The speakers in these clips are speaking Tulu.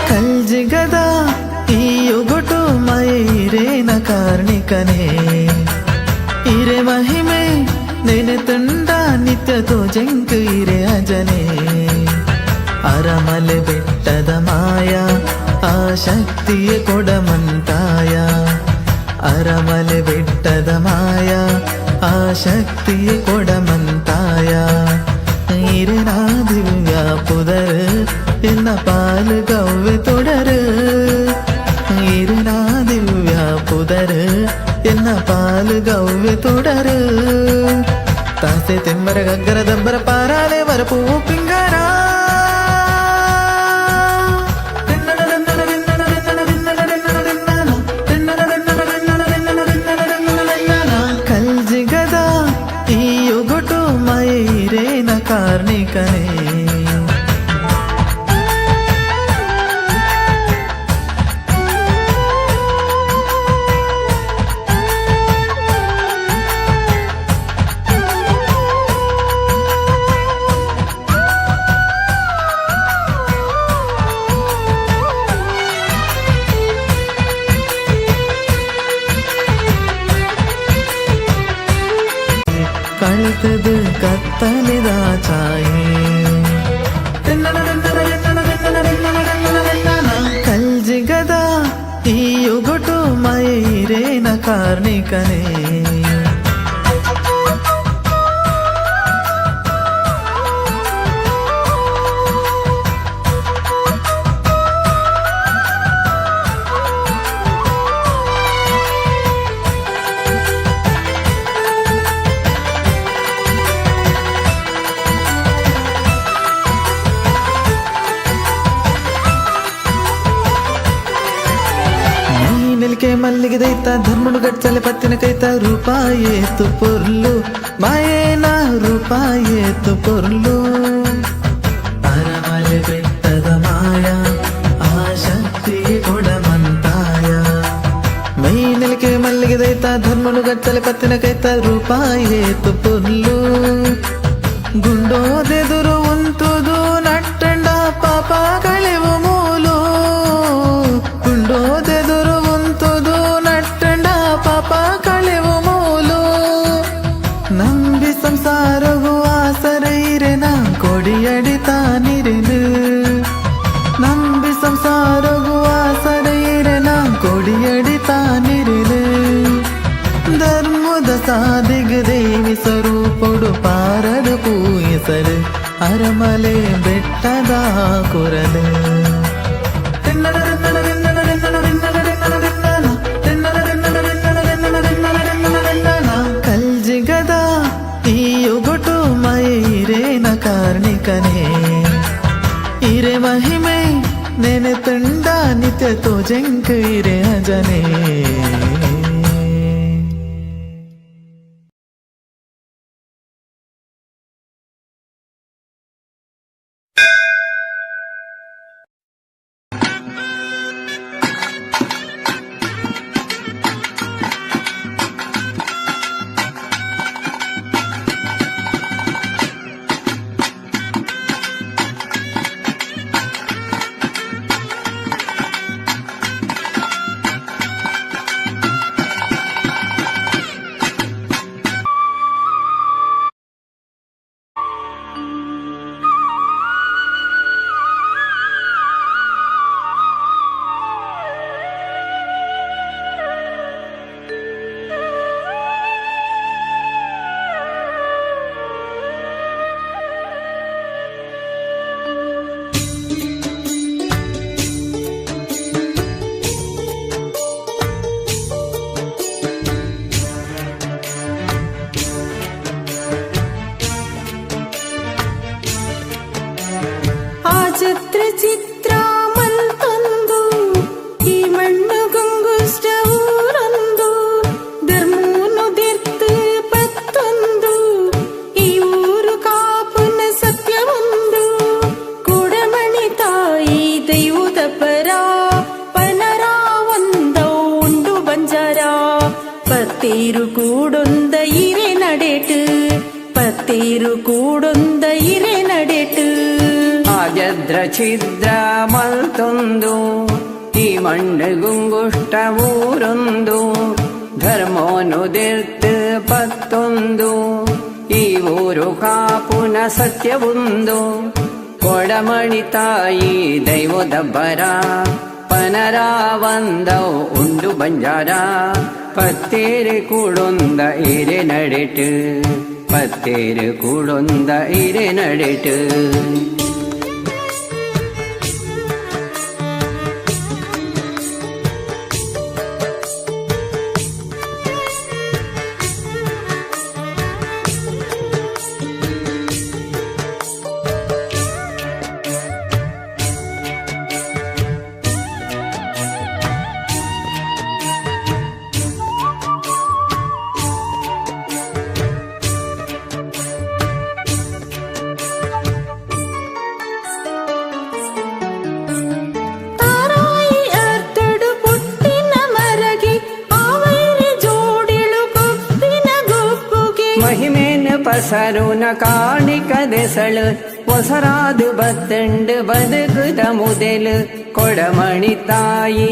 ಕಲ್ಜಿಗದ ಈ ಒಗಟು ಮೈರೇನ ಕಾರ್ಣಿಕನೇ ಇರೆ ಮಹಿಮೆ ನೆನೆ ತುಂಡ ನಿತ್ಯ ತೋಜಂಕ್ ಇರೆ ಅಜನೆ. ಅರಮಲೆ ಬೆಟ್ಟದ ಮಾಯ ಆ ಶಕ್ತಿಯ ಕೊಡಮಂತಾಯ. ಅರಮಲೆ ಬೆಟ್ಟದ ಮಾಯ ಆ ಶಕ್ತಿಯ ಕೊಡಮಂತಾಯ. ಇರೆನಾ ದಿವ್ಯ ಪುದರ್ ಎನ್ನ ಪಾಲು ಗವ್ವೆ ತೊಡರು. ಇರೆನಾ ದಿವ್ಯ ಪುದರ್ ಎನ್ನ ಪಾಲು ಗವ್ವೆ ತೊಡರು. ತಾಸೆ ತೆಮ್ಮರ ಗಗ್ಗರ ದಬ್ಬರ ಪಾರಾಲೆ ವರಪು ಪಿಂಗಾರ. ಕಲ್ಜಿಗದ ಈ ಒಗಟು ಮೈರೇನ ಕಾರ್ಣಿಕನೇ. ಕಳ್ತದು ಕತ್ತಲಿದ ಛಾಯೆ. ಕಲ್ಜಿಗದ ಈ ಒಗಟು ಮೈರೇನ ಕಾರ್ಣಿಕನೇ. ನೆಲಿಕೆ ಮಲ್ಲಿಗೆ ದೈತ ಧರ್ಮಡು ಗಚ್ಚಲೆ ಪತ್ತಿನ ಕೈತ ರೂಪಾಯೇತು ಪೊರ್ಲು ಮಾಯೇನ ರೂಪಾಯೇತು ಪೊರ್ಲು. ಅರಮಲೆ ಬೆಟ್ಟದ ಮಾಯ ಆ ಶಕ್ತಿ ಕೊಡಮಂತಾಯ. ಮೈ ನೆಲಿಕೆ ಮಲ್ಲಿಗೆ ದೈತ ಧರ್ಮಡು ಗಚ್ಚಲೆ ಪತ್ತಿನ ಕೈತ ರೂಪಾಯೇತು ಪೊರ್ಲು. ಗುಂಡೋದೆದುರು ಉಂತುದು ನಟ್ಟಂಡ ಪಾಪ ಕಳೆವು ಮೂಲು. ಗುಂಡೋದೆದುರು ಉಂತುದು ನಟ್ಟಂಡ ಪಾಪ ಕಳೆವು ಮೂಲು. ನಂಬಿ ಸಂಸಾರವು ಆಸರೈರೆನ ಕೊಡಿಯಡಿ ತಾನಿರೆನು. ನಂಬಿ ಸಂಸಾರವು ಆಸರೈರೆನ ಕೊಡಿಯಡಿ ತಾನಿರೆನು. ಧರ್ಮದ ಸಾದಿಗ ದೇವಿ ಸ್ವರೂಪೊಡು ಪಾರಡು ಪೂಯಿಸಲು ಅರಮಲೆ ಬೆಟ್ಟದ ಕೊರಲು. ಕಲ್ಜಿಗದ ಈ ಒಗಟು ಮೈರೇನ ಕಾರ್ಣಿಕನೇ. ಇರೆ ಮಹಿಮೆ ನೆನೆ ತುಂಡ ನಿತ್ಯ ತೋಜಂಕ್ ಇರೆ ಅಜನೇ. ಚಿತ್ರ ಮಲ್ತೊಂದು ಈ ಮಣ್ಣು ಗುಂಗುಷ್ಟ ಊರೊಂದು ಧರ್ಮೂನು ದಿರ್ತು ಪತ್ತೊಂದು ಈ ಊರು ಕಾಪುನ ಸತ್ಯವೊಂದು ಕೊಡಮಣಿ ತಾಯಿ ದೈವದ ಪರ ಪನರ ಒಂದ ಉಂಡು ಬಂಜಾರ ಪತ್ತೇರು ಕೂಡೊಂದ ಇರೆ ನಡೆಟು ಪತ್ತೇರು ಕೂಡೊಂದ ಇರೆ ನಡೆಟು. ಆಜದ್ರ ಛಿದ್ರ ಮಲ್ತೊಂದು ಈ ಮಣ್ಣು ಗುಂಗುಷ್ಟ ಊರೊಂದು ಧರ್ಮೋನುದಿರ್ತು ಪತ್ತೊಂದು ಈ ಊರು ಕಾಪುನ ಸತ್ಯವೊಂದು ಕೊಡಮಣಿ ತಾಯಿ ದೈವದ ಬರ ಪನರಾವಂದವು ಉಂಡು ಬಂಜಾರ ಪತ್ತೇರು ಕೂಡೊಂದ ಇರೆ ನಡೆಟು ಪತ್ತೇರು ಕೂಡೊಂದ ಇರೆ ನಡೆಟು. ತಾರಾಯಿ ಅರ್ತಡು ಪುಟ್ಟಿನ ಮರಗೆ ಆವೈರಿ ಜೋಡಿಳು ಗೊಪ್ಪಿನ ಗೊಪ್ಪುಗೆ. ಮಹಿಮೇನ ಪಸರುನ ಕಾಣಿಕ ದೆಸಳು ಒಸರಾದು ಬತ್ತಂಡು ಬದುಕುದ ಮುದೆಲು ಕೊಡಮಣಿ ತಾಯಿ.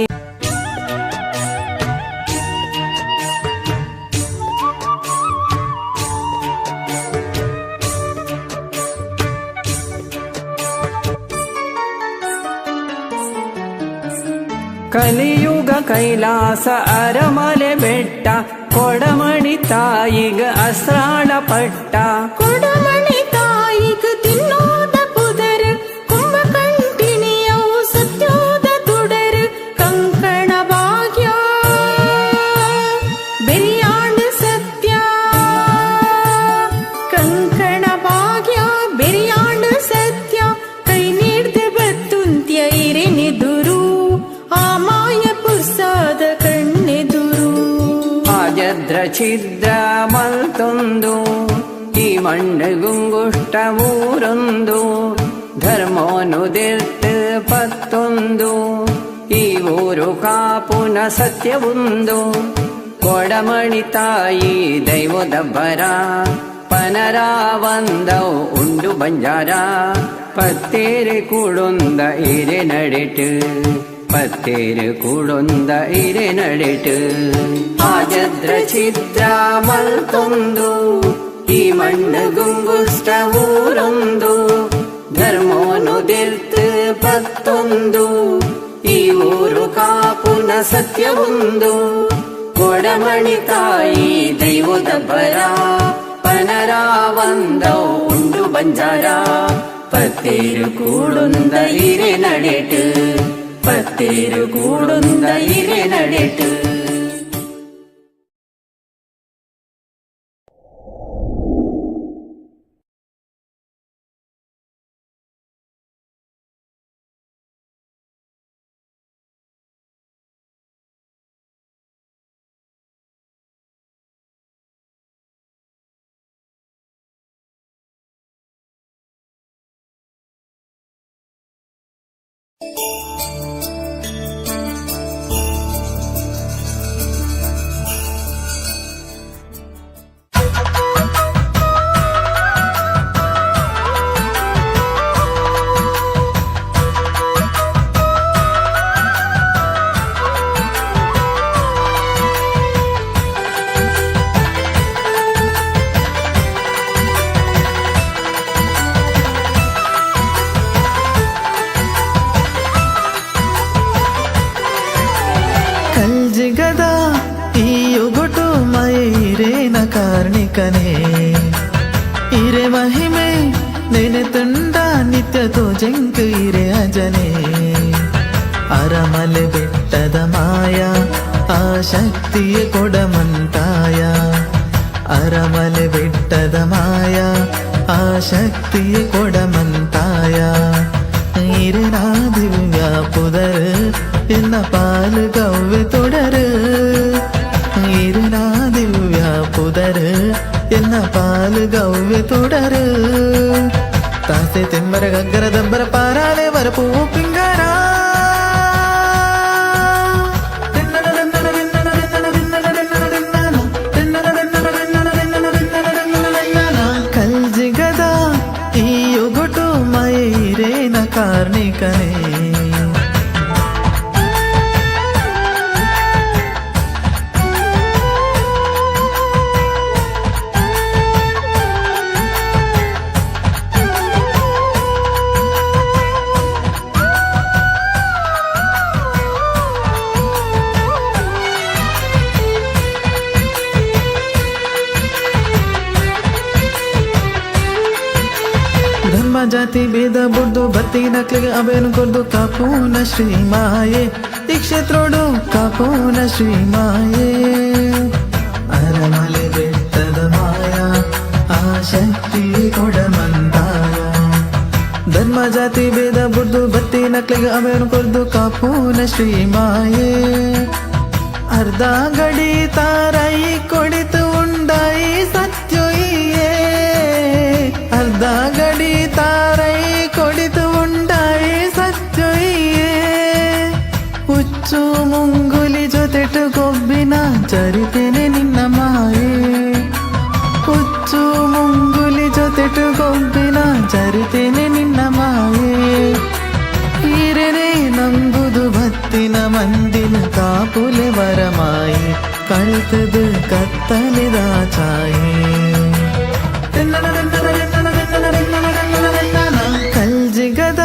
ಕಲಿಯುಗ ಕೈಲಾಸ ಅರಮಲೆ ಬೆಟ್ಟ ಕೊಡಮಣಿ ತಾಯಿಗ ಅಸ್ರಾಳ ಪಟ್ಟ. ಕೊಡಮಣಿ ತಾಯಿಗ್ ತಿನ್ನೋದ ಪುದರ್ ಕುಂಭಕಂಟಿಣಿಯವು ಸತ್ಯೋದ ತುಡರ್ ಕಂಕಣ ಭಾಗ್ಯ ಬೆರಿಯಾಣ ಸತ್ಯ ಕಂಕಣ ಭಾಗ್ಯ ಬೆರಿಯಾಣ ಸತ್ಯ ಕೈ ನೀಡ್ದ ಬತ್ತುಂತ್ಯ ಇರೆನೆದುರು ಆ ಮಾಯ ಪುರ್ಸಾದ ಕಣ್ಣೆದುರು. ಆಜದ್ರ ಛಿದ್ರ ಮಲ್ತೊಂದು ಈ ಮಣ್ಣು ಗುಂಗುಷ್ಟ ಊರೊಂದು ಧರ್ಮೋನುದಿರ್ತು ಪತ್ತೊಂದು ಈ ಊರು ಕಾಪುನ ಸತ್ಯವೊಂದು ಕೊಡಮಣಿ ತಾಯಿ ದೈವದ ಬರ ಪನರಾವಂದವು ಉಂಡು ಬಂಜಾರ ಪತ್ತೇರು ಕೂಡೊಂದ ಇರೆ ನಡೆಟು ಪತ್ತೇರು ಕೂಡೊಂದ ಇರೆ ನಡೆಟು. ಆಜದ್ರ ಛಿದ್ರ ಮಲ್ತೊಂದು ಈ ಮಣ್ಣು ಗುಂಗುಷ್ಟ ಊರೊಂದು ಧರ್ಮೋನುದಿರ್ತು ಪತ್ತೊಂದು ಈ ಊರು ಕಾಪುನ ಸತ್ಯವೊಂದು ಕೊಡಮಣಿ ತಾಯಿ ದೈವದ ಬರ ಪನರಾವಂದವು ಉಂಡು ಬಂಜಾರ ಪತ್ತೇರು ಕೂಡೊಂದ ಇರೆ ನಡೆಟು ಪತ್ತೇರು ಕೂಡೊಂದ ಇರೆ ನಡೆಟು. ಕಲ್ಜಿಗದ ಈ ಒಗಟು ಮೈರೇನ ಕಾರ್ಣಿಕನೇ ಇರೆ ಮಹಿಮೆ ನೆನೆ ತುಂಡ ನಿತ್ಯ ತೋಜಂಕು ಇರೆ ಅಜನೆ ಅರಮಲೆ ಬೆಟ್ಟದ ಮಾಯ ಆ ಶಕ್ತಿಯ ಕೊಡಮಂತಾಯ ಅರಮಲೆ ಬೆಟ್ಟದ ಮಾಯ ಆ ಶಕ್ತಿಯ ಕೊಡಮಂತಾಯ. ಇರೆನ ದಿವ್ಯ ಪುದರ್ ಎನ್ನ ಪಾಲು ಕವ್ವೆ ತೊಡರು ಇರೆನ ದಿವ್ಯ ಪುದರ್ ಎನ್ನ ಪಾಲು ಗವ್ವೆ ತೊಡರು ತಾಸೆ ತೆಂಬರ ಗಗ್ಗರ ದಬ್ಬರ ಪಾರಾಲೆ ವರಪೂ ಪಿಂಗರ ಕಲ್ಜಿಗದ ಈ ಒಗಟು ಮೈರೇನ ಕಾರ್ಣಿಕನೇ. ಧರ್ಮ ಜಾತಿ ಭೇದ ಬುಡ್ದು ಬತ್ತಿ ನಕ್ಲಿಗೆ ಅವೇನು ಕೊರ್ದು ಕಾಪೂನ ಶ್ರೀ ಮಾಯೆ ಈ ಕ್ಷೇತ್ರೋಡು ಕಾಪೂನ ಶ್ರೀ ಮಾಯೆ. ಅರಮಲೆ ಬೆಟ್ಟದ ಮಾಯ ಆ ಶಕ್ತಿ ಕೊಡಮಂತಾಯ. ಧರ್ಮ ಜಾತಿ ಭೇದ ಬುಡ್ದು ಬತ್ತಿ ನಕ್ಲಿಗೆ ಅವೇನು ಕೊರ್ದು ಕಾಪೂನ ಶ್ರೀ ಮಾಯೆ. ಅರ್ಧ ಗಡಿ ತಾರೈ ಕೊಡಿತು ಉಂಡಾಯಿ ಸತ್ಯೊಯ್ಯೇ. ಅರ್ಧ ಗಡಿ ತಾರೈ ಕೊಡಿತು ಉಂಡಾಯಿ ಸತ್ಯೊಯ್ಯೇ. ಹುಚ್ಚು ಮುಂಗುಲಿ ಜೊತೆಟು ಕೊಬ್ಬಿನ ಚರಿತೆನೆ ನಿನ್ನ ಮಾಯೆ. ಹುಚ್ಚು ಮುಂಗುಲಿ ಜೊತೆಟು ಕೊಬ್ಬಿನ ಚರಿತೆನೆ ನಿನ್ನ ಮಾಯೆ. ಈರನೆ ನಂಬುದು ಭತ್ತಿನ ಮಂದಿನ ಕಾಪುಲೆ ವರಮಾಯಿ ಕಳ್ತದು ಕತ್ತಲಿದ ಛಾಯೆ. ಕಲ್ಜಿಗದ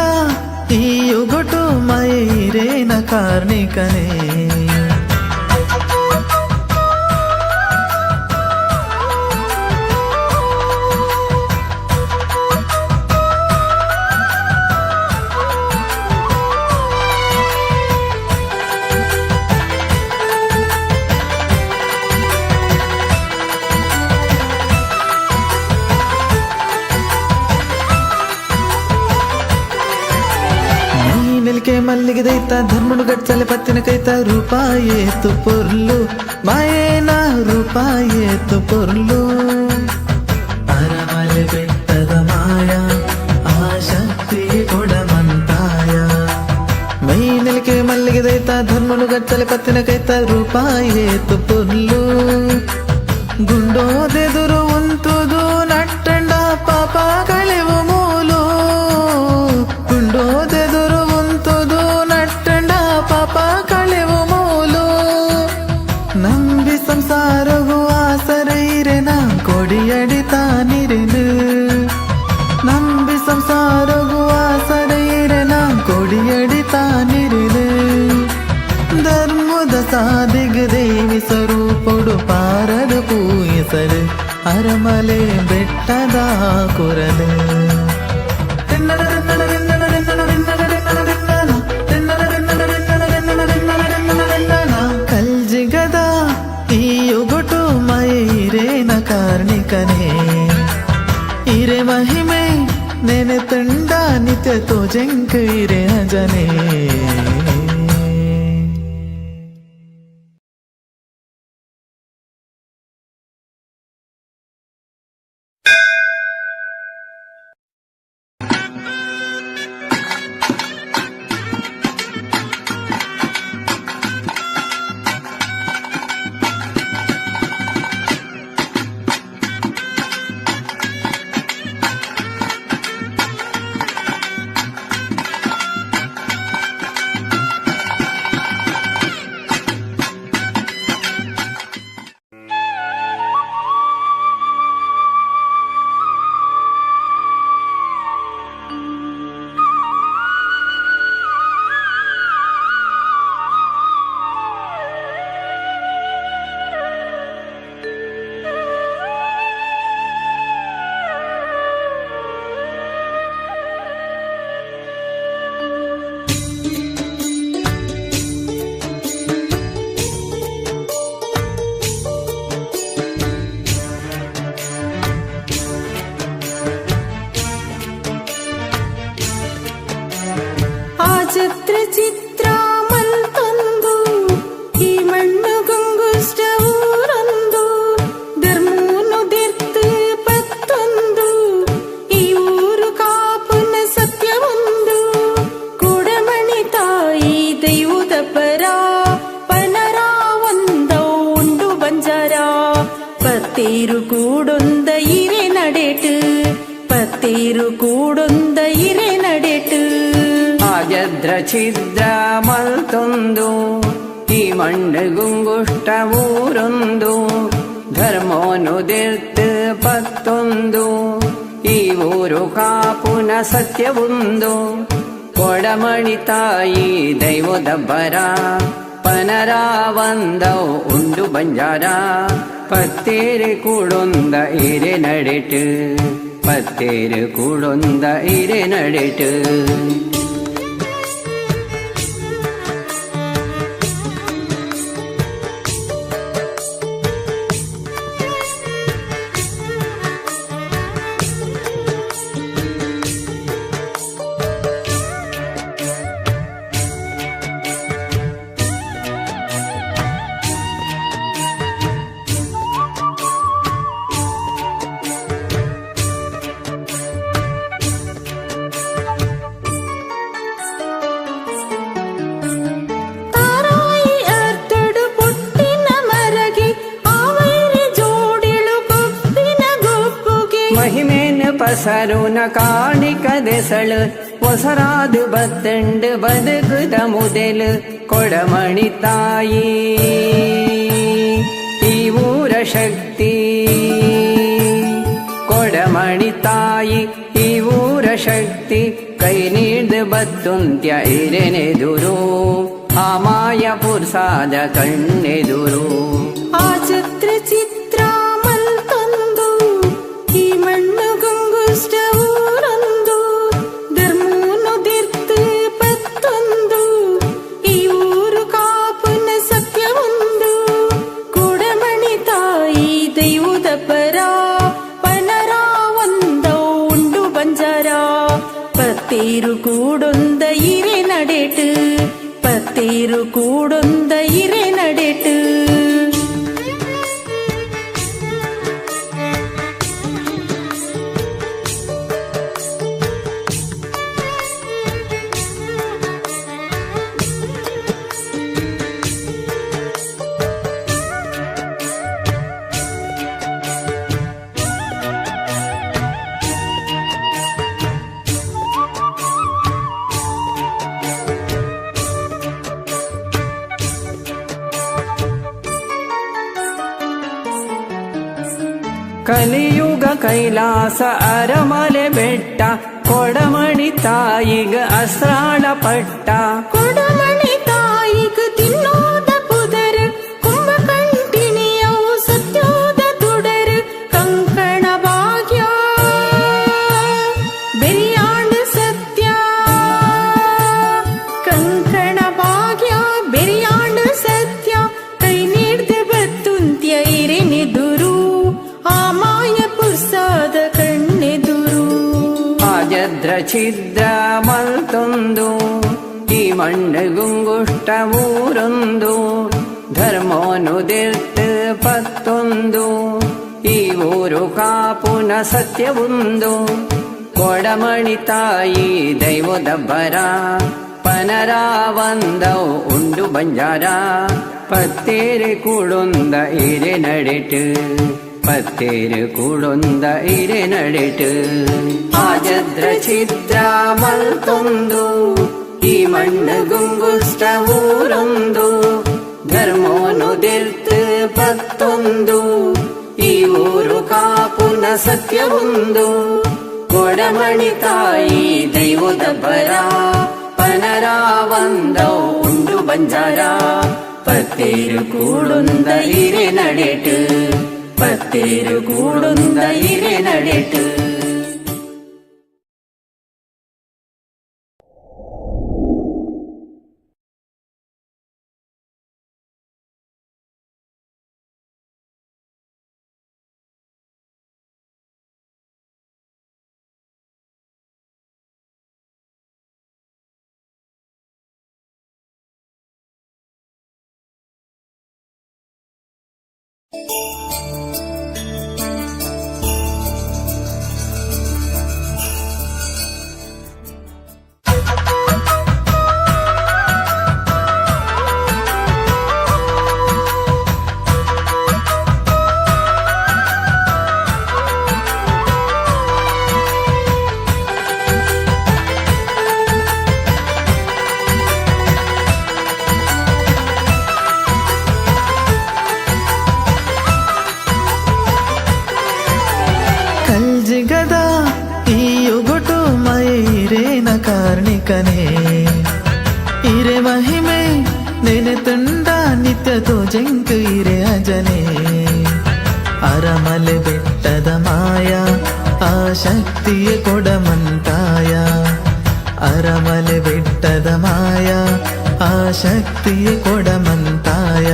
ಈ ಒಗಟು ಮೈರೇನ ಕಾರ್ಣಿಕನೇ. ನೆಲಿಕೆ ಮಲ್ಲಿಗೆ ದೈತ ಧರ್ಮನು ಗಚ್ಚಲೆ ಪತ್ತಿನ ಕೈತ ರೂಪಾಯೇತು ಪೊರ್ಲು ಮಾಯೇನ ರೂಪಾಯೇತು ಪೊರ್ಲು. ಅರಮಲೆ ಬೆಟ್ಟದ ಮಾಯ ಆ ಶಕ್ತಿ ಕೊಡಮಂತಾಯ. ಮೈ ನೆಲಿಕೆ ಮಲ್ಲಿಗೆ ದೈತ ಧರ್ಮನು ಗಚ್ಚಲೆ ಪತ್ತಿನ ಕೈತ ರೂಪಾಯೇತು ಪೊರ್ಲು. ಗುಂಡೋದೆದುರು ಉಂತುದು ನಟ್ಟಂಡ ಪಾಪ ಕಳೆವು ಮೂಲು. ಗುಂಡೋದೆದುರು ಉಂತುದು ನಟ್ಟಂಡ ಪಾಪ ಕಳೆವು ಮೂಲು. ನಂಬಿ ಸಂಸಾರವು ಆಸರೈರೆನ ಕೊಡಿಯಡಿ ತಾನಿರೆನು. ನಂಬಿ ಸಂಸಾರವು ಆಸರೈರೆನ ಕೊಡಿಯಡಿ ತಾನಿರೆನು. ಧರ್ಮದ ಸಾದಿಗ ದೇವಿ ಸ್ವರೂಪೊಡು ಪಾರದ ಪೂಯಿಸಲು ಅರಮಲೆ ಬೆಟ್ಟದ ಕೊರಲು. ಕಲ್ಜಿಗದ ಈ ಒಗಟು ಮೈರೇನ ಕಾರ್ಣಿಕನೇ. ಇರೆ ಮಹಿಮೆ ನೆನೆ ತಂಡ ನಿತ್ಯ ತೋಜಂಕ ಇರೆ ಅಜನೇ. ಛತ್ರ ಚಿತ್ರ ಮಲ್ತೊಂದು ಈ ಮಣ್ಣು ಗುಂಗುಷ್ಟ ಊರೊಂದು ಧರ್ಮೂನು ದಿರ್ತು ಪತ್ತೊಂದು ಈ ಊರು ಕಾಪುನ ಸತ್ಯವೊಂದು ಕೊಡಮಣಿ ತಾಯಿ ದೈವದ ಪರ ಪನರ ಒಂದೌ ಉಂಡು ಬಂಜಾರ ಪತ್ತೇರು ಕೂಡೊಂದ ಇರೆ ನಡೆಟು ಪತ್ತೇರು ಕೂಡೊಂದ ಇರೆ ನಡೆಟು. ಆಜದ್ರ ಛಿದ್ರ ಮಲ್ತೊಂದು ಈ ಮಣ್ಣು ಗುಂಗುಷ್ಟ ಊರೊಂದು ಧರ್ಮೋನುದಿರ್ತು ಪತ್ತೊಂದು ಈ ಊರು ಕಾಪುನ ಸತ್ಯವೊಂದು ಕೊಡಮಣಿ ತಾಯಿ ದೈವದ ಬರ ಪನರಾವಂದೌ ಉಂಡು ಬಂಜಾರ ಪತ್ತೇರು ಕೂಡೊಂದ ಇರೆ ನಡೆಟು ಪತ್ತೇರು ಕೂಡೊಂದ ಇರೆ ನಡೆಟು. ತಾರಾಯಿ ಅರ್ತಡು ಪುಟ್ಟಿನ ಮರಗೆ ಆವೈರಿ ಜೋಡಿಳು ಗೊಪ್ಪಿನ ಗೊಪ್ಪುಗೆ. ಮಹಿಮೇನ ಪಸರುನ ಕಾಣಿಕ ದೆಸಳು ಒಸರಾದು ಬತ್ತಂಡು ಬದುಕುದ ಮುದೆಲು ಕೊಡಮಣಿ ತಾಯಿ ಈ ಊರ ಶಕ್ತಿ ಕೊಡಮಣಿ ತಾಯಿ ಈ ಊರ ಶಕ್ತಿ ಕೈ ನೀಡ್ದು ಬತ್ತುಂತ್ಯ ಇರೆನೆದುರು ಆ ಮಾಯ ಪುರ್ಸಾದ ಕಣ್ಣೆದುರು. ಆ ಛತ್ರ ಚಿತ್ರ ಮಲ್ತೊಂದು ಈ ಮಣ್ಣು ಗುಂಗುಷ್ಟ ಊರೊಂದು ಧರ್ಮೂನು ದಿರ್ತು ಪತ್ತೊಂದು ಈ ಊರು ಕಾಪುನ ಸತ್ಯವೊಂದು ಕೊಡಮಣಿ ತಾಯಿ ದೈವದ ಪರ ಪನರ ಒಂದೌ ಉಂಡು ಬಂಜಾರ ಪತ್ತೇರು ಕೂಡೊಂದ ಇರೆ ನಡೆಟು ಪತ್ತೇರು ಕೂಡೊಂದ ಇರೆ ನಡೆಟು. ಕಲಿಯುಗ ಕೈಲಾಸ ಅರಮಲೆ ಬೆಟ್ಟ ಕೊಡಮಣಿ ತಾಯಿಗ ಅಸ್ರಾಳ ಪಟ್ಟ. ಕೊಡಮಣಿ ತಾಯಿಗ್ ತಿನ್ನೋದ ಪುದರ್ ಕುಂಭಕಂಟಿಣಿಯವು ಸತ್ಯೋದ ತುಡರ್ ಕಂಕಣ ಭಾಗ್ಯ ಬೆರಿಯಾಂಡ ಸತ್ಯ ಕಂಕಣ ಭಾಗ್ಯ ಬೆರಿಯಾಂಡ ಸತ್ಯ ಕೈ ನೀಡ್ದು ಬತ್ತುಂತ್ಯ ಇರೆನೆದುರು ಆ ಮಾಯ ಪುರ್ಸಾದ ಕಣ್ಣೆದುರು. ಆಜದ್ರ ಛಿದ್ರ ಮಲ್ತೊಂದು ಈ ಮಣ್ಣು ಗುಂಗುಷ್ಟ ಊರೊಂದು ಧರ್ಮೋನುದಿರ್ತು ಪತ್ತೊಂದು ಈ ಊರು ಕಾಪುನ ಸತ್ಯವೊಂದು ಕೊಡಮಣಿ ತಾಯಿ ದೈವದ ಬರ ಪನರಾವಂದೌ ಉಂಡು ಬಂಜಾರ ಪತ್ತೇರು ಕೂಡೊಂದ ಇರೆ ನಡೆಟು ಪತ್ತೇರು ಕೂಡೊಂದ ಇರೆ ನಡೆಟು. ಆಜದ್ರ ಛಿದ್ರ ಮಲ್ತೊಂದು ಈ ಮಣ್ಣು ಗುಂಗುಷ್ಟ ಊರೊಂದು ಧರ್ಮೋನುದಿರ್ತು ಪತ್ತೊಂದು ಈ ಊರು ಕಾಪುನ ಸತ್ಯವೊಂದು ಕೊಡಮಣಿ ತಾಯಿ ದೈವದ ಬರ ಪನರಾವಂದೌ ಉಂಡು ಬಂಜಾರ ಪತ್ತೇರು ಕೂಡೊಂದ ಇರೆ ನಡೆಟು ಪತ್ತೇರು ಕೂಡೊಂದ ಇರೆ ನಡೆಟು. ಕಲ್ಜಿಗದ ಈ ಒಗಟು ಮೈರೇನ ಕಾರ್ಣಿಕನೇ, ಇರೆ ಮಹಿಮೆ ನೆನೆ ತುಂಡ ನಿತ್ಯ ತೋಜಂಕು ಇರೆ ಅಜನೆ. ಅರಮಲೆ ಬೆಟ್ಟದ ಮಾಯ ಆ ಶಕ್ತಿಯ ಕೊಡಮಂತಾಯ, ಅರಮಲೆ ಬೆಟ್ಟದ ಮಾಯ ಆ ಶಕ್ತಿಯ ಕೊಡಮಂತಾಯ.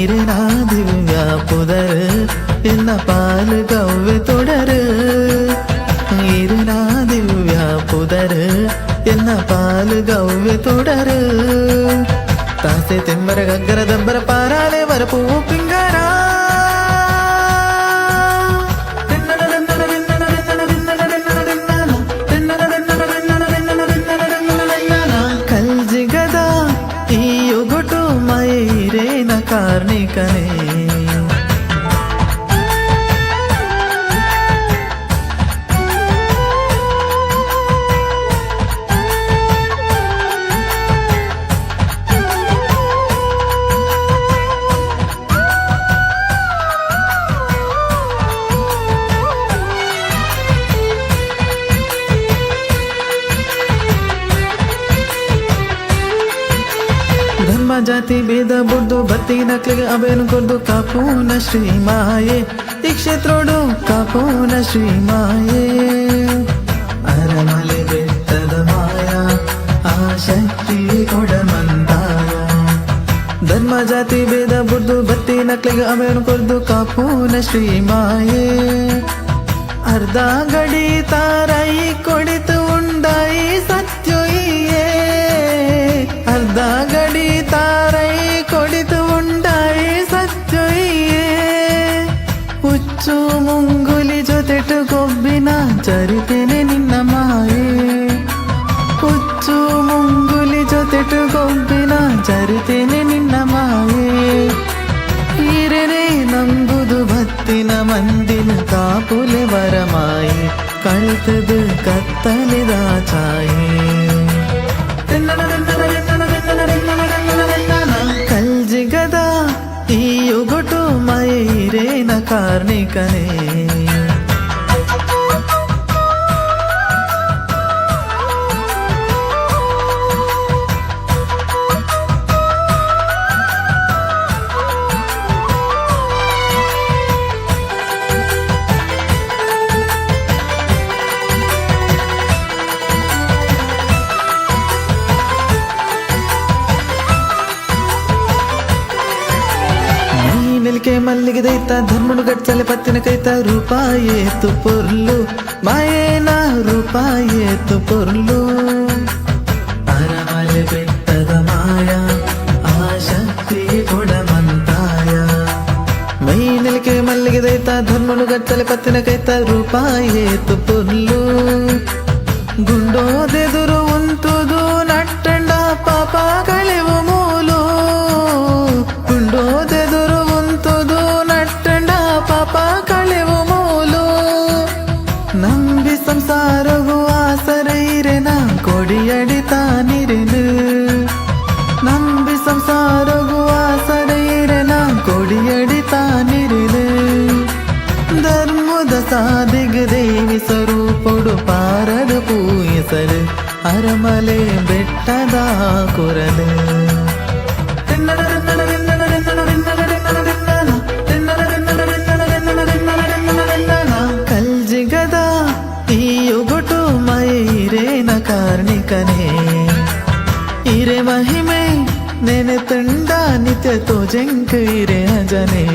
ಇರೆನಾ ದಿವ್ಯ ಪುದರ್ ಎನ್ನ ಪಾಲು ಗವ್ವೆ ತೊಡರು, ಇರೆನಾ ದಿವ್ಯ ಪುದರ್ ಎನ್ನ ಪಾಲು ಗವ್ವೆ ತೊಡರು. ತಾಸೆ ತೆಂಬರ ಗಗ್ಗರ ದಂಬರ ಪಾರಾಲೆ ವರಪೂ ಪಿಂಗರ. ಕಲ್ಜಿಗದ ಈ ಒಗಟು ಮೈರೇನ ಕಾರ್ಣಿಕನೇ. ಧರ್ಮ ಜಾತಿ ಭೇದ ಬುಡ್ದು ಬತ್ತಿನಕ್ಲಿಗೆ ಅಭಯನು ಕೊರ್ದು ಕಾಪೂನ ಶ್ರೀ ಮಾಯೆ, ಈ ಕ್ಷೇತ್ರೋಡು ಕಾಪೂನ ಶ್ರೀ ಮಾಯೆ. ಅರಮಲೆ ಬೆಟ್ಟದ ಮಾಯ ಆ ಶಕ್ತಿ ಕೊಡಮಂತಾಯ. ಧರ್ಮ ಜಾತಿ ಭೇದ ಬುಡ್ದು ಬತ್ತಿನಕ್ಲಿಗೆ ಅಭಯನು ಕೊರ್ದು ಕಾಪೂನ ಶ್ರೀ ಮಾಯೆ. ಅರ್ಧ ಗಡಿ ತಾರೈ ಕೊಡಿತು ಉಂಡಾಯಿ ಸತ್ಯೊಯ್ಯೇ, ಅರ್ಧ ಗಡಿ ತಾರೈ ಕೊಡಿತು ಉಂಡಾಯಿ ಸತ್ಯೊಯ್ಯೇ. ಹುಚ್ಚು ಮುಂಗುಲಿ ಜೊತೆಟು ಕೊಬ್ಬಿನ ಚರಿತೆನೆ ನಿನ್ನ ಮಾಯೆ, ಹುಚ್ಚು ಮುಂಗುಲಿ ಜೊತೆಟು ಕೊಬ್ಬಿನ ಚರಿತೆನೆ ನಿನ್ನ ಮಾಯೆ. ಈರನೆ ನಂಬುದು ಭತ್ತಿನ ಮಂದಿನ ಕಾಪುಲೆ ವರಮಾಯಿ, ಕಳಿತದು ಕತ್ತಲಿದ ಛಾಯೆ. ಕಲ್ಜಿಗದ ಈ ಒಗಟು ಮೈರೇನ ಕಾರ್ಣಿಕನೇ. ನೆಲಿಕೆ ಮಲ್ಲಿಗೆ ದೈತ ಧರ್ಮನು ಗಟ್ಸಲೆ ಪತ್ತಿನ ಕೈತ ರೂಪಾಯೇತು ಪೊರ್ಲು ಮಾಯೇನ ರೂಪಾಯೇತು ಪೊರ್ಲು. ಅರಮಲೆ ಬೆಟ್ಟದ ಮಾಯ ಆ ಶಕ್ತಿ ಕೊಡಮಂತಾಯ. ಮೈ ನೆಲಿಕೆ ಮಲ್ಲಿಗೆ ದೈತ ಧರ್ಮನು ಗಟ್ಸಲೆ ಪತ್ತಿನ ಕೈತ ರೂಪಾಯೇತು ಪೊರ್ಲು. ಗುಂಡೋದೆದುರು ಉಂತುದು ನಟ್ಟಂಡ ಪಾಪ ಕಳೆವು ಮೂಲು, ಗುಂಡೋದೆದುರು ಉಂತುದು ನಟ್ಟಂಡ ಪಾಪ ಕಳೆವು ಮೂಲು. ನಂಬಿ ಸಂಸಾರವು ಆಸರೈರೆನ ಕೊಡಿಯಡಿ ತಾನಿರೆನು, ನಂಬಿ ಸಂಸಾರವು ಆಸರೈರೆನ ಕೊಡಿಯಡಿ ತಾನಿರೆನು. ಧರ್ಮದ ಸಾದಿಗ ದೇವಿ ಸ್ವರೂಪೊಡು ಪಾರದ ಪೂಯಿಸಲು ಅರಮಲೆ ಬೆಟ್ಟದ ಕೊರಲು. ಕಲ್ಜಿಗದ ಈ ಒಗಟು ಮೈರೇನ ಕಾರ್ಣಿಕನೇ, ಇರೆ ಮಹಿಮೆ ನೆನೆ ತುಂಡ ನಿತ್ಯ ತೋಜಂಕ ಇರೆ ಅಜನೇ.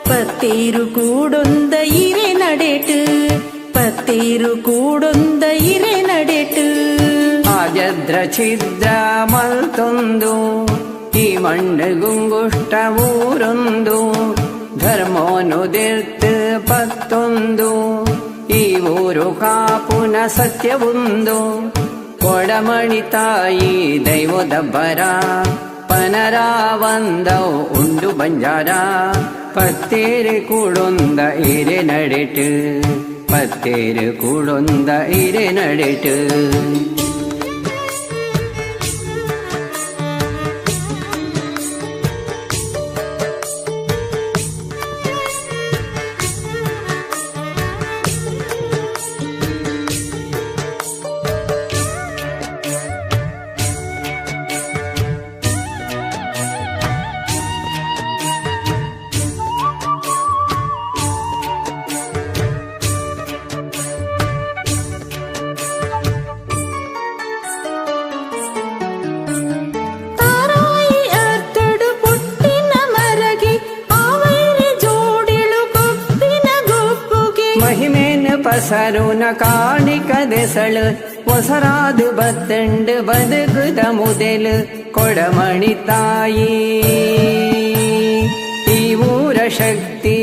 ಪತ್ತೇರು ಕೂಡೊಂದ ಇರೆ ನಡೆಟು ಪತ್ತೇರು ಕೂಡೊಂದ ಇರೆ ನಡೆಟು. ಆಜದ್ರ ಛಿದ್ರ ಮಲ್ತೊಂದು ಈ ಮಣ್ಣು ಗುಂಗುಷ್ಟ ಊರೊಂದು ಧರ್ಮೋನುದಿರ್ತು ಪತ್ತೊಂದು ಈ ಊರು ಕಾಪುನ ಸತ್ಯವೊಂದು. ಕೊಡಮಣಿ ತಾಯಿ ದೈವದಬ್ಬರ ಪನರಾವಂದವು ಉಂಡು ಬಂಜಾರ. ಪತ್ತೇರು ಕೂಡೊಂದ ಇರೆ ನಡೆಟು ಪತ್ತೇರು ಕೂಡೊಂದ ಇರೆ ನಡೆಟು. ತಾರಾಯಿ ಅರ್ತಡು ಪುಟ್ಟಿನ ಮರಗೆ ಆವೈರೆ ಜೋಡಿಳು ಗೊಪ್ಪಿನ ಗೊಪ್ಪುಗೆ. ಮಹಿಮೇನ ಪಸರುನ ಕಾಣಿಕ ದೆಸಳು ಒಸರಾದು ಬತ್ತಂಡು ಬದುಕುದ ಮುದೆಲು. ಕೊಡಮಣಿ ತಾಯಿ ಈ ಊರ ಶಕ್ತಿ,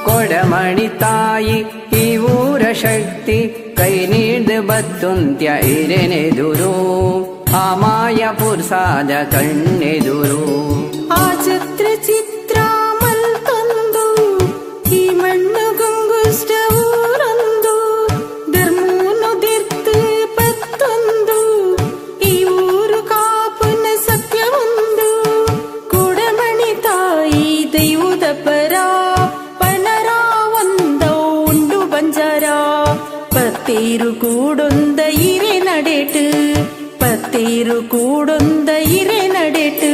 ಕೊಡಮಣಿ ತಾಯಿ ಈ ಊರ ಶಕ್ತಿ. ಕೈ ನೀಡ್ದು ಬತ್ತುಂತ್ಯ ಇರೆನೆದುರು ಆ ಮಾಯ ಪುರ್ಸಾದ ಕಣ್ಣೆದುರು. ಆ ಚಿತ್ರ ಚಿತ್ರ ಮಲ್ತೊಂದು ಈ ಮಣ್ಣು ಗುಂಗುಷ್ಟ ಊರೊಂದು ಧರ್ಮೂನು ದಿರ್ತು ಪತ್ತೊಂದು ಈ ಊರು ಕಾಪುನ ಸತ್ಯವೊಂದು. ಕೊಡಮಣಿ ತಾಯಿ ದೈವದ ಪರ ಪನರಾವಂದ ಉಂಡು ಬಂಜಾರ. ಪತ್ತೇರು ಕೂಡೊಂದ ಇರೆ ನಡೆಟು ಪತ್ತೇರು ಕೂಡೊಂದ ಇರೆ ನಡೆಟು.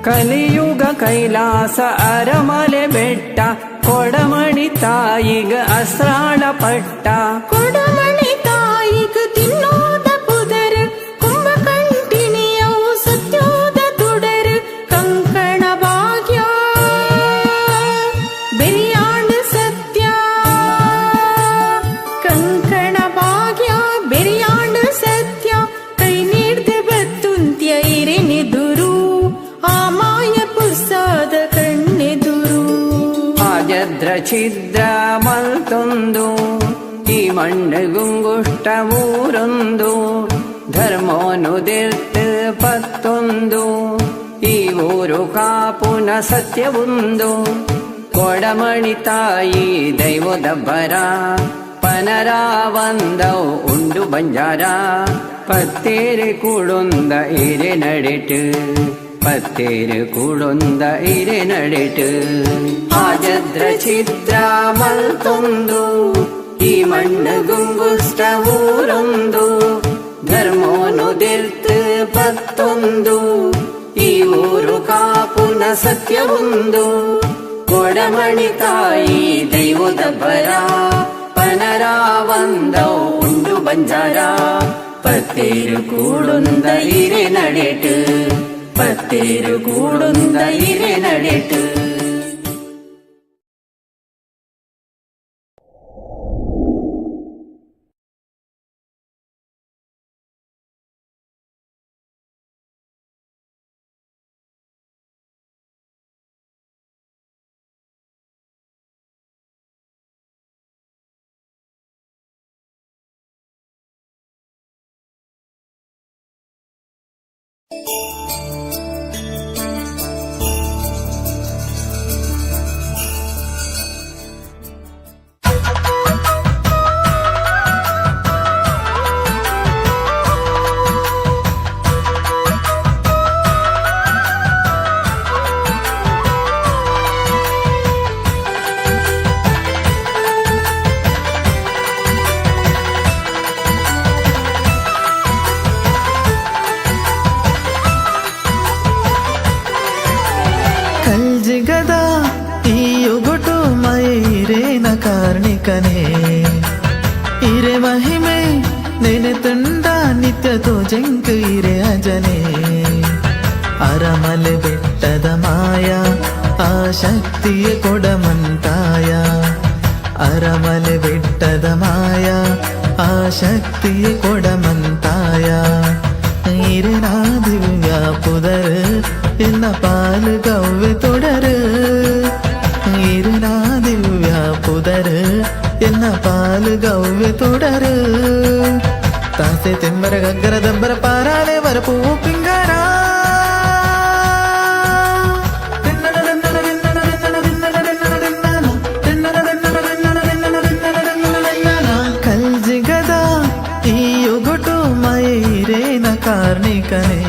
ಕಲಿಯುಗ ಕೈಲಾಸ ಅರಮಲೆ ಬೆಟ್ಟ ಕೊಡಮಣಿ ತಾಯಿಗ ಅಸ್ರಾಳ ಪಟ್ಟ. ಕೊಡಮಣಿ ತಾಯಿಗ ತಿನ್ನೋದ ಪುದರ್ ಕುಂಭಕಂಟಿನಿಯವು ಸತ್ಯೋದ ತುಡರ್. ಕಂಕಣ ಭಾಗ್ಯ ಬೆರಿಯಾಣ ಸತ್ಯ, ಕಂಕಣ ಭಾಗ್ಯ ಬೆರಿಯಾಣ ಸತ್ಯ. ಕೈ ನೀಡ್ದ ಬತ್ತುಂತ್ಯ ಇರೆನೆದುರು ಆ ಮಾಯ ಪುರ್ಸಾದ ಕಣ್ಣೆದುರು. ಆಜದ್ರ ಛಿದ್ರ ಮಲ್ತೊಂದು ಈ ಮಣ್ಣು ಗುಂಗುಷ್ಟ ಊರೊಂದು ಧರ್ಮೋನುದಿರ್ತು ಪತ್ತೊಂದು ಈ ಊರು ಕಾಪುನ ಸತ್ಯವೊಂದು. ಕೊಡಮಣಿ ತಾಯಿ ದೈವದಬ್ಬರ ಪನರಾವಂದವು ಉಂಡು ಬಂಜಾರ. ಪತ್ತೇರು ಕೂಡೊಂದ ಇರೆ ನಡೆಟು ಪತ್ತೇರು ಕೂಡೊಂದ ಇರೆ ನಡೆಟು. ಆಜದ್ರ ಛಿದ್ರ ಮಲ್ತೊಂದು ಈ ಮಣ್ಣು ಗುಂಗುಷ್ಟ ಊರೊಂದು ಧರ್ಮೋನುದಿರ್ತು ಪತ್ತೊಂದು ಈ ಊರು ಕಾಪುನ ಸತ್ಯವೊಂದು. ಕೊಡಮಣಿ ತಾಯಿ ದೈವದ ಬರ ಪನರಾವಂದವು ಉಂಡು ಬಂಜಾರ. ಪತ್ತೇರು ಕೂಡೊಂದ ಇರೆ ನಡೆಟು ಪತ್ತೇರು ಕೂಡೊಂದ ಇರೆ ನಡೆಟು. ಕಾರ್ಣಿಕನೇ. ಇರೆ ಮಹಿಮೆ ನೆನೆ ತುಂಡ ನಿತ್ಯ ತೋಜಂಕು ಇರೆ ಅಜನೆ. ಅರಮಲೆ ಬೆಟ್ಟದ ಮಾಯ ಆ ಶಕ್ತಿಯ ಕೊಡಮಂತಾಯ. ಅರಮಲೆ ಬೆಟ್ಟದ ಮಾಯ ಆ ಶಕ್ತಿಯ ಕೊಡಮಂತಾಯ. ಇರೆನಾ ದಿವ್ಯ ಪುದರ್ ಎನ್ನ ಪಾಲು ಗವ್ವೆ ತೊಡರು. ಇರೆನಾ ದಿವ್ಯ ಪುದರ್ ಎನ್ನ ಪಾಲು ಗವ್ವೆ ತೊಡರು. ತಾಸೆ ತೆಂಬರ ಗಗ್ಗರ ದಬ್ಬರ ಪಾರಾಲೆ ವರಪೂ ಪಿಂಗಾರ. ಕಲ್ಜಿಗದ ಈ ಒಗಟು ಮೈರೇನ ಕಾರ್ಣಿಕನೇ.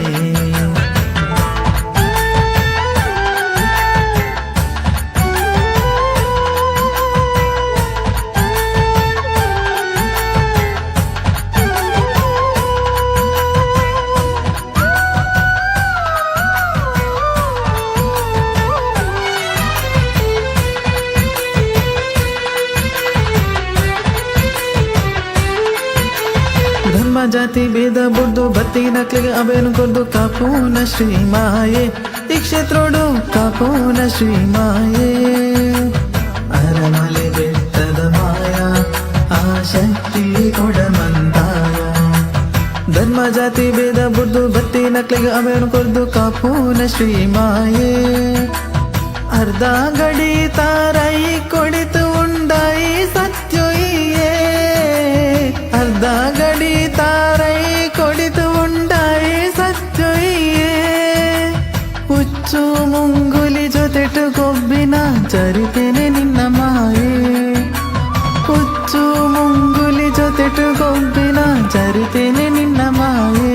ಧರ್ಮ ಜಾತಿ ಭೇದ ಬುಡ್ದು ಬತ್ತಿನಕ್ಲಿಗೆ ಅವೇನು ಕೊರ್ದು ಕಾಪೂನ ಶ್ರೀಮಾಯೆ. ಈ ಕ್ಷೇತ್ರೋಡು ಕಾಪೂನ ಶ್ರೀಮಾಯೆ. ಅರಮಲೆ ಬೆಟ್ಟದ ಮಾಯ ಆ ಶಕ್ತಿ ಕೊಡಮಂತಾಯ. ಧರ್ಮ ಜಾತಿ ಭೇದ ಬುಡ್ದು ಬತ್ತಿನಕ್ಲಿಗೆ ಅವೇನು ಕೊರ್ದು ಕಾಪೂನ ಶ್ರೀಮಾಯೆ. ಅರ್ಧ ಗಡಿ ತಾರೈ ಕೊಡಿತು ಉಂಡಾಯಿ ಸತ್ಯೊಯ್ಯೇ. ಅರ್ಧ ಗಡಿ ತಾರೈ ಕೊಡಿತು ಉಂಡಾಯಿ ಸತ್ಯೊಯ್ಯೇ. ಹುಚ್ಚು ಮುಂಗುಲಿ ಜೊತೆಟು ಕೊಬ್ಬಿನ ಚರಿತೆನೆ ನಿನ್ನ ಮಾಯೆ. ಹುಚ್ಚು ಮುಂಗುಲಿ ಜೊತೆಟು ಕೊಬ್ಬಿನ ಚರಿತೆನೆ ನಿನ್ನ ಮಾಯೆ.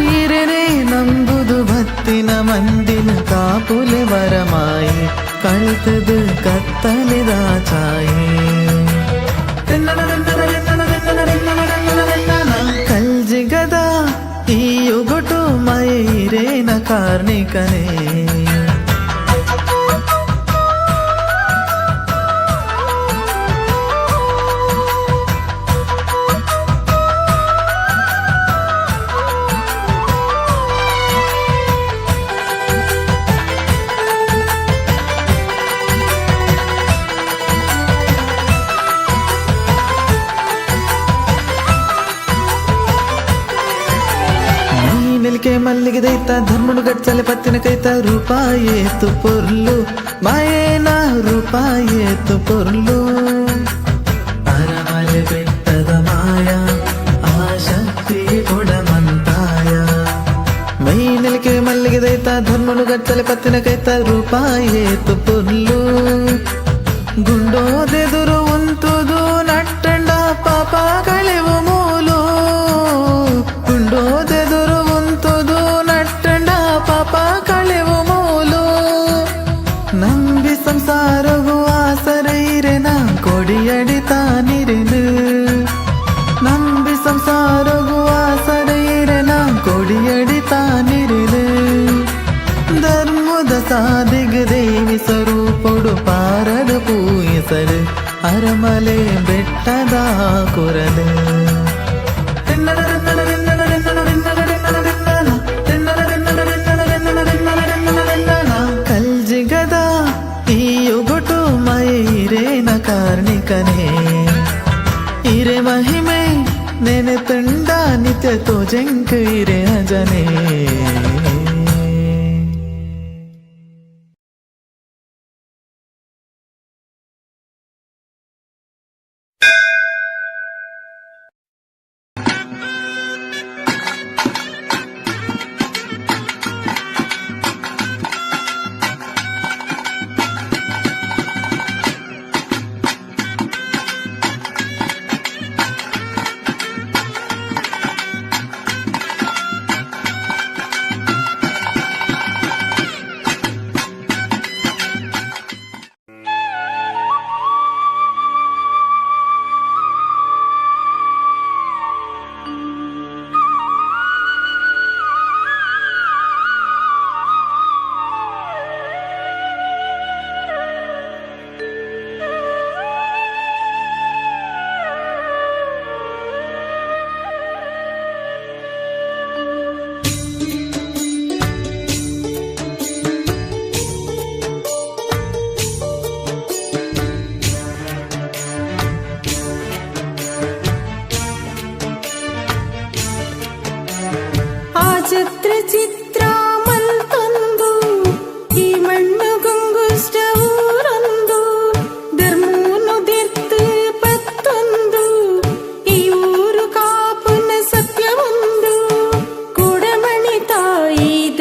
ಈರನೆ ನಂಬುದು ಭತ್ತಿನ ಮಂದಿನ ಕಾಪುಲೆ ವರಮಾಯಿ. ಕಳ್ತದು ಕತ್ತಲಿದ ಛಾಯೆ. ಕಲ್ಜಿಗದ ಈ ಒಗಟು ಮೈರೇನ ಕಾರ್ಣಿಕನೇ. ನೆಲಿಕೆ ಮಲ್ಲಿಗೆ ದೈತ ಧರ್ಮನು ಗಚ್ಚಲೆ ಪತ್ತಿನ ಕೈತ ರೂಪಾಯೇತು ಪೊರ್ಲು ಮಾಯೇನ ರೂಪಾಯೇತು ಪೊರ್ಲು. ಅರಮಲೆ ಬೆಟ್ಟದ ಮಾಯ ಆ ಶಕ್ತಿ ಕೊಡಮಂತಾಯ. ಮೈ ನೆಲಿಕೆ ಮಲ್ಲಿಗೆ ದೈತ ಧರ್ಮನು ಗಚ್ಚಲೆ ಪತ್ತಿನ ಕೈತ ರೂಪಾಯೇತು ಪೊರ್ಲು. ಗುಂಡೋದೆದುರು ಉಂತುದು ನಟ್ಟಂಡ ಪಾಪ ಕಳೆವು ಮೂಲು. ಗುಂಡೋದೆದುರು ಉಂತುದು ನಟ್ಟಂಡ ಪಾಪ ಕಳೆವು ಮೂಲು. ನಂಬಿ ಸಂಸಾರವು ಆಸರೈರೆನ ಕೊಡಿಯಡಿ ತಾನಿರೆನು. ನಂಬಿ ಸಂಸಾರವು ಆಸರೈರೆನ ಕೊಡಿಯಡಿ ತಾನಿರೆನು. ಧರ್ಮದ ಸಾದಿಗ ದೇವಿ ಸ್ವರೂಪೊಡು ಪಾರದ ಪೂಯಿಸರು ಅರಮಲೆ ಬೆಟ್ಟದ ಕೊರಲು. ಕಲ್ಜಿಗದ ಈ ಒಗಟು ಮೈರೇನ ಕಾರ್ಣಿಕನೇ. ಇರೆ ಮಹಿಮೆ ನೆನೆ ತುಂಡ ನಿತ್ಯ ತೋಜಂಕು ಇರೆ ಅಜನೇ.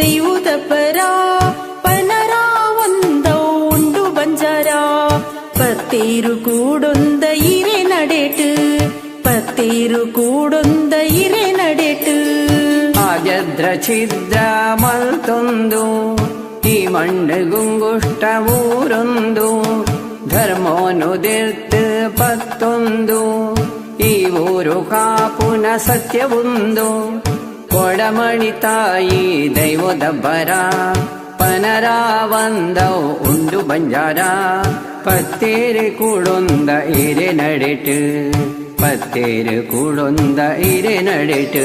ದೈವದ ಪರ ಪನರಾವಂದವು ಉಂಡು ಬಂಜಾರ ಪತ್ತೇರು ಕೂಡೊಂದ ಇರೆ ನಡೆಟು ಪತ್ತೇರು ಕೂಡೊಂದ ಇರೆ ನಡೆಟು. ಆಜದ್ರ ಛಿದ್ರ ಮಲ್ತೊಂದು ಈ ಮಣ್ಣು ಗುಂಗುಷ್ಟ ಊರೊಂದು ಧರ್ಮೋನುದಿರ್ತು ಪತ್ತೊಂದು ಈ ಊರು ಕಾಪುನ ಸತ್ಯವೊಂದು ಕೊಡಮಣಿ ತಾಯಿ ದೈವದ ಬರ ಪನರಾವಂದವು ಉಂಡು ಬಂಜಾರ ಪತ್ತೇರು ಕೂಡೊಂದ ಇರೆ ನಡೆಟು ಪತ್ತೇರು ಕೂಡೊಂದ ಇರೆ ನಡೆಟು.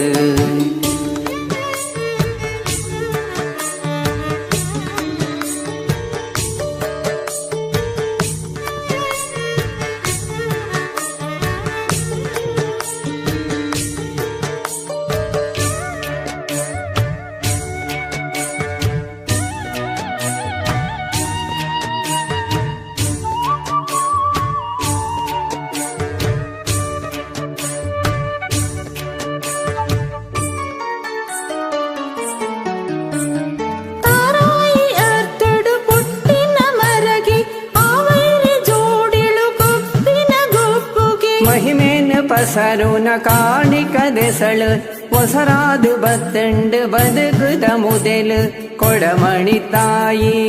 ತಾರಾಯಿ ಅರ್ತಡು ಪುಟ್ಟಿನ ಮರಗೆ ಆವೈರೆ ಜೋಡಿಳು ಗೊಪ್ಪಿನ ಗೊಪ್ಪುಗೆ. ಮಹಿಮೇನ ಪಸರುನ ಕಾಣಿಕ ದೆಸಳು ಒಸರಾದು ಬತ್ತಂಡು ಬದುಕುದ ಮುದೆಲು ಕೊಡಮಣಿ ತಾಯಿ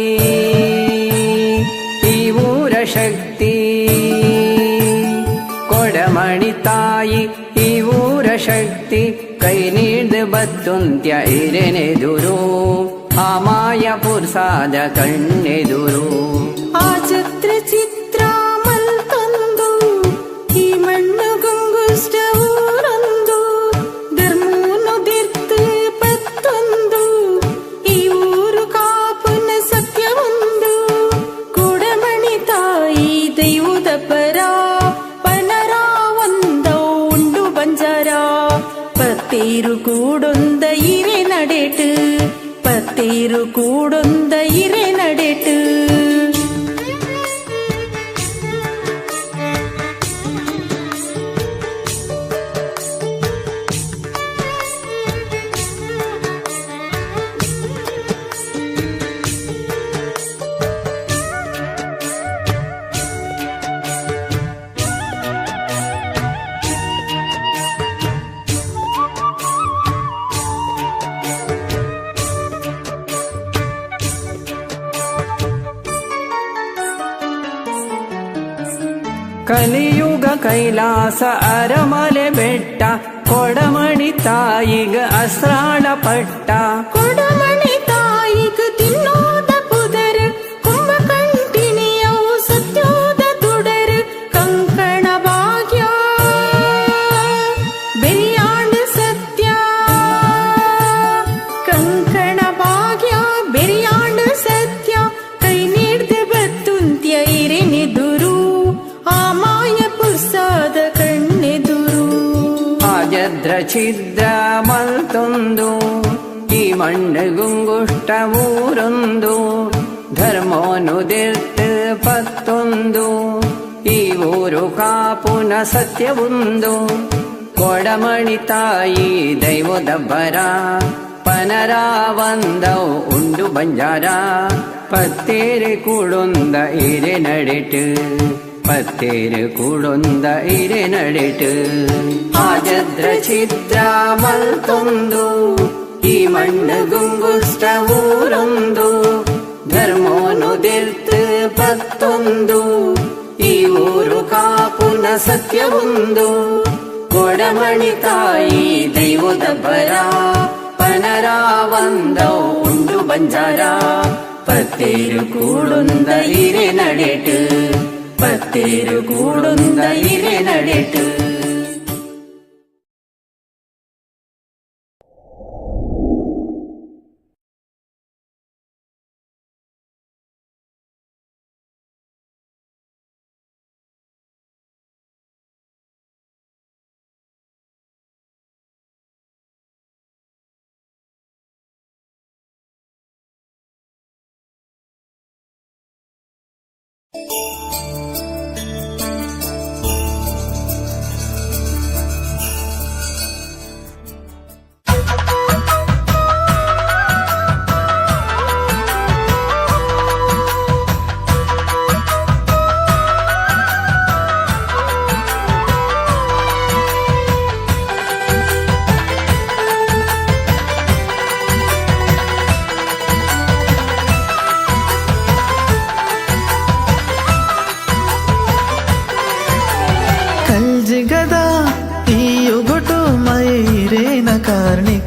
ಈ ಊರ ಶಕ್ತಿ ಕೊಡಮಣಿ ತಾಯಿ ಈ ಊರ ಶಕ್ತಿ ಕೈ ನೀಡ್ದು ಬತ್ತುಂತ್ಯ ಇರೆನೆದುರು ಆ ಮಾಯ ಪುರ್ಸಾದ ಕಣ್ಣೆದುರು. ಆ ಚಿತ್ರ ಚಿತ್ರ ಮಲ್ತೊಂದು ಈ ಮಣ್ಣು ಗುಂಗುಷ್ಟ ಊರೊಂದು ಧರ್ಮೂನು ದಿರ್ತು ಪತ್ತೊಂದು ಈ ಊರು ಕಾಪುನ ಸತ್ಯವೊಂದು ಕೊಡಮಣಿ ತಾಯಿ ದೈವದ ಪರ ಪನರಾವಂದವು ಉಂಡು ಬಂಜಾರ ಪತ್ತೇರು ಕೂಡೊಂದ ಇರೆ ನಡೆಟು ಪತ್ತೇರು ಕೂಡೊಂದ ಇರೆ ನಡೆಟು. ಕಲಿಯುಗ ಕೈಲಾಸ ಅರಮಲೆ ಬೆಟ್ಟ ಕೊಡಮಣಿ ತಾಯಿಗ ಅಸ್ರಾಳ ಪಟ್ಟ. ಕೊಡಮಣಿ ತಾಯಿಗ ತಿನ್ನೋದ ಪುದರ್ ಕುಂಭಕಂಟಿನಿಯವು ಸತ್ಯೋದ ತುಡರ್ ಕಂಕಣ ಭಾಗ್ಯ ಬೆರಿಯಾಂಡ ಸತ್ಯ ಕಂಕಣ ಭಾಗ್ಯ ಬೆರಿಯಾಂಡ ಸತ್ಯ ಕೈ ನೀಡ್ದು ಬತ್ತುಂತ್ಯ ಇರೆನೆದುರು ಆ ಮಾಯ ಪುರ್ಸಾದ ಕಣ್ಣೆದುರು. ಆಜದ್ರ ಛಿದ್ರ ಮಲ್ತೊಂದು ಈ ಮಣ್ಣು ಗುಂಗುಷ್ಟ ಊರೊಂದು ಧರ್ಮೋನುದಿರ್ತು ಪತ್ತೊಂದು ಈ ಊರು ಕಾಪುನ ಸತ್ಯವೊಂದು ಕೊಡಮಣಿ ತಾಯಿ ದೈವದ ಬರ ಪನರಾವಂದವು ಉಂಡು ಬಂಜಾರ ಪತ್ತೇರು ಕೂಡೊಂದ ಇರೆ ನಡೆಟು ಪತ್ತೇರು ಕೂಡೊಂದ ಇರೆ ನಡೆಟು. ಆಜದ್ರ ಛಿದ್ರ ಮಲ್ತೊಂದು ಈ ಮಣ್ಣು ಗುಂಗುಷ್ಟ ಊರೊಂದು ಧರ್ಮೋನುದಿರ್ತು ಪತ್ತೊಂದು ಈ ಊರು ಕಾಪುನ ಸತ್ಯವೊಂದು ಕೊಡಮಣಿ ತಾಯಿ ದೈವದ ಬರ ಪನರಾವಂದವು ಉಂಡು ಬಂಜಾರ ಪತ್ತೇರು ಕೂಡೊಂದ ಇರೆ ನಡೆಟು ಪತ್ತೇರು ಕೂಡೊಂದ ಇರೆ ನಡೆಟು.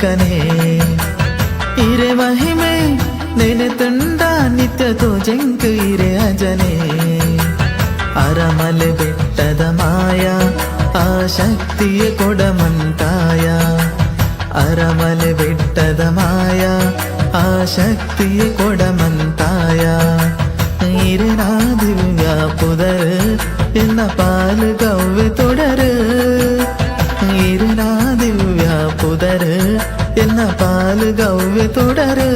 ಕಾರ್ಣಿಕನೇ. ಇರೆ ಮಹಿಮೆ ನೆನೆ ತುಂಡ ನಿತ್ಯ ತೋಜೆಂಕ್ ಇರೆ ಅಜನೆ. ಅರಮಲೆ ಬೆಟ್ಟದ ಮಾಯ ಆ ಶಕ್ತಿಯ ಕೊಡಮಂತಾಯ. ಅರಮಲೆ ಬೆಟ್ಟದ ಮಾಯ ಆ ಶಕ್ತಿಯ ಕೊಡಮಂತಾಯ. ಇರೆನಾ ದಿವ್ಯ ಪುದರ್ ಎನ್ನ ಪಾಲು ಗವ್ವೆ ತೊಡರು. ಇರೆನಾ ದಿವ್ಯ ಪುದರ್ ಎನ್ನ ಪಾಲು ಗವ್ವೆ ತೊಡರು.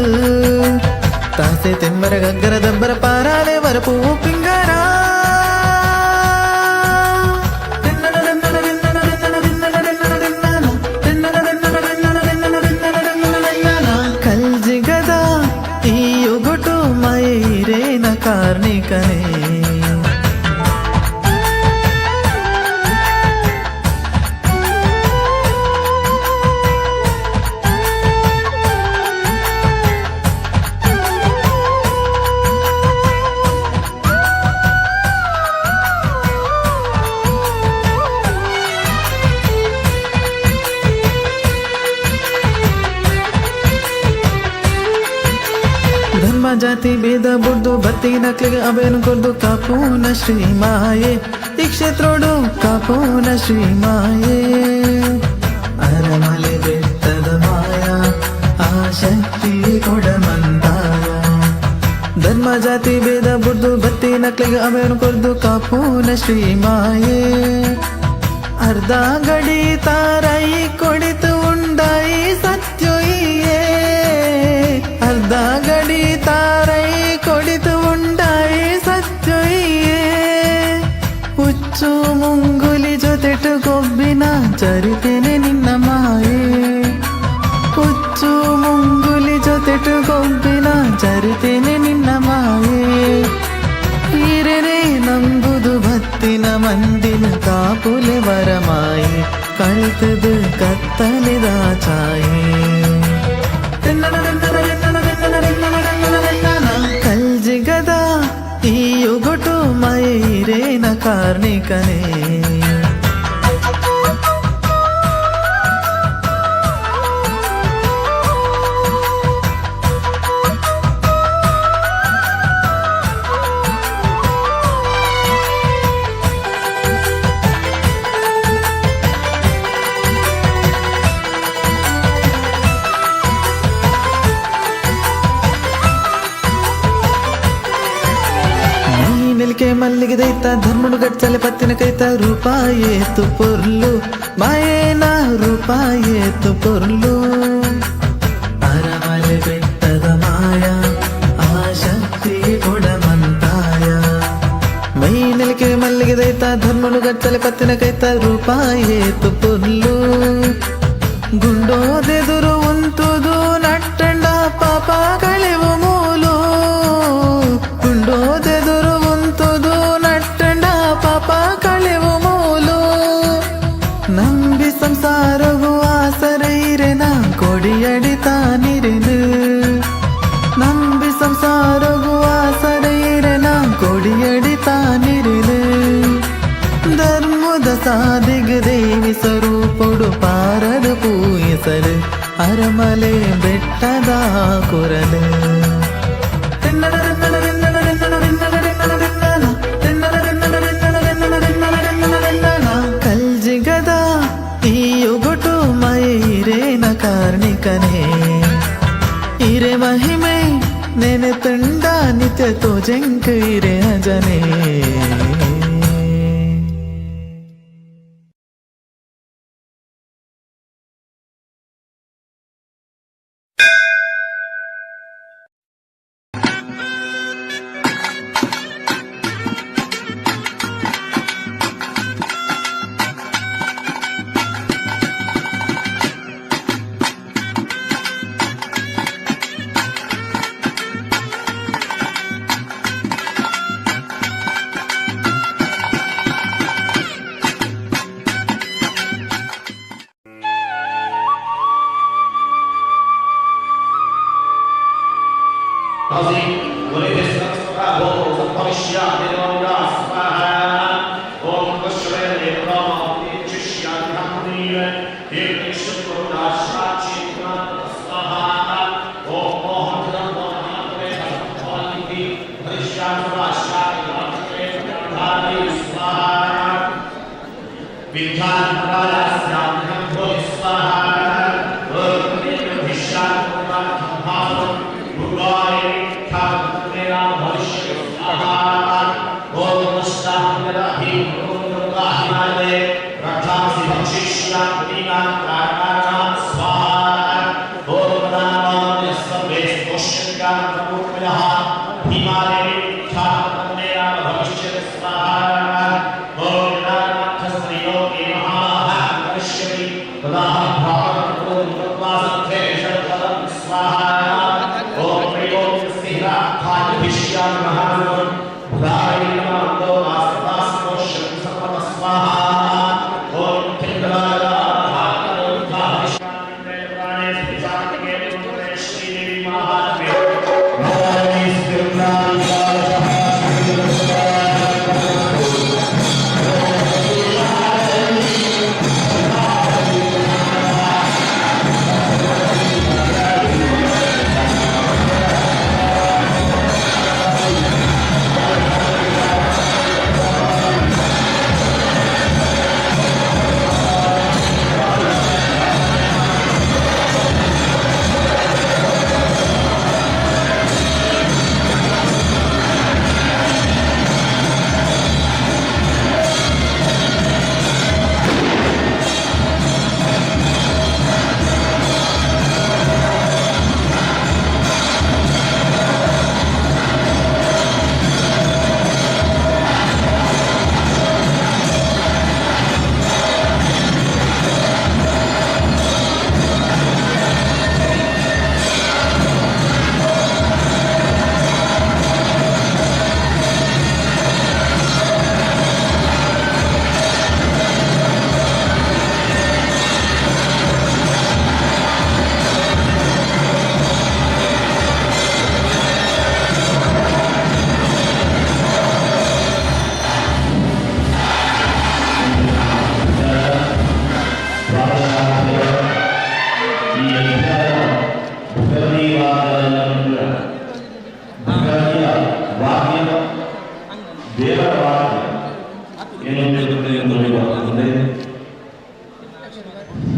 ತಾಸೆ ತೆಂಬರ ಗಗ್ಗರ ದಬ್ಬರ ಪಾರಾಲೆ ವರಪು ಪಿಂಗರ. ಕಲ್ಜಿಗದ ಈ ಒಗಟು ಮೈರೇನ ಕಾರ್ಣಿಕನೇ. ಧರ್ಮ ಜಾತಿ ಭೇದ ಬುಡ್ದು ಬತ್ತಿನಕ್ಲಿಗೆ ಅಭಯನು ಕೊರ್ದು ಕಾಪೂನ ಶ್ರೀ ಮಾಯೆ. ಈ ಕ್ಷೇತ್ರೋಡು ಕಾಪೂನ ಶ್ರೀ ಮಾಯೆ. ಅರಮಲೆ ಬೆಟ್ಟದ ಮಾಯ ಆ ಶಕ್ತಿ ಕೊಡಮಂತಾಯ. ಧರ್ಮ ಜಾತಿ ಭೇದ ಬುಡ್ದು ಬತ್ತಿನಕ್ಲಿಗೆ ಅಭಯನು ಕೊರ್ದು ಕಾಪೂನ ಶ್ರೀ ಮಾಯೆ. ಅರ್ಧ ಗಡಿ ತಾರೈ ಕೊಡಿತು ಉಂಡಾಯಿ ಸತ್ಯೊಯ್ಯೇ. ಅರ್ಧ ಗಡಿ ತಾರೈ ಕೊಡಿತು ಉಂಡಾಯಿ ಸತ್ಯೊಯ್ಯೇ. ಹುಚ್ಚು ಮುಂಗುಲಿ ಜೊತೆಟು ಕೊಬ್ಬಿನ ಚರಿತೆನೆ ನಿನ್ನ ಮಾಯೆ. ಹುಚ್ಚು ಮುಂಗುಲಿ ಜೊತೆಟು ಕೊಬ್ಬಿನ ಚರಿತೆನೆ ನಿನ್ನ ಮಾಯೆ. ಈರನೆ ನಂಬುದು ಭತ್ತಿನ ಮಂದಿನ ಕಾಪುಲೆ ವರಮಾಯಿ. ಕಳ್ತದು ಕತ್ತಲಿದ ಛಾಯೆ. ಕಲ್ಜಿಗದ ಈ ಒಗಟು ಮೈರೇನ ಕಾರ್ಣಿಕನೇ. ನೆಲಿಕೆ ಮಲ್ಲಿಗೆ ದೈತ ಧರ್ಮಡು ಗಚ್ಚಲೆ ಪತ್ತಿನ ಕೈತ ರೂಪಾಯೇತು ಪೊರ್ಲು ಮಾಯೇನ ರೂಪಾಯೇತು ಪೊರ್ಲು. ಅರಮಲೆ ಬೆಟ್ಟದ ಮಾಯ ಆ ಶಕ್ತಿ ಕೊಡಮಂತಾಯ. ಮೈ ನೆಲಿಕೆ ಮಲ್ಲಿಗೆ ದೈತ ಧರ್ಮಡು ಗಚ್ಚಲೆ ಪತ್ತಿನ ಕೈತ ರೂಪಾಯೇತು ಪೊರ್ಲು. ಗುಂಡೋದೆದುರು ಉಂತುದು ನಟ್ಟಂಡ ಪಾಪ ಕಳೆವು ಮೂಲು. ಗುಂಡೋದೆದುರು ಉಂತುದು ನಟ್ಟಂಡ ಪಾಪ ಕಳೆವು ಮೂಲು. ನಂಬಿ ಸಂಸಾರವು ಆಸರೈರೆನ ಕೊಡಿಯಡಿ ತಾನಿರೆನು. ನಂಬಿ ಸಂಸಾರವು ಆಸರೈರೆನ ಕೊಡಿಯಡಿ ತಾನಿರೆನು. ಧರ್ಮದ ಸಾದಿಗ ದೇವಿ ಸ್ವರೂಪೊಡು ಪಾರದ ಪೂಯಿಸಲು ಅರಮಲೆ ಬೆಟ್ಟದ ಕೊರಲು. ಕಲ್ಜಿಗದ ಈ ಒಗಟು ಮೈರೇನ ಕಾರ್ಣಿಕನೇ. ಇರೆ ಮಹಿಮೆ ನೆನೆ ತುಂಡ ನಿತ್ಯ ತೋಜಂಕ ಇರೆ ಅಜನೇ.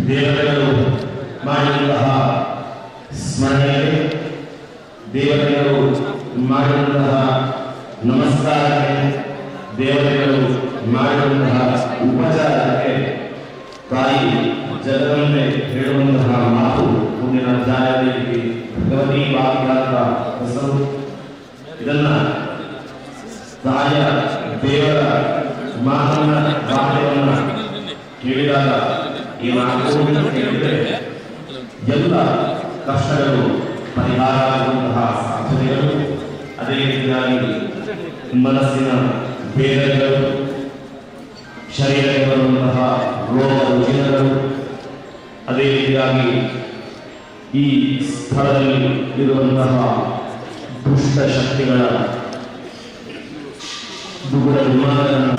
ದೇವತೆಗಳು ಮಾಡಿದಂತಹ ಸ್ಮರಣೆಗೆ, ದೇವತೆಗಳು ಮಾಡಿದಂತಹ ನಮಸ್ಕಾರಕ್ಕೆ, ದೇವತೆಗಳು ಮಾಡಿದಂತಹ ಉಪಚಾರಕ್ಕೆ ತಾಯಿ ಜಗದಂಬೆ ಹೇಳುವಂತಹ ಮಾತು ಮುಂದಿನ ಅಧ್ಯಾಯದಲ್ಲಿ ಭಗವತಿ ವಾಕ್ಯಾರ್ಥ ಹೆಸರು. ಇದನ್ನ ತಾಯಿಯ ದೇವರ ಮಾತನ್ನ ವಾಕ್ಯವನ್ನ ಕೇಳಿದಾಗ ಈ ಮಾತು ಕೇಳಿದರೆ ಎಲ್ಲ ಕಷ್ಟಗಳು ಪರಿಹಾರ ಆಗುವಂತಹ ಸಾಧ್ಯತೆಗಳು, ಅದೇ ರೀತಿಯಾಗಿ ಮನಸ್ಸಿನ ಭೇದಗಳು, ಶರೀರಕ್ಕೆ ಬರುವಂತಹ ರೋಗ ರುಜಿನಗಳು, ಅದೇ ರೀತಿಯಾಗಿ ಈ ಸ್ಥಳದಲ್ಲಿ ಇರುವಂತಹ ದುಷ್ಟ ಶಕ್ತಿಗಳ ದುಗುಡ ವಿಮಾನಗಳನ್ನು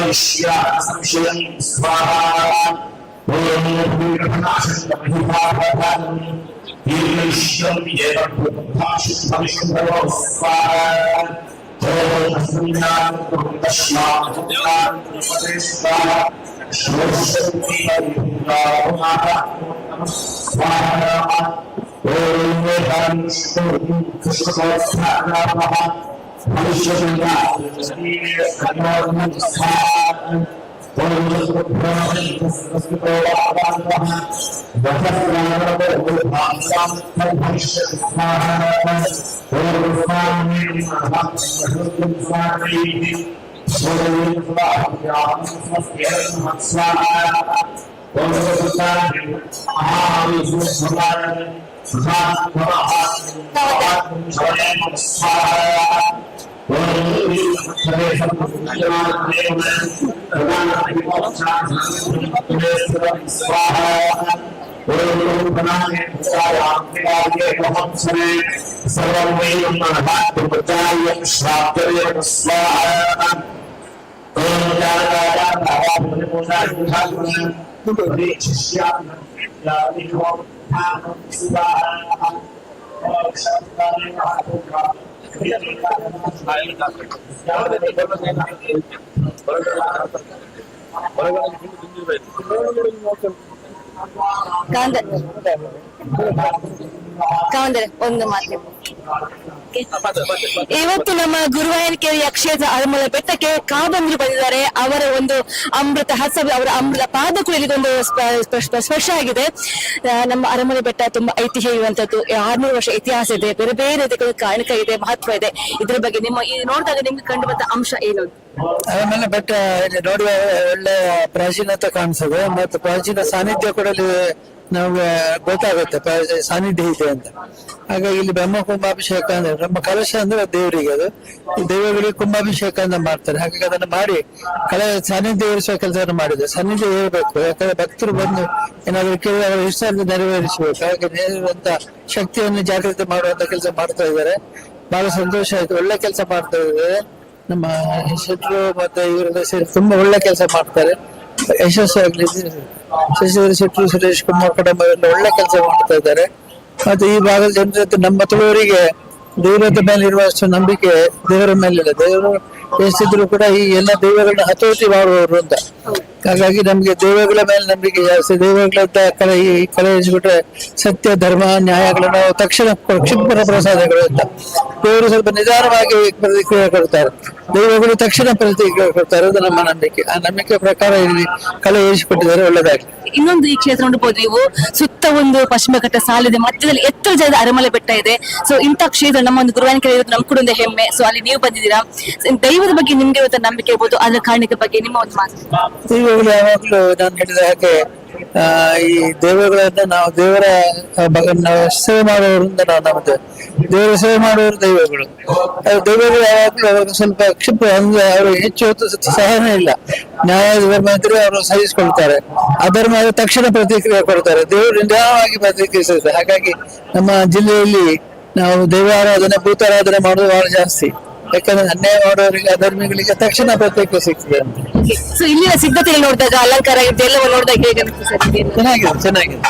ಕಾಂದ ಕಾಂದರೆ ಒಂದು ಮಾತು. ಇವತ್ತು ನಮ್ಮ ಗುರುವಾಯನಕೆರೆಯ ಕ್ಷೇತ್ರ ಅರಮಲೆ ಬೆಟ್ಟಕ್ಕೆ ಕಾದಂಬರಿ ಬಂದಿದ್ದಾರೆ. ಅವರ ಒಂದು ಅಮೃತ ಹಸ, ಅವರ ಅಮೃತ ಪಾದ ಕೂಡ ಇಲ್ಲಿಗೊಂದು ಸ್ಪರ್ಶ ಆಗಿದೆ. ನಮ್ಮ ಅರಮನೆ ಬೆಟ್ಟ ತುಂಬಾ ಐತಿಹ್ಯ ಇರುವಂತದ್ದು. 600 ವರ್ಷ ಇತಿಹಾಸ ಇದೆ. ಬೇರೆ ಬೇರೆ ಇದಕ್ಕೆ ಕಾರಣಿಕ ಇದೆ, ಮಹತ್ವ ಇದೆ. ಇದ್ರ ಬಗ್ಗೆ ನಿಮ್ಮ ಈ ನೋಡಿದಾಗ ನಿಮ್ಗೆ ಕಂಡು ಬಂದ ಅಂಶ ಏನು? ಆಮೇಲೆ ಬೆಟ್ಟ ಇಲ್ಲಿ ನೋಡುವ ಒಳ್ಳೆ ಪ್ರಾಚೀನತೆ ಕಾಣಿಸ್ತದೆ ಮತ್ತು ಪ್ರಾಚೀನ ಸಾನ್ನಿಧ್ಯ ಕೂಡ ಇಲ್ಲಿ ನಮ್ಗೆ ಗೊತ್ತಾಗುತ್ತೆ, ಸಾನ್ನಿಧ್ಯ ಇದೆ ಅಂತ. ಹಾಗಾಗಿ ಇಲ್ಲಿ ಬ್ರಹ್ಮ ಕುಂಭಾಭಿಷೇಕ ಅಂದ್ರೆ ಬ್ರಹ್ಮ ಕಲಶ ಅಂದ್ರೆ ದೇವರಿಗೆ, ಅದು ಈ ದೇವಗಳಿಗೆ ಕುಂಭಾಭಿಷೇಕ ಅಂತ ಮಾಡ್ತಾರೆ. ಹಾಗಾಗಿ ಅದನ್ನು ಮಾಡಿ ಕಲೆ ಸಾನ್ನಿಧ್ಯ ಇರಿಸುವ ಕೆಲಸವನ್ನು ಮಾಡಿದೆ. ಸಾನ್ನಿಧ್ಯ ಇರಬೇಕು, ಯಾಕಂದ್ರೆ ಭಕ್ತರು ಬಂದು ಏನಾದ್ರು ಕೇಳಿದ್ರೆ ಅವರ ಇಷ್ಟ ನೆರವೇರಿಸಬೇಕು. ಹಾಗೆ ನೆರವೇರುವಂತ ಶಕ್ತಿಯನ್ನು ಜಾಗೃತಿ ಮಾಡುವಂತ ಕೆಲಸ ಮಾಡ್ತಾ ಇದ್ದಾರೆ. ಬಹಳ ಸಂತೋಷ ಆಯ್ತು. ಒಳ್ಳೆ ಕೆಲಸ ಮಾಡ್ತಾ ಇದ್ದಾರೆ. ನಮ್ಮ ಶೆಟ್ರು ಮತ್ತೆ ಇವರೆಲ್ಲ ಸೇರಿ ತುಂಬಾ ಒಳ್ಳೆ ಕೆಲಸ ಮಾಡ್ತಾರೆ. ಯಶಸ್ಸು ಆಗ್ಲಿ. ಶಶಿಧರ್ ಶೆಟ್ರು, ಸುರೇಶ್ ಕುಮಾರ್ ಕಡಂಬ ಎಲ್ಲ ಒಳ್ಳೆ ಕೆಲಸ ಮಾಡ್ತಾ ಇದ್ದಾರೆ. ಮತ್ತೆ ಈ ಭಾಗದ ಜನರ ಜೊತೆ ನಮ್ಮ ತುಳುವರಿಗೆ ದೇವರದ ಮೇಲೆ ಇರುವಷ್ಟು ನಂಬಿಕೆ ದೇವರ ಮೇಲೆ ಇಲ್ಲ. ದೇವರು ಎಷ್ಟಿದ್ರು ಕೂಡ ಈ ಎಲ್ಲ ದೈವಗಳನ್ನ ಹತೋಟಿ ಮಾಡುವವರು ಅಂತ. ಹಾಗಾಗಿ ನಮ್ಗೆ ದೈವಗಳ ಮೇಲೆ ನಂಬಿಕೆ ಜಾಸ್ತಿ. ದೈವಗಳಂತ ಕಲೆ ಈ ಕಲೆ ಇಸ್ಬಿಟ್ರೆ ಸತ್ಯ, ಧರ್ಮ, ನ್ಯಾಯಗಳನ್ನು ನಾವು ತಕ್ಷಣ ಕ್ಷಿಪ್ರ ಪ್ರಸಾದಗಳು ಅಂತ. ದೇವರು ಸ್ವಲ್ಪ ನಿಧಾನವಾಗಿ ಪ್ರತಿಕ್ರಿಯೆ ಕೊಡ್ತಾರೆ, ದೈವಗಳು ತಕ್ಷಣ ಪ್ರತಿಕ್ರಿಯೆ ಕೊಡ್ತಾರೆ. ಅದು ನಮ್ಮ ನಂಬಿಕೆ. ಆ ನಂಬಿಕೆ ಪ್ರಕಾರ ಇಲ್ಲಿ ಕಲೆ ಏರಿಸಿಕೊಟ್ಟಿದ್ದಾರೆ. ಒಳ್ಳೆದಾಗ್ಲಿ. ಇನ್ನೊಂದು, ಈ ಕ್ಷೇತ್ರ ನೋಡಬಹುದು ನೀವು, ಸುತ್ತ ಒಂದು ಪಶ್ಚಿಮ ಘಟ್ಟ ಸಾಲಿದೆ, ಮಧ್ಯದಲ್ಲಿ ಎತ್ತರ ಜಾಗದ ಅರಮಲೆ ಬೆಟ್ಟ ಇದೆ. ಸೊ ಇಂಥ ಕ್ಷೇತ್ರ ನಮ್ಮ ಒಂದು ಗುರುವಾಯನಕೆರೆ ಇರೋದು ನಮ್ ಕೂಡ ಒಂದು ಹೆಮ್ಮೆ. ಸೊ ಅಲ್ಲಿ ನೀವು ಬಂದಿದ್ದೀರಾ. So, ದೈವದ ಬಗ್ಗೆ ನಿಮ್ಗೆ ಇವತ್ತು ನಂಬಿಕೆ ಇರ್ಬೋದು, ಅದರ ಕಾರಣಕ್ಕೆ ಬಗ್ಗೆ ನಿಮ್ಮ ಒಂದು ಮಾತು. ದೈವಗಳು ಯಾವಾಗಲೂ ನಾನು ಹೇಳಿದ ಹಾಗೆ ಈ ದೈವಗಳನ್ನ ನಾವು ದೇವರ ನಾವು ಸೇವೆ ಮಾಡುವವರಿಂದ ನಾವು ನಂಬುತ್ತೇವೆ. ದೇವರ ಸೇವೆ ಮಾಡುವವರು ದೈವಗಳು. ಆ ದೈವಗಳು ಯಾವಾಗಲೂ ಅವ್ರಿಗೆ ಸ್ವಲ್ಪ ಕ್ಷಿಪ್ರ ಅಂದ್ರೆ ಅವರು ಹೆಚ್ಚು ಹೊತ್ತು ಸಹನೆ ಇಲ್ಲ. ನ್ಯಾಯ ಧರ್ಮ ಇದ್ರೆ ಅವರು ಸಹಿಸಿಕೊಳ್ತಾರೆ, ಅಧರ್ಮ ಆದ್ರೆ ತಕ್ಷಣ ಪ್ರತಿಕ್ರಿಯೆ ಕೊಡ್ತಾರೆ. ದೇವರು ನಿಧಾನವಾಗಿ ಪ್ರತಿಕ್ರಿಯಿಸುತ್ತೆ. ಹಾಗಾಗಿ ನಮ್ಮ ಜಿಲ್ಲೆಯಲ್ಲಿ ನಾವು ದೈವಾರಾಧನೆ, ಭೂತಾರಾಧನೆ ಮಾಡೋದು ಬಹಳ ಜಾಸ್ತಿ. ಯಾಕಂದ್ರೆ ಅನ್ಯಾಯ ಮಾಡೋರಿಗೆ, ಅಧರ್ಮಿಗಳಿಗೆ ತಕ್ಷಣ ಪ್ರತಿಕ್ರಿಯೆ ಸಿಗ್ತದೆ ಅಂತ. ಸೊ ಇಲ್ಲಿನ ಸಿದ್ಧತೆ ನೋಡಿದಾಗ, ಅಲಂಕಾರ ಇದೆಲ್ಲವೂ ನೋಡಿದಾಗ ಹೇಗೆ ಅನಿಸ್ತು ಸರ್ ನಿಮ್ಗೆ? ಚೆನ್ನಾಗಿದೆ, ಚೆನ್ನಾಗಿದೆ.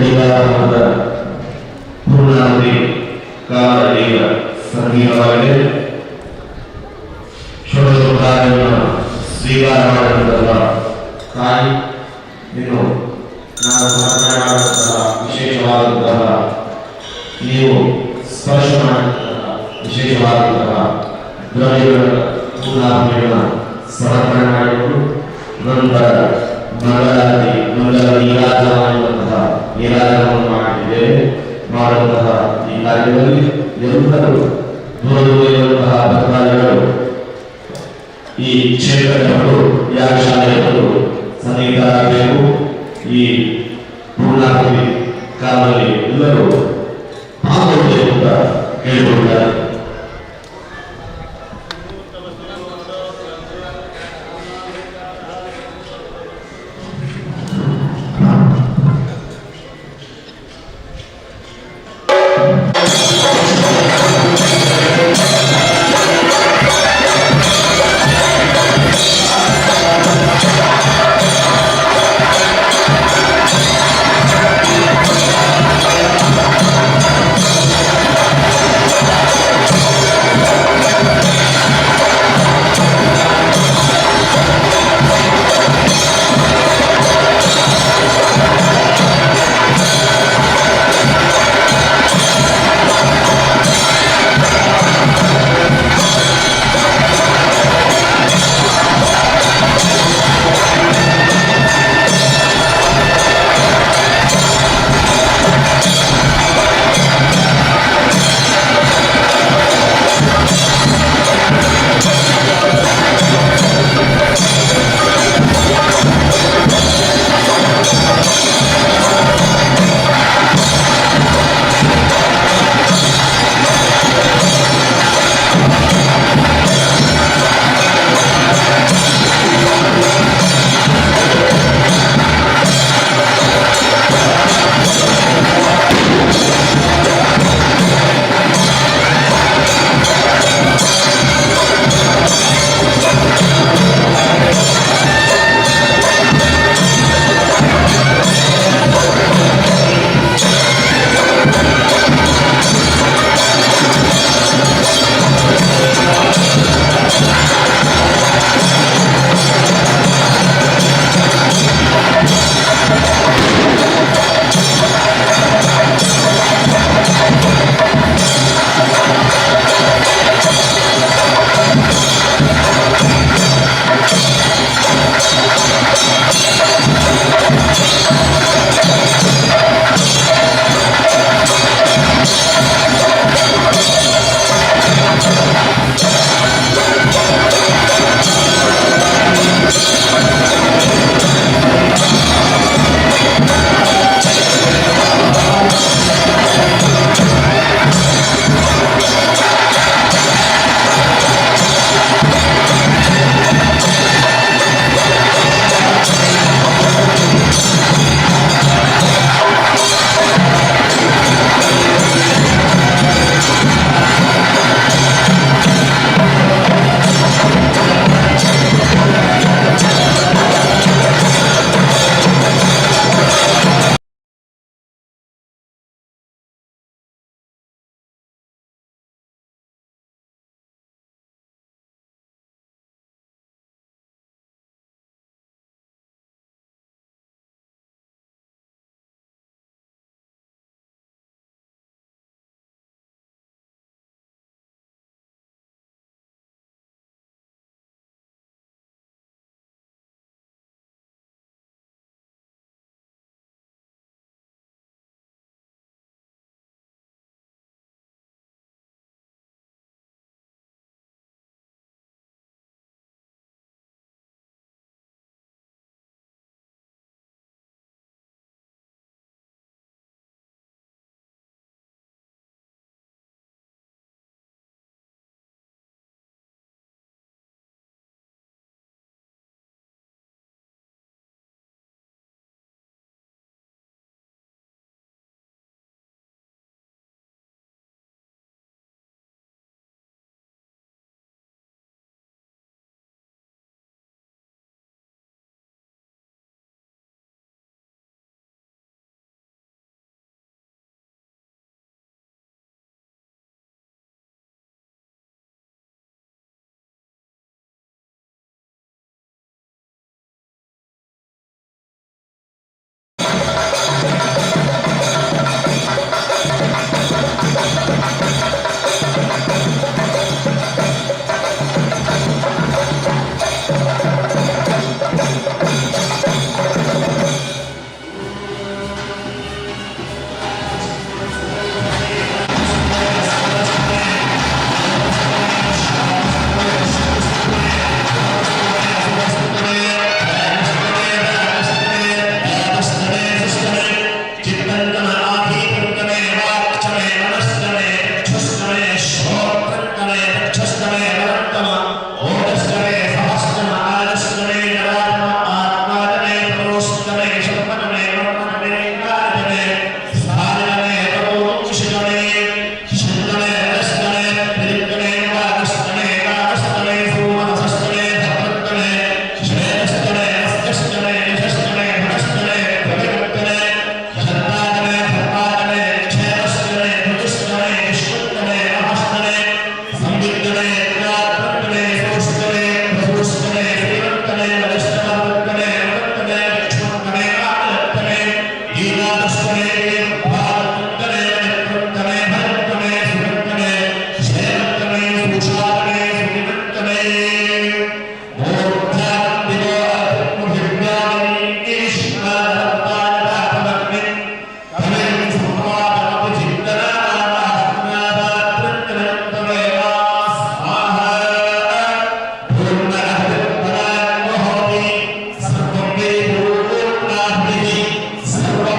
ಚಂಡಿಕಾ ಪೂರ್ಣಾವಧಿ ಕಾಲ ಈಗ ಸಂಗೀತವಾಗಿದೆ. ಷೋಡಶೋಪಚಾರವನ್ನು ಸ್ವೀಕಾರ ಮಾಡಿದಂತಹ ತಾಯಿ, ಇನ್ನು ನಾನು ಸಮರ್ಪಣೆ ಮಾಡುವಂತಹ ವಿಶೇಷವಾದಂತಹ, ನೀವು ಸ್ಪರ್ಶ ಮಾಡಿದಂತಹ ವಿಶೇಷವಾದಂತಹ ದ್ರವ್ಯಗಳ ಪೂರ್ಣಾಹುತಿಯನ್ನು ಸಮರ್ಪಣೆ ಮಾಡಿಕೊಂಡು, ನಂತರ ಮಂಗಳಾರತಿ, ಮಂಗಳ ನೀರಾಜನ ಎನ್ನುವಂತಹ ನೀರಾಜನವನ್ನು ಮಾಡಿದ್ದೇವೆ. ಮಾಡುವಂತಹ ಈ ಕಾರ್ಯದಲ್ಲಿ ಎಲ್ಲರೂ, ದೂರ ದೂರ ಇರುವಂತಹ ಭಕ್ತಾದಿಗಳು, ಈ ಕ್ಷೇತ್ರದವರು, ಯಾಗಶಾಲೆಯವರು ಸನ್ನಿಹಿತರಾಗಬೇಕು. ಈ ಪೂರ್ಣಾಹುತಿ ಕಾಲದಲ್ಲಿ ಎಲ್ಲರೂ ಪಾಲ್ಗೊಳ್ಳಬೇಕು ಅಂತ ಕೇಳಿಕೊಳ್ಳುತ್ತಾರೆ.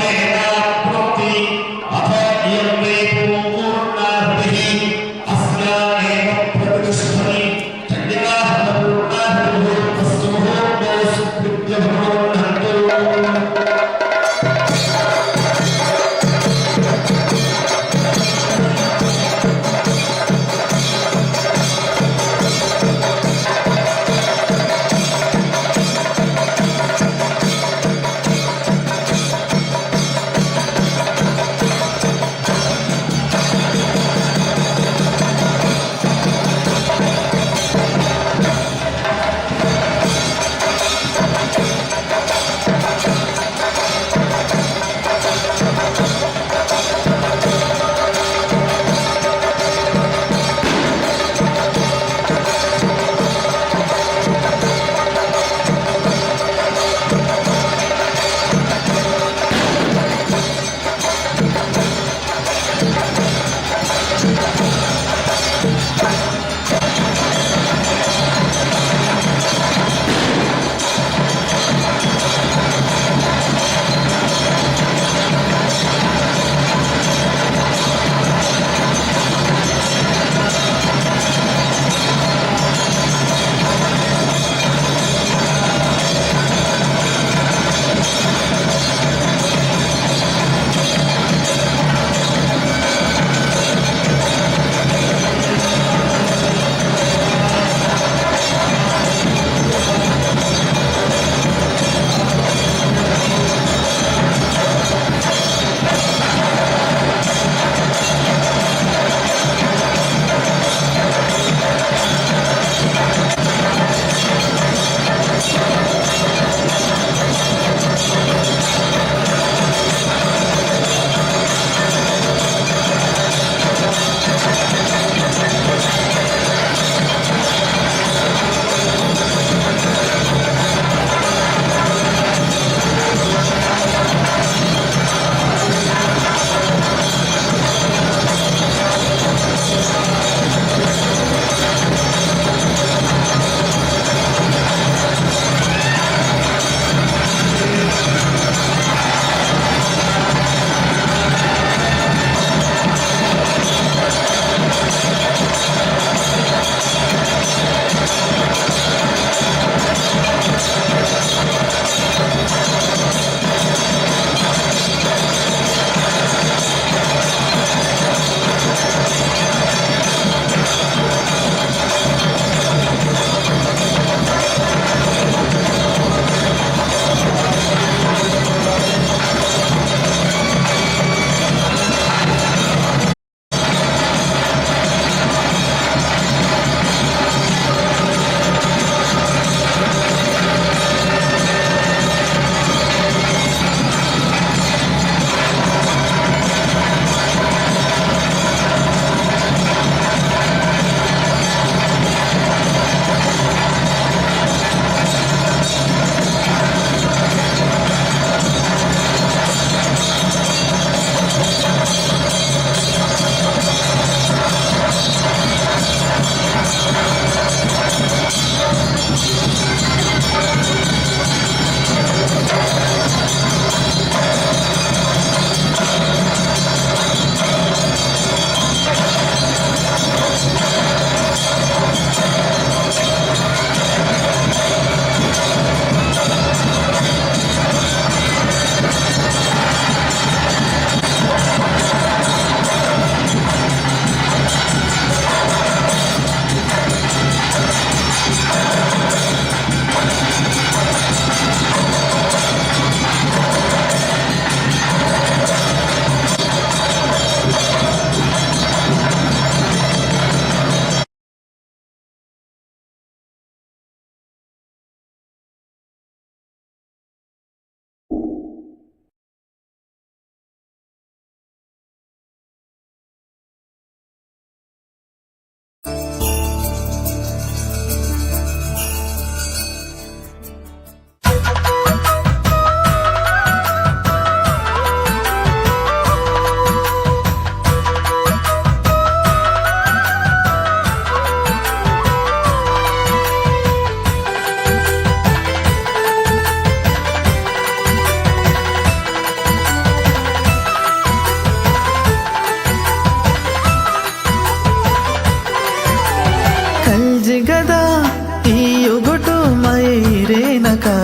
ಸರ್ವಮೇವಾಪ್ನೋತಿ.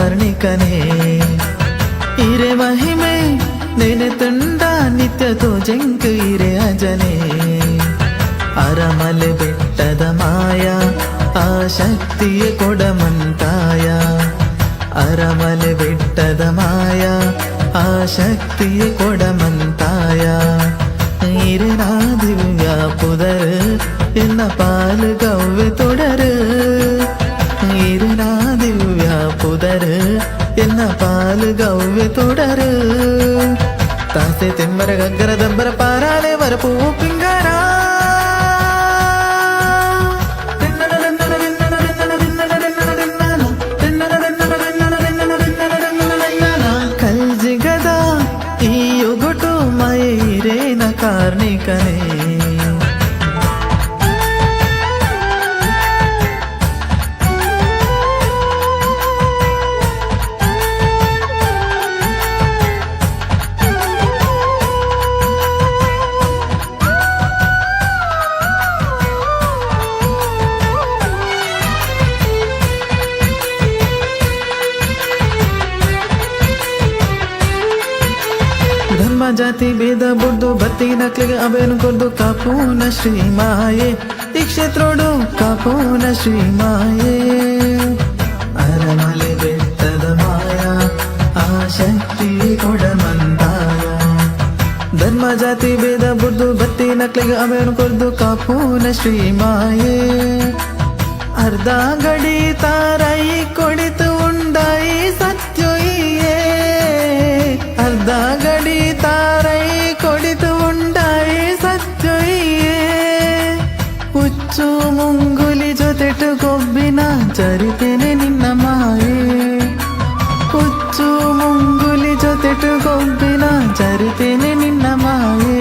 ಕಾರ್ಣಿಕನೇ. ಇರೆ ಮಹಿಮೆ ನೆನೆ ತುಂಡ ನಿತ್ಯ ತೋಜೆಂಕ್ ಇರೆ ಅಜನೆ. ಅರಮಲೆ ಬೆಟ್ಟದ ಮಾಯ ಆ ಶಕ್ತಿಯ ಕೊಡಮಂತಾಯ. ಅರಮಲೆ ಬೆಟ್ಟದ ಮಾಯ ಆ ಶಕ್ತಿಯ ಕೊಡಮಂತಾಯ. ಇರೆನಾ ದಿವ್ಯ ಪುದರ್ ಎನ್ನ ಪಾಲು ಗವ್ವೆ ತೊಡರು. ಇರೆನಾ ದಿವ್ಯ ಪುದರ್ ಎನ್ನ ಪಾಲು ಗವ್ವೆ ತೊಡರು. ತಾಸೆ ತೆಮ್ಮರ ಗಗ್ಗರ ದಬ್ಬರ ಪಾರಾಲೆ ವರಪೂ ಪಿಂಗಾರ. ಕಲ್ಜಿಗದ ಈ ಒಗಟು ಮೈರೇನ ಕಾರ್ಣಿಕನೇ. ಧರ್ಮ ಜಾತಿ ಭೇದ ಬುಡ್ದು ಬತ್ತಿ ನಕ್ಲಿಗೆ ಅವೇನು ಕೊರ್ದು ಕಾಪೂನ ಶ್ರೀಮಾಯೆ. ಈ ಕ್ಷೇತ್ರೋಡು ಕಾಪೂನ ಶ್ರೀಮಾಯೆ. ಅರಮಲೆ ಬೆಟ್ಟದ ಮಾಯ ಆ ಶಕ್ತಿ ಕೊಡಮಂತಾಯ. ಧರ್ಮ ಜಾತಿ ಭೇದ ಬುಡ್ದು ಬತ್ತಿ ನಕ್ಲಿಗೆ ಅವೇನು ಕೊರ್ದು ಕಾಪೂನ ಶ್ರೀಮಾಯೆ. ಅರ್ಧ ಗಡಿ ತಾರೈ ಕೊಡಿತು ಉಂಡಾಯಿ ಸತ್ಯೊಯ್ಯೇ. ಅರ್ಧ ಗಡಿ ತಾರೈ ಕೊಡಿತು ಉಂಡಾಯಿ ಸತ್ಯೊಯ್ಯೇ. ಹುಚ್ಚು ಮುಂಗುಲಿ ಜೊತೆಟು ಕೊಬ್ಬಿನ ಚರಿತೆನೆ ನಿನ್ನ ಮಾಯೆ. ಹುಚ್ಚು ಮುಂಗುಲಿ ಜೊತೆಟು ಕೊಬ್ಬಿನ ಚರಿತೆನೆ ನಿನ್ನ ಮಾಯೆ.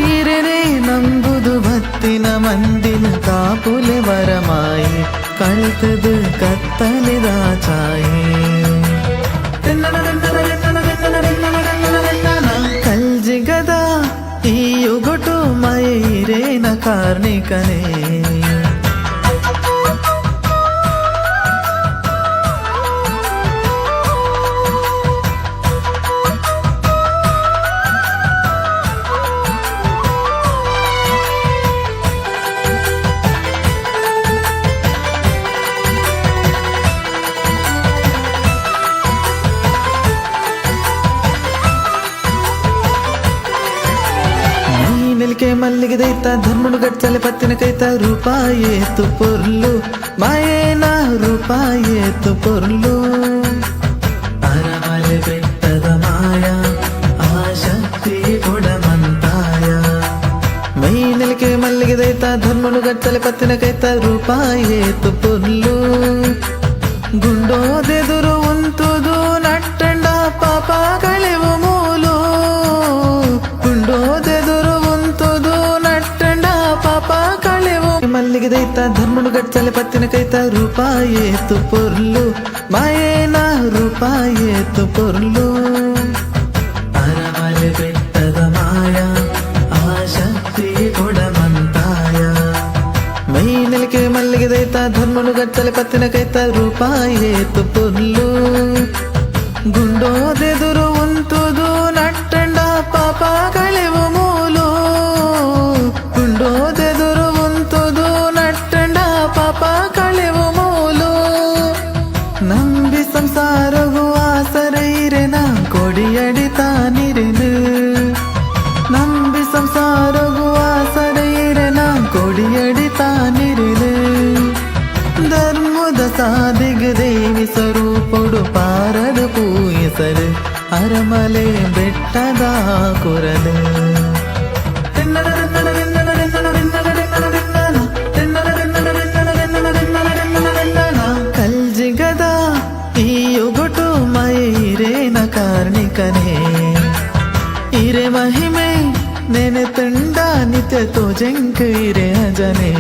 ಈರನೆ ನಂಬುದು ಭತ್ತಿನ ಮಂದಿನ ಕಾಪುಲೆ ವರಮಾಯಿ. ಕಳ್ತದು ಕತ್ತಲಿದ ಛಾಯೆ. ಕಲ್ಜಿಗದ ಈ ಒಗಟು ಮೈರೇನ ಕಾರ್ಣಿಕನೇ. ನೆಲಿಕೆ ಮಲ್ಲಿಗೆ ದೈತ ಧರ್ಮನು ಗಚ್ಚಲೆ ಪತ್ತಿನ ಕೈತ ರೂಪಾಯೇತು ಪೊರ್ಲು ಮಾಯೇನ ರೂಪಾಯೇತು ಪೊರ್ಲು. ಅರಮಲೆ ಬೆಟ್ಟದ ಮಾಯ ಆ ಶಕ್ತಿ ಕೊಡಮಂತಾಯ. ಮೈ ನೆಲಿಕೆ ಮಲ್ಲಿಗೆ ದೈತ ಧರ್ಮನು ಗಚ್ಚಲೆ ಪತ್ತಿನ ಕೈತ ರೂಪಾಯೇತು ಪೊರ್ಲು. ಗುಂಡೋದೆದುರು ಉಂತುದು ನಟ್ಟಂಡ ಪಾಪ ಕಳೆವು ಮೂಲು. ಗುಂಡೋದೆದುರು ಉಂತುದು ನಟ್ಟಂಡ ಪಾಪ ಕಳೆವು. ಮಲ್ಲಿಗೆ ದೈತ ಧರ್ಮನು ಗಚ್ಚಲೆ ಪತ್ತಿನ ಕೈತ ರೂಪಾಯೇತು ಪೊರ್ಲು ಮಾಯೇನ ರೂಪಾಯೇತು ಪೊರ್ಲು. ಅರಮಲೆ ಬೆಟ್ಟದ ಮಾಯ ಆ ಶಕ್ತಿ ಕೊಡಮಂತಾಯ. ಮೈ ನೆಲಿಕೆ ಮಲ್ಲಿಗೆ ದೈತ ಧರ್ಮನು ಗಚ್ಚಲೆ ಪತ್ತಿನ ಕೈತ ರೂಪಾಯೇತು ಪೊರ್ಲು. ಗುಂಡೋದೆದುರು ಉಂತುದು ನಟ್ಟಂಡ ಪಾಪ ಕಳೆವು ಮೂಲು. ಗುಂಡೋದೆದುರು ಉಂತುದು ನಟ್ಟಂಡ ಪಾಪ ಕಳೆವು ಮೂಲು. ನಂಬಿ ಸಂಸಾರಗು ಆಸರೈರೆನ ಕೊಡಿಯಡಿ ತಾನಿರೆನು. ನಂಬಿ ಸಂಸಾರಗು ಆಸರೈರೆನ ಕೊಡಿಯಡಿ ತಾನಿರೆನು. ಧರ್ಮದ ಸಾದಿಗ ದೇವಿ ಸ್ವರೂಪೊಡು ಪಾರದ ಪೂಯಿಸಲು ಅರಮಲೆ ಬೆಟ್ಟದ ಕೊರಲು. ಕಲ್ಜಿಗದ ಈ ಒಗಟು ಮೈರೇನ ಕಾರ್ಣಿಕನೇ. ಇರೆ ಮಹಿಮೆ ನೆನೆ ತುಂಡ ನಿತ್ಯ ತೋಜೆಂಕ್ ಇರೆ ಅಜನೇ.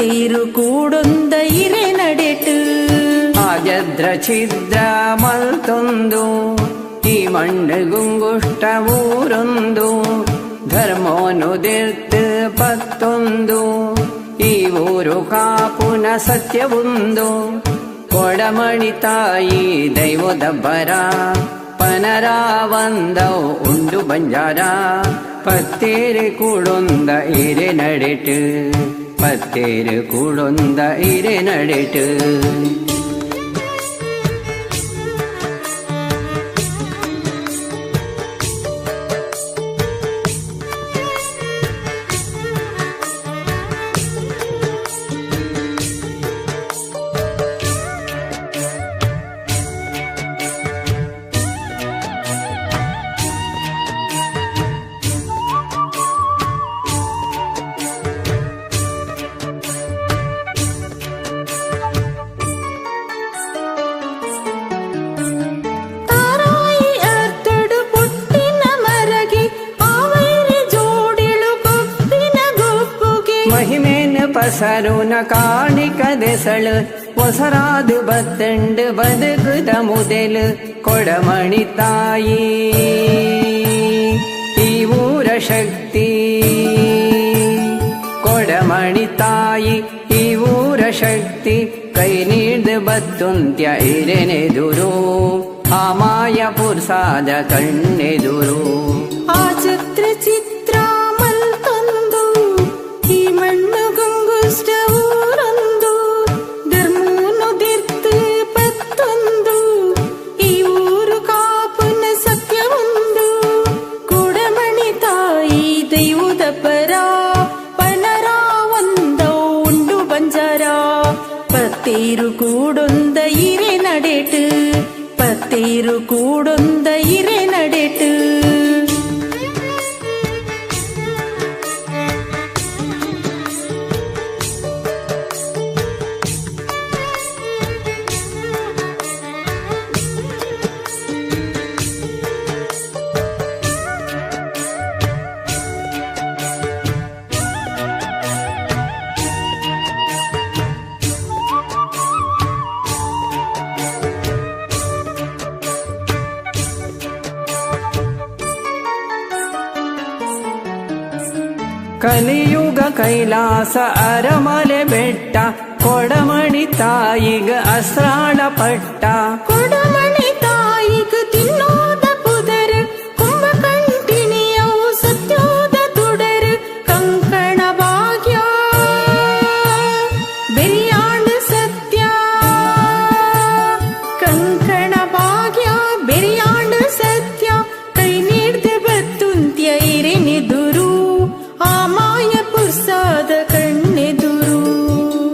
ಪತ್ತೇರು ಕೂಡೊಂದ ಇರೆ ನಡೆಟು. ಆಜದ್ರ ಛಿದ್ರ ಮಲ್ತೊಂದು ಈ ಮಣ್ಣು ಗುಂಗುಷ್ಟ ಊರೊಂದು, ಧರ್ಮೋನು ದಿರ್ತ್ ಪತ್ತೊಂದು ಈ ಊರು ಕಾಪುನ ಸತ್ಯವುಂದು. ಕೊಡಮಣಿ ತಾಯಿ ದೈವದ ಬರ ಪನರಾವಂದವು ಉಂಡು ಬಂಜಾರ, ಪತ್ತೇರು ಕೂಡೊಂದ ಇರೆ ನಡೆಟು, ಪತ್ತೇರು ಕೂಡೊಂದ ಇರೆ ನಡೆಟು. ತಾರಾಯಿ ಅರ್ತಡು ಪುಟ್ಟಿನ ಮರಗೆ, ಆವೈರೆ ಜೋಡಿಳು ಗೊಪ್ಪಿನ ಗೊಪ್ಪುಗೆ. ಮಹಿಮೇನ ಪಸರುನ ಕಾಣಿಕ ದೆಸಳು, ಒಸರಾದು ಬತ್ತಂಡು ಬದುಕುದ ಮುದೆಲು. ಕೊಡಮಣಿ ತಾಯಿ ಈ ಊರ ಶಕ್ತಿ, ಕೊಡಮಣಿ ತಾಯಿ ಈ ಊರ ಶಕ್ತಿ. ಕೈ ನೀಡ್ದು ಬತ್ತುಂತ್ಯ ಇರೆನೆದುರು, ಆ ಮಾಯ ಪುರ್ಸಾದ ಕಣ್ಣೆದುರು. ಆ ಚಿತ್ರ ಚಿತ್ರ ಮಲ್ತೊಂದು ಈ ಮಣ್ಣು ಗುಂಗುಷ್ಟ ಊರೊಂದು, ಧರ್ಮೂನು ದಿರ್ತು ಪತ್ತೊಂದು ಈ ಊರು ಕಾಪುನ ಸತ್ಯವೊಂದು. ಕೊಡಮಣಿ ತಾಯಿ ದೈವದ ಪರ ಪನರ ಒಂದೋ ಉಂಡು ಬಂಜಾರ, ಪತ್ತೇರು ಕೂಡೊಂದ ಇರೆ ನಡೆಟು, ಪತ್ತೇರು ಕೂಡೊಂದ ಇರೆ ನಡೆಟು. ಕಲಿಯುಗ ಕೈಲಾಸ ಅರಮಲೆ ಬೆಟ್ಟ, ಕೊಡಮಣಿ ತಾಯಿಗ ಅಸ್ರಾಳ ಪಟ್ಟ. ಕೊಡಮಣಿ ತಾಯಿಗ್ ತಿನ್ನೋದ ಪುದರ್, ಕುಂಭಕಂಟಿಣಿಯವು ಸತ್ಯೋದ ತುಡರ್. ಕಂಕಣ ಭಾಗ್ಯ ಬೆರಿಯಾಂಡ್ ಸತ್ಯ, ಕಂಕಣ ಭಾಗ್ಯ ಬೆರಿಯಾಂಡ್ ಸತ್ಯ. ಕೈ ನೀಡ್ದು ಬತ್ತುಂತ್ಯ ಇರೆನೆದುರು, ಆ ಮಾಯ ಪುರ್ಸಾದ ಕಣ್ಣೆದುರು.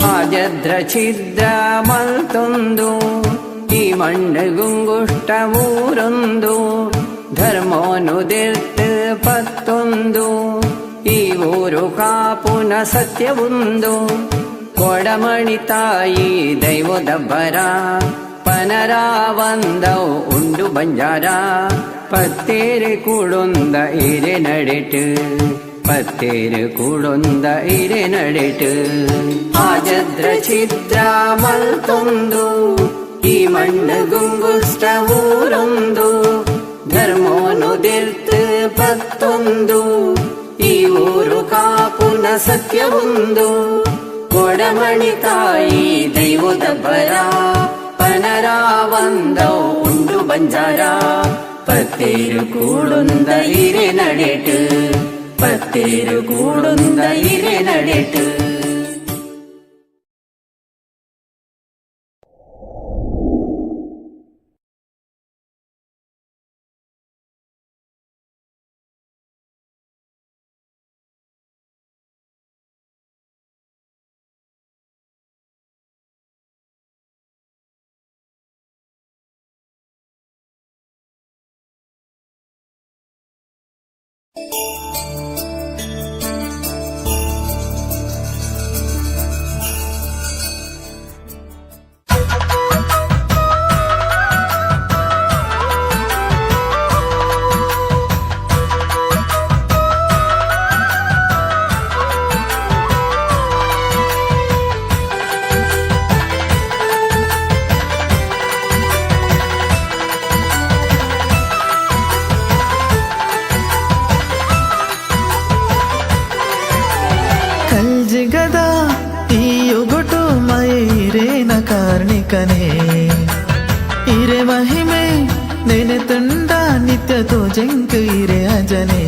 ಆಜದ್ರ ಛಿದ್ರ ಮಲ್ತೊಂದು ಈ ಮಣ್ಣು ಗುಂಗುಷ್ಟ ಊರೊಂದು, ಧರ್ಮೋನು ದಿರ್ತ್ ಪತ್ತೊಂದು ಈ ಊರು ಕಾಪುನ ಸತ್ಯವುಂದು. ಕೊಡಮಣಿ ತಾಯಿ ದೈವದ ಬರ ಪನರಾವಂದವು ಉಂಡು ಬಂಜಾರ, ಪತ್ತೇರು ಕೂಡೊಂದ ಇರೆ ನಡೆಟು, ಪತ್ತೇರು ಕೂಡೊಂದ ಇರೆ ನಡೆಟು. ಆಜದ್ರ ಛಿದ್ರ ಮಲ್ತೊಂದು ಈ ಮಣ್ಣು ಗುಂಗುಷ್ಟ ಊರೊಂದು, ಧರ್ಮೋನು ದಿರ್ತ್ ಪತ್ತೊಂದು ಈ ಊರು ಕಾಪುನ ಸತ್ಯವೊಂದು. ಕೊಡಮಣಿ ತಾಯಿ ದೈವದ ಬರ ಪನರಾವಂದವು ಉಂಡು ಬಂಜಾರ, ಪತ್ತೇರು ಕೂಡೊಂದ ಇರೆ ನಡೆಟು, ಪತ್ತೇರು ಕೂಡೊಂದ ಇರೆ ನಡೆಟು. ಕಾರ್ಣಿಕನೇ ಇರೆ ಮಹಿಮೆ ನೆನೆ ತುಂಡ ನಿತ್ಯ ತೋಜಂಕ ಇರೆ ಅಜನೆ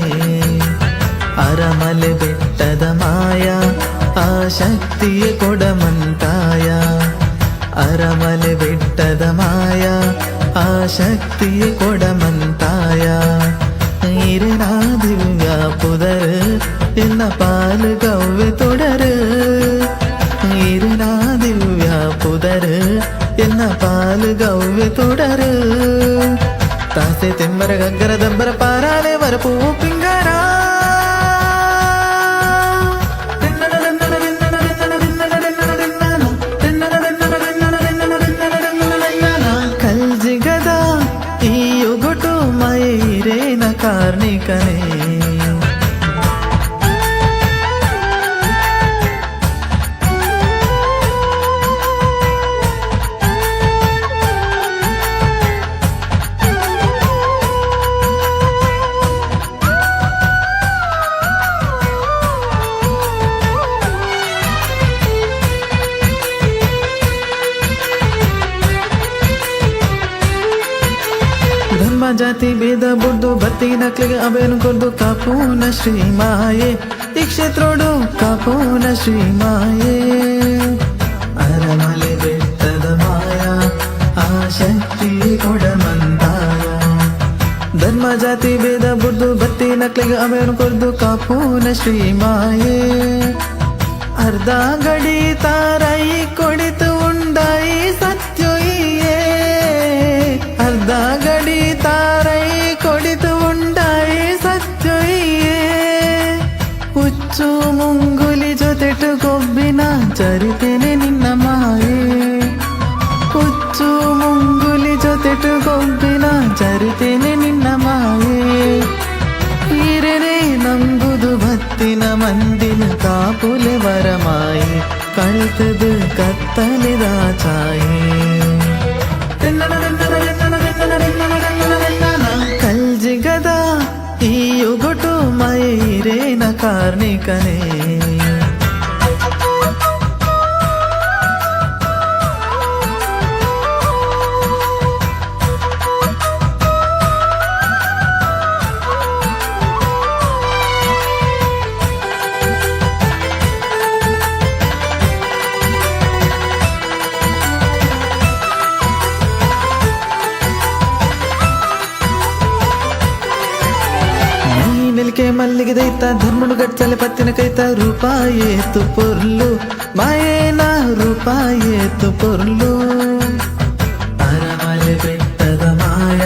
ಅರಮಲೆ ಬೆಟ್ಟದ ಮಾಯ ಆ ಶಕ್ತಿಯ ಕೊಡಮಂತಾಯ ಅರಮಲೆ ಬೆಟ್ಟದ ಮಾಯ ಆ ಶಕ್ತಿಯ ಕೊಡಮಂತಾಯ ಇರೆನಾ ದಿವ್ಯ ಪುದರ್ ಎನ್ನ ಪಾಲು ಗವ್ವೆ ತೊಡರು ಇರೆನಾ ದಿವ್ಯ ಪುದರ್ ಎನ್ನ ಪಾಲು ಗವ್ವೆ ತೊಡರು ತಾಸೆ ತೆಮ್ಮರ ಗಗ್ಗರ ದಬ್ಬರ ಪಾರಾಲೆ ವರಪೂ ಪಿಂಗರ. ಕಲ್ಜಿಗದ ಈ ಒಗಟು ಮೈರೇನ ಕಾರ್ಣಿಕನೇ. ಧರ್ಮ ಜಾತಿ ಭೇದ ಬುಡ್ದು ಬತ್ತಿ ನಕ್ಲಿಗೆ ಅಭಯನು ಕೊರ್ದು ಕಾಪೂನ ಶ್ರೀ ಮಾಯೆ ಈ ಕ್ಷೇತ್ರೋಡು ಕಾಪೂನ ಶ್ರೀ ಮಾಯೆ ಅರಮಲೆ ಬೆಟ್ಟದ ಮಾಯ ಆ ಶಕ್ತಿ ಕೊಡಮಂತಾಯ. ಧರ್ಮ ಜಾತಿ ಭೇದ ಬುಡ್ದು ಬತ್ತಿ ನಕ್ಲಿಗೆ ಅಭಯನು ಕೊರ್ದು ಕಾಪೂನ ಶ್ರೀ ಮಾಯೆ. ಅರ್ಧ ಗಡಿ ತಾರೈ ಕೊಡಿತು ಉಂಡಾಯಿ ಸತ್ಯೊಯ್ಯೇ. ಅರ್ಧ ಗಡಿ ತಾರೈ ಕೊಡಿತು ಉಂಡಾಯಿ ಸತ್ಯೊಯ್ಯೇ. ಹುಚ್ಚು ಮುಂಗುಲಿ ಜೊತೆಟು ಕೊಬ್ಬಿನ ಚರಿತೆನೆ ನಿನ್ನ ಮಾಯೆ. ಹುಚ್ಚು ಮುಂಗುಲಿ ಜೊತೆಟು ಕೊಬ್ಬಿನ ಚರಿತೆನೆ ನಿನ್ನ ಮಾಯೆ. ಈರನೆ ನಂಬುದು ಭತ್ತಿನ ಮಂದಿನ ಕಾಪುಲೆ ವರಮಾಯಿ ಕಳ್ತದು ಕತ್ತಲಿದ ಛಾಯೆ. ಕಲ್ಜಿಗದ ಈ ಒಗಟು ಮೈರೇನ ಕಾರ್ಣಿಕನೇ. ನೆಲಿಕೆ ಮಲ್ಲಿಗೆ ದೈತ ಧರ್ಮನು ಗಚ್ಚಲೆ ಪತ್ತಿನ ಕೈತ ರೂಪಾಯೇತು ಪೊರ್ಲು ಮಾಯೇನ ರೂಪಾಯೇತು ಪೊರ್ಲು. ಅರಮಲೆ ಬೆಟ್ಟದ ಮಾಯ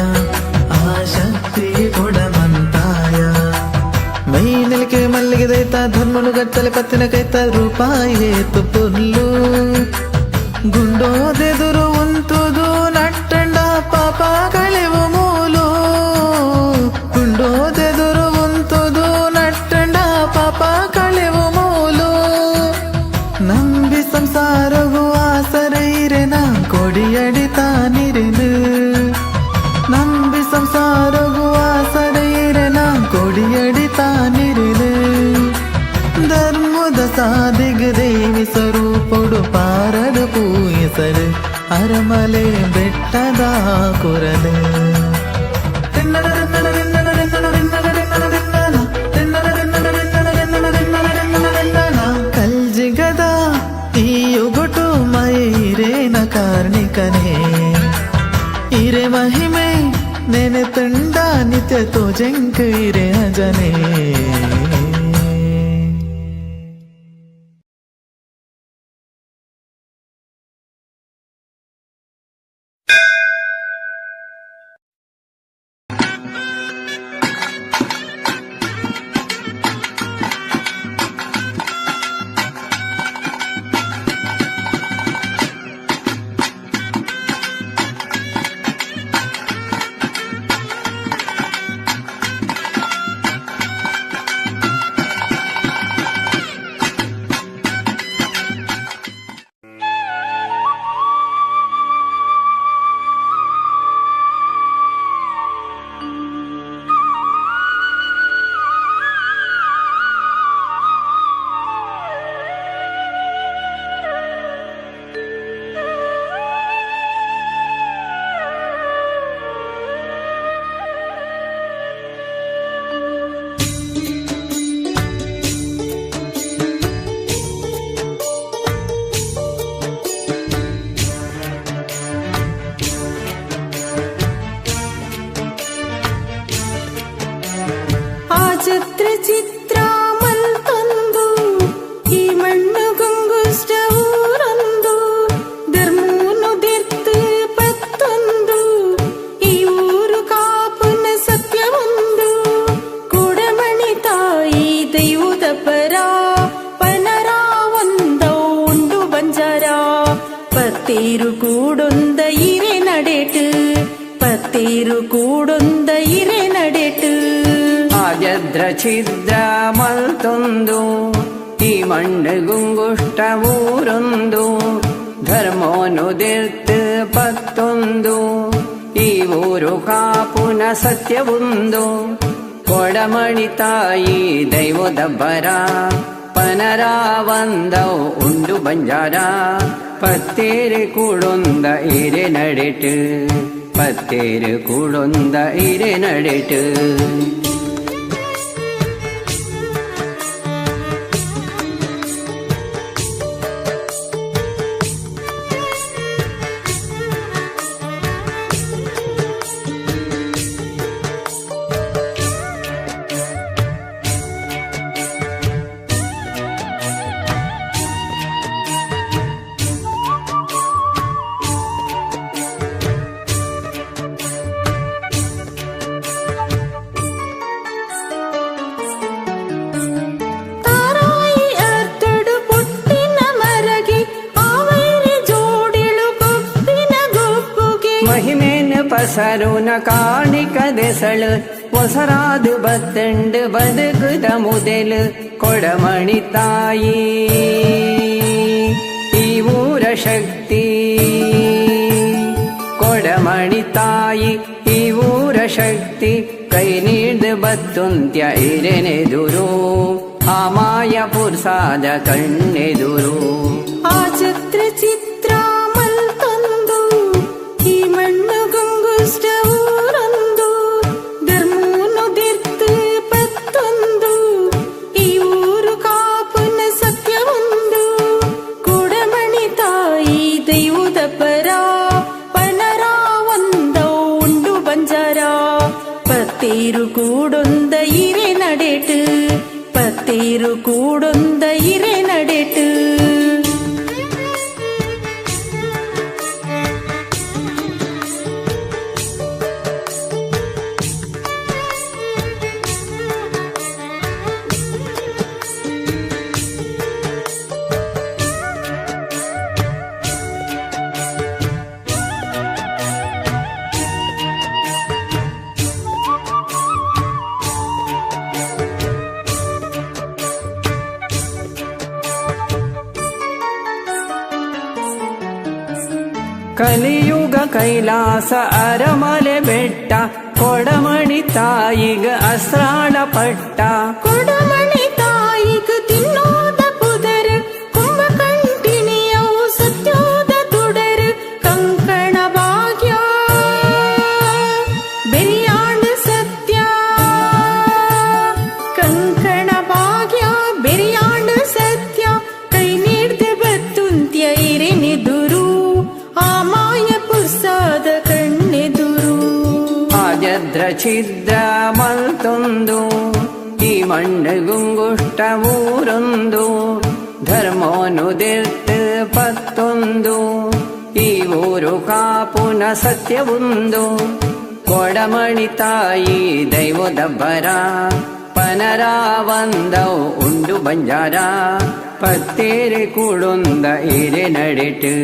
ಆ ಶಕ್ತಿ ಕೊಡಮಂತಾಯ. ಮೈ ನೆಲಿಕೆ ಮಲ್ಲಿಗೆ ದೈತ ಧರ್ಮನು ಗಚ್ಚಲೆ ಪತ್ತಿನ ಕೈತ ರೂಪಾಯೇತು ಪೊರ್ಲು. ಗುಂಡೋದೆದುರು ಉಂತುದು ನಟ್ಟಂಡ ಪಾಪ ಕಳೆವು ಮೂಲು. ಗುಂಡೋದೆದುರು ಉಂತುದು ನಟ್ಟಂಡ ಪಾಪ ಕಳೆವು ಮೂಲು. ನಂಬಿ ಸಂಸಾರಗು ಆಸರೈರೆನ ಕೊಡಿಯಡಿ ತಾನಿರೆನು. ನಂಬಿ ಸಂಸಾರಗು ಆಸರೈರೆನ ಕೊಡಿಯಡಿ ತಾನಿರೆನು. ಧರ್ಮದ ಸಾದಿಗ ದೇವಿ ಸ್ವರೂಪೊಡು ಪಾರದ ಪೂಯಸರು ಅರಮಲೆ ಬೆಟ್ಟದ ಕೊರಲು. ಕಲ್ಜಿಗದ ಈ ಒಗಟು ಮೈರೇನ ಕಾರ್ಣಿಕನೇ. ಇರೆ ಮಹಿಮೆ ನೆನೆ ತುಂಡ ನಿತ್ಯ ತೋಜಂಕ ಇರೆ ಅಜನೇ. ಚಿತ್ರ ಮಲ್ತೊಂದು ಈ ಮಣ್ಣು ಗುಂಗುಷ್ಟ ಊರೊಂದು ಧರ್ಮೂನು ದಿರ್ತು ಪತ್ತೊಂದು ಈ ಊರು ಕಾಪುನ ಸತ್ಯವೊಂದು ಕೊಡಮಣಿ ತಾಯಿ ದೈವದ ಪರ ಪನರ ಒಂದೌ ಉಂಡು ಬಂಜಾರ ಪತ್ತೇರು ಕೂಡೊಂದ ಇರೆ ನಡೆಟು ಪತ್ತೇರು ಕೂಡೊಂದ ಇರೆ ನಡೆಟು. ಆಜದ್ರ ಛಿದ್ರ ಮಲ್ತೊಂದು ಈ ಮಣ್ಣು ಗುಂಗುಷ್ಟ ಊರೊಂದು ಧರ್ಮೋನು ದಿರ್ತು ಪತ್ತೊಂದು ಈ ಊರು ಕಾಪುನ ಸತ್ಯವೊಂದು ಕೊಡಮಣಿ ತಾಯಿ ದೈವದ ಬರ ಪನರಾವಂದೌ ಉಂಡು ಬಂಜಾರ ಪತ್ತೇರು ಕೂಡೊಂದ ಇರೆ ನಡೆಟು ಪತ್ತೇರು ಕೂಡೊಂದ ಇರೆ ನಡೆಟು. ತಾರಾಯಿ ಅರ್ತಡು ಪುಟ್ಟಿನ ಮರಗೆ ಆವೈರಿ ಜೋಡಿಳು ಗೊಪ್ಪಿನ ಗೊಪ್ಪುಗೆ. ಮಹಿಮೇನ ಪಸರುನ ಕಾಣಿಕ ದೆಸಳು ಒಸರಾದು ಬತ್ತಂಡು ಬದುಕುದ ಮುದೆಲು ಕೊಡಮಣಿ ತಾಯಿ ಈ ಊರ ಶಕ್ತಿ ಕೊಡಮಣಿ ತಾಯಿ ಈ ಊರ ಶಕ್ತಿ ಕೈ ನೀಡ್ದು ಬತ್ತುಂತ್ಯ ಇರೆನೆದುರು ಆ ಮಾಯ ಪುರ್ಸಾದ ಕಣ್ಣೆದುರು. ಆ ಚಿತ್ರ ಚಿತ್ರ ಮಲ್ತೊಂದು ಈ ಮಣ್ಣು ಗುಂಗುಷ್ಟ ಊರೊಂದು ಧರ್ಮೂನು ದಿರ್ತು ಪತ್ತೊಂದು ಈ ಊರು ಕಾಪುನ ಸತ್ಯವೊಂದು ಕೊಡಮಣಿ ತಾಯಿ ದೈವದ ಪರ ಪನರ ಒಂದೌ ಉಂಡು ಬಂಜಾರ ಪತ್ತೇರು ಕೂಡೊಂದ ಇರೆ ನಡೆಟು ಪತ್ತೇರು ಕೂಡೊಂದ ಇರೆ ನಡೆಟು. ಕಲಿಯುಗ ಕೈಲಾಸ ಅರಮಲೆ ಬೆಟ್ಟ ಕೊಡಮಣಿ ತಾಯಿಗ ಅಸ್ರಾಳ ಪಟ್ಟ. ಕೊಡಮಣಿ ತಾಯಿಗ ತಿನ್ನೋದ ಪುದರ್ ಕುಂಭಕಂಟಿಣಿಯವು ಸತ್ಯೋದ ತುಡರ್ ಕಂಕಣ ಭಾಗ್ಯ ಬೆರಿಯಾಣ ಸತ್ಯ ಕಂಕಣ ಭಾಗ್ಯ ಬೆರಿಯಾಣ ಸತ್ಯ ಕೈ ನೀಡ್ದೆ ಬತ್ತುಂತ್ಯ ಇರೆನೆದುರು ಆ ಮಾಯ ಪುರ್ಸಾದ ಕಣ್ಣೆದುರು. ಆಜದ್ರ ಛಿದ್ರ ಮಲ್ತೊಂದು ಈ ಮಣ್ಣು ಗುಂಗುಷ್ಟ ಊರೊಂದು ಧರ್ಮೋನು ದಿರ್ತು ಪತ್ತೊಂದು ಈ ಊರು ಕಾಪುನ ಸತ್ಯವೊಂದು ಕೊಡಮಣಿ ತಾಯಿ ದೈವದ ಬರ ಪನರಾವಂದೌ ಉಂಡು ಬಂಜಾರ ಪತ್ತೇರು ಕೂಡೊಂದ ಇರೆ ನಡೆಟು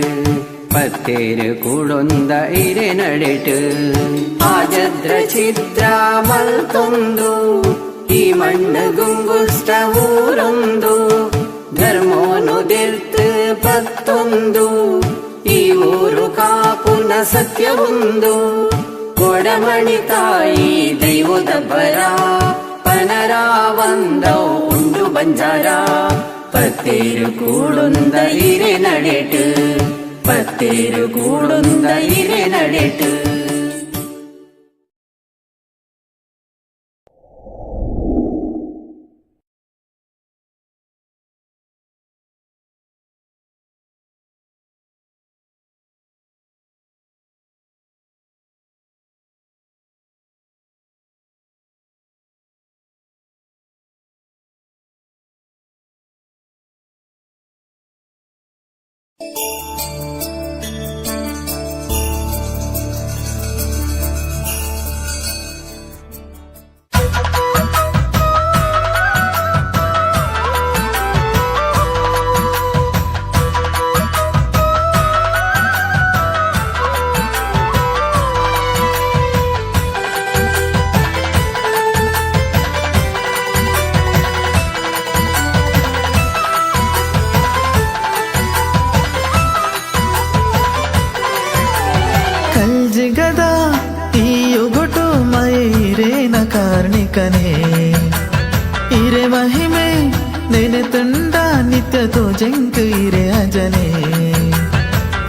ಪತ್ತೇರು ಕೂಡೊಂದ ಇರೆ ನಡೆಟು. ಆಜದ್ರ ಛಿದ್ರ ಮಲ್ತೊಂದು ಈ ಮಣ್ಣು ಗುಂಗುಷ್ಟ ಊರೊಂದು ಧರ್ಮೋನು ದಿರ್ತು ಪತ್ತೊಂದು ಈ ಊರು ಕಾಪುನ ಸತ್ಯವೊಂದು ಕೊಡಮಣಿ ತಾಯಿ ದೈವದ ಬರ ಪನರಾವಂದೌ ಉಂಡು ಬಂಜಾರ ಪತ್ತೇರು ಕೂಡೊಂದ ಇರೆ ನಡೆಟು ಪತ್ತೇರು ಕೂಡೊಂದ ಇರೆ ನಡೆಟು. ಕಲ್ಜಿಗದ ಈ ಒಗಟು ಮೈರೇನ ಕಾರ್ಣಿಕನೇ ಇರೆ ಮಹಿಮೆ ನೆನೆ ತುಂಡ ನಿತ್ಯ ತೋಜಂಕು ಇರೆ ಅಜನೆ.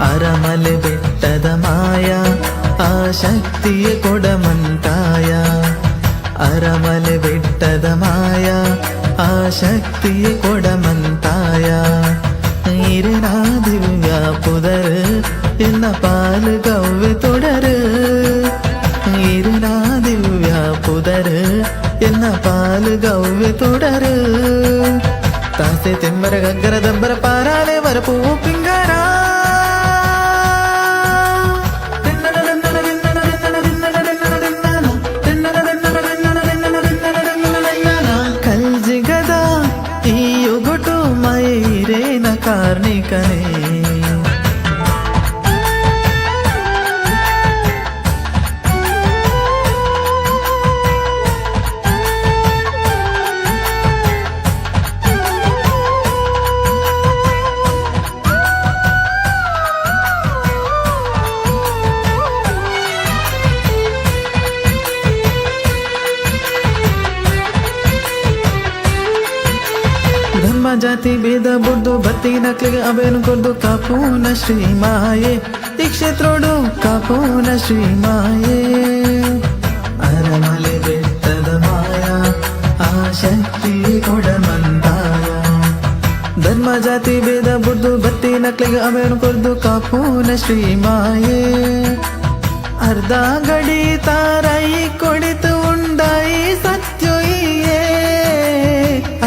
ಅರಮಲೆ ಬೆಟ್ಟದ ಮಾಯ ಆ ಶಕ್ತಿಯ ಕೊಡಮಂತಾಯ. ಅರಮಲೆ ಬೆಟ್ಟದ ಮಾಯ ಆ ಶಕ್ತಿಯ ಕೊಡಮಂತಾಯ. ಇರೆನಾ ದಿವ್ಯ ಪುದರ್ ಎನ್ನ ಪಾಲು ಗವ್ವೆ ತೊಡರು. ಇರೆನಾ ದಿವ್ಯ ಪುದರ್ ಎನ್ನ ಪಾಲು ಗವ್ವೆ ತೊಡರು. ತಾಸೆ ತೆಮ್ಮರ ಗಗ್ಗರ ದಬ್ಬರ ಪಾರಾಲೆ ವರಪು ಪಿಂಗರ. ಕಲ್ಜಿಗದ ಈ ಒಗಟು ಮೈರೇನ ಕಾರ್ಣಿಕನೇ. ಧರ್ಮ ಜಾತಿ ಭೇದ ಬುಡ್ದು ಬತ್ತಿನಕ್ಲಿಗೆ ಅವೇನು ಕೊಡ್ದು ಕಾಪೂನ ಶ್ರೀ ಮಾಯೆ. ಈ ಕ್ಷೇತ್ರೋಡು ಕಾಪೂನ ಶ್ರೀ ಮಾಯೆ. ಅರಮಲೆ ಬೆಟ್ಟದ ಮಾಯ ಆ ಶಕ್ತಿ ಕೊಡಮಂತಾಯ. ಧರ್ಮ ಜಾತಿ ಭೇದ ಬುಡ್ದು ಬತ್ತಿನಕ್ಲಿಗೆ ಅವೇನು ಕೊಡ್ದು ಕಾಪೂನ ಶ್ರೀ ಮಾಯೆ. ಅರ್ಧ ಗಡಿ ತಾರೈ ಕೊಡಿತು ಉಂಡಾಯಿ ಸತ್ಯೊಯ್ಯೇ.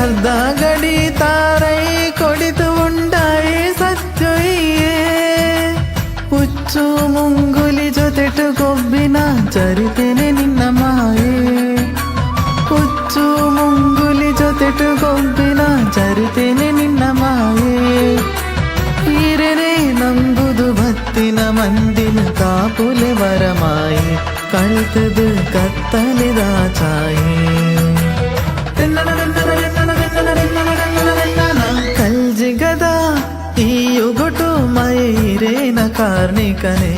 ಅರ್ಧ ಗಡಿ ತಾರೈ ಕೊಡಿತು ಉಂಡಾಯಿ ಸತ್ಯೊಯ್ಯೇ. ಹುಚ್ಚು ಮುಂಗುಲಿ ಜೊತೆಟು ಕೊಬ್ಬಿನ ಚರಿತೆನೆ ನಿನ್ನ ಮಾಯೆ. ಹುಚ್ಚು ಮುಂಗುಲಿ ಜೊತೆಟು ಕೊಬ್ಬಿನ ಚರಿತೆನೆ ನಿನ್ನ ಮಾಯೆ. ಈರನೆ ನಂಬುದು ಭತ್ತಿನ ಮಂದಿನ ಕಾಪುಲೆ ವರಮಾಯಿ. ಕಳ್ತದು ಕತ್ತಲಿದ ಛಾಯೆ. ಕಲ್ಜಿಗದ ಈ ಒಗಟು ಮೈರೇನ ಕಾರ್ಣಿಕನೇ.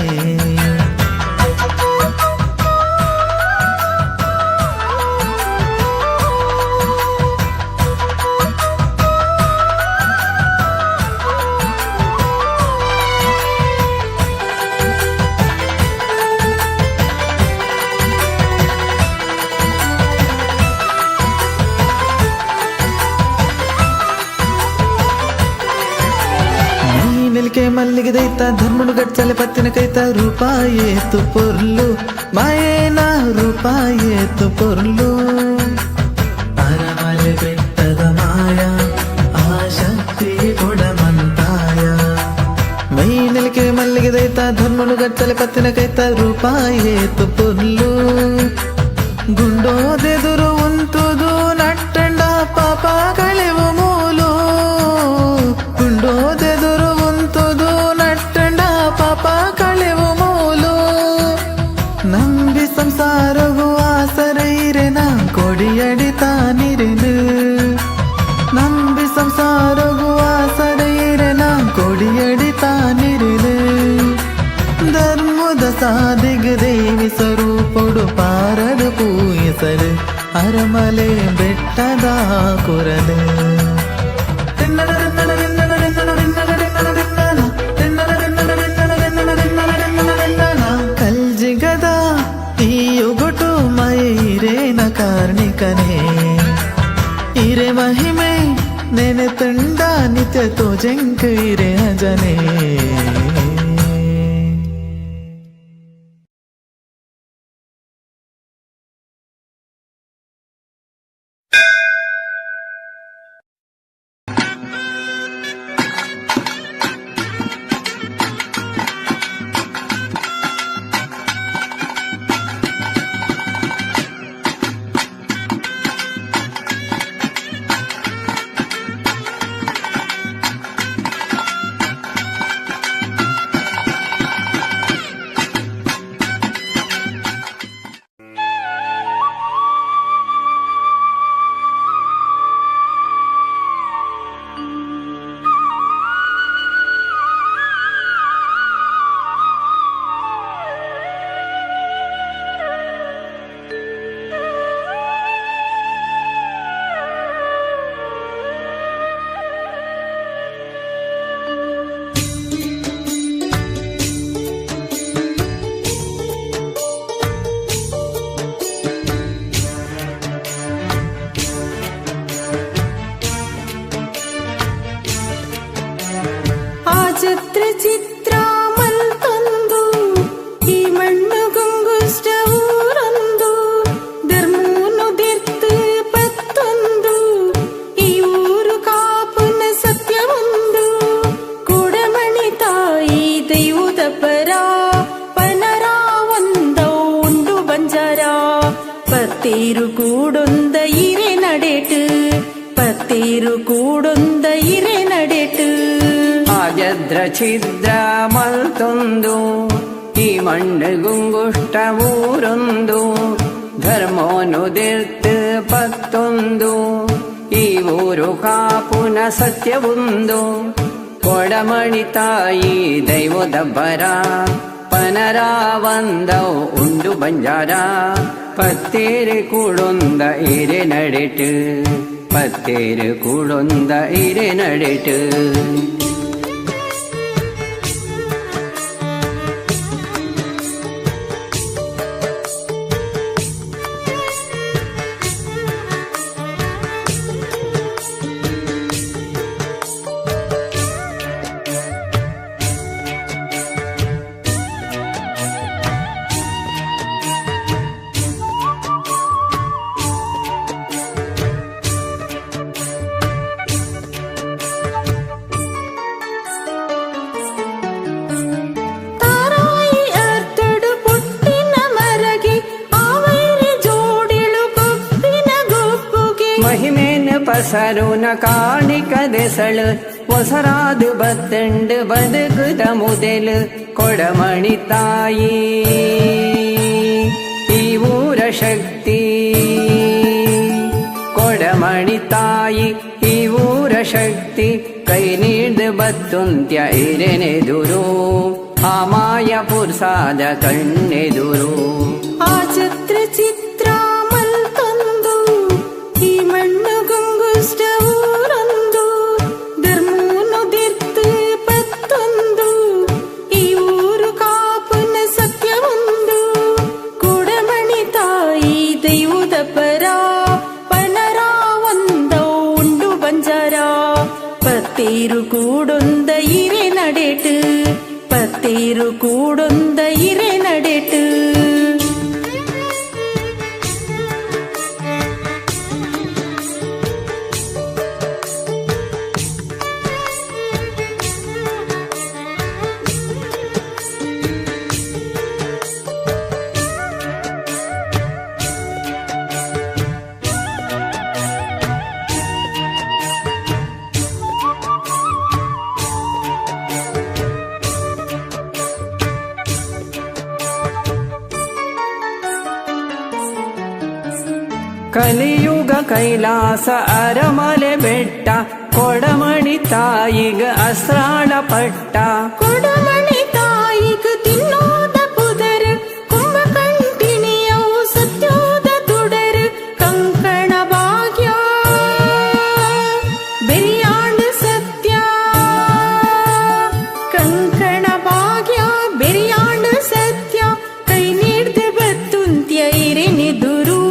ನೆಲಿಕೆ ಮಲ್ಲಿಗೆ ದೈತ ಧರ್ಮನು ಗಚ್ಚಲೆ ಪತ್ತಿನ ಕೈತ ರೂಪಾಯೇತು ಪೊರ್ಲು ಮಾಯೇನ ರೂಪಾಯೇತು ಪೊರ್ಲು. ಅರಮಲೆ ಬೆಟ್ಟದ ಮಾಯ ಆ ಶಕ್ತಿ ಕೊಡಮಂತಾಯ. ಮೈ ನೆಲಿಕೆ ಮಲ್ಲಿಗೆ ದೈತ ಧರ್ಮನು ಗಚ್ಚಲೆ ಪತ್ತಿನ ಕೈತ ರೂಪಾಯೇತು ಪೊರ್ಲು. ಗುಂಡೋದೆದುರು ಉಂತುದು ನಟ್ಟಂಡ ಪಾಪ ಕಳೆವು ಮೂಲು. ಗುಂಡೋದೆದುರು ಉಂತುದು ನಟ್ಟಂಡ ಪಾಪ ಕಳೆವು ಮೂಲು. ನಂಬಿ ಸಂಸಾರಗು ಆಸರೈರೆನ ಕೊಡಿಯಡಿ ತಾನಿರೆನು. ನಂಬಿ ಸಂಸಾರಗು ಆಸರೈರೆನ ಕೊಡಿಯಡಿ ತಾನಿರೆನು. ಧರ್ಮದ ಸಾದಿಗ ದೇವಿ ಸ್ವರೂಪೊಡು ಪಾರದ ಪೂಯಿಸಲು ಅರಮಲೆ ಬೆಟ್ಟದ ಕೊರಲು. ಕಲ್ಜಿಗದ ಈ ಒಗಟು ಮೈರೇನ ಕಾರ್ಣಿಕನೇ. ಇರೆ ಮಹಿಮೆ ನೆನೆ ತುಂಡ ನಿತ್ಯ ತೋಜಂಕ ಇರೆ ಅಜನೇ. ಚಿತ್ರ ಮಲ್ತೊಂದು ಈ ಮಣ್ಣು ಗುಂಗುಷ್ಟ ಊರೊಂದು ಧರ್ಮೂನು ದಿರ್ತು ಪತ್ತೊಂದು ಈ ಊರು ಕಾಪುನ ಸತ್ಯವೊಂದು ಕೊಡಮಣಿ ತಾಯಿ ದೈವದ ಪರ ಪನರ ಒಂದೌ ಉಂಡು ಬಂಜಾರ ಪತ್ತೇರು ಕೂಡೊಂದ ಇರೆ ನಡೆಟು ಪತ್ತೇರು ಕೂಡೊಂದ ಇರೆ ನಡೆಟು. ಆಜದ್ರ ಛಿದ್ರ ಮಲ್ತೊಂದು ಈ ಮಣ್ಣು ಗುಂಗುಷ್ಟ ಊರೊಂದು ಧರ್ಮೋನು ದಿರ್ತು ಪತ್ತೊಂದು ಈ ಊರು ಕಾಪುನ ಸತ್ಯವೊಂದು ಕೊಡಮಣಿ ತಾಯಿ ದೈವದ ಬರ ಪನರಾವಂದೌ ಉಂಡು ಬಂಜಾರ ಪತ್ತೇರು ಕೂಡೊಂದ ಇರೆ ನಡೆಟು ಪತ್ತೇರು ಕೂಡೊಂದ ಇರೆ ನಡೆಟು. ತಾರಾಯಿ ಅರ್ತಡು ಪುಟ್ಟಿನ ಮರಗೆ ಆವೈರಿ ಜೋಡಿಳು ಗೊಪ್ಪಿನ ಗೊಪ್ಪುಗೆ. ಮಹಿಮೇನ ಪಸರುನ ಕಾಣಿಕ ದೆಸಳು ಒಸರಾದು ಬತ್ತಂಡು ಬದುಕುದ ಮುದೆಲು ಕೊಡಮಣಿ ತಾಯಿ ಈ ಊರ ಶಕ್ತಿ ಕೊಡಮಣಿ ತಾಯಿ ಈ ಊರ ಶಕ್ತಿ ಕೈ ನೀಡ್ದು ಬತ್ತುಂತ್ಯ ಇರೆನೆದುರು ಆ ಮಾಯ ಪುರ್ಸಾದ ಕಣ್ಣೆದುರು. ಆ ಚಿತ್ರ ಚಿತ್ರ ಮಲ್ತೊಂದು ಈ ಮಣ್ಣು ಗುಂಗುಷ್ಟ ಊರೊಂದು ಧರ್ಮೂನು ದಿರ್ತು ಪತ್ತೊಂದು ಈ ಊರು ಕಾಪುನ ಸತ್ಯವೊಂದು ಕೊಡಮಣಿ ತಾಯಿ ದೈವದ ಪರ ಪನರ ಒಂದೌ ಉಂಡು ಬಂಜಾರ ಪತ್ತೇರು ಕೂಡೊಂದ ಇರೆ ನಡೆಟು ಪತ್ತೇರು ಕೂಡೊಂದ ಇರೆ ನಡೆಟು. ಕಲಿಯುಗ ಕೈಲಾಸ ಅರಮಲೆ ಬೆಟ್ಟ ಕೊಡಮಣಿ ತಾಯಿಗ ಅಸ್ರಾಳ ಪಟ್ಟ. ಕೊಡಮಣಿ ತಾಯಿಗ್ ತಿನ್ನೋದ ಪುದರ್ ಕುಂಭಕಂಟಿಣಿಯವು ಸತ್ಯೋದ ತುಡರ್ ಕಂಕಣ ಭಾಗ್ಯ ಬೆರಿಯಾಣ ಸತ್ಯ ಕಂಕಣ ಭಾಗ್ಯ ಬೆರಿಯಾಣ ಸತ್ಯ ಕೈ ನೀಡ್ದ ಬತ್ತುಂತ್ಯ ಇರೆನೆದುರು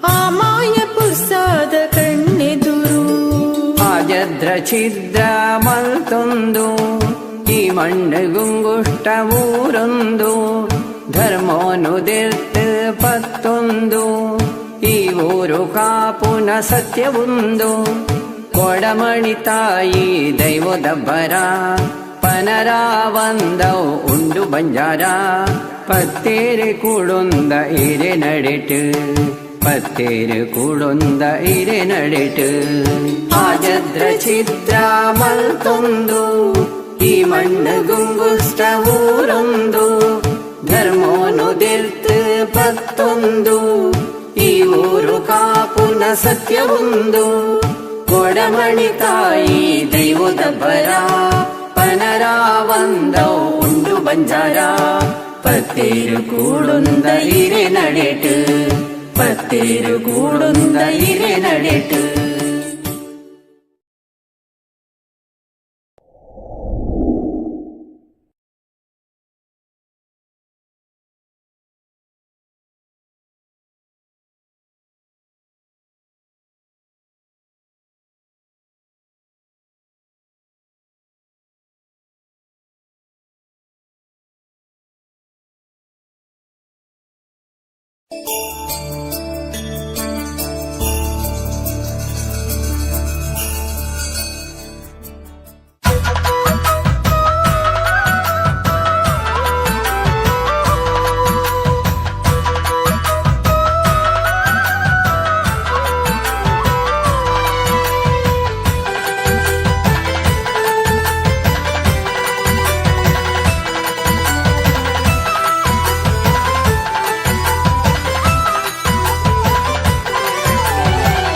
ಆ ಮಾಯ ಪುರ್ಸಾದ ಕಣ್ಣೆದುರು. ಆಜದ್ರ ಛಿದ್ರ ಮಲ್ತೊಂದು ಈ ಮಣ್ಣು ಗುಂಗುಷ್ಟ ಊರೊಂದು ಧರ್ಮೋನು ದಿರ್ತು ಪತ್ತೊಂದು ಈ ಊರು ಕಾಪುನ ಸತ್ಯವೊಂದು ಕೊಡಮಣಿ ತಾಯಿ ದೈವದ ಬರ ಪನರಾವಂದೌ ಉಂಡು ಬಂಜಾರ ಪತ್ತೇರು ಕೂಡೊಂದ ಇರೆ ನಡೆಟು ಪತ್ತೇರು ಕೂಡೊಂದ ಇರೆ ನಡೆಟು. ಆಜದ್ರ ಛಿದ್ರ ಮಲ್ತೊಂದು ಈ ಮಣ್ಣು ಗುಂಗುಷ್ಟ ಊರೊಂದು ಧರ್ಮೋನು ದಿರ್ತು ಪತ್ತೊಂದು ಈ ಊರು ಕಾಪುನ ಸತ್ಯವೊಂದು ಕೊಡಮಣಿ ತಾಯಿ ದೈವದ ಬರ ಪನರಾವಂದೌ ಉಂಡು ಬಂಜಾರ ಪತ್ತೇರು ಕೂಡೊಂದ ಇರೆ ನಡೆಟು ಪತ್ತೇರು ಕೂಡೊಂದ ಇರೆ ನಡೆಟು.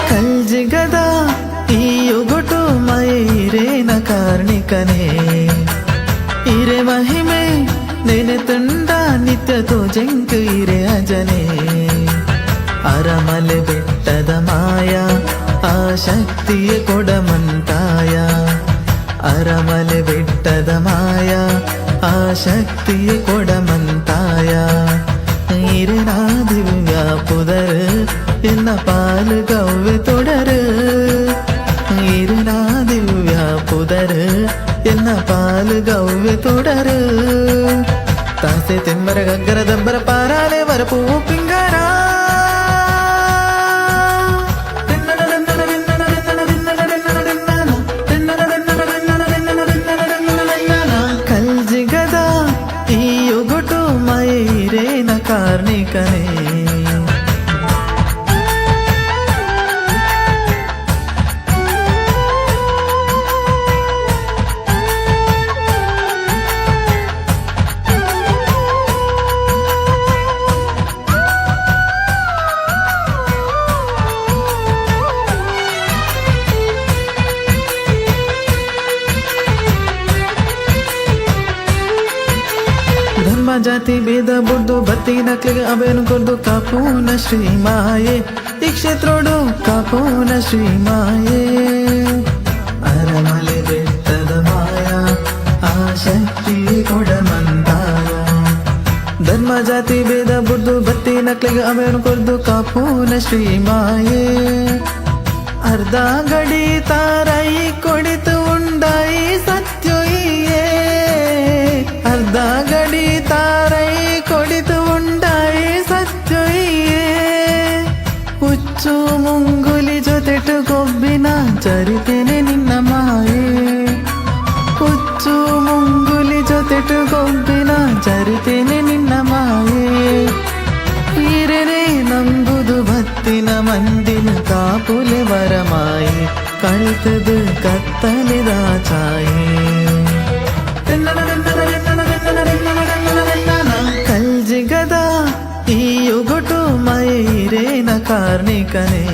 ಕಲ್ಜಿಗದ ಈ ಒಗಟು ಮೈರೇನ ಕಾರ್ಣಿಕನೇ ಇರೆ ಮಹಿಮೆ ನೆನೆ ತುಂಡ ನಿತ್ಯ ತೋಜಂಕು ಇರೆ ಅಜನೆ. ಅರಮಲೆ ಬೆಟ್ಟದ ಮಾಯ ಆ ಶಕ್ತಿಯ ಕೊಡಮಂತಾಯ. ಅರಮಲೆ ಬೆಟ್ಟದ ಮಾಯ ಆ ಶಕ್ತಿಯ ಕೊಡಮಂತಾಯ. ಇರೆನಾ ದಿವ್ಯ ಪುದರ್ ಎನ್ನ ಪಾಲು ಗವ್ವೆ ತೊಡರು. ಇರೆನಾ ದಿವ್ಯ ಪುದರ್ ಎನ್ನ ಪಾಲು ಗವ್ವೆ ತೊಡರು. ತಾಸೆ ತೆಮ್ಮರ ಗಗ್ಗರ ದಬ್ಬರ ಪಾರಾಲೆ ವರಪು ಪಿಂಗಾರ. ಕಲ್ಜಿಗದ ಈ ಒಗಟು ಮೈರೇನ ಕಾರ್ಣಿಕನೇ. ಧರ್ಮ ಜಾತಿ ಭೇದ ಬುಡ್ದು ಬತ್ತಿನಕ್ಲಿಗೆ ಅಭಯನು ಕೊರ್ದು ಕಾಪೂನ ಶ್ರೀ ಮಾಯೆ. ಈ ಕ್ಷೇತ್ರೋಡು ಕಾಪೂನ ಶ್ರೀ ಮಾಯೆ. ಅರಮಲೆ ಬೆಟ್ಟದ ಮಾಯ ಆ ಶಕ್ತಿ ಕೊಡಮಂತಾಯ. ಧರ್ಮ ಜಾತಿ ಭೇದ ಬುಡ್ದು ಬತ್ತಿನಕ್ಲಿಗೆ ಅಭಯನು ಕೊರ್ದು ಕಾಪೂನ ಶ್ರೀ ಮಾಯೆ. ಅರ್ಧ ಗಡಿ ತಾರೈ ಕೊಡಿತು ಉಂಡಾಯಿ ಸತ್ಯೊಯ್ಯೇ. ಅರ್ಧ ಗಡಿ ತಾರೈ ಕೊಡಿತು ಉಂಡಾಯಿ ಸತ್ಯೊಯ್ಯೇ. ಹುಚ್ಚು ಮುಂಗುಲಿ ಜೊತೆಟು ಗೊಬ್ಬಿನ ಚರಿತೆನೆ ನಿನ್ನ ಮಾಯೆ. ಹುಚ್ಚು ಮುಂಗುಲಿ ಜೊತೆಟು ಗೊಬ್ಬಿನ ಚರಿತೆನೆ ನಿನ್ನ ಮಾಯೆ. ಈರನೆ ನಂಬುದು ಭತ್ತಿನ ಮಂದಿನ ಕಾಪುಲೆ ವರಮಾಯಿ. ಕಳ್ತದು ಕತ್ತಲಿದ ಛಾಯೆ. ಕಲ್ಜಿಗದ ಈ ಒಗಟು ಮೈರೇನ ಕಾರ್ಣಿಕನೇ.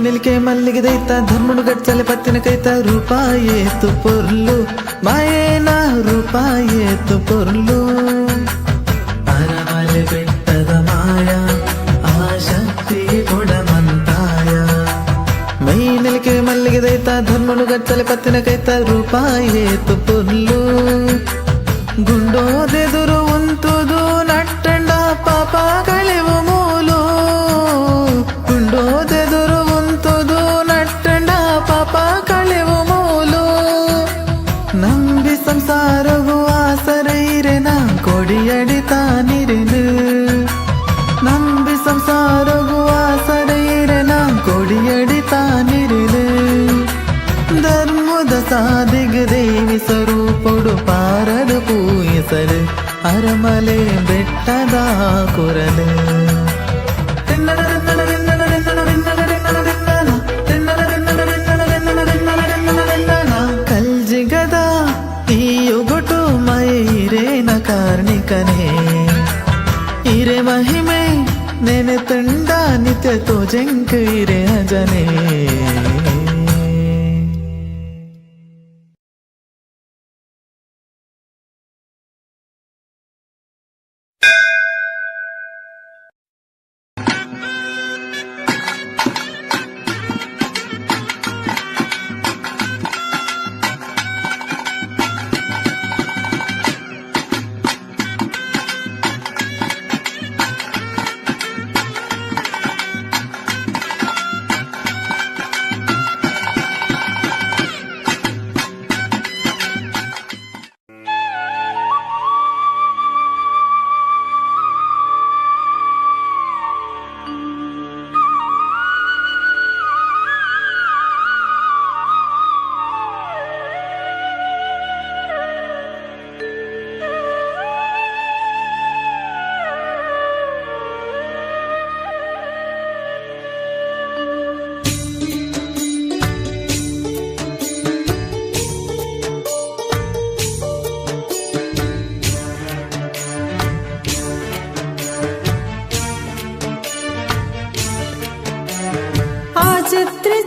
ನೆಲಿಕೆ ಮಲ್ಲಿಗೆ ದೈತ ಧರ್ಮಡು ಗಚ್ಚಲೆ ಪತ್ತಿನ ಕೈತ ರೂಪಾಯೇತು ಪೊರ್ಲು ಮಾಯೇನ ರೂಪಾಯೇತು ಪೊರ್ಲು. ಅರಮಲೆ ಬೆಟ್ಟದ ಮಾಯ ಆ ಶಕ್ತಿ ಕೊಡಮಂತಾಯ. ಮೈ ನೆಲಿಕೆ ಮಲ್ಲಿಗೆ ದೈತ ಧರ್ಮಡು ಗಚ್ಚಲೆ ಪತ್ತಿನ ಕೈತ ರೂಪಾಯೇತು ಪೊರ್ಲು. ಗುಂಡೋದೆದುರು ಉಂತುದು ನಟ್ಟಂಡ ಪಾಪ ಕಳೆವು ಮೂಲು. ಗುಂಡೋದೆದುರು ಉಂತುದು ನಟ್ಟಂಡ ಪಾಪ ಕಳೆವು ಮೂಲು. ನಂಬಿ ಸಂಸಾರವು ಆಸರೈರೆನ ಕೊಡಿಯಡಿ ತಾನಿರೆನು. ನಂಬಿ ಸಂಸಾರವು ಆಸರೈರೆನ ಕೊಡಿಯಡಿ ತಾನಿರೆನು. ಧರ್ಮದ ಸಾದಿಗ ದೇವಿ ಸ್ವರೂಪೊಡು ಪಾರದು ಪೂಯಿಸಲು ಅರಮಲೆ ಬೆಟ್ಟದ ಕೊರಲು. ಕಲ್ಜಿಗದ ಈ ಒಗಟು ಮೈರೇನ ಕಾರ್ಣಿಕನೇ. ಇರೆ ಮಹಿಮೆ ನೆನೆ ತುಂಡ ನಿತ್ಯ ತೋಜಂಕ ಇರೆ ಅಜನೇ.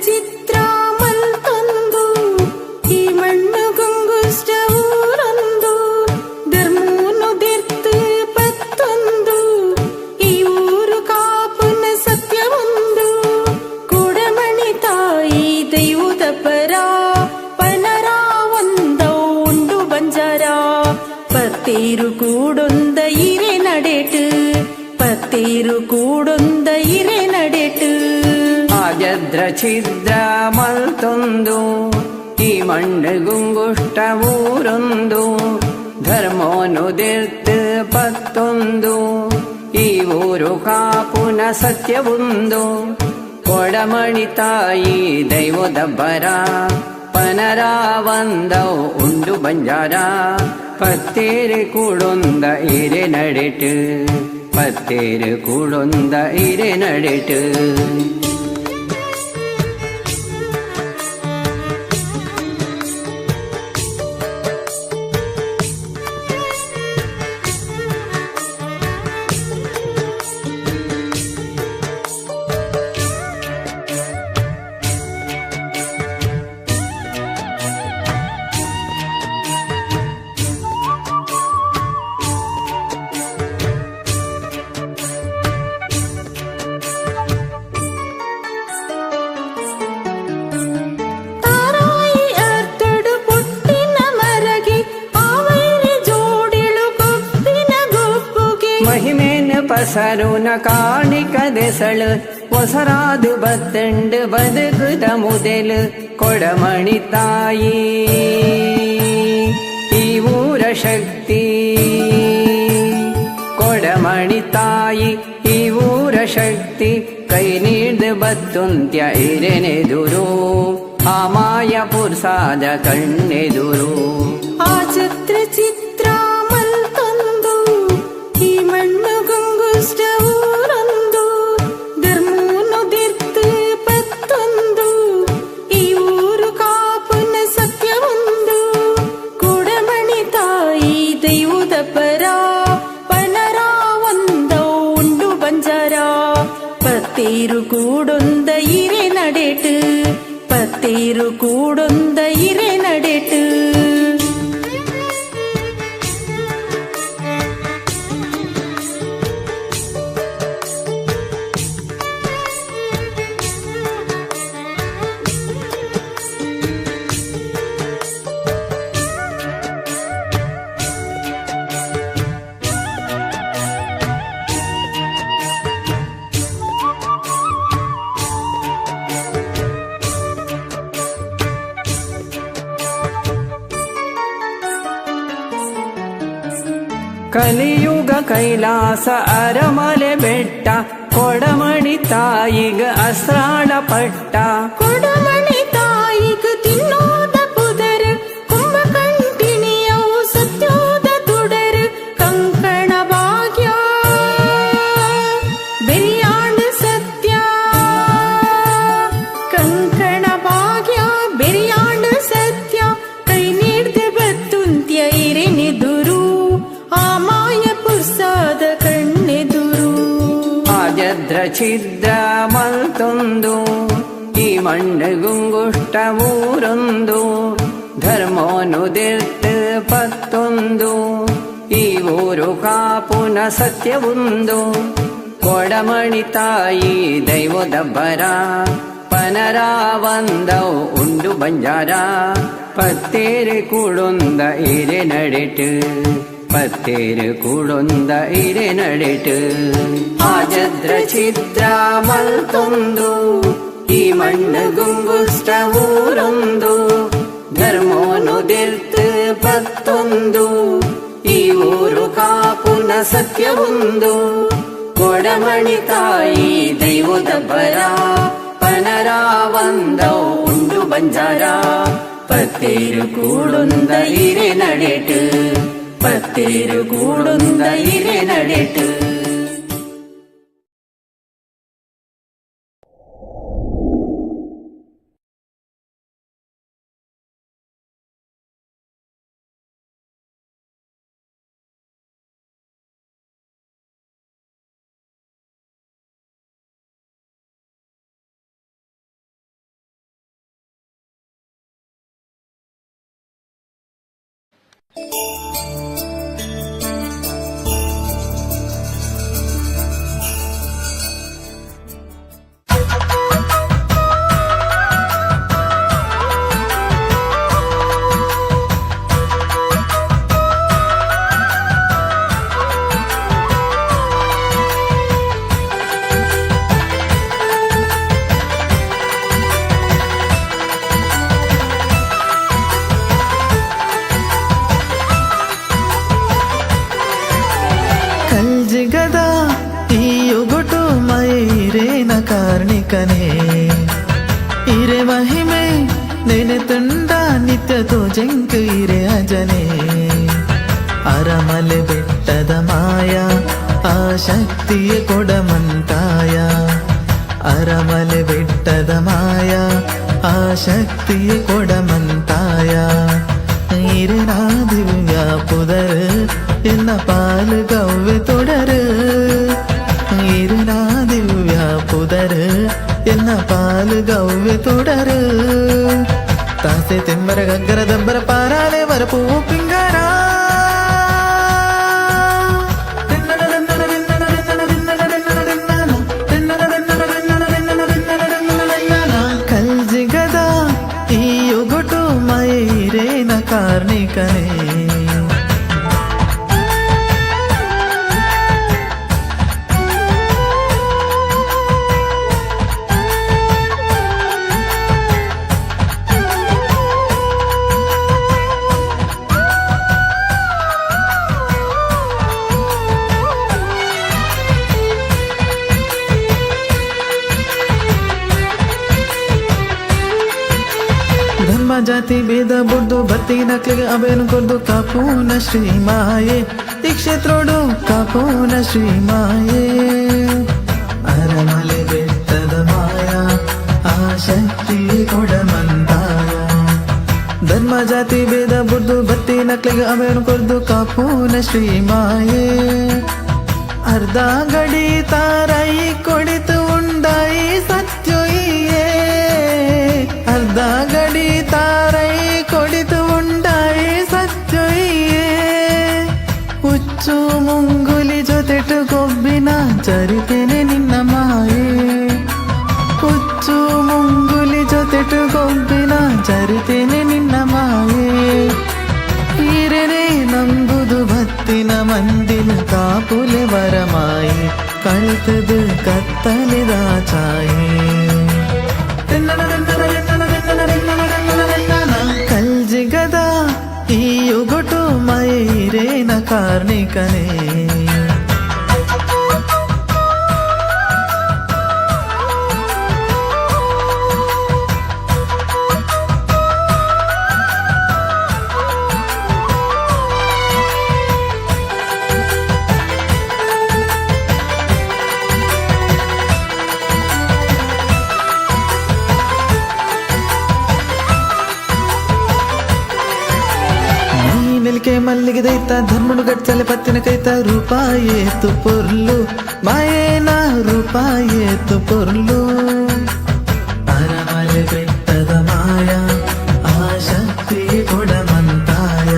ಚಿತ್ರ ಮಲ್ತೊಂದು ಈ ಮಣ್ಣು ಗುಂಗುಷ್ಟ ಊರೊಂದು ಧರ್ಮೂನು ದಿರ್ತು ಪತ್ತೊಂದು ಈ ಊರು ಕಾಪುನ ಸತ್ಯವೊಂದು ಕೊಡಮಣಿ ತಾಯಿ ದೈವದ ಪರ ಪನರ ಒಂದೌ ಉಂಡು ಬಂಜಾರ ಪತ್ತೇರು ಕೂಡೊಂದ ಇರೆ ನಡೆಟು ಪತ್ತೇರು ಕೂಡೊಂದ ಇರೆ ನಡೆಟು. ಆಜದ್ರ ಛಿದ್ರ ಮಲ್ತೊಂದು ಈ ಮಣ್ಣು ಗುಂಗುಷ್ಟ ಊರೊಂದು ಧರ್ಮೋನುದಿರ್ತು ಪತ್ತೊಂದು ಈ ಊರು ಕಾಪುನ ಸತ್ಯವೊಂದು ಕೊಡಮಣಿ ತಾಯಿ ದೈವದ ಬರ ಪನರಾವಂದೌ ಉಂಡು ಬಂಜಾರ ಪತ್ತೇರು ಕೂಡೊಂದ ಇರೆ ನಡೆಟು ಪತ್ತೇರು ಕೂಡೊಂದ ಇರೆ ನಡೆಟು. ತಾರಾಯಿ ಅರ್ತಡು ಪುಟ್ಟಿನ ಮರಗೆ ಆವೈರಿ ಜೋಡಿಳು ಗೊಪ್ಪಿನ ಗೊಪ್ಪುಗೆ. ಮಹಿಮೇನ ಪಸರುನ ಕಾಣಿಕ ದೆಸಳು ಒಸರಾದು ಬತ್ತಂಡು ಬದುಕುದ ಮುದೆಲು ಕೊಡಮಣಿ ತಾಯಿ ಈ ಊರ ಶಕ್ತಿ ಕೊಡಮಣಿ ತಾಯಿ ಈ ಊರ ಶಕ್ತಿ ಕೈ ನೀಡ್ದು ಬತ್ತುಂತ್ಯ ಇರೆನೆದುರು ಆ ಮಾಯ ಪುರ್ಸಾದ ಕಣ್ಣೆದುರು. ಆ ಚಿತ್ರ ಚಿತ್ರ ಮಲ್ತೊಂದು ಈ ಮಣ್ಣು ಗುಂಗುಷ್ಟ ಊರೊಂದು ಧರ್ಮೂನು ದಿರ್ತು ಪತ್ತೊಂದು ಈ ಊರು ಕಾಪುನ ಸತ್ಯವೊಂದು ಕೊಡಮಣಿ ತಾಯಿ ದೈವದ ಪರ ಪನರ ಒಂದೌ ಉಂಡು ಬಂಜಾರ ಪತ್ತೇರು ಕೂಡೊಂದ ಇರೆ ನಡೆಟು ಪತ್ತೇರು ಕೂಡೊಂದ ಇರೆ ನಡೆಟು. ಕಲಿಯುಗ ಕೈಲಾಸ ಅರಮಲೆ ಬೆಟ್ಟ ಕೊಡಮಣಿ ತಾಯಿಗ ಅಸ್ರಾಳ ಪಟ್ಟ. ಕೊಡಮಣಿ ತಾಯಿಗ್ ತಿನ್ನೋದ ಪುದರ್ ಕುಂಭಕಂಟಿಣಿಯವು ಸತ್ಯೋದ ತುಡರ್ ಕಂಕಣ ಭಾಗ್ಯ ಬೆರಿಯಾಣ ಸತ್ಯ ಕಂಕಣ ಭಾಗ್ಯ ಬೆರಿಯಾಣ ಸತ್ಯ ಕೈ ನೀಡ್ದ ಬತ್ತುಂತ್ಯ ಇರೆನೆದುರು ಆ ಮಾಯ ಪುರ್ಸಾದ ಕಣ್ಣೆದುರು. ಆಜದ್ರ ಛಿದ್ರ ಮಲ್ತೊಂದು ಈ ಮಣ್ಣು ಗುಂಗುಷ್ಟ ಊರೊಂದು ಧರ್ಮೋನುದಿರ್ತು ಪತ್ತೊಂದು ಈ ಊರು ಕಾಪುನ ಸತ್ಯವೊಂದು ಕೊಡಮಣಿ ತಾಯಿ ದೈವದ ಬರ ಪನರಾವಂದೌ ಉಂಡು ಬಂಜಾರ ಪತ್ತೇರು ಕೂಡೊಂದ ಇರೆ ನಡೆಟು ಪತ್ತೇರು ಕೂಡೊಂದ ಇರೆ ನಡೆಟು. ಆಜದ್ರ ಛಿದ್ರ ಮಲ್ತೊಂದು ಈ ಮಣ್ಣು ಗುಂಗುಷ್ಟ ಊರೊಂದು ಧರ್ಮೋನುದಿರ್ತು ಪತ್ತೊಂದು ಈ ಊರು ಕಾಪುನ ಸತ್ಯವೊಂದು ಕೊಡಮಣಿ ತಾಯಿ ದೈವದ ಬರ ಪನರಾವಂದೌ ಉಂಡು ಬಂಜಾರ ಪತ್ತೇರು ಕೂಡೊಂದ ಇರೆ ನಡೆಟು ಪತ್ತೇರು ಕೂಡೊಂದ ಇರೆ ನಡೆಟು. ಕಲ್ಜಿಗದ ಈ ಮೈರೇನ ಕಾರ್ಣಿಕನೇ, ಇರೆ ಮಹಿಮೆ ನೆನೆ ತುಂಡ ನಿತ್ಯ ತೋಜಂಕು ಇರೆ ಅಜನೆ. ಅರಮಲೆ ಬೆಟ್ಟದ ಮಾಯ ಆ ಶಕ್ತಿಯ ಕೊಡಮಂತಾಯ, ಅರಮಲೆ ಬೆಟ್ಟದ ಮಾಯ ಆ ಶಕ್ತಿಯ ಕೊಡಮಂತಾಯ. ಇರೆನಾ ದಿವ್ಯ ಪುದರ್ ಎನ್ನ ಪಾಲು ಗವ್ವೆ ತೊಡರು, ಇರೆನಾ ದಿವ್ಯ ಪುದರ್ ಎನ್ನ ಪಾಲು ಗವ್ವೆ ತೊಡರು. ತಾಸೆ ತೆಮ್ಮರ ಗಗ್ಗರ ದಬ್ಬರ ಪಾರಾಲೆ ವರಪೂ ಪಿಂಗರ. ಕಲ್ಜಿಗದ ಈ ಒಗಟು ಮೈರೇನ ಕಾರ್ಣಿಕನೇ. ಧರ್ಮ ಜಾತಿ ಭೇದ ಬುಡ್ದು ಬತ್ತಿ ನಕ್ಲಿಗೆ ಅಭಯನು ಕೊರ್ದು ಕಾಪೂನ ಶ್ರೀ ಮಾಯೆ, ಈ ಕ್ಷೇತ್ರೋಡು ಕಾಪೂನ ಶ್ರೀ ಮಾಯೆ. ಅರಮಲೆ ಬೆಟ್ಟದ ಮಾಯ ಆ ಶಕ್ತಿ ಕೊಡಮಂತಾಯ. ಧರ್ಮ ಜಾತಿ ಭೇದ ಬುಡ್ದು ಬತ್ತಿ ನಕ್ಲಿಗೆ ಅಭಯನು ಕೊರ್ದು ಕಾಪೂನ ಶ್ರೀ ಮಾಯೆ. ಅರ್ಧ ಗಡಿ ತಾರೈ ಕೊಡಿತು ಉಂಡಾಯಿ ಸತ್ಯೊಯ್ಯೇ, ಅರ್ಧ ಗಡಿ ತಾರೈ ಕೊಡಿತು ಉಂಡಾಯಿ ಸತ್ಯೊಯ್ಯೇ. ಹುಚ್ಚು ಮುಂಗುಲಿ ಜೊತೆಟು ಕೊಬ್ಬಿನ ಚರಿತೆನೆ ನಿನ್ನ ಮಾಯೆ, ಹುಚ್ಚು ಮುಂಗುಲಿ ಜೊತೆಟು ಕೊಬ್ಬಿನ ಚರಿತೆನೆ ನಿನ್ನ ಮಾಯೆ. ಈರನೆ ನಂಬುದು ಭತ್ತಿನ ಮಂದಿನ ಕಾಪುಲೆ ವರಮಾಯಿ, ಕಳ್ತದು ಕತ್ತಲಿದ ಛಾಯೆ. ಕಲ್ಜಿಗದ ಈ ಒಗಟು ಮೈರೇನ ಕಾರ್ಣಿಕನೇ. ನೆಲಿಕೆ ಮಲ್ಲಿಗೆ ದೈತ ಧರ್ಮನು ಗಚ್ಚಲೆ ಪತ್ತಿನ ಕೈತ ರೂಪಾಯೇತು ಪೊರ್ಲು ಮಾಯೇನ ರೂಪಾಯೇತು ಪೊರ್ಲು. ಅರಮಲೆ ಬೆಟ್ಟದ ಮಾಯ ಆ ಶಕ್ತಿ ಕೊಡಮಂತಾಯ.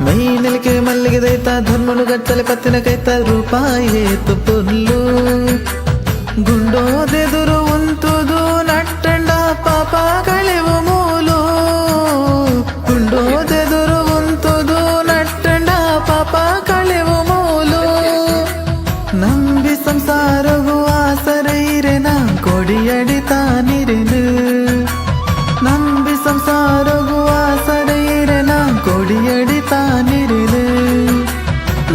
ಮೈ ನೆಲಿಕೆ ಮಲ್ಲಿಗೆ ದೈತ ಧರ್ಮನು ಗಚ್ಚಲೆ ಪತ್ತಿನ ಕೈತ ರೂಪಾಯೇತು ಪೊರ್ಲು. ಗುಂಡೋದೆದುರು ಉಂತುದು ನಟ್ಟಂಡ ಪಾಪ ಕಳೆವು ಮೂಲು, ಗುಂಡೋದೆದುರು ಉಂತುದು ನಟ್ಟಂಡ ಪಾಪ ಕಳೆವು ಮೂಲು. ನಂಬಿ ಸಂಸಾರವು ಆಸರೈರೆನ ಕೊಡಿಯಡಿ ತಾನಿರೆನು, ನಂಬಿ ಸಂಸಾರವು ಆಸರೈರೆನ ಕೊಡಿಯಡಿ ತಾನಿರೆನು.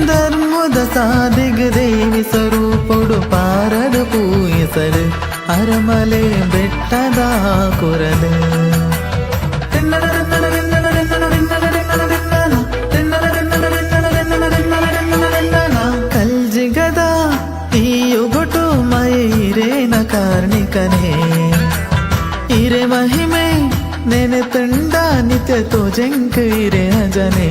ಧರ್ಮದ ಸಾದಿಗ ದೇವಿ ಸ್ವರೂಪೊಡು ಪಾರಡು ಪೂಯಿಸರು ಅರಮಲೆ ಬೆಟ್ಟದ ಕೊರಲು. ಕಲ್ಜಿಗದ ಈ ಒಗಟು ಮೈರೇನ ಕಾರ್ಣಿಕನೇ, ಇರೆ ಮಹಿಮೆ ನೆನೆ ತುಂಡ ನಿತ್ಯ ತೋಜಂಕು ಇರೆ ಅಜನೆ.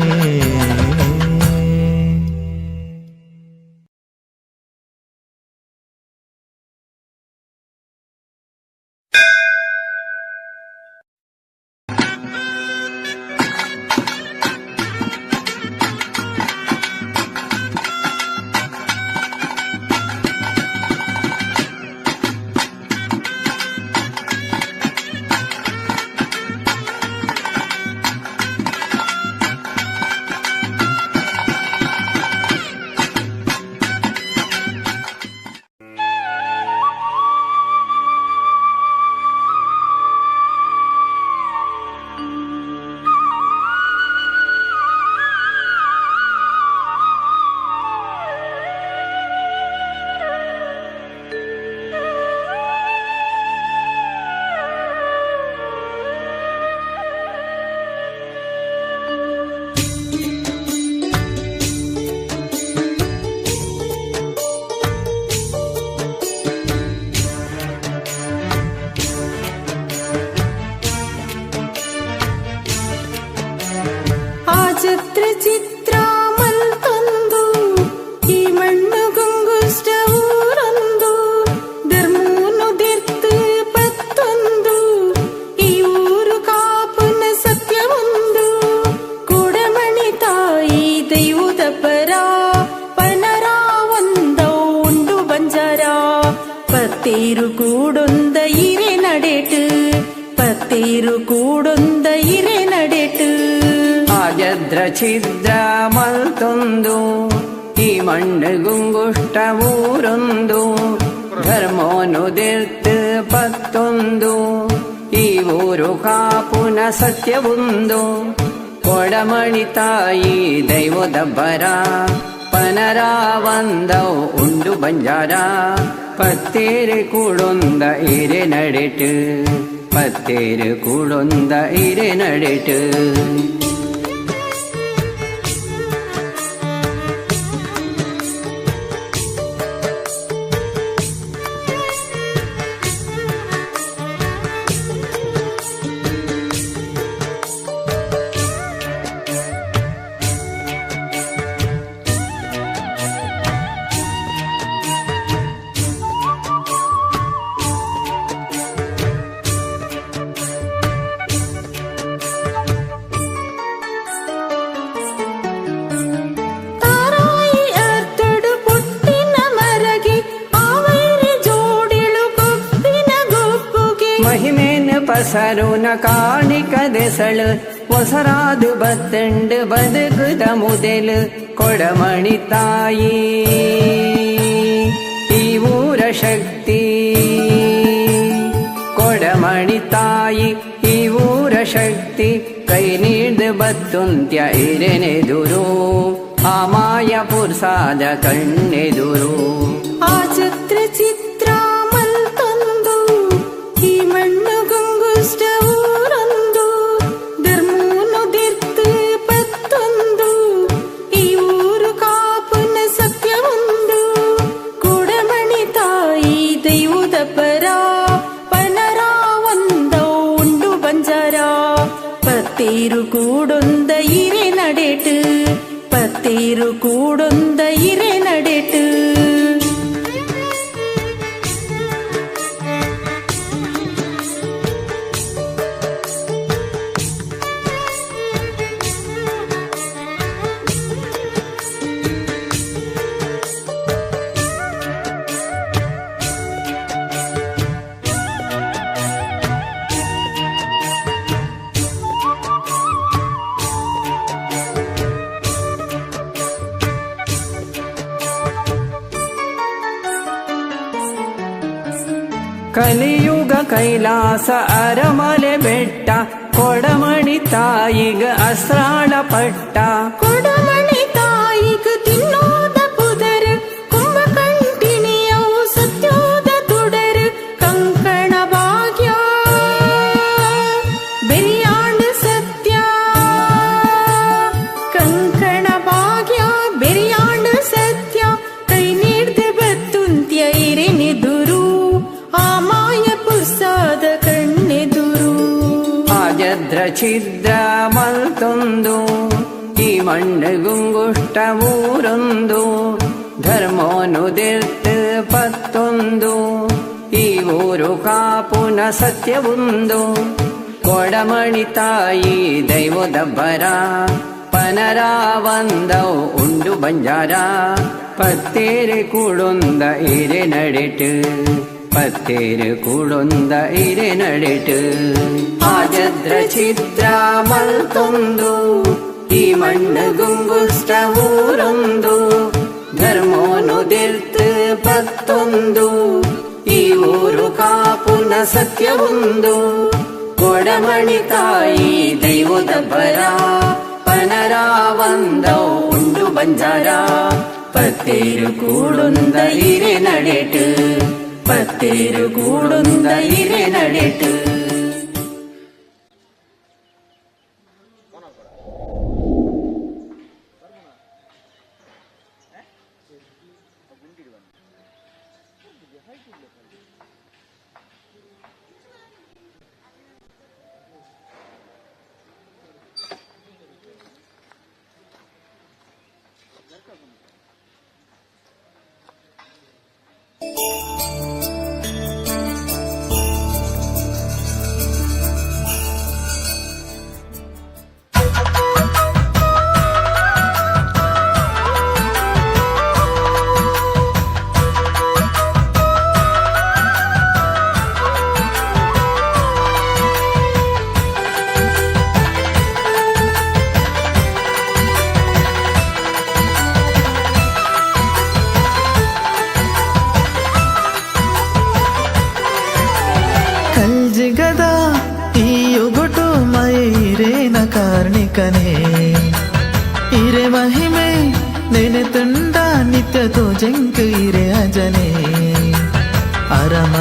ಪತ್ತೇರು ಕೂಡೊಂದ ಇರೆ ನಡೆಟು ಪತ್ತೇರು ಕೂಡೊಂದ ಇರೆ ನಡೆಟು. ಆಜದ್ರ ಛಿದ್ರ ಮಲ್ತೊಂದು ಈ ಮಣ್ಣು ಗುಂಗುಷ್ಟ ಊರೊಂದು ಧರ್ಮೋನುದಿರ್ತು ಪತ್ತೊಂದು ಈ ಊರು ಕಾಪುನ ಸತ್ಯವೊಂದು ಕೊಡಮಣಿ ತಾಯಿ ದೈವದಬ್ಬರ ಪನರಾವಂದವು ಉಂಡು ಬಂಜಾರ ಪತ್ತೇರು ಕೂಡೊಂದ ಇರೆ ನಡೆಟು ಪತ್ತೇರು ಕೂಡೊಂದ ಇರೆ ನಡೆಟು. ತಾರಾಯಿ ಅರ್ತಡು ಪುಟ್ಟಿನ ಮರಗೆ ಆವೈರಿ ಜೋಡಿಳು ಗೊಪ್ಪಿನ ಗೊಪ್ಪುಗೆ. ಮಹಿಮೇನ ಪಸರುನ ಕಾಣಿಕ ದೆಸಳು ಒಸರಾದು ಬತ್ತಂಡು ಬದುಕುದ ಮುದೆಲು ಕೊಡಮಣಿ ತಾಯಿ ಈ ಊರ ಶಕ್ತಿ ಕೊಡಮಣಿ ತಾಯಿ ಈ ಊರ ಶಕ್ತಿ ಕೈ ನೀಡ್ದು ಬತ್ತುಂತ್ಯ ಇರೆನೆದುರು ಆ ಮಾಯ ಪುರ್ಸಾದ ಕಣ್ಣೆದುರು. ಆ ಚಿತ್ರ ಚಿತ್ರ ಮಲ್ತೊಂದು ಈ ಮಣ್ಣು ಗುಂಗುಷ್ಟ ಊರೊಂದು ಧರ್ಮೂನು ದಿರ್ತು ಪತ್ತೊಂದು ಈ ಊರು ಕಾಪುನ ಸತ್ಯವೊಂದು ಕೊಡಮಣಿ ತಾಯಿ ದೈವದ ಪರ ಪನರಾವಂದ ಉಂಡು ಬಂಜಾರ ಪತ್ತೇರು ಕೂಡೊಂದ ಇರೆ ನಡೆಟು ಪತ್ತೇರು ಕೂಡೊಂದ ಇರೆ ನಡೆಟು. ಕಲಿಯುಗ ಕೈಲಾಸ ಅರಮಲೆ ಬೆಟ್ಟ ಕೊಡಮಣಿ ತಾಯಿಗ ಅಸ್ರಾಳ ಪಟ್ಟ. ಕೊಡಮಣಿ ತಾಯಿಗ ತಿನ್ನೋದ ಪುದರ್ ಕುಂಭಕಂಟಿಣಿಯವು ಸತ್ಯೋದ ತುಡರ್ ಕಂಕಣ ಭಾಗ್ಯ ಬೆರಿಯಾಣ ಸತ್ಯ ಕಂಕಣ ಭಾಗ್ಯ ಬೆರಿಯಾಣ ಸತ್ಯ ಕೈ ನೀಡ್ದ ಬತ್ತುಂತ್ಯ ಇರೆನೆದುರು ಆ ಮಾಯ ಪುರ್ಸಾದ ಕಣ್ಣೆದುರು. ಆಜದ್ರ ಛಿದ್ರ ಮಲ್ತೊಂದು ಈ ಮಣ್ಣು ಗುಂಗುಷ್ಟ ಊರೊಂದು ಧರ್ಮೋನುದಿರ್ತು ಪತ್ತೊಂದು ಈ ಊರು ಕಾಪುನ ಸತ್ಯವೊಂದು ಕೊಡಮಣಿ ತಾಯಿ ದೈವದಬ್ಬರ ಪನರಾವಂದವು ಉಂಡು ಬಂಜಾರ ಪತ್ತೇರು ಕೂಡೊಂದ ಇರೆ ನಡೆಟು ಪತ್ತೇರು ಕೂಡೊಂದ ಇರೆ ನಡೆಟು. ಆಜದ್ರ ಛಿದ್ರ ಮಲ್ತೊಂದು ಈ ಮಣ್ಣು ಗುಂಗುಷ್ಟ ಊರೊಂದು ಧರ್ಮೋನುದಿರ್ತು ಪತ್ತೊಂದು ಈ ಊರು ಕಾಪುನ ಸತ್ಯವೊಂದು ಕೊಡಮಣಿ ತಾಯಿ ದೈವದ ಬರ ಪನರಾವಂದವು ಉಂಡು ಬಂಜಾರ ಪತ್ತೇರು ಕೂಡೊಂದ ಇರೆ ನಡೆಟು ಪತ್ತೇರು ಕೂಡೊಂದ ಇರೆ ನಡೆಟು. ಕಾರ್ಣಿಕನೇ ಇರೆ ಮಹಿಮೆ ನೆನೆ ತುಂಡ ನಿತ್ಯ ತೋಜಂಕ್ ಇರೆ ಅಜನೆ ಅರಮ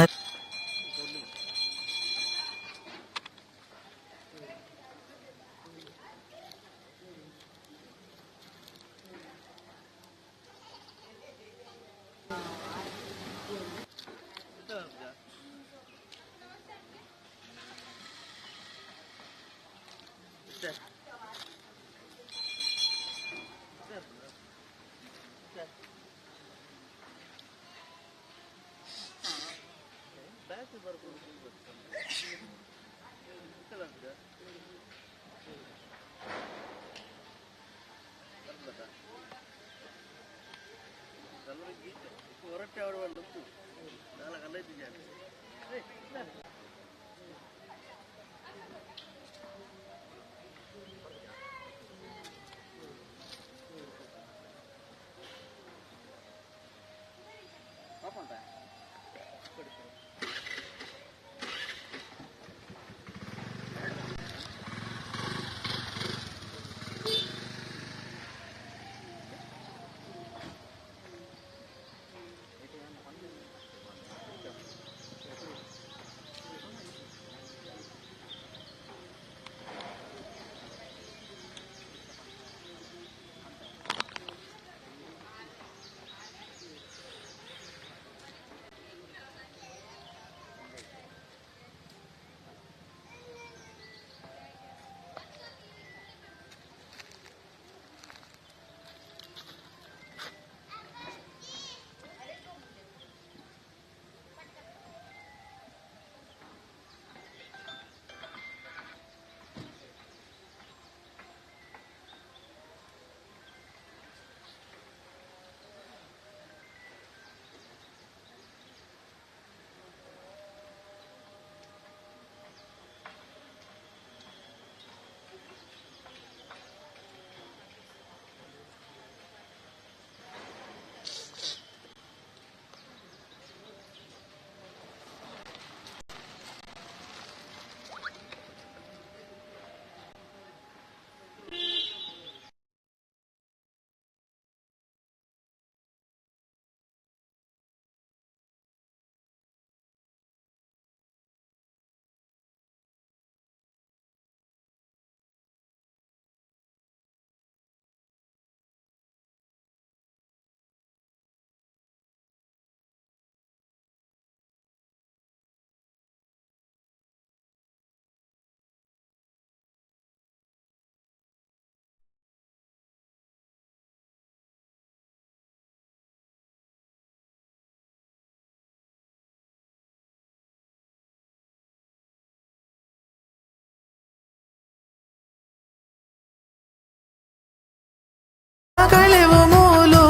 ಕಳೆವು ಮೂಲು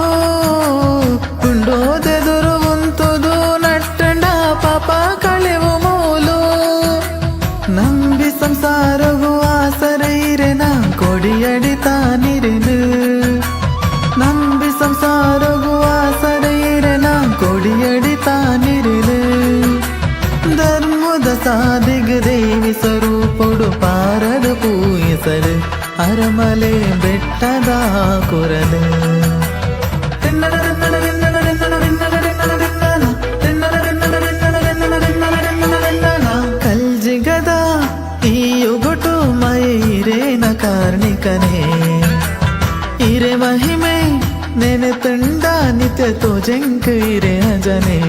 ಉಂಡೋದೆದುರು ಉಂತುದು ನಟ್ಟಂಡ ಪಾಪ ಕಳೆವು ಮೂಲು ನಂಬಿ ಸಂಸಾರವು ಆಸರೈರೆನ ಕೊಡಿಯಡಿ ತಾನಿರೆನು ನಂಬಿ ಸಂಸಾರವು ಆಸರೈರೆನ ಕೊಡಿಯಡಿ ತಾನಿರೆನು ಧರ್ಮದ ಸಾದಿಗ ದೇವಿ ಸ್ವರೂಪೊಡು ಪಾರದ ಪೂಯಿಸಲು ಅರಮಲೆ ಬೆಟ್ಟದ ಕೊರಲು ಕಲ್ಜಿಗದ ಈ ಒಗಟು ಮೈರೇನ ಕಾರ್ಣಿಕನೇ ಇರೆ ಮಹಿಮೆ ನೆನೆ ತುಂಡ ನಿತ್ಯ ತೋಜಂಕ್ ಇರೆ ಅಜನೇ.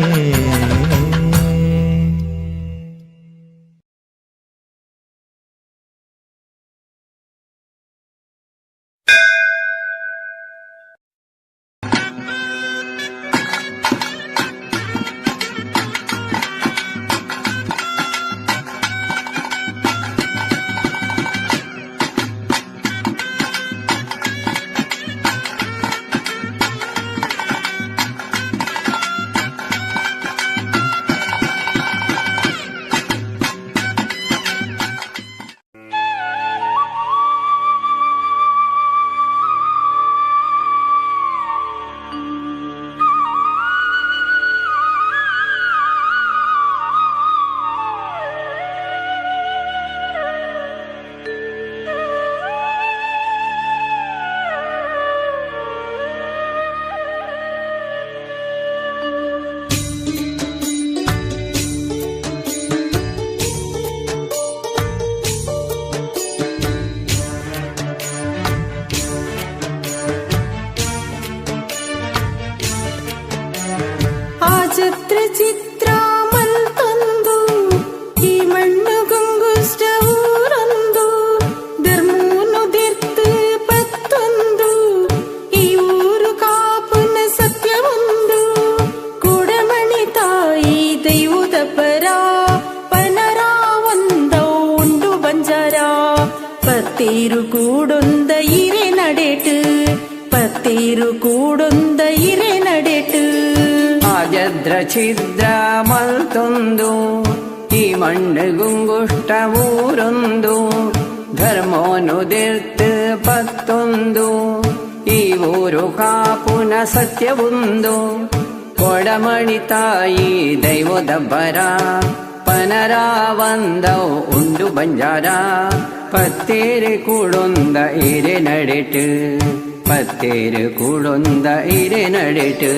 ಛತ್ರ ಚಿತ್ರ ಮಲ್ತೊಂದು ಈ ಮಣ್ಣು ಗುಂಗುಷ್ಟ ಊರೊಂದು ಧರ್ಮೂನು ದಿರ್ತು ಪತ್ತೊಂದು ಈ ಊರು ಕಾಪುನ ಸತ್ಯವೊಂದು ಕೊಡಮಣಿ ತಾಯಿ ದೈವದ ಪರ ಪನರ ಒಂದೌ ಉಂಡು ಬಂಜಾರ ಪತ್ತೇರು ಕೂಡೊಂದ ಇರೆ ನಡೆಟು ಪತ್ತೇರು ಕೂಡೊಂದ ಇರೆ ನಡೆಟು. ಆಜದ್ರ ಛಿದ್ರ ಮಲ್ತೊಂದು ಈ ಮಣ್ಣು ಗುಂಗುಷ್ಟ ಊರೊಂದು ಧರ್ಮೋನು ದಿರ್ತು ಪತ್ತೊಂದು ಈ ಊರು ಕಾಪುನ ಸತ್ಯವೊಂದು ಕೊಡಮಣಿ ತಾಯಿ ದೈವದ ಬರ ಪನರ ಒಂದೌ ಉಂಡು ಬಂಜಾರ ಪತ್ತೇರು ಕೂಡೊಂದ ಇರೆ ನಡೆಟು ಪತ್ತೇರು ಕೂಡೊಂದ ಇರೆ ನಡೆಟು.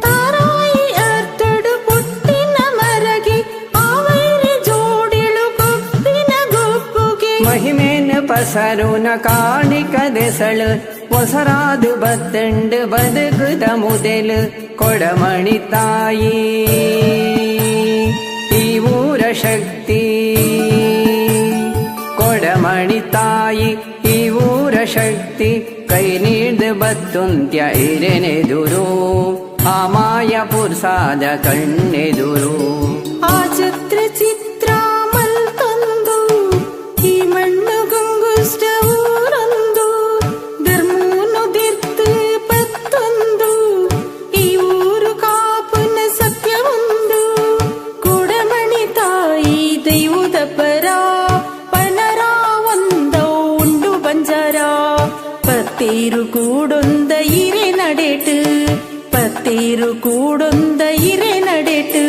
ತಾರಾಯಿ ಅರ್ತಡು ಪುಟ್ಟಿನ ಮರಗೆ ಆವೈರಿ ಜೋಡಿಳು ಗೊಪ್ಪಿನ ಗೊಪ್ಪುಗೆ. ಮಹಿಮೇನ ಪಸರುನ ಕಾಣಿಕ ದೆಸಳು ಒಸರಾದು ಬತ್ತಂಡು ಬದುಕುದ ಮುದೆಲು ಕೊಡಮಣಿ ತಾಯಿ ಈ ಊರ ಶಕ್ತಿ ಕೊಡಮಣಿ ತಾಯಿ ಈ ಊರ ಶಕ್ತಿ ಕೈ ನೀಡ್ದು ಬತ್ತುಂತ್ಯ ಇರೆನೆದುರು ಆ ಮಾಯ ಪುರ್ಸಾದ ಕಣ್ಣೆದುರು. ಆ ಛತ್ರ ಚಿತ್ರ ಮಲ್ತೊಂದು ಈ ಮಣ್ಣು ಗುಂಗುಷ್ಟ ಊರೊಂದು ಧರ್ಮೂನು ದಿರ್ತು ಪತ್ತೊಂದು ಈ ಊರು ಕಾಪುನ ಸತ್ಯವೊಂದು ಕೊಡಮಣಿ ತಾಯಿ ದೈವದ ಪರ ಪನರ ಒಂದೌ ಉಂಡು ಬಂಜಾರ ಪತ್ತೇರು ಕೂಡೊಂದ ಇರೆ ನಡೆಟು ಪತ್ತೇರು ಕೂಡೊಂದ ಇರೆ ನಡೆಟು.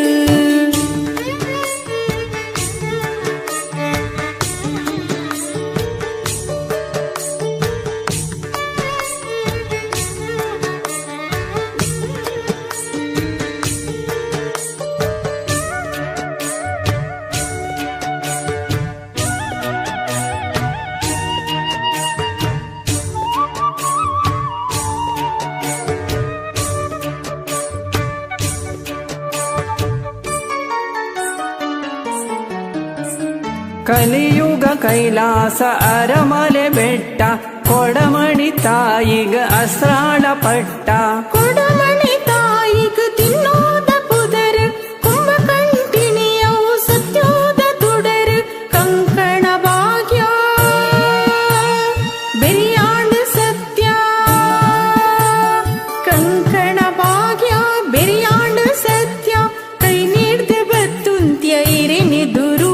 ಕಲಿಯುಗ ಕೈಲಾಸ ಅರಮಲೆ ಬೆಟ್ಟ ಕೊಡಮಣಿ ತಾಯಿಗ ಅಸ್ರಾಳ ಪಟ್ಟ. ಕೊಡಮಣಿ ತಾಯಿಗ್ ತಿನ್ನೋದ ಪುದರ್ ಕುಂಭಕಂಟಿಣಿಯವು ಸತ್ಯೋದ ತುಡರ್ ಕಂಕಣ ಭಾಗ್ಯ ಬೆರಿಯಾಂಡ್ ಸತ್ಯ ಕಂಕಣ ಭಾಗ್ಯ ಬೆರಿಯಾಂಡ್ ಸತ್ಯ ಕೈ ನೀಡ್ದೆ ಬತ್ತುಂತ್ಯ ಇರೆನೆದುರು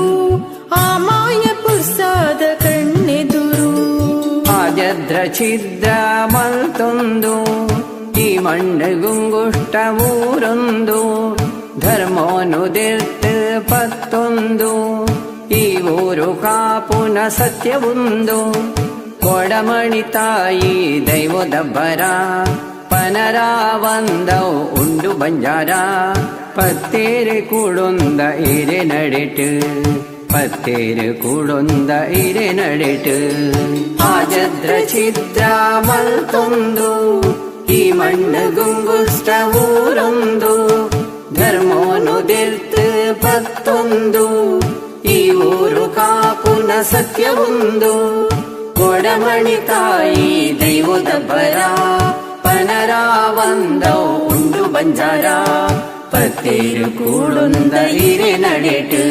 ಆ ಮಾಯ ಪುರ್ಸಾದ ಕಣ್ಣೆದುರು. ಆಜದ್ರ ಛಿದ್ರ ಮಲ್ತೊಂದು ಈ ಮಣ್ಣು ಗುಂಗುಷ್ಟ ಊರೊಂದು ಧರ್ಮೋನು ದಿರ್ತು ಪತ್ತೊಂದು ಈ ಊರು ಕಾಪುನ ಸತ್ಯವೊಂದು ಕೊಡಮಣಿ ತಾಯಿ ದೈವದ ಬರ ಪನರ ಒಂದೌ ಉಂಡು ಬಂಜಾರ ಪತ್ತೇರು ಕೂಡೊಂದ ಇರೆ ನಡೆಟು ಪತ್ತೇರು ಕೂಡೊಂದ ಇರೆ ನಡೆಟು. ಆಜದ್ರ ಛಿದ್ರ ಮಲ್ತೊಂದು ಈ ಮಣ್ಣು ಗುಂಗುಷ್ಟ ಊರೊಂದು ಧರ್ಮೋನು ದಿರ್ತು ಪತ್ತೊಂದು ಈ ಊರು ಕಾಪುನ ಸತ್ಯವೊಂದು ಕೊಡಮಣಿ ತಾಯಿ ದೈವದ ಬರ ಪನರ ಒಂದೌ ಉಂಡು ಬಂಜಾರ ಪತ್ತೇರು ಕೂಡೊಂದ ಇರೆ ನಡೆಟು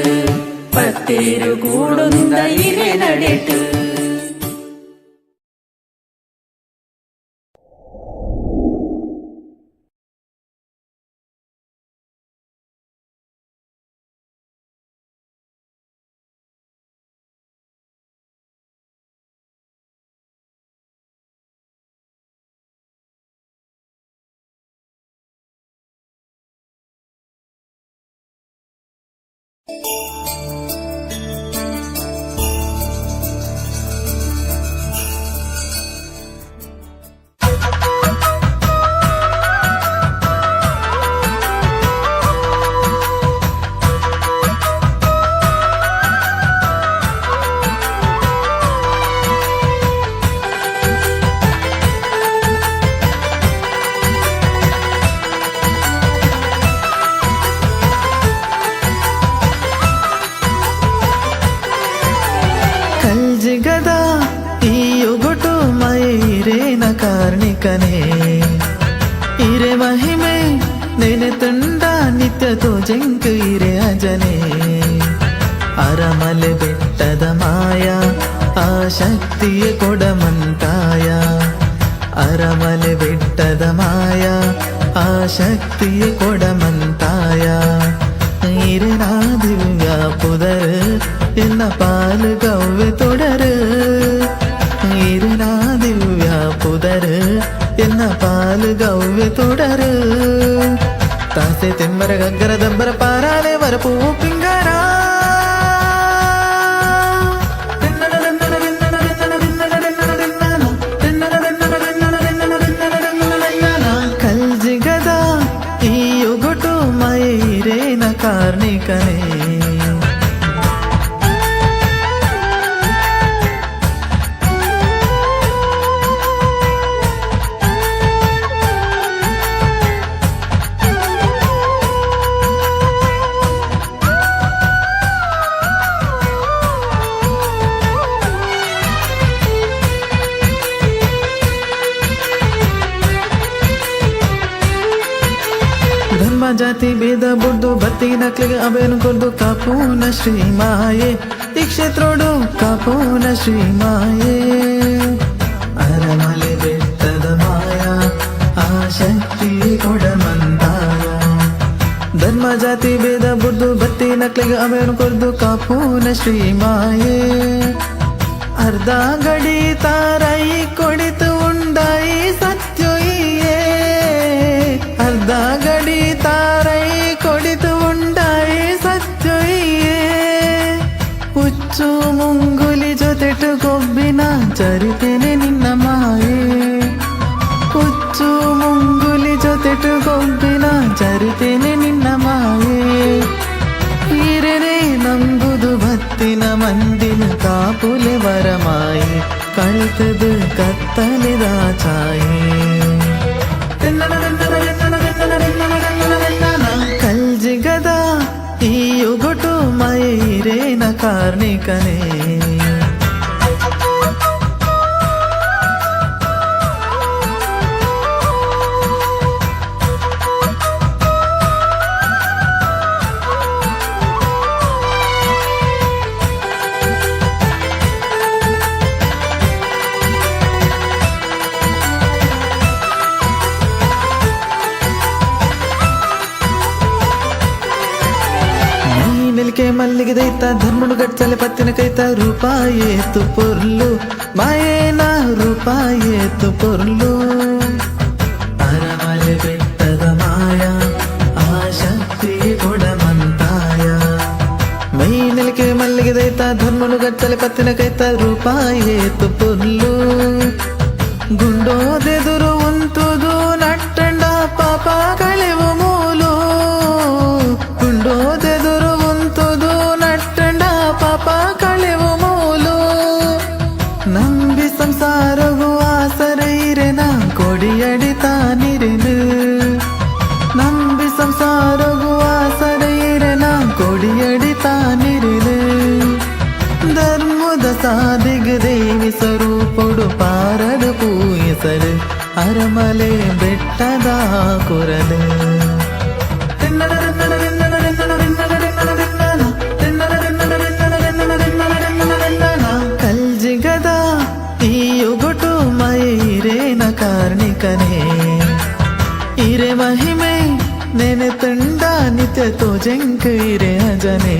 ಪತ್ತೇರು ಕೂಡೊಂದ ಇರೆ ನಡೆಟು. ಕಲ್ಜಿಗದ ಈ ಒಗಟು ಮೈರೇನ ಕಾರ್ಣಿಕನೇ ಇರೆ ಮಹಿಮೆ ನೆನೆ ತುಂಡ ನಿತ್ಯ ತೋಜಂಕು ಇರೆ ಅಜನೆ. ಅರಮಲೆ ಬೆಟ್ಟದ ಮಾಯ ಆ ಶಕ್ತಿಯ ಕೊಡಮಂತಾಯ. ಅರಮಲೆ ಬೆಟ್ಟದ ಮಾಯ ಆ ಶಕ್ತಿಯ ಕೊಡಮಂತಾಯ. ಇರೆನಾ ದಿವ್ಯ ಪುದರ್ ಎನ್ನ ಪಾಲು ಗವ್ವೆ ತೊಡರು. ಇರೆನಾ ದಿವ್ಯ ಪುದರ್ ಎನ್ನ ಪಾಲು ಗವ್ವೆ ತೊಡರು. ತಾಸೆ ತೆಂಬರ ಗಗ್ಗರ ದಬ್ಬರ ಪಾರಾಲೆ ವರಪು ಪಿಂಗರ. ಕಲ್ಜಿಗದ ಈ ಒಗಟು ಮೈರೇನ ಕಾರ್ಣಿಕನೇ. ಧರ್ಮ ಜಾತಿ ಭೇದ ಬುಡ್ದು ಬತ್ತಿ ನಕ್ಲಿಗೆ ಅಭಯನು ಕೊರ್ದು ಕಾಪೂನ ಶ್ರೀ ಮಾಯೆ. ಈ ಕ್ಷೇತ್ರೋಡು ಕಾಪೂನ ಶ್ರೀ ಮಾಯೆ. ಅರಮಲೆ ಬೆಟ್ಟದ ಮಾಯ ಆ ಶಕ್ತಿ ಕೊಡಮಂತಾಯ. ಧರ್ಮ ಜಾತಿ ಭೇದ ಬುಡ್ದು ಬತ್ತಿ ನಕ್ಲಿಗೆ ಅಭಯನು ಕೊರ್ದು ಕಾಪೂನ ಶ್ರೀ ಮಾಯೆ. ಅರ್ಧ ಗಡಿ ತಾರೈ ಕೊಡಿತು ಉಂಡಾಯಿ ಸತ್ಯೊಯ್ಯೇ. ಅರ್ಧ ಗಡಿ ತಾರೈ ಕೊಡಿತು ಉಂಡಾಯಿ ಸತ್ಯೊಯ್ಯೇ. ಹುಚ್ಚು ಮುಂಗುಲಿ ಜೊತೆಟು ಕೊಬ್ಬಿನ ಚರಿತೆನೆ ನಿನ್ನ ಮಾಯೆ. ಹುಚ್ಚು ಮುಂಗುಲಿ ಜೊತೆಟು ಕೊಬ್ಬಿನ ಚರಿತೆನೆ ನಿನ್ನ ಮಾಯೆ. ಈರನೆ ನಂಬುದು ಭತ್ತಿನ ಮಂದಿನ ಕಾಪುಲೆ ವರಮಾಯಿ. ಕಳ್ತದು ಕತ್ತಲಿದ ಛಾಯೆ. ಕಲ್ಜಿಗದ ಈ ಒಗಟು ಮೈರೇನ ಕಾರ್ಣಿಕನೇ. ಮೈ ನೆಲಿಕೆ ಮಲ್ಲಿಗೆ ದೈತ ಧರ್ಮಡು ಗಚ್ಚಲೆ ಪತ್ತಿನ ಕೈತ ರೂಪಾಯೇತು ಪೊರ್ಲು ಮಾಯೇನ ರೂಪಾಯೇತು ಪೊರ್ಲು. ಅರಮಲೆ ಬೆಟ್ಟದ ಮಾಯ ಆ ಶಕ್ತಿ ಕೊಡಮಂತಾಯ. ಮೈ ನೆಲಿಕೆ ಮಲ್ಲಿಗೆ ದೈತ ಧರ್ಮನು ಗಚ್ಚಲೆ ಪತ್ತಿನ ಕೈತ ರೂಪಾಯೇತು ಪೊರ್ಲು. ಗುಂಡೋದೆದುರು ಉಂತುದು ನಟ್ಟಂಡ ಪಾಪ ಕಳೆವು ಮೂಲು. ಗುಂಡೋದೆದುರು ಉಂತುದು ನಟ್ಟಂಡ ಪಾಪ ಕಳೆವು ಮೂಲು. ನಂಬಿ ಸಂಸಾರವು ಆಸರೈರೆನ ಕೊಡಿಯಡಿ ತಾನಿರೆನು. ನಂಬಿ ಸಂಸಾರವು ಆಸರೈರೆನ ಕೊಡಿಯಡಿ ತಾನಿರೆನು. ಧರ್ಮದ ಸಾದಿಗ ದೇವಿ ಸ್ವರೂಪೊಡು ಪಾರಡು ಪೂಯಿಸಲು ಅರಮಲೆ ಬೆಟ್ಟದ ಕೊರಲು. ಕಲ್ಜಿಗದ ಈ ಒಗಟು ಮೈರೇನ ಕಾರ್ಣಿಕನೇ. ಇರೆ ಮಹಿಮೆ ನೆನೆ ತುಂಡ ನಿತ್ಯ ತೋಜಂಕ ಇರೆ ಅಜನೇ.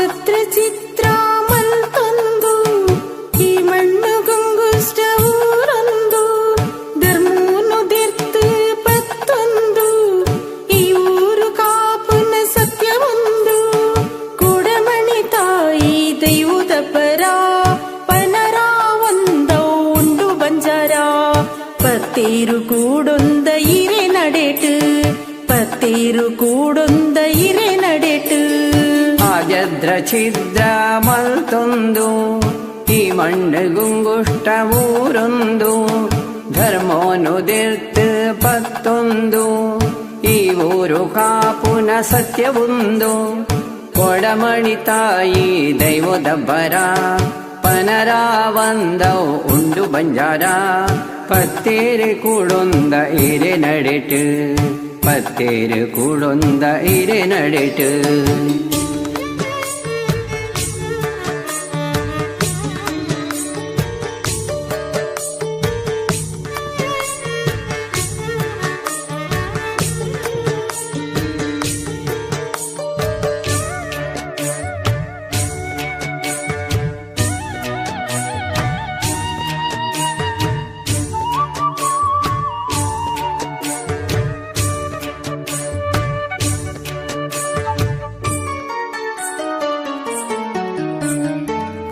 ಛತ್ರ ಚಿತ್ರ ಮಲ್ತೊಂದು ಈ ಮಣ್ಣು ಗುಂಗುಷ್ಟ ಊರೊಂದು ಧರ್ಮೂನು ದಿರ್ತು ಪತ್ತೊಂದು ಈ ಊರು ಕಾಪುನ ಸತ್ಯವೊಂದು ಕೊಡಮಣಿ ತಾಯಿ ದೈವದ ಪರ ಪನರ ಒಂದೌ ಉಂಡು ಬಂಜಾರ ಪತ್ತೇರು ಕೂಡೊಂದ ಇರೆ ನಡೆಟು ಪತ್ತೇರು ಕೂಡೊಂದ ಇರೆ ನಡೆಟು. ಆಜದ್ರ ಛಿದ್ರ ಮಲ್ತೊಂದು ಈ ಮಣ್ಣು ಗುಂಗುಷ್ಟ ಊರೊಂದು ಧರ್ಮೋನು ದಿರ್ತು ಪತ್ತೊಂದು ಈ ಊರು ಕಾಪುನ ಸತ್ಯವೊಂದು ಕೊಡಮಣಿ ತಾಯಿ ದೈವದ ಬರ ಪನರಾವಂದೌ ಉಂಡು ಬಂಜಾರ ಪತ್ತೇರು ಕೂಡೊಂದ ಇರೆ ನಡೆಟು ಪತ್ತೇರು ಕೂಡೊಂದ ಇರೆ ನಡೆಟು.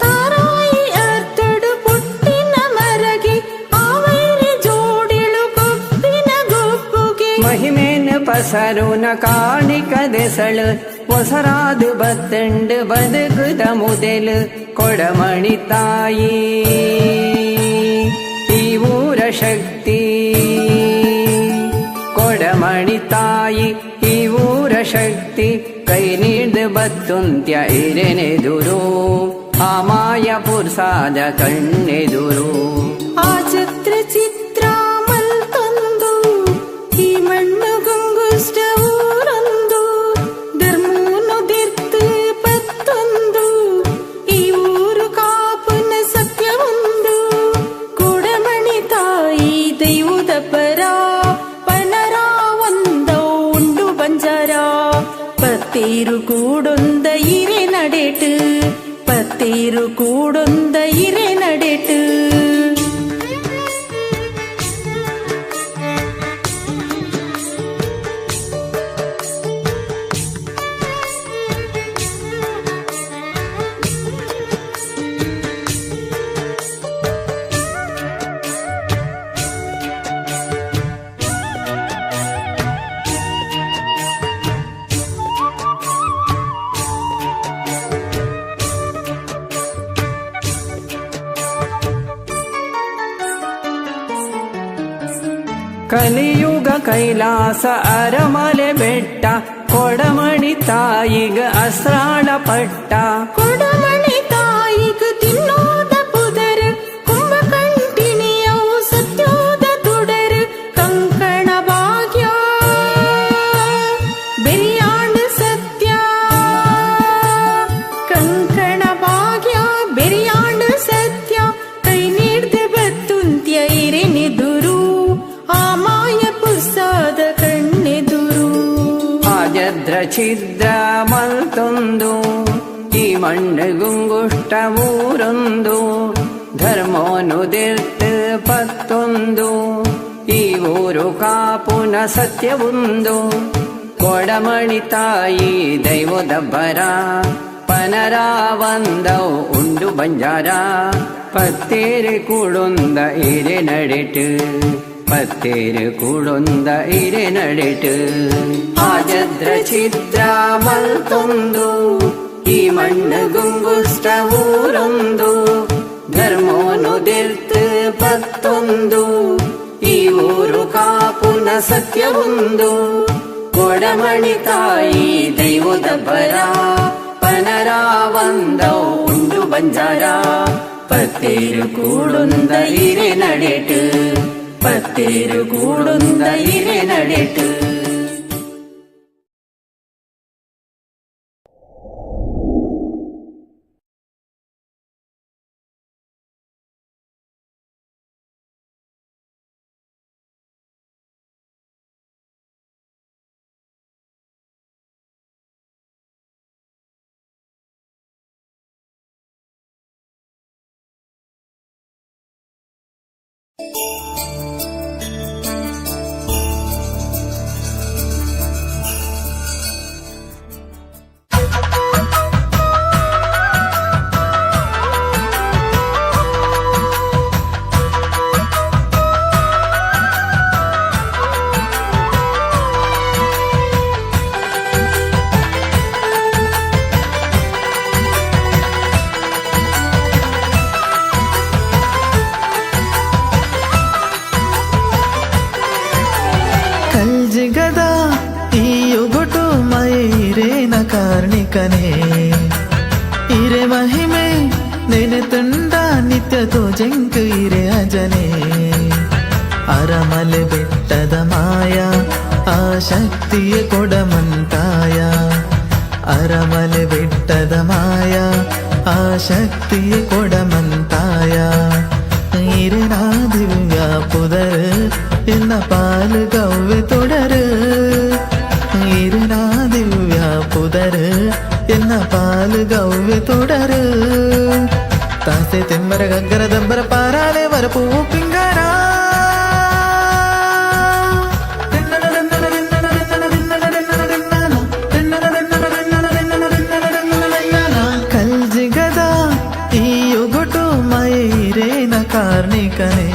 ತಾರಾಯಿ ಅರ್ತಡು ಪುಟ್ಟಿನ ಮರಗೆ ಆವೈರಿ ಜೋಡಿಳು ಗೊಪ್ಪಿನ ಗೊಪ್ಪುಗೆ. ಮಹಿಮೇನ್ ಪಸರುನ ಕಾಣಿಕ ದೆಸಳು ಒಸರಾದು ಬತ್ತಂಡು ಬದುಕುದ ಮುದೆಲು ಕೊಡಮಣಿ ತಾಯಿ ಈ ಊರ ಶಕ್ತಿ ಕೊಡಮಣಿ ತಾಯಿ ಈ ಊರ ಶಕ್ತಿ ಕೈ ನೀಡ್ದು ಬತ್ತುಂತ್ಯ ಇರೆನೆದುರು ಆ ಮಾಯ ಪುರ್ಸಾದ ಕಣ್ಣೆದುರು. ಆ ಛತ್ರ ಚಿತ್ರ ಮಲ್ತೊಂದು ಈ ಮಣ್ಣು ಗುಂಗುಷ್ಟ ಊರೊಂದು ಧರ್ಮೂನು ದಿರ್ತು ಪತ್ತೊಂದು ಈ ಊರು ಕಾಪುನ ಸತ್ಯವೊಂದು ಕೊಡಮಣಿ ತಾಯಿ ದೈವದ ಪರ ಪನರ ಒಂದೌ ಉಂಡು ಬಂಜಾರ ಪತ್ತೇರು ಕೂಡೊಂದ ಇರೆ ನಡೆಟು ಪತ್ತೇರು ಕೂಡೊಂದ ಇರೆ ನಡೆಟು. ಕಲಿಯುಗ ಕೈಲಾಸ ಅರಮಲೆ ಬೆಟ್ಟ ಕೊಡಮಣಿ ತಾಯಿಗ ಅಸ್ರಾಳ ಪಟ್ಟ. ಕೊಡಮಣಿ ತಾಯಿಗ ತಿನ್ನೋದ ಪುದರ್ ಕುಂಭಕಂಠಿಣಿಯವು ಸತ್ಯೋದ ತುಡರ್ ಕಂಕಣ ಭಾಗ್ಯ ಬೆರಿಯಾಂಡ ಸತ್ಯ ಕಂಕಣ ಭಾಗ್ಯ ಬೆರಿಯಾಂಡ ಸತ್ಯ ಕೈ ನೀಡ್ದ ಬತ್ತುಂತ್ಯ ಇರೆನೆದುರು ಆ ಮಾಯ ಪುರ್ಸಾದ ಕಣ್ಣೆದುರು. ಆಜದ್ರ ಛಿದ್ರ ಮಲ್ತೊಂದು ಈ ಮಣ್ಣು ಗುಂಗುಷ್ಟ ಊರೊಂದು ಧರ್ಮೋನು ದಿರ್ತು ಪತ್ತೊಂದು ಈ ಊರು ಕಾಪುನ ಸತ್ಯವೊಂದು ಕೊಡಮಣಿ ತಾಯಿ ದೈವದ ಬರ ಪನರಾವಂದೌ ಉಂಡು ಬಂಜಾರ ಪತ್ತೇರು ಕೂಡೊಂದ ಇರೆ ನಡೆಟು ಪತ್ತೇರು ಕೂಡೊಂದ ಇರೆ ನಡೆಟು. ಆಜದ್ರ ಛಿದ್ರ ಮಲ್ತೊಂದು ಈ ಮಣ್ಣು ಗುಂಗುಷ್ಟ ಊರೊಂದು ಧರ್ಮೋನು ದಿರ್ತು ಪತ್ತೊಂದು ಈ ಊರು ಕಾಪುನ ಸತ್ಯವೊಂದು ಕೊಡಮಣಿ ತಾಯಿ ದೈವದ ಬರ ಪನರಾವಂದೌ ಉಂಡು ಬಂಜಾರ ಪತ್ತೇರು ಕೂಡೊಂದ ಇರೆ ನಡೆಟು ಪತ್ತೇರು ಕೂಡೊಂದ ಇರೆ ನಡೆಟು. ಕಲ್ಜಿಗದ ಈ ಒಗಟು ಮೈರೇನ ಕಾರ್ಣಿಕನೇ ಇರೆ ಮಹಿಮೆ ನೆನೆ ತುಂಡ ನಿತ್ಯ ತೋಜಂಕು ಇರೆ ಅಜನೆ. ಅರಮಲೆ ಬೆಟ್ಟದ ಮಾಯ ಆ ಶಕ್ತಿಯ ಕೊಡಮಂತಾಯ. ಅರಮಲೆ ಬೆಟ್ಟದ ಮಾಯ ಆ ಶಕ್ತಿಯ ಕೊಡಮಂತಾಯ. ಇರೆನಾ ದಿವ್ಯ ಪುದರ್ ಎನ್ನ ಪಾಲು ಗವ್ವೆ ತೊಡರು. ಇರೆನಾ ದಿವ್ಯ ಪುದರ್ ಎನ್ನ ಪಾಲು ಗವ್ವೆ ತೊಡರು. ತಾಸೆ ತೆಮ್ಮರ ಗಗ್ಗರ ದಂಬರ ಪಾರಾಲೆ ವರಪೂ ಪಿಂಗಾರ. ಕಲ್ಜಿಗದ ಈ ಒಗಟು ಮೈರೇನ ಕಾರ್ಣಿಕನೇ.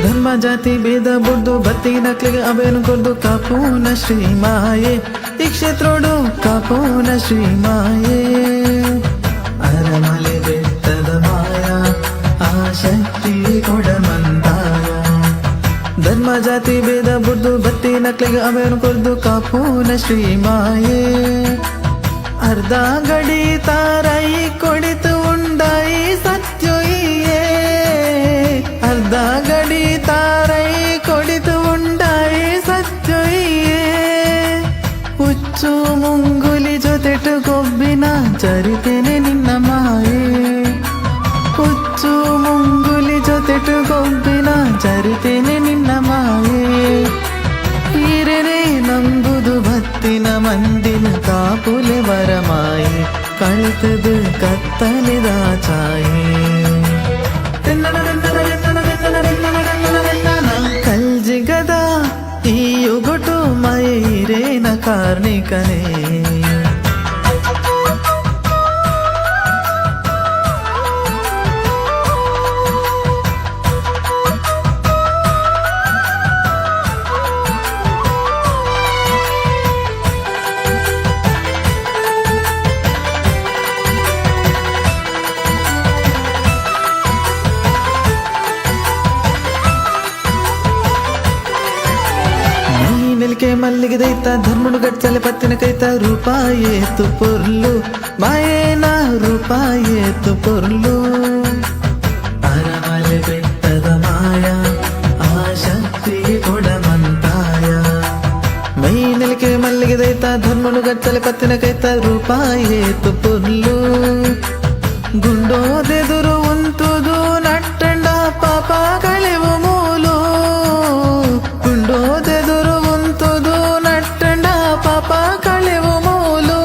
ಧರ್ಮ ಜಾತಿ ಭೇದ ಬುಡ್ದು ಬತ್ತಿ ನಕ್ಲಿಗೆ ಅಭಯನು ಕೊರ್ದು ಕಾಪೂನ ಶ್ರೀ ಮಾಯೆ. ಈ ಕ್ಷೇತ್ರೋಡು ಕಾಪೂನ ಶ್ರೀ ಮಾಯೆ. ಅರಮಲೆ ಬೆಟ್ಟದ ಮಾಯ ಆ ಶಕ್ತಿ ಕೊಡಮಂತಾಯ. ಧರ್ಮ ಜಾತಿ ಭೇದ ಬುಡ್ದು ಬತ್ತಿ ನಕ್ಲಿಗೆ ಅಭಯನು ಕೊರ್ದು ಕಾಪೂನ ಶ್ರೀ ಮಾಯೆ. ಅರ್ಧ ಗಡಿ ತಾರೈ ಕೊಡಿತು ಉಂಡಾಯಿ ಸತ್ಯೊಯ್ಯೇ. ಅರ್ಧ ಗಡಿ ತಾರೈ ಕೊಡಿತು ಉಂಡಾಯಿ ಸತ್ಯೊಯ್ಯೇ. ಹುಚ್ಚು ಮುಂಗುಲಿ ಜೊತೆಟು ಕೊಬ್ಬಿನ ಚರಿತೆನೆ ನಿನ್ನ ಮಾಯೆ. ಹುಚ್ಚು ಮುಂಗುಲಿ ಜೊತೆಟು ಕೊಬ್ಬಿನ ಚರಿತೆನೆ ನಿನ್ನ ಮಾಯೆ. ಈರನೆ ನಂಬುದು ಭತ್ತಿನ ಮಂದಿನ ಕಾಪುಲೆ ವರಮಾಯಿ. ಕಳ್ತದು ಕತ್ತಲಿದ ಛಾಯೆ. ಕಲ್ಜಿಗದ ಈ ಒಗಟು ಮೈರೇನ ಕಾರ್ಣಿಕನೇ. ನೆಲಿಕೆ ಮಲ್ಲಿಗೆ ದೈತ ಧರ್ಮನು ಗಚ್ಚಲೆ ಪತ್ತಿನ ಕೈತ ರೂಪಾಯೇತು ಪೊರ್ಲು ಮಾಯೇನ ರೂಪಾಯೇತು ಪೊರ್ಲು. ಅರಮಲೆ ಬೆಟ್ಟದ ಮಾಯ ಆ ಶಕ್ತಿ ಕೊಡಮಂತಾಯ. ಮೈ ನೆಲಿಕೆ ಮಲ್ಲಿಗೆ ದೈತ ಧರ್ಮನು ಗಚ್ಚಲೆ ಪತ್ತಿನ ಕೈತ ರೂಪಾಯೇತು ಪೊರ್ಲು. ಗುಂಡೋದೆದುರು ಉಂತುದು ನಟ್ಟಂಡ ಪಾಪ ಕಳೆವು ಮೂಲು. ಗುಂಡೋದೆದುರು ಉಂತುದು ನಟ್ಟಂಡ ಪಾಪ ಕಳೆವು ಮೂಲು.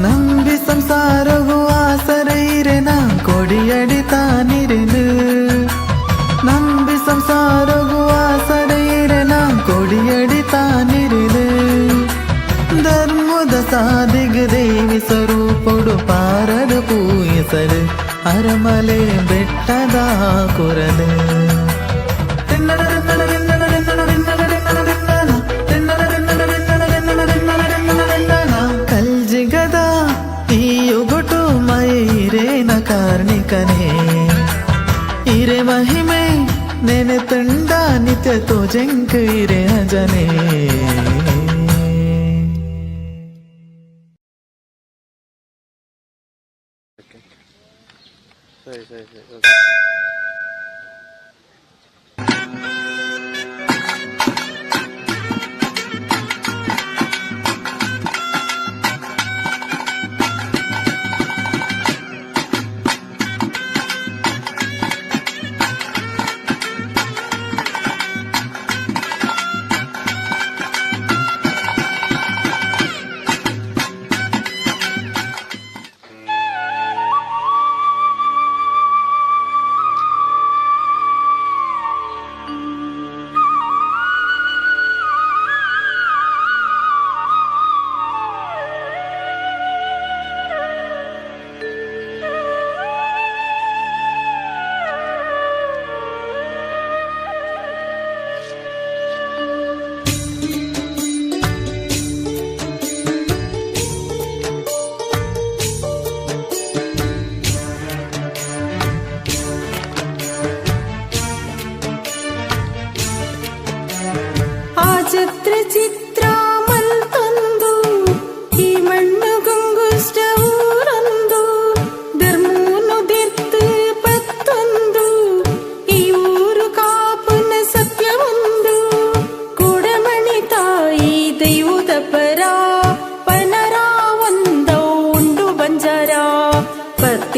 ನಂಬಿ ಸಂಸಾರವು ಆಸರೈರೆನ ಕೊಡಿಯಡಿ ತಾನಿರೆನು. ನಂಬಿ ಸಂಸಾರವು ಆಸರೈರೆನ ಕೊಡಿಯಡಿ ತಾನಿರೆನು. ಧರ್ಮದ ಸಾದಿಗ ದೇವಿ ಸ್ವರೂಪೊಡು ಪಾರದ ಪೂಯಿಸಲು ಅರಮಲೆ ಬೆಟ್ಟದ ಕೊರಲು. ಕಲ್ಜಿಗದ ಈ ಒಗಟು ಮೈರೇನ ಕಾರ್ಣಿಕನೇ. ಇರೆ ಮಹಿಮೆ ನೆನೆ ತುಂಡ ನಿತ್ಯ ತೋಜಂಕ ಇರೆ ಅಜನೇ. ಸರಿ ಸರಿ ಸರಿ, ಓಕೆ.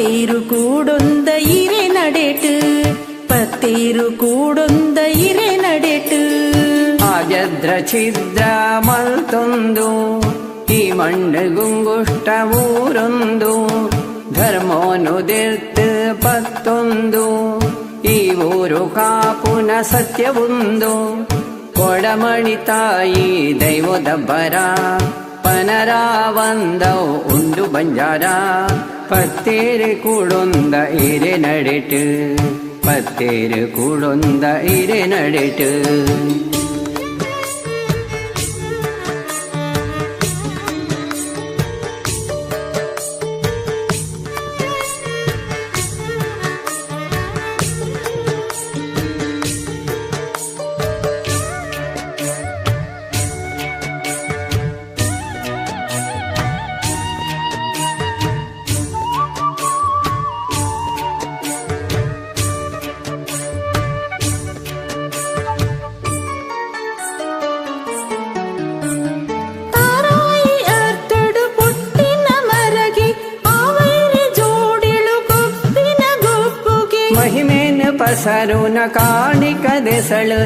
ಪತ್ತೇರು ಕೂಡೊಂದ ಇರೆ ನಡೆಟು ಪತ್ತೇರು ಕೂಡೊಂದ ಇರೆ ನಡೆಟು. ಆಜದ್ರ ಛಿದ್ರ ಮಲ್ತೊಂದು ಈ ಮಣ್ಣು ಗುಂಗುಷ್ಟ ಊರೊಂದು ಧರ್ಮೋನುದಿರ್ತು ಪತ್ತೊಂದು ಈ ಊರು ಕಾಪುನ ಸತ್ಯವೊಂದು ಕೊಡಮಣಿ ತಾಯಿ ದೈವದ ಬರ ಪನರಾವಂದವು ಉಂಡು ಬಂಜಾರ ಪತ್ತೇರು ಕೂಡೊಂದ ಇರೆ ನಡೆಟು ಪತ್ತೇರು ಕೂಡೊಂದ ಇರೆ ನಡೆಟು. ತಾರಾಯಿ ಅರ್ತಡು ಪುಟ್ಟಿನ ಮರಗೆ ಆವೈರಿ ಜೋಡಿಳು ಗೊಪ್ಪಿನ ಗೊಪ್ಪುಗೆ. ಮಹಿಮೇನ ಪಸರುನ ಕಾಣಿಕ ದೆಸಳು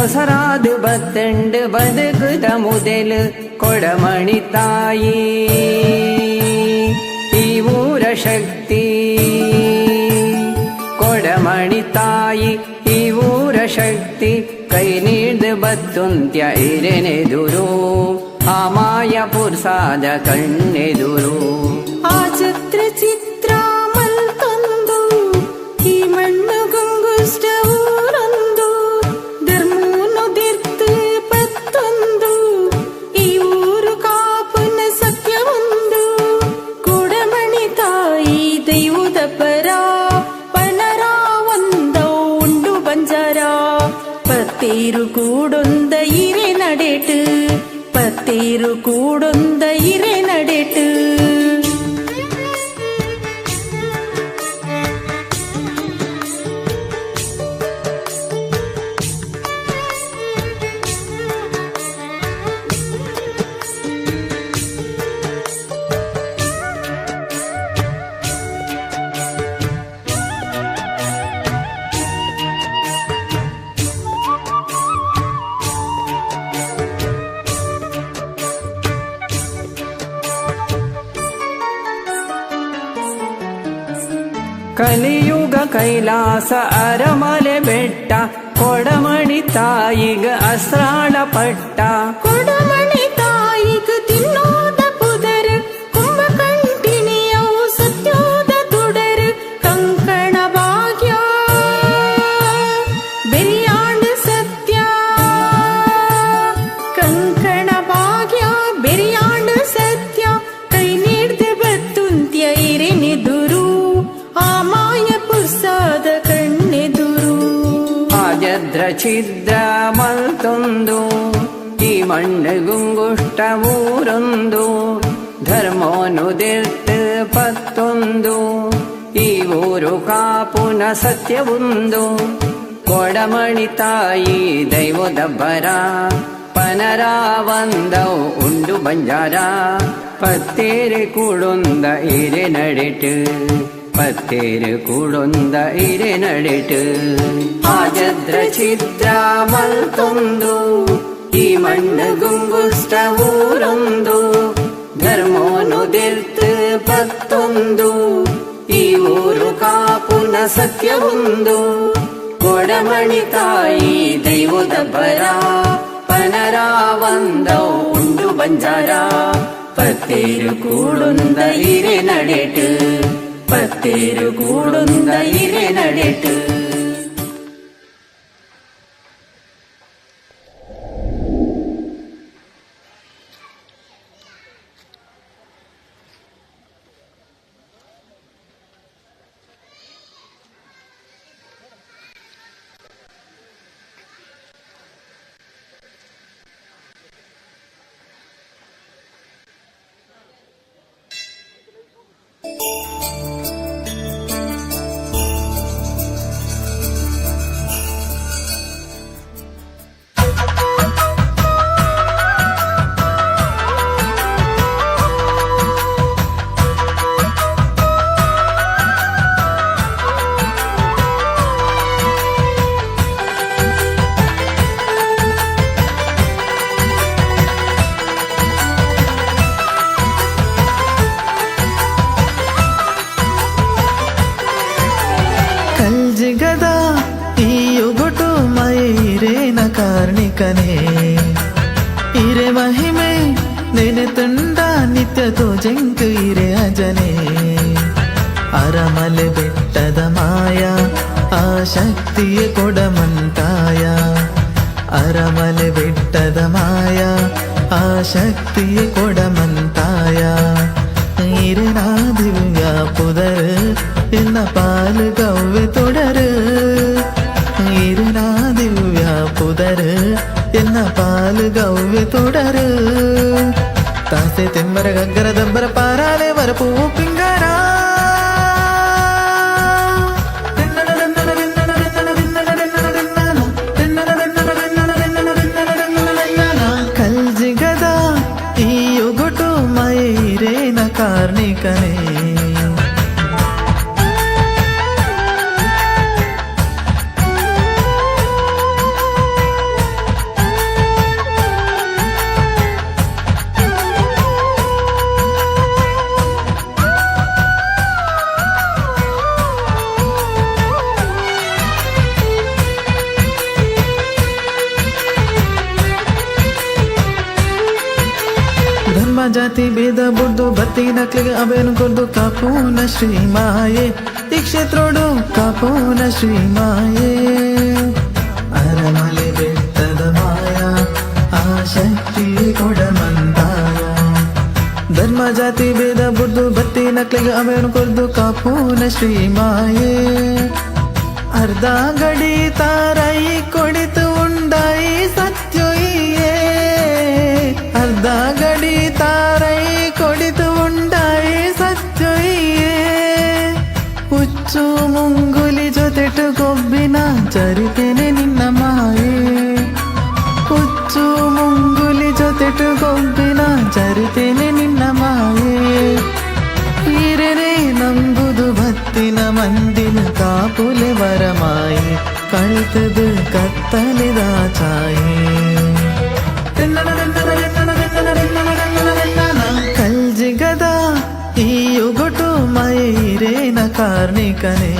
ಒಸರಾದು ಬತ್ತಂಡು ಬದುಕುದ ಮುದೆಲು ಕೊಡಮಣಿ ತಾಯಿ ಈ ಊರ ಶಕ್ತಿ ಕೊಡಮಣಿ ತಾಯಿ ಈ ಊರ ಶಕ್ತಿ ಕೈ ನೀಡ್ದು ಬತ್ತುಂತ್ಯ ಇರೆನೆದುರು ಆ ಮಾಯ ಪುರ್ಸಾದ ಕಣ್ಣೆದುರು. ಆ ಚಿತ್ರ ಚಿತ್ರ ಮಲ್ತೊಂದು ಈ ಮಣ್ಣು ಗುಂಗುಷ್ಟ ಊರೊಂದು ಧರ್ಮೂನು ದಿರ್ತು ಪತ್ತೊಂದು ಈ ಊರು ಕಾಪುನ ಸತ್ಯವೊಂದು ಕೊಡಮಣಿ ತಾಯಿ ದೈವದ ಪರ ಪನರಾವಂದ ಉಂಡು ಬಂಜಾರ ಪತ್ತೇರು ಕೂಡೊಂದ ಇರೆ ನಡೆಟು ಪತ್ತೇರು ಕೂಡೊಂದ ಇರೆ ನಡೆಟು. ಕಲಿಯುಗ ಕೈಲಾಸ ಅರಮಲೆ ಬೆಟ್ಟ ಕೊಡಮಣಿ ತಾಯಿಗ ಅಸ್ರಾಳ ಪಟ್ಟ. ಕೊಡಮಣಿ ತಾಯಿಗ ತಿನ್ನೋದ ಪುದರ್ ಕುಂಭಕಂಠಿಣಿಯವು ಸತ್ಯೋದ ತುಡರ್ ಕಂಕಣ ಭಾಗ್ಯ ಬೆರಿಯಾಂಡ ಸತ್ಯ ಕಂಕಣ ಭಾಗ್ಯ ಬೆರಿಯಾಂಡ ಸತ್ಯ ಕೈ ನೀಡ್ದೆ ಬತ್ತುಂತ್ಯ ಇರೆನೆದುರು ಆ ಮಾಯ ಪುರ್ಸಾದ ಕಣ್ಣೆದುರು. ಆಜದ್ರ ಛಿದ್ರ ಮಲ್ತೊಂದು ಈ ಮಣ್ಣು ಗುಂಗುಷ್ಟ ಊರೊಂದು ಧರ್ಮೋನುದಿರ್ತು ಪತ್ತೊಂದು ಈ ಊರು ಕಾಪುನ ಸತ್ಯವೊಂದು ಕೊಡಮಣಿ ತಾಯಿ ದೈವದ ಬರ ಪನರಾವಂದವು ಉಂಡು ಬಂಜಾರ ಪತ್ತೇರು ಕೂಡೊಂದ ಇರೆ ನಡೆಟು ಪತ್ತೇರು ಕೂಡೊಂದ ಇರೆ ನಡೆಟು. ಆಜದ್ರ ಛಿದ್ರ ಮಲ್ತೊಂದು ಈ ಮಣ್ಣು ಗುಂಗುಷ್ಟ ಊರೊಂದು ಧರ್ಮೋನುದಿರ್ತು ಪತ್ತೊಂದು ಈ ಊರು ಕಾಪುನ ಸತ್ಯವೊಂದು ಕೊಡಮಣಿ ತಾಯಿ ದೈವದ ಬರ ಪನರಾವಂದವು ಉಂಡು ಬಂಜಾರ ಪತ್ತೇರು ಕೂಡೊಂದ ಇರೆ ನಡೆಟು ಪತ್ತೇರು ಕೂಡೊಂದ ಇರೆ ನಡೆಟು. ಕಾರ್ಣಿಕನೇ ಇರೆ ಮಹಿಮೆ ನೆನೆ ತುಂಡ ನಿತ್ಯ ತೋಜಂಕು ಇರೆ ಅಜನೆ ಅರಮಲೆ ಬೆಟ್ಟದ ಮಾಯ ಆ ಶಕ್ತಿಯ ಕೊಡಮಂತಾಯ ಅರಮಲೆ ಬೆಟ್ಟದ ಮಾಯ ಆ ಶಕ್ತಿಯ ಕೊಡಮಂತಾಯ ಇರೆನಾ ದಿವ್ಯ ಪುದರ್ ಎನ್ನ ಪಾಲು ಕವ್ವೆ ತೊಡರು ಇರೆನಾ ದಿವ್ಯ ಪುದರ್ ಎನ್ನ ಪಾಲು ಗವ್ವೆ ತೊಡರು ತಾಸೆ ತೆಮ್ಮರ ಗಗ್ಗರ ದಬ್ಬರ ಪಾರಾಲೆ ವರಪೂ ಪಿಂಗರ ಕಲ್ಜಿಗದ ಈ ಒಗಟು ಮೈರೇನ ಕಾರ್ಣಿಕನೇ. ಧರ್ಮ ಜಾತಿ ಭೇದ ಬುಡ್ದು ಬತ್ತಿನಕ್ಲಿಗೆ ಅವೇನು ಕೊರ್ದು ಕಾಪೂನ ಶ್ರೀಮಾಯೆ ಈ ಕ್ಷೇತ್ರೋಡು ಕಾಪೂನ ಶ್ರೀಮಾಯೆ ಅರಮಲೆ ಬೆಟ್ಟದ ಮಾಯ ಆ ಶಕ್ತಿ ಕೊಡಮಂತಾಯ ಧರ್ಮ ಜಾತಿ ಭೇದ ಬುಡ್ದು ಬತ್ತಿನಕ್ಲಿಗೆ ಅವೇನು ಕೊರ್ದು ಕಾಪೂನ ಶ್ರೀಮಾಯೆ ಅರ್ಧ ಗಡಿ ತಾರೈ ಕೊಡಿತು ಉಂಡಾಯಿ ಸತ್ಯೊಯ್ಯೇ ಅರ್ಧ ಗಡಿ ತಾರೈ ಕೊಡಿತು ಉಂಡಾಯಿ ಸತ್ಯೊಯ್ಯೇ ಹುಚ್ಚು ಮುಂಗುಲಿ ಜೊತೆಟು ಕೊಬ್ಬಿನ ಚರಿತೆನೆ ನಿನ್ನ ಮಾಯೆ ಹುಚ್ಚು ಮುಂಗುಲಿ ಜೊತೆಟು ಕೊಬ್ಬಿನ ಚರಿತೆನೆ ನಿನ್ನ ಮಾಯೆ ಈರನೆ ನಂಬುದು ಭತ್ತಿನ ಮಂದಿನ ಕಾಪುಲೆ ವರಮಾಯಿ ಕಳ್ತದು ಕತ್ತಲಿದ ಛಾಯೆ ಕಲ್ಜಿಗದ ಈ ಒಗಟು ಮೈರೇನ ಕಾರ್ಣಿಕನೇ.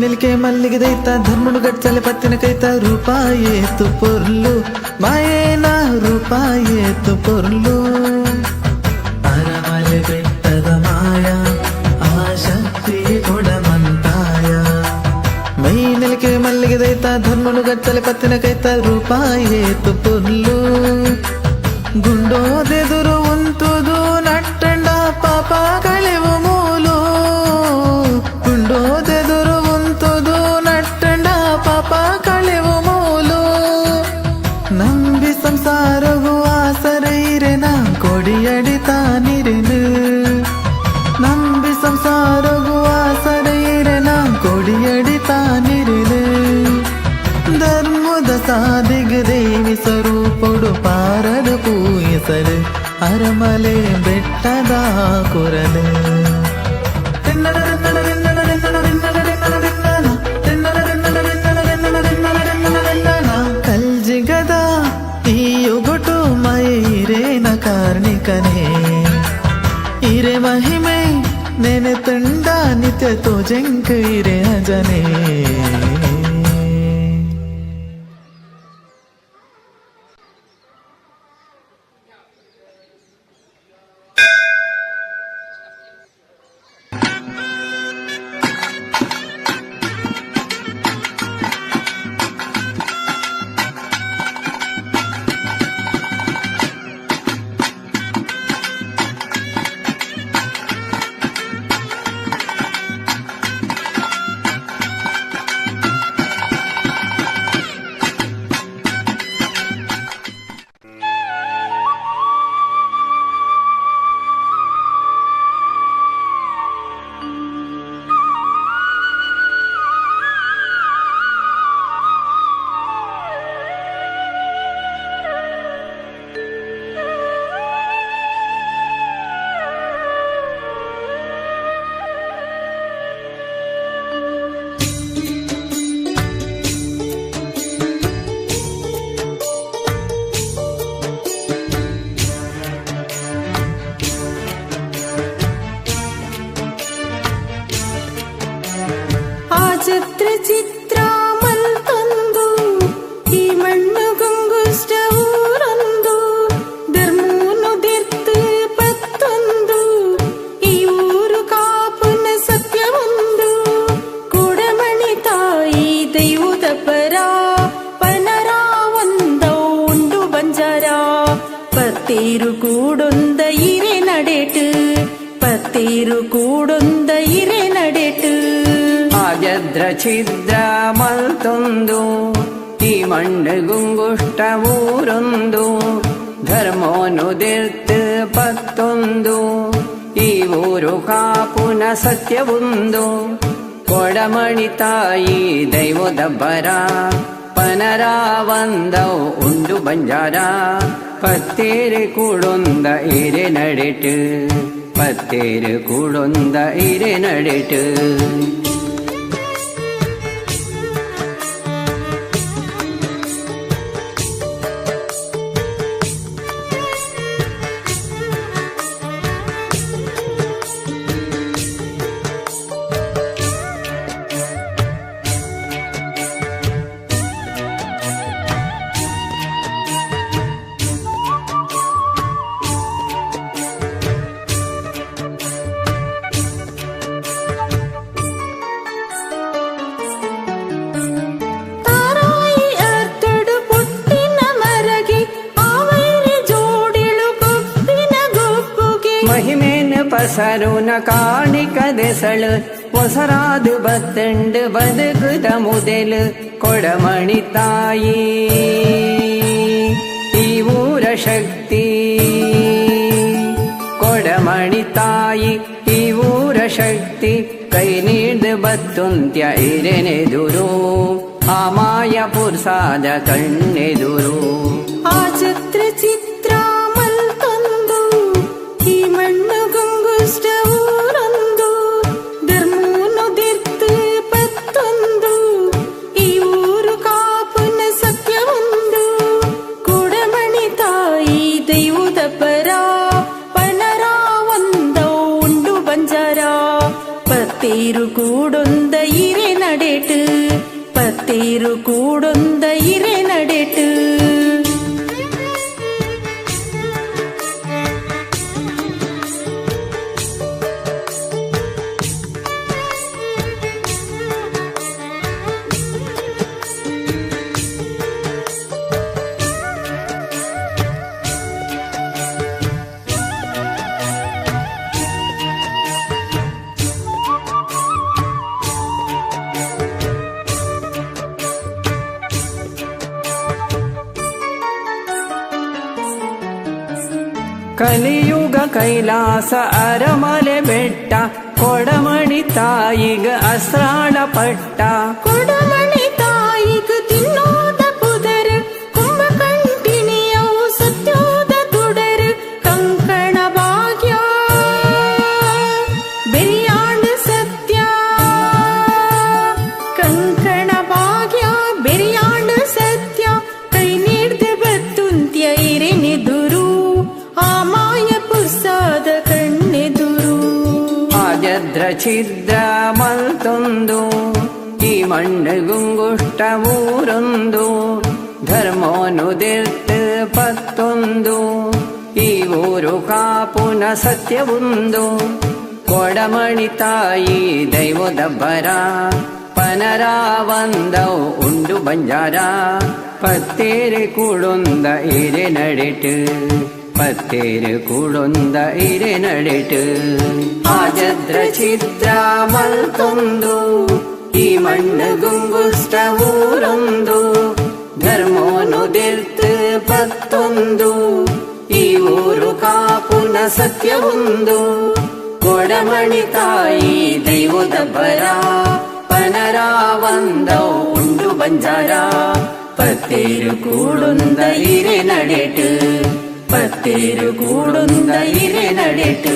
ನೆಲ್ಕೆ ಮಲ್ಲಿಗೆ ದೈತ ಧರ್ಮನು ಗಚ್ಚಲೆ ಪತ್ತಿನ ಕೈತ ರೂಪಾಯೇತು ಪೊರ್ಲು ಮಾಯೇನ ರೂಪಾಯೇತು ಪೊರ್ಲು ಅರಮಲೆ ಬೆಟ್ಟದ ಮಾಯ ಆ ಶಕ್ತಿ ಕೊಡಮಂತಾಯ ಮೈ ನೆಲ್ಕೆ ಮಲ್ಲಿಗೆ ದೈತ ಧರ್ಮನು ಗಚ್ಚಲೆ ಪತ್ತಿನ ಕೈತ ರೂಪಾಯೇತು ಪೊರ್ಲು ಗುಂಡೋದೆದುರು ಉಂತುದು ನಟ್ಟಂಡ ಪಾಪ ಕಳೆವು ಮೂಲು ಗುಂಡೋದೆದುರು ಉಂತುದು ನಟ್ಟಂಡ ಪಾಪ ಕಳೆವು ಮೂಲು ನಂಬಿ ಸಂಸಾರವು ಆಸರೈರೆನ ಕೊಡಿಯಡಿ ತಾನಿರೆನು ನಂಬಿ ಸಂಸಾರವು ಆಸರೈರೆನ ಕೊಡಿಯಡಿ ತಾನಿರೆನು ಧರ್ಮದ ಸಾದಿಗ ದೇವಿ ಸ್ವರೂಪೊಡು ಪಾರಡು ಪೂಯಿಸಲು ಅರಮಲೆ ಬೆಟ್ಟದ ಕೊರಲು ಕಲ್ಜಿಗದ ಈ ಒಗಟು ಮೈರೇನ ಕಾರ್ಣಿಕನೇ ಇರೆ ಮಹಿಮೆ ನೆನೆ ತುಂಡ ನಿತ್ಯ ತೋಜಂಕ ಇರೆ ಅಜನೇ. ಚಿತ್ರ ಚಿತ್ರ ಮಲ್ತೊಂದು ಈ ಮಣ್ಣು ಗುಂಗುಷ್ಟ ಊರೊಂದು ಧರ್ಮೂನು ದಿರ್ತು ಪತ್ತೊಂದು ಈ ಊರು ಕಾಪುನ ಸತ್ಯವೊಂದು ಕೊಡಮಣಿ ತಾಯಿ ದೈವದ ಪರ ಪನರ ಒಂದೌ ಉಂಡು ಬಂಜಾರ ಪತ್ತೇರು ಕೂಡೊಂದ ಇರೆ ನಡೆಟು ಪತ್ತೇರು ಕೂಡೊಂದ ಇರೆ ನಡೆಟು. ಆಜದ್ರ ಛಿದ್ರ ಮಲ್ತೊಂದು ಈ ಮಣ್ಣು ಗುಂಗುಷ್ಟ ಊರೊಂದು ಧರ್ಮೋನು ದಿರ್ತು ಪತ್ತೊಂದು ಈ ಊರು ಕಾಪುನ ಸತ್ಯವೊಂದು ಕೊಡಮಣಿ ತಾಯಿ ದೈವದ ಬರ ಪನರಾವಂದೌ ಉಂಡು ಬಂಜಾರ ಪತ್ತೇರು ಕೂಡೊಂದ ಇರೆ ನಡೆಟು ಪತ್ತೇರು ಕೂಡೊಂದ ಇರೆ ನಡೆಟು. ತಾರಾಯಿ ಅರ್ತಡು ಪುಟ್ಟಿನ ಮರಗೆ ಆವೈರಿ ಜೋಡಿಳು ಗೊಪ್ಪಿನ ಗೊಪ್ಪುಗೆ. ಮಹಿಮೇನ ಪಸರುನ ಕಾಣಿಕ ದೆಸಳು ಒಸರಾದು ಬತ್ತಂಡು ಬದುಕುದ ಮುದೆಲು ಕೊಡಮಣಿ ತಾಯಿ ಈ ಊರ ಶಕ್ತಿ ಕೊಡಮಣಿ ತಾಯಿ ಈ ಊರ ಶಕ್ತಿ ಕೈ ನೀಡ್ದು ಬತ್ತುಂತ್ಯ ಇರೆನೆದುರು ಆ ಮಾಯ ಪುರ್ಸಾದ ಕಣ್ಣೆದುರು. ಆ ಚಿತ್ರ ಚಿತ್ರ ಮಲ್ತೊಂದು ಈ ಮಣ್ಣು ಗುಂಗುಷ್ಟ ಊರೊಂದು ಧರ್ಮೂನು ದಿರ್ತು ಪತ್ತೊಂದು ಈ ಊರು ಕಾಪುನ ಸತ್ಯವೊಂದು ಕೊಡಮಣಿ ತಾಯಿ ದೈವದ ಪರ ಪನರ ಒಂದೌ ಉಂಡು ಬಂಜಾರ ಪತ್ತೇರು ಕೂಡೊಂದ ಇರೆ ನಡೆಟು ಪತ್ತೇರು ಕೂಡೊಂದ ಇರೆ ನಡೆಟು. ಕಲಿಯುಗ ಕೈಲಾಸ ಅರಮಲೆ ಬೆಟ್ಟ ಕೊಡಮಣಿ ತಾಯಿಗ ಅಸ್ರಾಳ ಪಟ್ಟ. ಕೊಡಮಣಿ ತಾಯಿಗ್ ತಿನ್ನೋದ ಪುದರ್ ಕುಂಭಕಂಠಿಣಿಯವು ಸತ್ಯೋದ ತುಡರ್ ಕಂಕಣ ಭಾಗ್ಯ ಬೆರಿಯಾಂಡ್ ಸತ್ಯ ಕಂಕಣ ಭಾಗ್ಯ ಬೆರಿಯಾಂಡ್ ಸತ್ಯ ಕೈ ನೀಡ್ದ ಬತ್ತುಂತ್ಯ ಇರೆನೆದುರು ಆ ಮಾಯ ಪುರ್ಸಾದ ಕಣ್ಣೆದುರು. ಆಜದ್ರ ಛಿದ್ರ ಮಲ್ತೊಂದು ಈ ಮಣ್ಣು ಗುಂಗುಷ್ಟ ಊರೊಂದು ಧರ್ಮೋನು ದಿರ್ತು ಪತ್ತೊಂದು ಈ ಊರು ಕಾಪುನ ಸತ್ಯವೊಂದು ಕೊಡಮಣಿ ತಾಯಿ ದೈವದ ಬರ ಪನರಾವಂದೌ ಉಂಡು ಬಂಜಾರ ಪತ್ತೇರು ಕೂಡೊಂದ ಇರೆ ನಡೆಟು ಪತ್ತೇರು ಕೂಡೊಂದ ಇರೆ ನಡೆಟು. ಆಜದ್ರ ಛಿದ್ರ ಮಲ್ತೊಂದು ಈ ಮಣ್ಣು ಗುಂಗುಷ್ಟ ಊರೊಂದು ಧರ್ಮೋನು ದಿರ್ತು ಪತ್ತೊಂದು ಈ ಊರು ಕಾಪುನ ಸತ್ಯವೊಂದು ಕೊಡಮಣಿ ತಾಯಿ ದೈವದ ಬರ ಪನರಾವಂದೌ ಉಂಡು ಬಂಜಾರ ಪತ್ತೇರು ಕೂಡೊಂದ ಇರೆ ನಡೆಟು ಪತ್ತೇರು ಕೂಡೊಂದ ಇರೆ ನಡೆಟು.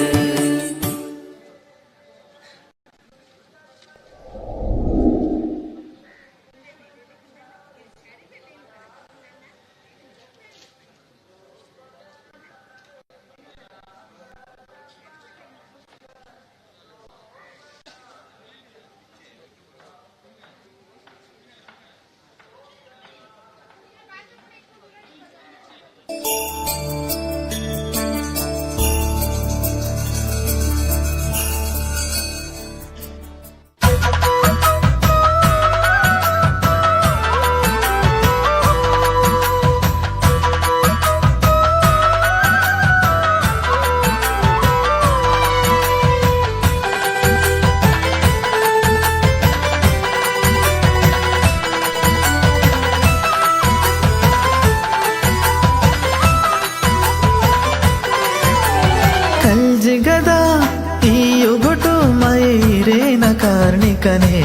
ಕಾರ್ಣಿಕನೇ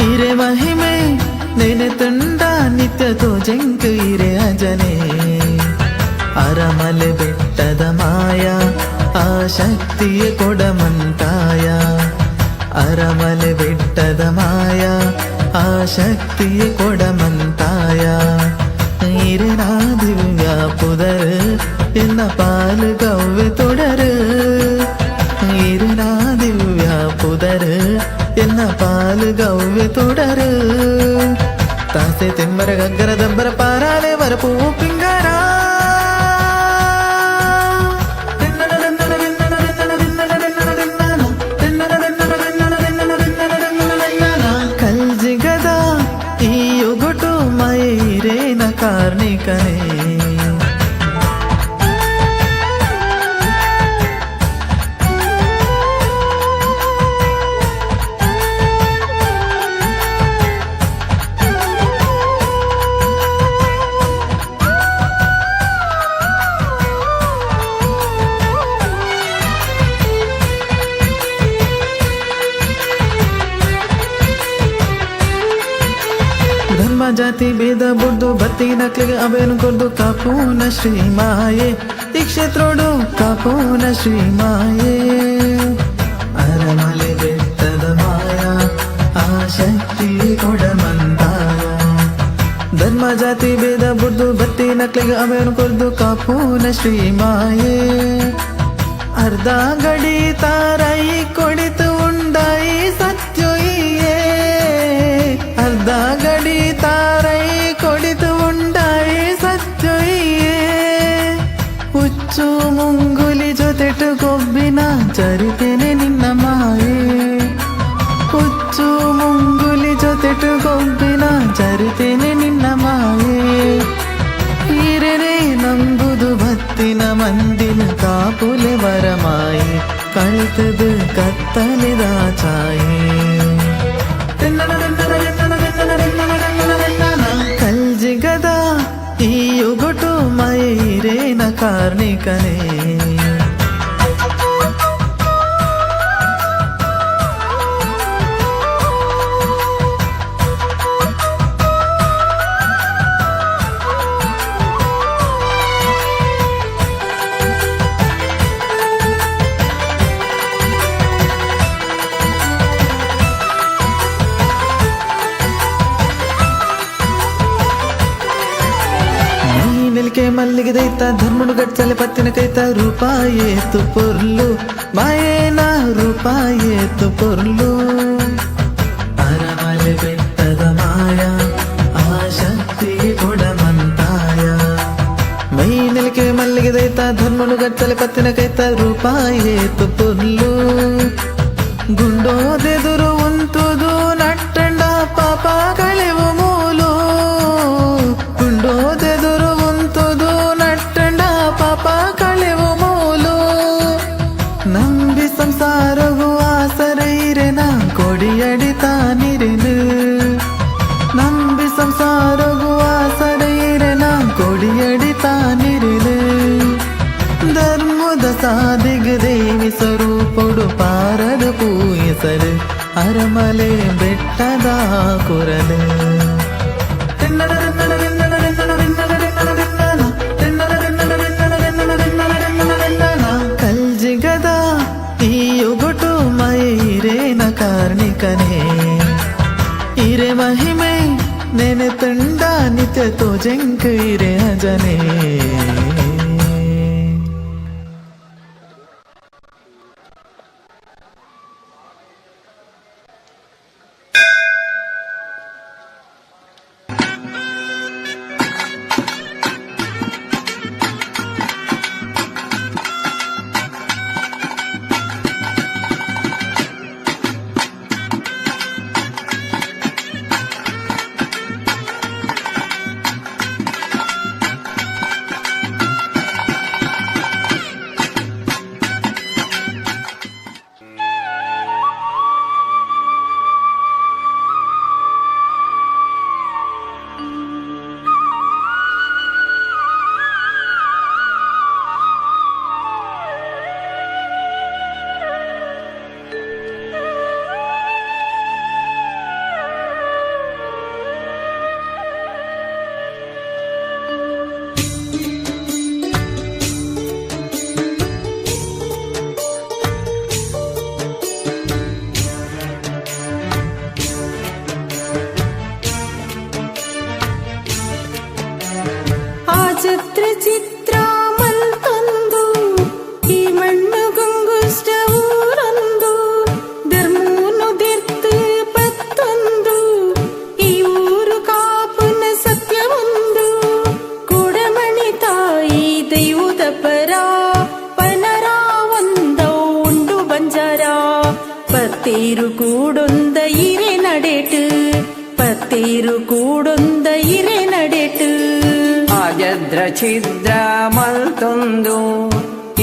ಇರೆ ಮಹಿಮೆ ನೆನೆ ತುಂಡ ನಿತ್ಯ ತೋಜಂಕು ಇರೆ ಅಜನೆ ಅರಮಲೆ ಬೆಟ್ಟದ ಮಾಯ ಆ ಶಕ್ತಿಯ ಕೊಡಮಂತಾಯ ಅರಮಲೆ ಬೆಟ್ಟದ ಮಾಯ ಆ ಶಕ್ತಿಯ ಕೊಡಮಂತಾಯ ಇರೆನಾ ದಿವ್ಯ ಪುದರ್ ಎನ್ನ ಪಾಲು ಕವ್ವೆ ತೊಡರು ಇರೆನಾ ದಿವ್ಯ ಪುದರ್ ಎನ್ನ ಪಾಲು ಗವ್ವೆ ತೊಡರು ತಾಸೆ ತಿಮ್ಮರ ಗಗ್ಗರ ದಬ್ಬರ ಪಾರಾಲೆ ವರಪೂ ಪಿಂಗಾರ ಕಲ್ಜಿಗದ ಈ ಒಗಟು ಮೈರೇನ ಕಾರ್ಣಿಕನೇ. ಧರ್ಮ ಜಾತಿ ಭೇದ ಬುಡ್ದು ಬತ್ತಿನಕ್ಲಿಗೆ ಅವೇನು ಕೊರ್ದು ಕಾಪೂನ ಶ್ರೀ ಮಾಯೆ ಈ ಕ್ಷೇತ್ರೋಡು ಕಾಪೂನ ಶ್ರೀ ಮಾಯೆ ಅರಮಲೆ ಬೆಟ್ಟದ ಮಾಯ ಆ ಶಕ್ತಿ ಕೊಡಮಂತಾಯ ಧರ್ಮ ಜಾತಿ ಭೇದ ಬುಡ್ದು ಬತ್ತಿನಕ್ಲಿಗೆ ಅವೇನು ಕೊರ್ದು ಕಾಪೂನ ಶ್ರೀ ಮಾಯೆ ಅರ್ಧ ಗಡಿ ತಾರೈ ಕೊಡಿತು ಉಂಡಾಯಿ ಸತ್ಯೊಯ್ಯೇ ಅರ್ಧ ಗಡಿ ತಾರೈ ಕೊಡಿತು ಉಂಡಾಯಿ ಸತ್ಯೊಯ್ಯೇ ಹುಚ್ಚು ಮುಂಗುಲಿ ಜೊತೆಟು ಕೊಬ್ಬಿನ ಚರಿತೆನೆ ನಿನ್ನ ಮಾಯೆ ಹುಚ್ಚು ಮುಂಗುಲಿ ಜೊತೆಟು ಕೊಬ್ಬಿನ ಚರಿತೆನೆ ನಿನ್ನ ಮಾಯೆ ಈರನೆ ನಂಬುದು ಭತ್ತಿನ ಮಂದಿನ ಕಾಪುಲೆ ವರಮಾಯಿ ಕಳ್ತದು ಕತ್ತಲಿದ ಛಾಯೆ ಕಲ್ಜಿಗದ ಈ ಒಗಟು ಮೈರೇನ ಕಾರ್ಣಿಕನೇ. ನಿಲ್ಕೆ ಮಲ್ಲಿಗೆ ದೈತ ಧರ್ಮನು ಗಟ್ಸಲೆ ಪತ್ತಿನ ಕೈತ ರೂಪಾಯೇತು ಪೊರ್ಲು ಮಾಯೇನ ರೂಪಾಯೇತು ಪೊರ್ಲು ಅರಮಲೆ ಬೆಟ್ಟದ ಮಾಯ ಆ ಶಕ್ತಿ ಕೊಡಮಂತಾಯ ಮೈ ನಿಲ್ಕೆ ಮಲ್ಲಿಗೆ ದೈತ ಧರ್ಮನು ಗಟ್ಸಲೆ ಪತ್ತಿನ ಕೈತ ರೂಪಾಯೇತು ಪೊರ್ಲು ಗುಂಡೋದೆದುರು ಉಂತುದು ನಟ್ಟಂಡ ಪಾಪ ಕಳೆವು ಮೂಲು ಗುಂಡೋದೆದುರು ಉಂತುದು ನಟ್ಟಂಡ ಪಾಪ ಕಳೆವು ಮೂಲು ನಂಬಿ ಸಂಸಾರವು ಆಸರೈರೆನ ಕೊಡಿಯಡಿ ತಾನಿರೆನು ನಂಬಿ ಸಂಸಾರವು ಆಸರೈರೆನ ಕೊಡಿಯಡಿ ತಾನಿರೆನು ಧರ್ಮದ ಸಾದಿಗ ದೇವಿ ಸ್ವರೂಪೊಡು ಪಾರದ ಪೂಯಿಸಲು ಅರಮಲೆ ಬೆಟ್ಟದ ಕೊರಲು ಕಲ್ಜಿಗದ ಈ ಒಗಟು ಮೈರೇನ ಕಾರ್ಣಿಕನೇ ಇರೆ ಮಹಿಮೆ ನೆನೆ ತುಂಡ ನಿತ್ಯ ತೋಜಂಕ ಇರೆ ಅಜನೇ. ಚಿತ್ರ ಮಲ್ತೊಂದು ಈ ಮಣ್ಣು ಗುಂಗುಷ್ಟ ಊರೊಂದು ಧರ್ಮೂನು ದಿರ್ತು ಪತ್ತೊಂದು ಈ ಊರು ಕಾಪುನ ಸತ್ಯವೊಂದು ಕೊಡಮಣಿ ತಾಯಿ ದೈವದ ಪರ ಪನರ ಒಂದೌ ಉಂಡು ಬಂಜಾರ ಪತ್ತೇರು ಕೂಡೊಂದ ಇರೆ ನಡೆಟು ಪತ್ತೇರು ಕೂಡೊಂದ ಇರೆ ನಡೆಟು. ಆಜದ್ರ ಛಿದ್ರ ಮಲ್ತೊಂದು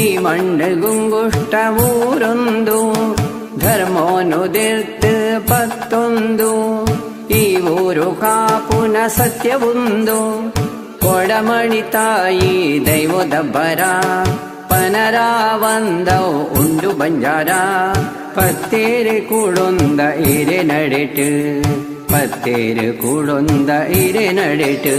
ಈ ಮಣ್ಣು ಗುಂಗುಷ್ಟ ಊರೊಂದು ಧರ್ಮೋನು ದಿರ್ತು ಪತ್ತೊಂದು ಈ ಊರು ಕಾಪುನ ಸತ್ಯವೊಂದು ಕೊಡಮಣಿ ತಾಯಿ ದೈವದ ಬರ ಪನರಾವಂದೌ ಉಂಡು ಬಂಜಾರ ಪತ್ತೇರು ಕೂಡೊಂದ ಇರೆ ನಡೆಟು ಪತ್ತೇರು ಕೂಡೊಂದ ಇರೆ ನಡೆಟು.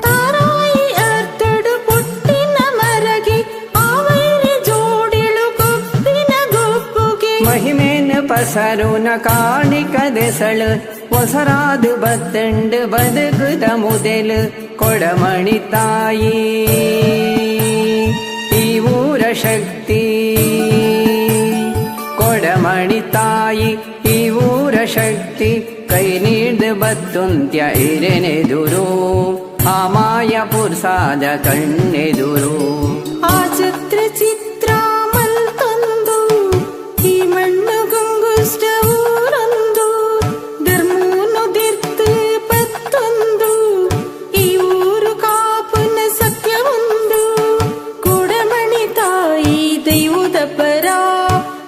ತಾರಾಯಿ ಅರ್ತಡು ಪುಟ್ಟಿನ ಮರಗೆ ಆವೈರಿ ಜೋಡಿಳು ಗೊಪ್ಪಿನ ಗೊಪ್ಪುಗೆ. ಮಹಿಮೇನ ಪಸರುನ ಕಾಣಿಕ ದೆಸಳು ಒಸರಾದು ಬತ್ತಂಡು ಬದುಕುದ ಮುದೆಲು ಕೊಡಮಣಿ ತಾಯಿ ಈ ಊರ ಶಕ್ತಿ ಕೊಡಮಣಿ ತಾಯಿ ಈ ಊರ ಶಕ್ತಿ ಕೈ ನೀಡ್ದು ಬತ್ತುಂತ್ಯ ಇರೆನೆದುರು ಆ ಮಾಯ ಪುರ್ಸಾದ ಕಣ್ಣೆದುರು. ಆ ಚಿತ್ರ ಚಿತ್ರ ಮಲ್ತೊಂದು ಈ ಮಣ್ಣು ಗುಂಗುಷ್ಟ ಊರೊಂದು ಧರ್ಮೂನು ದಿರ್ತು ಪತ್ತೊಂದು ಈ ಊರು ಕಾಪುನ ಸತ್ಯವೊಂದು ಕೊಡಮಣಿ ತಾಯಿ ದೈವದ ಪರ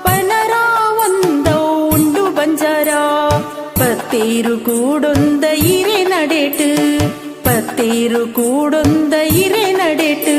ಪನರ ಒಂದೌ ಉಂಡು ಬಂಜಾರ ಪತ್ತೇರು ಕೂಡೊಂದ ಇರೆ ನಡೆಟು ಪತ್ತೇರು ಕೂಡೊಂದ ಇರೆ ನಡೆಟು.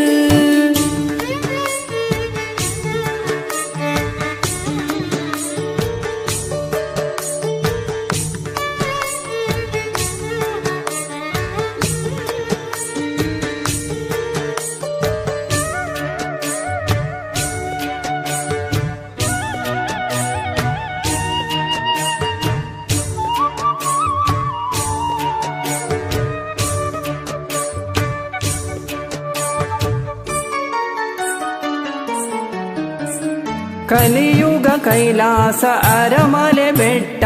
ಕಲಿಯುಗ ಕೈಲಾಸ ಅರಮಲೆ ಬೆಟ್ಟ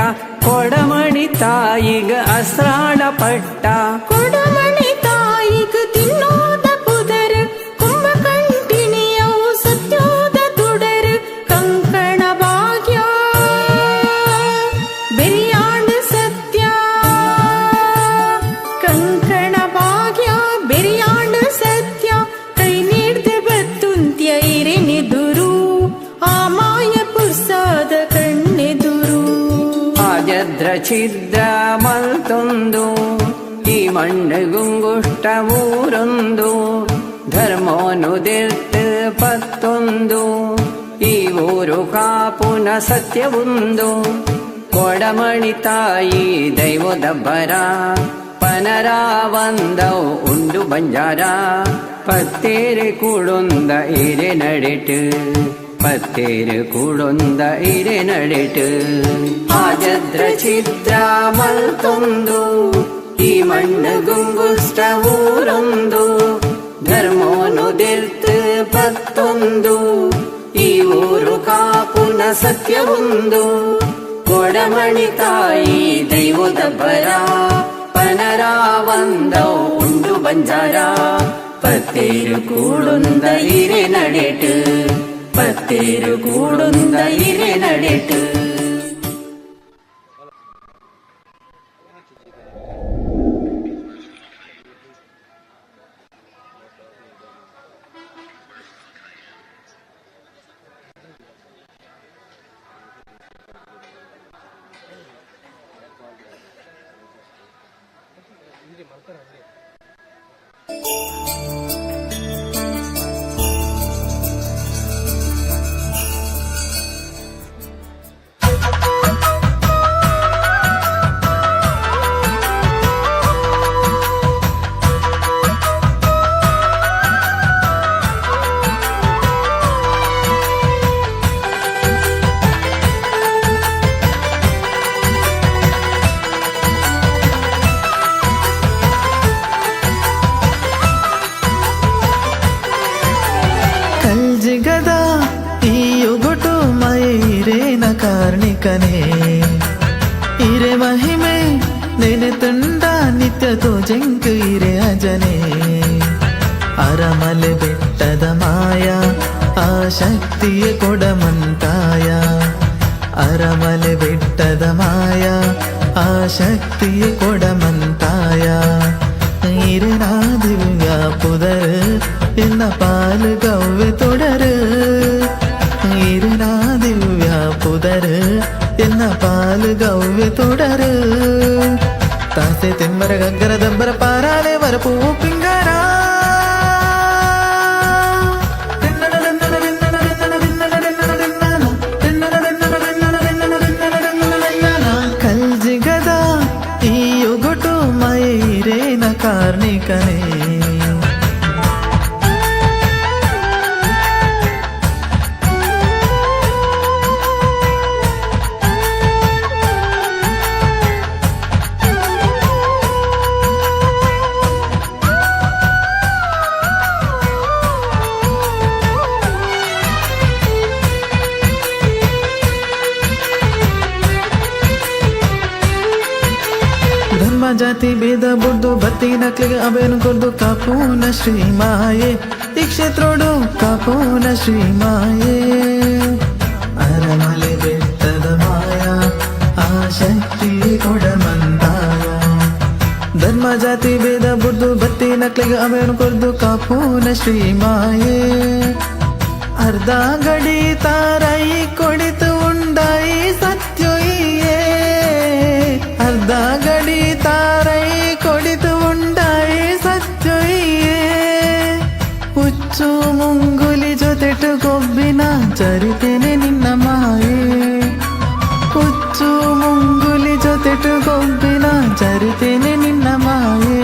ಕೊಡಮಣಿ ತಾಯಿಗ ಅಸ್ರಾಳ ಪಟ್ಟ. ಕೊಡಮಣಿ ತಾಯಿಗ ತಿನ್ನೋದ ಪುದರ್ ಕುಂಭಕಂಠಿಣಿಯವು ಸತ್ಯೋದ ತುಡರ್ ಕಂಕಣ ಭಾಗ್ಯ ಬೆರಿಯಾಂಡ ಸತ್ಯ ಕಂಕಣ ಭಾಗ್ಯ ಬೆರಿಯಾಂಡ ಸತ್ಯ ಕೈ ನೀಡ್ದು ಬತ್ತುಂತ್ಯ ಇರೆನೆದುರು ಆ ಮಾಯ ಪುರ್ಸಾದ ಕಣ್ಣೆದುರು. ಆಜದ್ರ ಛಿದ್ರ ಮಲ್ತೊಂದು ಈ ಮಣ್ಣು ಗುಂಗುಷ್ಟ ಊರೊಂದು ಧರ್ಮೋನು ದಿರ್ತು ಪತ್ತೊಂದು ಈ ಊರು ಕಾಪುನ ಸತ್ಯವೊಂದು ಕೊಡಮಣಿ ತಾಯಿ ದೈವದ ಬರ ಪನರಾವಂದೌ ಉಂಡು ಬಂಜಾರ ಪತ್ತೇರು ಕೂಡೊಂದ ಇರೆ ನಡೆಟು ಪತ್ತೇರು ಕೂಡೊಂದ ಇರೆ ನಡೆಟು. ಆಜದ್ರ ಛಿದ್ರ ಮಲ್ತೊಂದು ಈ ಮಣ್ಣು ಗುಂಗುಷ್ಟ ಊರೊಂದು ಧರ್ಮೋನು ದಿರ್ತು ಪತ್ತೊಂದು ಈ ಊರು ಕಾಪುನ ಸತ್ಯವೊಂದು ಕೊಡಮಣಿ ತಾಯಿ ದೈವದ ಬರ ಪನರಾವಂದೌ ಉಂಡು ಬಂಜಾರ ಪತ್ತೇರು ಕೂಡೊಂದ ಇರೆ ನಡೆಟು ಪತ್ತೇರು ಕೂಡೊಂದ ಇರೆ ನಡೆಟು. ಕಲ್ಜಿಗದ ಈ ಒಗಟು ಮೈರೇನ ಕಾರ್ಣಿಕನೇ ಇರೆ ಮಹಿಮೆ ನೆನೆ ತುಂಡ ನಿತ್ಯ ತೋಜಂಕು ಇರೆ ಅಜನೆ. ಅರಮಲೆ ಬೆಟ್ಟದ ಮಾಯ ಆ ಶಕ್ತಿಯ ಕೊಡಮಂತಾಯ. ಅರಮಲೆ ಬೆಟ್ಟದ ಮಾಯ ಆ ಶಕ್ತಿಯ ಕೊಡಮಂತಾಯ. ಇರೆನಾ ದಿವ್ಯ ಪುದರ್ ಎನ್ನ ಪಾಲು ಗವ್ವೆ ತೊಡರು. ಇರೆನಾ ದಿವ್ಯ ಪುದರ್ ಎನ್ನ ಪಾಲು ಗವ್ವೆ ತೊಡರು. ತಾಸೆ ತೆಮ್ಮರ ಗಗ್ಗರ ದಬ್ಬರ ಪಾರಾಲೆ ವರಪೂ ಪಿಂಗಾರ. ಕಲ್ಜಿಗದ ಈ ಒಗಟು ಮೈರೇನ ಕಾರ್ಣಿಕನೇ. ಧರ್ಮ ಜಾತಿ ಭೇದ ಬುಡ್ದು ಬತ್ತಿ ನಕ್ಲಿಗೆ ಅಭಯನು ಕೊರ್ದು ಕಾಪೂನ ಶ್ರೀ ಮಾಯೆ. ಈ ಕ್ಷೇತ್ರೋಡು ಕಾಪೂನ ಶ್ರೀ ಮಾಯೆ. ಅರಮಲೆ ಬೆಟ್ಟದ ಮಾಯ ಆ ಶಕ್ತಿ ಕೊಡಮಂತಾಯ. ಧರ್ಮ ಜಾತಿ ಭೇದ ಬುಡ್ದು ಬತ್ತಿ ನಕ್ಲಿಗೆ ಅಭಯನು ಕೊರ್ದು ಕಾಪೂನ ಶ್ರೀ ಮಾಯೆ. ಅರ್ಧ ಗಡಿ ತಾರೈ ಕೊಡಿತು ಉಂಡಾಯಿ ಸತ್ಯೊಯ್ಯೇ. ಅರ್ಧ ಗಡಿ ತಾರೈ ಕೊಡಿತು ಉಂಡಾಯಿ ಸತ್ಯೊಯ್ಯೇ. ಹುಚ್ಚು ಮುಂಗುಲಿ ಜೊತೆಟು ಕೊಬ್ಬಿನ ಚರಿತೆನೆ ನಿನ್ನ ಮಾಯೆ. ಹುಚ್ಚು ಮುಂಗುಲಿ ಜೊತೆಟು ಕೊಬ್ಬಿನ ಚರಿತೆನೆ ನಿನ್ನ ಮಾಯೆ.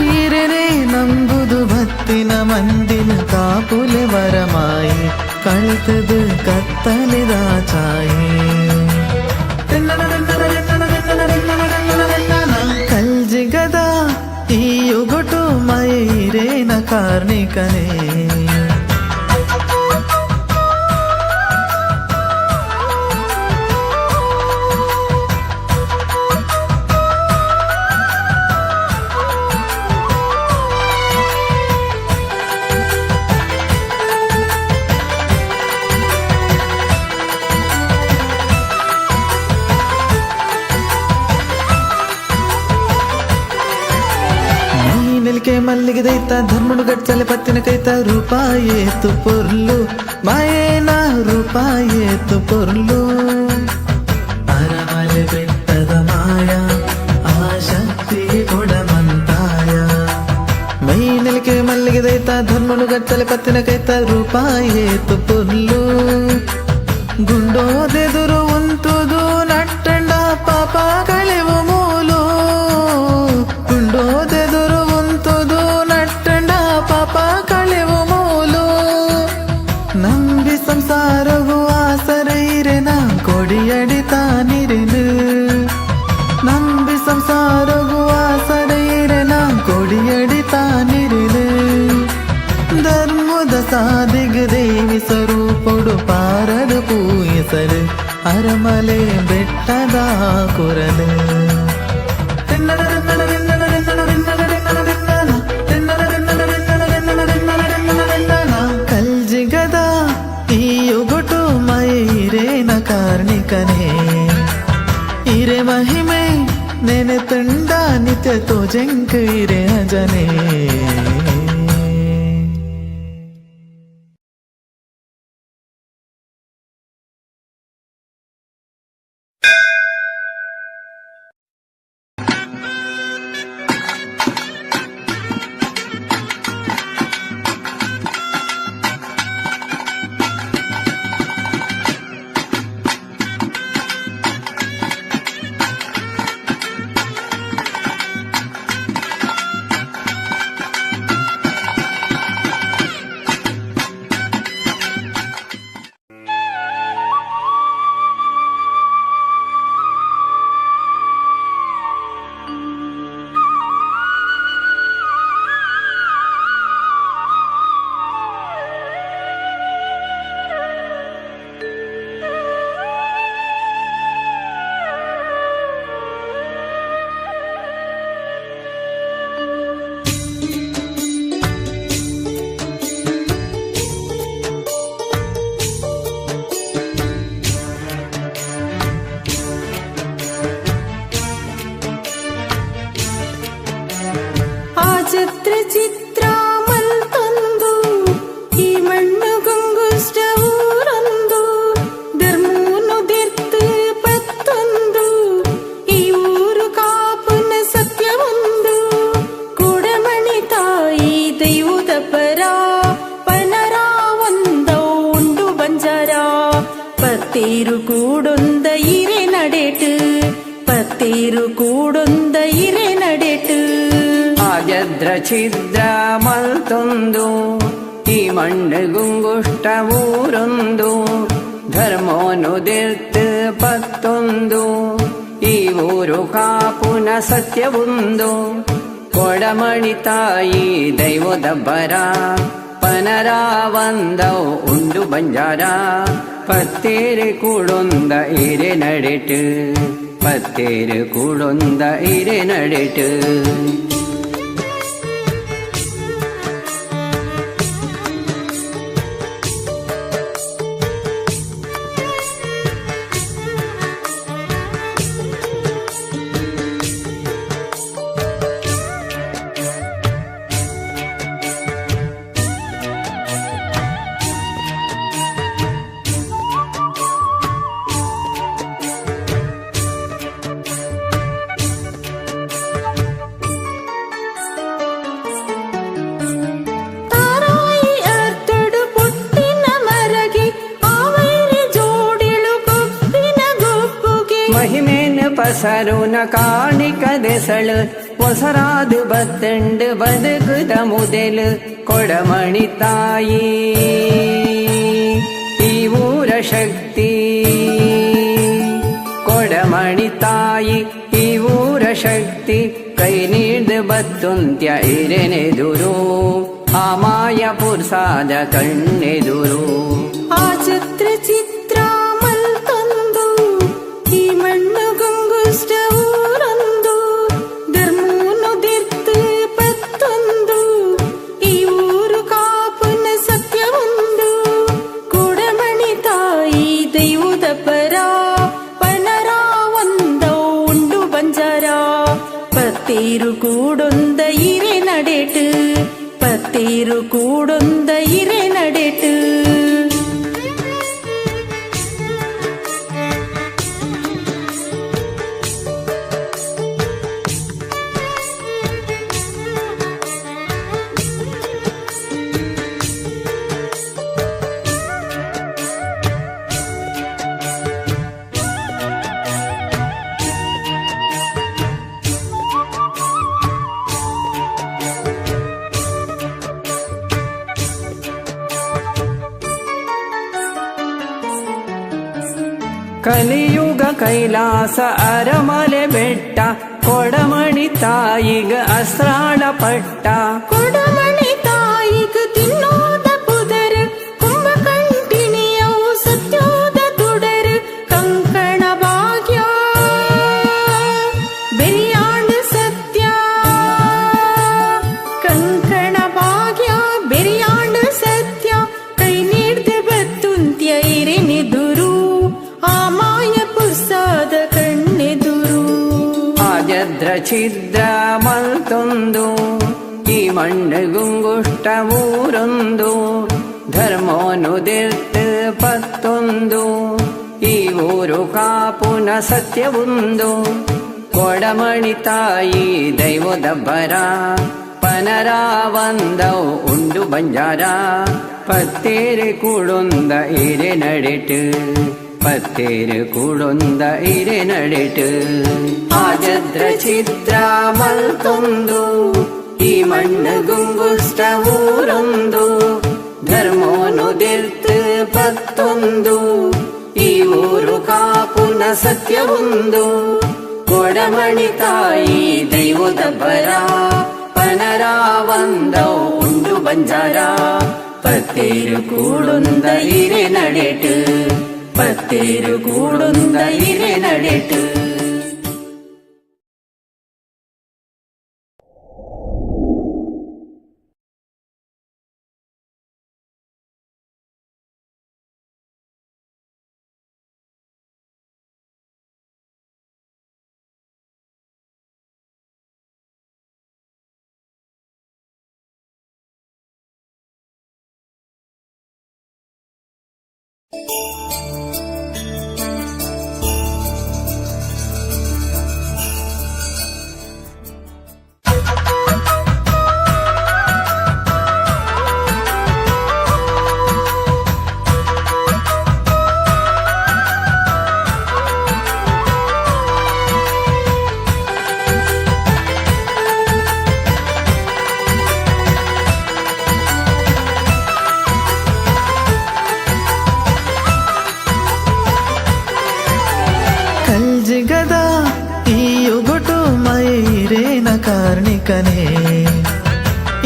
ಈರನೆ ನಂಬುದು ಭತ್ತಿನ ಮಂದಿನ ಕಾಪುಲೆ ವರಮಾಯಿ. ಕಳ್ತದು ಕತ್ತಲಿದ ಛಾಯೆ. ಕಲ್ಜಿಗದ ಈ ಒಗಟು ಮೈರೇನ ಕಾರ್ಣಿಕನೇ. ನೆಲಿಕೆ ಮಲ್ಲಿಗೆ ದೈತ ಧರ್ಮನು ಗಟ್ಸಲೆ ಪತ್ತಿನ ಕೈತ ರೂಪಾಯೇತು ಪೊರ್ಲು ಮಾಯೇನ ರೂಪಾಯೇತು ಪೊರ್ಲು. ಅರಮಲೆ ಬೆಟ್ಟದ ಮಾಯ ಆ ಶಕ್ತಿ ಕೊಡಮಂತಾಯ. ಮೈ ನೆಲಿಕೆ ಮಲ್ಲಿಗೆ ದೈತ ಧರ್ಮನು ಗಟ್ಟಲೆ ಪತ್ತಿನ ಕೈತ ರೂಪಾಯೇತು ಪೊರ್ಲು. ಗುಂಡೋದೆದುರು ಉಂತುದು ನಟ್ಟಂಡ ಪಾಪ ಕಳೆವು ಮೂಲು. ಗುಂಡೋದೆದುರು ಉಂತುದು ನಟ್ಟಂಡ ಪಾಪ ಕಳೆವು ಮೂಲು. ನಂಬಿ ಸಂಸಾರವು ಆಸರೈರೆನ ಕೊಡಿಯಡಿ ತಾನಿರೆನು. ನಂಬಿ ಸಂಸಾರವು ಆಸರೈರೆನ ಕೊಡಿಯಡಿ ತಾನಿರೆನು. ಧರ್ಮದ ಸಾದಿಗ ದೇವಿ ಸ್ವರೂಪೊಡು ಪಾರದ ಪೂಯಿಸಲು ಅರಮಲೆ ಬೆಟ್ಟದ ಕೊರಲು. ಕಲ್ಜಿಗದ ಈ ಒಗಟು ಮೈರೇನ ಕಾರ್ಣಿಕನೇ. ಇರೆ ಮಹಿಮೆ ನೆನೆ ತುಂಡ ನಿತ್ಯ ತೋಜಂಕ ಇರೆ ಅಜನೇ. ಪತ್ತೇರು ಕೂಡೊಂದ ಇರೆ ನಡೆಟು ಪತ್ತೇರು ಕೂಡೊಂದ ಇರೆ ನಡೆಟು. ಆಜದ್ರ ಛಿದ್ರ ಮಲ್ತೊಂದು ಈ ಮಣ್ಣು ಗುಂಗುಷ್ಟ ಊರೊಂದು ಧರ್ಮೋನುದಿರ್ತು ಪತ್ತೊಂದು ಈ ಊರು ಕಾಪುನ ಸತ್ಯವೊಂದು ಕೊಡಮಣಿ ತಾಯಿ ದೈವದ ಬರ ಪನರಾವಂದವು ಉಂಡು ಬಂಜಾರ ಪತ್ತೇರು ಕೂಡೊಂದ ಇರೆ ನಡೆಟು ಪತ್ತೇರು ಕೂಡೊಂದ ಇರೆ ನಡೆಟು. ತಾರಾಯಿ ಅರ್ತಡು ಪುಟ್ಟಿನ ಮರಗೆ ಆವೈರಿ ಜೋಡಿಳು ಗೊಪ್ಪಿನ ಗೊಪ್ಪುಗೆ. ಮಹಿಮೇನ ಪಸರುನ ಕಾಣಿಕ ದೆಸಳು ಒಸರಾದು ಬತ್ತಂಡು ಬದುಕುದ ಮುದೆಲು ಕೊಡಮಣಿ ತಾಯಿ ಈ ಊರ ಶಕ್ತಿ ಕೊಡಮಣಿ ತಾಯಿ ಈ ಊರ ಶಕ್ತಿ ಕೈ ನೀಡ್ದು ಬತ್ತುಂತ್ಯ ಇರೆನೆದುರು ಆ ಮಾಯ ಪುರ್ಸಾದ ಕಣ್ಣೆದುರು. ಆ ಚಿತ್ರ ಚಿತ್ರ ಮಲ್ತೊಂದು ಈ ಮಣ್ಣು ಗುಂಗುಷ್ಟ ಊರೊಂದು ಧರ್ಮೂನು ದಿರ್ತು ಪತ್ತೊಂದು ಈ ಊರು ಕಾಪುನ ಸತ್ಯವೊಂದು ಕೊಡಮಣಿ ತಾಯಿ ದೈವದ ಪರ ಪನರಾವಂದ ಉಂಡು ಬಂಜಾರ ಪತ್ತೇರು ಕೂಡೊಂದ ಇರೆ ನಡೆಟು ಪತ್ತೇರು ಕೂಡೊಂದ ಇರೆ ನಡೆಟು. ಕಲಿಯುಗ ಕೈಲಾಸ ಅರಮಲೆ ಬೆಟ್ಟ ಕೊಡಮಣಿ ತಾಯಿಗ ಅಸ್ರಾಳ ಪಟ್ಟ. ಕೊಡಮಣಿ ತಾಯಿಗ ತಿನ್ನೋದ ಪುದರ್ ಕುಂಭಕಂಟಿಣಿಯವು ಸತ್ಯೋದ ತುಡರ್ ಕಂಕಣ ಭಾಗ್ಯ ಬೆರಿಯಾಣ ಸತ್ಯ ಕಂಕಣ ಭಾಗ್ಯ ಬೆರಿಯಾಣ ಸತ್ಯ ಕೈ ನೀಡ್ದ ಬತ್ತುಂತ್ಯ ಇರೆನೆದುರು ಆ ಮಾಯ ಪುರ್ಸಾದ ಕಣ್ಣೆದುರು. ಆಜದ್ರ ಛಿದ್ರ ಮಲ್ತೊಂದು ಈ ಮಣ್ಣು ಗುಂಗುಷ್ಟ ಊರೊಂದು ಧರ್ಮೋನುದಿರ್ತು ಪತ್ತೊಂದು ಈ ಊರು ಕಾಪುನ ಸತ್ಯವೊಂದು ಕೊಡಮಣಿ ತಾಯಿ ದೈವದ ಬರ ಪನರಾವಂದವು ಉಂಡು ಬಂಜಾರ ಪತ್ತೇರು ಕೂಡೊಂದ ಇರೆ ನಡೆಟು ಪತ್ತೇರು ಕೂಡೊಂದ ಇರೆ ನಡೆಟು. ಆಜದ್ರ ಛಿದ್ರ ಮಲ್ತೊಂದು ಈ ಮಣ್ಣು ಗುಂಗುಷ್ಟ ಊರೊಂದು ಧರ್ಮೋನುದಿರ್ತು ಪತ್ತೊಂದು ಈ ಊರು ಕಾಪುನ ಸತ್ಯವೊಂದು ಕೊಡಮಣಿ ತಾಯಿ ದೈವದ ಬರ ಪನರಾವಂದವು ಉಂಡು ಬಂಜಾರ ಪತ್ತೇರು ಕೂಡೊಂದ ಇರೆ ನಡೆಟು ಪತ್ತೇರು ಕೂಡೊಂದ ಇರೆ ನಡೆಟು. ಈರೇನ ಕಾರ್ಣಿಕನೇ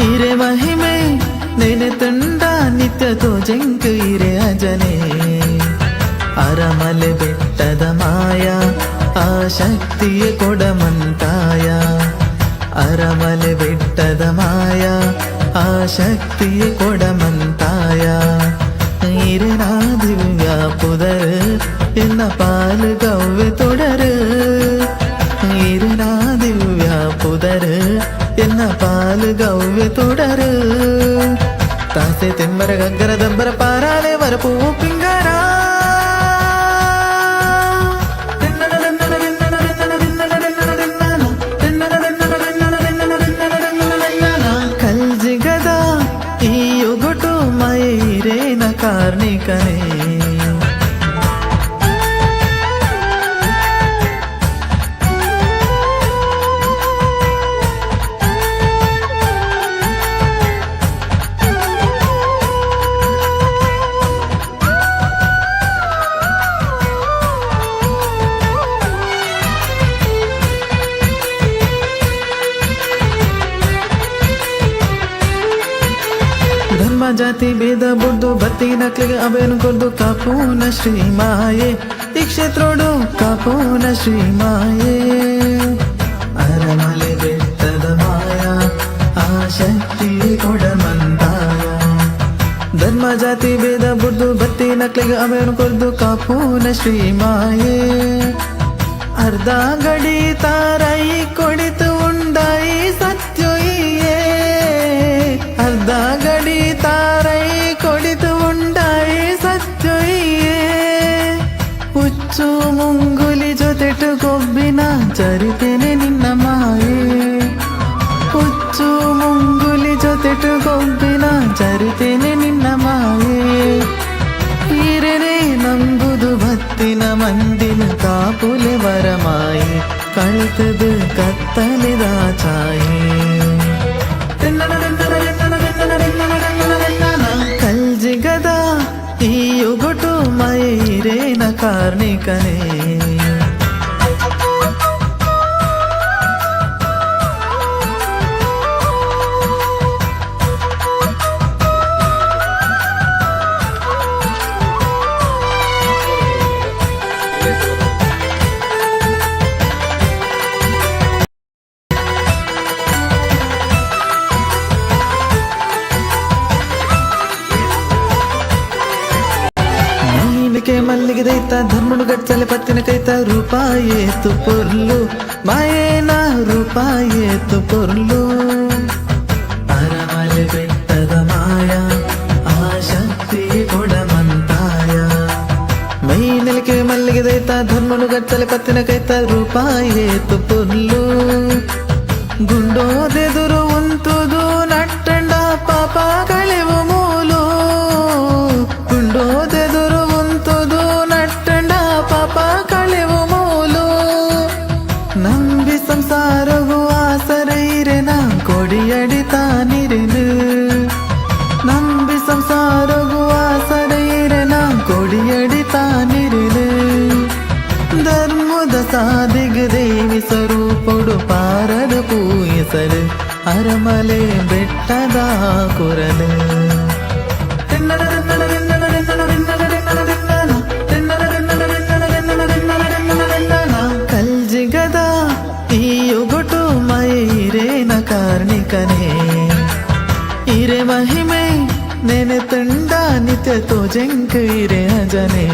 ಇರೆ ಮಹಿಮೆ ನೆನೆ ತುಂಡ ನಿತ್ಯ ತೋಜಂಕು ಇರೆ ಅಜನೆ ಅರಮಲೆ ಬೆಟ್ಟದ ಮಾಯ ಆ ಶಕ್ತಿಯ ಕೊಡಮಂತಾಯ ಅರಮಲೆ ಬೆಟ್ಟದ ಮಾಯ ಆ ಶಕ್ತಿಯ ಕೊಡಮಂತಾಯ ಇರೆನಾ ದಿವ್ಯ ಪುದರ್ ಎನ್ನ ಪಾಲು ಗವ್ವೆ ತೊಡರು ಇರೆನಾ ದಿವ್ಯ ಪುದರ್ ಎನ್ನ ಪಾಲು ಗವ್ವೆ ತೊಡರು ತಾಸೆ ತೆಮ್ಮರ ಗಗ್ಗರ ದಬ್ಬರ ಪಾರಾಲೆ ವರಪು ಪಿಂಗಾರ. ಕಲ್ಜಿಗದ ಈ ಒಗಟು ಮೈರೇನ ಕಾರ್ಣಿಕನೇ. ಧರ್ಮ ಜಾತಿ ಭೇದ ಬುಡ್ದು ಬತ್ತಿನಕ್ಲಿಗೆ ಅವೇನು ಕೊರ್ದು ಕಾಪೂನ ಶ್ರೀ ಮಾಯೆ ಈ ಕ್ಷೇತ್ರೋಡು ಕಾಪೂನ ಶ್ರೀ ಮಾಯೆ ಅರಮಲೆ ಬೆಟ್ಟದ ಮಾಯ ಆ ಶಕ್ತಿ ಕೊಡಮಂತಾಯ ಧರ್ಮ ಜಾತಿ ಭೇದ ಬುಡ್ದು ಬತ್ತಿನಕ್ಲಿಗೆ ಅವೇನು ಕೊರ್ದು ಕಾಪೂನ ಶ್ರೀ ಮಾಯೆ ಅರ್ಧ ಗಡಿ ತಾರೈ ಕೊಡಿತು ಉಂಡಾಯಿ ಸತ್ಯೊಯ್ಯೇ ಅರ್ಧ ಗಡಿ ತಾರೈ ಕೊಡಿತು ಉಂಡಾಯಿ ಸತ್ಯೊಯ್ಯೇ ಹುಚ್ಚು ಮುಂಗುಲಿ ಜೊತೆಟು ಕೊಬ್ಬಿನ ಚರಿತೆನೆ ನಿನ್ನ ಮಾಯೆ ಹುಚ್ಚು ಮುಂಗುಲಿ ಜೊತೆಟು ಕೊಬ್ಬಿನ ಚರಿತೆನೆ ನಿನ್ನ ಮಾಯೆ ಈರನೆ ನಂಬುದು ಭತ್ತಿನ ಮಂದಿನ ಕಾಪುಲೆ ವರಮಾಯಿ ಕಳ್ತದು ಕತ್ತಲಿದ ಛಾಯೆ. ಕಲ್ಜಿಗದ ಈ ಒಗಟು ಮೈರೇನ ಕಾರ್ಣಿಕನೇ. ಮೈನಕ್ಕೆ ಮಲ್ಲಿಗೆ ದೈತ ಧರ್ಮನು ಗಚ್ಚಲೆ ಪತ್ತಿನ ಕೈತ ರೂಪಾಯೇತು ಪೊರ್ಲು ಮಾಯೇನ ರೂಪಾಯೇತು ಪೊರ್ಲು ಅರಮಲೆ ಬೆಟ್ಟದ ಮಾಯ ಆ ಶಕ್ತಿ ಕೊಡಮಂತಾಯ ಮೈನಲಿಕೆ ಮಲ್ಲಿಗೆ ದೈತ ಧರ್ಮನು ಗಚ್ಚಲೆ ಪತ್ತಿನ ಕೈತ ರೂಪಾಯೇತು ಪೊರ್ಲು ಗುಂಡೋದೆದುರು ಉಂತುದು ನಟ್ಟಂಡ ಪಾಪ ಕಳೆವು ಮೂಲು ಗುಂಡೋದೆದುರು ಉಂತುದು ನಟ್ಟಂಡ ಪಾಪ ಕಳೆವು ಮೂಲು ನಂಬಿ ಸಂಸಾರವು ಆಸರೈರೆನ ಕೊಡಿಯಡಿ ತಾನಿರೆನು ನಂಬಿ ಸಂಸಾರವು ಆಸರೈರೆನ ಕೊಡಿಯಡಿ ತಾನಿರೆನು ಧರ್ಮದ ಸಾದಿಗ ದೇವಿ ಸ್ವರೂಪೊಡು ಪಾರದ ಪೂಯಿಸಲು ಅರಮಲೆ ಬೆಟ್ಟದ ಕೊರಲು. ಕಲ್ಜಿಗದ ಈ ಒಗಟು ಮೈರೇನ ಕಾರ್ಣಿಕನೇ ಇರೆ ಮಹಿಮೆ ನೆನೆ ತುಂಡ ನಿತ್ಯ ತೋಜಂಕ ಇರೆ ಅಜನೇ.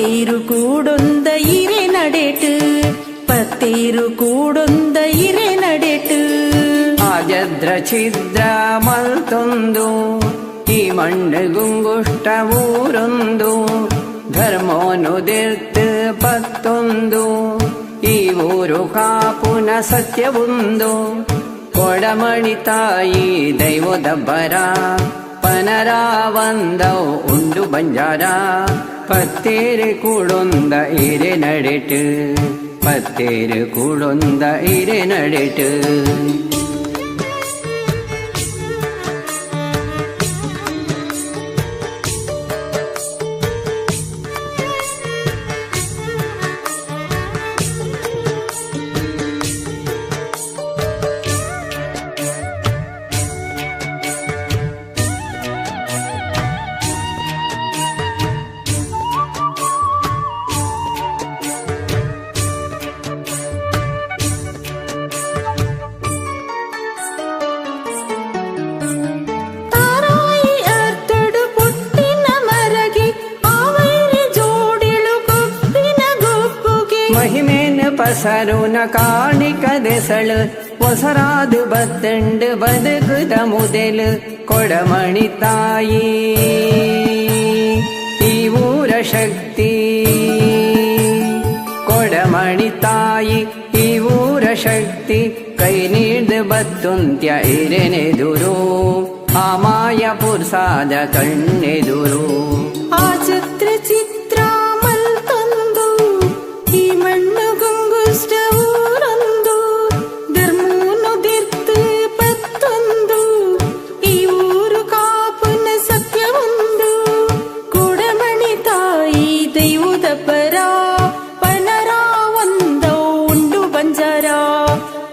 ಪತ್ತೇರು ಕೂಡೊಂದ ಇರೆ ನಡೆಟು ಪತ್ತೇರು ಕೂಡೊಂದ ಇರೆ ನಡೆಟು. ಆಜದ್ರ ಛಿದ್ರ ಮಲ್ತೊಂದು ಈ ಮಣ್ಣು ಗುಂಗುಷ್ಟ ಊರೊಂದು, ಧರ್ಮೋನುದಿರ್ತು ಪತ್ತೊಂದು ಈ ಊರು ಕಾಪುನ ಸತ್ಯವೊಂದು. ಕೊಡಮಣಿ ತಾಯಿ ದೈವದ ಬರ ಪನರಾವಂದವು ಉಂಡು ಬಂಜಾರ, ಪತ್ತೇರು ಕೂಡೊಂದ ಇರೆ ನಡೆಟು ಪತ್ತೇರು ಕೂಡೊಂದ ಇರೆ ನಡೆಟು. ತಾರಾಯಿ ಅರ್ತಡು ಪುಟ್ಟಿನ ಮರಗೆ ಆವೈರಿ ಜೋಡಿಳು ಗೊಪ್ಪಿನ ಗೊಪ್ಪುಗೆ. ಮಹಿಮೇನ ಪಸರುನ ಕಾಣಿಕ ದೆಸಳು ಒಸರಾದು ಬತ್ತಂಡು ಬದುಕುದ ಮುದೆಲು. ಕೊಡಮಣಿ ತಾಯಿ ಈ ಊರ ಶಕ್ತಿ, ಕೊಡಮಣಿ ತಾಯಿ ಈ ಊರ ಶಕ್ತಿ. ಕೈ ನೀಡ್ದು ಬತ್ತುಂತ್ಯ ಇರೆನೆದುರು ಆ ಮಾಯ ಪುರ್ಸಾದ ಕಣ್ಣೆದುರು. ಆ ಚಿತ್ರ ಚಿತ್ರ ಮಲ್ತೊಂದು ಈ ಮಣ್ಣು ಗುಂಗುಷ್ಟ ಊರೊಂದು, ಧರ್ಮೂನು ದಿರ್ತು ಪತ್ತೊಂದು ಈ ಊರು ಕಾಪುನ ಸತ್ಯವೊಂದು. ಕೊಡಮಣಿ ತಾಯಿ ದೈವದ ಪರ ಪನರಾವಂದ ಉಂಡು ಬಂಜಾರ,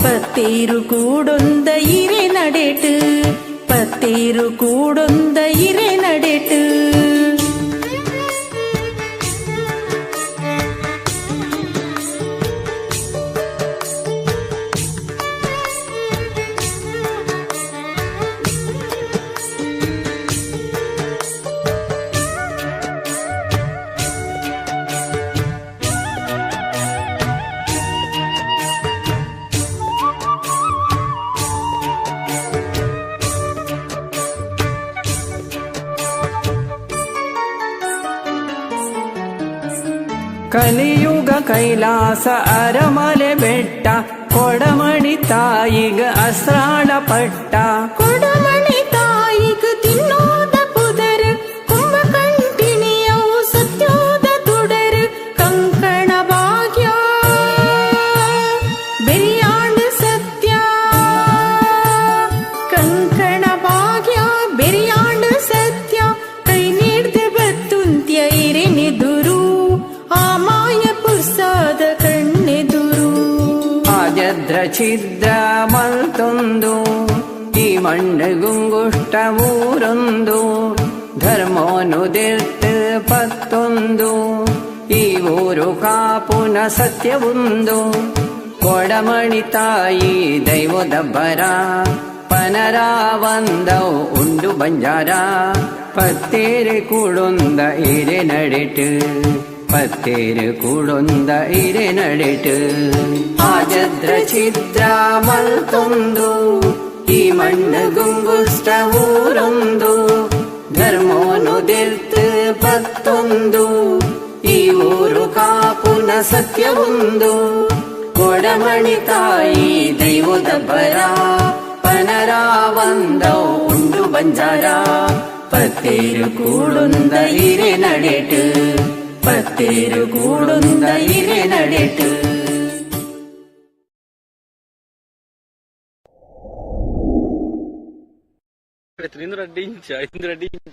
ಪತ್ತೇರು ಕೂಡೊಂದ ಇರೆ ನಡೆಟು ಪತ್ತೇರು ಕೂಡೊಂದ ಇರೆ ನಡೆಟು. ಕಲಿಯುಗ ಕೈಲಾಸ ಅರಮಲೆ ಬೆಟ್ಟ, ಕೊಡಮಣಿ ತಾಯಿಗ ಅಸ್ರಾಳ ಪಟ್ಟ. ಕೊಡಮಣಿ ತಾಯಿಗ ತಿನ್ನೋದ ಪುದರ್ ಕುಂಭಕಂಟಿಣಿಯವು ಸತ್ಯೋದ ತುಡರ್. ಕಂಕಣ ಭಾಗ್ಯ ಬೆರಿಯಾಂಡ ಸತ್ಯ, ಕಂಕಣ ಭಾಗ್ಯ ಬೆರಿಯಾಂಡ ಸತ್ಯ. ಕೈ ನೀಡ್ದು ಬತ್ತುಂತ್ಯ ಇರೆನೆದುರು ಆ ಮಾಯ ಪುರ್ಸಾದ ಕಣ್ಣೆದುರು. ಆಜದ್ರ ಛಿದ್ರ ಮಲ್ತೊಂದು ಈ ಮಣ್ಣು ಗುಂಗುಷ್ಟ ಊರೊಂದು, ಧರ್ಮೋನುದಿರ್ತು ಪತ್ತೊಂದು ಈ ಊರು ಕಾಪುನ ಸತ್ಯವೊಂದು. ಕೊಡಮಣಿ ತಾಯಿ ದೈವದ ಬರ ಪನರಾವಂದವು ಉಂಡು ಬಂಜಾರ, ಪತ್ತೇರು ಕೂಡೊಂದ ಇರೆ ನಡೆಟು ಪತ್ತೇರು ಕೂಡೊಂದ ಇರೆ ನಡೆಟು. ಆಜದ್ರ ಛಿದ್ರ ಮಲ್ತೊಂದು ಈ ಮಣ್ಣು ಗುಂಗುಷ್ಟ ಊರೊಂದು, ಧರ್ಮೋನುದಿರ್ತು ಪತ್ತೊಂದು ಈ ಊರು ಕಾಪುನ ಸತ್ಯವೊಂದು. ಕೊಡಮಣಿ ತಾಯಿ ದೈವದ ಬರ ಪನರಾವಂದವು ಉಂಡು ಬಂಜಾರ, ಪತ್ತೇರು ಕೂಡೊಂದ ಇರೆ ನಡೆಟು ಪತ್ತೇರು ಕೂಡೊಂದ ಇರೆ ನಡೆಟು. ಇಂದ್ರ ಇಂದ್ರ ಡಿಂಚ.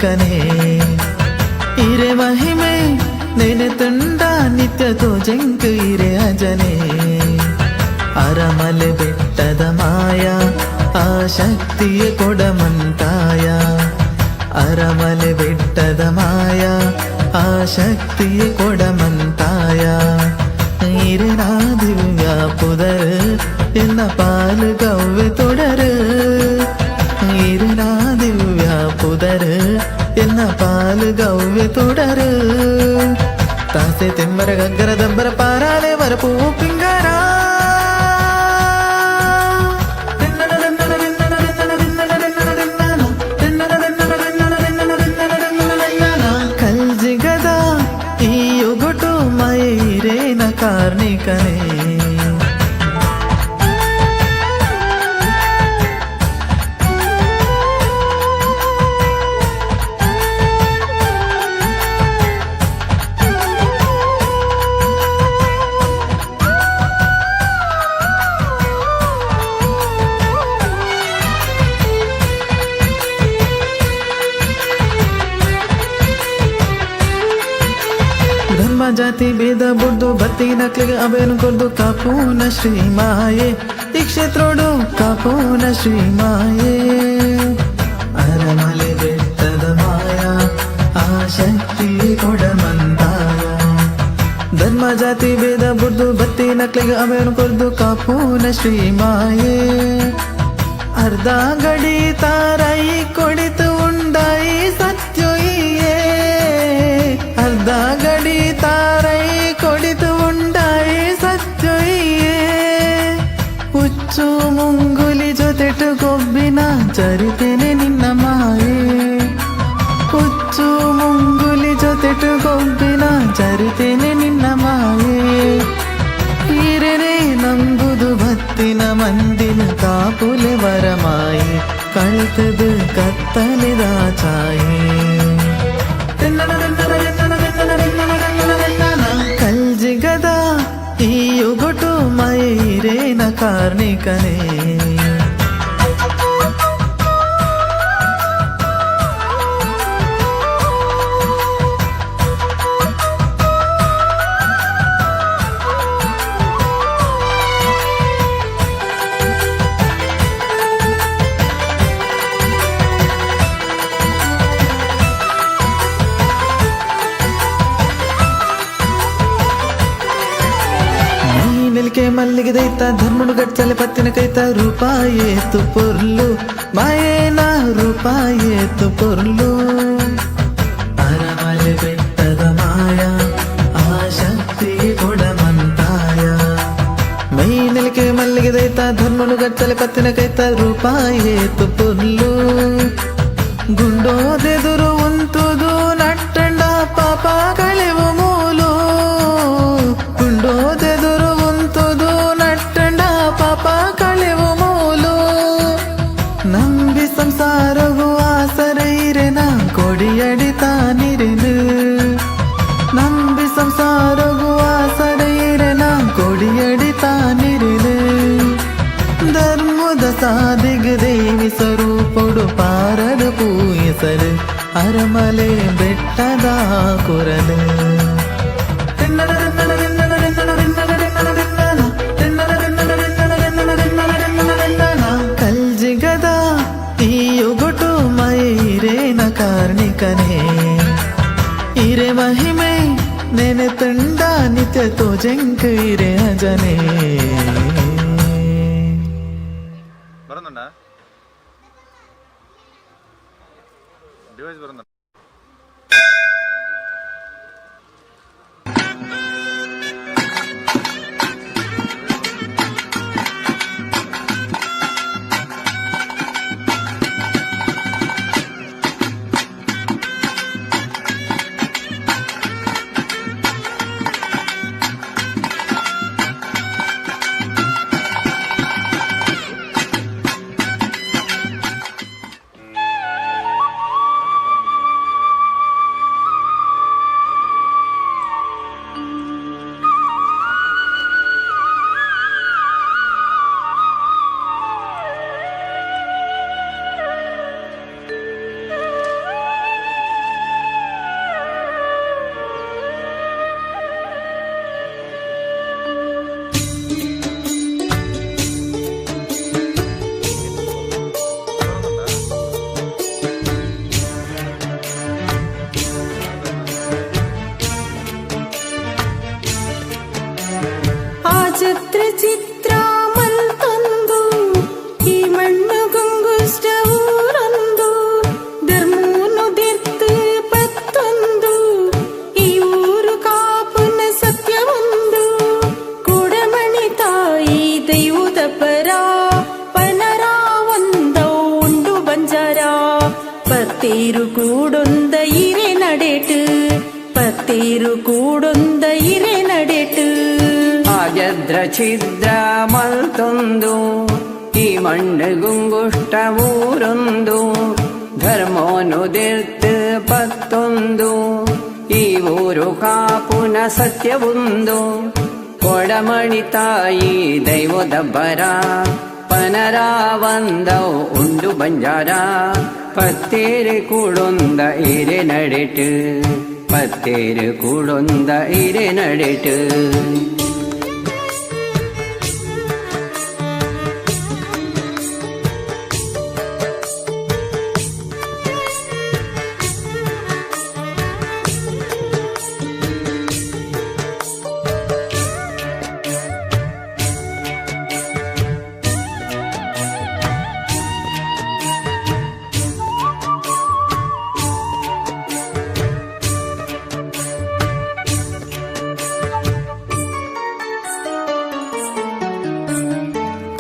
ಕಾರ್ಣಿಕನೇ. ಇರೆ ಮಹಿಮೆ ನೆನೆ ತುಂಡ ನಿತ್ಯ ತೋಜಂಕ್ ಇರೆ ಅಜನೆ. ಅರಮಲೆ ಬೆಟ್ಟದ ಮಾಯ ಆ ಶಕ್ತಿಯ ಕೊಡಮಂತಾಯ. ಅರಮಲೆ ಬೆಟ್ಟದ ಮಾಯ ಆ ಶಕ್ತಿಯ ಕೊಡಮಂತಾಯ. ಇರೆನಾ ದಿವ್ಯ ಪುದರ್ ಎನ್ನ ಪಾಲು ಕವ್ವೆ ತೊಡರು. ಇರೆನಾ ದಿವ್ಯ ಪುದರ್ ಎನ್ನ ಪಾಲು ಗವ್ವೆ ತೊಡರು. ತಾಸೆ ತೆಮ್ಮರ ಗಗ್ಗರ ದಬ್ಬರ ಪಾರಾಲೆ ವರಪೂ ಪಿಂಗಾರ. ಕಲ್ಜಿಗದ ಈ ಒಗಟು ಮೈರೇನ ಕಾರ್ಣಿಕನೇ. ಧರ್ಮ ಜಾತಿ ಭೇದ ಬುಡ್ದು ಬತ್ತಿ ನಕ್ಲಿಗೆ ಅಭಯನು ಕೊರ್ದು ಕಾಪೂನ ಶ್ರೀ ಮಾಯೆ. ಈ ಕ್ಷೇತ್ರೋಡು ಕಾಪೂನ ಶ್ರೀ ಮಾಯೆ. ಅರಮಲೆ ಬೆಟ್ಟದ ಮಾಯ ಆ ಶಕ್ತಿ ಕೊಡಮಂತಾಯ. ಧರ್ಮ ಜಾತಿ ಭೇದ ಬುಡ್ದು ಬತ್ತಿ ನಕ್ಲಿಗೆ ಅಭಯನು ಕೊರ್ದು ಕಾಪೂನ ಶ್ರೀ ಮಾಯೆ. ಅರ್ಧ ಗಡಿ ತಾರೈ ಕೊಡಿತು ಉಂಡಾಯಿ ಸತ್ಯೊಯ್ಯೇ. ಅರ್ಧ ಗಡಿ ತಾರೈ ಕೊಡಿತು ಉಂಡಾಯಿ ಸತ್ಯೊಯ್ಯೇ. ಹುಚ್ಚು ಮುಂಗುಲಿ ಜೊತೆಟು ಕೊಬ್ಬಿನ ಚರಿತೆನೆ ನಿನ್ನ ಮಾಯೆ. ಹುಚ್ಚು ಮುಂಗುಲಿ ಜೊತೆಟು ಕೊಬ್ಬಿನ ಚರಿತೆನೆ ನಿನ್ನ ಮಾಯೆ. ಈರನೆ ನಂಬುದು ಭತ್ತಿನ ಮಂದಿನ ಕಾಪುಲೆ ವರಮಾಯಿ. ಕಳ್ತದು ಕತ್ತಲಿದ ಛಾಯೆ. ಕಲ್ಜಿಗದ ಈ ಒಗಟು ಮೈರೇನ ಕಾರ್ಣಿಕನೇ. ನೆಲಿಕೆ ಮಲ್ಲಿಗೆ ದೈತ ಧರ್ಮನು ಗಚ್ಚಲೆ ಪತ್ತಿನ ಕೈತ ರೂಪಾಯೇತು ಪೊರ್ಲು ಮಾಯೇನ ರೂಪಾಯೇತು ಪೊರ್ಲು. ಅರಮಲೆ ಬೆಟ್ಟದ ಮಾಯ ಆ ಶಕ್ತಿ ಕೊಡಮಂತಾಯ. ಮೈ ನೆಲಿಕೆ ಮಲ್ಲಿಗೆ ದೈತ ಧರ್ಮನು ಗಚ್ಚಲೆ ಪತ್ತಿನ ಕೈತ ರೂಪಾಯೇತು ಪೊರ್ಲು. ಗುಂಡೋದೆದುರು ಉಂತುದು ನಟ್ಟಂಡ ಪಾಪ ಕಳೆವು ಮೂಲು. ಗುಂಡೋದೆದುರು ಉಂತುದು ನಟ್ಟಂಡ ಪಾಪ ಕಳೆವು ಮೂಲು. ನಂಬಿ ಸಂಸಾರಗು ಆಸರೈರೆನ ಕೊಡಿಯಡಿ ತಾನಿರೆನು. ನಂಬಿ ಸಂಸಾರಗು ಆಸರೈರೆನ ಕೊಡಿಯಡಿ ತಾನಿರೆನು. ಧರ್ಮದ ಸಾದಿಗ ದೇವಿ ಸ್ವರೂಪೊಡು ಪಾರದ ಪೂಯಿಸಲು ಅರಮಲೆ ಬೆಟ್ಟದ ಕೊರಲು. ಕಲ್ಜಿಗದ ಈ ಒಗಟು ಮೈರೇನ ಕಾರ್ಣಿಕನೇ. ಇರೆ ಮಹಿಮೆ ನೆನೆ ತುಂಡ ನಿತ್ಯ ತೋಜಂಕ್ ಇರೆ ಅಜನೇ. ಬರೋದುಂಡಾ ಡಿವೈಸ್ ಬರೋದ. ಚಿತ್ರ ಮಲ್ತೊಂದು ಈ ಮಣ್ಣು ಗುಂಗುಷ್ಟ ಊರೊಂದು ಧರ್ಮೂನು ದಿರ್ತು ಪತ್ತೊಂದು ಈ ಊರು ಕಾಪುನ ಸತ್ಯವೊಂದು ಕೊಡಮಣಿ ತಾಯಿ ದೈವದ ಪರ ಪನರ ಒಂದೌ ಉಂಡು ಬಂಜಾರ ಪತ್ತೇರು ಕೂಡೊಂದ ಇರೆ ನಡೆಟು ಪತ್ತೇರು ಕೂಡೊಂದ ಇರೆ ನಡೆಟು. ಆಜದ್ರ ಛಿದ್ರ ಮಲ್ತೊಂದು ಈ ಮಣ್ಣು ಗುಂಗುಷ್ಟ ಊರೊಂದು ಧರ್ಮೋನು ದಿರ್ತು ಪತ್ತೊಂದು ಈ ಊರು ಕಾಪುನ ಸತ್ಯವೊಂದು ಕೊಡಮಣಿ ತಾಯಿ ದೈವದ ಬರ ಪನರಾವಂದೌ ಉಂಡು ಬಂಜಾರ ಪತ್ತೇರು ಕೂಡೊಂದ ಇರೆ ನಡೆಟು ಪತ್ತೇರು ಕೂಡೊಂದ ಇರೆ ನಡೆಟು.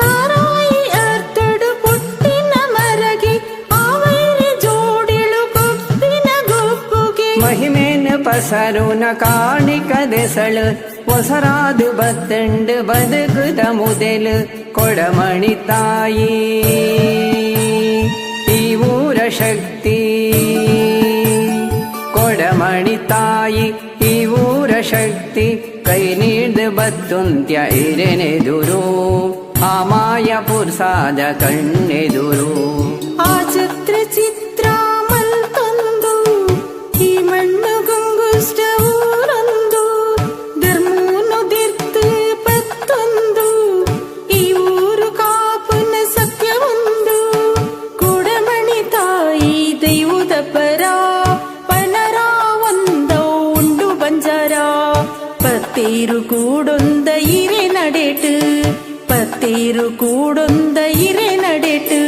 ತಾರಾಯಿ ಅರ್ತಡು ಪುಟ್ಟಿನ ಮರಗೆ ಆವೈರಿ ಜೋಡಿಳು ಕೊಪ್ಪಿನ ಗೊಪ್ಪುಗೆ. ಮಹಿಮೇನ ಪಸರುನ ಕಾಣಿಕ ದೆಸಳು ಒಸರಾದು ಬತ್ತಂಡು ಬದುಕುದ ಮುದೆಲು ಕೊಡಮಣಿ ತಾಯಿ ಈ ಊರ ಶಕ್ತಿ ಕೊಡಮಣಿ ತಾಯಿ ಈ ಊರ ಶಕ್ತಿ ಕೈ ನೀಡ್ದು ಬತ್ತುಂತ್ಯ ಇರೆನೆದುರು ಆ ಮಾಯ ಪುರ್ಸಾದ ಕಣ್ಣೆದುರು. ಆ ಚಿತ್ರ ಚಿತ್ರ ಮಲ್ತೊಂದು ಈ ಮಣ್ಣು ಗುಂಗುಷ್ಟ ಊರೊಂದು ಧರ್ಮೂನು ದಿರ್ತು ಪತ್ತೊಂದು ಈ ಊರು ಕಾಪುನ ಸತ್ಯವೊಂದು ಕೊಡಮಣಿ ತಾಯಿ ದೈವದ ಪರ ಪನರ ಒಂದೌ ಉಂಡು ಬಂಜಾರ ಪತ್ತೇರು ಕೂಡೊಂದ ಇರೆ ನಡೆಟು ಪತ್ತೇರು ಕೂಡೊಂದ ಇರೆ ನಡೆಟು.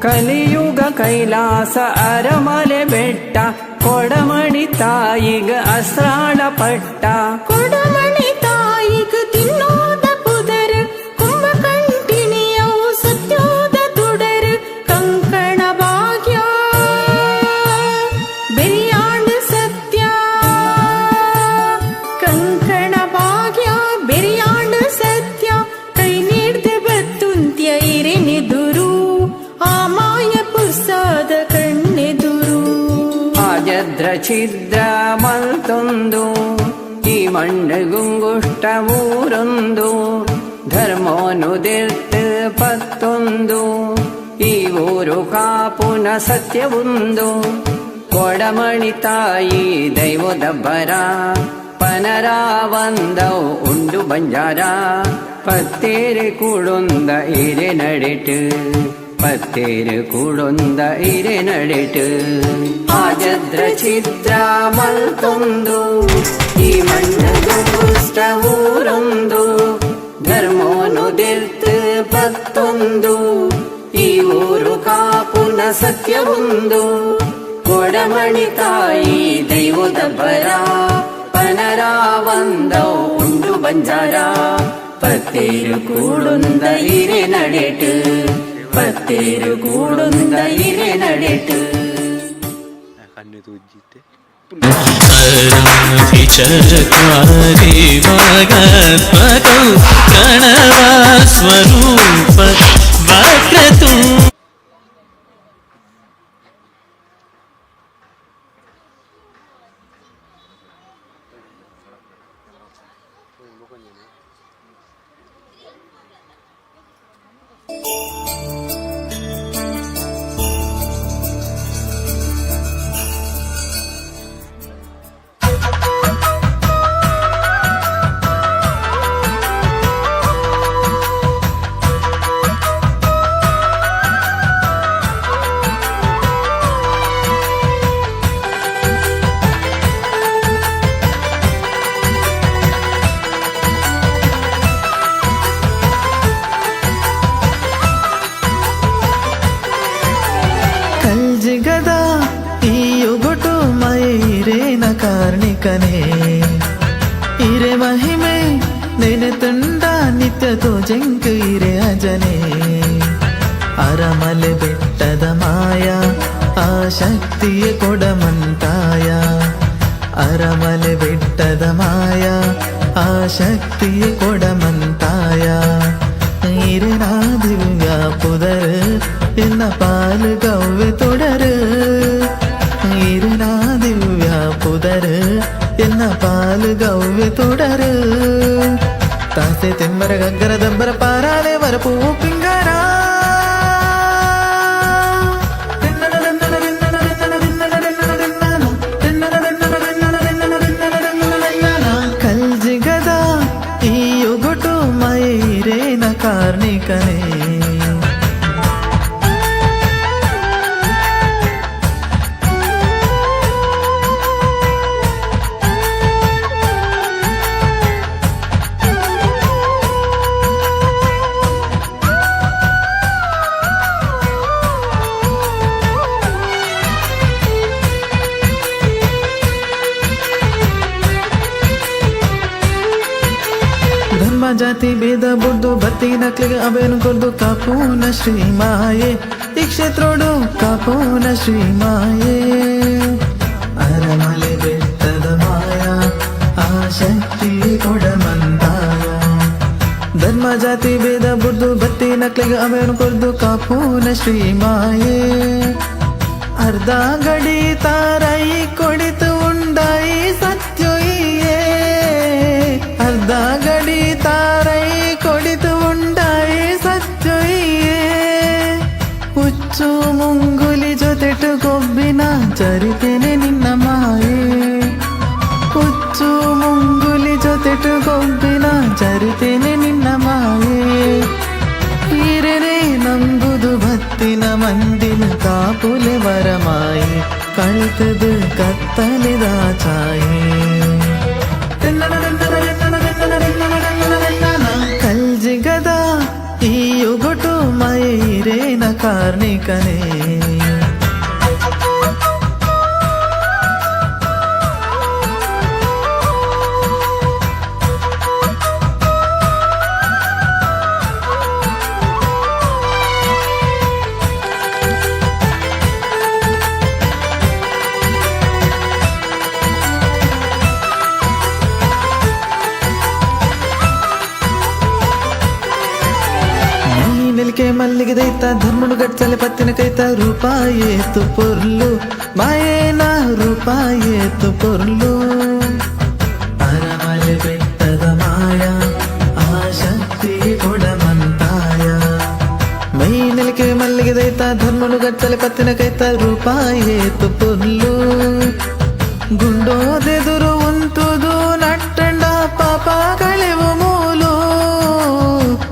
ಕಲಿಯುಗ ಕೈಲಾಸ ಅರಮಲೆ ಬೆಟ್ಟ ಕೊಡಮಣಿ ತಾಯಿಗ ಅಸ್ರಾಳ ಪಟ್ಟ. ಕೊಡಮಣಿ ತಾಯಿಗ ತಿನ್ನೋದ ಪುದರ್ ಕುಂಭಕಂಟಿಣಿಯವು ಸತ್ಯೋದ ತುಡರ್ ಕಂಕಣ ಭಾಗ್ಯ ಬೆರಿಯಾಂಡ ಸತ್ಯ ಕಂಕಣ ಭಾಗ್ಯ ಬೆರಿಯಾಂಡ ಸತ್ಯ ಕೈ ನೀಡ್ದ ಬತ್ತುಂತ್ಯ ಇರೆನೆದುರು ಆ ಮಾಯ ಪುರ್ಸಾದ ಕಣ್ಣೆದುರು. ಆಜದ್ರ ಛಿದ್ರ ಮಲ್ತೊಂದು ಈ ಮಣ್ಣು ಗುಂಗುಷ್ಟ ಊರೊಂದು ಧರ್ಮೋನು ದಿರ್ತು ಪತ್ತೊಂದು ಈ ಊರು ಕಾಪುನ ಸತ್ಯವೊಂದು ಕೊಡಮಣಿ ತಾಯಿ ದೈವದ ಬರ ಪನರಾವಂದೌ ಉಂಡು ಬಂಜಾರ ಪತ್ತೇರು ಕೂಡೊಂದ ಇರೆ ನಡೆಟು ಪತ್ತೇರು ಕೂಡೊಂದ ಇರೆ ನಡೆಟು. ಆಜದ್ರ ಛಿದ್ರ ಮಲ್ತೊಂದು ಈ ಮಣ್ಣು ಗುಂಗುಷ್ಟ ಊರೊಂದು ಧರ್ಮೋನು ದಿರ್ತು ಪತ್ತೊಂದು ಈ ಊರು ಕಾಪುನ ಸತ್ಯವೊಂದು ಕೊಡಮಣಿ ತಾಯಿ ದೈವದ ಬರ ಪನರಾವಂದೌ ಉಂಡು ಬಂಜಾರ ಪತ್ತೇರು ಕೂಡೊಂದ ಇರೆ ನಡೆಟು ಪತ್ತೇರು ಕೂಡೊಂದ ಇರೆ ನಡೆಟು. ಕಣ್ಣು ತೂಜಿತ್ತೆ. ಅರಾಧಿಚರಕಾರಿ ವಾಗಾತ್ಮಕೌ ಪ್ರಣವ ಸ್ವರೂಪ ವಕ್ರತು. ಇರೇನ ಕಾರ್ಣಿಕನೇ. ಇರೆ ಮಹಿಮೆ ನೆನೆ ತುಂಡ ನಿತ್ಯ ತೋಜೆಂಕ್ ಇರೆ ಅಜನೆ. ಅರಮಲೆ ಬೆಟ್ಟದ ಮಾಯ ಆ ಶಕ್ತಿಯ ಕೊಡಮಂತಾಯ. ಅರಮಲೆ ಬೆಟ್ಟದ ಮಾಯ ಆ ಶಕ್ತಿಯ ಕೊಡಮಂತಾಯ. ಇರೆನಾ ದಿವ್ಯ ಪುದರ್ ಎನ್ನ ಪಾಲು ಗವ್ವೆ ತೊಡರು. ಇರೆನಾ ದಿವ್ಯ ಪುದರ್ ಎನ್ನ ಪಾಲು ಗವ್ವೆ ತೊಡರು. ತಾಸೆ ತೆಮ್ಮರ ಗಗ್ಗರ ದಬ್ಬರ ಪಾರಾಲೆ ವರಪೂ ಪಿಂಗಾರ. ಕಲ್ಜಿಗದ ಈ ಒಗಟು ಮೈರೇನ ಕಾರ್ಣಿಕನೇ. ಧರ್ಮ ಜಾತಿ ಭೇದ ಬುಡ್ದು ಬತ್ತಿ ನಕ್ಲಿಗೆ ಅವೇನು ಕೊರ್ದು ಕಾಪೂನ ಶ್ರೀ ಮಾಯೆ. ಈ ಕ್ಷೇತ್ರೋಡು ಕಾಪೂನ ಶ್ರೀ ಮಾಯೆ. ಅರಮಲೆ ಬೆಟ್ಟದ ಮಾಯ ಆ ಶಕ್ತಿ ಕೊಡಮಂತಾಯ. ಧರ್ಮ ಜಾತಿ ಭೇದ ಬುಡ್ದು ಬತ್ತಿ ನಕ್ಲಿಗೆ ಅವೇನು ಕೊರ್ದು ಕಾಪೂನ ಶ್ರೀ ಮಾಯೆ. ಅರ್ಧ ಗಡಿ ತಾರೈ ಕೊಡಿತು ಉಂಡಾಯಿ ಸತ್ಯೊಯ್ಯೇ. ಅರ್ಧ ಗಡಿ ತಾರೈ ಕೊಡಿತು ಉಂಡಾಯಿ ಸತ್ಯೊಯ್ಯೇ. ಹುಚ್ಚು ಮುಂಗುಲಿ ಜೊತೆಟು ಕೊಬ್ಬಿನ ಚರಿತೆನೆ ನಿನ್ನ ಮಾಯೆ. ಹುಚ್ಚು ಮುಂಗುಲಿ ಜೊತೆಟು ಕೊಬ್ಬಿನ ಚರಿತೆನೆ ನಿನ್ನ ಮಾಯೆ. ಈರನೆ ನಂಬುದು ಭತ್ತಿನ ಮಂದಿನ ಕಾಪುಲೆ ವರಮಾಯಿ. ಕಳ್ತದು ಕತ್ತಲಿದ ಛಾಯೆ. ಕಲ್ಜಿಗದ ಈ ಒಗಟು ಮೈರೇನ ಕಾರ್ಣಿಕನೇ. ನೆಲಿಕೆ ಮಲ್ಲಿಗೆ ದೈತ ಧರ್ಮನು ಗಚ್ಚಲೆ ಪತ್ತಿನ ಕೈತ ರೂಪಾಯೇತು ಪೊರ್ಲು ಮಾಯೇನ ರೂಪಾಯೇತು ಪೊರ್ಲು. ಅರಮಲೆ ಬೆಟ್ಟದ ಮಾಯ ಆ ಶಕ್ತಿ ಕೊಡಮಂತಾಯ. ಮೈ ನೆಲಿಕೆ ಮಲ್ಲಿಗೆ ದೈತ ಧರ್ಮನು ಗಚ್ಚಲೆ ಪತ್ತಿನ ಕೈತ ರೂಪಾಯೇತು ಪೊರ್ಲು. ಗುಂಡೋದೆದುರು ಉಂತುದು ನಟ್ಟಂಡ ಪಾಪ ಕಳೆವು ಮೂಲು.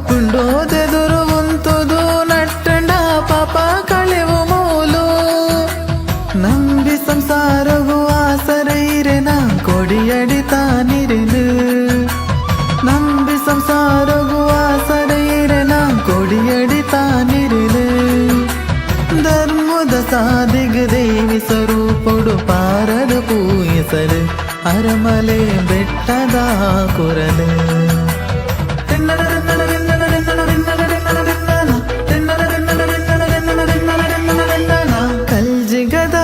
ಗುಂಡೋದೆದುರು ಉಂತುದು ನಟ್ಟಂಡ ಪಾಪ ಕಳೆವು ಮೂಲು. ನಂಬಿ ಸಂಸಾರವು ಆಸರೈರೆನ ಕೊಡಿಯಡಿ ತಾನಿರೆನು. ನಂಬಿ ಸಂಸಾರವು ಆಸರೈರೆನ ಕೊಡಿಯಡಿ ತಾನಿರೆನು. ಧರ್ಮದ ಸಾದಿಗ ದೇವಿ ಸ್ವರೂಪೊಡು ಪಾರದ ಪೂಯಿಸಲು ಅರಮಲೆ ಬೆಟ್ಟದ ಕೊರಲು. ಕಲ್ಜಿಗದ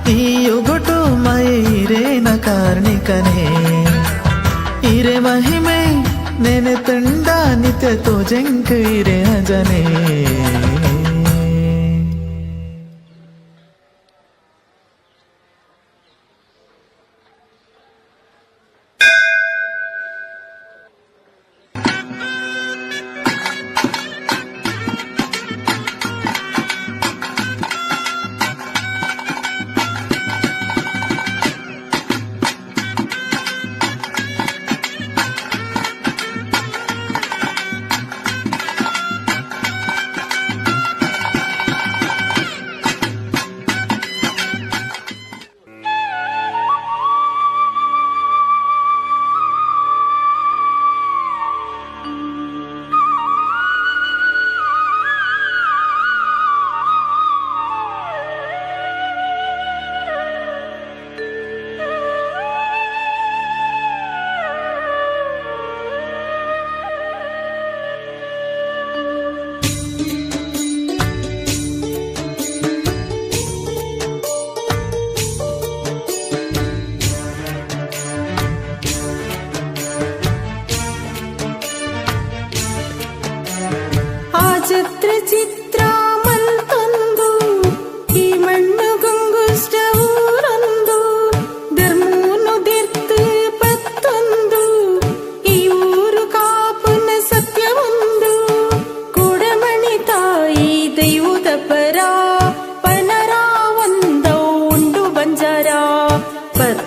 ಈ ಒಗಟು ಮೈರೇನ ಕಾರ್ಣಿಕನೇ. ಇರೆ ಮಹಿಮೆ ನೆನೆ ತುಂಡ ನಿತ್ಯ ತೋಜೆಂಕ್ ಇರೆ ಅಜನೇ.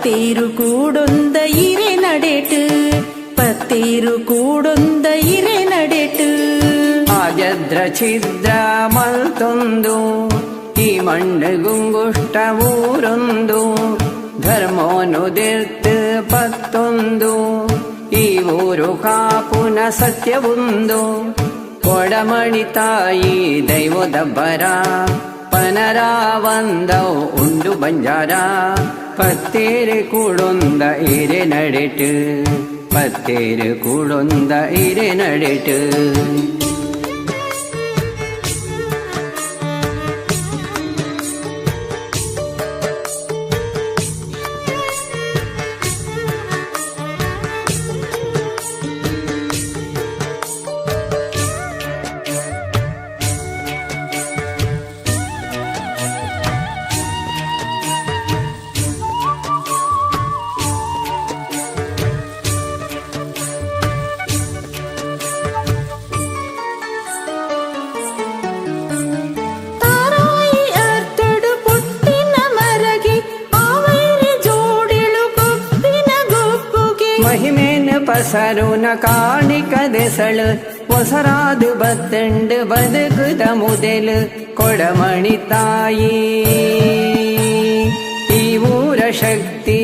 ಪತ್ತೇರು ಕೂಡೊಂದ ಇರೆ ನಡೆಟು ಪತ್ತೇರು ಕೂಡೊಂದ ಇರೆ ನಡೆಟು. ಆಜದ್ರ ಛಿದ್ರ ಮಲ್ತೊಂದು ಈ ಮಣ್ಣು ಗುಂಗುಷ್ಟ ಊರೊಂದು ಧರ್ಮೋನುದಿರ್ತು ಪತ್ತೊಂದು ಈ ಊರು ಕಾಪುನ ಸತ್ಯವೊಂದು ಕೊಡಮಣಿ ತಾಯಿ ದೈವದಬ್ಬರ ಪನರಾವಂದವು ಉಂಡು ಬಂಜಾರ ಪತ್ತೇರು ಕೂಡೊಂದ ಇರೆ ನಡೆಟು ಪತ್ತೇರು ಕೂಡೊಂದ ಇರೆ ನಡೆಟು. ತಾರಾಯಿ ಅರ್ತಡು ಪುಟ್ಟಿನ ಮರಗೆ ಆವೈರಿ ಜೋಡಿಳು ಗೊಪ್ಪಿನ ಗೊಪ್ಪುಗೆ. ಮಹಿಮೇನ ಪಸರುನ ಕಾಣಿಕ ದೆಸಳು ಒಸರಾದು ಬತ್ತಂಡು ಬದುಕುದ ಮುದೆಲು ಕೊಡಮಣಿ ತಾಯಿ ಈ ಊರ ಶಕ್ತಿ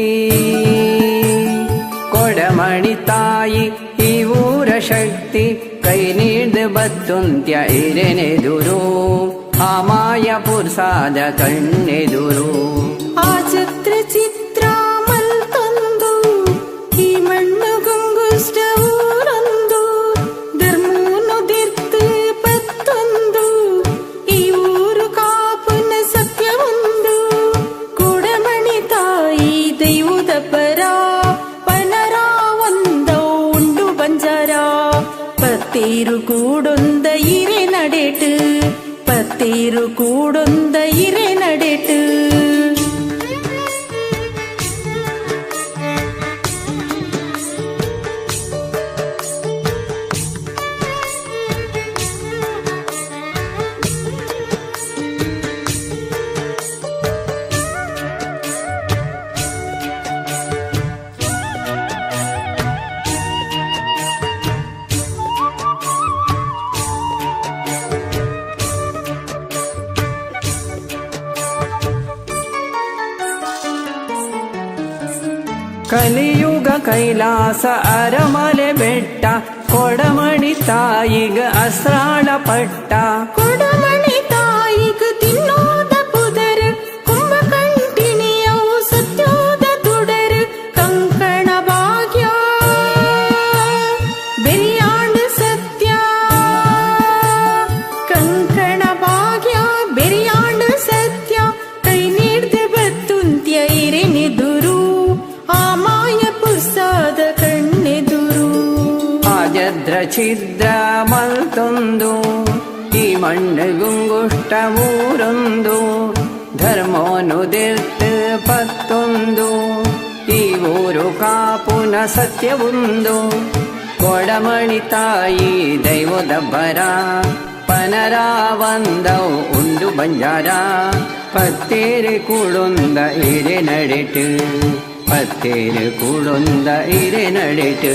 ಕೊಡಮಣಿ ತಾಯಿ ಈ ಊರ ಶಕ್ತಿ ಕೈ ನೀಡ್ದು ಬತ್ತುಂತ್ಯ ಇರೆನೆದುರು ಆ ಮಾಯ ಪುರ್ಸಾದ ಕಣ್ಣೆದುರು. ಆ ಚಿತ್ರ ಚಿತ್ರ ಮಲ್ತೊಂದು ಈ ಮಣ್ಣು ಗುಂಗುಷ್ಟ ಊರೊಂದು ಧರ್ಮೂನು ದಿರ್ತು ಪತ್ತೊಂದು ಈ ಊರು ಕಾಪುನ ಸತ್ಯವೊಂದು ಕೊಡಮಣಿ ತಾಯಿ ದೈವದ ಪರ ಪನರ ಒಂದೌ ಉಂಡು ಬಂಜಾರ ಪತ್ತೇರು ಕೂಡೊಂದ ಇರೆ ನಡೆಟು ಪತ್ತೇರು ಕೂಡೊಂದ ಇರೆ ನಡೆಟು. ಕಲಿಯುಗ ಕೈಲಾಸ ಅರಮಲೆ ಬೆಟ್ಟ ಕೊಡಮಣಿ ತಾಯಿಗ ಅಸ್ರಾಳ ಪಟ್ಟ. ಕೊಡಮಣಿ ತಾಯಿಗ್ ತಿನ್ನೋದ ಪುದರ್ ಕುಂಭಕಂಟಿಣಿಯವು ಸತ್ಯೋದ ತುಡರ್ ಕಂಕಣ ಭಾಗ್ಯ ಬೆರಿಯಾಂಡು ಸತ್ಯ ಕಂಕಣ ಭಾಗ್ಯ ಬೆರಿಯಾಂಡು ಸತ್ಯ ಕೈ ನೀಡ್ದು ಬತ್ತುಂತ್ಯ ಇರೆನೆದುರು ಆ ಮಾಯ ಪುರ್ಸಾದ ಕಣ್ಣೆದುರು. ಆಜದ್ರ ಛಿದ್ರ ಮಲ್ತೊಂದು ಈ ಮಣ್ಣು ಗುಂಗುಷ್ಟ ಊರೊಂದು ಧರ್ಮೋನುದಿರ್ತು ಪತ್ತೊಂದು ಈ ಊರು ಕಾಪುನ ಸತ್ಯವೊಂದು ಕೊಡಮಣಿ ತಾಯಿ ದೈವದಬ್ಬರ ಪನರಾವಂದವು ಉಂಡು ಬಂಜಾರ ಪತ್ತೇರು ಕೂಡೊಂದ ಇರೆ ನಡೆಟು ಪತ್ತೇರು ಕೂಡೊಂದ ಇರೆ ನಡೆಟು.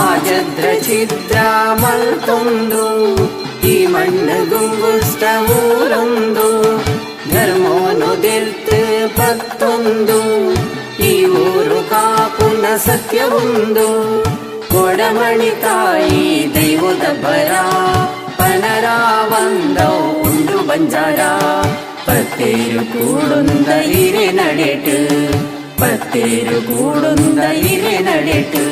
ಆಜದ್ರ ಛಿದ್ರ ಮಲ್ತೊಂದು ಈ ಮಣ್ಣು ಗುಂಗುಷ್ಟ ಊರೊಂದು ಧರ್ಮೋನುದಿರ್ತು ಪತ್ತೊಂದು ಈ ಊರು ಕಾಪುನ ಸತ್ಯವೊಂದು ಕೊಡಮಣಿ ತಾಯಿ ದೈವದ ಬರ ಪನರಾವಂದವು ಉಂಡು ಬಂಜಾರ ಪತ್ತೇರು ಕೂಡೊಂದ ಇರೆ ನಡೆಟು ಪತ್ತೇರು ಕೂಡೊಂದ ಇರೆ ನಡೆಟು.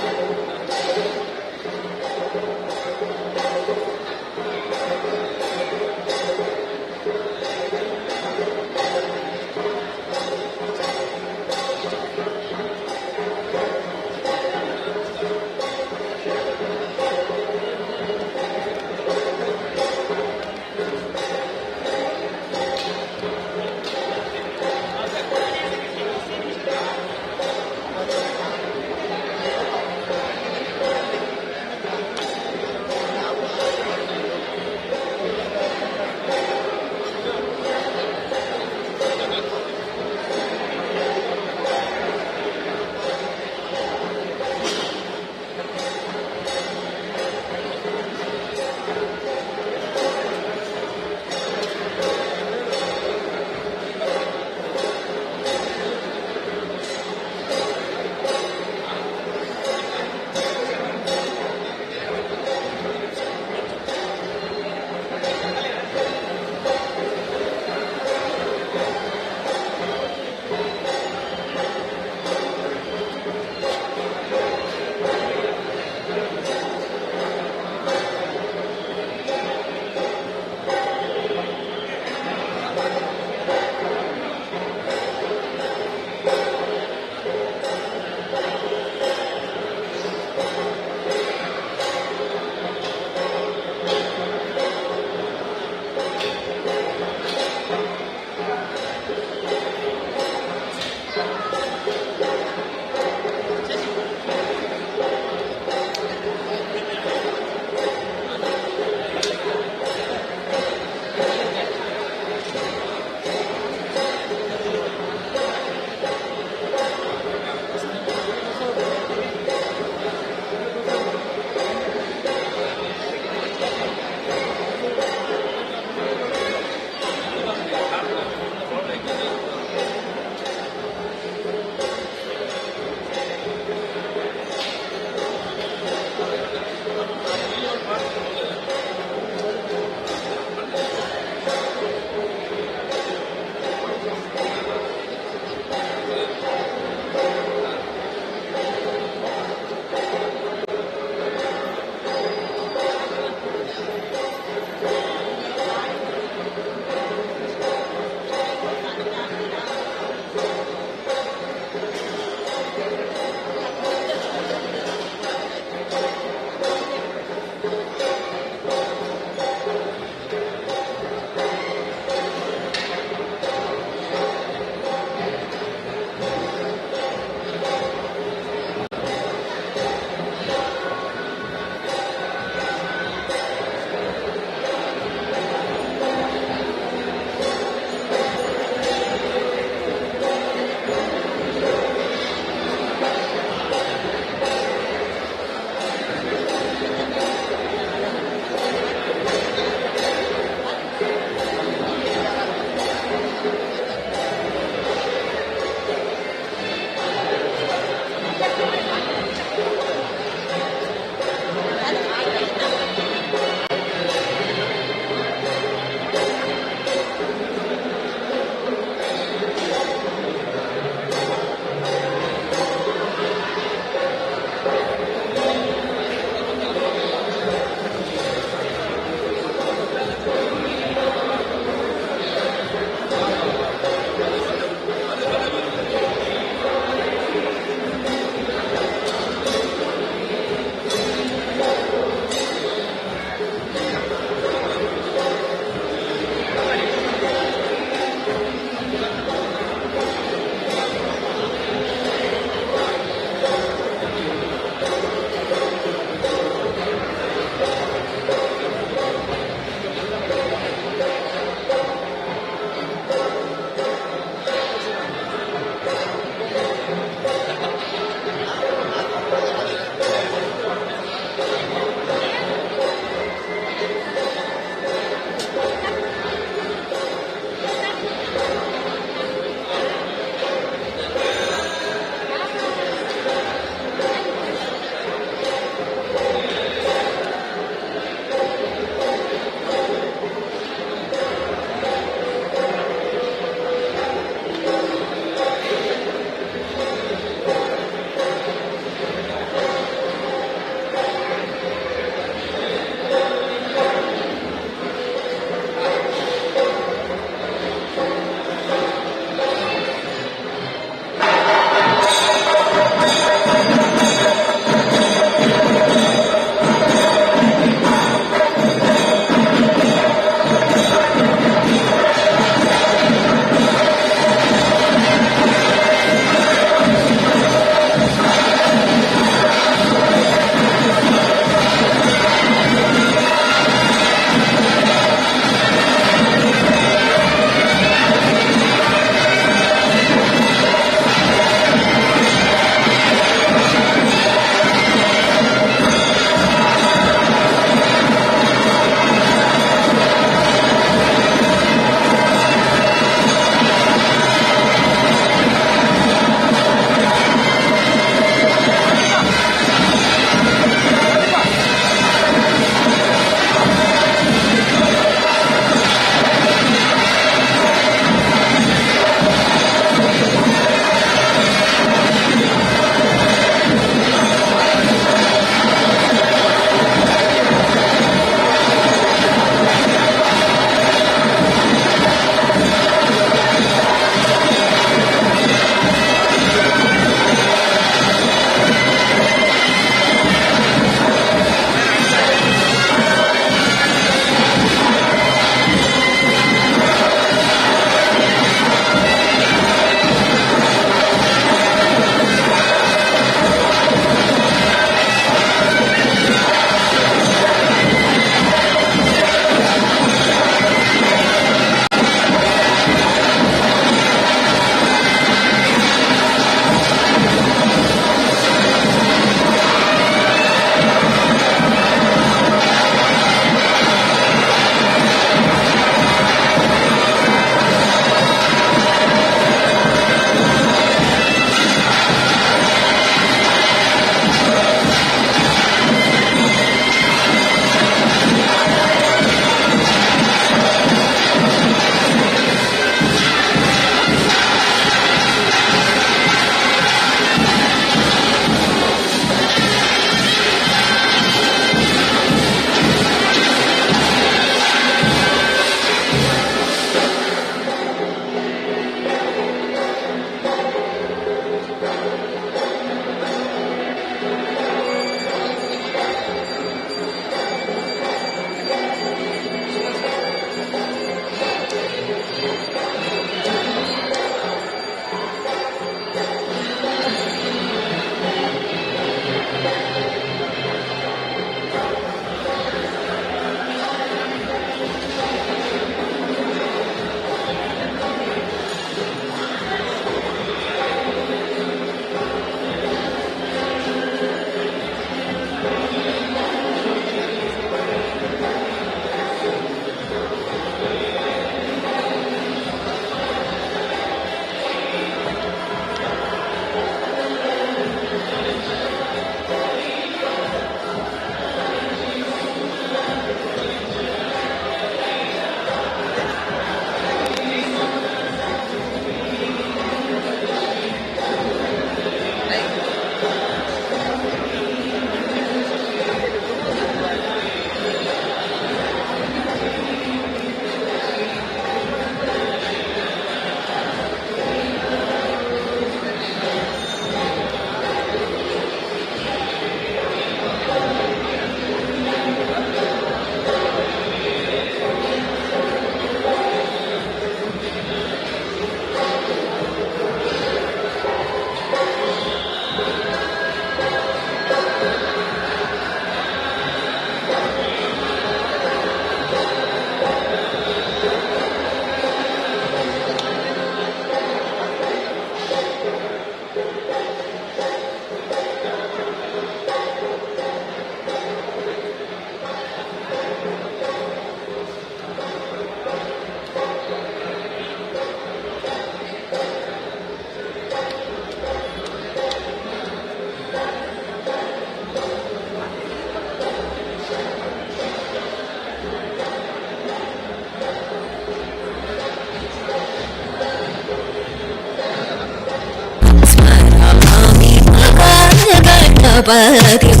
महागणपतिं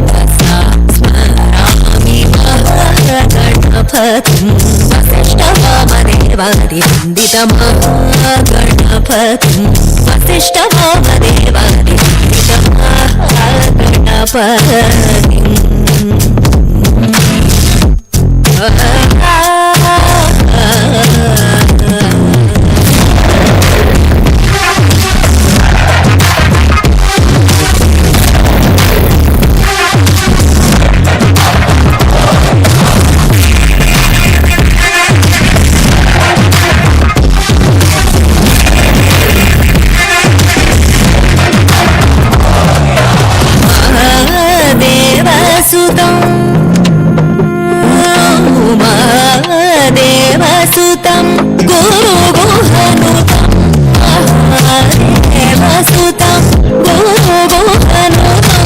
मनसा स्मरामि महागणपतिं वसिष्ठवामदेवादिवन्दितमहागणपतिं वसिष्ठवामदेवादिवन्दितमहागणपतिम्। देवसुतं उमादेवसुतं गुरुगुहनुतं महादेवसुतं गुरुगुहनुतं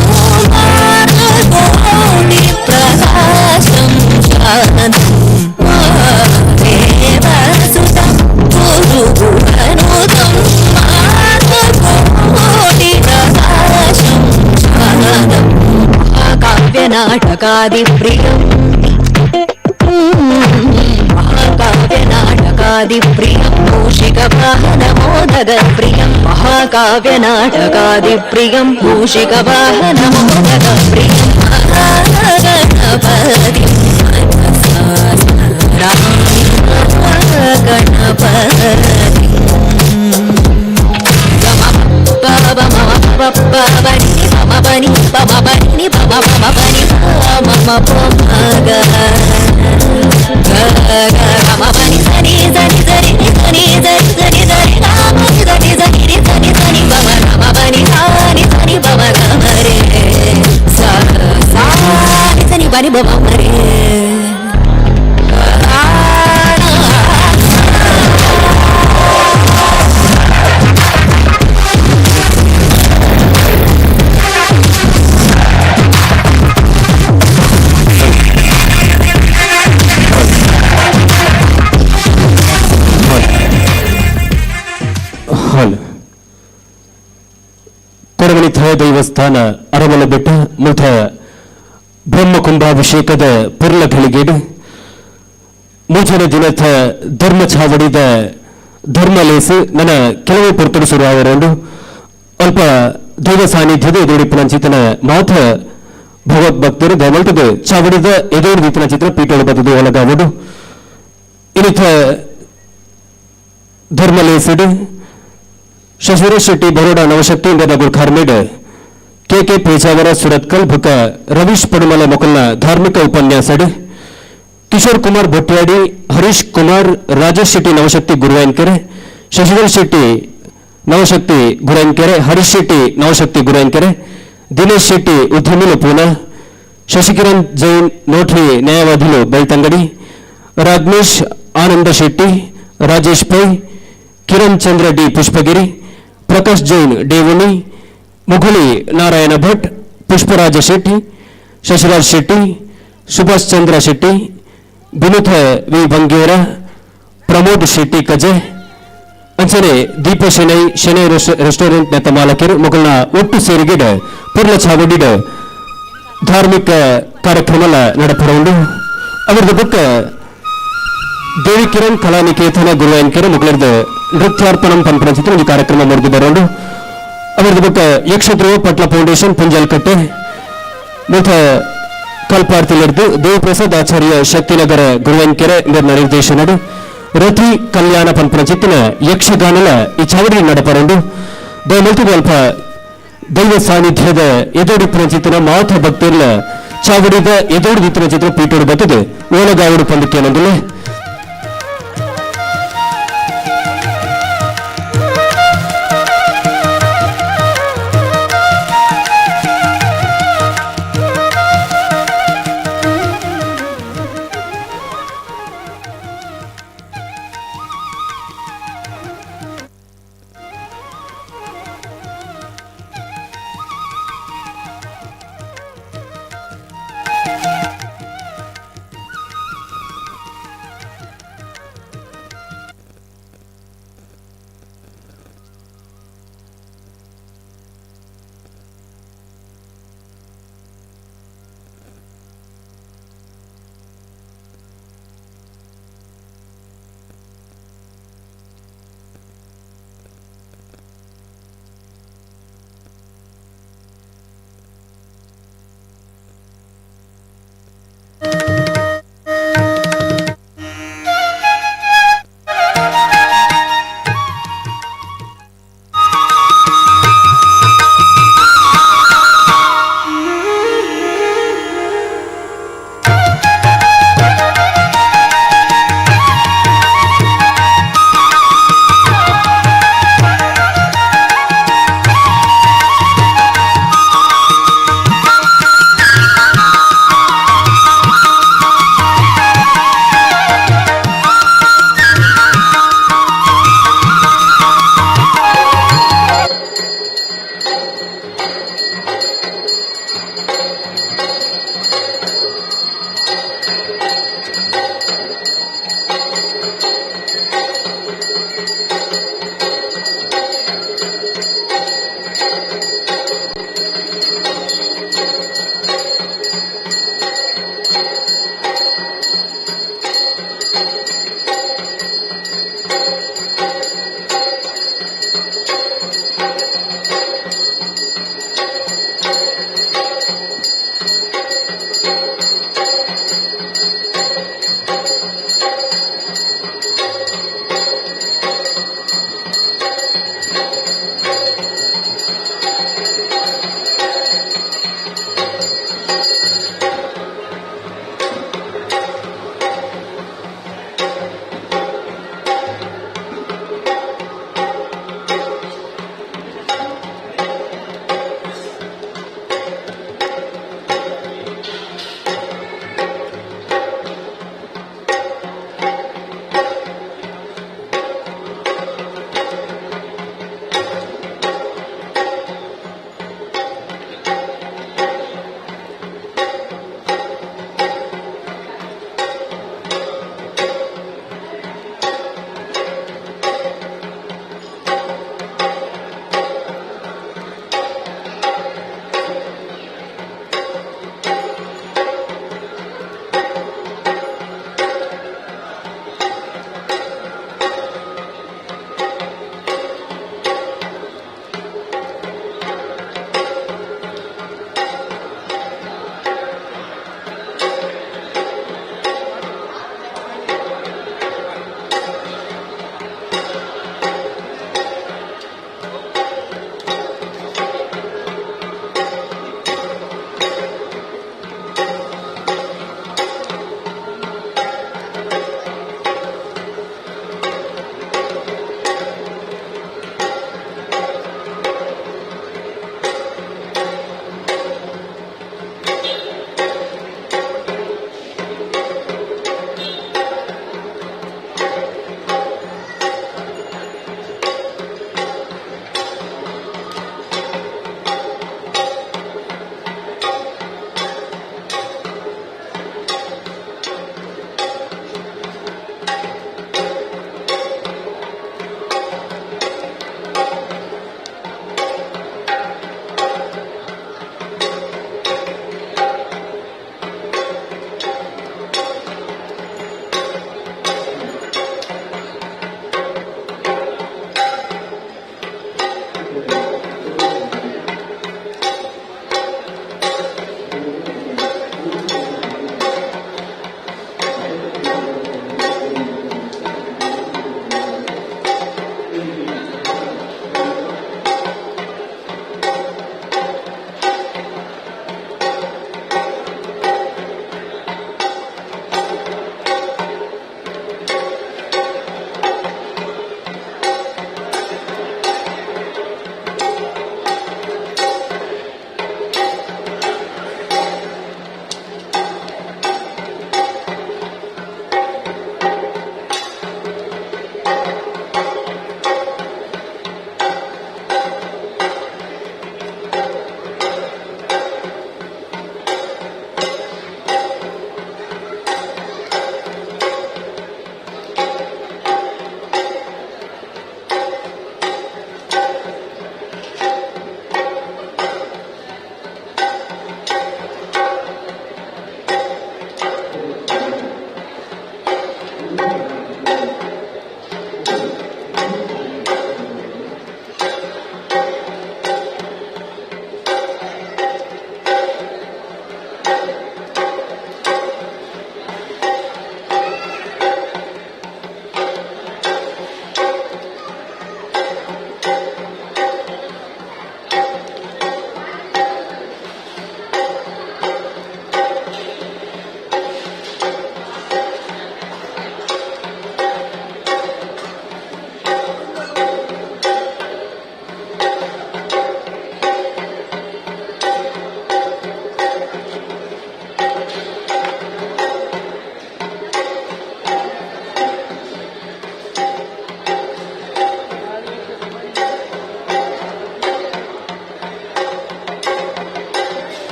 मानकोटिप्रकाशं शान्तं महादेवसुतं गुरुगुहनुतं मानकोटिप्रकाशं शान्तं महाकाव्यनाटकादिप्रियम् महाकाव्यनाटकादिप्रियं मूषिकवाहनमोदकप्रियं महाकाव्यनाटकादिप्रियं मूषिकवाहनमोदकप्रियं महागणपतिं मनसा स्मरामि महागणपतिम्। ಹಾಲ್ ಕೊಡವನಿಥ ದೈವಸ್ಥಾನ ಅರಮನೆ ಬೆಟ್ಟ ಮುಠ ಬ್ರಹ್ಮಕುಂಭಾಭಿಷೇಕದ ಪುರ್ಲ ಘಳಿಗೇಡು ಮೂಜನ ದಿನಥ ಧರ್ಮ ಛಾವಡಿದ ಧರ್ಮಲೇಸು ನನ್ನ ಕೆಲವೇ ಪೊರ್ತುಡು ಶುರುವಾಗರೊಂಡು ಅಲ್ಪ ದೈವ ಸಾನ್ನಿಧ್ಯದ ಎದುರುಡಿಪ್ಪನ ಚಿತನ ಮಾಥ ಭಗವತ್ ಭಕ್ತರು ದಯಮಲ್ತದ ಚಾವಡಿದ ಎದುರು ದೀತನ ಚಿತ್ರ ಪೀಠೋಳು ಬತ್ತದು ಒಳಗಾವುದು. ಇನ್ನಿಥ ಧರ್ಮಲೇಸುಡು ಶಶಿಧರ ಶೆಟ್ಟಿ ಬರೋಡ ನವಶಕ್ತಿ ಇಂದರ ಗುರ್ಖಾರ್ಮೇಡ್ ಕೆ ಕೆ ಪೇಜಾವರ ಸುರತ್ಕಲ್ ಬುಕ ರವೀಶ್ ಪಡುಮಲ ಮೊಕಲ್ನ ಧಾರ್ಮಿಕ ಉಪನ್ಯಾಸಡ್ ಕಿಶೋರ್ ಕುಮಾರ್ ಭಟ್ಯಾಡಿ ಹರೀಶ್ ಕುಮಾರ್ ರಾಜೇಶ್ ಶೆಟ್ಟಿ ನವಶಕ್ತಿ ಗುರುವಾಯನ್ಕೆರೆ ಶಶಿಧರ್ ಶೆಟ್ಟಿ ನವಶಕ್ತಿ ಗುರಾಯನ್ಕೆರೆ ಹರೀಶ್ ಶೆಟ್ಟಿ ನವಶಕ್ತಿ ಗುರಾಯನ್ಕೆರೆ ದಿನೇಶ್ ಶೆಟ್ಟಿ ಉದ್ಯಮಿಲು ಪೂನಾ ಶಶಿಕಿರಣ್ ಜೈನ್ ನೋಟ್ರಿ ನ್ಯಾಯವಾದಿಲು ಬೆಳ್ತಂಗಡಿ ರಾಗ್ನೇಶ್ ಆನಂದ ಶೆಟ್ಟಿ ರಾಜೇಶ್ ಪೈ ಕಿರಣ್ ಚಂದ್ರ ಡಿ ಪುಷ್ಪಗಿರಿ ಪ್ರಕಾಶ್ ಜೈನ್ ಡೇವಣಿ ಮುಗುಳಿ ನಾರಾಯಣ ಭಟ್ ಪುಷ್ಪರಾಜ ಶೆಟ್ಟಿ ಶಶಿರಾಜ್ ಶೆಟ್ಟಿ ಸುಭಾಷ್ ಚಂದ್ರ ಶೆಟ್ಟಿ ವಿನುಥ ವಿ ಬಂಗೇರ ಪ್ರಮೋದ್ ಶೆಟ್ಟಿ ಕಜೆ ಅಂಚನೆ ದೀಪ ಶೆನೈ ಶೆನೈ ರೆಸ್ಟೋರೆಂಟ್ ನೆತ್ತ ಮಾಲಕರು ಮೊಗಲ್ನ ಒಟ್ಟು ಸೇರಿಗಿಡ ಪುರ್ಲ ಚಾವಡಿಡ ಧಾರ್ಮಿಕ ಕಾರ್ಯಕ್ರಮ ನಡಪರವುಂಡು. ಅವರದ ಬೊಕ್ಕ ದೇವಿ ಕಿರಣ್ ಕಲಾನಿಕೇತನ ಗುರುವಾಯನ್ಕೆರೆ ಮೊಗಲರ್ದ ನೃತ್ಯಾರ್ಪಣಂ ಪನ್ಪನ ಚಿತ್ರ ಒಂದು ಕಾರ್ಯಕ್ರಮ ಮುರಿದು ಬರೋಂಡು. ಅವರದ ಬೊಕ್ಕ ಯಕ್ಷಧ್ರುವ ಪಟ್ಲ ಫೌಂಡೇಶನ್ ಪುಂಜಾಲ್ಕಟ್ಟೆ ಮುಖ ಕಲ್ಪಾರ್ತಿಲಿರ್ದು ದೇವಪ್ರಸಾದ್ ಆಚಾರ್ಯ ಶಕ್ತಿನಗರ ಗುರುವಾಯನ್ಕೆರೆ ಇಂದರ್ನ ನಿರ್ದೇಶನಡು ರತಿ ಕಲ್ಯಾಣ ಪನ್ಪನ ಚಿತ್ತಿನ ಯಕ್ಷಗಾನಲ ಈ ಚಾವಡಿ ನಡಪರಂಡು. ದಯಮಲ್ತದ ಅಲ್ಪ ದೈವ ಸಾನ್ನಿಧ್ಯದ ಎದೋಡಿ ಚಿತ್ತಿನ ಮಾಥ ಭಕ್ತಿರ್ಲ ಚಾವಡಿದ ಎದೋಡಿ ದಿತ್ತಿನ ಚಿತ್ರ ಪೀಠೋಡು ಬತ್ತದು ಓಲಗಾವಡು ಪಂದಕ್ಕೇನಂದುಲೆ.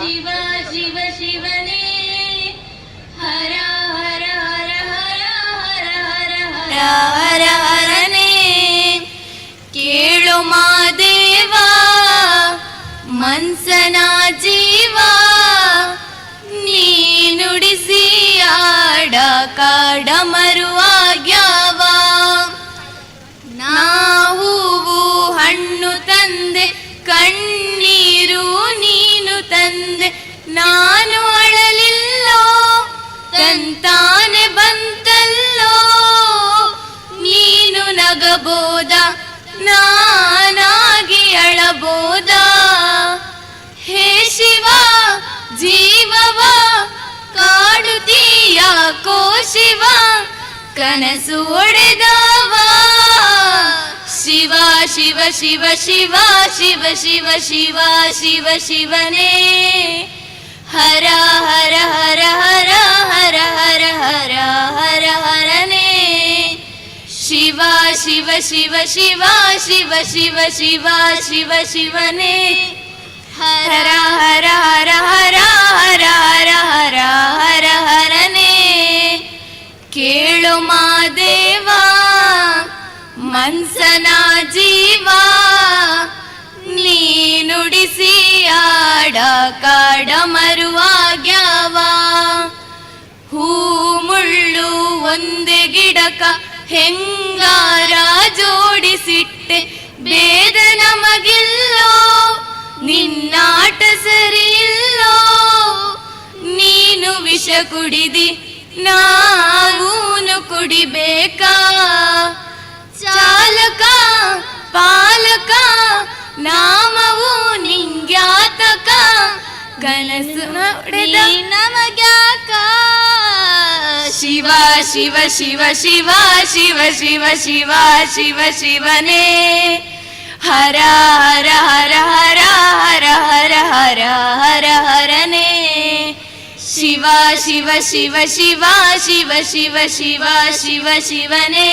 ಶಿವ ಶಿವ ಶಿವನೇ ಹರ ಹರ ಹರ ಹರ ಹರ ಹರ ಹರ ಹರ ಹರನೇ. ಕೇಳು ಮಾದೇವ ಮನ್ಸನ ಜೀವ, ನೀನುಡಿಸಿ ಆಡ ಕಾಡ ಮರುವಾಗ್ಯಾವ. ನಾ ಹೂವು ಹಣ್ಣು ತಂದೆ, ಕಣ್ಣೀರು ನೀನು ತಂದೆ, ನಾನು ಅಳಲಿಲ್ಲೋ ತಂತಾನೆ ಬಂತಲ್ಲೋ. ನೀನು ನಗಬೋದ ನಾನಾಗಿ ಅಳಬೋದ? ಹೇ ಶಿವ ಜೀವವ ಕಾಡುತ್ತೀಯಾಕೋ ಶಿವ, ಕನಸು ಒಡೆದವ. ಶಿವ ಶಿವ ಶಿವ ಶಿವ ಶಿವ ಶಿವ ಶಿವ ಶಿವ ಶಿವನೇ ಹರ ಹರ ಹರ ಹರ ಹರ ಹರ ಹರ ಹರ ಹರನೇ. ಶಿವ ಶಿವ ಶಿವ ಶಿವ ಶಿವ ಶಿವ ಶಿವ ಶಿವ ಶಿವನೇ ಹರ ಹರ ಹರ ಹರ ಹರ ಹರ ಹರ ಹರ ಹರನೇ. ಕೇಳು ಮಾದೇವ ಮನ್ಸನ ಜೀವ, ನೀನುಡಿಸಿ ಆಡ ಕಾಡ ಮರುವಾಗ್ಯಾವ. ಹೂ ಮುಳ್ಳು ಒಂದೇ ಗಿಡಕ ಹೆಂಗಾರ ಜೋಡಿಸಿಟ್ಟೆ, ಭೇದ ನಮಗಿಲ್ಲೋ ನಿನ್ನಾಟ ಸರಿಯಿಲ್ಲೋ. ನೀನು ವಿಷ ಕುಡಿದಿ ನಾವೂನು ಕುಡಿಬೇಕಾ? ಚಾಲಕ ಪಾಲಕ ನಾಮವು ನಿಂಗ್ಯಾತಕ, ಕನಸು ನೋಡಿದ ನಮಗ್ಯಾಕ? ಶಿವ ಶಿವ ಶಿವ ಶಿವ ಶಿವ ಶಿವ ಶಿವ ಶಿವ ಶಿವನೇ ಹರ ಹರ ಹರ ಹರ ಹರ ಹರ ಹರ ಹರ ಹರನೇ. ಶಿವ ಶಿವ ಶಿವ ಶಿವ ಶಿವ ಶಿವ ಶಿವ ಶಿವ ಶಿವನೇ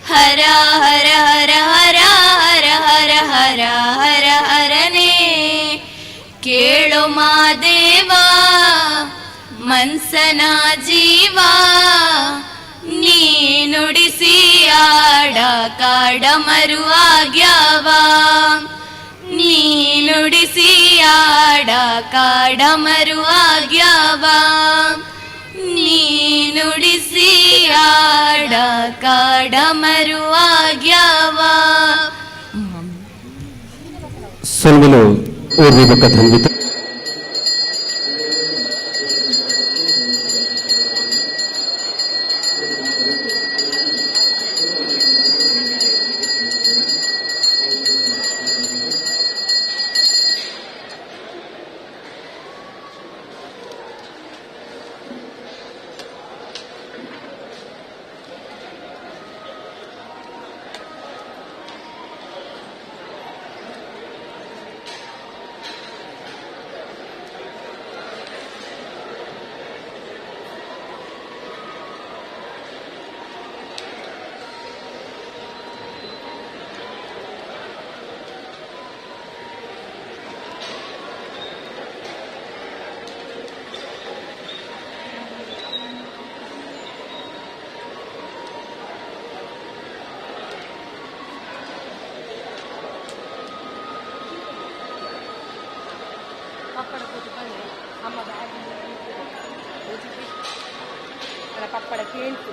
ಹರ ಹರ ಹರ ಹರ ಹರ ಹರ ಹರ ಹರ ಹರನೇ. ಕೇಳು ಮಾದೇವ ಮನ್ಸನ ಜೀವ, ನೀನುಡಿಸಿ ಆಡ ಕಾಡ ಮರುವಾಗ್ಯಾವ. ನೀನುಡಿಸಿ ಆಡ ಕಾಡ ಮರುವಾಗ್ಯಾವ. ನೀನುಡಿಸಿ ಆಡ ಕಾಡ ಮರುವಾಗ್ಯಾವ. ಸೊಲ್ಮೆಲು ಊರ್ವಿ ಬೊಕ್ಕ ಧನ್ವಿತ. ಪಪ್ಪಡ ಕೇಳ್ತು.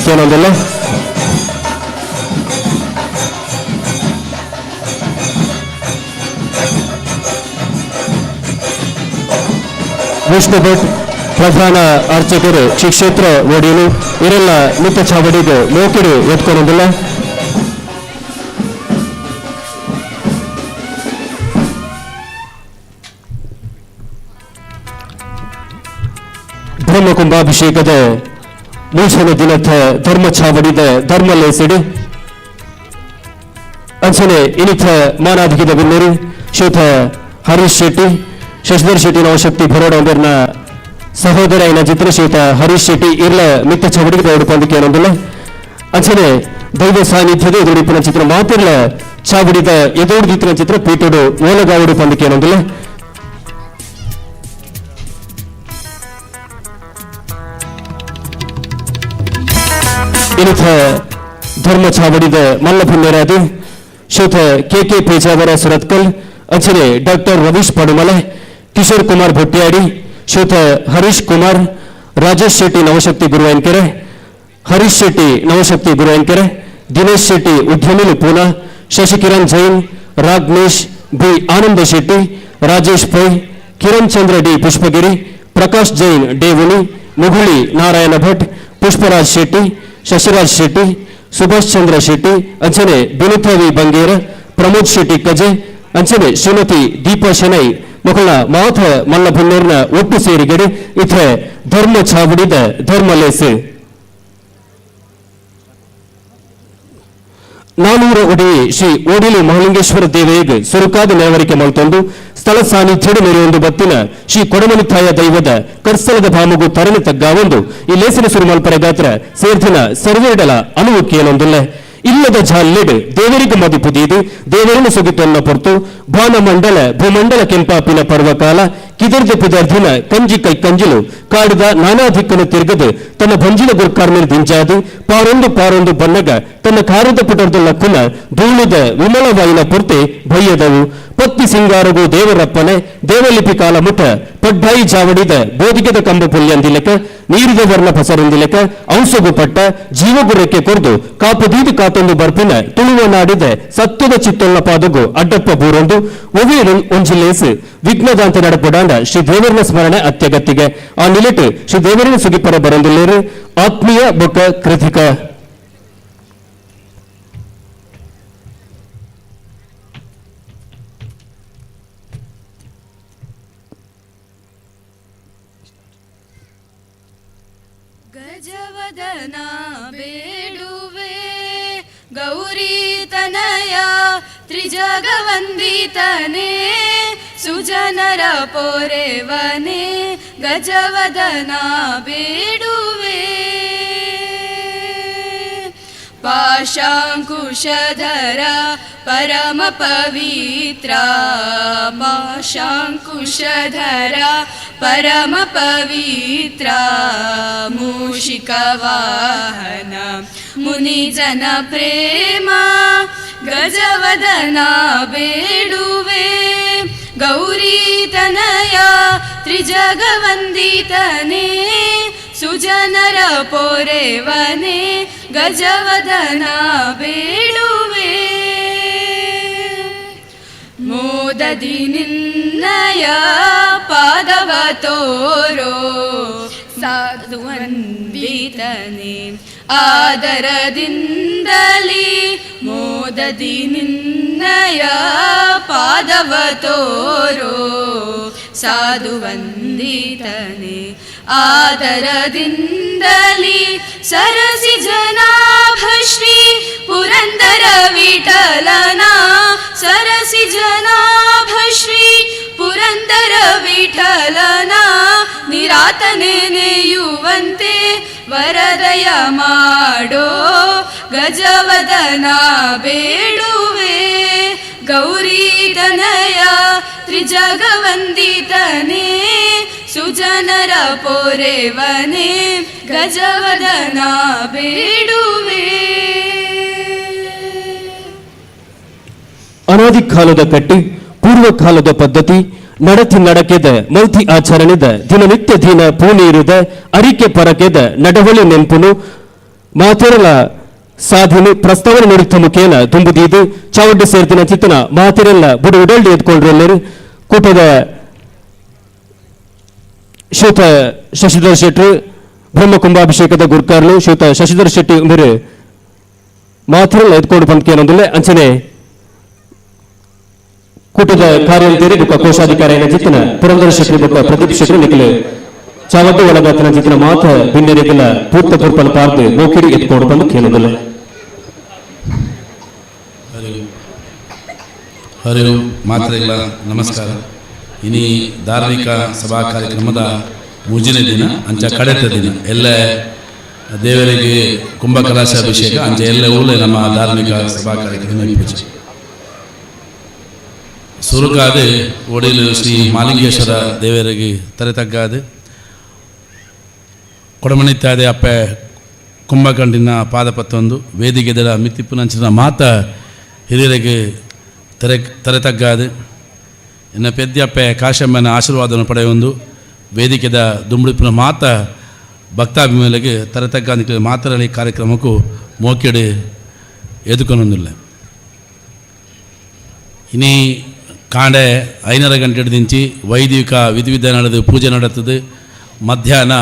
ಕೇನೊಂದಿಲ್ಲ ವಿಷ್ಣು ಭಟ್ ಪ್ರಧಾನ ಅರ್ಚಕರು ಶ್ರೀ ಕ್ಷೇತ್ರ ಒಡೆಯಲು ಇವರೆಲ್ಲ ನಿತ್ಯ ಚಾವಡಿಗೆ ಲೋಕಿರು ಎತ್ಕೊಂಡಿಲ್ಲ. ಬ್ರಹ್ಮಕುಂಭಾಭಿಷೇಕದ ಮೂಸನ ದಿನದ ಧರ್ಮ ಚಾವಡಿದ ಧರ್ಮ ಲೇಸಿಡಿ ಅಂಚನೆ ಇನಿಥ ಮಾನಾಧಿಕದ ಬಿನ್ನರು ಶ್ರೀತ ಹರೀಶ್ ಶೆಟ್ಟಿ, ಶಶಿಧರ್ ಶೆಟ್ಟಿ ನವಶಕ್ತಿ ಬರೋಡ ಒಂದರ್ನ ಸಹೋದರ ಇನ ಚಿತ್ರ ಶ್ರೀತ ಹರೀಶ್ ಶೆಟ್ಟಿ ಇರ್ಲ ಮಿತ್ತ ಚಾವಡಿಗೆ ದೌಡು ಪಂದಿಕೆ ಏನೊಂದಿಲ್ಲ. ಅಂಚನೆ ದೈವ ಸಾನ್ನಿಧ್ಯದ ಎದುರುಡಿಪಿನ ಚಿತ್ರ ಮಾತಿರ್ಲ ಚಾವಡಿದ ಎದುರುಡಿತಿನ ಚಿತ್ರ ಪೀಠೋಡು ಓಲಗಾವುಡು ಪಂದಿಕೆ ಏನೊಂದಿಲ್ಲ. ಇನಿಥ ಧರ್ಮ ಚಾವಡಿದ ಮಲ್ಲಭುಣ್ಯರಾದ ಶ್ರೀತ ಕೆ ಕೆ ಪೇಜಾವರ ಸುರತ್ಕಲ್, ಅಂಚನೆ ಡಾಕ್ಟರ್ ರವೀಶ್ ಪಡುಮಲೆ, ಕಿಶೋರ್ ಕುಮಾರ್ ಭೊಟ್ಟಿಯಾಡಿ, ಶ್ರೀತ ಹರೀಶ್ ಕುಮಾರ್, ರಾಜೇಶ್ ಶೆಟ್ಟಿ ನವಶಕ್ತಿ ಗುರುವಾಯನಕೆರೆ, ಹರೀಶ್ ಶೆಟ್ಟಿ ನವಶಕ್ತಿ ಗುರುವಾಯನಕೆರೆ, ದಿನೇಶ್ ಶೆಟ್ಟಿ ಉದ್ಯಮಿಲು ಪೂನಾ, ಶಶಿಕಿರಣ್ ಜೈನ್, ರಾಗ್ನೇಶ್ ಬಿ ಆನಂದ ಶೆಟ್ಟಿ, ರಾಜೇಶ್ ಪೈ, ಕಿರಣ್ ಚಂದ್ರ ಡಿ ಪುಷ್ಪಗಿರಿ, ಪ್ರಕಾಶ್ ಜೈನ್ ಡೇವುನಿ, ಮುಗುಳಿ ನಾರಾಯಣ ಭಟ್, ಪುಷ್ಪರಾಜ್ ಶೆಟ್ಟಿ, ಶಶಿರಾಜ್ ಶೆಟ್ಟಿ, ಸುಭಾಷ್ ಚಂದ್ರ ಶೆಟ್ಟಿ, ಅಂಚನೆ ವಿನುತಾ ವಿ ಬಂಗೇರ, ಪ್ರಮೋದ್ ಶೆಟ್ಟಿ ಕಜೆ, ಅಂಚನೆ ಶ್ರೀಮತಿ ದೀಪಾ ಶೆನೈ ಮೊಕಳ ಮಾಥ ಮಲ್ಲಭುಣ್ಣೂರ್ನ ಒಟ್ಟು ಸೇರಿಗೆಡೆ ಇಥೆ ಧರ್ಮ ಚಾವಡಿದ ಧರ್ಮಲೇಸು. ನಾನೂರ ಒಡಿ ಶ್ರೀ ಓಡಿಲು ಮಹಾಲಿಂಗೇಶ್ವರ ದೇವೆಗೆ ಸುರುಕಾದ ನೆರವರಿಕೆ ಮಲ್ತೊಂದು ಸ್ಥಳ ಸಾನ್ನಿಧ್ಯಡು ನೆರೆಯೊಂದು ಬತ್ತಿನ ಶ್ರೀ ಕೊಡಮಣಿತಾಯ ದೈವದ ಕರ್ಸಲದ ಭಾಮಗು ತರಣಿ ತಗ್ಗಾವೊಂದು ಈ ಲೇಸಿನ ಸುರುಮಲ್ಪರ ಗಾತ್ರ ಸೇರ್ದಿನ ಸರ್ವೇಡಲ ಅನುವುಕ್ಕೇನೊಂದಿಲ್ಲ. ಇಲ್ಲದ ಜಾಲ್ಲೆಡ್ ದೇವರಿಗೆ ಮದಿಪುದೀದು ದೇವರನ್ನು ಸುಗಿತೊನ್ನ ಪೊರ್ತು ಭಾನಮಂಡಲ ಭೂಮಂಡಲ ಕೆಂಪಾಪಿನ ಪರ್ವಕಾಲ ಕಿದರ್ದ ಪುದರ್ದಿನ ಕಂಜಿ ಕೈ ಕಂಜಿಲು ಕಾಡಿದ ನಾನಾ ದಿಕ್ಕನ್ನು ತಿರುಗದು ತನ್ನ ಭಂಜಿನ ಗುರ್ಕಾರ್ಮೇಲ್ ದಿಂಜಾದು ಪಾರೊಂದು ಪಾರೊಂದು ಬನ್ನಗ ತನ್ನ ಕಾರದ ಪುಟರ್ದ ಲಕ್ಕುನ ಧೂಳಿದ ವಿಮಲವಾಯಿನ ಪೊರ್ತೆ ಭಯ್ಯದವು ಪತ್ತಿ ಸಿಂಗಾರಗು ದೇವರಪ್ಪನೆ ದೇವಲಿಪಿ ಕಾಲ ಮುಠ ಪಡ್ಡಾಯಿ ಜಾವಡಿದ ಬೋಧಿಗೆದ ಕಂಬ ಪುಲ್ಯಂದಿಲಕ ನೀರಿದ ವರ್ಣ ಪಸರಂದಿಲಕ ಔಸಗು ಪಟ್ಟ ಜೀವಗುರಕ್ಕೆ ಕೊರ್ದು ಕಾಪುದೀದು ಕಾತೊಂದು ಬರ್ಪಿನ ತುಳುವ ನಾಡಿದ ಸತ್ವದ ಚಿತ್ತೊಲ್ಲ ಪಾದಗು ಅಡ್ಡಪ್ಪ ಬೂರೊಂದು ಒವ್ವೇ ಒಂಜಿ ಲೇಸು ವಿಘ್ನದಾಂತ ನಡಪುಡಾಂಡ ಶ್ರೀ ದೇವರನ ಸ್ಮರಣೆ ಅತ್ಯಗತ್ತಿಗೆ ಆ ನಿಲೆಟು ಶ್ರೀ ದೇವರನ ಸುಗಿಪರ ಬರೊಂದಿಲ್ಲೇರು ಆತ್ಮೀಯ ಬೊಕ್ಕ ಕೃತಿಕ. ಗಜವದನ ಬೇಡ. ತನಯ ತ್ರಿಜಗವಂದಿತನೇ ಸುಜನರ ಪೊರೆವನೆ ಗಜವದನ ಬೇಡುವೆ. ಪಾಶಾಂಕುಶಧರ ಪರಮ ಪವಿತ್ರ ಪಾಶಾಂಕುಶಧರ ಪರಮ ಪವಿತ್ರ ಮೂಷಿಕವಾಹನ ಮುನಿಜನ ಪ್ರೇಮ ಗಜವದನ ಬೇಡುವೆ. ಗೌರಿ ತನಯ ತ್ರಿಜಗವಂದಿತನೇ ಸುಜನರ ಪೊರೆವನೆ ಗಜವದನ ಬೇಡುವೆ. ಮೋದದಿ ನಿನ್ನಯ ಪಾದವ ತೋರೋ ಸಾಧುವಂದಿತನೇ ಆದರದಿಂದಲೇ ಮೋದದಿ ನಿನ್ನಯ ಪಾದವ ತೋರೋ ಸಾಧುವಂದಿತನೇ ಆದರದಿಂದಲೇ ಸರಸಿ ಜನಾಭಶ್ರೀ ಪುರಂದರ ವಿಠಲನ ಸರಸಿ ಜನಾಭಶ್ರೀ ಪುರಂದರ ವಿಠಲನ ನಿರಾತ ನೆನೆಯುವಂತೆ ವರದಯ ಮಾಡೋ ಗಜವದನ ಬೇಡುವೆ. ಗೌರಿ ತನಯ ತ್ರಿಜಗವಂದಿತನೇ ಸುಜನರ ಪೊರೆವನೆ ಗಜವದನ ಬೇಡುವೆ. ಅನಾದಿ ಕಾಲದ ಕಟ್ಟಿ ಪೂರ್ವ ಕಾಲದ ಪದ್ಧತಿ ನಡತಿ ನಡಕೆದ ಮಲ್ತಿ ಆಚರಣೆದ ದಿನನಿತ್ಯ ದಿನ ಪೂನೀರುದ ಅರಿಕೆ ಪರಕೆದ ನಡವಳಿ ನೆಂಪುನು ಮಾತೆರಲ ಸಾಧನೆ ಪ್ರಸ್ತಾವನೆ ನೀಡುತ್ತ ಮುಖೇನ ತುಂಬುದೀದು ಚಾವಡ್ಡಿ ಸೇರ್ದಿನ ಚಿತ್ತನ ಮಾತೆರೆಲ್ಲ ಬುಡು ಉಡಲ್ಡಿ ಎದ್ಕೊಂಡ್ರೆಲ್ಲರು ಕೂಟದ ಶ್ರೀತ ಶಶಿಧರ್ ಶೆಟ್ರು ಬ್ರಹ್ಮ ಕುಂಭಾಭಿಷೇಕದ ಗುರ್ಕಾರ್ಲು ಶ್ರೀತ ಶಶಿಧರ್ ಶೆಟ್ಟಿ ಮೇರೆ ಮಾತೆರೆಲ್ಲ ಎದ್ಕೊಂಡು ಬಂದ್ಕೇನೊಂದಿಲ್ಲ ಅಂಚನೆ ಕೂಟದ ಕಾರ್ಯಂತೇರಿ ಬುಕ್ಕ ಕೋಶಾಧಿಕಾರಿ ಜಿತ್ತಿನ ಪುರಂದರ ಶೆಟ್ಟಿ ಬುಕ್ಕ ಪ್ರದೀಪ್ ಶೆಟ್ಟಿ ನಿಖಿಲ್ ಚಾವಡ್ಡು ಒಳಗಾತನ ಜಿತ್ತಿನ ಮಾತ ಬಿನ್ನೆರೆಗಿಲ್ಲ ಪೂರ್ತ ಪೂರ್ಪಲ ಪಾರ್ದು ಮೋಕಿಡಿ ಎತ್ಕೊಂಡು ಬಂದು ಕೇಳೋದಿಲ್ಲ. ಹರಿ ಓಂ. ಮಾತ್ರೆಗಳ ನಮಸ್ಕಾರ. ಇನಿ ಧಾರ್ಮಿಕ ಸಭಾ ಕಾರ್ಯಕ್ರಮದ ಮೂಜನೇ ದಿನ ಅಂಚ ಕಡೆತ ದಿನ ಎಲ್ಲ ದೇವರಿಗೆ ಕುಂಭ ಕಲಶಾಭಿಷೇಕ ಅಂಚ ಎಲ್ಲ ಊಲೆ ನಮ್ಮ ಧಾರ್ಮಿಕ ಸಭಾ ಕಾರ್ಯಕ್ರಮ ಪೂಜೆ ಸುರುಕಾದೆ ಒಡಿಲು ಶ್ರೀ ಮಾಲಿಂಗೇಶ್ವರ ದೇವರಿಗೆ ತಲೆ ತಗ್ಗಾದೆ ಕೊಡಮಣಿತ್ತಾದೆ ಅಪ್ಪೆ ಕುಂಭಕಂಡಿನ ಪಾದಪತ್ತೊಂದು ವೇದಿಕೆದರ ಮಿತ್ತಿಪ್ಪುನಂಚಿನ ಮಾತ ಹಿರಿಯರಿಗೆ ತರೆ ತಲೆ ತಗ್ಗಾದೆ ಎನ್ನ ಪೆದ್ಯಪ್ಪೆ ಕಾಶಮ್ಮನ ಆಶೀರ್ವಾದವನ್ನು ಪಡೆಯೊಂದು ವೇದಿಕೆದ ದುಂಬುಡಿಪಿನ ಮಾತ ಭಕ್ತಾಭಿಮಾನಿಗಳಿಗೆ ತಲೆ ತಗ್ಗಾದ ಮಾತರಲ್ಲಿ ಕಾರ್ಯಕ್ರಮಕ್ಕೂ ಮೋಕೆಡೆ ಎದುಕೊನೊಂದಿಲ್ಲ. ಇನಿ ಕಾಂಡೆ 5:30 ಗಂಟೆ ದಿಂಚಿ ವೈದಿಕ ವಿಧಿವಿಧ ನಡೆದು ಪೂಜೆ ನಡೆತದೆ. ಮಧ್ಯಾಹ್ನ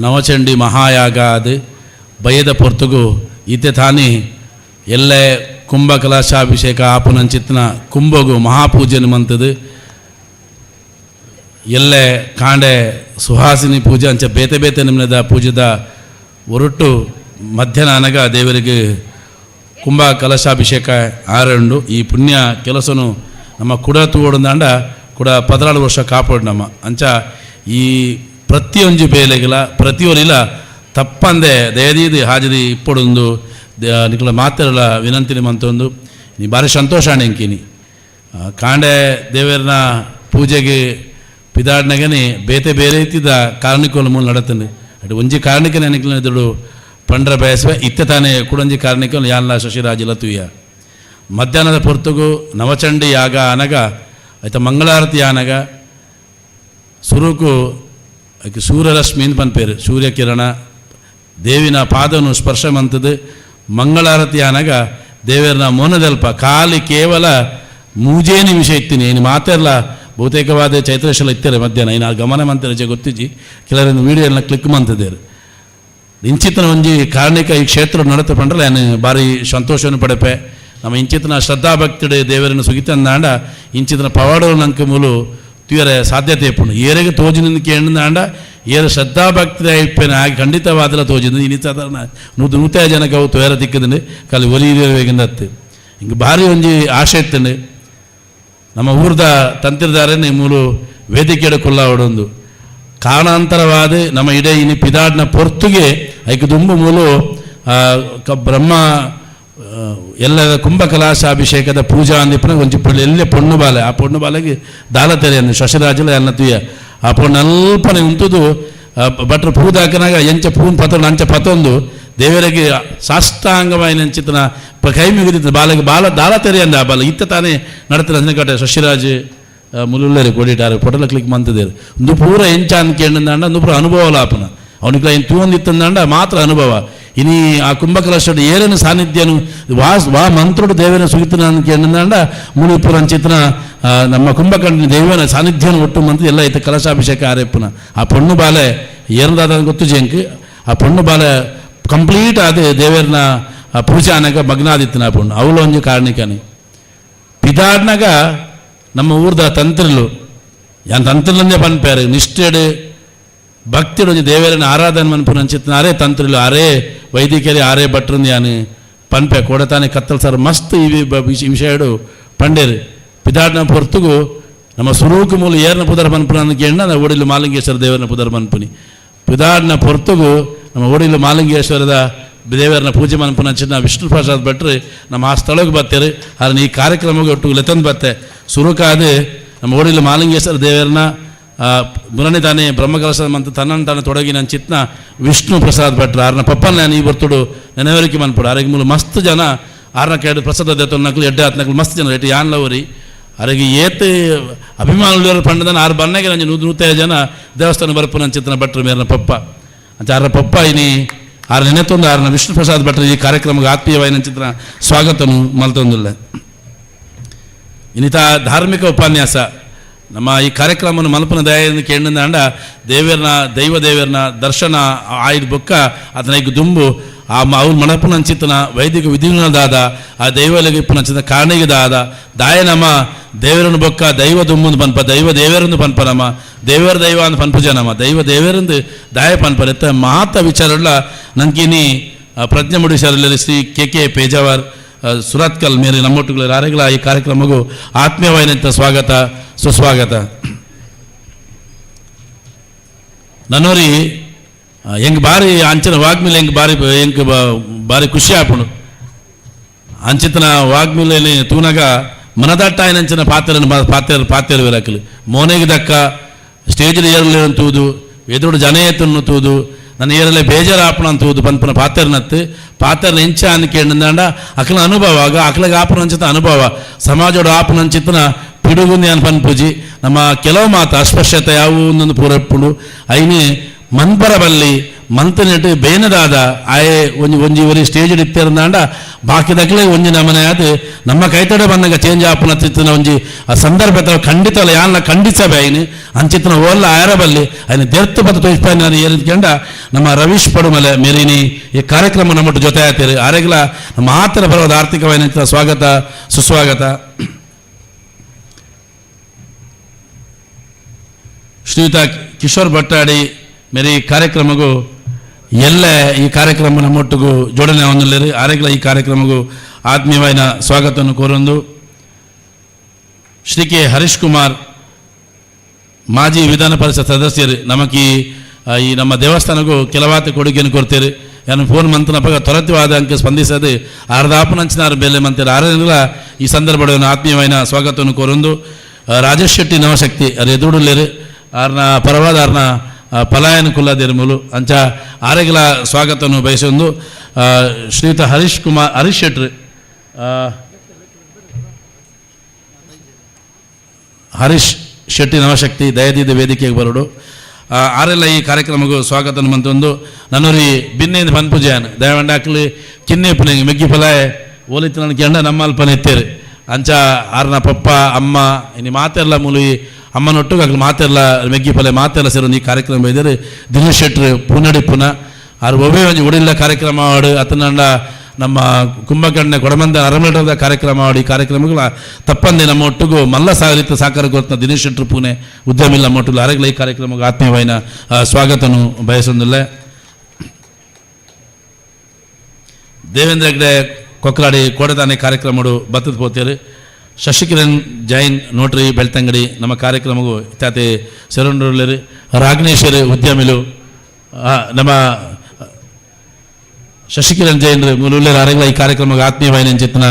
ನವಚಂಡಿ ಮಹಾಯಾಗ ಅದು ಬಯದ ಪೊರ್ತುಗು ಈತೆ ತಾನೇ ಎಲ್ಲೇ ಕುಂಭ ಕಲಶಾಭಿಷೇಕ ಆಪುನಂಚಿತ್ನ ಕುಂಭಗು ಮಹಾಪೂಜೆ ಮಂತದು. ಎಲ್ಲೆ ಕಾಂಡೆ ಸುಹಾಸಿನಿ ಪೂಜೆ ಅಂಚ ಬೇತೆ ಬೇತೆ ನಿಮ್ನದ ಪೂಜೆದ ಒರಟು ಮಧ್ಯಾಹ್ನ ಅನಗ ದೇವರಿಗೆ ಕುಂಭ ಕಲಶಾಭಿಷೇಕ ಆರಂಡು. ಈ ಪುಣ್ಯ ಕೆಲಸನು ನಮ್ಮ ಕುಡ ತೂವೊಡುಂದಾಂಡ ಕುಡ 14 ವರ್ಷ ಕಾಪಾಡು ನಮ್ಮ ಅಂಚ ಈ ಪ್ರತಿಯೊಂಜಿ ಬೇಲೆಗಿಲ ಪ್ರತಿಯೊರಿಲ ತಪ್ಪಂದೆ ದಯದೀದಿ ಹಾಜರಿ ಇಪ್ಪಡೊಂದು ನಿಕಲ ಮಾತೆರಲ ವಿನಂತಿ ನಿಮ್ಮಂತೊಂದು ನೀ ಭಾರಿ ಸಂತೋಷ ಅಣೆಂಕಿನಿ. ಕಾಂಡೆ ದೇವರನ ಪೂಜೆಗೆ ಪಿದಾಡ್ನಾಗನೆ ಬೇತೆ ಬೇರೆ ರೀತಿದ ಕಾರಣಿಕೋಲ ಮೂಲ ನಡತನೆ ಅటు ಒಂಜಿ ಕಾರಣಿಕ ನೆನಕಿನ ಎದುರು ಪಂಡ್ರ ಬಯಸುವೆ ಇತ್ತೆ ತಾನೇ ಕುಡೊಂಜಿ ಕಾರಣಿಕಲ್ ಯಾನ್ಲ ಶಶಿರಾಜಿಲ ತುಯ್ಯ. ಮಧ್ಯಾಹ್ನದ ಪೊರ್ತುಗು ನವಚಂಡಿ ಯಾಗ ಅನಗ ಆಯ್ತ ಮಂಗಳಾರತಿ ಆನಗ ಸುರುಕು ಅದಕ್ಕೆ ಸೂರ್ಯರಶ್ಮಿ ಅಂತ ಪನ್ಪೇರು ಸೂರ್ಯಕಿರಣ ದೇವಿನ ಪಾದನು ಸ್ಪರ್ಶ ಮಂತದ್ದು. ಮಂಗಳಾರತಿ ಆನಗ ದೇವರನ ಮೋನದಲ್ಪ ಖಾಲಿ ಕೇವಲ ಮೂಜೇ ನಿಮಿಷ ಇತ್ತೀನಿ ಏನು ಮಾತೆಲ್ಲ ಬಹುತೇಕವಾದ ಚೈತ್ರೇಶ್ವರ ಇತ್ತಾರೆ ಮಧ್ಯಾಹ್ನ ಇನ್ನು ಗಮನ ಮಂತಾರೆ ರಜೆ ಗೊತ್ತಿಜ್ಜಿ ಕೆಲವೊಂದು ವೀಡಿಯೋ ಎಲ್ಲ ಕ್ಲಿಕ್ ಮಂತದೇರು. ಇಂಚಿತನ ಒಂಜಿ ಕಾರಣಿಕ ಈ ಕ್ಷೇತ್ರ ನಡತ ಪಂಡ್ರೆ ನಾನು ಭಾರಿ ಸಂತೋಷವನ್ನು ಪಡೆಪೆ. ನಮ್ಮ ಇಂಚಿತನ ಶ್ರದ್ಧಾಭಕ್ತಿಡೆ ದೇವರನ್ನು ಸುಗಿತಂದಾಂಡ ಇಂಚಿತನ ಪವಾಡಲು ನಂಕ ಮೂಲು ತೀರ ಸಾಧ್ಯತೆ ಇಪ್ಪುಂಡು. ಏರೆಗೆ ತೋಜಿನಿಂದ ಕೇಂದ್ರ ಏರ ಶ್ರದ್ಧಾಭಕ್ತಿ ಇಪ್ಪೇನೆ ಆಗಿ ಖಂಡಿತವಾದಲ ತೋಜಿನ ಇನಿ ಸಾಧಾರಣ ನೂತ ಜನಕ್ಕೆ ಅವು ತೋಯರ ತಿಕ್ಕದಂಡೆ ಖಾಲಿ ಒಲಿ ಬೇಕೆಂದತ್ತು. ಇಂಕ್ ಭಾರಿ ಒಂಜಿ ಆಶೆ ಇತ್ತುಂಡು ನಮ್ಮ ಊರ್ದ ತಂತ್ರಿದಾರನೆ ಮೂಲು ವೇದಿಕೆಡ ಕುಲ್ಲಾವಡೊಂದು ಕಾರಣಾಂತರವಾದ ನಮ್ಮ ಇಡೇ ಇನಿ ಪಿದಾಡ್ನ ಪೊರ್ತುಗೆ ಐಕ್ ದುಂಬು ಮೂಲು ಬ್ರಹ್ಮ ಎಲ್ಲ ಕುಂಭ ಕಲಾಶಾಭಿಷೇಕದ ಪೂಜಾ ಅಂದಿಪ್ಪನ ಒಂಜಿ ಪೊಳ್ಳು ಎಲ್ಲೆ ಪೊಣ್ಣು ಬಾಲೆ ಆ ಪೊಣ್ಣು ಬಾಲೆಗೆ ದಾಲ ತೆರೆಯನ್ನು ಶಶಿರಾಜಲ ಎಲ್ಲ ತುಯ್ಯ ಆ ಪೊಣ್ಣು ಅಲ್ಪನೆ ಉಂಟುದು ಭಟ್ರು ಪೂದಾಕನಾಗ ಎಂಚ ಪೂನ್ ಪತೊಂಡು ಅಂಚ ಪತೊಂದು ದೇವರಿಗೆ ಸಾಷ್ಟಾಂಗವಾಯಿನ ಚಿತ್ತನ ಕೈ ಮಿಗಿದಿತ್ತು ಬಾಲೆಗೆ ಬಾಲ ದಾಲ ತೆರೆಯಂದ ಆ ಬಾಲ ಇತ್ತ ತಾನೇ ನಡತಿನ ಅಂದಕಟ್ಟೆ ಶಶಿರಾಜ್ ಮುಲುಳ್ಳೇರು ಕೊಡಿಟಾರು ಪೊಟಲ ಕ್ಲಿಕ್ ಮಂತದೇರು ಒಂದು ಪೂರ ಎಂಚ ಅಂದ್ಕೊಂಡಂದಾಂಡ ಒಂದು ಪೂರ ಅನುಭವ ಲಾಪನ ಅವನಿಗೆ ಏನು ತೂಂದಿತ್ತಂದಾಂಡ ಮಾತ್ರ ಅನುಭವ ಇನಿ ಆ ಕುಂಭಕಲಶಡು ಏರನ ಸಾನ್ನಿಧ್ಯನು ವಾ ವಾ ಮಂತ್ರುಡು ದೇವನ ಸುಗಿತನ ಅಂದ್ಕೊಂಡಂದಾಂಡ ಮುನಿಪುರ ಅಂಚಿತನ ನಮ್ಮ ಕುಂಭಕಂಡ ದೇವನ ಸಾನ್ನಿಧ್ಯನ ಒಟ್ಟು ಮಂತ್ರ ಎಲ್ಲ ಇತ್ತು ಕಲಶಾಭಿಷೇಕ ಆರೆಪ್ಪನ ಆ ಪೊಣ್ಣು ಬಾಲೆ ಏರದಾದ ಗೊತ್ತು ಜಂಕ್ ಆ ಪೊಣ್ಣು ಬಾಲೆ ಕಂಪ್ಲೀಟ್ ಆದ ದೇವರನ ಪೂಜೆ ಅನಗ ಮಗ್ನಾದಿತ್ತನ ಆ ಪೊಣ್ಣು ಅವಳು ಒಂಜಿ ಕಾರಣಿಕನಿ ಪಿದಾಡ್ನಾಗ ನಮ್ಮ ಊರ್ದ ತಂತ್ರಿಲು ಯಾನ್ ತಂತ್ರಿಲಂದೇ ಪನ್ಪೇರು ನಿಷ್ಠೆಡು ಭಕ್ತಿಡು ಒಂಜಿ ದೇವರನ ಆರಾಧನೆ ಮನ್ಪುನ ಅಂಚಿತ್ತನ ಅರೇ ತಂತ್ರಿಲು ಅರೇ ವೈದಿಕರಿ ಆರೇ ಭಟ್ರಂದು ಯಾನು ಪನ್ಪೆ ಕೊಡತಾನೆ ಕತ್ತಲ್ ಸರ್ ಮಸ್ತ್ ಈ ವಿಷಯಡು ಪಂಡೇರು ಪಿದಾಡ್ನ ಪೊರ್ತುಗು ನಮ್ಮ ಸುರೂಕು ಮೂಲ ಏರ್ನ ಪುದರ್ ಪನ್ಪುನ ಅಂದ್ಕೆಂಡ ನಾವು ಓಡಿಲು ಮಾಲಿಂಗೇಶ್ವರ ದೇವರನ ಪುದರ್ ಮನ್ಪುನಿ ಪಿದಾಡ್ನ ಪೊರ್ತುಗು ನಮ್ಮ ಓಡಿಲು ಮಾಲಿಂಗೇಶ್ವರದ ದೇವರನ್ನ ಪೂಜೆ ಮನ್ಪುನ ಅಂಚಿನ ವಿಷ್ಣು ಪ್ರಸಾದ್ ಭಟ್ರು ನಮ್ಮ ಆ ಸ್ಥಳಕ್ಕೆ ಬರ್ತಾರೆ ಅದನ್ನ ಈ ಕಾರ್ಯಕ್ರಮಕ್ಕೆ ಒಟ್ಟು ಲೆತ್ತಂದು ಬತ್ತೆ ಸುರುಕಾದ ನಮ್ಮ ಓಡಿಲು ಮಾಲಿಂಗೇಶ್ವರ ದೇವರನ್ನ ಮುರನೇ ತಾನೇ ಬ್ರಹ್ಮಕಲಶ ಮಂತ ತನ್ನನ್ನು ತಾನೇ ತೊಡಗಿ ನನ್ನ ಚಿತ್ನ ವಿಷ್ಣು ಪ್ರಸಾದ್ ಭಟ್ರು ಆರ್ನ ಪಪ್ಪನ ನಾನು ಈ ಬರ್ತುಡು ನೆನವರಿಕೆ ಮನ್ಪುಡು ಆರಿಗೆ ಮೂಲ ಮಸ್ತ್ ಜನ ಆರ್ನ ಕೇಡು ಪ್ರಸಾದ ದೇತೊನ್ನಕ್ಲು ಎಡ್ಡೆ ಆತ್ನಕ್ಲು ಮಸ್ತ್ ಜನ ರೇಟ್ ಯಾನ್ಲವರಿ ಅರೆಗೆ ಏತ್ ಅಭಿಮಾನುలు ಪಂಡದನ ಆರು ಬಣ್ಣಗೆ ನಂಜಿ ನೂತೈದು ಜನ ದೇವಸ್ಥಾನ ಬರ್ಪು ನನ್ನ ಚಿತ್ನ ಭಟ್ರು ಮೇರಿನ ಪಪ್ಪ ಅಂತ ಆರ್ನ ಪಪ್ಪ ಇನಿ ಆರ್ ನೆನೆತೊಂದು ಆರ್ನ ವಿಷ್ಣು ಪ್ರಸಾದ್ ಭಟ್ರು ಈ ಕಾರ್ಯಕ್ರಮಕ್ಕೆ ಆತ್ಮೀಯವಾಯಿನ ಚಿತ್ರ ಸ್ವಾಗತನು ಮಲ್ತೊಂದುಲ್ಲ. ಇನ್ನಿತ ಧಾರ್ಮಿಕ ಉಪನ್ಯಾಸ ನಮ್ಮ ಈ ಕಾರ್ಯಕ್ರಮವನ್ನು ಮಲ್ಪನ ದಯೆಯನ್ನು ಕೇಳಿದಂಡ ದೇವರನ ದೈವ ದೇವರನ ದರ್ಶನ ಆಯ್ದ ಬೊಕ್ಕ ಅದನ್ನ ಈಗ ದುಂಬು ಆ ಅವ್ರ ಮಣಪನ ಅಂಚಿತನ ವೈದಿಕ ವಿಧಿನದಾದ ಆ ದೈವಲಿಗೆ ಇಪ್ಪನ ಕಾರಣಿಗೆ ದಾದ ದಾಯ ನಮ್ಮ ದೇವರನ್ನು ಬೊಕ್ಕ ದೈವ ದುಂಬುಂದು ಪನ್ಪ ದೈವ ದೇವರಂದು ಪನ್ಪ ನಮ್ಮ ದೇವರ ದೈವ ಅಂದ್ ಪನ್ಪುಜ ನಮ್ಮ ದೈವ ದೇವರಂದು ದಾಯ ಪನ್ಪ ಎತ್ತ ಮಾತ ವಿಚಾರಲ್ಲ ನಂಕಿನಿ ಪ್ರಜ್ಞೆ ಮುಡಿಸರಲ್ಲಿ ಶ್ರೀ ಕೆ ಕೆ ಪೇಜಾವರ್ ಸುರತ್ಕಲ್ ಮೇರೆ ನಮ್ಮೊಟ್ಟುಗಳ ರಾರೆಗಳ ಈ ಕಾರ್ಯಕ್ರಮಕ್ಕೂ ಆತ್ಮೀಯವಾದಂಥ ಸ್ವಾಗತ ಸುಸ್ವಾಗತ. ನನ್ನೋರಿ ಹೆಂಗೆ ಬಾರಿ ಅಂಚಿನ ವಾಗ್ಮಿಲ್ ಹೆಂಗೆ ಬಾರಿ ಹೆಂಗೆ ಬಾರಿ ಖುಷಿ ಆಪುಂಡು ಅಂಚಿತನ ವಾಗ್ಮಿಲಲ್ಲಿ ತೂನಾಗ ಮನದಟ್ಟಾಯನಂಚಿನ ಪಾತ್ರನ ಪಾತ್ರ ಪಾತ್ರ ವಿರಕಲು ಮೋನೆಗೆ ದಕ್ಕ ಸ್ಟೇಜ್ ಏರಲಿ ತೂದು ಎದುರು ಜನ ಎತ್ತನ್ನು ತೂದು ನನ್ನ ಏರಲೆ ಬೇಜಾರಾಪಣ ಅಂತೂದು ಪನ್ಪನ ಪಾತ್ರನತ್ತು ಪಾತ್ರನ ಎಂಚ ಅಂದ್ಕೇಂಡ ಅಕ್ಲ ಅನುಭವ ಆಗ ಅಕ್ಲಗೆ ಆಪನ ಅಂಚಿತ ಅನುಭವ ಸಮಾಜೋಡು ಆಪನ ಅಂಚಿತನ ಪಿಡುಗುಂದಿ ಅನ್ ಪನ್ಪುಜಿ ನಮ್ಮ ಕೆಲವು ಮಾತು ಅಸ್ಪೃಶ್ಯತೆ ಯಾವುವು ಒಂದೊಂದು ಪೂರಪ್ಪುಂಡು ಐನೆ ಮನ್ಪರ ಬಲ್ಲಿ ಮಂತನೆಟ್ ಬೇನದಾದ ಆಯೆ ಒಂಜಿ ಒಂಜಿ ಒರಿ ಸ್ಟೇಜ್ ಇತ್ತಿರಂದಾಂಡ ಬಾಕಿ ದಕ್ಲೆ ಒಂಜಿ ನಮನೆ ಅದು ನಮ್ಮ ಕೈತಡೆ ಬಂದಾಗ ಚೇಂಜ್ ಆಪನ ಚಿತ್ತನ ಒಂಜಿ ಆ ಸಂದರ್ಭ ಖಂಡಿತ ಯಾನ್ನ ಖಂಡಿಸಬೆ ಐನು ಅಂಚಿತನ ಓಲ್ಲ ಆಯರ ಬಲ್ಲಿ ಐನ ದೆರ್ತು ಪತ್ತ ತೋಯಿಸ್ಪಾಯಿ ನಾನು ಏರಿದ್ಕೊಂಡ ನಮ್ಮ ರವೀಶ್ ಪಡುಮಲೆ ಮೇರಿನಿ ಈ ಕಾರ್ಯಕ್ರಮ ನಮ್ಮೊಟ್ಟು ಜೊತೆ ಆಯ್ತೀರಿ ಆರೆಗ್ಲ ನಮ್ಮ ಆತರ ಬರೋದು ಆರ್ಥಿಕವಾದ ಸ್ವಾಗತ ಸುಸ್ವಾಗತ. ಶ್ರೀಯುತ ಕಿಶೋರ್ ಭಟ್ಟಾಡಿ ಮೇರಿ ಕಾರ್ಯಕ್ರಮಗೂ ಎಲ್ಲ ಈ ಕಾರ್ಯಕ್ರಮ ನಮ್ಮೊಟ್ಟಿಗೂ ಜೋಡಣೆ ಹೊಂದಲೇರು ಆರೆಗ್ಲ ಈ ಕಾರ್ಯಕ್ರಮಗೂ ಆತ್ಮೀಯವಾದ ಸ್ವಾಗತವನ್ನು ಕೋರೊಂದು ಶ್ರೀ ಕೆ ಹರೀಶ್ ಕುಮಾರ್ ಮಾಜಿ ವಿಧಾನ ಪರಿಷತ್ ಸದಸ್ಯರು ನಮಕಿ ಈ ನಮ್ಮ ದೇವಸ್ಥಾನಕ್ಕೂ ಕೆಲವಾತ ಕೊಡುಗೆಯನ್ನು ಕೊಡ್ತೀರಿ ನಾನು ಫೋನ್ ಮಂತನಪ್ಪ ತ್ವರಿತವಾದ ಅಂಕ ಸ್ಪಂದಿಸದೆ ಅರ್ಧಾಪನಂಚಿನಾರ ಬೆಲೆ ಮಂತಿರ ಆರೆಲ್ಲ ಈ ಸಂದರ್ಭವನ್ನು ಆತ್ಮೀಯವಾದ ಸ್ವಾಗತವನ್ನು ಕೋರೊಂದು ರಾಜೇಶ್ ಶೆಟ್ಟಿ ನವಶಕ್ತಿ ಅದು ಎದುರುಲೇರು ಆರ್ನ ಪರವಾದ ಆರ್ನ ಪಲಾಯನ ಕುಲ್ಲದಿರ್ಮೂಲು ಅಂಚ ಆರೆಗ್ಲ ಸ್ವಾಗತವನ್ನು ಬಯಸೊಂದು ಶ್ರೀಯುತ ಹರೀಶ್ ಕುಮಾರ್ ಹರೀಶ್ ಶೆಟ್ರು ಹರೀಶ್ ಶೆಟ್ಟಿ ನವಶಕ್ತಿ ದಯದಿದ್ದ ವೇದಿಕೆಗೆ ಬರೋಡು ಆರೆಲ್ಲ ಈ ಕಾರ್ಯಕ್ರಮಕ್ಕೂ ಸ್ವಾಗತ ಮಂತೊಂದು ನನ್ನೂರಿ ಬಿನ್ನೆಯಿಂದ ಪನ್ಪುಜಾನ್ ದಯವಂಡ ಹಾಕ್ಲಿ ಕಿನ್ನೆ ಪುನಂಗೆ ಮೆಗ್ಗಿ ಫಲಾಯ ಓಲಿತ್ತು ನನ್ನ ಕೆಂಡ ನಮ್ಮ ಅಲ್ಪನ ಎತ್ತೇರು ಅಂಚ ಆರ್ನ ಪಪ್ಪ ಅಮ್ಮ ಇನ್ನು ಮಾತೆಲ್ಲ ಮೂಲಿ ಅಮ್ಮನೊಟ್ಟಿಗೆ ಅಗ್ಲು ಮಾತೆಲ್ಲ ಮೆಗ್ಗಿ ಫಲೆ ಮಾತೆಲ್ಲ ಸೇರಿ ಈ ಕಾರ್ಯಕ್ರಮ ಇದ್ದಾರೆ ದಿನೇಶ್ ಶೆಟ್ರು ಪುನಡಿ ಪುನಃ ಆರು ಒಬ್ಬೇ ಒಂಜಿ ಒಡಿಲ್ಲ ಕಾರ್ಯಕ್ರಮ ಮಾಡು ಅತನಂಡ ನಮ್ಮ ಕುಂಭಕರ್ಣ ಕೊಡಮಂದ ಅರಮಠದ ಕಾರ್ಯಕ್ರಮ ಮಾಡಿ ಕಾರ್ಯಕ್ರಮಗಳ ತಪ್ಪಂದೆ ನಮ್ಮ ಒಟ್ಟಿಗೂ ಮಲ್ಲ ಸಾಗರಿತ ಸಾಕಾರ ಗೊತ್ತ ದಿನೇಶ್ ಶೆಟ್ರು ಪುಣೆ ಉದ್ಯಮಿಲ್ಲ ಮೊಟ್ಟಲು ಅರಗಲ ಈ ಕಾರ್ಯಕ್ರಮಕ್ಕೆ ಆತ್ಮೀಯವಾಯಿನ ಸ್ವಾಗತನು ಬಯಸೊಂದಿಲ್ಲ. ದೇವೇಂದ್ರ ಹೆಗ್ಡೆ Kokladi ಕೋಡದಾನೆ ಕಾರ್ಯಕ್ರಮಡು ಬತ್ತದ ಪೋತೇರು. ಶಶಿಕಿರಣ್ ಜೈನ್ ನೋಟ್ರಿ ಬೆಳ್ತಂಗಡಿ ನಮ್ಮ ಕಾರ್ಯಕ್ರಮಗೂ ಇತ್ಯಾತಿ ಸೆರೊಂಡುಳ್ಳೇರು. ರಾಘ್ನೇಶ್ವರ ಉದ್ಯಮಿಲು ನಮ್ಮ ಶಶಿಕಿರಣ್ ಜೈನ್ ಮೂಲುಳ್ಳೇರು ಆರೆಗ್ಲ ಈ ಕಾರ್ಯಕ್ರಮಕ್ಕೆ ಆತ್ಮೀಯವಾಯಿನ ಚಿತ್ತನ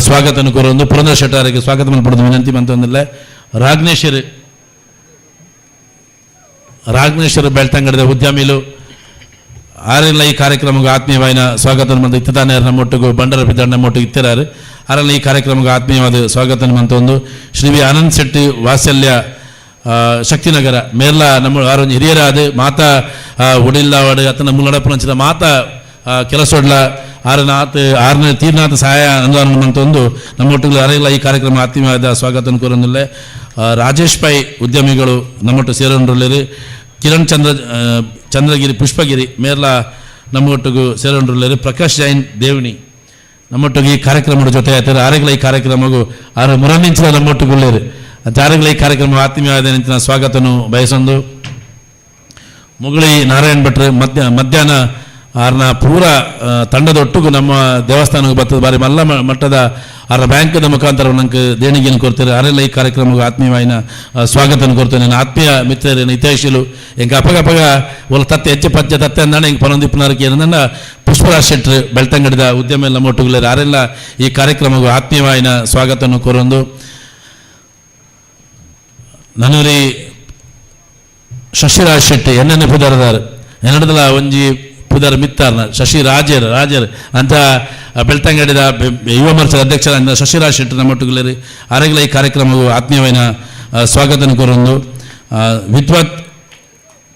ಸ್ವಾಗತವನ್ನು ಕೋರೊಂದು ಪುರಂದರ ಶೆಟ್ಟರಿಗೆ ಸ್ವಾಗತ ಪಡೆದು ವಿನಂತಿ ಮಂತೊಂದಿಲ್ಲ. ರಾಘ್ನೇಶ್ವರ ರಾಘ್ನೇಶ್ವರ ಬೆಳ್ತಂಗಡಿದ ಉದ್ಯಮಿಲು ಆರೆಲ್ಲ ಈ ಕಾರ್ಯಕ್ರಮಕ್ಕೆ ಆತ್ಮೀಯವಾಯಿನ ಸ್ವಾಗತ ಮಂತ ಇತ್ತಾನೆ ನಮ್ಮೊಟ್ಟಿಗೂ ಬಂಡರ ಬಿದ್ದಣ್ಣ ನಮ್ಮೊಟ್ಟಿಗೆ ಇತ್ತಿರಾರು. ಆರೆಲ್ಲ ಈ ಕಾರ್ಯಕ್ರಮಕ್ಕೆ ಆತ್ಮೀಯವಾದ ಸ್ವಾಗತ ಮಂತೊಂದು ಶ್ರೀ ವಿ ಆನಂದ್ ಶೆಟ್ಟಿ ವಾತ್ಸಲ್ಯ ಶಕ್ತಿನಗರ ಮೇರ್ಲ ನಮ್ಮ ಆರೊಂಜಿ ಹಿರಿಯರಾದ ಮಾತಾ ಒಡಿಲ್ಲಾವಡು ಅತನ ಮುಲ್ಲಡಪ್ಪನಂಚಿನ ಮಾತಾ ಕೆಲಸೊಡ್ಲ ಆರನಾಥ್ ಆರನೇ ತೀರ್ನಾಥ ಸಹಾಯ ಅನುದಾನ ಮಂತೊಂದು ನಮ್ಮೊಟ್ಟಿಗೆ ಅರೆಲ್ಲ ಈ ಕಾರ್ಯಕ್ರಮ ಆತ್ಮೀಯವಾದ ಸ್ವಾಗತ ಕೋರೊಂದಿಲ್ಲ. ರಾಜೇಶ್ ಪೈ ಉದ್ಯಮಿಗಳು ನಮ್ಮೊಟ್ಟು ಸೇರೊಂಡ್ರುಳ್ಳೇರು. ಕಿರಣ್ ಚಂದ್ರ ಚಂದ್ರಗಿರಿ ಪುಷ್ಪಗಿರಿ ಮೇರ್ಲ ನಮ್ಮೊಟ್ಟಿಗೂ ಸೇರೊಂಡ್ರುಳ್ಳೇರು. ಪ್ರಕಾಶ್ ಜೈನ್ ದೇವಣಿ ನಮ್ಮೊಟ್ಟಿಗೆ ಈ ಕಾರ್ಯಕ್ರಮದ ಜೊತೆ ಆಯ್ತಾರೆ. ಆರೆಗಳ ಈ ಕಾರ್ಯಕ್ರಮಗೂ ಆರು ಮುರನಿಂಚಿನ ನಮ್ಮೊಟ್ಟಿಗುಳ್ಳೇರು. ಆರೆಗಳ ಈ ಕಾರ್ಯಕ್ರಮ ಆತ್ಮೀಯವಾದ ನಿಂತಿನ ಸ್ವಾಗತನು ಬಯಸೊಂದು ಮುಗುಳಿ ನಾರಾಯಣ್ ಭಟ್ರು ಮಧ್ಯಾಹ್ನ ಆರ್ನ ಪೂರ ತಂಡದೊಟ್ಟಿಗೂ ನಮ್ಮ ದೇವಸ್ಥಾನಕ್ಕೆ ಬರ್ತದೆ. ಬಾರಿ ಮಲ್ಲ ಮಟ್ಟದ ಆರ ಬ್ಯಾಂಕ್ದ ಮುಖಾಂತರ ನಂಗೆ ದೇಣಿಗೆಯನ್ನು ಕೊಡ್ತಾರೆ. ಆರೆಲ್ಲ ಈ ಕಾರ್ಯಕ್ರಮಕ್ಕೆ ಆತ್ಮೀಯವಾಯಿನ ಸ್ವಾಗತನ ಕೊಡ್ತೇನೆ. ನನ್ನ ಆತ್ಮೀಯ ಮಿತ್ರರು ಹಿತೈಷಿಲು ಎಂಕ ಅಪಗಪಗ ಒಲ ತತ್ತೆ ಹೆಚ್ಚು ಪಚ್ಚೆ ತತ್ತೆ ಅಂದಾಣ ಎಂಕ್ ಪನೊಂದಿಪ್ಪನಾರಕ್ಕೆ ಏನಂದ ಪುಷ್ಪರಾಜ್ ಶೆಟ್ರು ಬೆಳ್ತಂಗಡಿದ ಉದ್ಯಮ ಎಲ್ಲ ಮೊಟ್ಟುಗುಳ್ಳೇರು. ಆರೆಲ್ಲ ಈ ಕಾರ್ಯಕ್ರಮಕ್ಕೆ ಆತ್ಮೀಯವಾಯಿನ ಸ್ವಾಗತವನ್ನು ಕೋರೊಂದು ನನೂರಿ ಶಶಿರಾಜ್ ಶೆಟ್ಟಿ ಎಣ್ಣೆ ಪುದರ್ದಾರ್ ಎನ್ನಡದಲ ಒಂಜಿ ಪುದರ್ ಮಿತ್ತಾರ್ನ ಶಶಿ ರಾಜರ್ ರಾಜರ್ ಅಂತ ಬೆಳ್ತಂಗಡಿದ ಯುವ ಮೋರ್ಚಾದ ಅಧ್ಯಕ್ಷರ ಶಶಿರಾಜ್ ಶೆಟ್ಟಿ ನಮ್ಮೊಟ್ಟುಗುಳ್ಳೇರಿ. ಆರೆಗಳ ಈ ಕಾರ್ಯಕ್ರಮವು ಆತ್ಮೀಯವಾಯಿನ ಸ್ವಾಗತನ ಕೋರೊಂದು ವಿದ್ವತ್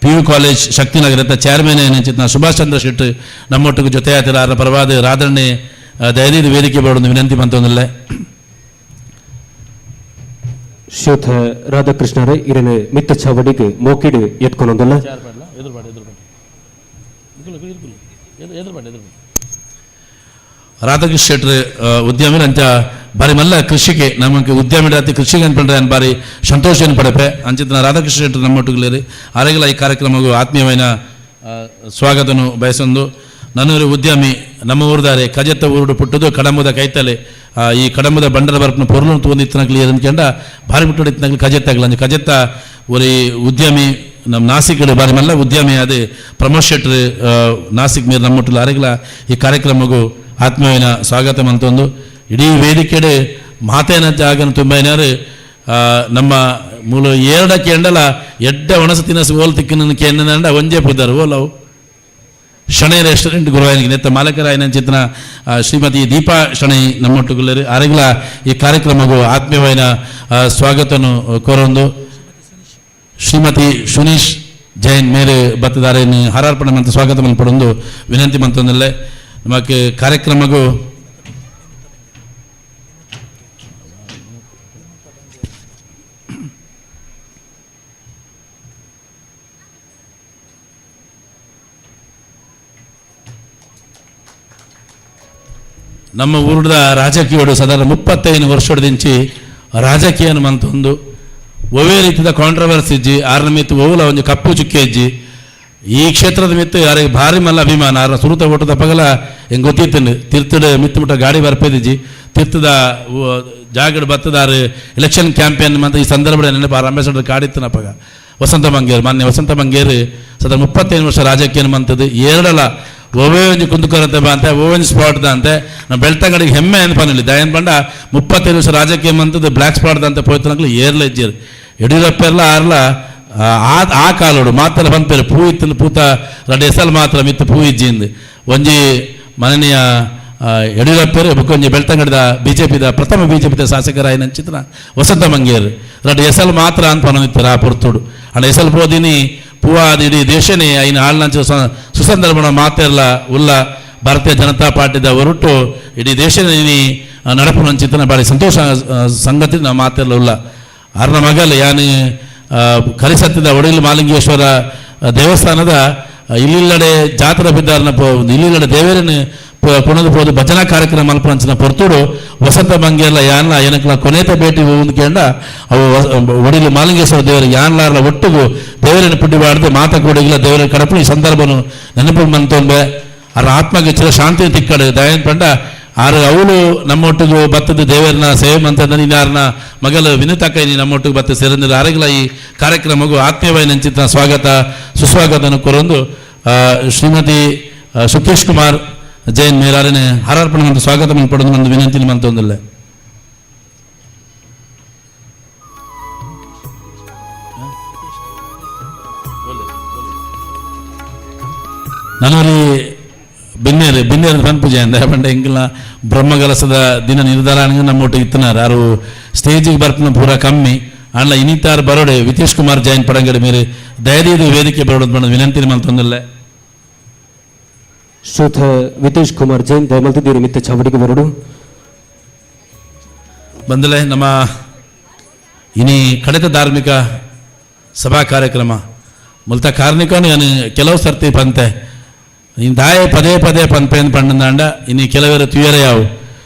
P U college ಶಕ್ತಿನಗರದ chairman ಏನಿಂಚಿತ್ನ Subhash Chandra Shetty ನಮ್ಮೊಟ್ಟಿಗೆ ಜೊತೆ ಆಯ್ತಾರೆ. ಅದರ ಪರವಾದ ರಾಧಣ್ಣೆ ದಯದೀದ ವೇದಿಕೆ ಬರೋದು ವಿನಂತಿ ಮಂತೊಂದಿಲ್ಲ. ಶೋಧ ರಾಧಾಕೃಷ್ಣರೇ ಇರನೆ ಮಿತ್ತ ಚಾವಡಿಗೆ ಮೋಕಿಡು ಎತ್ಕೊಂಡೊಂದಲ್ಲ. ರಾಧಾಕೃಷ್ಣ ಶೆಟ್ರು ಉದ್ಯಮಿ ಅಂಚ ಬಾರಿ ಮಲ್ಲ ಕೃಷಿಗೆ ನಮಗೆ ಉದ್ಯಮಿ ಅತಿ ಕೃಷಿಗೆ ಅನ್ಪಂಡ್ರೆ ಅನ್ ಬಾರಿ ಸಂತೋಷ ಪಡಪೆ ಅಂಚಿತನ ರಾಧಾಕೃಷ್ಣ ಶೆಟ್ರು ನಮ್ಮೊಟ್ಟಿಗೆ ಆರೆಗಳ ಈ ಕಾರ್ಯಕ್ರಮಗೂ ಆತ್ಮೀಯವಾಯಿನ ಸ್ವಾಗತನು ಬಯಸೊಂದು. ನನ್ನೂರು ಉದ್ಯಮಿ ನಮ್ಮ ಊರ್ದಾರೆ ಕಜತ್ತ ಊರುಡು ಪುಟ್ಟದು ಕಡಂಬದ ಕೈತಲೆ ಈ ಕಡಂಬದ ಬಂಡರ ಬರ್ಪನ ಪೊರ್ಲು ತೂಂದು ಇತ್ತನಕ್ಲಿ ಅಂದ್ಕೊಂಡ ಭಾರಿ ಮುಟ್ಟುಡು ಇತ್ತನಕ್ಲಿ ಕಜತ್ತಾಗಲ ಅಂಚ ಕಜತ್ತ ಒರಿ ಉದ್ಯಮಿ ನಮ್ಮ ನಾಸಿಕ್ ಬಾರಿ ಮಲ್ಲ ಉದ್ಯಮಿ ಅದೇ ಪ್ರಮೋದ್ ಶೆಟ್ರು ನಾಸಿಕ್ ಮೇರ್ ನಮ್ಮೊಟ್ಟಿಗೆ ಆರೆಗಳ ಈ ಕಾರ್ಯಕ್ರಮಗೂ ಆತ್ಮೀಯನ ಸ್ವಾಗತ ಮಂತೊಂದು. ಇಡೀ ವೇದಿಕೆಡೆ ಮಾತೇನ ಜಾಗನ ತುಂಬೈನಾರು ನಮ್ಮ ಮೂಲ ಏರಡಕ್ಕೆ ಎಂಡಲ ಎಡ್ಡ ಒಣಸು ತಿನಸು ಓಲ್ ತಿಕ್ಕಿನ ಕೇಂದ್ರ ಒಂಜೇ ಪುದ್ದಾರು ಓಲವು ಶಣೈ ರೆಸ್ಟೋರೆಂಟ್ ಗುರುವಾಯನಿಗೆ ನೆತ್ತ ಮಾಲಕರಾಯನ ಚಿತ್ರ ಶ್ರೀಮತಿ ದೀಪಾ ಶಣೈ ನಮ್ಮೊಟ್ಟುಗುಲ್ಲರು. ಆರೆಗಳ ಈ ಕಾರ್ಯಕ್ರಮಗೂ ಆತ್ಮೀಯವಾಯಿನ ಸ್ವಾಗತನು ಕೋರೊಂದು. ಶ್ರೀಮತಿ ಸುನೀಶ್ ಜೈನ್ ಮೇರೆ ಬತ್ತದಾರೆ ಹಾರಾರ್ಪಣೆ ಮಂತ ಸ್ವಾಗತ ಪಡೊಂದು ವಿನಂತಿ ಮಂತೊಂದಲ್ಲೇ. ನಮಕ್ ಕಾರ್ಯಕ್ರಮಗೂ ನಮ್ಮ ಊರುದ ರಾಜಕೀಯೋಡು ಸಾಧಾರಣ 35 ವರ್ಷದಿಂಚಿ ರಾಜಕೀಯ ಮಂತೊಂದು ಒವೇ ರೀತಿಯ ಕಾಂಟ್ರವರ್ಸಿ ಇಜ್ಜಿ ಆರನ ಮಿತ್ತು ಓವುಲ ಒಂದು ಕಪ್ಪು ಚುಕ್ಕೆ ಇಜ್ಜಿ. ಈ ಕ್ಷೇತ್ರದ ಮಿತ್ತು ಯಾರಿಗೆ ಭಾರಿ ಮಲ್ಲ ಅಭಿಮಾನ. ಆರನ ಸುರುತ ಓಟದ ಪಗಲ ಹೆಂಗೆ ಗೊತ್ತಿತ್ತು ತೀರ್ಥದ ಮಿತ್ತು ಮುಟ್ಟ ಗಾಡಿ ಬರ್ಪೇದಿಜ್ಜಿ ತೀರ್ಥದ ಜಾಗಡ್ ಬತ್ತದಾರು ಎಲೆಕ್ಷನ್ ಕ್ಯಾಂಪೇನ್ ಅಂತ ಈ ಸಂದರ್ಭದ ನೆನಪು ಆರ್ ಅಂಬಾಸಿಡರ್ ಕಾಡಿತ್ತನಪ್ಪಗ ವಸಂತ ಮಂಗೇರು ಮಾನ್ಯ ವಸಂತ ಮಂಗೇರು ಸದಾ 35 ವರ್ಷ ರಾಜಕೀಯ ಮಂತದ್ದು ಎರಡಲ ಒವೇ ಒಂಜಿ ಕುಂದುಕೊರತೆ ಅಂತೆ ಒಂಜಿ ಸ್ಪಾಟ್ ಅಂತೆ ನಮ್ಮ ಬೆಳ್ತಂಗಡಿಗೆ ಹೆಮ್ಮೆ ಅಂತ ಪನ್ನಿಲ್ಲ ದಯನ್ ಪಂಡ 35 ವರ್ಷ ರಾಜಕೀಯ ಮಂತದ್ದು ಬ್ಲ್ಯಾಕ್ ಸ್ಪಾಟ್ ಅಂತ ಪೋಯ್ತನಕ್ಲು ಏರ್ಲ ಇಜ್ಜಿರು ಯಡಿಯೂರಪ್ಪ ಎಲ್ಲ ಆರ್ಲ ಆ ಕಾಲೋಡು ಮಾತ್ರ ಪನ್ಪೇರು ಪೂ ಇತ್ತು ಪೂತ ರಡ್ಡು ಎಸಲ್ ಮಾತ್ರ ಮಿತ್ತು ಪೂ ಇಜ್ಜಿಂದು ಒಂಜಿ ಮಾನನೀಯ ಯಡಿಯೂರಪ್ಪರು ಬೊಕ್ಕೊಂಜಿ ಬೆಳ್ತಂಗಡಿದ ಬಿಜೆಪಿದ ಪ್ರಥಮ ಬಿಜೆಪಿದ ಶಾಸಕರಾಯಿನ ಚಿತ್ರ ವಸಂತ ಮಂಗೇರು ರಡ್ಡು ಎಸಲ್ ಮಾತ್ರ ಅಂತ ಪನೊಂದಿತ್ತಾರೆ ಆ ಪೊರ್ತುಡು. ಅಂಡ ಎಸಲ್ ಪೋದಿನಿ ಪೂವಾದ ಇಡೀ ದೇಶನೇ ಐನ ಆಳ್ನಂಚ ಸುಸಂದರ್ಭನ ಮಾತೆಲ್ಲ ಉಲ್ಲ ಭಾರತೀಯ ಜನತಾ ಪಾರ್ಟಿದ ಹೊರಟು ಇಡೀ ದೇಶನೇ ನಡಪುನಂಚಿತನ ಬಾರಿ ಸಂತೋಷ ಸಂಗತಿ ನಾವು ಮಾತೆಲ್ಲ ಉಲ್ಲ. ಅರ್ನ ಮಗಲ್ ಯಾನಿ ಕರಿಸತ್ತಿದ ಒಡಿಲು ಮಾಲಿಂಗೇಶ್ವರ ದೇವಸ್ಥಾನದ ಇಲ್ಲಿಲ್ಲಡೆ ಜಾತ್ರೆ ಬಿದ್ದಾರನ ಇಲ್ಲಿಲ್ಲಡೆ ದೇವರನ್ನು ಕೊಣದು ಪೋದು ಭಜನಾ ಕಾರ್ಯಕ್ರಮ ಮಲ್ಪಂಚಿನ ಪೊರ್ತುಡು ವಸಂತ ಮಂಗೇರ್ಲ ಯಾನ್ಲ ಏನಕ್ಲ ಕೊನೇತ ಭೇಟಿ ಕೇಂಡ ಅವು ಒಡಿಲು ಮಾಲಿಂಗೇಶ್ವರ ದೇವರು ಯಾನ್ಲಾರ್ಲ ಒಟ್ಟುಗು ದೇವರನ್ನು ಪುಡ್ಡಿ ಬಾಡ್ದು ಮಾತ ಕೂಡಿಗಿಲ್ಲ ದೇವರ ಕಡಪು ಈ ಸಂದರ್ಭನು ನೆನಪು ಮಂತೊಂಬೆ ಅರ ಆತ್ಮಗೆ ಚಿರ ಶಾಂತಿ ತಿಕ್ಕಡು ದಯನ್ ಪಂಡ ಆರು ಅವಳು ನಮ್ಮೊಟ್ಟಿಗೆ ಬತ್ತದ ದೇವರನ್ನ ಸೇವೆ ಮಂತಂದ್ರೆ ಇನ್ನಾರನ ಮಗಲು ವಿನುತಕ್ಕ ಇನಿ ನಮ್ಮೊಟ್ಟಿಗೆ ಬತ್ತ ಸೇರಂದ್ರೆ ಆರೆಗ್ಲ ಈ ಕಾರ್ಯಕ್ರಮಗೂ ಆತ್ಮೀಯವಾಗಿ ನಂಚಿತ ಸ್ವಾಗತ ಸುಸ್ವಾಗತನ ಕೊರೊಂದು ಶ್ರೀಮತಿ ಸುಕೇಶ್ ಕುಮಾರ್ ಜೈನ್ ಮೇರಾರನೆ ಹಾರಾರ್ಪಣೆ ಮತ್ತು ಸ್ವಾಗತ ಪಡೋದು ಒಂದು ವಿನಂತಿ ಮಂತೊಂದಿಲ್ಲ. ನನೋರಿ ಬಿನ್ನೇರು ಬಿನ್ನೇರು ಪನ್ಪುಜೆ ಅಂದ ಪಂಡ ಎಂಕಲ್ನ ಬ್ರಹ್ಮಕಲಸದ ದಿನ ನಿರ್ಧಾರ ನಮ್ಮ ಒಟ್ಟಿಗೆ ಇತ್ತನಾರ ಯಾರು ಸ್ಟೇಜಿಗೆ ಬರ್ಪನ ಪೂರ ಕಮ್ಮಿ ಅಣ್ಣ ಇನಿತಾರ್ ಬರೋಡೆ ವಿತೇಶ್ ಕುಮಾರ್ ಜೈನ್ ಪಡಂಗಡಿ ಮೇರೆ ದಯದೀದು ವೇದಿಕೆ ಬರೋದು ಬಣ್ಣ ವಿನಂತಿ ಮಂತೊಂದಿಲ್ಲ. ಶ್ರೀಯುತ ವಿತೇಶ್ ಕುಮಾರ್ ಜೈನ್ ದಯಮಲ್ತಿದ್ದೀರಿ ಮಿತ್ತ ಚಾವಡಿಗೆ ಬರಡು. ಬಂದಲೆ ನಮ್ಮ ಇನಿ ಕಡೆತ ಧಾರ್ಮಿಕ ಸಭಾ ಕಾರ್ಯಕ್ರಮ ಮುಲ್ತ ಕಾರ್ಣಿಕನು ನಾನು ಕೆಲವು ಸರ್ತಿ ಪಂತೆ ಇನ್ನು ದಾಯ ಪದೇ ಪದೇ ಪನ್ಪೇನ್ ಪಂಡಂದಾಂಡ ಇನ್ನು ಕೆಲವರು ತುಯರೆ ಯಾವು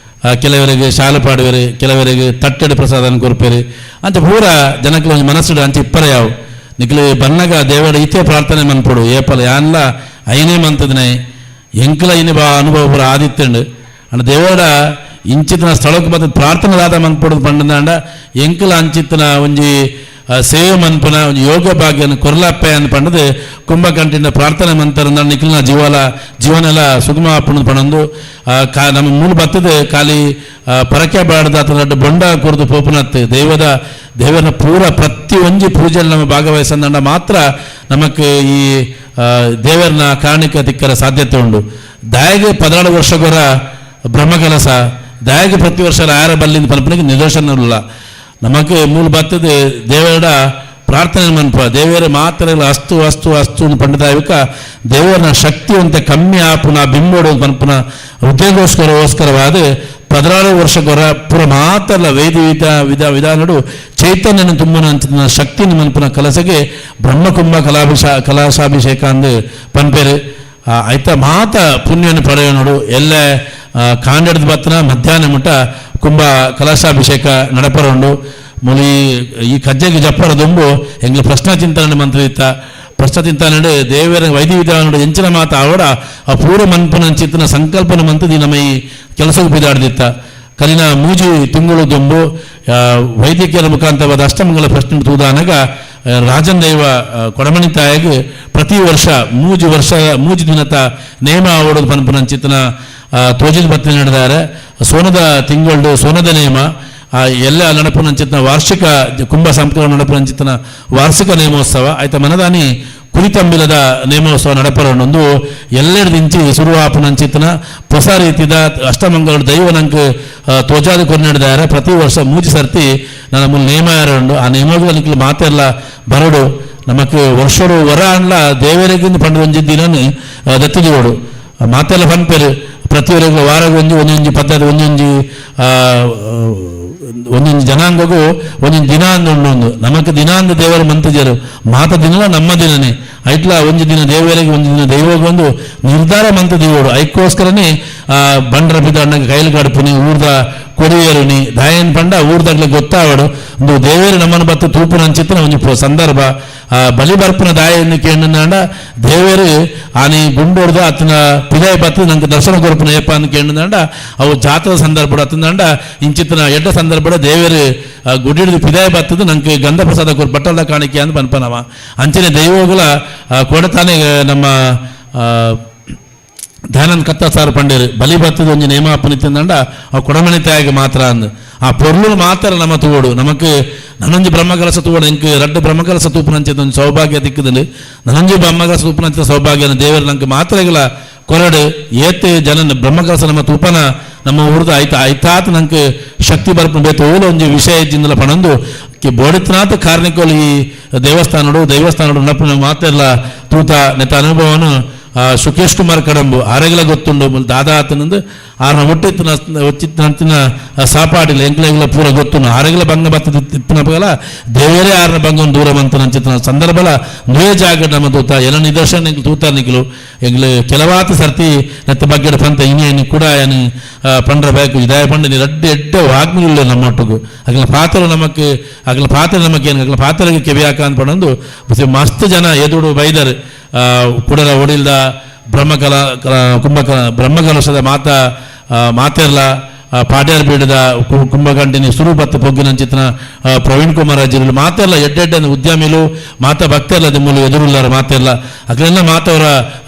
ಕೆಲವರಿಗೆ ಶಾಲು ಪಾಡುವರು ಕೆಲವರಿಗೆ ತಟ್ಟೆಡು ಪ್ರಸಾದನ ಕೊರ್ಪೇರು ಅಂಚ ಪೂರ ಜನಕ್ಕೆ ಒಂಜಿ ಮನಸ್ಸುಡು ಅಂಚ ಇಪ್ಪರೆ ಯಾವು ನಿಕ್ಲು ಬನ್ನಗ ದೇವಡ ಇತ್ತೆ ಪ್ರಾರ್ಥನೆ ಮನ್ಪೊಡು ಏಪಲ ಯಾನ್ಲ ಐನೇ ಮಂತದನೆ ಎಂಕಲ ಇನಿ ಬಾ ಅನುಭವ ಪೂರ ಆದಿತ್ತಂಡು ಅಂಡ ದೇವಡ ಇಂಚಿತನ ಸ್ಥಳಕ್ಕೆ ಬತ್ತ ಪ್ರಾರ್ಥನೆ ದಾದ ಮನ್ಪೊಡು ಪಂಡಂದಾಂಡ ಎಂಕಲ ಅಂಚಿತನ ಒಂಜಿ ಸೇವೆ ಮನ್ಪುನ ಒಂಜಿ ಯೋಗ ಭಾಗ್ಯನ ಕೊರ್ಲಾಪ್ಪೆ ಅಂತ ಪಂಡದು ಕುಂಭಕಂಠಿನ ಪ್ರಾರ್ಥನೆ ಮಂತರಂದ ನಿಖಿಲ್ನ ಜೀವಲ ಜೀವನೆಲ್ಲ ಸುಗಮ ಆಪುಣ ಪಣಂದು ನಮ್ಮ ಮೂಲ ಬತ್ತದ ಖಾಲಿ ಪರಕೆ ಬಾಡದ ಅಥವಾ ಬೊಂಡ ಕೊರ್ದು ಪೋಪುನತ್ತು ದೈವದ ದೇವರ ಪೂರ ಪ್ರತಿ ಒಂಜಿ ಪೂಜೆಯಲ್ಲಿ ನಮ್ಮ ಭಾಗವಹಿಸಂದಂಡ ಮಾತ್ರ ನಮಕ್ ಈ ದೇವರನ್ನ ಕಾರಣಿಕ ತಿಕ್ಕರ ಸಾಧ್ಯತೆ ಉಂಡು. ದಾಯಗೆ 14 ವರ್ಷಗೊರ ಬ್ರಹ್ಮಕಲಸ ದಾಯಗೆ ಪ್ರತಿ ವರ್ಷ ಆರ ಬಲ್ಲಿಂದ ಪಲ್ಪನಿಗೆ ನಿದರ್ಶನ ಇಲ್ಲ. ನಮಕ್ ಮೂಲ ಬತ್ತದ ದೇವರ ಪ್ರಾರ್ಥನೆ ಮನ್ಪ ದೇವರ ಮಾತ್ರ ಅಸ್ತು ಅಸ್ತು ಅಸ್ತು ಪಂಡಿತಾವಿಕ ದೇವರನ ಶಕ್ತಿ ಅಂತ ಕಮ್ಮಿ ಆಪುನ ಬಿಂಬೋಡು ಪನ್ಪುನ ಉದ್ಯೋಗೋಸ್ಕರಗೋಸ್ಕರವಾದ 16 ವರ್ಷಗೊರ ಪೂರ ಮಾತ್ರಲ್ಲ ವೇದಿ ವಿಧ ವಿಧಾನಡು ಚೈತನ್ಯನ ತುಂಬನ ಅಂಚಿನ ಶಕ್ತಿನ ಮನ್ಪುನ ಕಲಸಗೆ ಬ್ರಹ್ಮಕುಂಭ ಕಲಾಶಾಭಿಷೇಕ ಅಂದು ಪನ್ಪೇರು. ಆಯ್ತ ಮಾತ ಪುಣ್ಯವನ್ನು ಪಡೆಯೋನೋಡು ಎಲ್ಲ ಕಾಂಡದ ಬತ್ತನ ಮಧ್ಯಾಹ್ನ ಮುಟ್ಟ ಕುಂಭ ಕಲಶಾಭಿಷೇಕ ನಡಪರುಂಡು. ಮುಲಿ ಈ ಕಜ್ಜೆಗೆ ಜಪ್ಪರ ದುಂಬು ಎಂಗ್ಲ ಪ್ರಶ್ನ ಚಿಂತನೆ ಮಂತ್ರ ಇತ್ತ ಪ್ರಶ್ನ ಚಿಂತನೆ ದೇವರ ವೈದ್ಯ ವಿಧಾನ ಎಂಚಿನ ಮಾತ ಆವಡ ಆ ಪೂರ್ವ ಮನ್ಪುನ ಚಿತ್ತನ ಸಂಕಲ್ಪನ ಮಂತದಿ ನಮ್ಮ ಈ ಕೆಲಸಕ್ಕೆ ಬಿದಾಡ್ದಿತ್ತ. ಕಲಿನ ಮೂಜಿ ತಿಂಗಳು ದುಂಬು ವೈದ್ಯಕೀಯರ ಮುಖಾಂತರವಾದ ಅಷ್ಟಮಂಗಲ ಪ್ರಶ್ನೆ ತೂದಾನಗ ರಾಜನ್ ದೈವ ಕೊಡಮಣಿ ತಾಯಿಗೆ ಪ್ರತಿ ವರ್ಷ ಮೂಜಿ ದಿನತ ನೇಮ ಆವಡೋದು ಪನ್ಪುನ ಚಿತ್ತನ ತೋಜಿದ ಬತ್ತಿ ನಡೆದಾರೆ. ಸೋನದ ತಿಂಗಳು ಸೋನದ ನೇಮ ಎಲ್ಲ ನಡಪುನಂಚಿತನ ವಾರ್ಷಿಕ ಕುಂಭ ಸಂಸ್ಕಾರ ನಡಪುನಂಚಿತನ ವಾರ್ಷಿಕ ನೇಮೋತ್ಸವ ಆಯ್ತ ಮನದಾನಿ ಕುರಿತಂಬಿಲದ ನೇಮೋತ್ಸವ ನಡಪರೊಂದು ಎಲ್ಲೆಡ್ದಿಂಚಿ ಸುರುವಾಪುನಂಚಿತನ ಹೊಸ ರೀತಿದ ಅಷ್ಟಮಂಗಲ ದೈವ ನಂಗೆ ತೋಜಾದ ಕೊರ್ನೆಡ್ದಾರೆ. ಪ್ರತಿ ವರ್ಷ ಮೂಜಿ ಸರ್ತಿ ನನ್ನ ಮುಲ್ ನೇಮ ಯಾರುಂಡು ಆ ನೇಮೋಗಳು ನಿಕ್ಲು ಮಾತೆಲ್ಲ ಬರಡು ನಮಕ್ ವರ್ಷಡು ವರ ಅನ್ಲ ದೇವರಿಗಿಂದ ಪಂಡ ಒಂಜಿ ದಿನನು ದತ್ತಿದಿವಡು ಮಾತೆಲ್ಲ ಪನ್ಪೇರು ಪ್ರತಿಯೊಬ್ಬರಿಗೂ ವಾರ ಒಂಜಿ ಒಂದೊಂಜಿ ಪದ್ಧತಿ ಒಂದೊಂಜಿ ಒಂದೊಂದು ಜನಾಂಗಗೂ ಒಂದೊಂದು ದಿನ ಅಂದು ಉಂಡು ನಮಕ್ ದಿನ ಅಂದು ದೇವರ ಮಂತಜರು ಮಾತ ದಿನಲ ನಮ್ಮ ದಿನನೇ ಐಟ್ಲ ಒಂಜಿ ದಿನ ದೇವರಿಗೆ ಒಂದು ದಿನ ದೈವಗೆ ಒಂದು ನಿರ್ಧಾರ ಮಂತ ದೇವರು ಐಕ್ಕೋಸ್ಕರನೇ ಬಂಡ್ರ ಬಿದ್ದ ಅಣ್ಣಗೆ ಕೈಲು ಗಡಪುನಿ ಊರ್ದ ಕೊಡಿಯರುನಿ ದಾಯನ್ ಪಂಡ ಊರ್ದಾಗ್ಲೆ ಗೊತ್ತಾವಡು ಒಂದು ದೇವರು ನಮ್ಮನ್ನು ಬತ್ತು ತೂಪುನ ಅಂಚಿತ್ತನ ಒಂಜಿ ಸಂದರ್ಭ ಬಲಿ ಬರ್ಪುನ ದಾಯನ್ನು ಕೇಂದ್ರ ದೇವರು ಆನಿ ಗುಂಡೋಡ್ದು ಆತನ ಪಿದಾಯ ಬತ್ತು ನಂಗೆ ದರ್ಶನ ಕೊರಪುನ ಏಪ ಅಂತ ಕೇಂದ್ರ ಅವು ಜಾತ್ರದ ಸಂದರ್ಭ ಅತ್ತಂದ ಇಂಚಿತ್ತನ ಎಡ್ಡ ಸಂದರ್ಭ ದೇವರು ಗುಡಿಡ್ದು ಪಿದಾಯ ಬತ್ತದ ನಂಗೆ ಗಂಧ ಪ್ರಸಾದ ಕೊರ್ ಬಟ್ಟಲ್ದ ಕಾಣಿಕೆ ಅಂತ ಪನ್ಪನವ ಅಂಚನೆ ದೈವಗಳ ಕೊಡತಾನೆ ನಮ್ಮ ದಯಾನಂದ ಕತ್ತಾಸಾರ ಪಂಡೇರು ಬಲಿ ಬತ್ತದ ಒಂಜಿ ನೇಮ ಅಪ್ಪನಿತ್ತಂದಂಡ ಆ ಕೊಡಮಣಿ ತಾಯಿಗೆ ಮಾತ್ರ ಅಂದು ಆ ಪೊರ್ಲು ಮಾತ್ರ ನಮ್ಮ ತೂವಡು ನಮಕ್ ನನೊಂಜಿ ಬ್ರಹ್ಮಕಲಸ ತೂವಡು ಎಂಕ್ ರಡ್ಡು ಬ್ರಹ್ಮಕಲಸ ತೂಪುನಂಚಿತ ಒಂಜಿ ಸೌಭಾಗ್ಯ ದಿಕ್ಕದಲ್ಲಿ ನನೊಂಜಿ ಬ್ರಹ್ಮಕಲಸ ತೂಪುನಂಚಿತ ಸೌಭಾಗ್ಯನ ದೇವರು ನಂಗೆ ಮಾತ್ರ ಇಲ್ಲ ಕೊರಡು ಏತ್ ಜನ ಬ್ರಹ್ಮಕಲಸ ನಮ್ಮ ತೂಪನ ನಮ್ಮ ಊರ್ದ ಆಯ್ತು ಆಯ್ತಾತ ನಂಗೆ ಶಕ್ತಿ ಬರ್ಪು ಬೇಕು ಓಲ ಒಂಜಿ ವಿಷಯ ಇಜ್ಜಿಂದಲ ಪಣಂದು ಕಿ ಬೋಡಿತ್ನಾಥ ಕಾರ್ಣಿಕೋಲು ಈ ದೇವಸ್ಥಾನಡು ದೈವಸ್ಥಾನಡು ನಪ್ಪು ಮಾತೆಲ್ಲ ತೂತ ನೆತ್ತ ಅನುಭವನು ಸುಕೇಶ್ ಕುಮಾರ್ ಕಡಂಬು ಆರೆಗಲ ಗೊತ್ತುಂಡು ದಾದಾ ಆತನಂದು ಆರ್ನ ಒಟ್ಟಿತ್ತಿನ ಒಚ್ಚಿತ್ತಿನ ಸಾಪಾಡಿಲ್ಲ ಎಂಕ್ಲ ಪೂರ ಗೊತ್ತುಂಡು ಆರೆಗಲ ಬಂಗ ಬತ್ತ ತಿಪ್ಪನಪಗಲ ದೇವರೇ ಆರ್ನ ಬಂಗ ದೂರ ಬಂತ ನಂಚಿತ್ತಿನ ಸಂದರ್ಭಲ ನುಯೇ ಜಾಗ ನಮ್ಮ ತೂತ ಎಲ್ಲ ನಿದರ್ಶನ ಎಂಕ್ಲು ತೂತ ನಿಕ್ಲು ಎಂಗ್ಲು ಕೆಲವಾತ ಸರ್ತಿ ನೆತ್ತ ಬಗ್ಗೆ ಪಂತ ಇನಿ ಕೂಡ ಏನು ಪಂಡ್ರ ಬೇಕು ಇದಾಯ ಪಂಡ ನೀ ರಡ್ಡು ಎಡ್ಡೆ ವಾಗ್ಮಿಲ್ಲ ನಮ್ಮ ಒಟ್ಟಿಗೂ ಅಗಲ ಪಾತ್ರ ನಮಕ್ ಅಗಲ ಪಾತ್ರ ನಮಕ್ ಏನು ಅಗಲ ಪಾತ್ರಗೆ ಕೆವಿಯಾಕ ಅಂತ ಪಂಡಂದು ಮಸ್ತ್ ಜನ ಎದುಡು ಬೈದರು ಕುಡರ ಒಡಿಲ್ದ ಬ್ರಹ್ಮಕಲ ಕುಂಭಕ ಬ್ರಹ್ಮಕಲಶದ ಮಾತಾ ಮಾತೆರ್ಲ ಪಾಡ್ಯಾರ ಬೀಡದ ಕುಂಭಗಂಟಿನಿ ಸುರುಬತ್ತ ಪೊಗ್ಗಿನಂಚಿತ್ನ ಪ್ರವೀಣ್ ಕುಮಾರ್ ಅಜ್ಜಿರು ಮಾತೆಲ್ಲ ಎಡ್ಡೆಡ್ಡ ಉದ್ಯಮಿಲು ಮಾತ ಭಕ್ತೆರ್ಲ ದಿಮ್ಮಲು ಎದುರುಲ್ಲಾರ ಮಾತೆರ್ಲ ಅಕ್ಲೆಲ್ಲ ಮಾತವರ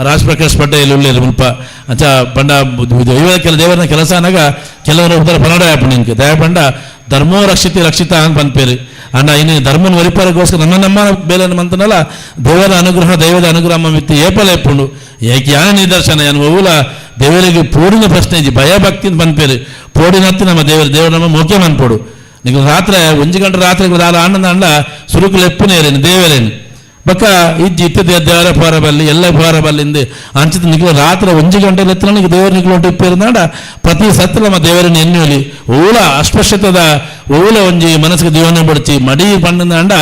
ರಾಜ್ ಪ್ರಕಾಶ್ ಪಟೇಲ್ ಉಳ್ಳೇರು ಮುಲ್ಪ ಅಂಚ ಪಂಡ ದೈವ ಕೆಲ ದೇವರನ ಕೆಲಸ ಅನಗ ಕೆಲವರು ಉದರ ಪನಡ ಆಪುಂಡು ನಿಂಕ್ ದಯ ಪಂಡ ಧರ್ಮೋ ರಕ್ಷಿತಿ ರಕ್ಷಿತ ಅಂತ ಪನ್ಪೇರು ಅಂಡ ಇನ್ನು ಧರ್ಮನ ಒರಿಪಾರಗೋಸ್ಕರ ನಮ್ಮ ನಮ್ಮ ಬೇಲನ ಮಂತನಲ್ಲ ದೇವರ ಅನುಗ್ರಹ ದೈವದ ಅನುಗ್ರಹ ಮಿತ್ತು ಏಪಲ ಎಪ್ಪುಂಡು ಏಕೆ ಯಾನ ನಿದರ್ಶನ ಯಾನ್ ಒವ್ವುಲ ದೇವರಿಗೆ ಪೋಡಿನ ಪ್ರಶ್ನೆ ಇಜ್ಜಿ ಭಯಭಕ್ತಿ ಅಂತ ಪನ್ಪೇರು ಪೋಡಿನತ್ತಿ ನಮ್ಮ ದೇವರು ದೇವರು ನಮ್ಮ ಮೋಕೆ ಮನ್ಪೋಡು ನಿಂಗೆ ರಾತ್ರಿ ಒಂಜಿ ಗಂಟೆ ರಾತ್ರಿ ದಾಲ ಆನಂದ ಅಂಡ ಸುರುಕುಲು ಎಪ್ಪುನೇರೇನು ದೇವರೇನು ಬಕ್ಕ ಇಜ್ಜಿ ಇತ್ತ ದೇವರ ಪೋರ ಬಲ್ಲಿ ಎಲ್ಲ ಪೋರ ಬಲ್ಲಿಂದು ಅಂಚಿತ ನಿಕ್ಲು ರಾತ್ರಿ ಒಂಜಿ ಗಂಟೆ ಎತ್ತಿನ ನಿಂಗೆ ದೇವರು ನಿಕ್ಲು ಉಂಟು ಇಪ್ಪೇರ್ನಾಡ ಪ್ರತಿ ಸತ್ತು ನಮ್ಮ ದೇವರನ್ನ ಎನ್ನುವಲಿ ಓಲ ಅಸ್ಪೃಶ್ಯತದ ಓಲ ಒಂಜಿ ಮನಸ್ಸಿಗೆ ದೇವನ ಬಡ್ಚಿ ಮಡಿ ಪಣ್ಣಂದ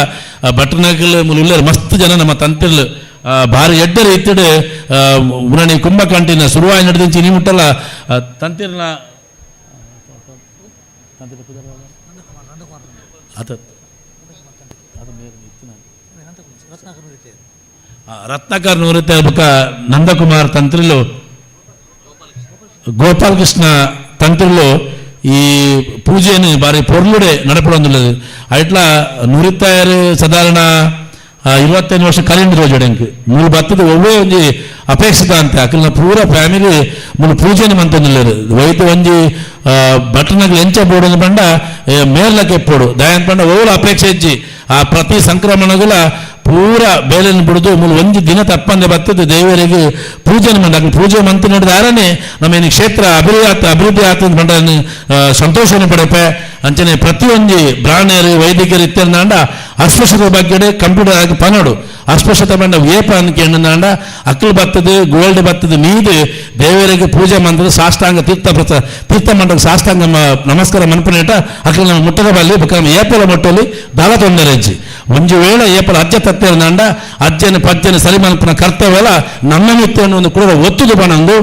ಭಟ್ರನಕಲ್ ಉಳ್ಳೇರು ಮಸ್ತ್ ಜನ ನಮ್ಮ ತಂತಿರ್ಲು ಭಾರಿ ಎಡ್ಡರು ಇತ್ತಿಡು ಉರಣಿ ಕುಂಭಕಂಟಿನ ಸುರುವಾಯಿ ನಡೆದಿಂಚಿ ನೀ ಮುಟ್ಟಲ್ಲ ತಂತಿರ್ನ ಆತ ರತ್ನಾಕರ್ ನೂರಿತ್ತೆ ಬುಕ್ಕ ನಂದಕುಮಾರ್ ತಂತ್ರಿಲು ಗೋಪಾಲಕೃಷ್ಣ ತಂತ್ರಿಲು ಈ ಪೂಜೆಯನ್ನು ಬಾರಿ ಪೊರ್ಲುಡೆ ನಡಪಡೊಂದುಲ್ಲದು ಐಟ್ಲ ನೂರಿತ್ತಾಯರು ಸಾಧಾರಣ 25 ವರ್ಷ ಕಲಿಂಡ್ ರೋಜಡೆಂಕ್ ಮೂರು ಬತ್ತದ ಒವ್ವೇ ಒಂಜಿ ಅಪೇಕ್ಷಿತ ಅಂತ ಅಕಲ್ನ ಪೂರ ಫ್ಯಾಮಿಲಿ ಮೂಲು ಪೂಜೆನ ಮಂತೊಂದುಲ್ಲೆರ್ ವೈದ್ಯ ಒಂಜಿ ಬಟನಗ್ ಎಂಚ ಬೋಡು ಪಂಡ ಮೇರ್ಲಕ್ಕೆ ಎಪ್ಪೋಡು ದಯಾನ್ ಪಂಡ ಓಲ ಅಪೇಕ್ಷೆ ಇಜ್ಜಿ ಆ ಪ್ರತಿ ಸಂಕ್ರಮಣಗುಲ ಪೂರ ಬೇಲೆನ್ ಬಿಡುದು ಮೂಲು ಒಂಜಿ ದಿನ ತಪ್ಪಂದೆ ಬತ್ತದ ದೇವರಿಗೆ ಪೂಜೆನ ಮಂಡ ಅಕಲ್ ಪೂಜೆ ಮಂತ್ ನಡೆದಾರನೆ ನಮ್ಮ ಈ ಕ್ಷೇತ್ರ ಅಭಿವೃದ್ಧಿ ಅಭಿವೃದ್ಧಿ ಆತಂದ ಪಂಡ ಸಂತೋಷವನ್ನು ಪಡೆಪೆ ಅಂಚನೆ ಪ್ರತಿಯೊಂಜಿ ಬ್ರಾಹ್ಮಣರು ವೈದಿಕರು ಇತ್ತೆರ್ನಾಂಡ ಅಸ್ಪೃಶ್ಯತೆ ಬಗ್ಗೆ ಕಂಪ್ಯೂಟರ್ ಆಗಿ ಪನೋಡು ಅಸ್ಪೃಶ್ಯತೆ ಬಂಡ ಏಪ ಅನ್ಕೆಂಡ ಅಕ್ಕಲು ಬತ್ತದು ಗೋಲ್ಡ್ ಬತ್ತದು ಮೀದು ದೇವರಿಗೆ ಪೂಜೆ ಮಂತ್ರದ ಸಾಷ್ಟಾಂಗ ತೀರ್ಥ ತೀರ್ಥ ಮಂಡಲ ಸಾಷ್ಟಾಂಗ ನಮಸ್ಕಾರ ಮನ್ಪನೇಟ ಅಕ್ಕಲು ನಮ್ಮ ಮುಟ್ಟದ ಬಲ್ಲಿ ಬೊಕ್ಕ ನಮ್ಮ ಏಪಲ ಮುಟ್ಟಲ್ಲಿ ದಾಲ ತೊಂದರೆ ಅಜ್ಜಿ ಒಂಜಿ ವೇಳೆ ಏಪಲ ಅಜ್ಜ ತತ್ತೇರ್ನಾಂಡ ಅಜ್ಜನ ಪಜ್ಜನ ಸರಿ ಮನ್ಪನ ಕರ್ತವ್ಯ ನಮ್ಮ ಮಿತ್ತ ಒಂದು ಕೂಡ ಒತ್ತುದು ಬಣಂದು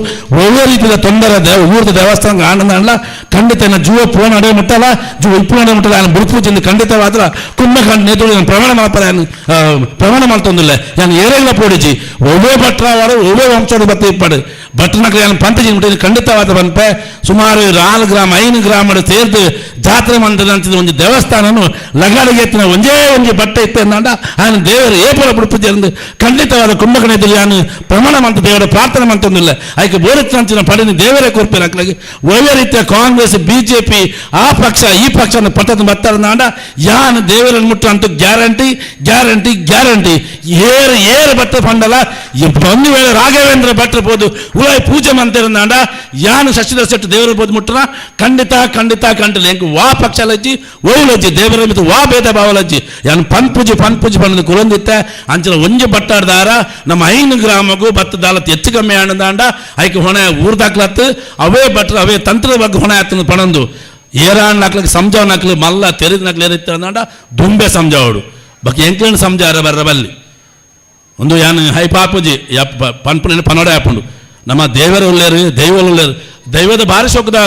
ಒಳ್ಳೆ ರೀತಿಯ ತೊಂದರೆ ಊರದ ದೇವಸ್ಥಾನ ಆನಂದ ಖಂಡಿತ ಜೀವ ಪೋಣ ಅಡೆ ಮುಟ್ಟಲ್ಲ ಜೀವ ಇಪ್ಪು ಅಡೆ ಮುಟ್ಟಲ್ಲ ఆయన ಬುಡ್ಪೂಜಿಂದ ಖಂಡಿತವಾದ್ರ ಕುಂಭಕಂಡ ನೇತೃತ್ವ ಪ್ರಮಾಣ ಮಾಡ್ತಾರೆ ಪ್ರಮಾಣ ಮಾಡ್ತೊಂದಿಲ್ಲ ಯಾನ್ ಏರೆಗ್ಲ ಪೋಡಿಜಿ ಒವ್ವೇ ಭಟ್ರಾವಾರು ಒವ್ವೇ ವಂಶದ ಬತ್ತ ಇಪ್ಪಡು ಭಟ್ರನಕ್ಲೆ ಯಾನ್ ಪಂತ ಮುಟ್ಟಿದ ಖಂಡಿತವಾದ ಪನ್ಪೆ ಸುಮಾರು 4 ಗ್ರಾಮ 5 ಗ್ರಾಮ ಸೇರ್ದು ಜಾತ್ರೆ ಮಂದಿರ ಒಂದು ದೇವಸ್ಥಾನನು ಲಗಾಡಿಗೆ ಎತ್ತಿನ ಒಂದೇ ಒಂಜಿ ಬಟ್ಟೆ ಇತ್ತೆ ಅಂದ ఆయన ದೇವರು ಏಪಲ ಬುಡ್ಪೂಜೆ ಖಂಡಿತವಾದ ಕುಂಭಕಣದಲ್ಲಿ ಯಾನು ಪ್ರಮಾಣ ಮಂತ ದೇವರ ಪ್ರಾರ್ಥನೆ ಮಂತೊಂದಿಲ್ಲ ಆಯ್ಕೆ ಬೋರಿತ್ತಿನ ಪಡಿನ ದೇವರೇ ಕೊರ್ಪೇರು ಅಕ್ಲಾಗಿ ಒಳ್ಳೆ ರೀತಿಯ ಕಾಂಗ್ರೆಸ್ ಬಿಜೆಪಿ ಆ ಪಕ್ಷ ಈ ಪಕ್ಷ ಪಟ್ಟದ ಬತ್ತಾರ ಯಾನ್ ದೇವರನ್ನು ಮುಟ್ಟ ಅಂತ guarantee guarantee guarantee ಏರು ಏರು ಬತ್ತ ಪಂಡಲ ಒಂದು ವೇಳೆ ರಾಘವೇಂದ್ರ ಭಟ್ರ ಬೋದು ಉಳಾಯಿ ಪೂಜೆ ಮಂತಿರಂದಾಂಡ ಯಾನು ಶಶಿಧರ್ ಶೆಟ್ಟಿ ದೇವರ ಬೋದು ಮುಟ್ಟನ ಖಂಡಿತ ಖಂಡಿತ ಖಂಡಿತ ಎಂಕ್ ವಾ ಪಕ್ಷ ಲಜ್ಜಿ ಓಲಜ್ಜಿ ದೇವರ ಮಿತ್ತು ವಾ ಭೇದ ಭಾವಲಜ್ಜಿ ಯಾನು ಪನ್ ಪೂಜೆ ಪನ್ ಪೂಜೆ ಪಂಡದ ಕುಲೊಂದಿತ್ತೆ ಅಂಚಿನ ಒಂಜಿ ಬಟ್ಟಾಡ್ದಾರ ನಮ್ಮ 5 ಗ್ರಾಮಗೂ ಬತ್ತ ದಾಲತ್ ಹೆಚ್ಚು ಕಮ್ಮಿ ಆಂಡದಾಂಡ ಐಕೆ ಹೊಣೆ ಊರ್ದಾಕ್ಲತ್ತು ಅವೇ ಭಟ್ರು ಅವೇ ತಂತ್ರದ ಬಗ್ಗೆ ಹೊಣೆ ಆತನ ಪಣಂದು ಏರಾನ್ ನಾಕ್ಲಿಗೆ ಸಂಜಾವ್ ನಾಕ್ಲು ಮಲ್ಲ ತೆರೆದ ನಾಕ್ಲು ಏರಿತ್ತ ಅಂದಾಂಡ ದುಂಬೆ ಸಂಜಾವಡು ಬಕ್ಕೆ ಎಂಕ್ಲೇನು ಸಂಜಾರ ಬರ್ರ ಬಲ್ಲಿ ಒಂದು ಯಾನು ಹೈ ಪಾಪುಜಿ ಯಪ್ಪ ಪನ್ಪುನ ಪನೋಡೆ ಹಾಪುಂಡು ನಮ್ಮ ದೇವರು ಉಳ್ಳೇರು ದೈವలు ಉಳ್ಳೇರು ದೈವದ ಭಾರಿ ಶೋಕದ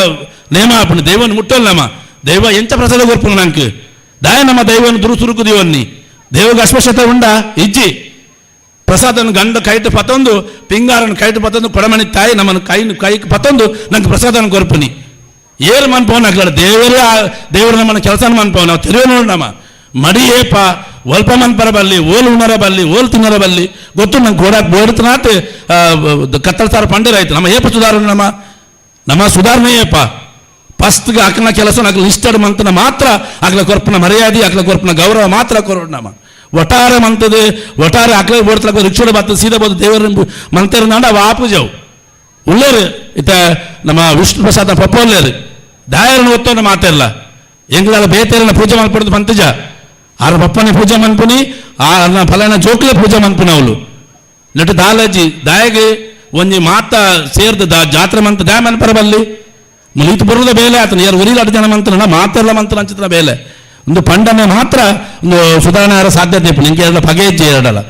ನೇಮ ಹಾಪುಂಡು ದೈವನ ಮುಟ್ಟಲ್ಲ ನಮ್ಮ ದೈವ ಎಂಚ ಪ್ರಸಾದ ಕೊರ್ಪುಂಡು ನಂಗೆ ದಾಯ ನಮ್ಮ ದೈವನ ದುರುಸುರುಕು ದೇವನ್ನಿ ದೇವಗೆ ಅಸ್ಪೃಶ್ಯತೆ ಉಂಡ ಇಜ್ಜಿ ಪ್ರಸಾದನ ಗಂಡ ಕೈಟ್ ಪತ್ತೊಂದು ಪಿಂಗಾರನ ಕೈಟ್ ಪತ್ತೊಂದು ಕೊಡಮಣಿ ತಾಯಿ ನಮ್ಮನ್ನು ಕೈ ಕೈಗೆ ಪತ್ತೊಂದು ನಂಗೆ ಪ್ರಸಾದನ ಕೊರ್ಪುನಿ ಏರು ಮನ್ಪವನ ಅಕ್ಲಾಡ ದೇವರೇ ದೇವರು ನಮ್ಮನ್ನ ಕೆಲಸ ಮನ್ಪವ ನಾವು ತೆರಿವೆ ನೋಡಿ ನಮ್ಮ ಮಡಿ ಏಪ ಒಲ್ಪ ಮನ್ಪರ ಬಲ್ಲಿ ಓಲ್ ಉಣರ ಬಲ್ಲಿ ಓಲ್ ತಿನ್ನರ ಬಲ್ಲಿ ಗೊತ್ತು ನಂಗೆ ಗೋಡಾಕ್ ಬೋಡ್ತನಾತ್ ಕತ್ತಲ ಸಾರ ಪಂಡಿರಾಯ್ತು ನಮ್ಮ ಏಪ ಸುಧಾರಣೆ ನಮ್ಮ ನಮ್ಮ ಸುಧಾರಣೆ ಏಪ ಫಸ್ಟ್ಗೆ ಅಕ್ಕನ ಕೆಲಸ ಅಕ್ಲ ಇಷ್ಟಡ್ ಮಂತನ ಮಾತ್ರ ಅಕ್ಲ ಕೊರ್ಪನ ಮರ್ಯಾದೆ ಅಕ್ಲ ಕೊರ್ಪನ ಗೌರವ ಮಾತ್ರ ಕೊರೋಣ ನಮ್ಮ ಒಟಾರೆ ಮಂತದೆ ಒಟಾರೆ ಅಕ್ಲ ಬೋಡ್ತಲಕ ರಿಕ್ಷೋಡ ಬರ್ತದೆ ಸೀದಾ ಬೋದು ದೇವರ ಮಂತರನಾಂಡ ಅವ ಆಪುಜವು ಉಳ್ಳೇರು ಇತ್ತ ನಮ್ಮ ವಿಷ್ಣು ಪ್ರಸಾದ ಪಪ್ಪ ಉಳ್ಳೇರು ದಾಯರನ್ನು ಒತ್ತೋನ ಮಾತಿರಲ್ಲ ಎಂಗ್ಲಾಲ ಬೇತೇರನ ಪೂಜೆ ಮನ್ಪಡ್ದು ಪಂತಜ ಆರ ಪಪ್ಪನೆ ಪೂಜೆ ಮನ್ಪುನಿ ಆ ಫಲಾನ ಜೋಕ್ಲೆ ಪೂಜೆ ಮನ್ಪುನ ಅವಳು ನೆಟ್ಟು ದಾಲಜ್ಜಿ ದಾಯಗೆ ಒಂಜಿ ಮಾತ ಸೇರ್ದು ದಾ ಜಾತ್ರೆ ಮಂತ ದಾಯ ಮನ್ಪರ ಬಲ್ಲಿ ಮುಲೀತು ಬರುದ ಬೇಲೆ ಆತನ ಯಾರು ಉರಿಲಾಟ ಜನ ಮಂತ್ರನ ಮಾತೆಲ್ಲ ಮಂತ್ರ ಅಂಚಿತ್ರ ಬೇಲೆ ಒಂದು ಪಂಡನೆ ಮಾತ್ರ ಒಂದು ಸುಧಾರಣೆ ಆರ ಸಾಧ್ಯತೆ ಇಪ್ಪು ನಿಂಗೆ ಎರಡ ಪಗೆ ಹೆಜ್ಜೆ ಎರಡಲ್ಲ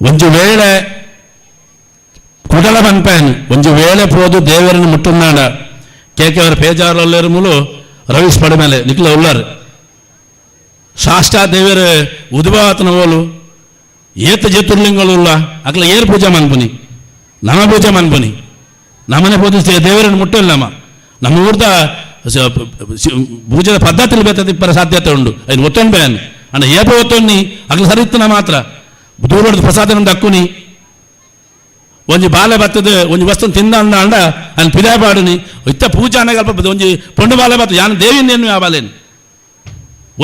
ಒಂಜಿ ವೇಳೆ ಕುಡಲ ಮನ್ಪೇನು ಒಂಜಿ ವೇಳೆ ಪೋದು ದೇವರನ್ನು ಮುಟ್ಟುನ್ನಾಡ ಕೆ ಕೆ ಅವರ ಪೇಜಾರಲ್ಲೇರು ಮೂಲು ರವೀಶ್ ಪಡಮೇಲೆ ನಿಕ್ಲ ಉಳ್ಳಾರು ಶಾಸ್ತ್ರ ದೇವರ ಉದ್ಭವತನ ಓಲು ಏತ ಜ್ಯೋತಿರ್ಲಿಂಗಗಳು ಉಳ್ಳ ಅಕ್ಲ ಏರ್ ಪೂಜೆ ಮನ್ಪುನಿ ನಮ ಪೂಜೆ ಮನ್ಪುನಿ ನಮನೆ ಪೂಜಿಸ್ತೇ ದೇವರನ್ನು ಮುಟ್ಟಲ್ಲ ನಮ್ಮ ನಮ್ಮ ಊರ್ದ ಪೂಜೆದ ಪದ್ಧತಿ ಬೇತದ ಸಾಧ್ಯತೆ ಉಂಡು ಐನು ಒತ್ತೊಂಡು ಬೇನ್ ಅಂಡ ಏಪ ಒತ್ತೊನ್ನಿ ಅಗ್ಲ ಸರಿತ್ತನ ಮಾತ್ರ ದೂರದ ಪ್ರಸಾದ ದಕ್ಕುನಿ ಒಂಜಿ ಬಾಲೆ ಬತ್ತದ ಒಂಜಿ ವಸ್ತು ತಿಂದ ಅಂದ ಅಂಡ ಅಲ್ಲಿ ಪಿದಾಯ ಪಾಡುನಿ ಇತ್ತ ಪೂಜಾ ಅನಗಲ್ಪ ಒಂಜಿ ಪೊಂಡು ಬಾಲೆ ಬತ್ತ ಯಾನ್ ದೇವಿಂದೇನು ಆ ಬಾಲೇನು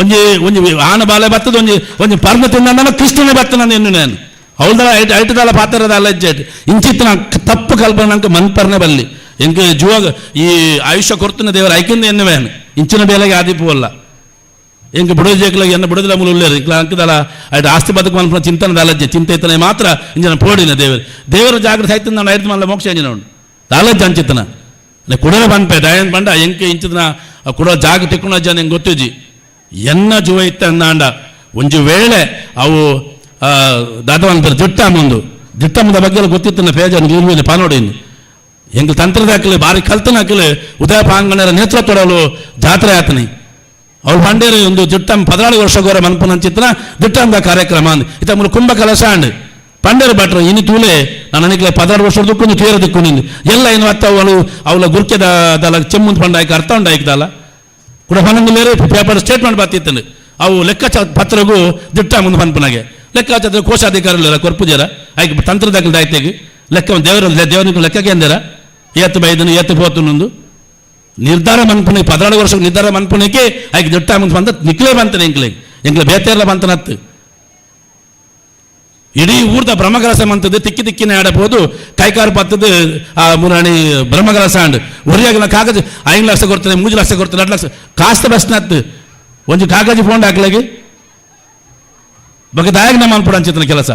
ಒಂಜಿ ಒಂಜಿ ಆನ ಬಾಲೆ ಬತ್ತದ ಒಂಜಿ ಒಂಜಿ ಪರ್ಣ ತಿಂದ ಕೃಷ್ಣನೇ ಬತ್ತನ ಎನ್ನು ನಾನು ಅವಳ್ದಲ್ಲ ಐಟ್ ಐಟದಲ್ಲ ಪಾತ್ರದ ಅಲ್ಲ ಇಜ್ಜೆಟ್ ಇಂಚಿತ್ತ ತಪ್ಪು ಕಲ್ಪನೆ ನಂಗೆ ಮನ್ಪರ್ನೆ ಬಲ್ಲಿ ಎಂಕ್ ಜೀವ ಈ ಆಯುಷ್ಯ ಕೊರ್ತನ ದೇವರ ಐಕಿಂದ ಎನ್ನುವೇನು ಇಂಚಿನ ಬೇಲೆಗೆ ಆದಿಪು ಅಲ್ಲ ಎಂಕ್ ಬುಡೋಜೇಕ್ಲಾಗ ಎನ್ನ ಬುಡೋದಿಲ್ಲ ಮೂಲ ಉಲ್ಲೇರು ಇಂಕ್ಲ ಅಂಕದಲ್ಲ ಐಟ್ ಆಸ್ತಿ ಬದುಕು ಮನ್ಪುನ ಚಿಂತನದ ಅಲಜ್ಜೆ ಚಿಂತೆ ಇತ್ತನೆ ಮಾತ್ರ ಇಂಜಿನ ಪೋಡಿನ ದೇವರು ದೇವರ ಜಾಗೃತಿ ಆಯ್ತು ನಾನು ಐದು ಮಲ್ಲ ಮೋಕ್ಷ ಇಂಜಿನ ಉಂಡು ದಾಲಜ್ಜ ಅಂಚಿತ್ತನ ಕುಡನೆ ಪನ್ಪೆ ದಯನ್ ಪಂಡ ಎಂಕ್ ಇಂಚಿನ ಕುಡ ಜಾಗ ತಿಕ್ಕುನ ಜನ ಎಂಕ್ ಗೊತ್ತಿಜ್ಜಿ ಎನ್ನ ಜೀವ ಇತ್ತ ಅಂದಾಂಡ ಒಂಜಿ ವೇಳೆ ಅವು ದಾದವನ್ ದಿಟ್ಟ ಮುಂದು ದಿಟ್ಟಮ್ಮದ ಬಗ್ಗೆ ಎಲ್ಲ ಗೊತ್ತಿತ್ತು ಪೇಜ ಇರ್ಬೋದು ಪಾನೋಡಿನಿ ಎಂಗ್ ತಂತ್ರದ ಹಾಕಲಿ ಬಾರಿ ಕಲ್ತನ ಹಾಕಲಿ ಉದಯ ಪಾಂಗಣರ ನೇತೃತ್ವದವರು ಜಾತ್ರೆ ಆತನಿ ಅವ್ರು ಬಂಡೇರಿ ಒಂದು ದಿಟ್ಟಂ 14 ವರ್ಷಗೋರ ಮನ್ಪುನ ಚಿತ್ರ ದಿಟ್ಟಂದ ಕಾರ್ಯಕ್ರಮ ಅಂದ್ ಇತ್ತ ಮೂಲ ಕುಂಭ ಕಲಶ ಅಂಡ್ ಪಂಡೇರು ಭಟ್ರು ಇನಿ ತೂಲೆ ನಾನು ಅನಿಕ್ಲೆ 16 ವರ್ಷದ ದುಕ್ಕು ತೀರ ದಿಕ್ಕು ನಿಂದು ಎಲ್ಲ ಏನು ಅತ್ತ ಅವಳು ಅವಳ ಗುರ್ಕೆದ ದಲ ಚೆಮ್ಮುಂದು ಪಂಡ ಆಯ್ಕೆ ಅರ್ಥ ಉಂಡು ಆಯ್ಕದಲ್ಲ ಕೂಡ ಪನ್ನೊಂದು ಪೇಪರ್ ಸ್ಟೇಟ್ಮೆಂಟ್ ಬರ್ತಿತ್ತು ಅವು ಲೆಕ್ಕಾಚಾರ ಪತ್ರಗೂ ದಿಟ್ಟ ಮುಂದೆ ಪನ್ಪುನಾಗೆ ಲೆಕ್ಕಾಚಾರ ಕೋಶಾಧಿಕಾರಿಗಳ ಕೊರ್ಪುಜರ ಆಯ್ಕೆ ತಂತ್ರದಾಖಲೆ ದಾಯ್ತೆಗೆ ಲೆಕ್ಕ ದೇವರ ದೇವನಿಗೆ ಲೆಕ್ಕಕ್ಕೆ ಅಂದಿರ ಏತು ಬೈದನು ಏತು ಪೋತುನೊಂದು ನಿರ್ಧಾರ ಮನ್ಪುನೆ 14 ವರ್ಷ ನಿರ್ಧಾರ ಮನ್ಪುನಕ್ಕೆ ಆಯ್ಕೆ ದಿಟ್ಟ ಮುಂದೆ ಬಂದ ನಿಕ್ಲೇ ಬಂತಾನೆ ಎಂಕ್ಲೆ ಎಂಕ್ಲೆ ಬೇತೆಲ್ಲ ಬಂತನತ್ತು ಇಡೀ ಊರ್ದ ಬ್ರಹ್ಮಕಲಸ ಮಂತದ್ದು ತಿಕ್ಕಿ ತಿಕ್ಕಿನ ಆಡಬಹುದು ಕೈಕಾರು ಪತ್ತದ್ದು ಆ ಮುರಾಣಿ ಬ್ರಹ್ಮಕಲಸ ಅಂಡ್ ಒರಿಯಾಗಲ ಕಾಗಜ 5 ಲಕ್ಷ ಕೊಡ್ತಾನೆ 3 ಲಕ್ಷ ಕೊಡ್ತಾನೆ 2 ಲಕ್ಷ ಕಾಸ್ತ ಬಸ್ನತ್ತು ಒಂಜಿ ಕಾಗಜಿ ಫೋನ್ ಹಾಕ್ಲಾಗಿ ಬಗ್ಗೆ ದಾಯಕ ನಮ್ಮ ಅನ್ಪಡ ಅಂಚಿತನ ಕೆಲಸ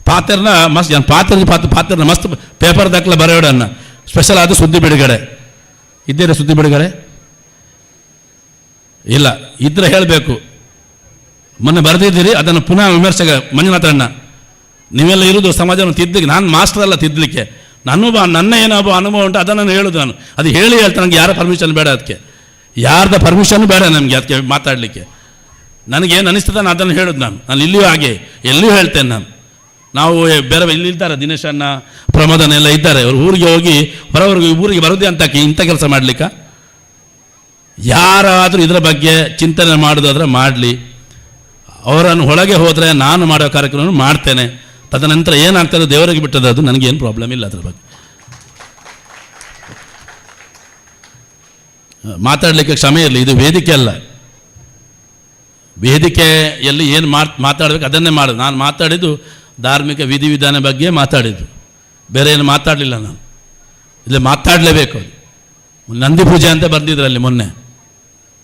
ಪಾತ್ರನ ಮಸ್ತ್ ಪಾತ್ರ ಪಾತ್ರನ ಮಸ್ತ್ ಪೇಪರ್ ದಾಖಲೆ ಬರೆಯೋಡನ್ನ ಸ್ಪೆಷಲ್ ಆದ ಸುದ್ದಿ ಬಿಡುಗಡೆ ಇದ್ದೀರಾ? ಸುದ್ದಿ ಬಿಡುಗಡೆ ಇಲ್ಲ ಇದ್ರೆ ಹೇಳಬೇಕು. ಮೊನ್ನೆ ಬರೆದಿದ್ದೀರಿ, ಅದನ್ನು ಪುನಃ ವಿಮರ್ಶೆಗೆ ಮಂಜುನಾಥಣ್ಣ ನೀವೆಲ್ಲ ಇರುವುದು ಸಮಾಜವನ್ನು ತಿದ್ದಲಿಕ್ಕೆ, ನಾನು ಮಾಸ್ಟರ್ ಅಲ್ಲ ತಿದ್ದಲಿಕ್ಕೆ, ನನ್ನ ಏನೋ ಅನುಭವ ಉಂಟು ಅದನ್ನು ನಾನು ಹೇಳೋದು. ನಾನು ಅದು ಹೇಳಿ ಹೇಳ್ತಾ ನನಗೆ ಯಾರ ಪರ್ಮಿಷನ್ ಬೇಡ, ಅದಕ್ಕೆ ಯಾರ್ದ ಪರ್ಮಿಷನ್ ಬೇಡ ನಮಗೆ ಅದಕ್ಕೆ ಮಾತಾಡಲಿಕ್ಕೆ. ನನಗೇನು ಅನಿಸ್ತದೆ ನಾನು ಅದನ್ನು ಹೇಳೋದು. ನಾನು ನಾನು ಇಲ್ಲಿಯೂ ಹಾಗೆ ಎಲ್ಲಿಯೂ ಹೇಳ್ತೇನೆ ನಾನು. ನಾವು ಬೇರೆ ಇಲ್ಲಿ ಇದ್ದಾರೆ ದಿನೇಶ್ ಅಣ್ಣ ಪ್ರಮೋದನ ಎಲ್ಲ ಇದ್ದಾರೆ, ಅವರು ಊರಿಗೆ ಹೋಗಿ ಹೊರವರೆಗೆ ಊರಿಗೆ ಬರೋದೇ ಅಂತ ಇಂಥ ಕೆಲಸ ಮಾಡಲಿಕ್ಕ. ಯಾರಾದರೂ ಇದರ ಬಗ್ಗೆ ಚಿಂತನೆ ಮಾಡೋದಾದರೆ ಮಾಡಲಿ, ಅವರನ್ನು ಒಳಗೆ ಹೋದರೆ ನಾನು ಮಾಡೋ ಕಾರ್ಯಕ್ರಮವನ್ನು ಮಾಡ್ತೇನೆ, ತದನಂತರ ಏನಾಗ್ತದೆ ದೇವರಿಗೆ ಬಿಟ್ಟದ್ದು, ಅದು ನನಗೇನು ಪ್ರಾಬ್ಲಮ್ ಇಲ್ಲ ಅದರ ಬಗ್ಗೆ. ಮಾತಾಡಲಿಕ್ಕೆ ಕ್ಷಮೆ ಇರಲಿ, ಇದು ವೇದಿಕೆ ಅಲ್ಲ. ವೇದಿಕೆಯಲ್ಲಿ ಏನು ಮಾತಾಡಬೇಕು ಅದನ್ನೇ ಮಾಡೋದು. ನಾನು ಮಾತಾಡಿದ್ದು ಧಾರ್ಮಿಕ ವಿಧಿವಿಧಾನ ಬಗ್ಗೆ ಮಾತಾಡಿದ್ದು, ಬೇರೆ ಏನು ಮಾತಾಡಲಿಲ್ಲ ನಾನು. ಇಲ್ಲಿ ಮಾತಾಡಲೇಬೇಕು. ಅದು ನಂದಿ ಪೂಜೆ ಅಂತ ಬಂದಿದ್ರಲ್ಲಿ ಮೊನ್ನೆ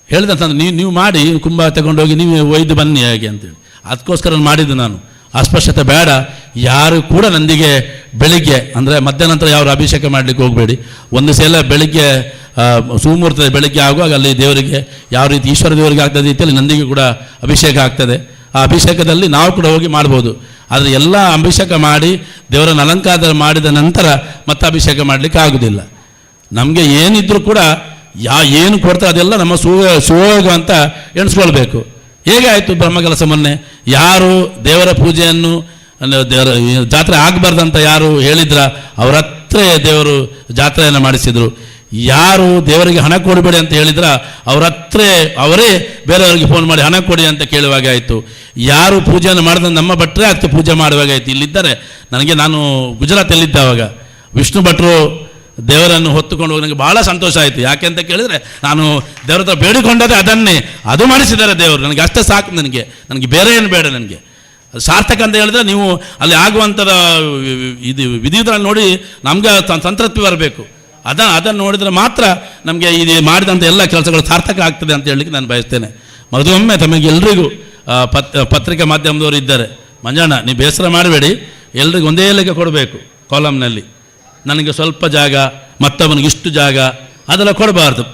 ಹೇಳಿದಂತಂದ್ರೆ ನೀವು ನೀವು ಮಾಡಿ ಕುಂಭ ತಗೊಂಡೋಗಿ ನೀವು ಒಯ್ದು ಬನ್ನಿ ಹೇಗೆ ಅಂತೇಳಿ, ಅದಕ್ಕೋಸ್ಕರ ಮಾಡಿದ್ದು ನಾನು. ಅಸ್ಪೃಶ್ಯತೆ ಬೇಡ, ಯಾರು ಕೂಡ ನಂದಿಗೆ ಬೆಳಿಗ್ಗೆ ಅಂದರೆ ಮಧ್ಯಾಹ್ನ ನಂತರ ಯಾರು ಅಭಿಷೇಕ ಮಾಡಲಿಕ್ಕೆ ಹೋಗಬೇಡಿ. ಒಂದು ಸಲ ಬೆಳಿಗ್ಗೆ ಸುಮುಹೂರ್ತದ ಬೆಳಿಗ್ಗೆ ಆಗುವಾಗ ಅಲ್ಲಿ ದೇವರಿಗೆ ಯಾವ ರೀತಿ ಈಶ್ವರ ದೇವರಿಗೆ ಆಗ್ತದೆ ರೀತಿಯಲ್ಲಿ ನಂದಿಗೆ ಕೂಡ ಅಭಿಷೇಕ ಆಗ್ತದೆ. ಆ ಅಭಿಷೇಕದಲ್ಲಿ ನಾವು ಕೂಡ ಹೋಗಿ ಮಾಡ್ಬೋದು. ಆದರೆ ಎಲ್ಲ ಅಭಿಷೇಕ ಮಾಡಿ ದೇವರನ್ನು ಅಲಂಕಾರ ಮಾಡಿದ ನಂತರ ಮತ್ತೆ ಅಭಿಷೇಕ ಮಾಡಲಿಕ್ಕೆ ಆಗೋದಿಲ್ಲ. ನಮಗೆ ಏನಿದ್ರೂ ಕೂಡ ಏನು ಕೊಡ್ತಾರೆ ಅದೆಲ್ಲ ನಮ್ಮ ಸುಯೋಗ ಅಂತ ಎಣಿಸ್ಕೊಳ್ಬೇಕು. ಹೇಗೆ ಆಯಿತು ಬ್ರಹ್ಮಕಲಶ ಮೊನ್ನೆ? ಯಾರು ದೇವರ ಪೂಜೆಯನ್ನು ದೇವರ ಜಾತ್ರೆ ಆಗಬಾರ್ದಂತ ಯಾರು ಹೇಳಿದ್ರ ಅವರ ಹತ್ರ ದೇವರು ಜಾತ್ರೆಯನ್ನು ಮಾಡಿಸಿದರು. ಯಾರು ದೇವರಿಗೆ ಹಣ ಕೊಡಬೇಡಿ ಅಂತ ಹೇಳಿದ್ರ ಅವ್ರ ಹತ್ರ ಅವರೇ ಬೇರೆಯವರಿಗೆ ಫೋನ್ ಮಾಡಿ ಹಣ ಕೊಡಿ ಅಂತ ಕೇಳುವಾಗ ಆಯಿತು. ಯಾರು ಪೂಜೆಯನ್ನು ಮಾಡಿದ ನಮ್ಮ ಭಟ್ರೇ ಅದಕ್ಕೆ ಪೂಜೆ ಮಾಡುವಾಗ ಆಯಿತು. ಇಲ್ಲಿದ್ದರೆ ನನಗೆ, ನಾನು ಗುಜರಾತಲ್ಲಿದ್ದೆ ಆವಾಗ, ವಿಷ್ಣು ಭಟ್ರು ದೇವರನ್ನು ಹೊತ್ತುಕೊಂಡು ಹೋಗಿ ನನಗೆ ಭಾಳ ಸಂತೋಷ ಆಯಿತು. ಯಾಕೆ ಅಂತ ಕೇಳಿದರೆ ನಾನು ದೇವರ ಹತ್ರ ಬೇಡಿಕೊಂಡದೇ ಅದನ್ನೇ, ಅದು ಮಾಡಿಸಿದ್ದಾರೆ ದೇವರು, ನನಗೆ ಅಷ್ಟೇ ಸಾಕು, ನನಗೆ ನನಗೆ ಬೇರೆ ಏನು ಬೇಡ. ನನಗೆ ಅದು ಸಾರ್ಥಕ ಅಂತ ಹೇಳಿದ್ರೆ ನೀವು ಅಲ್ಲಿ ಆಗುವಂಥದ ಇದು ವಿಧಿವಿಧಾನ ನೋಡಿ ನಮಗೆ ಸಂತೃಪ್ತಿ ಬರಬೇಕು. ಅದನ್ನು ನೋಡಿದರೆ ಮಾತ್ರ ನಮಗೆ ಇದು ಮಾಡಿದಂಥ ಎಲ್ಲ ಕೆಲಸಗಳು ಸಾರ್ಥಕ ಆಗ್ತದೆ ಅಂತ ಹೇಳಲಿಕ್ಕೆ ನಾನು ಬಯಸ್ತೇನೆ. ಮತ್ತೊಮ್ಮೆ ತಮಗೆ ಎಲ್ರಿಗೂ ಪತ್ರಿಕಾ ಮಾಧ್ಯಮದವರು ಇದ್ದಾರೆ, ಮಂಜಣ್ಣ ನೀವು ಬೇಸರ ಮಾಡಬೇಡಿ, ಎಲ್ರಿಗೂ ಒಂದೇ ಲೆಕ್ಕ ಕೊಡಬೇಕು. ಕಾಲಮ್ನಲ್ಲಿ ನನಗೆ ಸ್ವಲ್ಪ ಜಾಗ, ಮತ್ತೊಬ್ಬನಿಗೆ ಇಷ್ಟು ಜಾಗ, ಅದೆಲ್ಲ ಕೊಡಬಾರ್ದು.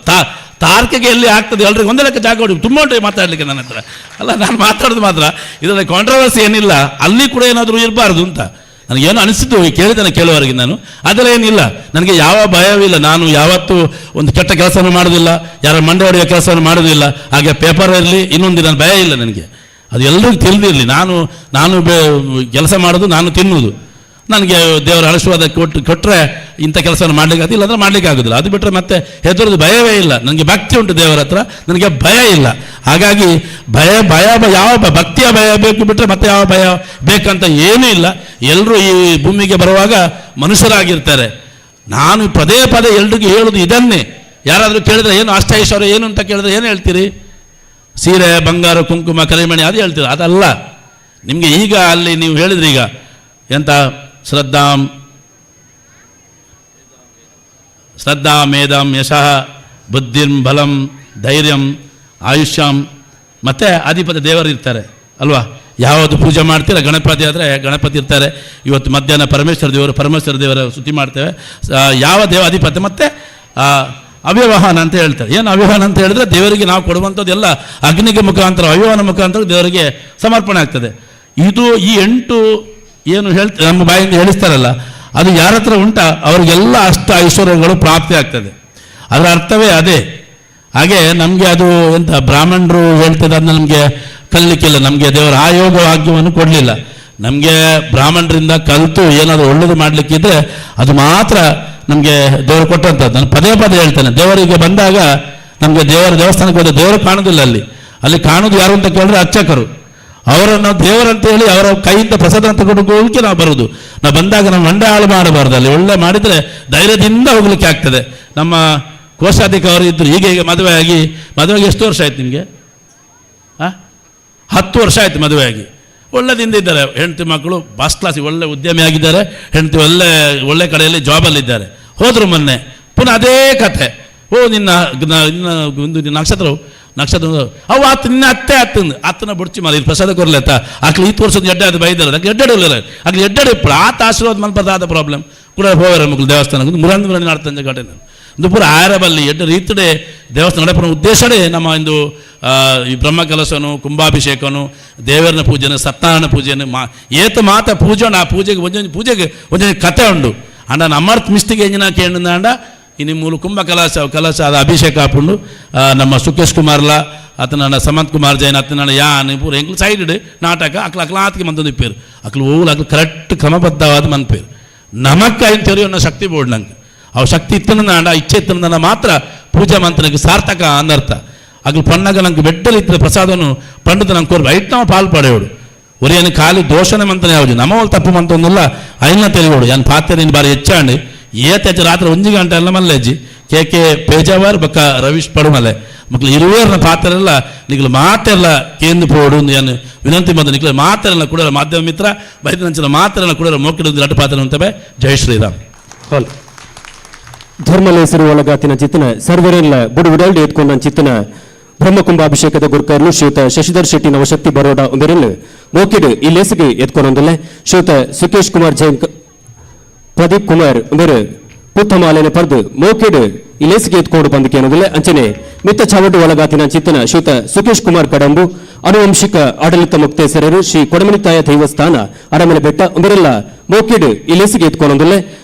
ತಾರ್ಕಿಗೆ ಎಲ್ಲಿ ಆಗ್ತದೆ ಎಲ್ರಿಗೂ ಒಂದೇ ಲೆಕ್ಕ ಜಾಗ ಕೊಡಿ. ತುಂಬ ಉಂಟು ಮಾತಾಡಲಿಕ್ಕೆ ನನ್ನ ಹತ್ರ ಅಲ್ಲ, ನಾನು ಮಾತಾಡೋದು ಮಾತ್ರ, ಇದರಲ್ಲಿ ಕಾಂಟ್ರವರ್ಸಿ ಏನಿಲ್ಲ. ಅಲ್ಲಿ ಕೂಡ ಏನಾದರೂ ಇರಬಾರ್ದು ಅಂತ ನನಗೇನು ಅನಿಸಿದ್ದು ಕೇಳಿದ್ದೇನೆ ಕೇಳುವವರೆಗೆ ನಾನು. ಅದೆಲ್ಲ ಏನಿಲ್ಲ, ನನಗೆ ಯಾವ ಭಯವಿಲ್ಲ. ನಾನು ಯಾವತ್ತೂ ಒಂದು ಕೆಟ್ಟ ಕೆಲಸವನ್ನು ಮಾಡೋದಿಲ್ಲ, ಯಾರ ಮಂಡೆ ಹೊಡೆಯೋ ಕೆಲಸವನ್ನು ಮಾಡೋದಿಲ್ಲ. ಹಾಗೆ ಪೇಪರ್ ಇರಲಿ ಇನ್ನೊಂದು ನನ್ನ ಭಯ ಇಲ್ಲ ನನಗೆ. ಅದು ಎಲ್ಲರಿಗೂ ತಿಳಿದಿರಲಿ. ನಾನು ನಾನು ಕೆಲಸ ಮಾಡೋದು, ನಾನು ತಿನ್ನುವುದು. ನನಗೆ ದೇವರ ಆಶೀರ್ವಾದ ಕೊಟ್ಟರೆ ಇಂಥ ಕೆಲಸವನ್ನು ಮಾಡಲಿಕ್ಕೆ ಆಗುತ್ತೆ, ಇಲ್ಲಾಂದ್ರೆ ಮಾಡಲಿಕ್ಕೆ ಆಗೋದಿಲ್ಲ. ಅದು ಬಿಟ್ಟರೆ ಮತ್ತೆ ಹೆದರೋದು ಭಯವೇ ಇಲ್ಲ. ನನಗೆ ಭಕ್ತಿ ಉಂಟು ದೇವರ ಹತ್ರ, ನನಗೆ ಭಯ ಇಲ್ಲ. ಹಾಗಾಗಿ ಭಯ ಭಯ ಯಾವ ಭಕ್ತಿಯ ಭಯ ಬೇಕು ಬಿಟ್ಟರೆ ಮತ್ತೆ ಯಾವ ಭಯ ಬೇಕಂತ ಏನೂ ಇಲ್ಲ. ಎಲ್ಲರೂ ಈ ಭೂಮಿಗೆ ಬರುವಾಗ ಮನುಷ್ಯರಾಗಿರ್ತಾರೆ. ನಾನು ಪದೇ ಪದೇ ಎಲ್ರಿಗೂ ಹೇಳೋದು ಇದನ್ನೇ. ಯಾರಾದರೂ ಕೇಳಿದ್ರೆ ಏನು ಅಷ್ಟೈಶ್ವರ್ಯ ಏನು ಅಂತ ಕೇಳಿದ್ರೆ ಏನು ಹೇಳ್ತೀರಿ? ಸೀರೆ, ಬಂಗಾರ, ಕುಂಕುಮ, ಕರಿಮಣಿ ಅದು ಹೇಳ್ತೀರಿ. ಅದಲ್ಲ ನಿಮಗೆ. ಈಗ ಅಲ್ಲಿ ನೀವು ಹೇಳಿದ್ರಿ ಈಗ ಎಂತ ಶ್ರದ್ಧಾಂ ಶ್ರದ್ಧಾ ಮೇಧಾಂ ಯಶಃ ಬುದ್ಧಿಂ ಬಲಂ ಧೈರ್ಯಂ ಆಯುಷ್ಯಂ ಮತ್ತು ಅಧಿಪತಿ ದೇವರು ಇರ್ತಾರೆ ಅಲ್ವಾ? ಯಾವುದು ಪೂಜೆ ಮಾಡ್ತೀರ, ಗಣಪತಿ ಆದರೆ ಗಣಪತಿ ಇರ್ತಾರೆ. ಇವತ್ತು ಮಧ್ಯಾಹ್ನ ಪರಮೇಶ್ವರ ದೇವರು, ಪರಮೇಶ್ವರ ದೇವರ ಸ್ತುತಿ ಮಾಡ್ತೇವೆ. ಯಾವ ದೇವ ಅಧಿಪತಿ ಮತ್ತು ಅವ್ಯವಹಾನ ಅಂತ ಹೇಳ್ತಾರೆ. ಏನು ಅವ್ಯವಹಾನ ಅಂತ ಹೇಳಿದ್ರೆ ದೇವರಿಗೆ ನಾವು ಕೊಡುವಂಥದ್ದೆಲ್ಲ ಅಗ್ನಿಗೆ ಮುಖಾಂತರ, ಅವ್ಯವಹಾನ ಮುಖಾಂತರ ದೇವರಿಗೆ ಸಮರ್ಪಣೆ ಆಗ್ತದೆ. ಇದು ಈ 8 ಏನು ನಮ್ಮ ಬಾಯಿಂದ ಹೇಳಿಸ್ತಾರಲ್ಲ, ಅದು ಯಾರ ಹತ್ರ ಉಂಟಾ ಅವರಿಗೆಲ್ಲ ಅಷ್ಟು ಐಶ್ವರ್ಯಗಳು ಪ್ರಾಪ್ತಿ ಆಗ್ತದೆ. ಅದರ ಅರ್ಥವೇ ಅದೇ. ಹಾಗೆ ನಮಗೆ ಅದು ಎಂತ ಬ್ರಾಹ್ಮಣರು ಹೇಳ್ತದೆ ಅದನ್ನ ನಮಗೆ ಕಲಿಲಿಕ್ಕಿಲ್ಲ. ನಮಗೆ ದೇವರ ಆಯೋಗ ಭಾಗ್ಯವನ್ನು ಕೊಡಲಿಲ್ಲ. ನಮಗೆ ಬ್ರಾಹ್ಮಣರಿಂದ ಕಲಿತು ಏನಾದರೂ ಒಳ್ಳೇದು ಮಾಡಲಿಕ್ಕಿದ್ರೆ ಅದು ಮಾತ್ರ ನಮಗೆ ದೇವರು ಕೊಟ್ಟಂಥದ್ದು. ನಾನು ಪದೇ ಪದೇ ಹೇಳ್ತೇನೆ, ದೇವರಿಗೆ ಬಂದಾಗ ನಮಗೆ ದೇವರ ದೇವಸ್ಥಾನಕ್ಕೆ ಹೋದ ದೇವರು ಕಾಣೋದಿಲ್ಲ. ಅಲ್ಲಿ ಅಲ್ಲಿ ಕಾಣೋದು ಯಾರು ಅಂತ ಕೇಳಿದ್ರೆ ಅರ್ಚಕರು. ಅವರನ್ನು ದೇವರಂತ ಹೇಳಿ ಅವರ ಕೈಯಿಂದ ಪ್ರಸಾದ ತಗೊಂಡು ಹೋಗ್ಲಿಕ್ಕೆ ನಾವು ಬರೋದು. ನಾವು ಬಂದಾಗ ನಾವು ಮಂಡೆ ಹಾಳು ಮಾಡಬಾರ್ದು. ಅಲ್ಲಿ ಒಳ್ಳೆ ಮಾಡಿದರೆ ಧೈರ್ಯದಿಂದ ಹೋಗ್ಲಿಕ್ಕೆ ಆಗ್ತದೆ. ನಮ್ಮ ಕೋಶಾಧಿಕಾರಿ ಇದ್ದರು, ಈಗ ಈಗ ಮದುವೆಗೆ ಎಷ್ಟು ವರ್ಷ ಆಯ್ತು ನಿಮಗೆ? 10 ವರ್ಷ ಆಯಿತು ಮದುವೆಯಾಗಿ. ಒಳ್ಳೆದಿಂದ ಇದ್ದಾರೆ. ಹೆಂಡತಿ ಮಕ್ಕಳು ಫಸ್ಟ್ ಕ್ಲಾಸ್, ಒಳ್ಳೆ ಉದ್ಯಮಿ ಆಗಿದ್ದಾರೆ. ಹೆಂಡತಿ ಒಳ್ಳೆ ಒಳ್ಳೆ ಕಡೆಯಲ್ಲಿ ಜಾಬಲ್ಲಿದ್ದಾರೆ. ಹೋದರು ಮೊನ್ನೆ, ಪುನಃ ಅದೇ ಕಥೆ. ಓ ನಿನ್ನ ನಿನ್ನ ಒಂದು ನಕ್ಷತ್ರವು ನಕ್ಷತ್ರ ಅವು ಆತ ನಿನ್ನ ಅತ್ತೆ ಆತಂದು ಆತನ ಬುಡ್ಚಿ ಮಾರಿ ಪ್ರಸಾದ ಕೊರಲೆತ್ತ ಆಕ್ಲು ಈ ವರ್ಷದ ಎಡ್ಡೆ ಅದು ಬೈದಾರೆ. ಅದಕ್ಕೆ ಎಡ್ಡೆಡೆ ಇಲ್ಲ, ಅಕ್ಲು ಎಡ್ಡೆಡೆ ಇಪ್ಪಳು ಆತ ಆಶೀರ್ವಾದ ಮನ್ಪದ ಪ್ರಾಬ್ಲಮ್ ಕೂಡ ಹೋಗಾರ ಮಕ್ಕಳು ದೇವಸ್ಥಾನಕ್ಕೆ ಮುರಂದು ಮುರಂದು ನಾಡ್ತಂಜ ಘಟನೆ ಒಂದು ಪೂರ ಆರಬಲ್ಲಿ ಎಡ್ಡೆ ರೀತಿಡೆ ದೇವಸ್ಥಾನ ನಡೆಪುರ ಉದ್ದೇಶನೇ ನಮ್ಮ ಒಂದು ಈ ಬ್ರಹ್ಮಕಲಶನು, ಕುಂಭಾಭಿಷೇಕನು, ದೇವರನ ಪೂಜೆನು, ಸತ್ಯನಾರಾಯಣ ಪೂಜೆನು, ಏತ ಮಾತ ಪೂಜೆ ಆ ಪೂಜೆಗೆ ಒಂದೊಂದು ಪೂಜೆಗೆ ಒಂದೊಂದು ಕತೆ ಉಂಡು. ಅಂಡ ನಮ್ಮರ್ಥ ಮಿಸ್ಟಿಗೆ ಎಂಜಿನ ಕೇಂದ್ರ ಇನ್ನು ಮೂಲು ಕುಂಭ ಕಲಶ ಕಲಶ ಅದು ಅಭಿಷೇಕ ಹಾಕೊಂಡು ನಮ್ಮ ಸುಕೇಶ್ ಕುಮಾರ್ಲ ಆತನ ಸಮಂತ್ ಕುಮಾರ್ ಜೈನ್ ಆತನ ಯಾನ್ ಪೂರ ಎಂಗ್ಲು ಸೈಡ್ ನಾಟಕ ಅಕ್ಲ ಅಕ್ಲ ಆತ್ಗೆ ಮಂತೊಂದು ಇಪ್ಪೇರು ಅಕ್ಲು ಓಲ್ ಅಕ್ಲು ಕರೆಕ್ಟ್ ಕ್ರಮಬದ್ಧವಾದ ಮನ್ಪೇರು. ನಮಕ್ ಐನ್ ತೆರೆಯೋ ಶಕ್ತಿ ಬೋರ್ಡ್ ನಂಗೆ ಅವು ಶಕ್ತಿ ಇತ್ತನ ಇಚ್ಛೆ ಇತ್ತನ ಮಾತ್ರ ಪೂಜಾ ಮಂತ್ರಕ್ಕೆ ಸಾರ್ಥಕ ಅನ್ನರ್ಥ. ಅಗ್ಲು ಪಣ್ಣಗ ನಂಗೆ ಬೆಟ್ಟಲ್ಲಿ ಇತ್ತ ಪ್ರಸಾದನು ಪಂಡದ ನಂಗೆ ಕೊರ್ಬ ಐಟ್ ನಾವು ಪಾಲು ಪಡೆಯೋಡು. ಒರಿಯನ ಖಾಲಿ ದೋಷನೆ ಮಂತ್ರನೇ ಯಾವುದು ನಮ್ಮ ತಪ್ಪು ಮಂತೊಂದಿಲ್ಲ ಐನ ತೆರೆಯೋಡು. ಯಾನ್ ಪಾತ್ರೆ ನೀನು ಬಾರಿ ಹೆಚ್ಚಾಂಡಿ ಏತೆಚ್ಚ ರಾತ್ರಿ 1 ಗಂಟೆ ಎಲ್ಲ ಮಲ್ಲೆಜ್ಜಿ ಕೆ ಕೆ ಪೇಜಾವರ್ ಬಕ್ಕ ರವೀಶ್ ಪಡುಮಲೆ ಮಕ್ಕಳು ಇರುವೇರ್ನ ಪಾತ್ರೆಲ್ಲ ನಿಗ್ಲು ಮಾತೆಲ್ಲ ಕೇಂದ್ರ ಪೋಡು ಏನು ವಿನಂತಿ ಬಂದು ನಿಗ್ಲು ಮಾತೆಲ್ಲ ಕೂಡ ಮಾಧ್ಯಮ ಮಿತ್ರ ಬೈದಿನಂಚಿನ ಮಾತೆಲ್ಲ ಕೂಡ ಮೋಕಿಡ ಲಡ್ಡು ಪಾತ್ರೆ ಅಂತವೆ. ಜೈ ಶ್ರೀರಾಮ್. ಧರ್ಮಲೇಸರು ಒಳಗಾತಿನ ಚಿತ್ತನ ಸರ್ವರೆಲ್ಲ ಬುಡುಬುಡಲ್ಡಿ ಎತ್ಕೊಂಡ ಚಿತ್ತನ ಬ್ರಹ್ಮಕುಂಭಾಭಿಷೇಕದ ಗುರುಕರ್ಲು ಶ್ರೀಯುತ ಶಶಿಧರ್ ಶೆಟ್ಟಿ ನವಶಕ್ತಿ ಬರೋಡ ಒಂದರೆಲ್ಲ ಮೋಕಿಡು ಈ ಲೇಸಿಗೆ ಎತ್ಕೊಂಡೊಂದಲ್ಲ ಶ್ರೀಯುತ ಸುಕೇಶ್ ಕುಮಾರ್ ಜೈನ್ ಪ್ರದೀಪ್ ಕುಮಾರ್ ಒಂದರು ಪುತ್ತಮಾಲೆನ ಪರ್ದು ಮೋಕಿಡು ಈ ಲೇಸಿಗೆ ಎತ್ಕೊಂಡು ಬಂದಕ್ಕೆ ಅನ್ನೋದಿಲ್ಲ. ಅಂಚನೆ ಮಿತ್ತ ಚಾವಟು ಒಳಗಾತಿನ ಚಿತ್ತನ ಶ್ರೀಯುತ ಸುಕೇಶ್ ಕುಮಾರ್ ಕಡಂಬು ಅನುವಂಶಿಕ ಆಡಳಿತ ಮುಕ್ತೇಸರರು ಶ್ರೀ ಕೊಡಮಣಿತಾಯ ದೇವಸ್ಥಾನ ಅರಮನೆ ಬೆಟ್ಟ ಒಂದರೆಲ್ಲ ಮೋಕಿಡು ಈ ಲೇಸಿಗೆ ಎತ್ಕೊಂಡೊಂದಲ್ಲ.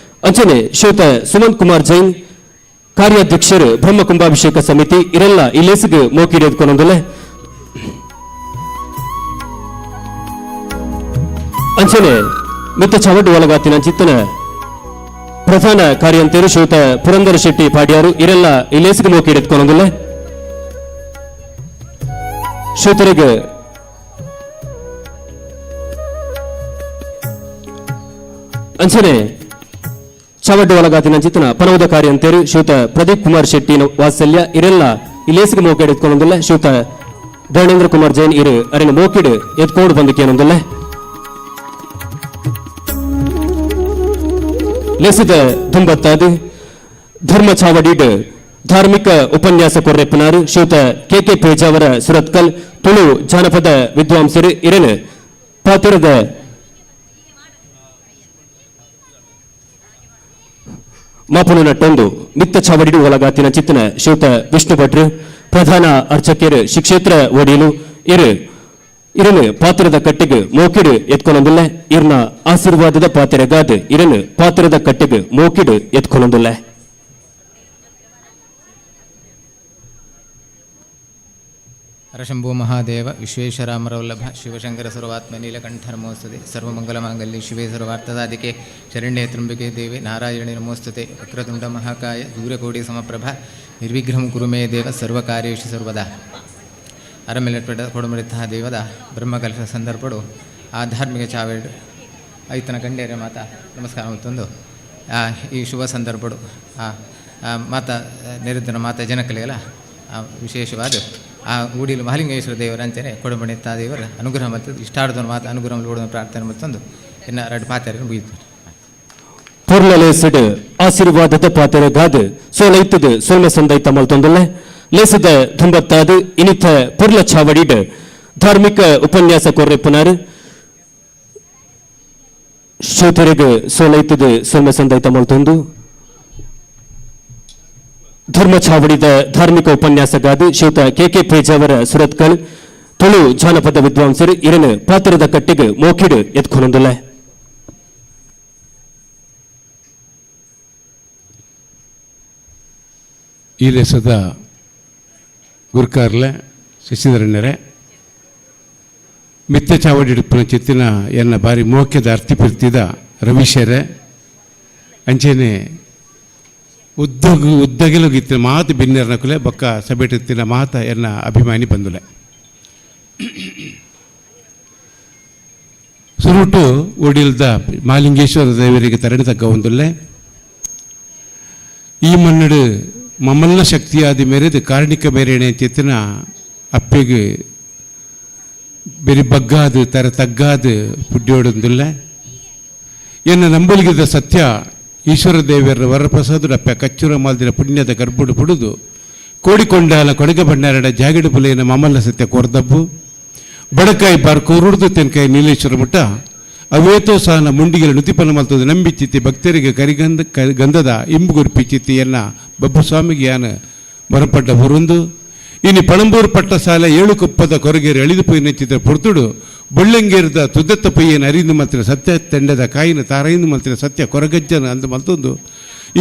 ಅಂಚನೆ ಶ್ರೀಯುತ ಸುಮಂತ್ ಕುಮಾರ್ ಜೈನ್ ಕಾರ್ಯಾಧ್ಯಕ್ಷರು ಬ್ರಹ್ಮಕುಂಭಾಭಿಷೇಕ ಸಮಿತಿ ಇರೆಲ್ಲ ಈ ಲೇಸಿಗೆ ಮೋಕಿಡು ಎತ್ಕೊಂಡೊಂದಲ್ಲ. ಅಂಚನೆ ಮಿತ್ತ ಚಾವಟು ಒಳಗಾತಿನ ಚಿತ್ತನ ಪ್ರಧಾನ ಕಾರ್ಯಂತರು ಶ್ರೀಯುತ ಪುರಂದರ ಶೆಟ್ಟಿ ಪಾಡ್ಯಾರು ಇರೆಲ್ಲ ಈ ಲೇಸಿಗೆ ಮೋಕಿಡು ಎತ್ಕೊಂಡೊಂದಲ್ಲ. ಶ್ರೀತರಿಗೆ ಅಂಚನೆ ಚಾವಡ್ಡು ಒಳಗಾತಿನ ಚಿತ್ತನ ಪನವದ ಕಾರ್ಯಂತೇರು ಶ್ರೀಯುತ ಪ್ರದೀಪ್ ಕುಮಾರ್ ಶೆಟ್ಟಿ ವಾತ್ಸಲ್ಯ ಇರೆಲ್ಲ ಈ ಲೇಸಿಗೆ ಮೋಕಿಡು ಎತ್ಕೊಂಡೊಂದಿಲ್ಲ. ಶ್ರೀಯುತ ಧರಣೇಂದ್ರ ಕುಮಾರ್ ಜೈನ್ ಇರು ಅರಿನ ಮೋಕಿಡು ಎತ್ಕೊಂಡು ಬಂದಕ್ಕೆ ಏನೊಂದಿಲ್ಲ. ಲೇಸಿದ ದುಂಬತ್ತಾದು ಧರ್ಮ ಚಾವಡಿಡ್ ಧಾರ್ಮಿಕ ಉಪನ್ಯಾಸ ಕೊರ್ರೆಪ್ಪನಾರು ಶ್ರೀಯುತ ಕೆ ಕೆ ಪೇಜಾವರ ಸುರತ್ಕಲ್ ತುಳು ಜಾನಪದ ವಿದ್ವಾಂಸರು ಇರನು ಪಾತಿರದ ಮಾಪುನ ನಟ್ಟೊಂದು ಮಿತ್ತ ಚಾವಡಿಡು ಒಳಗಾತಿನ ಚಿತ್ತನ ಶ್ರೀಯುತ ವಿಷ್ಣು ಭಟ್ರು ಪ್ರಧಾನ ಅರ್ಚಕರು ಶಿಕ್ಷೇತ್ರ ಒಡಿಲು ಇರು ಇರನು ಪಾತ್ರದ ಕಟ್ಟೆಗೆ ಮೋಕಿಡು ಎತ್ಕೊಳೊಂದಿಲ್ಲ. ಇರ್ನ ಆಶೀರ್ವಾದದ ಪಾತ್ರೆಗಾದ ಇರನು ಪಾತ್ರದ ಕಟ್ಟೆಗೆ ಮೋಕಿಡು ಎತ್ಕೊಳೊಂದಿಲ್ಲ. Hara Shambho Mahadeva ವಿಶ್ವೇಶ್ವರಾಮರವಲ್ಲಭ Shivashankara ಸರ್ವಾತ್ಮ Neelakantha ನಮೋಸ್ತುತೆ. ಸರ್ವಮಂಗಲಮಾಂಗಲ್ಯೆ ಶಿವೆ ಸರ್ವಾರ್ಥಸಾಧಿಕೆ ಶರಣ್ಯೆ ತ್ರ್ಯಂಬಕೆ ದೇವಿ ನಾರಾಯಣಿ ನಮೋಸ್ತುತೆ. ವಕ್ರತುಂಡ ಮಹಾಕಾಯ ಸೂರ್ಯಕೋಟಿ ಸಮಪ್ರಭ ನಿರ್ವಿಘ್ನಂ ಕುರು ಮೇ ದೇವ ಸರ್ವಕಾರ್ಯೇಷು ಸರ್ವದಾ. ಅರಮೆಲೆಟ್ಪೆಡ ಕೊಡುಮಡಿತಹ ದೇವದ ಬ್ರಹ್ಮಕಲಶ ಸಂದರ್ಭಡು ಆ ಧಾರ್ಮಿಕ ಚಾವೇಡ್ ಐತನ ಗಂಡೇರ ಮಾತಾ ನಮಸ್ಕಾರ ಮತ್ತೊಂದು ಈ ಶುಭ ಸಂದರ್ಭಡು ಆ ಮಾತಾ ನೆರೆದನ ಮಾತಾ ಜನಕಲೆಲ್ಲ ವಿಶೇಷವಾದ ಆ ಊಡಿಲು ಮಹಾಲಿಂಗೇಶ್ವರ ದೇವರ ಅಂಚನೆ ಕೊಡಮಣಿತ ದೇವರ ಅನುಗ್ರಹ ಮತ್ತು ಇಷ್ಟಾರ್ಧನ ಮಾತು ಅನುಗ್ರಹ ಓಡುವ ಪ್ರಾರ್ಥನೆ ಮತ್ತೊಂದು ಇನ್ನು ಎರಡು ಪಾತ್ರೆ ಮುಗಿಯಿತು. ಪೊರ್ಲಲೇಸಡ್ ಆಶೀರ್ವಾದದ ಪಾತೆರೆಗಾದ್ ಸೋಲೈತದ ಸೋಲ್ಮೆ ಸಂದೈತ ಮಲ್ತೊಂದುಲ್ಲೆ ಲೇಸದ ದುಂಬತ್ತಾದ್ ಇನಿತ ಪೊರ್ಲ ಚಾವಡಿಡ್ ಧಾರ್ಮಿಕ ಉಪನ್ಯಾಸ ಕೊರ್ರೆಪ್ಪುನಾರ್ ಶ್ರೋತರೆಗ್ ಸೋಲೈತದ ಸೋಲ್ಮೆ ಸಂದೈತ ಮಲ್ತೊಂದು ಧರ್ಮ ಚಾವಡಿದ ಧಾರ್ಮಿಕ ಉಪನ್ಯಾಸಗಾದ ಶ್ರೀಯುತ ಕೆ ಕೆ ಪೇಜಾವರ ಸುರತ್ಕಲ್ ತುಳು ಜಾನಪದ ವಿದ್ವಾಂಸರು ಇರನು ಪಾತ್ರದ ಕಟ್ಟಿಗೆ ಮೋಕಿಡು ಎತ್ಕೊನೊಂದುಲ್ಲೆ. ಈ ದೇಶದ ಗುರುಕಾರ್ಲೆ ಶಶಿಧರಣ್ಣರೇ ಮಿತ್ತ ಚಾವಡಿ ಹಿಡ್ಪುನ ಚಿತ್ತಿನ ಎನ್ನ ಬಾರಿ ಮೋಕ್ಯದ ಅರ್ತಿ ರವಿಶೇರೆ ಅಂಚೆನೆ ಉದ್ದಗಿಲುಗಿತ್ತಿನ ಮಾತು ಬಿನ್ನೆರ್ನಕುಲೆ ಬೊಕ್ಕ ಸಬೆಟಿತ್ತಿನ ಮಾತ ಎನ್ನ ಅಭಿಮಾನಿ ಬಂದುಲೆ. ಸುರುಟು ಒಡಿಲ್ದ ಮಾಲಿಂಗೇಶ್ವರ ದೇವರಿಗೆ ತರಣಿ ತಗ್ಗ ಒಂದುಲ್ಲೆ. ಈ ಮನ್ನಡು ಮಮ್ಮಲ್ಲ ಶಕ್ತಿಯಾದ ಮೇರೆದು ಕಾರಣಿಕ ಮೇರೆಣೆ ಚಿತ್ತಿನ ಅಪ್ಪೆಗೆ ಬೆರಿ ಬಗ್ಗಾದು ತರ ತಗ್ಗಾದು ಪುಡ್ಯೋಡೊಂದುಲ್ಲೆ. ಎನ್ನ ನಂಬಲಿಗಿದ ಸತ್ಯ ಈಶ್ವರ ದೇವರ ವರಪ್ರಸಾದ ಅಪ್ಪ ಕಚ್ಚುರ ಮಾಲ್ದಿನ ಪುಣ್ಯದ ಗರ್ಭುಡು ಪುಡುದು ಕೋಡಿಕೊಂಡಾಲ ಕೊಡಗ ಭಂಡಾರಡ ಜಾಗಿಡು ಪುಲೆಯನ ಮಾಮಲ್ಲ ಸತ್ಯ ಕೋರ್ದಬ್ಬು ಬಡಕಾಯಿ ಬಾರ್ ಕೋರುಡ್ದು ತೆನ್ಕಾಯಿ ನೀಲೇಶ್ವರ ಮುಟ್ಟ ಅವೇತೋ ಸಹನ ಮುಂಡಿಗೆಲ ನುತಿಪನ ಮಲ್ತದ ನಂಬಿಚಿತ್ತಿ ಭಕ್ತರಿಗೆ ಕರಿಗಂಧ ಗಂಧದ ಇಂಬುಗುರ್ಪಿ ಚಿತ್ತಿಯನ್ನ ಬಬ್ಬುಸ್ವಾಮಿಗೆ ಯಾನ ಮರಪಡ್ಡ ಬುರುಂದು ಇನ್ನು ಪಣಂಬೂರು ಪಟ್ಟಸಾಲೆ ಏಳು ಕುಪ್ಪದ ಕೊರಗೇರಿ ಅಳಿದು ಪೊಯ್ಯಿನ ಚಿತ್ರ ಪೊರ್ತುಡು ಬೊಳ್ಳಂಗೇರಿದ ತುದತ್ತ ಪೊಯ್ಯನ ಅರಿಂದು ಮಲ್ತಿನ ಸತ್ಯ ತಂಡದ ಕಾಯಿನ ತಾರೈಂದು ಮಲ್ತಿನ ಸತ್ಯ ಕೊರಗಜ್ಜನ ಅಂದು ಮಲ್ತೊಂದು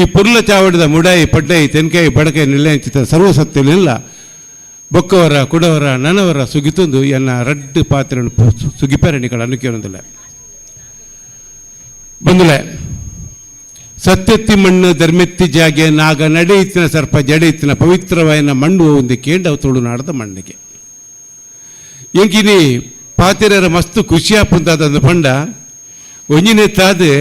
ಈ ಪುರ್ಲ ಚಾವಡಿದ ಮುಡಾಯಿ ಪಡ್ಡಾಯಿ ತೆನ್ಕಾಯಿ ಬಡಕಾಯಿ ನಿಲ್ಲಯ ಚಿತ್ರ ಸರ್ವ ಸತ್ಯಲಿಲ್ಲ ಬೊಕ್ಕವರ ಕುಡವರ ನನವರ ಸುಗಿತೊಂದು ಎನ್ನ ರಡ್ಡು ಪಾತ್ರೆ ಸುಗಿಪರಣಿಗಳ ಅನುಕೇನೊಂದಿಲ್ಲ ಬಂದುಲೆ. ಸತ್ಯತ್ತಿ ಮಣ್ಣು ಧರ್ಮೆತ್ತಿ ಜಾಗೆ ನಾಗ ನಡೆಯುತ್ತಿನ ಸರ್ಪ ಜಡೆಯುತ್ತಿನ ಪವಿತ್ರವಾಯಿನ ಮಣ್ಣು ಒಂದು ಕೇಂಡವು ತುಳುನಾಡದ ಮಣ್ಣಿಗೆ. ಎಂಕಿನಿ ಪಾತಿರರ ಮಸ್ತು ಖುಷಿಯಾಪುಂತಾದಂದು ಪಂಡ ಒಂಜಿನೇ ತಾದೆ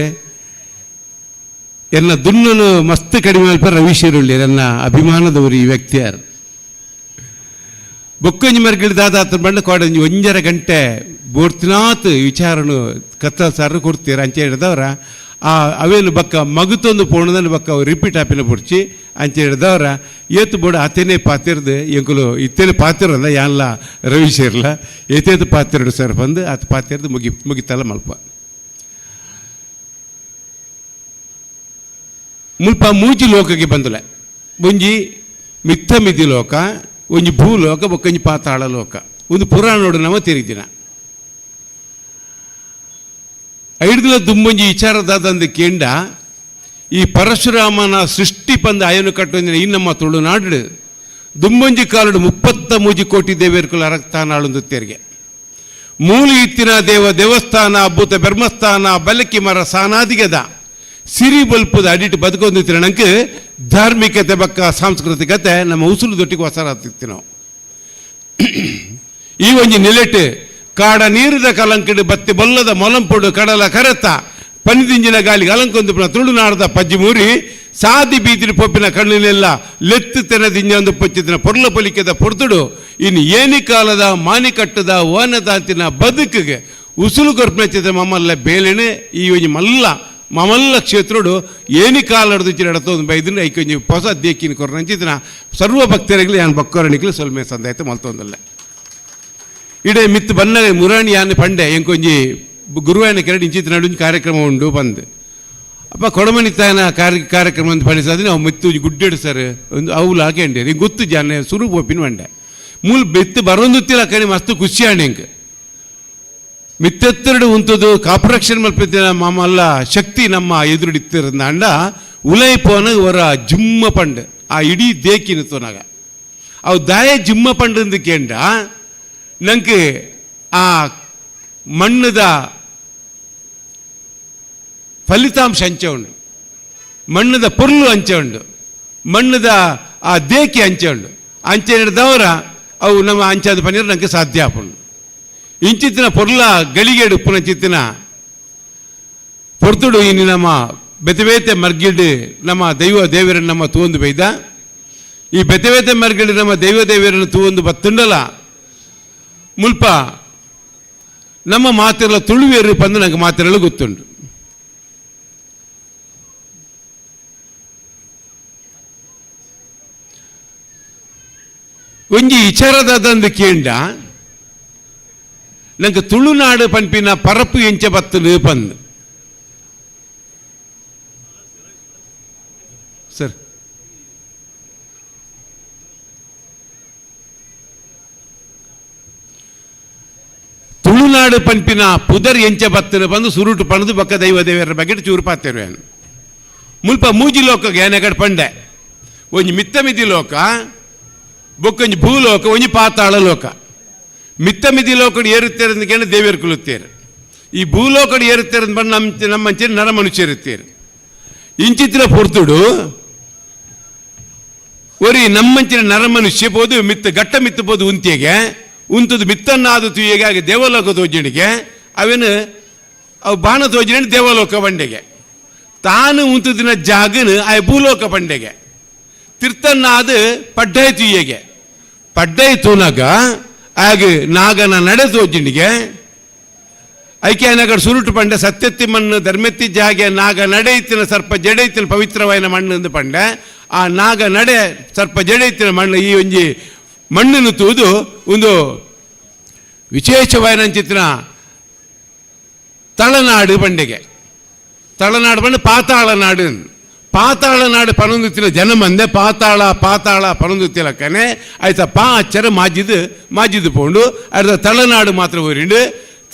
ಎನ್ನ ದುನ್ನನು ಮಸ್ತ್ ಕಡಿಮೆ ಅಲ್ಪ ರವಿ ಶಿರುಳ್ಳಿ ನನ್ನ ಅಭಿಮಾನದವರು ಈ ವ್ಯಕ್ತಿಯಾರು. ಬೊಕ್ಕೊಂಜಿ ಮರ್ಗಿಳಿ ದಾದಾತನ ಬಂಡ ಕೋಡಂಜಿ ಒಂಜರ ಗಂಟೆ ಬೋರ್ತಿನಾತ್ ವಿಚಾರನು ಕತ್ತಲ್ ಸಾರು ಕೊಡ್ತೀರ ಅಂಚೆ ಹಿಡ್ದವ್ರ ಆ ಅವೇನು ಬಕ್ಕ ಮಗುತೊಂದು ಪೋಣದನ್ನು ಬಕ್ಕ ರಿಪೀಟ್ ಆಪಿನ ಬುಡ್ಚಿ ಅಂಚೆ ಹಿಡ್ದವ್ರ ಏತು ಬೋಡು ಆತೇನೆ ಪಾತಿರ್ದು ಎಂಕುಲು ಇತ್ತೇನೆ ಪಾತಿರಲ್ಲ ಯಾನ್ಲ ರವಿ ಶೇರ್ಲ ಏತೇತು ಪಾತಿರಡು ಸರ್ ಬಂದು ಆತ ಪಾತಿರ್ದು ಮುಗಿ ಮುಗಿತಲ್ಲ ಮಲ್ಪ ಮುಲ್ಪ ಮೂಜಿ ಲೋಕಕ್ಕೆ ಬಂದಲೆ ಒಂಜಿ ಮಿತ್ತ ಮಿತಿ ಲೋಕ ಒಂಜಿ ಭೂಲೋಕ ಬೊಕ್ಕೊಂಜಿ ಪಾತಾಳ ಲೋಕ ಒಂದು ಪುರಾಣ ನೋಡು ನಮ್ಮ ತಿರುಗಿನ ಐಡ್ದಲ ದುಂಬೊಂಜಿ ವಿಚಾರದಾದಂದು ಕೇಂಡ ಈ ಪರಶುರಾಮನ ಸೃಷ್ಟಿ ಪಂದ ಅಯನು ಕಟ್ಟೊಂದಿನ ಈ ನಮ್ಮ ತುಳುನಾಡು ದುಂಬೊಂಜಿ ಕಾಲಡು 33 ಕೋಟಿ ದೇವೇರ್ಕುಲ ಅರಕ್ತಾನಾಳೊಂದು ತೆರಿಗೆ ಮೂಲು ಇತ್ತಿನ ದೇವ ದೇವಸ್ಥಾನ ಅದ್ಭುತ ಬ್ರಹ್ಮಸ್ಥಾನ ಬಲಕಿ ಮರ ಸಾನಾದಿಗದ ಸಿರಿ ಬಲ್ಪದ ಅಡಿಟ್ಟು ಬದುಕೊಂದಿತ್ತಿನ ನಂಗೆ ಧಾರ್ಮಿಕತೆ ಬಕ್ಕ ಸಾಂಸ್ಕೃತಿಕತೆ ನಮ್ಮ ಉಸುಲು ದೊಟ್ಟಿಗೆ ಹೊಸರಾಗ್ತಿತ್ತು ನಾವು. ಈ ಒಂಜಿ ನಿಲೆಟ್ ಕಾಡ ನೀರಿದ ಕಲಂಕಿಡು ಬತ್ತಿ ಬೊಲ್ಲದ ಮೊಲಂಪುಡು ಕಡಲ ಕರೆತ ಪನಿದಿಂಜಿನ ಗಾಲಿಗೆ ಅಲಂಕೊಂದು ತುಳುನಾಡದ ಪಜ್ಜಿ ಮೂರಿ ಸಾದಿ ಬೀದಿನ ಪೊಪ್ಪಿನ ಕಣ್ಣಿನೆಲ್ಲ ಲೆತ್ತು ತೆನದಿಂಜೊಂದು ಪೊಚ್ಚಿದಿನ ಪೊರ್ಲ ಪೊಲಿಕೆದ ಪೊರ್ತುಡು ಇನ್ನು ಏನಿ ಕಾಲದ ಮಾನಿಕಟ್ಟದ ಓನದಾಂತಿನ ಬದುಕಿಗೆ ಉಸುಲು ಕೊರ್ಪಣೆ ಮಮ್ಮಲ್ಲ ಬೇಲೆನೆ ಈ ಒಂಜಿ ಮಲ್ಲ ಮಮಲ್ಲ ಕ್ಷೇತ್ರಡು ಏನಿ ಕಾಲಡ್ದು ನಡತೊಂದು ಬೈದಿನ ಐಕೊಂಜಿ ಹೊಸ ದೇಕಿನ ಕೊರ್ನಂಚಿದಿನ ಸರ್ವ ಭಕ್ತರಿಗೆ ಯಾನ್ ಬಕ್ಕೋರಣಿಕಲು ಸೊಲ್ಮೆ ಸಂದಾಯ್ತು ಮಲ್ತೊಂದಲ್ಲ. ಇಡೇ ಮಿತ್ತು ಬನ್ನ ಮುರಾಣಿ ಯಾನ್ ಪಂಡೆ ಎಂಕೊಂಜಿ ಗುರುವಾಯನ ಕೆರಡು ಇಂಚಿತ ನಡುಂಜಿ ಕಾರ್ಯಕ್ರಮ ಉಂಡು ಬಂದು ಅಪ್ಪ ಕೊಡಮನಿ ತಾಯನ ಕಾರ್ಯಕ್ರಮ ಅಂತ ಪಡಿಸಾದ್ರೆ ನಾವು ಮಿತ್ತು ಗುಡ್ಡೆಡು ಸರ್ ಒಂದು ಅವುಲು ಹಾಕಂಡೆ ಹಿಂಗೆ ಗೊತ್ತು ಜಾನೆ ಸುರು ಪೋಪಿನ ಬಂಡೆ ಮೂಲ ಬೆತ್ತು ಬರೋಂದುತ್ತಿಲ್ಲ ಕಣಿ ಮಸ್ತ್ ಖುಷಿ ಆಣೆ ಹಿಂಗೆ ಮಿತ್ತೆತ್ತೆರಡು ಉಂತದು ಕಾಪರಕ್ಷಣೆ ಮಲ್ಪಿತ್ತಿನ ಮಾಮಲ್ಲ ಶಕ್ತಿ ನಮ್ಮ ಎದುರುಡಿತ್ತಿರಂದ ಅಂಡ ಉಲೈ ಪೋನ ವರ ಜಿಮ್ಮ ಪಂಡ್ ಆ ಇಡೀ ದೇಕಿನ ತೋನಾಗ ಅವು ದಾಯ ಜಿಮ್ಮ ಪಂಡಂದು ಕೇಂಡ ನಂಗೆ ಆ ಮಣ್ಣದ ಫಲಿತಾಂಶ ಅಂಚೆ ಉಂಡು, ಮಣ್ಣದ ಪೊರ್ಲು ಅಂಚೆ ಉಂಡು, ಮಣ್ಣದ ಆ ದೇಕಿ ಅಂಚೆ ಉಂಡು. ಅಂಚೆ ಹಿಡ್ದವರ ಅವು ನಮ್ಮ ಅಂಚಾದ ಪನ್ನೀರ್ ನಂಗೆ ಸಾಧ್ಯ ಆಪುಂಡು. ಇಂಚಿತ್ತಿನ ಪೊರ್ಲ ಗಳಿಗೆ ಉಪ್ಪುನ ಚಿತ್ತಿನ ಪೊರ್ತುಡು ಇನ್ನು ನಮ್ಮ ಬೆತೆ ಬೇತೆ ಮರ್ಗಿಡ್ ನಮ್ಮ ದೈವ ದೇವರನ್ನು ನಮ್ಮ ತೂವೊಂದು ಬೈದ. ಈ ಬೆತೆ ಬೇತೆ ಮರ್ಗಿಡ್ ನಮ್ಮ ದೈವ ದೇವರನ್ನು ತೂವೊಂದು ಬತ್ತುಂಡಲ ಮುಲ್ಪ ನಮ್ಮ ಮಾತಿರಲ ತುಳುವೇರು ಪಂದು ನಂಗೆ ಮಾತಿರಲು ಗೊತ್ತುಂಡು. ಒಂಜಿ ವಿಚಾರದಾದಂದು ಕೇಂಡ ನಂಗೆ ತುಳುನಾಡು ಪನ್ಪಿನ ಪರಪು ಎಂಚ ಬತ್ತಲು ಪಂದು ಸರ್. ತುಳುನಾಡು ಪನ್ಪಿನ ಪುದರ್ ಎಂಚ ಬತ್ತಲು ಬಂದು ಸುರುಟು ಪಣದು ಬಕ್ಕ ದೈವ ದೇವರ ಬಗ್ಗೆ ಚೂರು ಪಾತಿರುವೆ. ಮುಲ್ಪ ಮೂಜಿ ಲೋಕ ಏನೆಗಡೆ ಪಂಡೆ, ಒಂಜಿ ಮಿತ್ತ ಮಿದಿ ಲೋಕ, ಬೊಕ್ಕೊಂಜಿ ಭೂಲೋಕ, ಒಂಜಿ ಪಾತಾಳ ಲೋಕ. ಮಿತ್ತ ಮಿದಿ ಲೋಕಡು ಏರುತ್ತೇರೆ ಕೇಳಿ ದೇವಿಯರು ಕುಲುತ್ತೇರು. ಈ ಭೂಲೋಕಡು ಏರುತ್ತೇರೆ ಬಂದು ನಮ್ಮ ನಮ್ಮಂಚೆ ನರ ಮನುಷ್ಯರುತ್ತೇರು. ಇಂಚಿತ್ತಿನ ಪೊರ್ತುಡು ಒರಿ ನಮ್ಮಂಚಿನ ನರಮನುಷ್ಯ ಬೋದು ಮಿತ್ತ ಗಟ್ಟ ಮಿತ್ತ ಬೋದು ಉಂತಿಗೆ ಉಂತದ ಮಿತ್ತನ್ನಾದ ತುಯ್ಯಗೆ ಹಾಗೆ ದೇವಲೋಕ ತೋಜಣಿಗೆ ಅವೇನು ಅವು ಬಾಣ ತೋಜಣಿ ದೇವಲೋಕ ಬಂಡೆಗೆ ತಾನು ಉಂತದಿನ ಜಾಗನ ಆ ಭೂಲೋಕ ಬಂಡೆಗೆ ತಿರ್ತನ್ನಾದ ಪಡ್ಡಾಯ ತುಯ್ಯಗೆ ಪಡ್ಡಾಯ ತೂನಾಗ ಆಗ ನಾಗನ ನಡೆ ತೋಜಿಣಿಗೆ ಐಕೆ ನಗರ ಸುರುಟು ಪಂಡೆ ಸತ್ಯತ್ತಿ ಮಣ್ಣು ಧರ್ಮೆತ್ತಿ ಜಾಗೆ ನಾಗ ನಡೆಯುತ್ತಿನ ಸರ್ಪ ಜಡೈತಿನ ಪವಿತ್ರವಾಯಿನ ಮಣ್ಣು ಎಂದು ಪಂಡೆ. ಆ ನಾಗ ನಡೆ ಸರ್ಪ ಜಡೈತಿನ ಮಣ್ಣು ಈ ಒಂಜಿ ಮಣ್ಣನ್ನು ತೂದು ಒಂದು ವಿಶೇಷವಾಯಿನಂಚಿತ್ತಿನ ತಳನಾಡು ಪಂಡೆಗೆ. ತಳನಾಡು ಪಂಡೆ ಪಾತಾಳ ನಾಡು. ಪಾತಾಳ ನಾಡು ಪನೊಂದುತ್ತಿನ ಜನ ಮಂದೆ ಪಾತಾಳ ಪಾತಾಳ ಪನೊಂದುತ್ತಿಲಕ್ಕನೆ ಆಯ್ತಾ ಪಾ ಅಚ್ಚರ ಮಾಜಿದು ಮಾಜಿದು ಪೋಂಡು ಅರ್ಧ ತಳನಾಡು ಮಾತ್ರ ಊರಿಂಡು.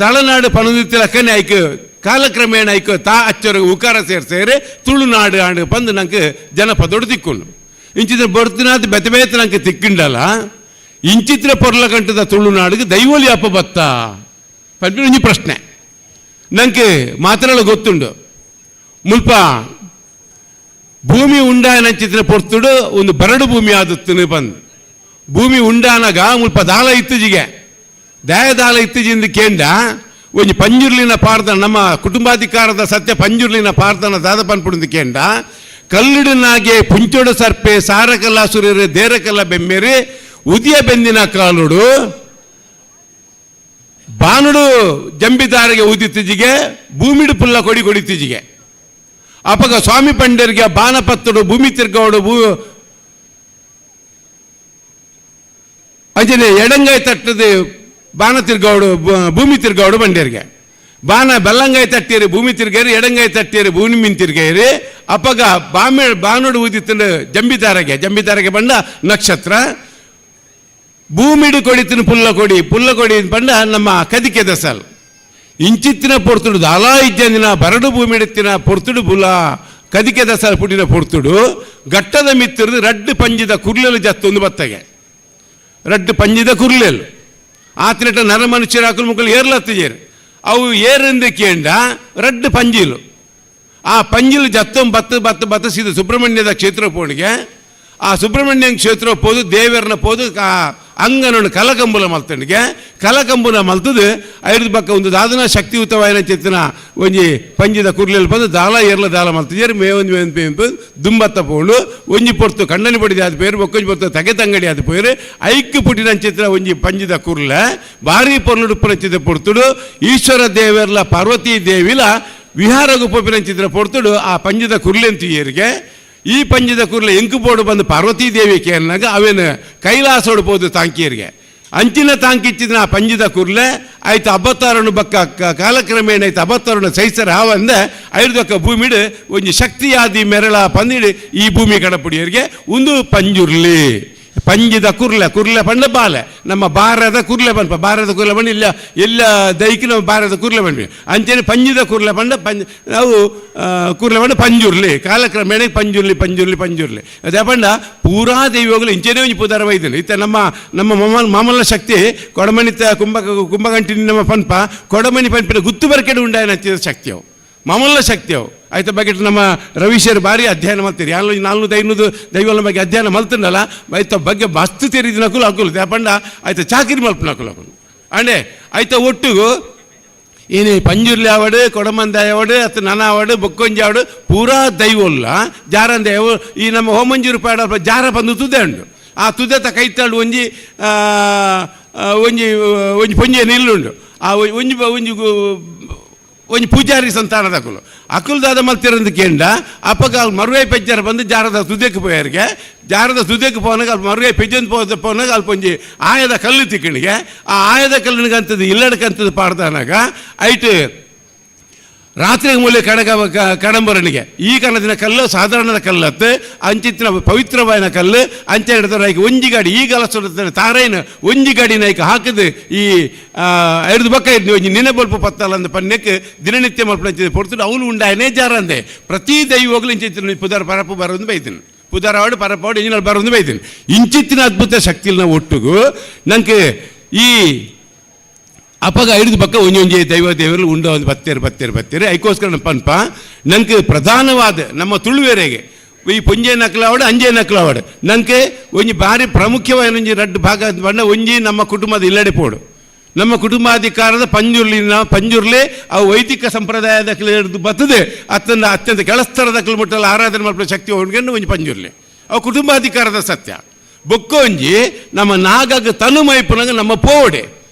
ತಳನಾಡು ಪನೊಂದುತ್ತಿಲಕ್ಕನೆ ಐಕ್ ಕಾಲಕ್ರಮೇಣ ಐಕ್ ತಾ ಅಚ್ಚರ ಉಕಾರ ಸೇರ್ ಸೇರಿ ತುಳುನಾಡು ಆಂಡು ಬಂದು ನಂಗೆ ಜನಪದೋಡು ತಿಕ್ಕೊಂಡು ಇಂಚಿತ್ರ ಬರ್ತನಾದ ಬೆತೆ ಬೇತೆ ನಂಗೆ ತಿಕ್ಕಿಂಡಲ್ಲ. ಇಂಚಿತ್ರ ಪೊರ್ಲ ಕಂಟದ ತುಳುನಾಡಿಗೆ ದೈವೋಲಿ ಅಪ್ಪ ಬತ್ತ ಪಂಪಿನ ಒಂಜಿ ಪ್ರಶ್ನೆ ನಂಗೆ ಮಾತ್ರ ಗೊತ್ತುಂಡು. ಮುಲ್ಪ ಭೂಮಿ ಉಂಡಾನಂಚಿತ್ರ ಪೊರ್ತುಡು ಒಂದು ಬರಡು ಭೂಮಿ ಆದತ್ತನು ಬಂದು ಭೂಮಿ ಉಂಡಾನಾಗ ಮುಲ್ಪ ದಾಲ ಇತ್ತುಜಿಗೆ ದಾಯ ಇತ್ತೀಚಿಂದ ಕೇಂದ್ರ ಒಂಜಿ ಪಂಜುರ್ಲಿನ ಪಾರ್ದನ ನಮ್ಮ ಕುಟುಂಬಾಧಿಕಾರದ ಸತ್ಯ ಪಂಜುರ್ಲಿನ ಪಾರ್ದನ ದಾದ ಪನ್ಪುಡಿಂದ ಕೇಂದ್ರ ಕಲ್ಲಿಡನಾಗೆ ಪುಂಚೋಡು ಸರ್ಪೆ ಸಾರಕಲ್ಲ ಸುರೇರು ದೇರಕಲ್ಲ ಬೆಮ್ಮೇರಿ ಉದಿಯ ಬೆಂದಿನ ಕಾಲುಡು ಬಾನುಡು ಜಂಬಿದಾರಿಗೆ ಉದಿತ್ತಿಜಿಗೆ ಭೂಮಿಡು ಪುಲ್ಲ ಕೊಡಿ ಕೊಡಿತಿಜಿಗೆ ಅಪಗ ಸ್ವಾಮಿ ಪಂಡರಿಗೆ ಬಾನಪತ್ತುಡು ಭೂಮಿ ತಿರ್ಗೌಡು ಭೂ ಅಂಜನೆ ಎಡಂಗಾಯಿ ತಟ್ಟದು ಬಾನ ತಿರ್ಗೌಡು ಭೂಮಿ ತಿರ್ಗೌಡು ಬಂಡೇರಿಗೆ ಬಾನ ಬೆಲ್ಲಂಗಾಯಿ ತಟ್ಟಿರಿ ಭೂಮಿ ತಿರ್ಗೇರಿ ಎಡಂಗಾಯಿ ತಟ್ಟಿರಿ ಭೂಮಿ ಮೀನ್ ತಿರ್ಗೇರಿ ಅಪಗ ಬಾಮೆ ಬಾನುಡು ಊದಿತ್ತಂಡು ಜಂಬಿತಾರಗೆ ಜಂಬಿತಾರಗೆ ಬಂಡ ನಕ್ಷತ್ರ ಭೂಮಿಡು ಕೊಡಿತಿನ ಪುಲ್ಲ ಕೊಡಿ ಪುಲ್ಲ ಕೊಡಿ ಬಂಡ ನಮ್ಮ ಕದಿಕೆ ದಸಲ್ ಇಂಚಿತ್ತಿನ ಪೊರ್ತುಡು ದಾಲಾ ಇಜ್ಜಂದಿನ ಬರಡು ಭೂಮಿಡುತ್ತಿನ ಪೊರ್ತುಡು ಬುಲ ಕದಿಕೆ ದಸಲ್ ಪುಟಿನ ಪೊರ್ತುಡು ಗಟ್ಟದ ಮಿತ್ತಿರದು ರಡ್ಡು ಪಂಜಿದ ಕುರ್ಲೆಲು ಜತ್ತೊಂದು ಬತ್ತಗೆ ರಡ್ಡು ಪಂಜಿದ ಕುರ್ಲೆಲು ಆತನೆಟ ನರ ಮನುಷ್ಯರ ಹಾಕಲು ಮುಕ್ಕಲು ಏರ್ಲತ್ತಿಜೇರು ಅವು ಏರಿಂದ ಕೇಂಡ ರಡ್ಡು ಪಂಜಿಲು ಆ ಪಂಜಿಲು ಜತ್ತೊಂದು ಬತ್ತು ಬತ್ತು ಬತ್ತು ಸೀದ ಸುಬ್ರಹ್ಮಣ್ಯದ ಕ್ಷೇತ್ರ ಪೋಣಿಗೆ ಆ ಸುಬ್ರಹ್ಮಣ್ಯ ಕ್ಷೇತ್ರ ಪೋದು ದೇವರನ್ನ ಪೋದು ಅಂಗನನ್ನು ಕಲಕಂಬುಲ ಮಲ್ತನಿಗೆ ಕಲಕಂಬುನ ಮಲ್ತದು ಐದು ಪಕ್ಕ ಒಂದು ದಾದನ ಶಕ್ತಿಯುತವಾಯಿನ ಚೇತನ ಒಂಜಿ ಪಂಜಿದ ಕುರ್ಲೆಲ್ ಬಂದು ದಾಲ ಏರ್ಲ ದಾಲ ಮಲ್ತಿಜೇರು ಮೇವೊಂದು ಮೇವೊಂದು ಮೇವೊಂದು ದುಂಬತ್ತ ಪೋಂಡು ಒಂಜಿ ಪೊರ್ತು ಕಣ್ಣನಿ ಪಡಿದ ಆದ ಪೇರು ಬೊಕ್ಕೊಂಜಿ ಪೊರ್ತು ತಗೆ ತಂಗಡಿ ಆದ ಪೋರು ಐಕ್ಕು ಪುಟಿನ ಚಿತ್ರ ಒಂಜಿ ಪಂಜಿದ ಕುರ್ಲ ಭಾರಿ ಪೊರ್ಲುಡುಪ್ಪನ ಚಿತ್ರ ಪೊರ್ತುಡು ಈಶ್ವರ ದೇವರ್ಲ ಪಾರ್ವತಿ ದೇವಿಲ ವಿಹಾರಗು ಪೋಪಿನ ಚಿತ್ರ ಪೊರ್ತುಡು ಆ ಪಂಜಿದ ಕುರ್ಲೆಂತು ಏರಿಗೆ ಈ ಪಂಜದ ಕುರ್ಲೆ ಎಂಕು ಬೋಡು ಬಂದು ಪಾರ್ವತೀ ದೇವಿ ಕೇಳಿನಾಗ ಅವೇನು ಕೈಲಾಸೋಡು ಪೋದು ತಾಂಕಿಯರಿಗೆ ಅಂಚಿನ ತಾಂಕಿಚ್ಚಿದ ಆ ಪಂಜಿದ ಕುರ್ಲೆ ಆಯ್ತು ಅಬ್ಬತ್ತಾರನು ಬಕ್ಕ ಕಾಲಕ್ರಮೇಣ ಆಯ್ತು ಅಬ್ಬತ್ತಾರನು ಸೈಸರ ಹಾವಂದ ಐರ್ದೊಕ್ಕ ಭೂಮಿಡು ಒಂಜಿ ಶಕ್ತಿಯಾದಿ ಮೆರಳ ಪಂದಿಡು ಈ ಭೂಮಿ ಕಡಪುಡಿಯರಿಗೆ ಒಂದು ಪಂಜುರ್ಲಿ. ಪಂಜಿದ ಕುರ್ಲೆ ಕುರ್ಲೆ ಪಂಡ ಬಾಲೆ ನಮ್ಮ ಬಾರದ ಕುರ್ಲೆ ಪನ್ಪ ಬಾರದ ಕುರ್ಲೆ ಪಂಡ ಇಲ್ಲ ಎಲ್ಲ ದೈಕ್ ನಾವು ಬಾರದ ಕುರ್ಲೆ ಪನ್ಪಿ ಅಂಚನೆ ಪಂಜಿದ ಕುರ್ಲೆ ಪಂಡ ಪಂಜ ನಾವು ಕುರ್ಲೆ ಪಂಡ ಪಂಜುರ್ಲಿ ಕಾಲಕ್ರಮೇಣ ಪಂಜುರ್ಲಿ ಪಂಜುರ್ಲಿ ಪಂಜುರ್ಲಿ ಅದೇ ಪಂಡ ಪೂರಾ ದೈವಗಳು ಇಂಚನೇ ಒಂಜಿ ಪುದರ ವೈದ್ಯನು ಇತ್ತ ನಮ್ಮ ನಮ್ಮ ಮಮ ಮಾಮಲ್ಲ ಶಕ್ತಿ ಕೊಡಮಣಿತ ಕುಂಭ ಕುಂಭಗಂಟಿನ ನಮ್ಮ ಪನ್ಪ ಕೊಡಮಣಿ ಪನ್ಪಿನ ಗುತ್ತು ಬರ್ಕೆಡೆ ಉಂಡಾಯನ ಶಕ್ತಿ ಅವು ಮಾಮೂಲ ಶಕ್ತಿ ಅವು ಆಯ್ತ ಬಗ್ಗೆ ನಮ್ಮ ರವೀಶರು ಭಾರಿ ಅಧ್ಯಯನ ಮಾಡ್ತೀರಿ ಯಾರು 400-500 ದೈವಗಳ ಬಗ್ಗೆ ಅಧ್ಯಯನ ಮಲ್ತಂಡಲ್ಲ ಆಯ್ತ ಬಗ್ಗೆ ಮಸ್ತ್ ತೆರಿದ ನಕುಲು ಅಕುಲು ಪಂಡ ಆಯ್ತ ಚಾಕಿರಿ ಮಲ್ಪು ನಕುಲು ಅಕುಲು ಅಂಡೆ ಆಯ್ತ ಒಟ್ಟಿಗೂ ಏನೇ ಪಂಜುರ್ಲಿ ಆವಡು ಕೊಡಮಂದಾಯ ಆವಡು ಅತ್ತ ನನ ಆವಡು ಬೊಕ್ಕೊಂಜಿ ಆವಡು ಪೂರಾ ದೈವಲ್ಲ ಜಾರಂದ ಈ ನಮ್ಮ ಹೋಮಂಜೂರು ಪಾಡ ಜಾರ ಬಂದು ತುದೆ ಉಂಡು ಆ ತುದೆತ ಕೈತಾಳು ಒಂಜಿ ಒಂಜಿ ಒಂಜಿ ಪೊಂಜೆ ನಿಲ್ಲುಂಡು ಆ ಒಂಜಿ ಒಂಜಿ ಒಂಜಿ ಪೂಜಾರಿ ಸಂತಾನದ ಅಕುಲು ಅಕುಲು ದಾದ ಮಲ್ತಿರಂದು ಕೇಂಡ ಅಪ್ಪಗ ಅಲ್ಲಿ ಮರುವೆ ಪೆಜ್ಜರ ಬಂದು ಜಾರದ ತುದೆಕ್ ಪೋಯರಿಗೆ ಜಾರದ ತುದೆಕ್ ಪೋನಾಗ ಅಲ್ಲಿ ಮರುವೆ ಪೆಜ್ಜಂದು ಪೋ ಪೋನಾಗ ಅಲ್ಪ ಒಂಜಿ ಆಯದ ಕಲ್ಲು ತಿಕ್ಕಣಿಗೆ ಆ ಆಯದ ಕಲ್ಲಿನಗಂತದ್ದು ಇಲ್ಲಡಕಂತದ್ದು ಪಾಡ್ದಾನಾಗ ಐಟ್ ರಾತ್ರಿ ಮೂಲೆ ಕಡಗ ಕಡಂಬರನಿಗೆ ಈ ಕಣದಿನ ಕಲ್ಲು ಸಾಧಾರಣದ ಕಲ್ಲತ್ತು ಅಂಚಿತ್ತಿನ ಪವಿತ್ರವಾಯಿನ ಕಲ್ಲು ಅಂಚೆ ಹಿಡಿದ್ರೆ ಒಂಜಿ ಗಾಡಿ ಈ ಗಾಲ ತಾರೈನ ಒಂಜಿ ಗಾಡಿ ನಾಯ್ಕ ಹಾಕಿದು ಈ ಐದು ಬಕ್ಕ ಇದ್ದು ಒಂಜಿ ನಿನೆ ಬಲ್ಪ ಪತ್ತಲ್ಲ ಅಂದ ಪನ್ನೆಕ್ ದಿನನಿತ್ಯ ಮಲ್ಪಂಚಿದ ಪೊಡ್ತು ಅವಳು ಉಂಡಾಯನೇ ಜಾರಂದೆ ಪ್ರತಿ ದೈವಗಳು ಇಂಚಿತ್ತಿನ ಪುದರ್ ಪರಪು ಬರೋದು ಬೈತೀನಿ ಪುದರಾವಡು ಪರಪಾಡು ಇಂಜಿನಲ್ಲಿ ಬರೋದು ಬೈತೀನಿ ಇಂಚಿತ್ತಿನ ಅದ್ಭುತ ಶಕ್ತಿನ ಒಟ್ಟುಗು ನಂಗೆ ಈ ಅಪ್ಪಗ ಐದು ಪಕ್ಕ ಒಂಜೊಂಜಿ ದೈವ ದೇವರು ಉಂಡ ಒಂದು ಬತ್ತೇರು ಬತ್ತೇರು ಬತ್ತೇರು ಅದಕ್ಕೋಸ್ಕರ ನಮ್ಮ ಪನ್ಪ ನಂಗೆ ಪ್ರಧಾನವಾದ ನಮ್ಮ ತುಳುವೆರೆಗೆ ಈ ಪೊಂಜೆ ನಕಲಾವಡು ಅಂಜೆ ನಕಲಾವಡು ನಂಗೆ ಒಂಜಿ ಭಾರಿ ಪ್ರಾಮುಖ್ಯವಾದ ಒಂಜಿ ರಡ್ಡು ಭಾಗ ಬಣ್ಣ ಒಂಜಿ ನಮ್ಮ ಕುಟುಂಬದ ಇಲ್ಲಡೆ ಪೋಡು ನಮ್ಮ ಕುಟುಂಬಾಧಿಕಾರದ ಪಂಜುರ್ಲಿನ ಪಂಜುರ್ಲಿ ಅವು ವೈದಿಕ ಸಂಪ್ರದಾಯದ ಬರ್ತದೆ ಅತ್ತಂದ ಅತ್ಯಂತ ಕೆಳಸ್ತರದ ಮುಟ್ಟಲ್ಲ ಆರಾಧನೆ ಮಾಡೋ ಶಕ್ತಿ ಹೊಂದ್ಕೊಂಡು ಒಂಜಿ ಪಂಜುರ್ಲಿ ಅವು ಕುಟುಂಬಾಧಿಕಾರದ ಸತ್ಯ ಬೊಕ್ಕೊಂಜಿ ನಮ್ಮ ನಾಗಾಗ ತನು ಮೈಪುನಗ ನಮ್ಮ ಪೋಡೆ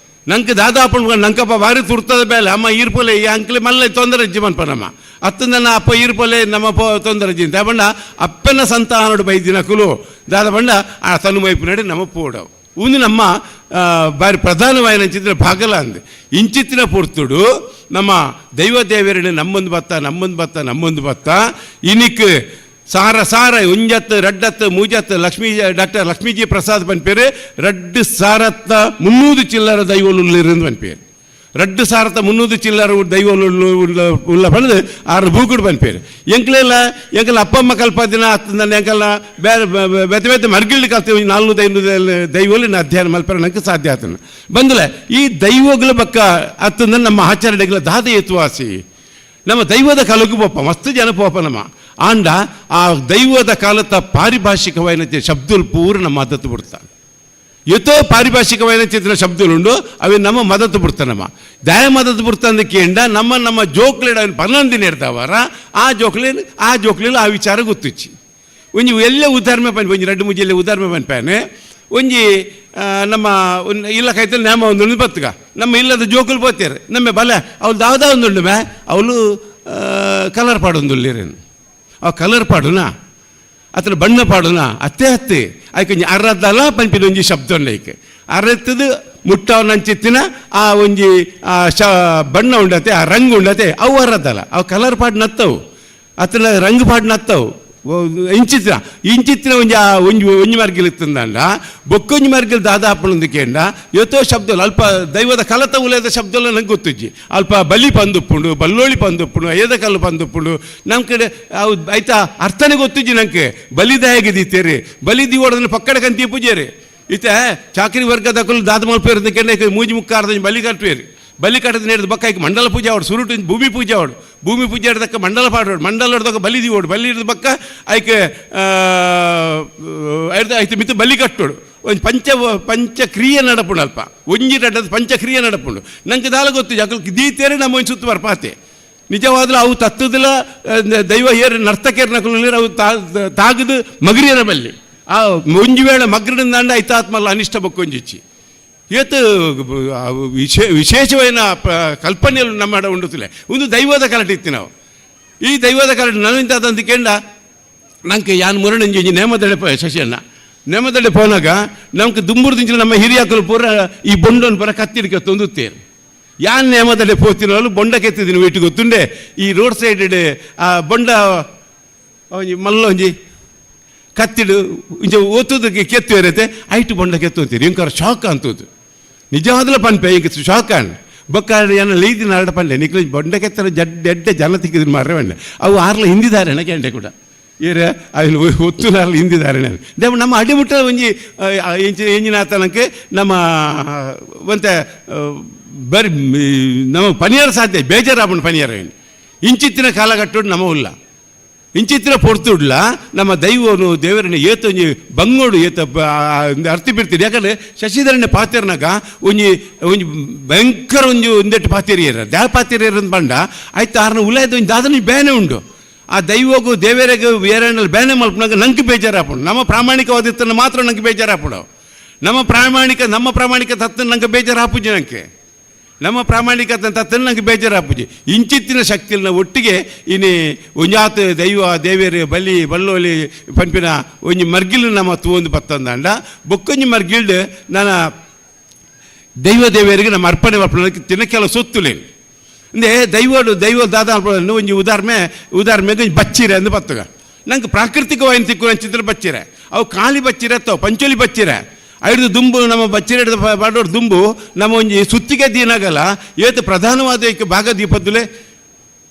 ನಂಗೆ ದಾದಾಪಣ ನಂಕಪ್ಪ ಭಾರಿ ತುರ್ತದ ಬೇಲೆ ಅಮ್ಮ ಈರ್ಪೊಲೆ ಈ ಅಂಕ್ಲೆ ಮಲ್ಲ ತೊಂದರೆ ಜೀವನ್ಪ ನಮ್ಮ ಅತ್ತ ನನ್ನ ಅಪ್ಪ ಈರ್ಪೊಲೆ ನಮ್ಮ ಪೋ ತೊಂದರೆ ಜೀನ್ ಬಣ್ಣ ಅಪ್ಪನ ಸಂತಾನೋಡು ಬೈದಿನ ಕುಲು ದಾದ ಬಣ್ಣ ಆ ತನು ಮೈಪು ನಡಿ ನಮ್ಮ ಪೋಡವು ಒಂದು ನಮ್ಮ ಬಾರಿ ಪ್ರಧಾನವಾಯಿನ ಚಿತ್ರ ಭಾಗಲ ಅಂದೆ ಇಂಚಿತ್ತಿನ ಪೊರ್ತುಡು ನಮ್ಮ ದೈವ ದೇವರನ್ನು ನಮ್ಮೊಂದು ಬತ್ತ ನಮ್ಮೊಂದು ಬತ್ತ ನಮ್ಮೊಂದು ಬತ್ತ ಇನಿಕ್ ಸಾರ ಸಾರ ಒಂಜತ್ತು ರಡ್ಡತ್ತು ಮೂಜತ್ತು ಲಕ್ಷ್ಮೀ ಡಾಕ್ಟರ್ ಲಕ್ಷ್ಮೀಜಿ ಪ್ರಸಾದ್ ಪನ್ಪೇರು ರಡ್ಡು ಸಾರತ್ತ 300 ಚಿಲ್ಲರ ದೈವಲುಲ್ಲಿರಂದು ಪನ್ಪೇರು ರಡ್ಡು ಸಾರತ್ತ 300 ಚಿಲ್ಲರ ದೈವಲು ಉಳ್ಳ ಪಂಡ್ದು ಆರು ಬೂಕುಡು ಪನ್ಪೇರು ಎಂಕ್ಲೆಲ್ಲ ಎಂಕಲ ಅಪ್ಪಮ್ಮ ಕಲ್ಪ ದಿನ ನನ್ನ ಎಂಕಲ್ಲ ಬೇರೆ ಬೇತೆ ಬೇತೆ ಮರ್ಗಿಳ್ಳಿ ಕಲ್ತೀವಿ 400-500 ದೈವಲು ಅಧ್ಯಯನ ಮಲ್ಪರ ನಂಗೆ ಸಾಧ್ಯ ಆತನ ಬಂದಲೆ ಈ ದೈವಗಳ ಬಕ್ಕ ಅತ್ತಂದ್ರೆ ನಮ್ಮ ಆಚರಣೆಗಳ ದಾದ ಏತುವಾಸಿ ನಮ್ಮ ದೈವದ ಕಾಲಕ್ಕೂ ಪೋಪ ಮಸ್ತ್ ಜನ ಪೋಪ ನಮ್ಮ ಆಂಡ ಆ ದೈವದ ಕಾಲದ ಪಾರಿಭಾಷಿಕವಾದ ಶಬ್ದలు ಪೂರ ನಮ್ಮ ಮದತ್ತು ಬಿಡ್ತಾ ಎತ್ತೋ ಪಾರಿಭಾಷಿಕವಾದ ಚಿತ್ರ ಶಬ್ದలుಂಡು ಅವೆ ನಮ್ಮ ಮದತ್ತು ಬಿಡ್ತ ನಮ್ಮ ದಯ ಮದತ್ತು ಬಿಡ್ತ ಅಂದಕ್ಕೆ ನಮ್ಮ ನಮ್ಮ ಜೋಕ್ಲೇಡ 12 ದಿನ ಇರ್ತಾವಾರ ಆ ಜೋಕ್ಲಿ ಆ ಜೋಕ್ಲಿಲ್ಲ ಆ ವಿಚಾರ ಗೊತ್ತಿಚ್ಚಿ ಒಂಜಿ ಎಲ್ಲ ಉದಾಹರಣೆ ಪನ್ಪೆ ಒಂಜಿ 2 3 ಎಲ್ಲ ಉದಾಹರಣೆ ಪನ್ಪಾನೆ ಒಂಜಿ ನಮ್ಮ ಇಲ್ಲ ಕೈತಲ್ಲಿ ನೇಮ ಒಂದುಂಡು ಬತ್ತುಗ ನಮ್ಮ ಇಲ್ಲದ ಜೋಕುಲು ಪೋತೇರು ನಮ್ಮ ಬಲ ಅವಳು ದಾವದ ಒಂದುಂಡು ಮೇ ಅವಳು ಕಲರ್ ಪಾಡೊಂದುಲ್ಲೇರೇನು ಆ ಕಲರ್ ಪಾಡುನಾ ಅತನ ಬಣ್ಣ ಪಾಡುನಾ ಅತ್ತೆ ಅತ್ತೆ ಆಯ್ಕೆ ಒಂಜಿ ಅರ್ರದಲ ಪಂಪಿನ ಒಂಜಿ ಶಬ್ದ ಐಕೆ ಅರತ್ತದು ಮುಟ್ಟವನಂಚಿತ್ತಿನ ಆ ಒಂಜಿ ಆ ಶ ಬಣ್ಣ ಉಂಡತೆ ಆ ರಂಗು ಉಂಡತೆ ಅವು ಅರ್ರದಲ್ಲ ಅವು ಕಲರ್ ಪಾಡ್ ನತ್ತವು ಅತನ ರಂಗು ಪಾಡ್ ನತ್ತವು ಇಂಚಿತ್ತಿನ ಇಂಚಿತ್ತಿನ ಒಂಜಿ ಆ ಒಂಜಿ ಒಂಜಿ ಮಾರ್ಗಿಲ್ ಇತ್ತಂದಂಡ ಬೊಕ್ಕೊಂಜಿ ಮಾರ್ಗಿಲ್ ದಾದಾಪಣಂದು ಕೇಂಡ ಯೋತೋ ಶಬ್ದ ಅಲ್ಪ ದೈವದ ಕಲತ ಉಲಯದ ಶಬ್ದಲ್ಲ ನಂಗೆ ಗೊತ್ತಿಜ್ಜಿ ಅಲ್ಪ ಬಲಿ ಪಂದುಪ್ಪುಂಡು ಬಲ್ಲೋಳಿ ಪಂದುಪ್ಪುಂಡು ಐದ ಕಲ್ಲು ಪಂದುಪ್ಪುಂಡು ನಮ್ಮ ಕಡೆ ಅವು ಆಯ್ತಾ ಅರ್ಥನೇ ಗೊತ್ತಿಜ್ಜಿ ನಂಗೆ ಬಲಿದಾಯಗೆ ದೀತೇರಿ ಬಲಿ ದಿವೋಡದನ್ನ ಪಕ್ಕಡ ಕಂತಿ ಪೂಜೇರಿ ಇತ್ತೆ ಚಾಕರಿ ವರ್ಗದ ಕುಲ್ ದಾದ ಮಲ್ಪೇರು ಕೇಂದ್ರ ಮೂಜಿ ಮುಕ್ಕಾರ್ದ ಬಲಿ ಕಟ್ಟುವೇರಿ ಬಲಿ ಕಟ್ಟದ ನೇರದ ಬಕ್ಕಾಯ್ಕೆ ಮಂಡಲ ಪೂಜೆ ಅವಡು ಸುರುಟು ಭೂಮಿ ಪೂಜೆ ಅವಡು ಭೂಮಿ ಪೂಜೆ ಹಿಡ್ದಕ್ಕ ಮಂಡಲ ಪಾಡೋಡು ಮಂಡಲ ಹಿಡ್ದಕ್ಕ ಬಲಿ ದಿವೋಡು ಬಲಿ ಹಿಡ್ದ ಬಕ್ಕ ಆಯ್ಕೆ ಐತೆ ಮಿತ್ತು ಬಲಿ ಕಟ್ಟೋಡು ಒಂದು ಪಂಚಕ್ರಿಯೆ ನಡಪುಂಡು ಅಲ್ಪ ಒಂಜಿ ನಡದ ಪಂಚಕ್ರಿಯೆ ನಡಪುಂಡು ನಂಗೆ ದಾಲ ಗೊತ್ತು ಯಾಕೆ ದೀತೇರೆ ನಮ್ಮ ಒಂದು ಸುತ್ತು ಬರ್ಪಾತೆ ನಿಜವಾದ್ಲೂ ಅವು ತತ್ತದಿಲ್ಲ ದೈವ ಏರು ನರ್ತಕೇರ್ ನಕಲು ಅವು ತಾಗದು ಮಗರಿಯರ ಬಲ್ಲಿ ಆ ಒಂಜಿ ವೇಳೆ ಮಗ್ರದಿಂದಾಂಡ ಐತಾತ್ಮಲ್ಲ ಅನಿಷ್ಟ ಬಕ್ಕೊಂಜಿಚ್ಚಿ ಇವತ್ತು ವಿಶೇಷವಾದ ಕಲ್ಪನೆಯಲ್ಲಿ ನಮ್ಮ ಉಂಡುತ್ತಿಲ್ಲ ಒಂದು ದೈವದ ಕಲಟ ಇತ್ತು ನಾವು ಈ ದೈವದ ಕಲಟ ನನ್ನಿಂದ ಅದಂದು ಕೇಂಡ ನಂಗೆ ಯಾನ್ ಮುರಣಂಜಿ ನೇಮದಡೆ ಶಶಿಯನ್ನ ನೇಮದಡೆ ಪೋನಾಗ ನಮ್ಗೆ ದುಂಬುರ್ದಿಂಚಿನ ನಮ್ಮ ಹಿರಿಯಾಕಲು ಪೂರ ಈ ಬೊಂಡನ್ನು ಪೂರ ಕತ್ತಿಡಿಕೆ ತೊಂದುತ್ತೇರು ಯಾನ್ ನೇಮದಡೆ ಪೋತಿನಲ್ಲೂ ಬೊಂಡ ಕೆತ್ತಿದ್ದೀನಿ ವೀಟ್ ಗೊತ್ತುಂಡೆ ಈ ರೋಡ್ ಸೈಡ್ ಆ ಬೊಂಡ ಒಂಜಿ ಮಲ್ಲ ಒಂಜಿ ಕತ್ತಿಡು ಇಂಚ ಓತುದಕ್ಕೆ ಕೆತ್ತು ಇರುತ್ತೆ ಐಟು ಬೊಂಡ ಕೆತ್ತು ಅಂತೀರಿ ಇಂಕರ ಶಾಕ್ ಅಂತದ್ದು ನಿಜವಾದಲ ಪನ್ಪೆ ಇಂಕ ಶಾಕ್ ಅನ್ ಬೊಕ್ಕ ಏನ ಲೈದಿ ನಾಡ ಪಂಡೆ ನಿಕ್ಲು ಬೊಂಡ ಕೆತ್ತರ ಜಡ್ ಎಡ್ಡೆ ಜನ ತಿಕ್ಕಿದ್ರು ಮಾರ್ರೆ ಬಂಡೆ ಅವು ಆರ್ಲ ಹಿಂದಿದ್ದಾರೆ ಕೆಂಡೆ ಕೂಡ ಏರ ಅವಿನ ಒತ್ತುನಾರ್ಲ ಹಿಂದಿದ್ದಾರೆ ದೇವ ನಮ್ಮ ಅಡಿಮುಟ್ಟ ಒಂಜಿ ಎಂಜಿನ ಆತನಕ್ಕೆ ನಮ್ಮ ಒಂತೆ ಬರಿ ನಮ್ಮ ಪನಿಯಾರ ಸಾಧ್ಯ ಬೇಜಾರಾಪಣ ಪನಿಯಾರ ಏನು ಇಂಚಿತ್ತಿನ ಕಾಲಗಟ್ಟು ನಮ್ಮ ಉಲ್ಲ ಇಂಚಿತ್ತಿನ ಪೊರ್ತುಡ್ಲ ನಮ್ಮ ದೈವನು ದೇವರನ್ನ ಏತ ಒಂಜಿ ಬಂಗೋಡು ಏತ ಅರ್ತಿ ಬಿಡ್ತೀರಿ. ಯಾಕಂದ್ರೆ ಶಶಿಧರಣ್ಯ ಪಾತೆರ್ನಾಗ ಒಂಜಿ ಒಂಜಿ ಭಯಂಕರ ಒಂಜಿ ಒಂದೆಟ್ಟು ಪಾತೆರಿಯರ ದ್ಯಾ ಪಾತೆರಿಯರ್ ಅಂತ ಬಂಡ ಆಯ್ತು ಆರ್ನ ಉಲಾಯ್ದ ಒಂಜಿ ದಾದನ ಬೇನೆ ಉಂಡು ಆ ದೈವಗೂ ದೇವರಿಗೆ ಬೇರೆ ಬೇನೆ ಮಲ್ಪನಾಗ ನಂಗೆ ಬೇಜಾರಾಪುಂಡು. ನಮ್ಮ ಪ್ರಾಮಾಣಿಕವಾದಿತ್ತನ್ನು ಮಾತ್ರ ನಂಗೆ ಬೇಜಾರಾಪುಡು. ನಮ್ಮ ಪ್ರಾಮಾಣಿಕ ತತ್ತ ನಂಗೆ ಬೇಜಾರಾಪುಜಿ ನಂಗೆ ನಮ್ಮ ಪ್ರಾಮಾಣಿಕ ತತ್ತನ್ನು ನಂಗೆ ಬೇಜಾರಾಪುಜಿ. ಇಂಚಿತ್ತಿನ ಶಕ್ತಿನ ಒಟ್ಟಿಗೆ ಇನಿ ಒಂಜಾತ ದೈವ ದೇವೇರು ಬಲಿ ಬಲ್ಲೋಲಿ ಪನ್ಪಿನ ಒಂಜಿ ಮರ್ಗಿಲು ನಮ್ಮ ತೂವೊಂದು ಬತ್ತಂದಾಂಡ ಬೊಕ್ಕೊಂಜಿ ಮರ್ಗಿಲ್ಡ್ ನನ್ನ ದೈವ ದೇವರಿಗೆ ನಮ್ಮ ಅರ್ಪಣೆ ಮಲ್ಪುನ ತಿನ್ನ ಕೆಲವು ಸೊತ್ತುಲೇನು ಅಂದರೆ ದೈವಡು ದೈವ ದಾದ ಒಂಜಿ ಉದಾಹರಣೆ ಉದಾಹರಣೆಗೆ ಒಂಜಿ ಬಚ್ಚಿರೆ ಅಂದು ಬತ್ತಗ ನಂಗೆ ಪ್ರಾಕೃತಿಕವಾಗಿ ತಿಕ್ಕು ಅಂಚಿದ್ರೆ ಬಚ್ಚಿರೆ ಅವು ಖಾಲಿ ಬಚ್ಚಿರೆ ಅಥವಾ ಪಂಚೋಲಿ ಬಚ್ಚಿರೆ ಐದು ದುಂಬು ನಮ್ಮ ಬಚ್ಚಿರೆ ಬಾಡೋರು ದುಂಬು ನಮ್ಮ ಒಂಜಿ ಸುತ್ತಿಗೆ ದೀನಾಗಲ್ಲ ಏತು ಪ್ರಧಾನವಾದ ಐಕ್ ಭಾಗ ದೀಪದ್ದುಲೆ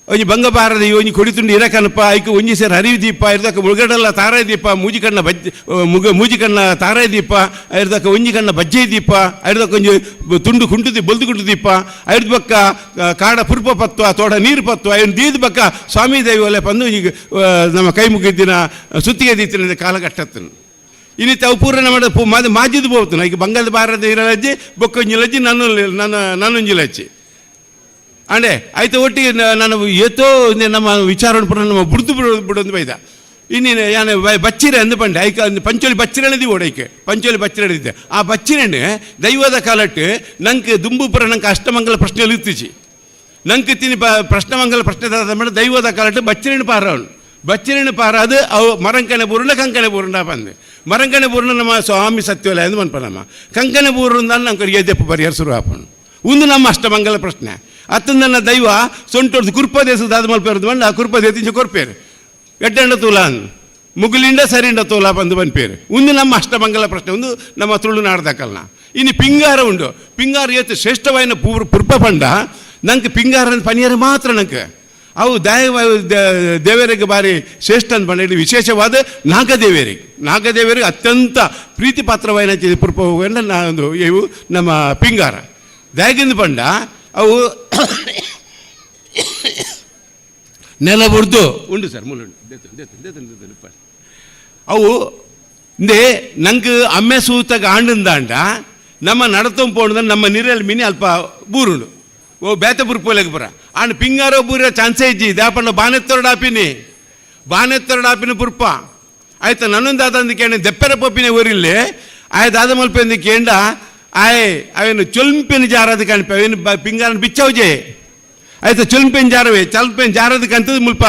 ಒಂಜಿ ಬಂಗಬಾರದ ಈ ಒಂಜಿ ಕೊಡಿತುಂಡು ಇರಕನಪ್ಪ ಐಕ್ ಒಂಜಿ ಸೇರ್ ಹರಿವು ದೀಪ ಇರ್ದಕ್ಕ ಮುಳುಗಡಲ್ಲ ತಾರಾಯ ದೀಪ ಮೂಜಿ ಕಣ್ಣ ಬಜ್ಜೆ ಮುಗ ಮೂಜಿ ಕಣ್ಣ ತಾರಾಯ ದೀಪ ಇರ್ದಕ್ಕ ಒಂಜಿ ಕಣ್ಣ ಬಜ್ಜೆ ದೀಪ ಐರ್ದಕ್ಕ ಒಂಜಿ ತುಂಡು ಕುಂಟು ಬೊಲ್ದು ಕುಂಟು ದೀಪ ಐದು ಬಕ್ಕ ಕಾಡ ಪುರ್ಪ ಪತ್ವ ತೋಡ ನೀರು ಪತ್ವ ಐದು ದೀದ ಬಕ್ಕ ಸ್ವಾಮಿ ದೈವಲೆ ಬಂದು ಈಗ ನಮ್ಮ ಕೈ ಮುಗಿದ್ದಿನ ಸುತ್ತಿಗೆ ದೀತಿನ ಕಾಲಘಟ್ಟತ್ತನು ಇನ್ನಿತ್ತ ಅವು ಪೂರ್ಣ ಮಾಡ ಮಾಜಿದ್ದು ಹೋಗ್ತಾನೆ ಈಗ ಬಂಗಾರದ ಬಾರದ ಇರಲಜ್ಜಿ ಬೊಕ್ಕೊಂಜಿಲಜ್ಜಿ ನನ್ನ ನನ್ನ ನನ್ನೊಂಜಿಲಜ್ಜಿ ಅಂಡೆ ಆಯ್ತು ಒಟ್ಟಿಗೆ ನಾನು ಏತೋ ನಮ್ಮ ವಿಚಾರ ಪೂರ ನಮ್ಮ ಬುಡ್ದು ಬಿಡು ಬಿಡೊಂದು ಬೈದ ಇನ್ನೇನು ಯಾನೆ ಬಚ್ಚಿರೆ ಅಂದು ಪಂಡೆ ಐಕ ಪಂಚೋಲಿ ಬಚ್ಚಿರಣದಿ ಓಡೈಕೆ ಪಂಚೋಲಿ ಬಚ್ಚಿರಣದಿದ್ದೆ ಆ ಬಚ್ಚಿರಣೆ ದೈವದ ಕಾಲಟ್ಟು ನಂಗೆ ದುಂಬು ಪುರ ನಂಗೆ ಅಷ್ಟಮಂಗಲ ಪ್ರಶ್ನೆ ಇತ್ತೀಚಿ ನಂಗೆ ತಿನ್ನಿ ಪ್ರಶ್ನಮಂಗಲ ಪ್ರಶ್ನೆ ಮೇಲೆ ದೈವದ ಕಾಲಟ್ಟು ಬಚ್ಚಿರಣೆ ಪಾರವನು ಬಚ್ಚಿರಣೆ ಪಾರಾದು ಅವು ಮರಂಕಣೆ ಬೂರುಂಡ ಕಂಕಣೆ ಬೂರುಂಡ ಬಂದು ಮರಂಕಣೆ ಬೂರುಂಡ ನಮ್ಮ ಸ್ವಾಮಿ ಸತ್ಯೋಲ ಎಂದು ಮನ್ಪ ನಮ್ಮ ಕಂಕಣೆ ಬೂರುಂಡ ನಂಗೆ ಎದ್ದೆಪ್ಪ ಪರಿಹಾರ ಶುರು ಆಪನು ಒಂದು ನಮ್ಮ ಅಷ್ಟಮಂಗಲ ಪ್ರಶ್ನೆ ಅತ್ತಂದನ್ನ ದೈವ ಸೊಂಟೊಡ್ದು ಕುರ್ಪ ದೇಶದ ದಾದ ಮಲ್ಪೇರ್ದು ಬಂದು ಆ ಕುರ್ಪ ದೇತಿಂಚ ಕೊರ್ಪೇರು ಎಡ್ಡಂಡ ತೂಲಾನ್ ಮುಗುಲಿಂಡ ಸರಿಂಡ ತೋಲಾ ಬಂದು ಬಂದ್ಪೇರು ಒಂದು ನಮ್ಮ ಅಷ್ಟಮಂಗಲ ಪ್ರಶ್ನೆ ಒಂದು ನಮ್ಮ ತುಳುನಾಡ್ದಕ್ಕಲ್ನ ಇನ್ನು ಪಿಂಗಾರ ಉಂಡು ಪಿಂಗಾರ ಏತು ಶ್ರೇಷ್ಠವಾಯಿನ ಪುರ್ಪ ಪಂಡ ನಂಗೆ ಪಿಂಗಾರ ಪನಿಯರ ಮಾತ್ರ ನಂಗೆ ಅವು ದೈವ ದೇವರಿಗೆ ಬಾರಿ ಶ್ರೇಷ್ಠ ಅಂತ ಬಂಡ ವಿಶೇಷವಾದ ನಾಗದೇವರಿಗೆ ನಾಗದೇವರಿಗೆ ಅತ್ಯಂತ ಪ್ರೀತಿ ಪಾತ್ರವಾಯಿನ ಪುರ್ಪ ನಾನು ಇವು ನಮ್ಮ ಪಿಂಗಾರ ದಾಗಿಂದ ಬಂಡ ಅವು ನೆಲ ಬುಡ್ದು ಉಂಡು ಸರ್ ಮುಳ್ಳು ಉಂಡು ಅವು ಇಂದೇ ನಂಗೆ ಅಮ್ಮೆ ಸೂತಗ ಆಂಡಂದಾಂಡ ನಮ್ಮ ನಡತೊಂಪೋಣ ನಮ್ಮ ನೀರಲ್ಲಿ ಮಿನಿ ಅಲ್ಪ ಬೂರುಂಡು ಓ ಬೇತೆ ಬುರ್ಪೋಲೆಗೆ ಬರ ಆಂಡ್ ಪಿಂಗಾರೋ ಬೂರ ಚಾನ್ಸೇ ಇಜ್ಜಿ ದಾಪಣ್ಣ ಬಾನೆತ್ತರಡಾಪಿನಿ ಬಾನೆತ್ತರಡಾಪಿನ ಬುರ್ಪ ಆಯ್ತು ನನ್ನೊಂದು ಕೇಂಡ ದೆಪ್ಪೆರ ಪೊಪ್ಪಿನ ಊರಿಲ್ಲಿ ಆಯ್ತು ದಾದ ಮಲ್ಪೆಂದು ಕೇಂಡ ಆಯ್ ಅವೇನು ಚೊಲ್ಪಿನ ಜಾರದ ಕಾಣಿಪ ಅವೇನು ಪಿಂಗಾರನ ಬಿಚ್ಚೌಜೆ ಆಯ್ತು ಚೊಲ್ಪಿನ ಜಾರವೇ ಚಲ್ಪಿನ ಜಾರದಕ್ಕೆ ಅಂತದ್ದು ಮುಲ್ಪ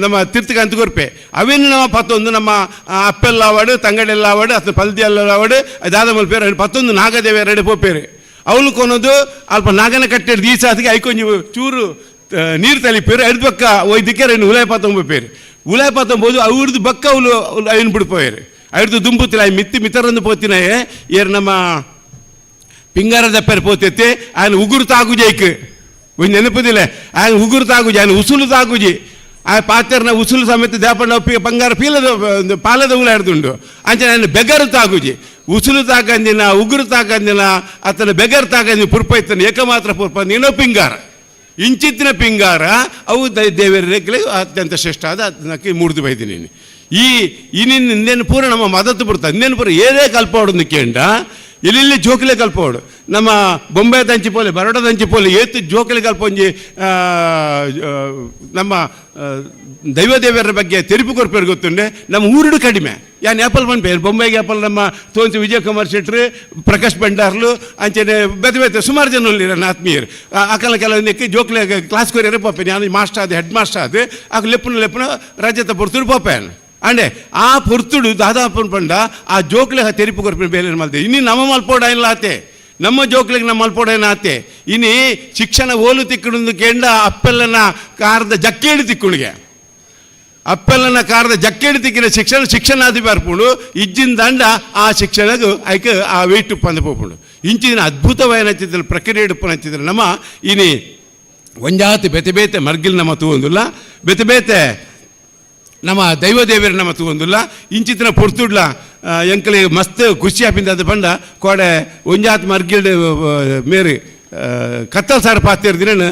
ನಮ್ಮ ತೀರ್ಥಕ್ಕೆ ಅಂತ ಕೊರ್ಪೆ ಅವೇನು ನಮ್ಮ ಪತ್ತೊಂದು ನಮ್ಮ ಅಪ್ಪೆಲ್ಲ ಆವಾಡು ತಂಗಡೆಲ್ಲ ಆವಾಡು ಅಥವಾ ಪಲ್ದಿ ಎಲ್ಲ ಆವಾಡು ದಾದ ಮಲ್ಪೇರು ಪತ್ತೊಂದು ನಾಗದೇವ ಎರಡು ಪೋಪೇರು ಅವಳು ಕೊನೋದು ಅಲ್ಪ ನಾಗನ ಕಟ್ಟೆಡ್ ದೀಸಾತಿಗೆ ಐಕೊಂಜಿ ಚೂರು ನೀರು ತಲಿಪೇರು ಐದು ಬಕ್ಕ ಒಯ್ದಕ್ಕೆ రెండు ಉಲಾಯ ಪಾತೊಂಬ ಉಲಾಯ ಪಾತೊಂಬೋದು ಅವ್ರದ್ದು ಬಕ್ಕ ಅವಳು ಐನು ಬಿಡ್ಪೋಯರು ಐದು ದುಂಬುತ್ತಿಲ್ಲ I ಮಿತ್ತಿ ಮಿತರಂದು ಪೋತಿನಾಯೆ ಏರ್ ನಮ್ಮ ಪಿಂಗಾರ ದಪ್ಪೇರು ಪೋತೈತೆ ఆయన ಉಗುರು ತಾಗುಜೈಕ್ ಒಂದು ನೆನಪುದಿಲ್ಲ ఆయన ಉಗುರು ತಾಗುಜಿ ఆయన ಉಸುಲು ತಾಗುಜಿ ಆ ಪಾತೆರ್ನ ಉಸುಲು ಸಮೇತ ದೇಪಣ್ಣ ಬಂಗಾರ ಪೀಲದ ಪಾಲದ ಉಲಾಡ್ದುಂಡು ಅಂಚನೆ ఆయన ಬೆಗರು ತಾಗುಜಿ ಉಸುಲು ತಾಕಂದಿನ ಉಗುರು ತಾಕಂದಿನ ಆತನ ಬೆಗರು ತಾಕಂದಿನ ಪುರ್ಪ ಇತ್ತನ ಏಕಮಾತ್ರ ಪುರ್ಪ ನೀನೋ ಪಿಂಗಾರ ಇಂಚಿತ್ತಿನ ಪಿಂಗಾರ ಅವು ದೇವರ ಅತ್ಯಂತ ಶ್ರೇಷ್ಠ ಆದ ಅದಕ್ಕೆ ಮೂಡ್ದು ಬೈದಿನಿ ಈ ಇನ್ನೇನು ಪೂರ ನಮ್ಮ ಮದತ್ತು ಬರ್ತದೆ ಇನ್ನೇನು ಪೂರ ಏನೇ ಕಲ್ಪೋಡು ಕೇಂಡ ಎಲ್ಲೆಲ್ಲಿ ಜೋಕಲೆ ಕಲ್ಪೋಡು ನಮ್ಮ ಬೊಂಬೆ ದಂಚಿಪೋಲೆ ಬರೋಡ ದಂಚಿಪೋಲೆ ಏತು ಜೋಕಲೆ ಕಲ್ಪೊಂಜಿ ನಮ್ಮ ದೈವದೇವರ ಬಗ್ಗೆ ತೆರಿಪು ಕೊರ್ಪೇರು ಗೊತ್ತುಂಡೆ ನಮ್ಮ ಊರುಡು ಕಡಿಮೆ ಯಾನ್ ಆ್ಯಪಲ್ ಪನ್ಪೇರು ಬೊಂಬೆಗೆ ಆ್ಯಪಲ್ ನಮ್ಮ ತೋಂತಿ ವಿಜಯಕುಮಾರ್ ಶೆಟ್ರು ಪ್ರಕಾಶ್ ಭಂಡಾರ್ಲು ಅಂಚನೆ ಬೇತೆ ಬೇತೆ ಸುಮಾರು ಜನ ಉಳ್ಳೀರು ನನ್ನ ಆತ್ಮೀಯರು ಅಕಲ ಕೆಲವೊಂದಕ್ಕೆ ಜೋಕ್ಲೆ ಕ್ಲಾಸ್ ಕೊರಿಯರೆ ಪೋಪೆ ನಾನು ಮಾಸ್ಟರ್ ಆದ ಹೆಡ್ ಮಾಸ್ಟರ್ ಆದ ಆಗ ಲೆಪ್ಪನ ಲೆಪ್ಪನ ರಜತ ಪೊರ್ತುಡು ಪೋಪೇನು ಅಂಡೆ ಆ ಪೊರ್ತುಡು ದಾದಾಪನ್ ಪಂಡ ಆ ಜೋಕ್ಲೆ ತೆರಿಪು ಕೊರ್ಪಿನ ಬೇಲೆ ಮಲ್ತೆ ಇನ್ನು ನಮ್ಮ ಮಲ್ಪೋಡ ಇಲ್ಲ ಆತೆ ನಮ್ಮ ಜೋಕ್ಲಿಗೆ ನಮ್ಮ ಮಲ್ಪೋಡೇನ ಆತೆ ಇನಿ ಶಿಕ್ಷಣ ಓಲು ತಿಕ್ಕುಂದು ಕೇಂಡ ಅಪ್ಪೆಲ್ಲನ ಕಾರದ ಜಕ್ಕೇಳಿ ತಿಕ್ಕುಳಿಗೆ ಅಪ್ಪೆಲ್ಲನ ಕಾರದ ಜಕ್ಕೆಡ್ ತಿಕ್ಕಿನ ಶಿಕ್ಷಣ ಶಿಕ್ಷಣ ಆದಿ ಬರ್ಪುಂಡು ಇಜ್ಜಿನ ದಂಡ ಆ ಶಿಕ್ಷಣಗೂ ಐಕ್ ಆ ವೆಯ್ಟ್ ಉಪ್ಪಂದು ಪೋಪುಂಡು. ಇಂಚಿನ ಅದ್ಭುತವಾಯಿನ ಚಿತ್ರ ಪ್ರಕ್ರಿಯೆ ಉಪ್ಪನ ಚಿತ್ರ ನಮ್ಮ ಇನಿ ಒಂಜಾತಿ ಬೇತೆ ಬೇತೆ ಮರ್ಗಿಲ್ ನಮ್ಮ ತೂವೊಂದುಲ್ಲ, ಬೇತೆ ಬೇತೆ ನಮ್ಮ ದೈವ ದೇವರು ನಮ್ಮ ತೂವೊಂದುಲ್ಲ. ಇಂಚಿತ್ತಿನ ಪೊರ್ತುಡ್ಲ ಎಂಕಲಿ ಮಸ್ತ್ ಖುಷಿ ಆಪಿಂದ ಅದು ಪಂಡ ಕೋಡೆ ಒಂಜಾತ್ ಮರ್ಗಿಲ್ಡ್ ಮೇರಿ ಕತ್ತಲ್ ಸಾರ್ ಪಾತಿರ್ದಿನ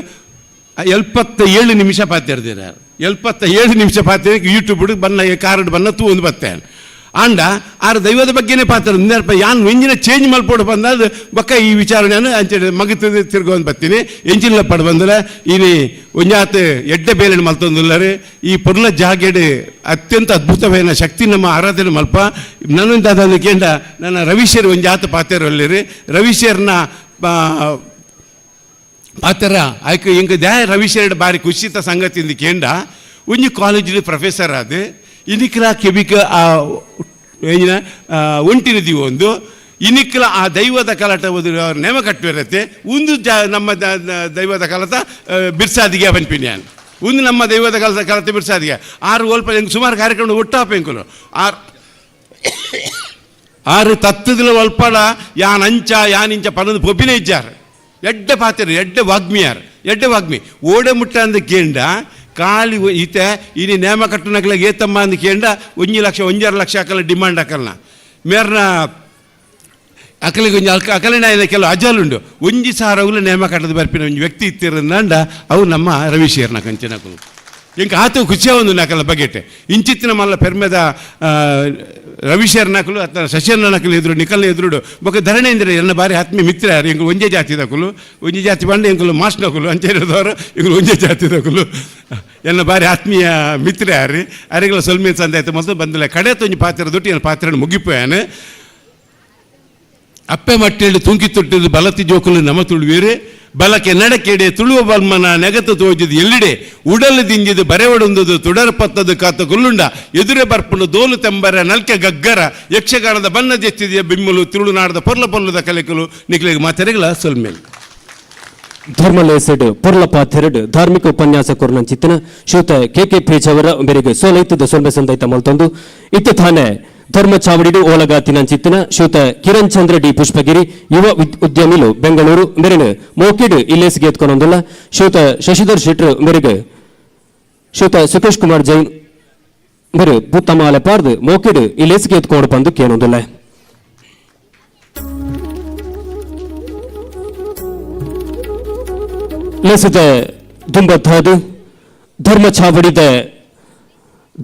77 ನಿಮಿಷ ಪಾತಿರ್ದಿರ, 77 ನಿಮಿಷ ಪಾತಿರ ಯೂಟ್ಯೂಬ್ ಬನ್ನ ಕಾರ್ಡ್ ಬನ್ನ ತೂವೊಂದು ಬತ್ತೆ. ಆಂಡ ಆರ್ ದೈವದ ಬಗ್ಗೆನೇ ಪಾತ್ರ ನೆನಪ ಯಾನ್ ಎಂಜಿನ ಚೇಂಜ್ ಮಲ್ಪೋಡು ಬಂದಾದ ಬೊಕ್ಕ ಈ ವಿಚಾರಣೆಯನ್ನು ಅಂಚೆ ಮಗತದ ತಿರ್ಗೊಂದು ಬರ್ತೀನಿ. ಎಂಜಿನ ಪಡ ಬಂದ್ರೆ ಇನಿ ಒಂಜಾತ್ ಎಡ್ಡೆ ಬೇಲೆನ್ ಮಲ್ತೊಂದುಲ್ಲರು. ಈ ಪೊರ್ಲ ಜಾಗೆಡ್ ಅತ್ಯಂತ ಅದ್ಭುತವಾಯಿನ ಶಕ್ತಿ ನಮ್ಮ ಆರಾಧನೆ ಮಲ್ಪ. ನನ್ನಂತಾದ ಕೇಂದ್ರ ನನ್ನ ರವಿಶೇರ್ ಒಂಜಾತ್ ಪಾತೆರಲ್ಲಿರಿ. ರವಿಶೇರ್ನ ಪಾತೆರ ಆಯ್ಕೆ ಎಂಕ್ ದ್ಯಾ ರವಿಶೇರ್ಡ್ ಬಾರಿ ಖುಷಿತ ಸಂಗತಿಯಿಂದ ಕೇಂದ್ರ ಒಂಜಿ ಕಾಲೇಜಿನ ಪ್ರೊಫೆಸರ್ ಆದ್ ಇನಿಕ್ಲ ಕೆಬಿಕ ಆ ಏನಿನ ಒಂಟಿನ ಒಂದು ಇನಿಕ್ಲ ಆ ದೈವದ ಕಲಟ ನೇಮ ಕಟ್ಟುವಿರತ್ತೆ. ಒಂದು ಜ ನಮ್ಮ ದೈವದ ಕಲತ ಬಿರ್ಸಾದಿಗೆ ಪನ್ಪಿನ್ಯಾನ್ ಒಂದು ನಮ್ಮ ದೈವದ ಕಲತ ಕಲತ ಬಿರ್ಸಾದಿಗೆ ಆರು ಒಲ್ಪ ಎಂಕ್ ಸುಮಾರು ಕಾರ್ಯಕ್ರಮ ಒಟ್ಟಾಪ ಎಂಕುಲು ಆರು ಆರು ತತ್ತದಿಲ ಒಲ್ಪಡ ಯಾನ್ ಅಂಚ ಯಾನ್ ಇಂಚ ಪನದು ಪೊಬ್ಬಿನೇ ಇಜ್ಜಾರು. ಎಡ್ಡೆ ಪಾತೆರು ಎಡ್ಡೆ ವಾಗ್ಮಿಯಾರ್ ಎಡ್ಡೆ ವಾಗ್ಮಿ ಓಡೆ ಮುಟ್ಟ ಅಂದ ಕೇಂಡ ಖಾಲಿ ಈತೆ ಇನಿ ನೇಮ ಕಟ್ಟುನಕ್ಲ ಏತಮ್ಮ ಅಂದ ಕೇಂಡ 1 ಲಕ್ಷ 1.5 ಲಕ್ಷ ಅಕಲ ಡಿಮಾಂಡ್ ಹಾಕಲ್ನ ಮೇರ್ನ ಅಕಲಿಗೆ ಒಂಜಿ ಅಕಲಿನ ಕೆಲವು ಅಜಲುಂಡು 1 ಸಾವಿರ ನೇಮ ಕಟ್ಟದ ಬರ್ಪಿನ ಒಂಜಿ ವ್ಯಕ್ತಿ ಇತ್ತಿರಂದ ಅವು ನಮ್ಮ ರವಿಶೇರ್ನ ಕಂಚಿನಕುಲು. ಇಂಕ ಆತು ಖುಷಿಯ ಒಂದು ನಕಲ ಬಗೆಟೆ ಇಂಚಿತ್ತಿನ ಮಲ್ಲ ಪೆರ್ಮೆದ ರವಿಶೇರ್ನಕಲು ಅಥವಾ ಶಶಿಯನ್ನಕಲು ಎದುರು ನಿಕಲ್ನ ಎದುರುಡು ಬೊಕ್ಕ ಧರಣೇಂದ್ರ ಎನ್ನ ಬಾರಿ ಆತ್ಮೀಯ ಮಿತ್ರ ಯಾರು ಎಂಕುಲು ಒಂಜೇ ಜಾತಿದಕುಲು ಒಂಜಿ ಜಾತಿ ಬಂಡ ಎಂಕುಲು ಮಾಸ್ನಕುಲು ಅಂಚೇರಿದವರು ಎಂಕುಲು ಒಂಜೇ ಜಾತಿದಕುಲು ಎನ್ನ ಬಾರಿ ಆತ್ಮೀಯ ಮಿತ್ರ ಯಾರು ಅರೆಗಳ ಸೊಲ್ಮೆ ಸಂದಾಯ್ತು ಮೊದಲು ಬಂದಿಲ್ಲ ಕಡೆ ತೊಂಜಿ ಪಾತ್ರ ದುಡ್ಡು ಎನ್ನ ಪಾತ್ರ ಮುಗಿಪೋಯಾನು. ಅಪ್ಪೆ ಮಟ್ಟೇಳಿ ತುಂಕಿ ತೊಟ್ಟಿದ್ದು ಬಲತಿ ಜೋಕುಲು ನಮ ತುಳುವೀರು ಬಲಕೆ ನಡಕೆಡೆ ತುಳುವ ಬಲ್ಮನ ನೆಗತು ತೋಜಿದ್ದು ಎಲ್ಲಿಡೆ ಉಡಲು ದಿಂಜಿದು ಬರೆವಡೊಂದುದು ತುಡರ ಪತ್ತದು ಕಾತ ಗುಲ್ಲುಂಡ ಎದುರೆ ಬರ್ಪುಂಡು ದೋಲು ತೆಂಬರ ನಲ್ಕೆ ಗಗ್ಗರ ಯಕ್ಷಗಾನದ ಬಣ್ಣ ಜೆತ್ತಿದೆಯ ಬಿಮ್ಮಲು ತುಳುನಾಡದ ಪೊರ್ಲ ಪೊರ್ಲದ ಕಲೆಕಲು ನಿಕ್ಲೆಗ್ ಮಾತೆರೆಗಳ ಸೊಲ್ಮೇಲ್. ಧರ್ಮಲೇಸೆಡ್ ಪೊರ್ಲ ಪಾಥೆರಡ್ ಧಾರ್ಮಿಕ ಉಪನ್ಯಾಸ ಕೊರ್ನಂಚಿತ್ತಿನ ಶ್ರೀಯುತ ಕೆ ಕೆ ಪೇಜವರ ಮೇರೆಗೆ ಸೋಲೈತದ ಸೊಲ್ಮೆ ಸಂದೈತ ಮಲ್ತೊಂದು ಇತ್ತ ತಾನೆ ಧರ್ಮ ಚಾವಡಿಡು ಓಲಗಾತಿನಂಚಿತ್ತಿನ ಶ್ರೀಯುತ ಕಿರಣ್ ಚಂದ್ರ ಡಿ ಪುಷ್ಪಗಿರಿ ಯುವ ಉದ್ಯಮಿಲು ಬೆಂಗಳೂರು ಮೇರೆನು ಮೋಕಿಡ್ ಇಲ್ಲೇಸ್ಗೆ ಎತ್ಕೊಂಡೊಂದುಲ್ಲ ಶ್ರೀಯುತ ಶಶಿಧರ್ ಶೆಟ್ರು ಮೇರೆಗೆ ಶ್ರೀಯುತ ಸುಖೇಶ್ ಕುಮಾರ್ ಜೈನ್ ಮೇರು ಪುತ್ತಮಾಲೆ ಪಾರ್ದು ಮೋಕಿಡ್ ಇಲ್ಲೇಸ್ಗೆ ಎತ್ಕೊಂಡು ಬಂದು ಕೇನೊಂದುಲ್ಲ. ಲೇಸದ ದುಂಬತ್ತಾದು ಧರ್ಮ ಚಾವಡಿದ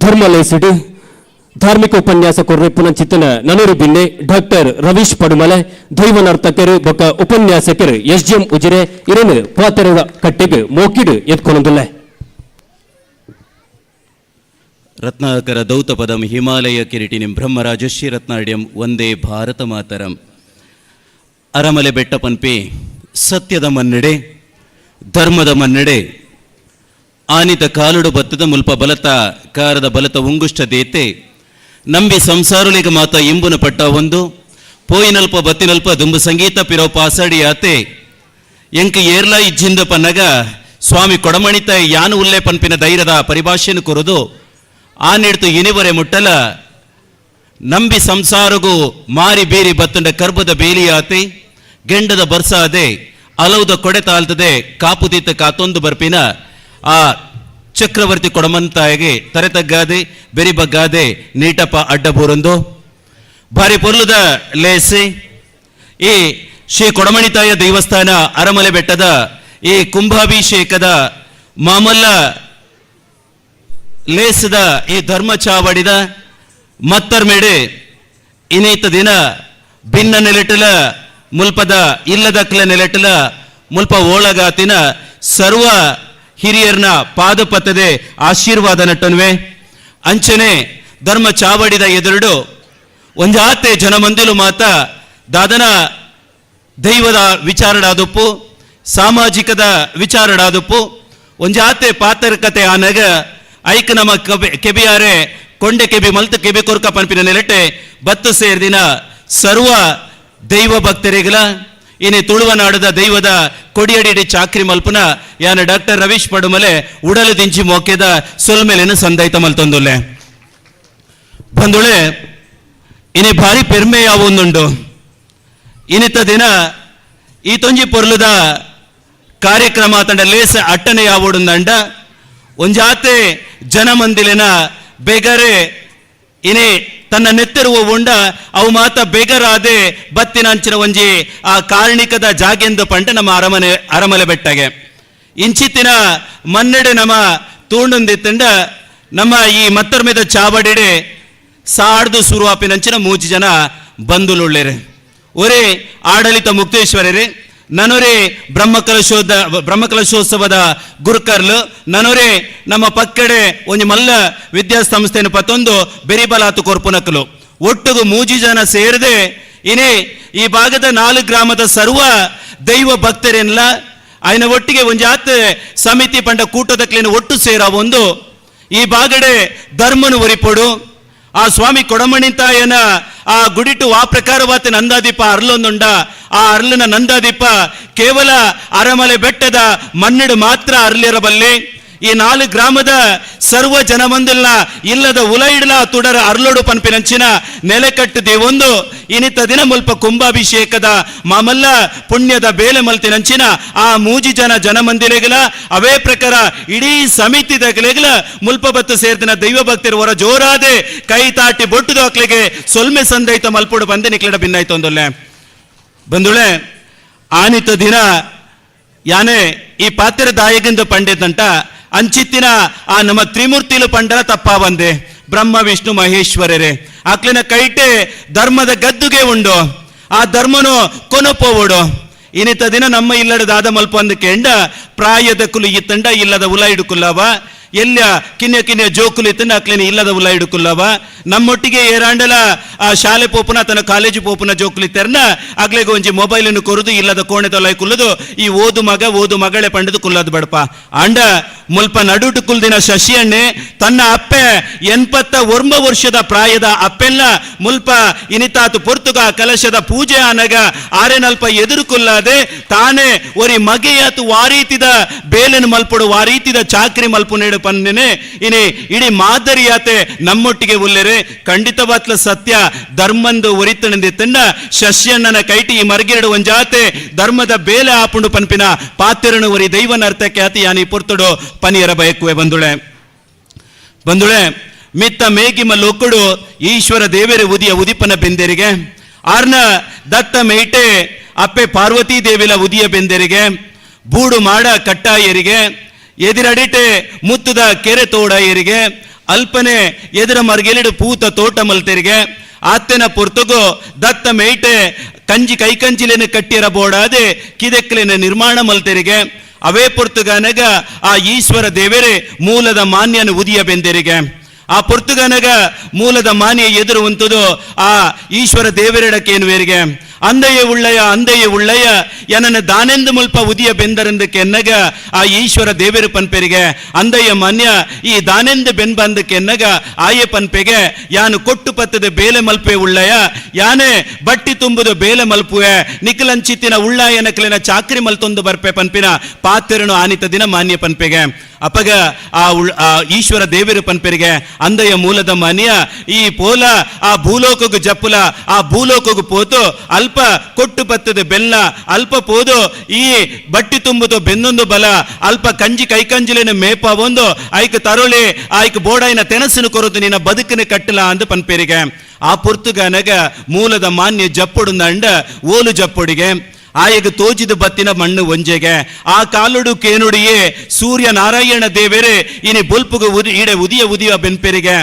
ಧರ್ಮ ಲೇಸಿಡು ಧಾರ್ಮಿಕ ಉಪನ್ಯಾಸ ಕೊರ್ರೆಪ್ಪುನ ಚಿತ್ತನ ನನೂರು ಬಿನ್ನೆ ಡಾಕ್ಟರ್ ರವೀಶ್ ಪಡುಮಲೆ ದೈವ ನರ್ತಕರು ಬೊಕ್ಕ ಉಪನ್ಯಾಸಕರು S G M Ujire ಇರನು ಪಾತೆರ ಕಟ್ಟೆಗೆ ಮೋಕಿಡು ಎತ್ಕೊನೊಂದುಲ್ಲೆ. ರತ್ನಾಕರ ದೌತಪದಂ ಹಿಮಾಲಯ ಕಿರೀಟಿನಿಂ ಬ್ರಹ್ಮರಾಜಶ್ರೀ ರತ್ನಾಡ್ಯಂ ಒಂದೇ ಭಾರತ ಮಾತರಂ. ಅರಮಲೆ ಬೆಟ್ಟ ಪನ್ಪಿ ಸತ್ಯದ ಮನ್ನಡೆ ಧರ್ಮದ ಮನ್ನಡೆ ಆನಿತ ಕಾಲುಡು ಬತ್ತದ ಮುಲ್ಪ ಬಲತ ಕಾರದ ಬಲತ ಉಂಗುಷ್ಟ ದೇತೆ ನಂಬಿ ಸಂಸಾರುಲಿಗ ಮಾತ ಇಂಬುನ ಪಟ್ಟ ಒಂದು ಪೋಯಿನಲ್ಪ ಬತ್ತಿನಲ್ಪ ದುಂಬು ಸಂಗೀತ ಪಿರೋ ಪಾಸಡಿಯಾತೆ ಎಂಕ ಏರ್ಲ ಇಜ್ಜಿಂದ ಪನ್ನಗ ಸ್ವಾಮಿ ಕೊಡಮಣಿತ ಯಾನು ಉಲ್ಲೆ ಪನ್ಪಿನ ಧೈರ್ಯದ ಪರಿಭಾಷೆನು ಕೊರದು ಆ ನೀಡ್ತು ಇನಿವರೆ ಮುಟ್ಟಲ ನಂಬಿ ಸಂಸಾರಗು ಮಾರಿ ಬೀರಿ ಬತ್ತಂಡ ಕರ್ಬದ ಬೇಲಿಯಾತೆ ಗೆಂಡದ ಬರ್ಸಾದೆ ಅಲೌದ ಕೊಡೆ ತಾಲ್ತದೆ ಕಾಪುದೀತ ಕಾತೊಂದು ಬರ್ಪಿನ ಆ ಚಕ್ರವರ್ತಿ ಕೊಡಮಂತಾಯಿಗೆ ತರೆ ತಗ್ಗಾದೆ ಬೆರಿ ಬಗ್ಗಾದೆ ನೀಟಪ್ಪ ಅಡ್ಡಬೂರೊಂದು ಭಾರಿ ಪೊರ್ಲುದ ಲೇಸಿ ಈ ಶ್ರೀ ಕೊಡಮಣಿತಾಯ ದೇವಸ್ಥಾನ ಅರಮಲೆ ಬೆಟ್ಟದ ಈ ಕುಂಭಾಭಿಷೇಕದ ಮಾಮಲ್ಲ ಲೇಸದ ಈ ಧರ್ಮ ಚಾವಡಿದ ಮತ್ತರ್ಮೇಡೆ ಇನೇತ ದಿನ ಭಿನ್ನ ನೆಲೆಟಲ ಮುಲ್ಪದ ಇಲ್ಲದಕ್ಲ ನೆಲೆಟಲ ಮುಲ್ಪ ಓಳಗಾತಿನ ಸರ್ವ ಹಿರಿಯರ್ನ ಪಾದಪತ್ತದೆ ಆಶೀರ್ವಾದ ನಟ್ಟನ್ವೆ. ಅಂಚನೆ ಧರ್ಮ ಚಾವಡಿದ ಎದುರುಡು ಒಂಜಾತೆ ಜನಮಂದಿಲು ಮಾತ ದಾದನ ದೈವದ ವಿಚಾರಡಾದುಪ್ಪು ಸಾಮಾಜಿಕದ ವಿಚಾರಡಾದುಪ್ಪು ಒಂಜಾತೆ ಪಾತರ್ಕತೆ ಆನಗ ಐಕ್ ನಮ್ಮ ಕೆಬಿಯಾರೆ ಕೊಂಡೆ ಕೆಬಿ ಮಲ್ತು ಕೆಬಿ ಕೊರ್ಕ ಪನ್ಪಿನ ನೆಲೆಟೆ ಬತ್ತು ಸೇರ್ದಿನ ಸರ್ವ ದೈವ ಭಕ್ತರಿಗಳ ಇನಿ ತುಳುವನಾಡದ ದೈವದ ಕೊಡಿಯಡಿಡಿ ಚಾಕ್ರಿ ಮಲ್ಪುನ ಯಾನ ಡಾಕ್ಟರ್ ರವೀಶ್ ಪಡುಮಲೆ ಉಡಲು ದಿಂಚಿ ಮೋಕೆದ ಸೊಲ್ಮೆಲೆನು ಸಂದೈತ ಮಲ್ತೊಂದುಲ್ಲೆ. ಬಂದುಳೆ ಇನಿ ಭಾರಿ ಪೆರ್ಮೆ ಯಾವೊಂದುಂಡು. ಇನಿತ ದಿನ ಈ ತೊಂಜಿ ಪೊರ್ಲುದ ಕಾರ್ಯಕ್ರಮ ತಂಡ ಲೇಸ ಅಟ್ಟನೆ ಯಾವೊಡುಂದಂಡ ಒಂಜಾತೆ ಜನಮಂದಿಲಿನ ಬೇಗರೆ ಇನಿ ತನ್ನ ನೆತ್ತೆರುವ ಉಂಡ ಅವು ಮಾತ ಬೇಗರಾದೆ ಬತ್ತಿನಂಚಿನ ಒಂಜಿ ಆ ಕಾರ್ಣಿಕದ ಜಾಗೆಂದು ಪಂಡ ನಮ್ಮ ಅರಮನೆ ಅರಮಲೆ ಬೆಟ್ಟಗೆ ಇಂಚಿತ್ತಿನ ಮನ್ನಡೆ ನಮ್ಮ ತೂಂಡೊಂದಿತ್ತಂಡ ನಮ್ಮ ಈ ಮತ್ತರ್ಮೆದ ಚಾವಡಿಡೆ ಸಾಡ್ದು ಸುರುವಾಪಿನಂಚಿನ ಮೂಜಿ ಜನ ಬಂಧುಲುಳ್ಳೇರೆ. ಒರೇ ಆಡಳಿತ ಮುಕ್ತೇಶ್ವರರೇ, ನನೊರೇ ಬ್ರಹ್ಮಕಲಶೋತ್ಸವದ ಗುರುಕರ್ಲು, ನನೊರೇ ನಮ್ಮ ಪಕ್ಕಡೆ ಒಂಜಿ ಮಲ್ಲ ವಿದ್ಯಾಸಂಸ್ಥೆಯನ್ನು ಪತ್ತೊಂದು ಬೆರಿಬಲಾತು ಕೊರ್ಪುನಕಲು ಒಟ್ಟುಗು ಮೂಜಿ ಜನ ಸೇರದೆ ಇನೇ ಈ ಭಾಗದ 4 ಗ್ರಾಮದ ಸರ್ವ ದೈವ ಭಕ್ತರೆಲ್ಲ ಆಯ್ನ ಒಟ್ಟಿಗೆ ಒಂಜಾತ್ ಸಮಿತಿ ಪಂಡ ಕೂಟದಕ್ಲೇನು ಒಟ್ಟು ಸೇರ ಒಂದು ಈ ಬಾಗಡೆ ಧರ್ಮನು ಒರಿಪೊಡು. ಆ ಸ್ವಾಮಿ ಕೊಡಮಣಿತಾಯನ ಆ ಗುಡಿಟು ಆ ಪ್ರಕಾರವಾದ ನಂದಾದೀಪ ಅರ್ಲೊಂದುಂಡ. ಆ ಅರ್ಲಿನ ನಂದಾದೀಪ ಕೇವಲ ಅರಮಲೆ ಬೆಟ್ಟದ ಮಣ್ಣಿಡು ಮಾತ್ರ ಅರ್ಲಿರಬಲ್ಲೆ. ಈ 4 ಗ್ರಾಮದ ಸರ್ವ ಜನಮಂದಿಲ್ನ ಇಲ್ಲದ ಉಲೈಡ್ಲ ತುಡರ ಅರ್ಲೋಡು ಪನ್ಪಿನಂಚಿನ ನೆಲೆಕಟ್ಟು ದೇವೊಂದು ಇನಿತ ದಿನ ಮುಲ್ಪ ಕುಂಭಾಭಿಷೇಕದ ಮಾಮಲ್ಲ ಪುಣ್ಯದ ಬೇಲೆ ಮಲ್ತಿನಂಚಿನ ಆ ಮೂಜಿ ಜನ ಜನಮಂದಿಲೆಗಲ ಅವೇ ಪ್ರಕಾರ ಇಡೀ ಸಮಿತಿದಗಲೆಗಲ ಮುಲ್ಪ ಬತ್ತು ಸೇರ್ದಿನ ದೈವ ಭಕ್ತರು ಹೊರ ಜೋರಾದೆ ಕೈ ತಾಟಿ ಬೊಟ್ಟು ದಾಕ್ಲಿಗೆ ಸೊಲ್ಮೆ ಸಂದೈತ ಮಲ್ಪುಡು ಬಂದೆ ನಿಕ್ಲಡ ಭಿನ್ನಾಯ್ತು ಒಂದೊಲ್ಲೆ. ಬಂದುಳೆ ಆನಿತ ದಿನ ಯಾನೆ ಈ ಪಾತ್ರ ದಾಯಕಂದು ಪಂಡಿತಂಟ ಅಂಚಿತ್ತಿನ ಆ ನಮ್ಮ ತ್ರಿಮೂರ್ತಿಲು ಪಂಡರ ತಪ್ಪ ಬಂದೆ ಬ್ರಹ್ಮ ವಿಷ್ಣು ಮಹೇಶ್ವರರೇ ಆಕ್ಲಿನ ಕೈಟೆ ಧರ್ಮದ ಗದ್ದುಗೆ ಉಂಡು ಆ ಧರ್ಮನು ಕೊನಪೋವಡು. ಇನಿತ ದಿನ ನಮ್ಮ ಇಲ್ಲದ ದಾದ ಮಲ್ಪ ಅಂದ ಕೆಂಡ ಪ್ರಾಯದ ಕುಲು ಈ ತಂಡ ಇಲ್ಲದ ಉಲ ಇಡುಕುಲ್ಲವ ಎಲ್ಲ ಕಿನ್ಯ ಕಿನ್ಯ ಜೋಕುಲು ಇತ್ತಂಡ ಅಕ್ಲಿನ ಇಲ್ಲದ ಉಲ ಇಡುಕುಲ್ಲವ ನಮ್ಮೊಟ್ಟಿಗೆ ಏರಾಂಡಲ ಆ ಶಾಲೆ ಪೋಪುನ ತನ್ನ ಕಾಲೇಜು ಪೋಪುನ ಜೋಕುಲಿ ತೆರ್ನ ಅಗ್ಲೆಗೆ ಒಂಜಿ ಮೊಬೈಲನ್ನು ಕೊರದು ಇಲ್ಲದ ಕೋಣೆ ತೊಲೈ ಕುಲ್ಲದು ಈ ಓದು ಮಗ ಓದು ಮಗಳೇ ಪಂಡದು ಕುಲ್ಲದು ಬಡಪ. ಅಂಡ ಮುಲ್ಪ ನಡುಟು ಕುಲ್ದಿನ ಶಶಿ ಅಣ್ಣೆ ತನ್ನ ಅಪ್ಪೆ 89 ವರ್ಷದ ಪ್ರಾಯದ ಅಪ್ಪೆಲ್ಲ ಮುಲ್ಪ ಇನಿತಾತು ಪೊರ್ತುಗ ಕಲಶದ ಪೂಜೆ ಆನಗ ಆರೆನಲ್ಪ ಎದುರು ಕುಲ್ಲಾದೆ ತಾನೇ ಒರಿ ಮಗೆಯಾತು ವಾರೀತಿದ ಬೇಲೆನು ಮಲ್ಪಡು ವಾರೀತಿದ ಚಾಕ್ರಿ ಮಲ್ಪು ನೇಡು ಪನ್ನೆನೆ ಇನಿ ಇಡೀ ಮಾದರಿಯಾತೆ ನಮ್ಮೊಟ್ಟಿಗೆ ಉಲ್ಲೆರೆ. ಖಂಡಿತವಾತ್ಲ ಸತ್ಯ ಧರ್ಮಂದು ಒರಿತಣಂದಿತ್ತಂಡ ಶಶ್ಯಣ್ಣನ ಕೈಟಿ ಈ ಮರ್ಗಿರಡು ಒಂಜಾತೆ ಧರ್ಮದ ಬೇಲೆ ಆಪುಂಡು ಪನ್ಪಿನ ಪಾತಿರನು ಒರಿ ದೈವನ ಅರ್ಥಕ್ಕೆ ಅತಿ ಯಾನಿ ಪೊರ್ತುಡು ಪನಿಯರ ಬಯಕುವೆ. ಬಂದುಳೆ ಬಂದುಳೆ ಮಿತ್ತ ಮೇಗಿಮ ಲೋಕುಡು ಈಶ್ವರ ದೇವೇರು ಉದಿಯ ಉದಿಪನ ಬೆಂದೆರಿಗೆ ಆರ್ನ ದತ್ತ ಮೇಟೆ ಅಪ್ಪೆ ಪಾರ್ವತಿ ದೇವಿಲ ಉದಿಯ ಬೆಂದೆರಿಗೆ ಬೂಡು ಮಾಡ ಕಟ್ಟಾಯರಿಗೆ ಎದಿರಡಿಟೆ ಮುತ್ತುದ ಕೆರೆ ತೋಡಾಯರಿಗೆ ಅಲ್ಪನೆ ಎದುರ ಮರ್ಗೆಲಿಡು ಪೂತ ತೋಟ ಮಲ್ತೆರಿಗೆ ಆತ್ತೆನ ಪೊರ್ತುಗು ದತ್ತ ಮೇಟೆ ಕಂಜಿ ಕೈಕಂಜಿಲೇನು ಕಟ್ಟಿರ ಬೋಡಾದೆ ಕಿದೆಕ್ಲೇನ ನಿರ್ಮಾಣ ಮಲ್ತೆರಿಗೆ ಅವೇ ಪೊರ್ತುಗನಗ ಆ ಈಶ್ವರ ದೇವರೇ ಮೂಲದ ಮಾನ್ಯನ ಉದಿಯ ಬೆಂದೆರಿಗೆ ಆ ಪೊರ್ತುಗನಗ ಮೂಲದ ಮಾನ್ಯ ಎದುರು ಉಂಟುದು ಆ ಈಶ್ವರ ದೇವರೆಡಕ್ಕೇನುವೇರಿಗೆ ಅಂದೆಯೇ ಉಳ್ಳಯ ಅಂದೆಯೇ ಉಳ್ಳಯ ಎನನ ದಾನೆಂದು ಮುಲ್ಪ ಉದಿಯ ಬೆಂದರೆಂದು ಕೆನ್ನಗ ಆ ಈಶ್ವರ ದೇವರು ಪನ್ಪೆರಿಗೆ ಅಂದಯ್ಯ ಮಾನ್ಯ ಈ ದಾನೆಂದು ಬೆನ್ ಬಂದು ಕೆನ್ನಗ ಆಯೆ ಪನ್ಪೆಗೆ ಯಾನು ಕೊಟ್ಟು ಪತ್ತದ ಬೇಲೆ ಮಲ್ಪೆ ಉಳ್ಳಯ ಯಾನೇ ಬಟ್ಟಿ ತುಂಬುದು ಬೇಲೆ ಮಲ್ಪುವೆ ನಿಖಲಂಚಿತ್ತಿನ ಉಳ್ಳಾಯನ ಕಲಿನ ಚಾಕ್ರಿ ಮಲ್ತೊಂದು ಬರ್ಪೆ ಪನ್ಪಿನ ಪಾತೆರನು ಆನಿತ ದಿನ ಮಾನ್ಯ ಪನ್ಪೆಗೆ ಅಪಗ ಆ ಈಶ್ವರ ದೇವರು ಪನ್ಪೆರಿಗೆ ಅಂದಯ್ಯ ಮೂಲದ ಮಾನ್ಯ ಈ ಪೋಲ ಆ ಭೂಲೋಕಗು ಜಪ್ಪುಲ ಆ ಭೂಲೋಕಗು ಪೋತು ಅಲ್ಪ ಕೊಟ್ಟು ಬತ್ತದ ಬೆಲ್ಲ ಅಲ್ಪ ಪೋದು ಈ ಬಟ್ಟಿ ತುಂಬುದು ಬೆನ್ನೊಂದು ಬಲ ಅಲ್ಪ ಕಂಜಿ ಕೈಕಂಜಿಲಿನ ಮೇಪ ಒಂದು ಐಕ್ ತರುಳಿ ಐಕ್ ಬೋಡಾಯಿನ ತೆನಸಿನ ಕೊರತು ನಿನ್ನ ಬದುಕಿನ ಕಟ್ಟಲ ಅಂದು ಪನ್ಪೆರಿಗೆ ಆ ಪೊರ್ತುಗನಗ ಮೂಲದ ಮಾನ್ಯ ಜಪ್ಪುಡು ಅಂಡ ಓಲು ಜಪ್ಪುಡಿಗೆ ಆಯಗ ತೋಜಿದ ಬತ್ತಿನ ಮಣ್ಣು ಒಂಜೆಗೆ ಆ ಕಾಲುಡು ಕೇನುಡಿಯೇ ಸೂರ್ಯ ನಾರಾಯಣ ದೇವರೇ ಇನಿ ಬೊಲ್ಪುಗು ಈಡೆ ಉದಿಯ ಉದಿಯ ಬೆನ್ಪೆರಿಗೆ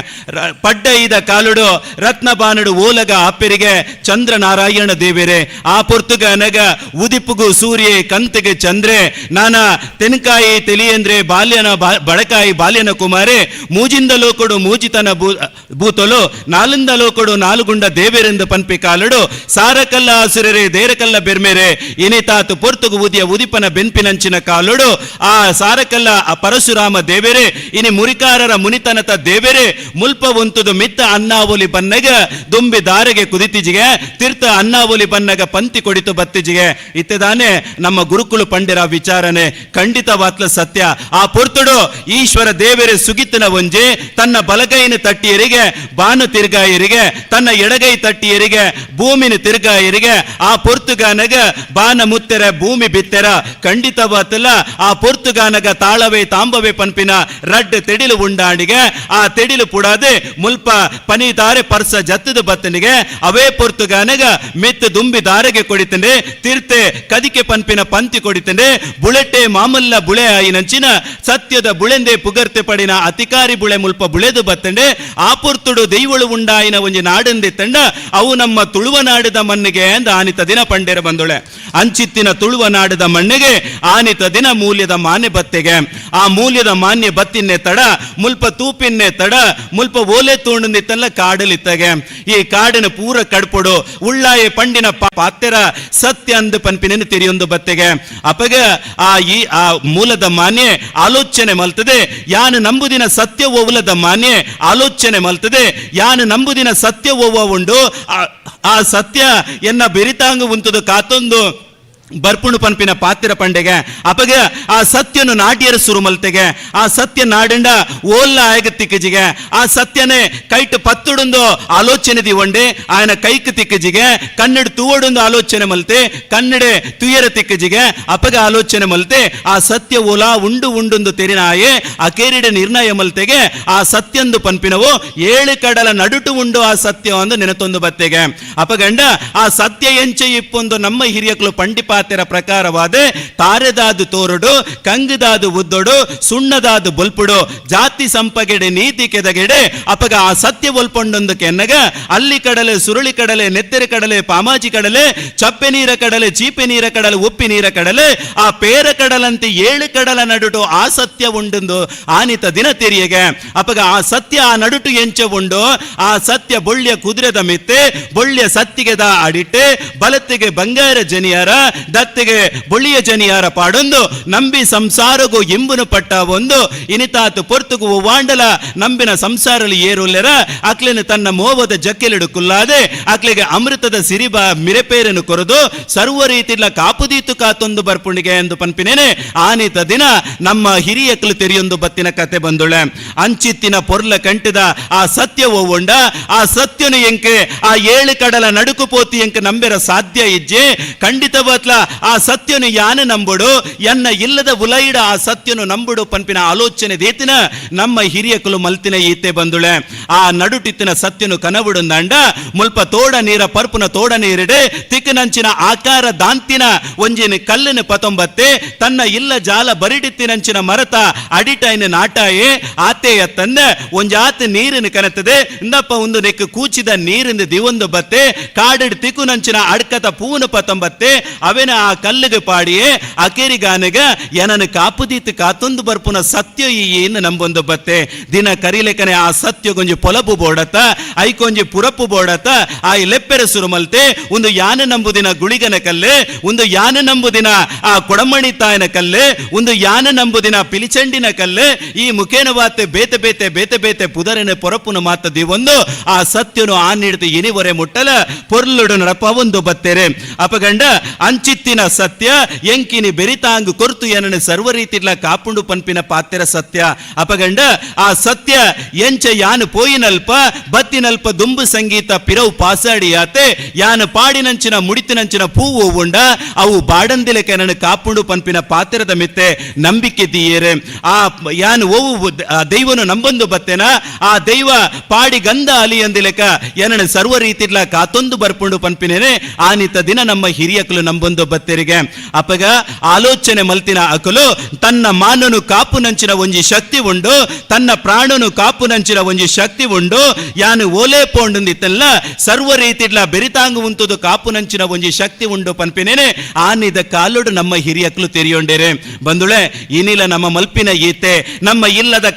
ಪಡ್ಡ ಇದ ಕಾಲುಡು ರತ್ನ ಬಾನುಡು ಓಲಗ ಆಪೆರಿಗೆ ಚಂದ್ರ ನಾರಾಯಣ ದೇವರೇ ಆ ಪೊರ್ತುಗ ಅನಗ ಉದಿಪುಗು ಸೂರ್ಯ ಕಂತಿಗೆ ಚಂದ್ರೆ ನಾನ ತೆನ್ಕಾಯಿ ತಿಳಿಯಂದ್ರೆ ಬಾಲ್ಯನ ಬಡಕಾಯಿ ಬಾಲ್ಯನ ಕುಮಾರೆ ಮೂಜಿಂದ ಲೋಕಡು ಮೂಜಿತನ ಭೂತಲು ನಾಲಿಂದ ಲೋಕಡು ನಾಲುಗುಂಡ ದೇವರೆಂದು ಪನ್ಪಿ ಕಾಲುಡು ಸಾರಕಲ್ಲ ಹಸುರರೆ ದೇರಕಲ್ಲ ಬೆರ್ಮೆರೆ ಇನಿತಾತು ಪೊರ್ತುಗು ಉದಿಯ ಉದಿಪನ ಬೆನ್ಪಿನಂಚಿನ ಕಾಲುಡು ಆ ಸಾರಕಲ್ಲ ಆ ಪರಶುರಾಮ ದೇವೆರೆ ಇನಿ ಮುರಿಕಾರರ ಮುನಿತನತ ದೇವೆರೆ ಮುಲ್ಪ ಉಂತುದು ಮಿತ್ತ ಅನ್ನಾವೊಲಿ ಬನ್ನಗ ದುಂಬಿ ದಾರೆಗೆ ಕುದಿತಿಜಿಗೆ ತೀರ್ಥ ಅನ್ನಾವೊಲಿ ಬನ್ನಗ ಪಂತಿ ಕೊಡಿತು ಬತ್ತಿಜಿಗೆ ಇತ್ತದಾನೆ ನಮ್ಮ ಗುರುಕುಲು ಪಂಡಿರ ವಿಚಾರಣೆ ಖಂಡಿತವಾತ್ಲ ಸತ್ಯ. ಆ ಪೊರ್ತುಡು ಈಶ್ವರ ದೇವೆರೆ ಸುಗಿತನ ಒಂಜಿ ತನ್ನ ಬಲಗೈನ ತಟ್ಟಿಯರಿಗೆ ಬಾನು ತಿರ್ಗಾಯರಿಗೆ ತನ್ನ ಎಡಗೈ ತಟ್ಟಿಯರಿಗೆ ಭೂಮಿನ ತಿರ್ಗಾಯರಿಗೆ ಆ ಪೊರ್ತುಗಾನಗ ಬಾನ ಮುತ್ತೆರ ಭೂಮಿ ಬಿತ್ತೆರ ಖಂಡಿತವಾತಲ್ಲ ಆ ಪೊರ್ತುಗಾನಗ ತಾಳವೇ ತಾಂಬವೇ ಪನ್ಪಿನ ರಡ್ಡ್ ತೆಡಿಲು ಉಂಡಾಣಿಗೆ ಆ ತೆಡಿಲು ಪುಡಾದೆ ಮುಲ್ಪ ಪನಿದಾರೆ ಪರ್ಸ ಜತ್ತದ ಬತ್ತನಿಗೆ ಅವೇ ಪೊರ್ತುಗಾನಗ ಮೆತ್ತು ದುಂಬಿ ದಾರೆಗೆ ಕೊಡಿತಂಡೆ ತೀರ್ತೆ ಕದಿಕೆ ಪನ್ಪಿನ ಪಂತಿ ಕೊಡಿತಂಡೆ ಬುಳೆಟ್ಟೆ ಮಾಮಲ್ಲ ಬುಳೆ ಆಯಿನಂಚಿನ ಸತ್ಯದ ಬುಳೆಂದೆ ಪುಗರ್ತೆ ಪಡಿನ ಅತಿಕಾರಿ ಬುಳೆ ಮುಲ್ಪ ಬುಳೆದು ಬತ್ತಂಡೆ ಆ ಪೊರ್ತುಡು ದೈವಳು ಉಂಡಾಯಿನ ಒಂಜಿ ನಾಡಂದೆ ತಂಡ ಅವು ನಮ್ಮ ತುಳುವ ನಾಡದ ಮಣ್ಣಿಗೆ ಅಂದ ಆನಿತ ದಿನ ಪಂಡೇರ ಬಂದೊಳೆ ಅಂಚಿತ್ತಿನ ತುಳುವ ನಾಡದ ಮಣ್ಣಿಗೆ ಆನಿತ ದಿನ ಮೂಲ್ಯದ ಮಾನ್ಯ ಬತ್ತೆಗೆ ಆ ಮೂಲ್ಯದ ಮಾನ್ಯ ಬತ್ತಿನ್ನೆ ತಡ ಮುಲ್ಪ ತೂಪಿನ್ನೆ ತಡ ಮುಲ್ಪ ಓಲೆ ತೋಂಡಿತ್ತಲ್ಲ ಕಾಡಲಿತ್ತಗೆ ಈ ಕಾಡಿನ ಪೂರ ಕಡ್ಪೊಡು ಉಳ್ಳಾಯ ಪಂಡಿನ ಪಾತ್ತೆರ ಸತ್ಯ ಅಂದು ಪನ್ಪಿನ ತೆರಿಯೊಂದು ಬತ್ತೆಗೆ ಅಪಗ ಆ ಈ ಆ ಮೂಲದ ಮಾನ್ಯ ಆಲೋಚನೆ ಮಲ್ತದೆ ಯಾನು ನಂಬುದಿನ ಸತ್ಯ ಓವುಲದ ಮಾನ್ಯ ಆಲೋಚನೆ ಮಲ್ತದೆ ಯಾನು ನಂಬುದಿನ ಸತ್ಯ ಓವ ಉಂಡು ಆ ಸತ್ಯ ಎನ್ನ ಬೆರಿತಾಂಗ ಉಂತುದು ಕಾತೊಂದು ಬರ್ಪುಣು ಪನ್ಪಿನ ಪಾತಿರ ಪಂಡೆಗೆ ಅಪಗ ಆ ಸತ್ಯನು ನಾಟ್ಯರ ಸುರುಮಲ್ತೆಗೆ ಆ ಸತ್ಯ ನಾಡಂಡ ಓಲ್ಲ ಆಯಗ ತಿಕ್ಕಜಿಗೆ ಆ ಸತ್ಯನೇ ಕೈಟ್ ಪತ್ತುಡುಂದು ಆಲೋಚನೆ ದಿವಂಡೆ ಆಯನ ಕೈಕ್ ತಿಕ್ಕಜಿಗೆ ಕನ್ನಡ ತೂವಡುಂದು ಆಲೋಚನೆ ಮಲ್ತೆ ಕನ್ನಡೆ ತುಯರ ತಿಕ್ಕಜಿಗೆ ಅಪಗ ಆಲೋಚನೆ ಮಲ್ತೆ ಆ ಸತ್ಯ ಓಲಾ ಉಂಡು ಉಂಡುಂದು ತೆರಿನಾಯೆ ಆ ಕೇರಿಡ ನಿರ್ಣಯ ಮಲ್ತೆಗೆ ಆ ಸತ್ಯಂದು ಪನ್ಪಿನವು ಏಳು ಕಡಲ ನಡುಟು ಉಂಡು ಆ ಸತ್ಯ ಒಂದು ನೆನತೊಂದು ಬತ್ತೆಗೆ ಅಪಗಂಡ ಆ ಸತ್ಯ ಎಂಚೆ ಇಪ್ಪೊಂದು ನಮ್ಮ ಹಿರಿಯಕ್ಲು ಪಂಡಿಪ ಪಾತೆರ ಪ್ರಕಾರವಾದ ತಾರೆದಾದು ತೋರುಡು ಕಂಗುದಾದು ಉದ್ದೊಡು ಸುಣ್ಣದಾದು ಬೊಲ್ಪುಡು ಜಾತಿ ಸಂಪಗೆಡೆ ನೀತಿ ಕೆದಗೆಡೆ ಅಪಗ ಆ ಸತ್ಯ ಒಲ್ಪೊಂಡೊಂದು ಕೆನ್ನಗ ಅಲ್ಲಿ ಕಡಲೆ ಸುರುಳಿ ಕಡಲೆ ನೆತ್ತೆರೆ ಕಡಲೆ ಪಾಮಾಜಿ ಕಡಲೆ ಚಪ್ಪೆ ನೀರ ಕಡಲೆ ಚೀಪೆ ನೀರ ಕಡಲೆ ಉಪ್ಪಿ ನೀರ ಕಡಲೆ ಆ ಪೇರ ಕಡಲಂತೆ ಏಳು ಕಡಲ ನಡುಟು ಆ ಸತ್ಯ ಉಂಡೊಂದು ಆನಿತ ದಿನ ತೆರಿಯಗೆ ಅಪಗ ಆ ಸತ್ಯ ಆ ನಡುಟು ಎಂಚ ಉಂಡು ಆ ಸತ್ಯ ಬೊಳ್ಳಿಯ ಕುದುರೆದ ಮಿತ್ತೆ ಬೊಳ್ಳಿಯ ಸತ್ತಿಗೆದ ಅಡಿಟ್ಟೆ ಬಲತ್ತಿಗೆ ಬಂಗಾರ ಜನಿಯರ ದತ್ತಿಗೆ ಬೊಳ್ಳಿಯ ಜನಿಯಾರ ಪಾಡೊಂದು ನಂಬಿ ಸಂಸಾರಗು ಇಂಬುನು ಪಟ್ಟ ಒಂದು ಇನಿತಾತು ಪೊರ್ತುಗು ವಾಂಡಲ ನಂಬಿನ ಸಂಸಾರಲಿ ಏರುಲ್ಲೆರ ಅಕ್ಲಿನ ತನ್ನ ಮೋವದ ಜಕ್ಕೆಲಿಡು ಕುಲ್ಲಾದೆ ಅಕ್ಲಿಗೆ ಅಮೃತದ ಸಿರಿಬ ಮಿರೆಪೇರನ್ನು ಕೊರದು ಸರ್ವ ರೀತಿಲ ಕಾಪುದೀತು ಕಾತೊಂದು ಬರ್ಪುಣಿಗೆ ಎಂದು ಪನ್ಪಿನೇನೆ ಆನಿತ ದಿನ ನಮ್ಮ ಹಿರಿಯಕ್ಲು ತೆರಿಯೊಂದು ಬತ್ತಿನ ಕತೆ ಬಂದುಳೆ ಅಂಚಿತ್ತಿನ ಪೊರ್ಲ ಕಂಟಿದ ಆ ಸತ್ಯ ಒವ್ವುಂಡ ಆ ಸತ್ಯನು ಎಂಕೆ ಆ ಏಳು ಕಡಲ ನಡುಕು ಪೋತಿ ಎಂಕೆ ನಂಬೆರ ಸಾಧ್ಯ ಇಜ್ಜೆ ಖಂಡಿತವಾತ್ಲ ಆ ಸತ್ಯನು ಯಾನ ನಂಬುಡು ಎನ್ನ ಇಲ್ಲದ ಉಲೈಡ ಆ ಸತ್ಯನು ನಂಬುಡು ಪನ್ಪಿನ ಆಲೋಚನೆ ದೇತಿನ ನಮ್ಮ ಹಿರಿಯಕುಲು ಮಲ್ತಿನ ಈತೆ ಬಂದುಳೆ ಆ ನಡುಟಿತ್ತಿನ ಸತ್ಯನು ಕನವುಡುಂದಂಡ ಮುಲ್ಪ ತೋಡ ನೀರ ಪರ್ಪುನ ತೋಡ ನೀರಿಡೆ ತಿಕ್ಕನಂಚಿನ ಆಕಾರ ದಾಂತಿನ ಒಂಜಿನ ಕಲ್ಲಿನ ಪತೊಂಬತ್ತೆ ತನ್ನ ಇಲ್ಲ ಜಾಲ ಬರಿಡಿತ್ತಿನಂಚಿನ ಮರತ ಅಡಿಟೈನ ನಾಟಾಯೆ ಆತೆಯ ತಂದ ಒಂಜಾತ ನೀರಿನ ಕನತದೆ ಇಂದಪ್ಪ ಒಂದು ನೆಕ್ಕು ಕೂಚಿದ ನೀರಿಂದ ದಿವೊಂದು ಬತ್ತೆ ಕಾಡಿಡ್ ತಿಕ್ಕುನಂಚಿನ ಅಡ್ಕತ ಪೂವನ ಪತೊಂಬತ್ತೆ ಅವೆನ ಆ ಕಲ್ಲಿಗೆ ಪಾಡಿಯೇ ಅಕೇರಿಗಾನಗ ಏನನ ಕಾಪುದೀತು ಕಾತೊಂದು ಬರ್ಪುನ ಸತ್ಯ ಈ ಏನು ನಂಬೊಂದು ಬತ್ತೆ ದಿನ ಕರಿಲೇಕನೆ ಆ ಸತ್ಯ ಗೊಂಜಿ ಪೊಲಬು ಬೋಡತ ಐಕೊಂಜಿ ಪುರಪ್ಪು ಬೋಡತ ಆ ಲೆಪ್ಪೆರೆ ಸುರುಮಲ್ತೆ ಒಂದು ಯಾನ ನಂಬುದಿನ ಗುಳಿಗನ ಕಲ್ಲೆ ಒಂದು ಯಾನ ನಂಬುದಿನ ಆ ಕೊಡಮಣಿ ತಾಯನ ಕಲ್ಲೆ ಒಂದು ಯಾನ ನಂಬುದಿನ ಪಿಲಿಚಂಡಿನ ಕಲ್ಲೆ ಈ ಮುಖೇನ ವಾತೆ ಬೇತೆ ಬೇತೆ ಬೇತೆ ಬೇತೆ ಪುದರಿನ ಪೊರಪುನ ಮಾತದಿ ಒಂದು ಆ ಸತ್ಯನು ಆ ನೀಡ್ತು ಇನಿವರೆ ಮುಟ್ಟಲ ಪೊರ್ಲುಡು ನಡಪ ಒಂದು ಬತ್ತೇರೆ ಅಪಗಂಡ ಅಂಚಿತ್ತಿನ ಸತ್ಯ ಎಂಕಿನಿ ಬೆರಿತಾಂಗು ಕೊರ್ತು ಏನನ ಸರ್ವ ರೀತಿಲ ಕಾಪುಂಡು ಪನ್ಪಿನ ಪಾತ್ಯರ ಸತ್ಯ ಅಪಗಂಡ ಆ ಸತ್ಯ ಎಂಚ ಯಾನು ಪೋಯಿನಲ್ಪ ಬತ್ತಿನಲ್ಪ ದುಂಬು ಸಂಗೀತ ಪಿರವು ಪಾಸಾಡಿಯಾತೆ ಯಾನು ಪಾಡಿನಂಚಿನ ಮುಡಿತಿನಂಚಿನ ಪೂವು ಉಂಡ ಅವು ಬಾಡಂದಿಲೆ ಕೆನನ ಕಾಪುಂಡು ಪನ್ಪಿನ ಪಾತ್ರದ ಮಿತ್ತೆ ನಂಬಿಕೆ ದಿಯೇರೆ ಆ ಯಾನು ಓವು ದೈವನು ನಂಬೊಂದು ಬತ್ತೆನ ಆ ದೈವ ಪಾಡಿ ಗಂಧ ಅಲಿಯಂದಿಲೆಕ ಏನನ ಸರ್ವ ರೀತಿಲ ಕಾತೊಂದು ಬರ್ಪುಂಡು ಪನ್ಪಿನೇನೆ ಆನಿತ ದಿನ ನಮ್ಮ ಹಿರಿಯಕಲು ನಂಬೊಂದು ಬತ್ತೆರಿಗೆ ಅಪಗ ಆಲೋಚನೆ ಮಲ್ತಿನ ಅಕಲು ತನ್ನ ಮಾನನು ಕಾಪು ನಂಚಿನ ಒಂಜಿ ಶಕ್ತಿ ಉಂಡು ತನ್ನ ಪ್ರಾಣನು ಕಾಪು ನಂಚಿನ ಒಂಜಿ ಶಕ್ತಿ ಉಂಡು ಯಾನು ಓಲೆ ಪೋಂಡುಂದಿತ್ತಲ್ಲ ಸರ್ವ ರೀತಿಡ್ಲ ಬೆರಿತಾಂಗು ಉಂತುದು ಕಾಪು ನಂಚಿನ ಒಂಜಿ ಶಕ್ತಿ ಉಂಡು ಪನ್ಪಿನೇನೆ ಆನಿದ ಕಾಲುಡು ನಮ್ಮ ಹಿರಿಯಕ್ಲು ತೆರಿಯೊಂಡೇರೆ ಬಂದುಳೆ ಇನಿಲ ನಮ್ಮ ಮಲ್ಪಿನ ಈತೆ ನಮ್ಮ ಇಲ್ಲದ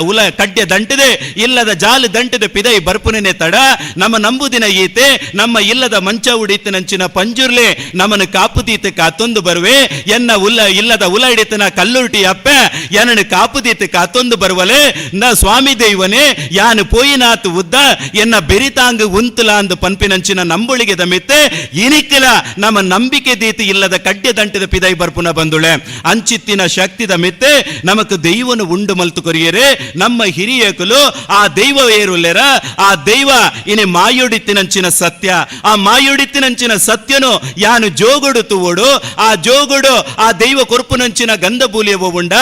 ಉಲ ಕಡ್ಯ ದಂಟಿದೆ ಇಲ್ಲದ ಜಾಲು ದಂಟಿದೆ ಪಿದೈ ಬರ್ಪುನೇ ತಡ ನಮ್ಮ ನಂಬುದಿನ ಈತೆ ನಮ್ಮ ಇಲ್ಲದ ಮಂಚ ಉಡಿತಿನಂಚಿನ ಪಂಜುರ್ಲೆ ನಮ್ಮನ್ನು ಕಾಪು ಕಾಪುದೀತ ಕಾತೊಂದು ಬರುವೆ ಎನ್ನ ಉಲ್ಲ ಇಲ್ಲದ ಉಲೈಡಿತನ ಕಲ್ಲುರ್ಟಿ ಅಪ್ಪೆ ಎನ್ನನು ಕಾಪುದೀತ ಕಾತೊಂದು ಬರುವಲೆ ನ ಸ್ವಾಮಿ ದೈವನೇ ಯಾನು ಪೋಯಿನಾತು ಉದ್ದ ಎನ್ನ ಬೆರಿತಾಂಗ್ ಉಂತುಲ ಅಂದು ಪನ್ಪಿನಂಚಿನ ನಂಬುಳಿಗೆ ದಮಿತ್ತೆ ಇನಿಕ್ಕಿಲ ನಮ್ಮ ನಂಬಿಕೆ ದೀತಿ ಇಲ್ಲದ ಕಡ್ಯ ದಂಟದ ಪಿದೈ ಬರ್ಪುನ ಬಂದುಳೆ ಅಂಚಿತ್ತಿನ ಶಕ್ತಿದ ಮಿತ್ತೆ ನಮಕ್ ದೈವನು ಉಂಡು ಮಲ್ತು ಕೊರಿಯರೆ ನಮ್ಮ ಹಿರಿಯಕುಲು ಆ ದೈವ ಏರುಲ್ಲೆರ ಆ ದೈವ ಇನಿ ಮಾಯುಡಿತ್ತಿನಂಚಿನ ಸತ್ಯ ಆ ಮಾಯುಡಿತ್ತಿನಂಚಿನ ಸತ್ಯನು ಯಾನು ಜೋಗುಡು ತೂವೋಡು ಆ ಜೋಗುಡು ಆ ದೈವ ಕೊರ್ಪುನಂಚಿನ ಗಂಧ ಬೂಲಿಯ ಉಂಡ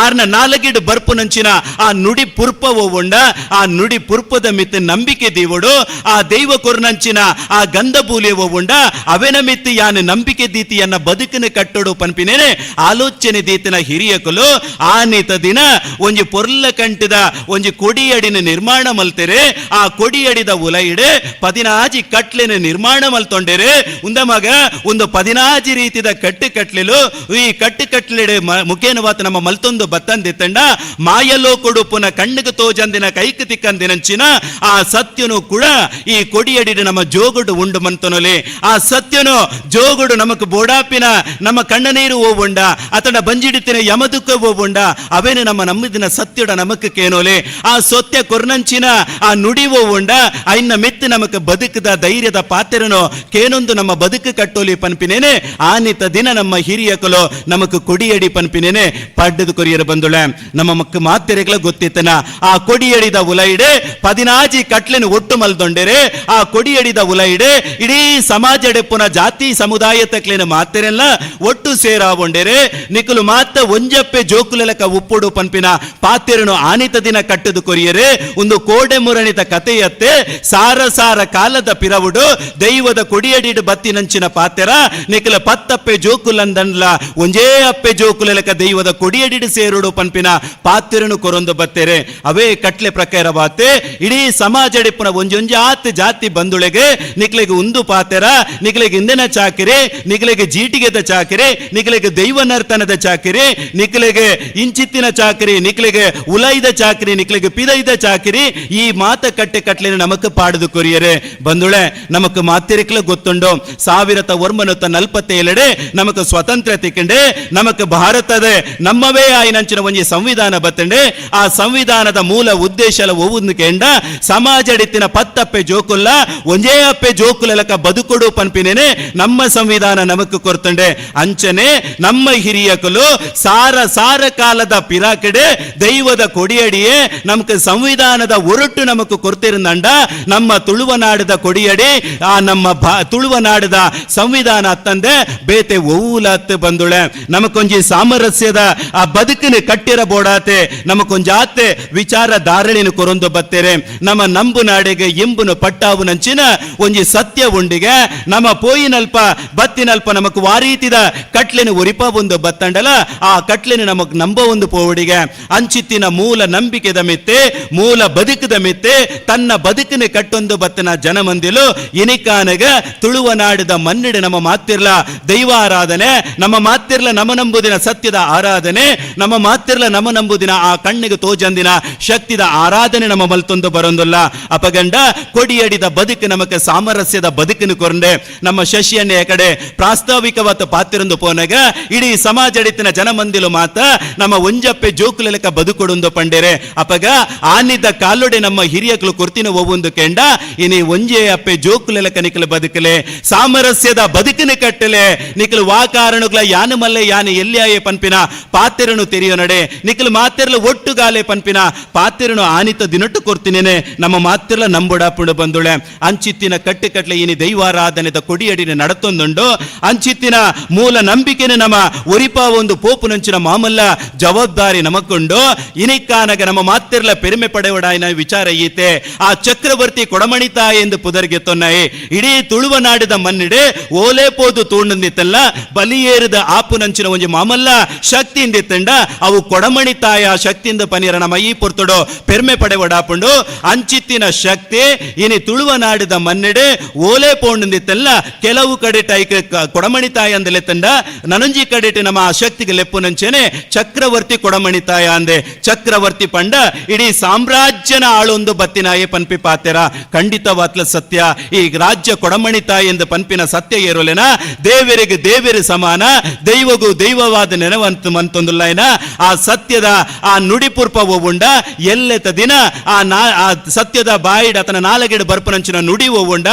ಆರ್ನ ನಾಲಗಿಡು ಬರ್ಪುನಂಚಿನ ಆ ನುಡಿ ಪುರ್ಪವೋ ಉಂಡ ಆ ನುಡಿ ಪುರ್ಪದ ಮಿತ್ತ ನಂಬಿಕೆ ದೀವೋಡು ಆ ದೈವ ಕೊರ್ನಂಚಿನ ಆ ಗಂಧ ಬೂಲಿಯ ಉಂಡ ಅವೆನ ಮಿತ್ತು ಯಾನು ನಂಬಿಕೆ ದೀತಿಯನ್ನ ಬದುಕಿನ ಕಟ್ಟೋಡು ಪನ್ಪಿನೇನೆ ಆಲೋಚನೆ ದೀತಿನ ಹಿರಿಯಕುಲು ಆನಿತ ದಿನ ಒಂಜಿ ಪೊರ್ಲ ಕಂಟಿದ ಒಂಜಿ ಕೊಡಿಯಡಿನ ನಿರ್ಮಾಣ ಮಲ್ತೆರೆ ಆ ಕೊಡಿಯಡಿದ ಉಲೈಡೆ 16 ಕಟ್ಲೆನ ನಿರ್ಮಾಣ ಮಲ್ತೊಂಡೆರೆ ಉಂದ ಮಗ ಒಂದು 16 ರೀತಿದ ಕಟ್ಟು ಕಟ್ಲೆಲು ಈ ಕಟ್ಟು ಕಟ್ಲೆಡೆ ಮುಖೇನವಾತ ನಮ್ಮ ಮಲ್ತೊಂದು ಬತ್ತಂದಿತ್ತಂಡ ಮಾಯಲೋ ಕೊಡುಪುನ ಕಣ್ಣಿಗೆ ತೋಜಂದಿನ ಕೈಕ್ ತಿಕ್ಕಂದಿನಂಚಿನ ಆ ಸತ್ಯನು ಕೂಡ ಈ ಕೊಡಿಯಡಿಡು ನಮ್ಮ ಜೋಗುಡು ಉಂಡು ಮಂತನೊಲೆ ಆ ಸತ್ಯನು ಜೋಗುಡು ನಮಕ್ ಬೋಡಾಪಿನ ನಮ್ಮ ಕಣ್ಣ ನೀರು ಓವುಂಡ ಅತನ ಬಂಜಿಡಿತಿನ ಯಮದುಕ್ಕ ಓವುಂಡ ಅವೇನು ನಮ್ಮ ನಂಬಿದಿನ ಸತ್ಯುಡ ನಮಕ್ ಕೇನೋಲೆ ಆ ಸತ್ಯ ಕೊರ್ನಂಚಿನ ಆ ನುಡಿ ಓವುಂಡ ಐನ್ನ ಮೆತ್ತು ನಮಕ್ ಬದುಕದ ಧೈರ್ಯದ ಪಾತ್ರನು ಕೇನೊಂದು ನಮ್ಮ ಬದುಕು ಕಟ್ಟೋಲಿ ಪನ್ಪಿನೇನೆ ಆನಿತ ದಿನ ನಮ್ಮ ಹಿರಿಯಕಲು ನಮಕ್ ಕೊಡಿಯಡಿ ಪನ್ಪಿನೇನೆ ಪಡ್ಡದ ಕೊರಿಯರ ಬಂದುಳೆ ನಮ್ಮ ಮಕ್ಕ ಮಾತೆರೆಗಳ ಗೊತ್ತಿತ್ತನ ಆ ಕೊಡಿಯಡಿದ ಉಲೈಡೆ 16 ಕಟ್ಲೆನು ಒಟ್ಟು ಮಲ್ದೊಂಡೆರೆ ಆ ಕೊಡಿಯಡಿದ ಉಲೈಡೆ ಇಡೀ ಸಮಾಜ ಡೆಪ್ಪುನ ಜಾತಿ ಸಮುದಾಯ ತಕ್ಲೇನ ಮಾತೆರೆಲ್ಲ ಒಟ್ಟು ಸೇರಾವೊಂಡೆರೆ ನಿಕುಲು ಮಾತ ಒಂಜಪ್ಪೆ ಜೋಕುಲೆಲಕ ಉಪ್ಪುಡು ಪನ್ಪಿನ ಪಾತೆರನು ಆನಿತ ದಿನ ಕಟ್ಟದು ಕೊರಿಯರೆ ಒಂದು ಕೋಡೆ ಮುರಣಿತ ಕಥೆಯತ್ತೆ ಸಾರ ಸಾರ ಕಾಲದ ಪಿರವುಡು ದೈವದ ಕೊಡಿಯಡಿಡು ಬತ್ತಿನಂಚಿನ ಪಾತೆರ ನಿಕಲ ಪತ್ತಪ್ಪೆ ಜೋಕುಲಂದನ್ಲ ಒಂಜೇ ಅಪ್ಪೆ ಜೋಕುಲೆಲಕ ದೈವದ ಕೊಡಿಯಡಿಡು ಸೇರುಡು ಪನ್ಪಿನ ಪಾತೆರನು ಕೊರೊಂದು ಬತ್ತೆರೆ ಅವೇ ಕಟ್ಲೆ ಪ್ರಕಾರವಾತೆ ಇಡೀ ಸಮಾಜ ಡಿಪ್ಪುನ ಒಂಜೊಂಜಿ ಆತ್ ಜಾತಿ ಬಂದುಳೆಗೆ ನಿಕ್ಲೆಗೆ ಉಂದು ಪಾತೆರ ನಿಕ್ಲೆಗೆ ಇಂದಿನ ಚಾಕಿರಿ ನಿಕ್ಲೆಗೆ ಜೀಟಿಗೆದ ಚಾಕಿರಿ ನಿಕ್ಲೆಗೆ ದೈವ ನರ್ತನದ ಚಾಕಿರಿ ನಿಕ್ಲೆಗೆ ಇಂಚಿತ್ತಿನ ಚಾಕಿರಿ ನಿಕ್ಲೆಗೆ ಉಲೈದ ಚಾಕಿರಿ ನಿಕ್ಲೆಗೆ ಪಿದೈದ ಚಾಕಿರಿ ಈ ಮಾತ ಕಟ್ಟೆ ಕಟ್ಲೆನ ನಮಕ್ ಪಾಡದು ಕೊರಿಯರೆ ಬಂದುಳೆ ನಮಕ್ ಮಾತಿರಿಕ್ಲ ಗೊತ್ತುಂಡು 1947 ನಮಕ್ ಸ್ವತಂತ್ರ ತಿಕ್ಕಂಡೆ ನಮಕ್ ಭಾರತದ ನಮ್ಮವೇ ಆಯ್ನಂಚಿನ ಒಂಜಿ ಸಂವಿಧಾನ ಬತ್ತಂಡೆ ಆ ಸಂವಿಧಾನದ ಮೂಲ ಉದ್ದೇಶ ಒವುಂದು ಕೇಂಡ ಸಮಾಜಡಿತ್ತಿನ ಪತ್ತಪ್ಪೆ ಜೋಕುಲ್ಲ ಒಂಜೇ ಅಪ್ಪೆ ಜೋಕುಲಕ ಬದುಕೊಡು ಪನ್ಪಿನೇನೆ ನಮ್ಮ ಸಂವಿಧಾನ ನಮಕ್ ಕೊರ್ತಂಡೆ ಅಂಚನೆ ನಮ್ಮ ಹಿರಿಯಕಲು ಸಾರ ಸಾರ ಕಾಲದ ಪಿರಾಕಡೆ ದೈವದ ಕೊಡಿಯಡಿಯೇ ನಮಕ್ ಸಂವಿಧಾನದ ಒರಟು ನಮಕ್ ಕೊರ್ತಿರುಂದಂಡ ನಮ್ಮ ತುಳುವನಾಡದ ಕೊಡಿಯಡಿ ಆ ನಮ್ಮ ತುಳುವನಾಡದ ಸಂವಿಧಾನ ಅತ್ತಂದೆ ಬೇತೆ ಒವ್ವುಲತ್ ಬಂದುಳೆ ನಮಕೊಂಜಿ ಸಾಮರಸ್ಯದ ಆ ಬದುಕಿನ ಕಟ್ಟಿರ ಬೋಡಾತೆ ನಮಕೊಂಜಾತೆ ವಿಚಾರ ಧಾರಣಿನ ಕೊರೊಂದು ಬತ್ತೇರೆ ನಮ್ಮ ನಂಬು ನಾಡಿಗೆ ಇಂಬುನು ಪಟ್ಟಾವು ನಂಚಿನ ಒಂಜಿ ಸತ್ಯ ಉಂಡಿಗೆ ನಮ್ಮ ಪೋಯಿನಲ್ಪ ಬತ್ತಿನಲ್ಪ ನಮಕ್ ವಾರೀತಿದ ಕಟ್ಲೆನ ಒರಿಪ ಒಂದು ಬತ್ತಂಡಲ ಆ ಕಟ್ಲೆನ ನಮಕ್ ನಂಬ ಒಂದು ಪೋವಡಿಗೆ ಅಂಚಿತ್ತಿನ ಮೂಲ ನಂಬಿಕೆದ ಮಿತ್ತೆ ಮೂಲ ಬದುಕದ ಮಿತ್ತೆ ತನ್ನ ಬದುಕಿನ ಕಟ್ಟೊಂದು ಬತ್ತನ ಜನಮಂದಿಲು ಇನಿಕಾನಗ ತುಳುವ ನಾಡಿದ ಮನ್ನಿಡು ನಮ್ಮ ಮಾತಿರ್ಲ ದೈವಾರಾಧನೆ ನಮ್ಮ ಮಾತಿರ್ಲ ನಮ ನಂಬುದಿನ ಸತ್ಯದ ಆರಾಧನೆ ನಮ್ಮ ಮಾತಿರ್ಲ ನಮ ನಂಬುದಿನ ಆ ಕಣ್ಣಿಗೆ ತೋಜಂದಿನ ಶಕ್ತಿದ ಆರಾಧನೆ ನಮ್ಮ ಮಲ್ತೊಂದು ಬರೊಂದುಲ್ಲ ಅಪಗಂಡ ಕೊಡಿಯಡಿದ ಬದುಕು ನಮಕ ಸಾಮರಸ್ಯದ ಬದುಕಿನ ಕೊರಂಡೆ ನಮ್ಮ ಶಶಿಯನ್ನೇ ಕಡೆ ಪ್ರಾಸ್ತಾವಿಕವಾದ ಪಾತಿರಂದು ಪೋನಗ ಇಡೀ ಸಮಾಜಡಿತ್ತಿನ ಜನಮಂದಿಲು ಮಾತ ನಮ್ಮ ಒಂಜಪ್ಪೆ ಜೋಕುಲಕ ಬದುಕೊಡೊಂದು ಪಂಡೆರೆ ಅಪಗ ಆನಿದ ಕಾಲೊಡೆ ನಮ್ಮ ಹಿರಿಯಕಲು ಕೊರ್ತಿನ ಒವ್ವೊಂದು ಕೆಂಡ ಇನಿ ಒಂಜೇ ಅಪ್ಪೆ ಜೋಕುಲಕ ನಿಕಲು ಬದುಕಲೆ ಸಾಮರಸ್ಯದ ಬದುಕಿನ ಕಟ್ಟಲೆ ನಿಕಲು ವಾ ಕಾರಣಗಳ ಯಾನು ಮಲ್ಲೆ ಯಾನು ಎಲ್ಲಿಯಾಯೆ ಪನ್ಪಿನ ಪಾತೆರನು ತೆರೆಯೋ ನಡೆ ನಿಕಲು ಮಾತೆರಲು ಒಟ್ಟುಗಾಲೆ ಪನ್ಪಿನ ಪಾತೆರನು ಆನಿತ ದಿನಟ್ಟು ಕೊರ್ತಿನೇನೆ ನಮ್ಮ ಮಾತಿರ್ಲ ನಂಬುಡಾಪುಂಡು ಬಂದುಳೆ ಅಂಚಿತ್ತಿನ ಕಟ್ಟು ಕಟ್ಲೆ ಇನಿ ದೈವಾರಾಧನೆದ ಕೊಡಿಯಡಿನ ನಡತೊಂದುಂಡು ಅಂಚಿತ್ತಿನ ಮೂಲ ನಂಬಿಕೆನ ನಮ್ಮ ಒರಿಪ ಒಂದು ಪೋಪುನಂಚಿನ ಮಾಮಲ್ಲ ಜವಾಬ್ದಾರಿ ನಮಕೊಂಡು ಇನಿಕ್ಕಾನಗ ನಮ್ಮ ಮಾತಿರ್ಲ ಪೆರುಮೆ ಪಡೆವಡಾಯಿನ ವಿಚಾರ ಈತೆ ಆ ಚಕ್ರವರ್ತಿ ಕೊಡಮಣಿತ ಎಂದು ಪುದರ್ಗೆ ತೊನ್ನಯಿ ಇಡೀ ತುಳುವ ನಾಡಿದ ಮನ್ನಿಡೆ ಓಲೆ ಪೋದು ತೂಂಡಿತ್ತಲ್ಲ ಬಲಿಯೇರಿದ ಆಪುನಂಚಿನ ಒಂಜಿ ಮಾಮಲ್ಲ ಶಕ್ತಿಯಿಂದ ಅವು ಕೊಡಮಣಿ ತಾಯ ಶಕ್ತಿಯಿಂದ ಪನೀರ ನಮ್ಮ ಈ ಪೊರ್ತುಡು ಪೆರ್ಮೆ ಪಡೆವಡಾಪುಂಡು ಅಂಚಿತ್ತಿನ ಶಕ್ತಿ ಇನಿ ತುಳುವ ನಾಡಿದ ಮನ್ನಿಡೆ ಓಲೆ ಪೋಂಡಿತ್ತಲ್ಲ ಕೆಲವು ಕಡೆ ಟೈಕ್ ಕೊಡಮಣಿ ತಾಯ ಅಂದಲೆ ತಂಡ ನನಂಜಿ ಕಡೆಟ್ ನಮ್ಮ ಆ ಶಕ್ತಿಗೆ ಲೆಪ್ಪುನಂಚೆನೆ ಚಕ್ರವರ್ತಿ ಕೊಡಮಣಿ ತಾಯ ಅಂದೆ ಚಕ್ರವರ್ತಿ ಪಂಡ ಇಡೀ ಸಾಮ್ರಾಜ್ಯನ ಆಳೊಂದು ಬತ್ತಿನಾಯೆ ಪನ್ಪಿ ಪಾತೆರ ಖಂಡಿತವಾತ್ಲ ಸತ್ಯ ಈ ರಾಜ್ಯ ಕೊಡಮಣಿ ತಾಯಿ ಎಂದು ಪನ್ಪಿನ ಸತ್ಯ ಏರೋಲೆನ ದೇವರಿಗೆ ದೇವರು ಸಮಾನ, ದೈವಗೂ ದೈವವಾದ ನೆನವಂತ ಮಂತೊಂದುಲ್ಲೈನ ಆ ಸತ್ಯದ ಆ ನುಡಿಪುರ್ಪ ಒವುಂಡ ಎಲ್ಲೆತ ದಿನ ಆ ನಾ ಆ ಸತ್ಯದ ಬಾಯಿಡ ಆತನ ನಾಲಗೆಡು ಬರ್ಪುನಂಚಿನ ನುಡಿ ಒವುಂಡ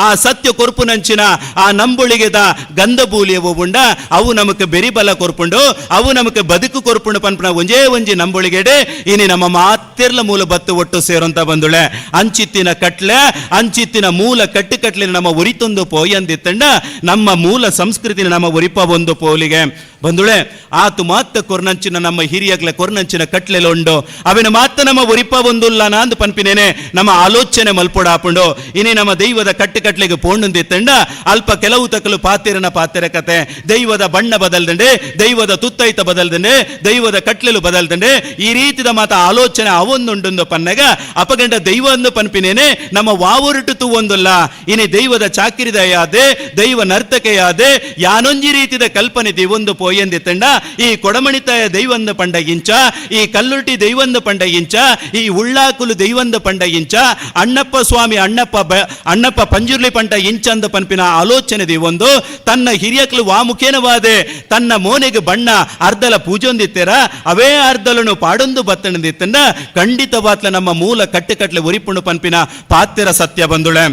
ಆ ಸತ್ಯ ಕೊರ್ಪುನಂಚಿನ ಆ ನಂಬುಳಿಗೆದ ಗಂಧಬೂಲಿಯ ಒವುಂಡ ಅವು ನಮಕ್ ಬೆರಿಬಲ ಕೊರ್ಪುಂಡು, ಅವು ನಮಕ್ ಬದುಕು ಕೊರ್ಪುಂಡು ಪನ್ಪುನ ಒಂಜೇ ಒಂಜಿ ನಂಬುಳಿಗೆಡೆ ಇನಿ ನಮ್ಮ ಮಾತಿರ್ಲ ಮೂಲ ಬತ್ತು ಒಟ್ಟು ಸೇರುಂತ ಬಂದುಳೆ. ಅಂಚಿತ್ತಿನ ಕಟ್ಲೆ ಅಂಚಿತ್ತಿನ ಮೂಲ ಕಟ್ಟು ಕಟ್ಲೆ ನಮ್ಮ ಒರಿತೊಂದು ಪೋಯಂದಿತ್ತಂಡ ನಮ್ಮ ಮೂಲ ಸಂಸ್ಕೃತಿನ ನಮ್ಮ ಒರಿಪ ಒಂದು ಪೋಲಿಗೆ ಬಂದುಳೆ. ಆತು ಮಾತ ಕೊರ್ನಂಚಿನ ನಮ್ಮ ಹಿರಿಯಗ್ಲ ಕೊರ್ನಂಚಿನ ಕಟ್ಲೆಲ ಉಂಡು ಅವಿನ ಮಾತ ನಮ್ಮ ಒರಿಪ ಒಂದುಲ್ಲ ನಾಂದು ಪನ್ಪಿನೇನೆ ನಮ್ಮ ಆಲೋಚನೆ ಮಲ್ಪೊಡಾಪುಂಡು. ಇನಿ ನಮ್ಮ ದೈವದ ಕಟ್ಟು ಕಟ್ಲೆಗೆ ಪೋಂಡುಂದಿತ್ತಂಡ ಅಲ್ಪ ಕೆಲವು ತಕಲು ಪಾತಿರನ ಪಾತಿರ ಕತೆ, ದೈವದ ಬಣ್ಣ ಬದಲ್ದಂಡೆ, ದೈವದ ತುತ್ತೈತ ಬದಲ್ದಂಡೆ, ದೈವದ ಕಟ್ಲೆಲು ಬದಲ್ದಂಡೆ, ಈ ರೀತಿದ ಮಾತ ಆಲೋಚನೆ ಅವೊಂದುಂಡುಂದು ಪನ್ನಗ ಅಪಗಂಡ ದೈವ ಅಂದು ಪನ್ಪಿನೇನೆ ನಮ್ಮ ವಾವೂರಿಟ್ಟು ತೂವೊಂದುಲ್ಲ. ಇನಿ ದೈವದ ಚಾಕಿರಿದಯಾದೆ ದೈವ ನರ್ತಕೆಯಾದೆ ಯಾನೊಂಜಿ ರೀತಿದ ಕಲ್ಪನೆ ದಿವೊಂದು ಪೋಯಂದಿತ್ತಂಡ ಈ ಕೊಡಮಣಿತಾಯ ದೈವಂದ ಪಂಡ ಇಂಚ, ಈ ಕಲ್ಲುರ್ಟಿ ದೈವಂದ ಪಂಡ ಇಂಚ, ಈ ಉಳ್ಳಾಕುಲು ದೈವಂದ ಪಂಡ ಇಂಚ, ಅಣ್ಣಪ್ಪ ಸ್ವಾಮಿ ಅಣ್ಣಪ್ಪ ಅಣ್ಣಪ್ಪ ಪಂಜುರ್ಲಿ ಪಂಟ ಇಂಚಂದ ಪನ್ಪಿನ ಆಲೋಚನೆ ದಿವೊಂದು ತನ್ನ ಹಿರಿಯಕ್ಲು ವಾಮುಖೇನವಾದೆ ತನ್ನ ಮೋನೆಗೆ ಬಣ್ಣ ಅರ್ಧಲ ಪೂಜೊಂದಿತ್ತೆರ ಅವೇ ಅರ್ಧಲನು ಪಾಡೊಂದು ಬತ್ತಣಂದಿತ್ತಂಡ ಖಂಡಿತವಾತ್ಲ ನಮ್ಮ ಮೂಲ ಕಟ್ಟುಕಟ್ಲೆ ಒರಿಪುಣು ಪನ್ಪಿನ ಪಾತ್ತಿರ ಸತ್ಯ ಬಂದುಳೆ.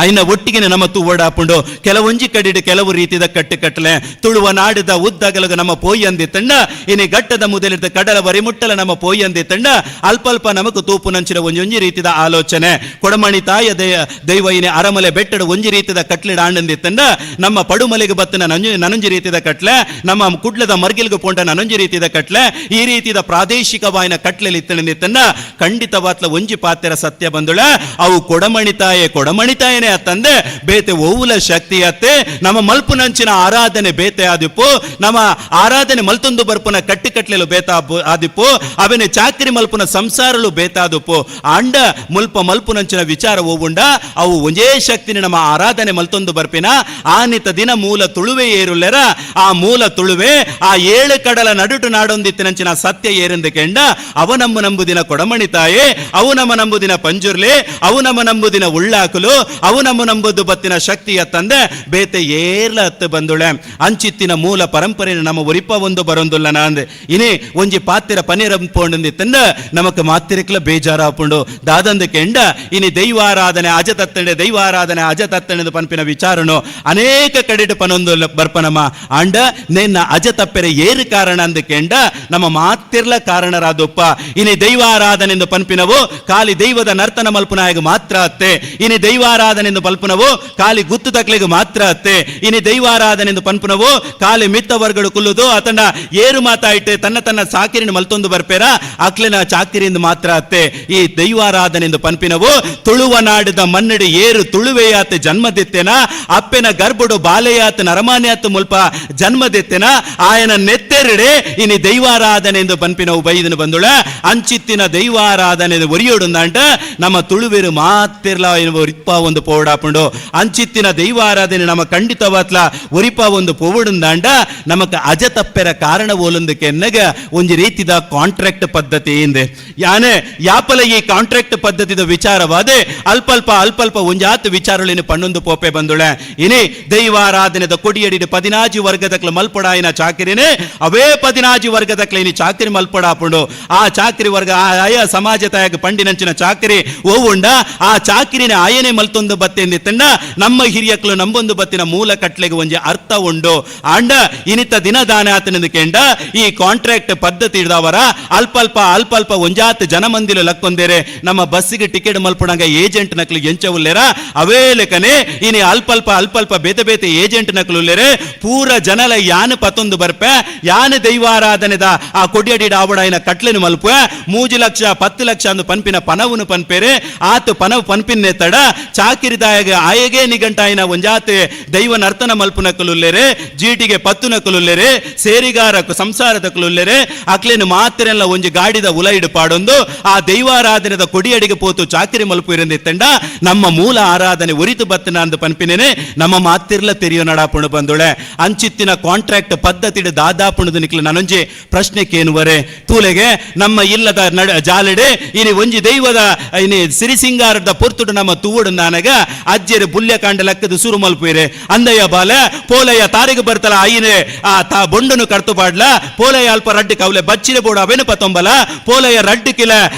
ಐನ ಒಟ್ಟಿಗೆ ನಮ್ಮ ತೂವಡಾಪುಂಡು ಕೆಲವೊಂಜಿ ಕಡಿಡು ಕೆಲವು ರೀತಿದ ಕಟ್ಟುಕಟ್ಟಲೆ ತುಳುವ ನಾಡಿದ ಉದ್ದಗಲಗ ನಮ್ಮ ಪೋಯಂದಿ ತಂಡ ಇನಿ ಗಟ್ಟದ ಮುದಲಿದ ಕಡಲ ವರಿಮುಟ್ಟಲ ನಮ್ಮ ಪೋಯಂದಿ ತಂಡ ಅಲ್ಪಲ್ಪ ನಮಕು ತೂಪು ನಂಚಿನ ಒಂಜೊಂಜಿ ರೀತಿದ ಆಲೋಚನೆ. ಕೊಡಮಣಿ ತಾಯ ದೈವ ಇನಿ ಅರಮಲೆ ಬೆಟ್ಟಡ ಒಂಜಿ ರೀತಿದ ಕಟ್ಲಿಡ ಆಂಡಂದಿ ತಂಡ ನಮ್ಮ ಪಡುಮಲೆಗೆ ಬತ್ತಿನ ನನೊಂಜಿ ರೀತಿದ ಕಟ್ಲೆ, ನಮ್ಮ ಕುಡ್ಲದ ಮರ್ಗಿಲ್ಗೆ ಪೋಂಡ ನನೊಂಜಿ ರೀತಿದ ಕಟ್ಲೆ, ಈ ರೀತಿದ ಪ್ರಾದೇಶಿಕವಾಯಿನ ಕಟ್ಲೆಲಿ ಇತ್ತಣಂದಿ ತಂಡ ಖಂಡಿತವಾತ್ಲ ಒಂಜಿ ಪಾತ್ರ ಸತ್ಯ ಬಂದುಳ ಅವು ಕೊಡಮಣಿ ತಾಯೆ ಕೊಡಮಣಿ ತಾಯನೇ ತಂದೆ ಬೇತೆ ಓವುಲ ಶಕ್ತಿ ಅತ್ತೆ. ನಮ್ಮ ಮಲ್ಪುನಂಚಿನ ಆರಾಧನೆ ಬೇತೆ ಆದಿಪ್ಪು, ನಮ್ಮ ಆರಾಧನೆ ಮಲ್ತೊಂದು ಬರ್ಪುನ ಕಟ್ಟಿಕಟ್ಲೆಲು ಬೇತ ಆದಿಪ್ಪು, ಅವನೇ ಚಾಕ್ರಿ ಮಲ್ಪುನ ಸಂಸಾರಲು ಬೇತಾದುಪ್ಪು. ಅಂಡ ಮುಲ್ಪ ಮಲ್ಪುನಂಚಿನ ವಿಚಾರ ಓವುಂಡ ಅವು ಒಂಜೇ ಶಕ್ತಿನ ನಮ್ಮ ಆರಾಧನೆ ಮಲ್ತೊಂದು ಬರ್ಪಿನ ಆನಿತ ದಿನ ಮೂಲ ತುಳುವೆ ಏರುಲ್ಲೆರ ಆ ಮೂಲ ತುಳುವೆ ಆ ಏಳು ಕಡಲ ನಡುಟು ನಾಡೊಂದಿತ್ತಿನಂಚಿನ ಸತ್ಯ ಏರೆಂದು ಕೆಂಡ ಅವ ನಮ್ಮ ನಂಬುದಿನ ಕೊಡಮಣಿ ತಾಯೆ, ಅವು ನಮ್ಮ ನಂಬುದಿನ ಪಂಜುರ್ಲೆ, ಅವು ನಮ್ಮ ನಂಬುದಿನ ಉಳ್ಳಾಕುಲು, ಅವು ನಮ್ಮ ನಂಬುದು ಬತ್ತಿನ ಶಕ್ತಿಯ ತಂದೆ ಬೇತೆ ಏರ್ಲ ಅತ್ತು ಬಂದುಳೆ. ಅಂಚಿತ್ತಿನ ಮೂಲ ಪರಂಪರೆ ನಮ್ಮ ಒರಿಪ ಒಂದು ಬರೊಂದುಲ್ಲ ನಾಂದೆ ಇನಿ ಒಂಜಿ ಪಾತ್ತಿರ ಪನೀರಂಪೋಂಡು ತಂದ ನಮಕ್ ಮಾತಿರಕ್ಲ ಬೇಜಾರಾಪುಂಡು ದಾದಂದು ಕೆಂಡ ಇನಿ ದೈವಾರಾಧನೆ ಅಜ ತತ್ತಂಡೆ ದೈವಾರಾಧನೆ ಅಜ ತತ್ತಂಡೆ ಪನ್ಪಿನ ವಿಚಾರನು ಅನೇಕ ಕಡೆಡು ಪನೊಂದು ಬರ್ಪನಮ್ಮ. ಅಂಡ ನಿನ್ನ ಅಜ ತಪ್ಪೆರೆ ಏರು ಕಾರಣ ಅಂದು ಕೆಂಡ ನಮ್ಮ ಮಾತಿರ್ಲ ಕಾರಣರಾದೊಪ್ಪ. ಇನಿ ದೈವಾರಾಧನೆ ಎಂದು ಪನ್ಪಿನವು ಖಾಲಿ ದೈವದ ನರ್ತನ ಮಲ್ಪುನಾಯಗ ಮಾತ್ರ ಅತ್ತೆ, ಇನಿ ದೈವಾರಾಧನೆ ಎಂದು ಪಲ್ಪುನವು ಖಾಲಿ ಗುತ್ತು ತಕ್ಲೆಗೆ ಮಾತ್ರ ಅತ್ತೆ, ಇನಿ ದೈವಾರಾಧನೆ ಎಂದು ಪನ್ಪುನವು ಖಾಲಿ ಮಿತ್ತವರ್ಗಳು ಕುಲ್ಲುದು ಆತಂಡ ಏರು ಮಾತಾಯಿಟ್ಟೆ ತನ್ನ ತನ್ನ ಚಾಕಿರಿನ ಮಲ್ತೊಂದು ಬರ್ಪೇರ ಅಕ್ಲಿನ ಚಾಕಿರಿಯಿಂದ ಮಾತ್ರ ಅತ್ತೆ. ಈ ದೈವಾರಾಧನೆ ಎಂದು ಪನ್ಪಿನವು ತುಳುವ ನಾಡಿದ ಮನ್ನಡಿ ಏರು ತುಳುವೆಯಾತ ಜನ್ಮದಿತ್ತೆನ ಅಪ್ಪೆನ ಗರ್ಭಡು ಬಾಲೆಯಾತ ನರಮಾನ್ಯಾತ ಮುಲ್ಪ ಜನ್ಮದಿತ್ತೆನ ಆಯನ ನೆತ್ತೆರಡೆ ಇನಿ ದೈವಾರಾಧನೆ ಎಂದು ಪನ್ಪಿನವು ಬೈದನು ಬಂದುಳ. ಅಂಚಿತ್ತಿನ ದೈವಾರಾಧನೆ ಒರಿಯೋಡುಂದಾಂಟ ನಮ್ಮ ತುಳುವೆರು ಮಾತಿರ್ಲ ಒರಿಪ ಒಂದು ಪೋಡಾಪುಂಡು ಅಂಚಿತ್ತಿನ ದೈವಾರಾಧನೆ ನಮ್ಮ ಖಂಡಿತವಾತ್ಲ ಒರಿಪ ಒಂದು ಪೋವುಡುಂದಾಂಡ ನಮಕ್ ಅಜ ತಪ್ಪೆರ ಕಾರಣ ಓಲೊಂದಕ್ಕೆ ಎನ್ನಗ ಒಂಜಿ ರೀತಿದ ಕಾಂಟ್ರಾಕ್ಟ್ ಪದ್ಧತಿ ಇಂದೆ ಯಾನೆ ಯಾಪಲ ಈ ಕಾಂಟ್ರಾಕ್ಟ್ ಪದ್ಧತಿದ ವಿಚಾರವಾದೆ ಅಲ್ಪಲ್ಪ ಅಲ್ಪಲ್ಪ ಒಂಜಾತ್ ವಿಚಾರಗಳಿನ ಪಣ್ಣೊಂದು ಪೋಪೆ ಬಂದುಳೆ. ಇನಿ ದೈವಾರಾಧನೆದ ಕೊಡಿಯಡಿ ಪದಿನಾಜಿ ವರ್ಗದಕ್ಲ ಮಲ್ಪಡಾಯಿನ ಚಾಕಿರಿನೇ ಅವೇ ಪದಿನಾಜಿ ವರ್ಗದಕ್ಲ ಇನಿ ಚಾಕಿರಿ ಮಲ್ಪಡಾಪುಂಡು. ಆ ಚಾಕಿರಿ ವರ್ಗ ಆಯ ಸಮಾಜ ತಾಯಗ ಪಂಡಿನಂಚಿನ ಚಾಕಿರಿ ಓವುಂಡ ಆ ಚಾಕಿರಿನ ಆಯನೆ ಮಲ್ತೊಂದು ಬತ್ತೆಂದಿತ್ತಂಡ ನಮ್ಮ ಹಿರಿಯಕ್ಲು ನಂಬೊಂದು ಬತ್ತಿನ ಮೂಲ ಕಟ್ಲೆಗೆ ಒಂಜಿ ಅರ್ಥ ಉಂಡು. ಆಂಡ ಇನಿತ ದಿನ ದಾನ ಆತನಿಂದ ಕೆಂಡ ಈ ಕಾಂಟ್ರಾಕ್ಟ್ ಪದ್ಧತಿ ಹಿಡ್ದವರ ಅಲ್ಪಲ್ಪ ಅಲ್ಪಲ್ಪ ಒಂಜಾತ್ ಜನಮಂದಿಲು ಲಕ್ಕೊಂದೇರೆ ನಮ್ಮ ಬಸ್ಸಿಗೆ ಟಿಕೆಟ್ ಮಲ್ಪುಣಂಗ ಏಜೆಂಟ್ ನಕ್ಲು ಎಂಚ ಉಲ್ಲೇರ ಅವೇ ಲೆಕ್ಕನೆ ಇನಿ ಅಲ್ಪಲ್ಪ ಅಲ್ಪಲ್ಪ ಬೇತೆ ಬೇತೆ ಏಜೆಂಟ್ ನಕ್ಲು ಉಲ್ಲೇರೆ ಪೂರ ಜನಲ ಯಾನು ಪತ್ತೊಂದು ಬರ್ಪೆ ಯಾನು ದೈವಾರಾಧನೆದ ಆ ಕೊಡಿಯಡಿ ಡಾವಡಾಯಿನ ಕಟ್ಲೆನು ಮಲ್ಪೆ 3 ಲಕ್ಷ 10 ಲಕ್ಷ ಅಂದು ಪನ್ಪಿನ ಪನವುನು ಪನ್ಪೇರೆ ಆತು ಪನವು ಪನ್ಪಿನ್ನೆ ತಡ ಚಾಕಿರಿದಾಯಗ ಆಯಗೆ ನಿಗಂಟಾಯಿನ ಒಂಜಾತೆ ದೈವ ನರ್ತನ ಮಲ್ಪುನಕಲುಲ್ಲೇರೆ ಜೀಟಿಗೆ ಪತ್ತುನಕಲುಲ್ಲೇರೆ ಸೇರಿಗಾರ ಸಂಸಾರದ ಕುಲುಲ್ಲೇರೆ ಅಕ್ಲೇನು ಮಾತ್ರೆಲ್ಲ ಒಂಜಿ ಗಾಡಿದ ಉಲೈಡು ಪಾಡೊಂದು ಆ ದೈವಾರಾಧನೆದ ಕೊಡಿಯಡಿಗೆ ಪೋತು ಚಾಕಿರಿ ಮಲ್ಪು ಇರಂದಿತ್ತಂಡ ನಮ್ಮ ಮೂಲ ಆರಾಧನೆ ಒರಿತು ಬತ್ತನ ಅಂದು ಪನ್ಪಿನೇನೆ ನಮ್ಮ ಮಾತಿರ್ಲ ತೆರಿಯೋ ನಡಾಪುಣು ಬಂದುಳೆ. ಅಂಚಿತ್ತಿನ ಕಾಂಟ್ರಾಕ್ಟ್ ಪದ್ಧತಿಡು ದಾದಾಪುಣದು ನಿಕ್ಲು ನಾನೊಂಜಿ ಪ್ರಶ್ನೆ ಕೇನುವರೆ ತೂಲೆಗೆ ನಮ್ಮ ಇಲ್ಲದ ನಡ ಜಾಲಡೆ ಇನಿ ಒಂಜಿ ದೈವದ ಇನಿ ಸಿರಿಸಿಂಗಾರದ ಪೊರ್ತುಡು ನಮ್ಮ ತೂವಡು ನಾನಗ ಅಜ್ಜೆರು ಬುಲ್ಯ ಕಾಂಡ ಲಕ್ಕದ ಸುರು ಮಲ್ಪುಯಿರೆ ಅಂದಯ್ಯ ಬಾಲೆ ಪೋಲಯ್ಯ ತಾರಿಗೆ ಬರ್ತಲ ಐನೆ ಆ ತಾ ಬೊಂಡನು ಕರ್ತು ಪಾಡ್ಲ ಪೋಲಯ್ಯ ಅಲ್ಪ ರಡ್ಡು ಕವಲೆ ಬಚ್ಚಿರೆ ಬೋಡು ಅವೇನು ಪತ್ತೊಂಬಲ ಪೋಲಯ್ಯ ರಡ್ಡು ಕಿಲ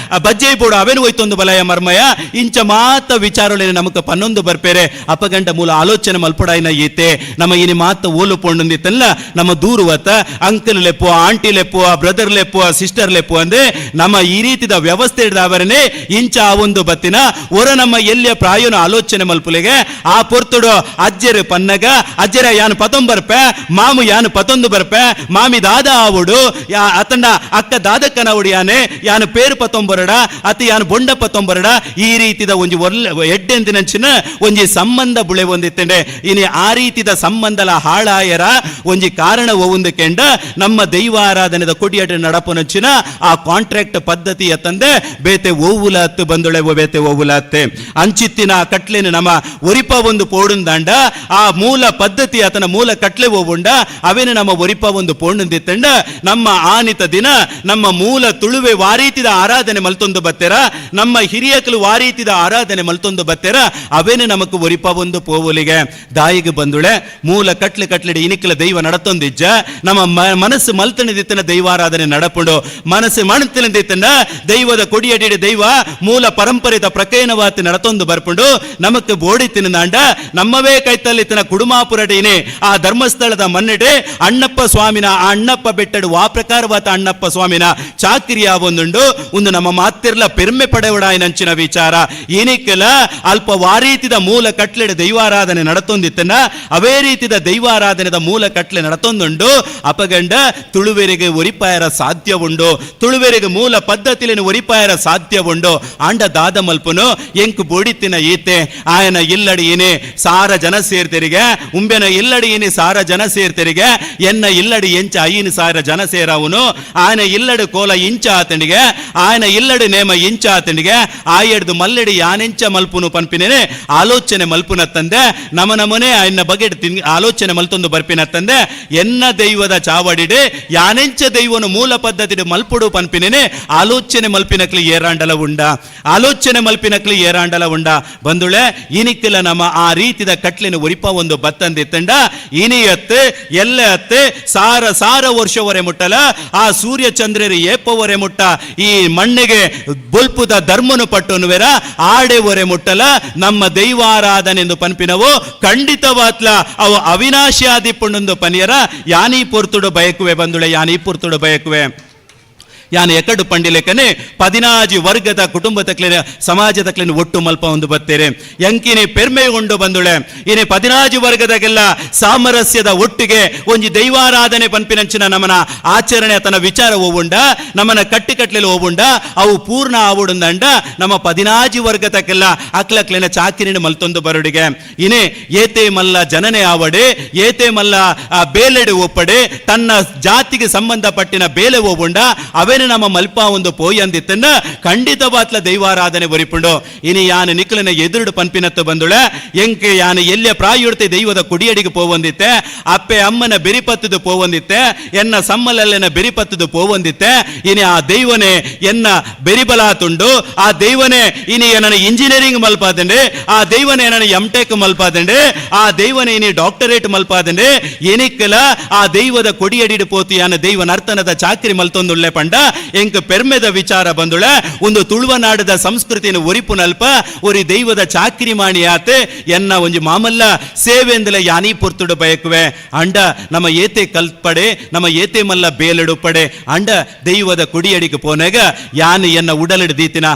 ಬಜ್ಜೆ ಬೋಡು ಅವೇನು ಹೋಯ್ತೊಂದು ಬಲಯ ಮರ್ಮಯ ಇಂಚ ಮಾತ ವಿಚಾರೊಳೆ ನಮಕ್ ಪನ್ನೊಂದು ಬರ್ಪೇರೆ ಅಪಗಂಡ ಮೂಲ ಆಲೋಚನೆ ಮಲ್ಪಡಾಯಿನ ಈತೆ ನಮ್ಮ ಇನಿ ಮಾತ ಓಲು ಪೊಂಡೊಂದಿತ್ತಲ್ಲ ನಮ್ಮ ದೂರುವತ್ತ ಅಂಕಲ್ ಲೆಪ್ಪು ಆಂಟಿ ಲೆಪ್ಪು ಬ್ರದರ್ ಲೆಪ್ಪು ಸಿಸ್ಟರ್ ಲೆಪ್ಪು ಅಂದ್ರೆ ನಮ್ಮ ಈ ರೀತಿದ ವ್ಯವಸ್ಥೆ ಹಿಡ್ದವರನೆ ಇಂಚ ಆ ಒಂದು ಬತ್ತಿನ ಒರ ನಮ್ಮ ಎಲ್ಲಿಯ ಪ್ರಾಯೋನ ಆಲೋಚನೆ ಮಲ್ಪುಲೆಗೆ ಆ ಪೊರ್ತುಡು ಅಜ್ಜೆರು ಪನ್ನಗ ಅಜ್ಜರ ಯಾನು ಪತೊಂಬರ್ಪೆ ಮಾಮು ಯಾನು ಪತೊಂದು ಬರ್ಪೆ ಮಾಮಿ ದಾದ ಆವುಡು ಯಾ ಅತಂಡ ಅಕ್ಕ ದಾದಕ್ಕನವುಡು ಯಾನೆ ಯಾನು ಪೇರು ಪತೊಂಬರಡ ಅತಿ ಯಾನು ಬೊಂಡ ಪತೊಂಬರಡ ಈ ರೀತಿದ ಒಂಜಿ ಒರ್ಲೆ ಎಡ್ಡೆಂದಿನಂಚಿನ ಒಂಜಿ ಸಂಬಂಧ ಬುಳೆ ಹೊಂದಿತ್ತಂಡೆ ಇನಿ ಆ ರೀತಿದ ಸಂಬಂಧಲ ಹಾಳಾಯರ ಒಂಜಿ ಕಾರಣ ಒವುಂದು ಕೆಂಡ ನಮ್ಮ ದೈವಾರಾಧನೆದ ಕೊಡಿಯಟ ನಡಪುನಂಚಿನ ಆ ಕಾಂಟ್ರಾಕ್ಟ್ ಪದ್ಧತಿಯ ತಂದೆ ಬೇತೆ ಓವುಲಾತ್ ಬಂದುಳೆ ಬೇತೆ ಓವುಲಾತ್ತೆ ಅಂಚಿತ್ತಿನ ಆ ಕಟ್ಲೆನ ನಮ್ಮ ಒರಿಪ ಒಂದು ಪೋಡುಂದಾಂಡ ಆ ಮೂಲ ಪದ್ಧತಿ ಆತನ ಮೂಲ ಕಟ್ಲೆ ಓವುಂಡ ಅವೇನು ನಮ್ಮ ಒರಿಪ ಒಂದು ಪೋಂಡುಂದಿತ್ತಂಡ ನಮ್ಮ ಆನಿತ ದಿನ ನಮ್ಮ ಮೂಲ ತುಳುವೆ ವಾರೀತಿದ ಆರಾಧನೆ ಮಲ್ತೊಂದು ಬತ್ತೆರ ನಮ್ಮ ಹಿರಿಯಕಲು ವಾರೀತಿದ ಆರಾಧನೆ ಮಲ್ತೊಂದು ಬತ್ತೆರ ಅವೇನು ನಮಕ್ ಒರಿಪ ಒಂದು ಪೋವಲಿಗೆ ದಾಯಿಗೆ ಬಂದುಳೆ ಮೂಲ ಕಟ್ಲೆ ಕಟ್ಲೆಡಿ ಇನಿಕಲ ದೈವ ನಡತೊಂದಿಜ್ಜ ನಮ್ಮ ಮನಸ್ಸು ಮಲ್ತಣದಿತ್ತನ ದೈವಾರಾಧನೆ ನಡಪುಂಡು ಮನಸ್ಸು ಮಣತಿನದಿತ್ತನ ದೈವದ ಕೊಡಿಯಡಿ ದೈವ ಮೂಲ ಪರಂಪರೆದ ಪ್ರಕಯನವಾತಿ ನಡತೊಂದು ಬರ್ಪುಂಡು ನಮಕ್ ಬೋಡಿ ತಿನ್ನದಾಂಡ ನಮ್ಮವೇ ಕೈತಲ್ಲಿತ್ತನ ಕುಡುಮಾಪುರಡಿನಿ ಆ ಧರ್ಮಸ್ಥಳದ ಮನ್ನಿಡೆ ಅಣ್ಣಪ್ಪ ಸ್ವಾಮಿನ ಆ ಅಣ್ಣಪ್ಪ ಬೆಟ್ಟಡು ವಾ ಪ್ರಕಾರವಾದ ಅಣ್ಣಪ್ಪ ಸ್ವಾಮಿನ ಚಾಕಿರಿಯ ಒಂದುಂಡು ಒಂದು ನಮ್ಮ ಮಾತಿರ್ಲ ಪೆರ್ಮೆ ಪಡೆವಡಾಯನಂಚಿನ ವಿಚಾರ ಏನಿಕ್ಕಲ ಅಲ್ಪ ವಾರೀತಿದ ಮೂಲ ಕಟ್ಲೆಡೆ ದೈವಾರಾಧನೆ ನಡತೊಂದಿತ್ತನ ಅವೇ ರೀತಿದ ದೈವಾರಾಧನೆದ ಮೂಲ ಕಟ್ಲೆ ನಡತೊಂದುಂಡು ಅಪಗಂಡ ತುಳುವೆರಿಗೆ ಒರಿಪಾಯರ ಸಾಧ್ಯ ಉಂಡು ತುಳುವೆರಿಗೆ ಮೂಲ ಪದ್ಧತಿಲಿನ ಒರಿಪಾಯರ ಸಾಧ್ಯ ಉಂಡು ಆಂಡ ದಾದ ಮಲ್ಪುನು ಎಂಕು ಬೋಡಿತ್ತಿನ ಈತೆ ಆಯನ ಇಲ್ಲಡಿ ಏನೇ ಸಾರ ಜನ ಸೇರ್ತೆರಿಗೆ ಉಂಬೆನ ಇಲ್ಲಡಿ ಏನೇ ಸಾರ ಜನ ಸೇರ್ತೆರಿಗೆ ಎನ್ನ ಇಲ್ಲಡಿ ಎಂಚ 5,000 ಜನ ಸೇರವನು ಆಯನ ಇಲ್ಲಡು ಕೋಲ ಇಂಚ ಆತನಿಗೆ ಆಯನ ಇಲ್ಲಡು ನೇಮ ಇಂಚ ಆತನಿಗೆ ಆಯಡ್ದು ಮಲ್ಲಡಿ ಯಾನೆಂಚ ಮಲ್ಪುನು ಪನ್ಪಿನೇನೆ ಆಲೋಚನೆ ಮಲ್ಪುನ ತಂದೆ ನಮ ನಮನೆ ಆಯನ ಬಗೆ ಆಲೋಚನೆ ಮಲ್ತೊಂದು ಬರ್ಪಿನ ತಂದೆ ಎನ್ನ ದೈವದ ಚಾವಡಿಡೆ ಯಾನೆಂಚ ದೈವನು ಮೂಲ ಪದ್ಧತಿ ಮಲ್ಪುಡು ಪನ್ಪಿನೇನೆ ಆಲೋಚನೆ ಮಲ್ಪಿನಕ್ಲಿ ಏರಾಂಡಲ ಉಂಡ ಆಲೋಚನೆ ಮಲ್ಪಿನಕ್ಲಿ ಏರಾಂಡಲ ಉಂಡ ಬಂದುಳೆ ಇನಿಕ್ಕಿಲ್ಲ ನಮ್ಮ ಆ ರೀತಿದ ಕಟ್ಲಿನ ಒರಿಪ ಒಂದು ಬತ್ತಂದಿತ್ತಂಡ ಇನಿಯತ್ತು ಎಲ್ಲ ಅತ್ತೆ ಸಾರ ಸಾರ ವರ್ಷವರೆ ಮುಟ್ಟಲ ಆ ಸೂರ್ಯ ಚಂದ್ರರು ಏಪವರೆ ಮುಟ್ಟ ಈ ಮಣ್ಣಿಗೆ ಬೊಲ್ಪುದ ಧರ್ಮನು ಪಟ್ಟುನುವೆರ ಆಡೆ ಒರೆ ಮುಟ್ಟಲ ನಮ್ಮ ದೈವಾರಾಧನೆಂದು ಪನ್ಪಿನವು ಖಂಡಿತವಾತ್ಲ ಅವು ಅವಿನಾಶಿಯಾದಿ ಪುಣ್ಣೊಂದು ಪನಿಯರ ಯಾನೀ ಪೊರ್ತುಡು ಬಯಕುವೆ ಬಂದುಳೆ ಯಾನೀ ಪೊರ್ತುಡು ಬಯಕುವೆ ಯಾನು ಎಕಡು ಪಂಡಿಲೆಕ್ಕನೆ 14 ವರ್ಗದ ಕುಟುಂಬ ತಕ್ಲಿನ ಸಮಾಜ ತಕ್ಲಿನ ಒಟ್ಟು ಮಲ್ಪ ಒಂದು ಬತ್ತೇರೆ ಎಂಕಿನಿ ಪೆರ್ಮೆಗೊಂಡು ಬಂದುಳೆ ಇನಿ 14 ವರ್ಗದಾಗೆಲ್ಲ ಸಾಮರಸ್ಯದ ಒಟ್ಟಿಗೆ ಒಂಜಿ ದೈವಾರಾಧನೆ ಪನ್ಪಿನಂಚಿನ ನಮನ ಆಚರಣೆ ತನ್ನ ವಿಚಾರ ಓವುಂಡ ನಮನ ಕಟ್ಟಿಕಟ್ಲೆಲ್ಲ ಓವುಂಡ ಅವು ಪೂರ್ಣ ಆವುಡುಂದಂಡ ನಮ್ಮ 14 ವರ್ಗದಕ್ಕೆಲ್ಲ ಅಕ್ಲಕ್ಲಿನ ಚಾಕಿರಿನ ಮಲ್ತೊಂದು ಬರುಡಿಗೆ ಇನಿ ಏತೆ ಮಲ್ಲ ಜನನೆ ಆವಡೆ ಏತೆ ಮಲ್ಲ ಬೇಲೆಡೆ ಒಪ್ಪಡೆ ತನ್ನ ಜಾತಿಗೆ ಸಂಬಂಧಪಟ್ಟಿನ ಬೇಲೆ ಓವುಂಡ ಅವೇ ನಮ್ಮ ಮಲ್ಪ ಒಂದು ಪೋಯಿ ಅಂದಿತ್ತನ್ನ ಖಂಡಿತವಾತ್ಲ ದೈವಾರಾಧನೆ ಒರಿಪುಂಡು ಇನಿ ಯಾನು ನಿಕ್ಲನ ಎದುರುಡು ಪನ್ಪಿನತ್ತ ಬಂದುಳೆ ಎಂಕೆ ಯಾನು ಎಲ್ಲೆ ಪ್ರಾಯುಡ್ತೆ ದೈವದ ಕುಡಿಯಡಿಗೆ ಪೋವಂದಿತ್ತೆ ಅಪ್ಪೆ ಅಮ್ಮನ ಬೆರಿಪತ್ತದು ಪೋವಂದಿತ್ತೆ ಎನ್ನ ಸಮ್ಮಲಲ್ಲೆನ ಬೆರಿಪತ್ತದು ಪೋವಂದಿತ್ತೆ ಇನಿ ಆ ದೈವನೇ ಎನ್ನ ಬೆರಿಬಲಾತುಂಡು ಆ ದೈವನೇ ಇನಿ ನನ್ನ ಇಂಜಿನಿಯರಿಂಗ್ ಮಲ್ಪಾದಂಡೆ ಆ ದೈವನೇ ನನ್ನ ಎಂ ಟೆಕ್ ಮಲ್ಪಾದಂಡೆ ಆ ದೈವನೇ ಇನಿ ಡಾಕ್ಟರೇಟ್ ಮಲ್ಪಾದಂಡೆ ಎನಿಕ್ಕಲ ಆ ದೈವದ ಕೊಡಿಯಡಿಡು ಪೋತು ಯಾನ ದೈವ ನರ್ತನದ ಚಾಕ್ರಿ ಮಲ್ತೊಂದುಳ್ಳೆ ಪಂಡ ಎಂಕ್ ಪೆರ್ಮೆದ ವಿಚಾರ ಬಂದುಳೆ ಒಂದು ತುಳುವನಾಡದ ಸಂಸ್ಕೃತಿನ ಒರಿಪುನಲ್ಪ ಒರಿ ದೈವದ ಚಾಕ್ರಿ ಮಾಣಿಯಾತೆ ಎನ್ನ ಒಂಜಿ ಮಾಮಲ್ಲ ಸೇವೆಂದಲ ಯಾನೀ ಪೊರ್ತುಡು ಬಯಕುವೆ ಅಂಡ ನಮ್ಮ ಏತೆ ಕಲ್ಪಡೆ ನಮ್ಮ ಏತೆ ಮಲ್ಲ ಬೇಲೆಡು ಪಡೆ ಅಂಡ ದೈವದ ಕುಡಿಯಡಿಗೆ ಪೋನಾಗ ಯಾನು ಎನ್ನ ಉಡಲಿಡು ದೀತಿನ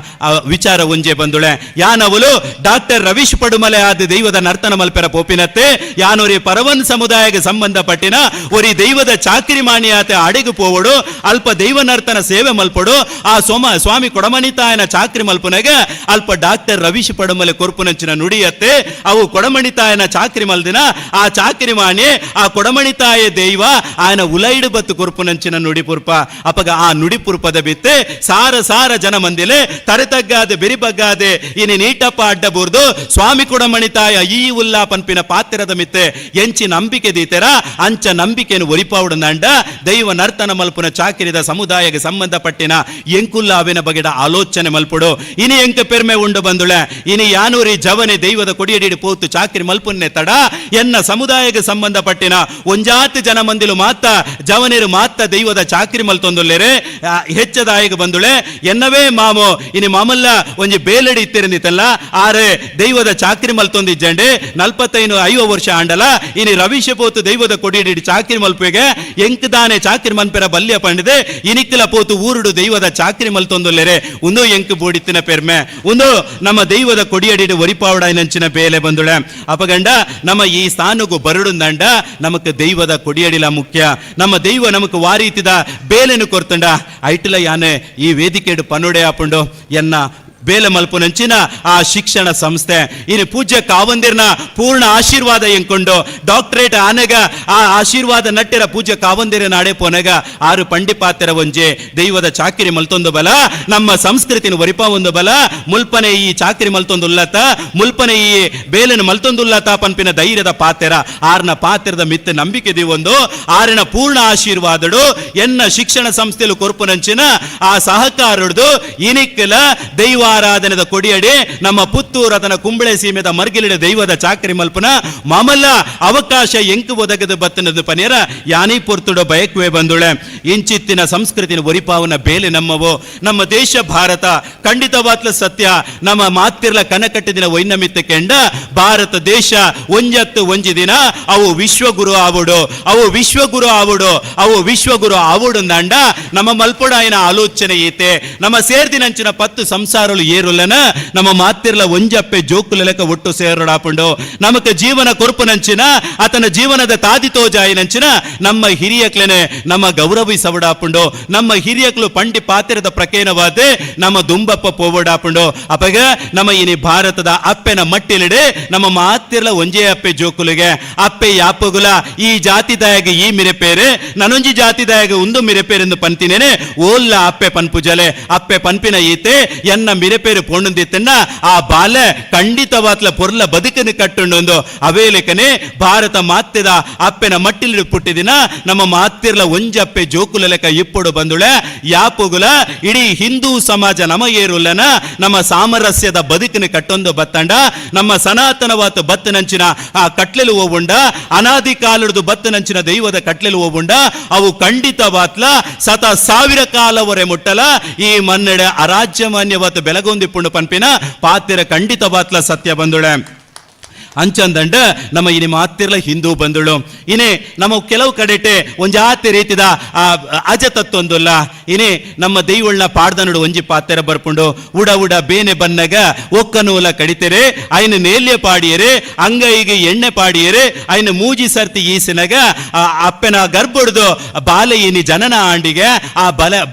ವಿಚಾರ ಒಂಜೆ ಬಂದುಳೆ ಯಾನವಲು ಡಾಕ್ಟರ್ ರವೀಶ್ ಪಡುಮಲೆ ಆದ ದೈವದ ನರ್ತನ ಮಲ್ಪೆರ ಪೋಪಿನತ್ತೆ ಯಾನೊರಿ ಪರವನ್ ಸಮುದಾಯಕ್ಕೆ ಸಂಬಂಧಪಟ್ಟಿನ ಒರಿ ದೈವದ ಚಾಕ್ರಿ ಮಾಣಿಯಾತೆ ಅಡಿಗೆ ಪೋವಡು ಅಲ್ಪ ದೈವ ನರ್ತನ ಸೇವೆ ಮಲ್ಪಡು ಆ ಸೋಮ ಸ್ವಾಮಿ ಕೊಡಮಣಿತಾಯನ ಚಾಕ್ರಿ ಮಲ್ಪುನಗ ಅಲ್ಪ ಡಾಕ್ಟರ್ ರವೀಶ್ ಪಡುಮಲೆ ಕೊರ್ಪುನಂಚಿನ ನುಡಿಯತ್ತೆ ಅವು ಕೊಡಮಣಿತಾಯನ ಚಾಕ್ರಿ ಮಲ್ದಿನ ಆ ಚಾಕ್ರಿ ಮಾಣಿ ಆ ಕೊಡಮಣಿತಾಯ ದೈವ ಆಯನ ಉಲೈಡು ಬತ್ತು ಕೊರ್ಪುನಂಚಿನ ನುಡಿಪುರ್ಪ ಅಪಗ ಆ ನುಡಿಪುರ್ಪದ ಬಿತ್ತೆ ಸಾರ ಸಾರ ಜನ ಮಂದಿಲೆ ತರೆತಗ್ಗಾದೆ ಬೆರಿಬಗ್ಗಾದೆ ಇನಿ ನೀಟಪ್ಪ ಅಡ್ಡಬೂರ್ದು ಸ್ವಾಮಿ ಕೊಡಮಣಿತಾಯ ಈ ಉಲ್ಲಾ ಪನ್ಪಿನ ಪಾತ್ರದ ಮಿತ್ತೆ ಎಂಚಿ ನಂಬಿಕೆ ದೀತೆರ ಅಂಚ ನಂಬಿಕೆಯನ್ನು ಒರಿಪಾವುಡಂದ ದೈವ ನರ್ತನ ಮಲ್ಪುನ ಚಾಕಿರಿದ ಸಮುದಾಯಕ್ಕೆ ಸಂಬಂಧಪಟ್ಟಿನ ಎಂಕುಲ್ಲ ಅವಿನ ಬಗೆಡ ಆಲೋಚನೆ ಮಲ್ಪುಡು. ಇನಿ ಎಂಕ ಪೆರ್ಮೆ ಉಂಡು ಬಂದುಳೆ ಇನಿ ಯಾನೂರಿ ಜವನೆ ದೈವದ ಕೊಡಿಯಡಿ ಪೋತು ಚಾಕ್ರಿ ಮಲ್ಪುನ್ನೆ ತಡ ಎನ್ನ ಸಮುದಾಯಕ್ಕೆ ಸಂಬಂಧಪಟ್ಟಿನ ಒಂಜಾತಿ ಜನ ಮಂದಿಲು ಮಾತ ಜವನಿರು ಮಾತ ದೈವದ ಚಾಕ್ರಿ ಮಲ್ತೊಂದುಲ್ಲೇರೆ ಹೆಚ್ಚದಾಯಗ ಬಂದುಳೆ ಎನ್ನವೇ ಮಾಮು ಇನಿ ಮಾಮಲ್ಲ ಒಂಜಿ ಬೇಲಡಿ ಇತ್ತಿರಂದಿತ್ತಲ್ಲ ಆರೆ ದೈವದ ಚಾಕ್ರಿ ಮಲ್ತೊಂದಿಜ್ಜಂಡೆ 45-50 ವರ್ಷ ಆಂಡಲ ಇನಿ ರವಿಶ ಪೋತು ದೈವದ ಕೊಡಿಯಡಿ ಚಾಕ್ರಿ ಮಲ್ಪುಗೆ ಎಂಕದಾನೆ ಚಾಕ್ರಿ ಮನ್ಪೆರ ಬಲ್ಯ ಪಂಡಿದೆ ಇನಿಕ್ಕಿಲ ಪೋತು ಊರುಡು ದೈವದ ಚಾಕ್ರಿ ಮಲ್ತೊಂದುಲ್ಲೇರೆ ಒಂದು ಎಂಕು ಬೋಡಿತ್ತಿನ ಪೆರ್ಮೆ ಒಂದು ನಮ್ಮ ದೈವದ ಕೊಡಿಯಡಿ ಒರಿಪಾವಡ ನಂಚಿನ ಬೇಲೆ ಬಂದುಳೆ. ಅಪಗಂಡ ನಮ್ಮ ಈ ಸ್ಥಾನಗೂ ಬರಡುಂದಂಡ ನಮಕ್ ದೈವದ ಕೊಡಿಯಡಿಲ ಮುಖ್ಯ. ನಮ್ಮ ದೈವ ನಮಕ್ ವಾರೀತಿದ ಬೇಲೆನು ಕೊರ್ತಂಡ ಐಟಿಲ ಯಾನೆ ಈ ವೇದಿಕೆಡು ಪನುಡೆ ಆಪುಂಡು ಎನ್ನ ಬೇಲೆ ಮಲ್ಪುನಂಚಿನ ಆ ಶಿಕ್ಷಣ ಸಂಸ್ಥೆ ಇನ್ನು ಪೂಜ್ಯ ಕಾವಂದಿರ್ನ ಪೂರ್ಣ ಆಶೀರ್ವಾದ ಎಂಕೊಂಡು ಡಾಕ್ಟರೇಟ್ ಆನೆಗ ಆ ಆಶೀರ್ವಾದ ನಟ್ಟಿರ ಪೂಜ್ಯ ಕಾವಂದಿರ ನಾಡೆ ಪೋನೆಗ ಆರು ಪಂಡಿಪಾತೆರ ಒಂಜೆ ದೈವದ ಚಾಕಿರಿ ಮಲ್ತೊಂದು ಬಲ ನಮ್ಮ ಸಂಸ್ಕೃತಿನ ಒರಿಪ ಒಂದು ಬಲ ಮುಲ್ಪನೆ ಈ ಚಾಕಿರಿ ಮಲ್ತೊಂದು ಉಲ್ಲತ ಮುಲ್ಪನೆ ಈ ಬೇಲನ ಮಲ್ತೊಂದುಲ್ಲತ ಪನ್ಪಿನ ಧೈರ್ಯದ ಪಾತೆರ ಆರ್ನ ಪಾತೆರದ ಮಿತ್ತ ನಂಬಿಕೆ ಒಂದು ಆರಿನ ಪೂರ್ಣ ಆಶೀರ್ವಾದಡು ಎನ್ನ ಶಿಕ್ಷಣ ಸಂಸ್ಥೆಲು ಕೊರ್ಪುನಂಚಿನ ಆ ಸಹಕಾರಡ್ದು ಇನಿಕ್ಕಲ ದೈವ ಆರಾಧನೆದ ಕೊಡಿಯಡಿ ನಮ್ಮ ಪುತ್ತೂರು ಅದನ ಕುಂಬಳೆ ಸೀಮೆದ ಮರ್ಗಿಲಿಡ ದೈವದ ಚಾಕರಿ ಮಲ್ಪನ ಮಾಮಲ್ಲ ಅವಕಾಶ ಎಂಕು ಒದಗದ ಬತ್ತನದು ಪನೇರ ಯಾನಿ ಪೊರ್ತುಡ ಬಯಕುವೆ ಬಂದುಳೆ. ಇಂಚಿತ್ತಿನ ಸಂಸ್ಕೃತಿನ ಒರಿಪಾವನ ಬೇಲೆ ನಮ್ಮವು ನಮ್ಮ ದೇಶ ಭಾರತ ಖಂಡಿತವಾತ್ಲ ಸತ್ಯ. ನಮ್ಮ ಮಾತಿರ್ಲ ಕನಕಟ್ಟಿದಿನ ವೈನಮಿತ್ತ ಕೆಂಡ ಭಾರತ ದೇಶ ಒಂಜತ್ತು ಒಂಜಿ ದಿನ ಅವು ವಿಶ್ವಗುರು ಆವುಡು ಅವು ವಿಶ್ವಗುರು ಆವುಡು ಅವು ವಿಶ್ವಗುರು ಆವುಡು ಅಂಡ ನಮ್ಮ ಮಲ್ಪೊಡಾಯನ ಆಲೋಚನೆ ಈತೆ ನಮ್ಮ ಸೇರ್ದಿನಂಚಿನ 10 ಸಂಸಾರಲು ಏರುಲ್ಲನ ನಮ್ಮ ಮಾತಿರ್ಲ ಒಂಜಪ್ಪೆ ಜೋಕುಲಲೆಕ ಒಟ್ಟು ಸೇರಡಾಪುಂಡು ನಮಕ ಜೀವನ ಕೊರ್ಪುನಂಚಿನ ಆತನ ಜೀವನದ ತಾದಿ ತೋಜಾಯಿನಂಚಿನ ನಮ್ಮ ಹಿರಿಯಕ್ಲೆನೆ ನಮ್ಮ ಗೌರವಿಸವಡಾಪುಂಡು ನಮ್ಮ ಹಿರಿಯಕ್ಲು ಪಂಡಿ ಪಾತಿರದ ಪ್ರಕೇನವಾದೆ ನಮ್ಮ ದುಂಬಪ್ಪ ಪೋವಡಾಪುಂಡು. ಅಪಗ ನಮ್ಮ ಇನಿ ಭಾರತದ ಅಪ್ಪೆನ ಮಟ್ಟಿಲಿಡೆ ನಮ್ಮ ಮಾತಿರ್ಲ ಒಂಜೇ ಅಪ್ಪೆ ಜೋಕುಲಿಗೆ ಅಪ್ಪೆ ಯಾಪಗುಲ ಈ ಜಾತಿದಾಯಗ ಈ ಮಿರೆಪೇರೆ ನನೊಂಜಿ ಜಾತಿದಾಯಗ ಉಂದು ಮಿರೆಪೇರೆಂದು ಪಂತಿನೇನೆ ಓಲ್ಲ ಅಪ್ಪೆ ಪನ್ಪುಜಲೆ ಅಪ್ಪೆ ಪನ್ಪಿನ ಈತೆ ಎನ್ನ ಮಿರೆಪೇರು ಪೋಣುಂದಿತ್ತನ್ನ ಆ ಬಾಲೆ ಖಂಡಿತವಾತ್ಲ ಪೊರ್ಲ ಬದುಕನ್ನು ಕಟ್ಟುಂಡೊಂದು ಅವೇಲೆಕನೆ ಭಾರತ ಮಾತೆದ ಅಪ್ಪೆನ ಮಟ್ಟಿಲಿ ಪುಟ್ಟಿದಿನ ನಮ್ಮ ಮಾತಿರ್ಲ ಒಂಜಪ್ಪೆ ಜೋಕುಲಲೆಕ ಇಪ್ಪುಡು ಬಂದುಳೆ ಯಾಪುಗುಲ ಇಡೀ ಹಿಂದೂ ಸಮಾಜ ನಮ ಏರುಲ್ಲನ ನಮ್ಮ ಸಾಮರಸ್ಯದ ಬದುಕನ್ನು ಕಟ್ಟೊಂದು ಬತ್ತಂಡ ನಮ್ಮ ಸನಾತನವಾತ ಬತ್ತನಂಚಿನ ಆ ಕಟ್ಲೆಲು ಓವುಂಡ ಅನಾದಿ ಕಾಲುಡ್ದು ಬತ್ತನಂಚಿನ ದೈವದ ಕಟ್ಲೆಲು ಓವುಂಡ ಅವು ಖಂಡಿತವಾತ್ಲ ಸತ ಸಾವಿರ ಕಾಲವರೆ ಮುಟ್ಟಲ ಈ ಮನ್ನಡೆ ಅರಾಜ್ಯಮಾನ್ಯವಾತ ಬೆಲಗೊಂದಿಪ್ಪುಂಡು ಪನ್ಪಿನ ಪಾತಿರ ಖಂಡಿತವಾತ್ಲ ಸತ್ಯ ಬಂದುಳೆ. ಅಂಚಂದಂಡ ನಮ್ಮ ಇನಿ ಮಾತಿರ್ಲ ಹಿಂದೂ ಬಂದುಳು ಇನೇ ನಮ್ಮ ಕೆಲವು ಕಡೆಟೆ ಒಂಜಾತಿ ರೀತಿದ ಆ ಅಜತತ್ವೊಂದುಲ್ಲ ಇನೇ ನಮ್ಮ ದೈವಳ್ನ ಪಾಡ್ದನುಡು ಒಂಜಿ ಪಾತೆರ ಬರ್ಪುಂಡು ಉಡ ಉಡ ಬೇನೆ ಬನ್ನಗ ಒಕ್ಕನೂಲ ಕಡಿತೆರೆ ಐನ ನೇಲ್ಯ ಪಾಡಿಯರೆ ಅಂಗೈಗೆ ಎಣ್ಣೆ ಪಾಡಿಯರೆ ಐನ ಮೂಜಿ ಸರ್ತಿ ಈಸಿನಗ ಆ ಅಪ್ಪನ ಗರ್ಭೊಡ್ದು ಬಾಲೆ ಇನಿ ಜನನ ಆಂಡಿಗೆ ಆ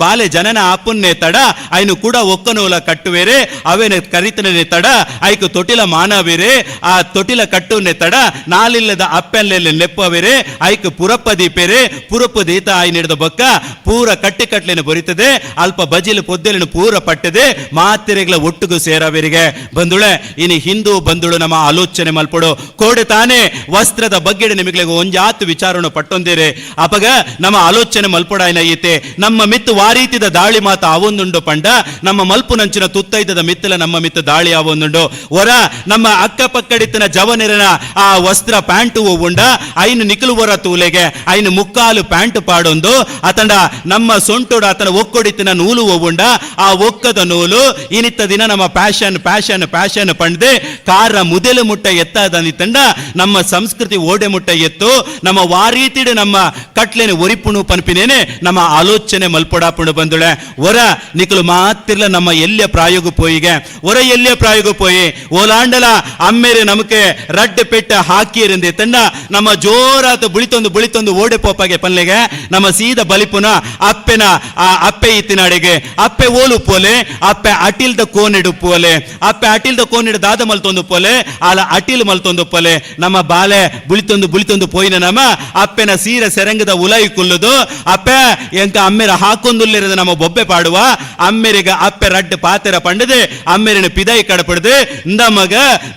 ಬಾಲೆ ಜನನ ಆಪುನ್ನೆ ತಡ ಐನು ಕೂಡ ಒಕ್ಕನೂಲ ಕಟ್ಟುವೆರೆ ಅವೇನ ಕರಿತನೇ ತಡ ಐಕು ತೊಟಿಲ ಮಾನವಿರೆ ಆ ತೊಟಿಲ ಕಟ್ಟುನೆ ತಡ ನಾಲಿಲ್ಲದ ಅಪ್ಪೆಲ್ಲೆಲ್ಲ ನೆಪ್ಪವೆರೆ ಐಕ್ ಪುರಪ್ಪ ದೀಪೆರೆ ಪುರಪ್ಪ ದೀತ ಆಯ್ ನೀಡಿದ ಬೊಕ್ಕ ಪೂರ ಕಟ್ಟಿ ಕಟ್ಲೆನ ಬರಿತದೆ ಅಲ್ಪ ಬಜಿಲು ಪೊದ್ದೆಲಿನ ಪೂರ ಪಟ್ಟದೆ ಮಾತಿರೆಗಳ ಒಟ್ಟುಗು ಸೇರವೆರಿಗೆ ಬಂದುಳೆ. ಇನಿ ಹಿಂದೂ ಬಂದುಳು ನಮ್ಮ ಆಲೋಚನೆ ಮಲ್ಪಡು ಕೋಡೆ ತಾನೇ ವಸ್ತ್ರದ ಬಗ್ಗೆ ನಿಮಗೆ ಒಂಜಾತು ವಿಚಾರನು ಪಟ್ಟೊಂದಿರೆ ಅಪಗ ನಮ್ಮ ಆಲೋಚನೆ ಮಲ್ಪಡಾಯನ ಈತೆ ನಮ್ಮ ಮಿತ್ತು ವಾರೀತಿದ ದಾಳಿ ಮಾತ ಅವೊಂದುಂಡು ಪಂಡ ನಮ್ಮ ಮಲ್ಪುನಂಚಿನ ತುತ್ತೈದದ ಮಿತ್ತಲ ನಮ್ಮ ಮಿತ್ತು ದಾಳಿ ಅವೊಂದುಂಡು ಹೊರ ನಮ್ಮ ಅಕ್ಕಪಕ್ಕಡಿತನ ಜವನಿರನ ಆ ವಸ್ತ್ರ ಪ್ಯಾಂಟು ಉಂಡ ಐನು ನಿಖಲು ಹೊರ ತೂಲೆಗೆ ಐನು ಮುಕ್ಕಾಲು ಪ್ಯಾಂಟ್ ಪಾಡೊಂದು ಆತಂಡ ನಮ್ಮ ಸೊಂಟೋಡು ಆತನ ಒಕ್ಕೊಡಿತಿನ ನೂಲು ಉಂಡ ಆ ಒಕ್ಕದ ನೂಲು ಇನಿತ್ತ ದಿನ ನಮ್ಮ passion passion passion ಪಂಡ್ದೆ ಕಾರ ಮುದೆಲು ಮುಟ್ಟ ಎತ್ತದಂಡ ನಮ್ಮ ಸಂಸ್ಕೃತಿ ಓಡೆ ಮುಟ್ಟ ಎತ್ತು ನಮ್ಮ ವಾರೀತಿಡು ನಮ್ಮ ಕಟ್ಲೆನೆ ಒರಿಪುಣು ಪನ್ಪಿನೇನೆ ನಮ್ಮ ಆಲೋಚನೆ ಮಲ್ಪೊಡಾಪುಣು ಬಂದುಳೆ. ಹೊರ ನಿಖಲು ಮಾತಿರ್ಲ ನಮ್ಮ ಎಲ್ಲಿಯ ಪ್ರಾಯೋಗ ಪೋಯಿಗೆ ಹೊರ ಎಲ್ಲಿಯ ಪ್ರಾಯೋಗ ಪೋಯಿ ಓಲಾಂಡಲ ಅಮ್ಮೇರೆ ನಮಕೆ ರಡ್ಡು ಪೆಟ್ಟ ಹಾಕಿರಂದೆ ತಂಡ ನಮ್ಮ ಜೋರಾತ ಬುಳಿತೊಂದು ಬುಳಿತೊಂದು ಓಡೆ ಪೋಪಾಗೆ ಪನ್ಲೆಗೆ ನಮ್ಮ ಸೀದ ಬಲಿಪುನ ಅಪ್ಪೆನ ಆ ಅಪ್ಪೆ ಇತ್ತಿನಾಡೆಗೆ ಅಪ್ಪೆ ಓಲು ಪೋಲೆ ಅಪ್ಪೆ ಅಟಿಲ್ದ ಕೋನೆಡು ಪೋಲೆ ಅಪ್ಪೆ ಅಟಿಲ್ದ ಕೋನೆಡು ದಾದ ಮಲ್ತೊಂದು ಪೋಲೆ ಆಲ ಅಟಿಲ್ ಮಲ್ತೊಂದು ಪೋಲೆ ನಮ್ಮ ಬಾಲೆ ಬುಳಿತೊಂದು ಬುಳಿತೊಂದು ಪೋಯಿನ ನಮ್ಮ ಅಪ್ಪೆನ ಸೀರೆ ಸೆರಂಗದ ಉಲೈ ಕುಲ್ಲುದು ಅಪ್ಪೆ ಎಂಕ ಅಮ್ಮೆರ ಹಾಕೊಂದುಲ್ಲಿರದ ನಮ್ಮ ಬೊಬ್ಬೆ ಪಾಡುವ ಅಮ್ಮೆರಿಗ ಅಪ್ಪೆ ರಡ್ಡು ಪಾತೆರ ಪಂಡದೆ ಅಮ್ಮೆರಿನ ಪಿದೈ ಕಡಪಡ್ದು ಇಂದ ಮಗ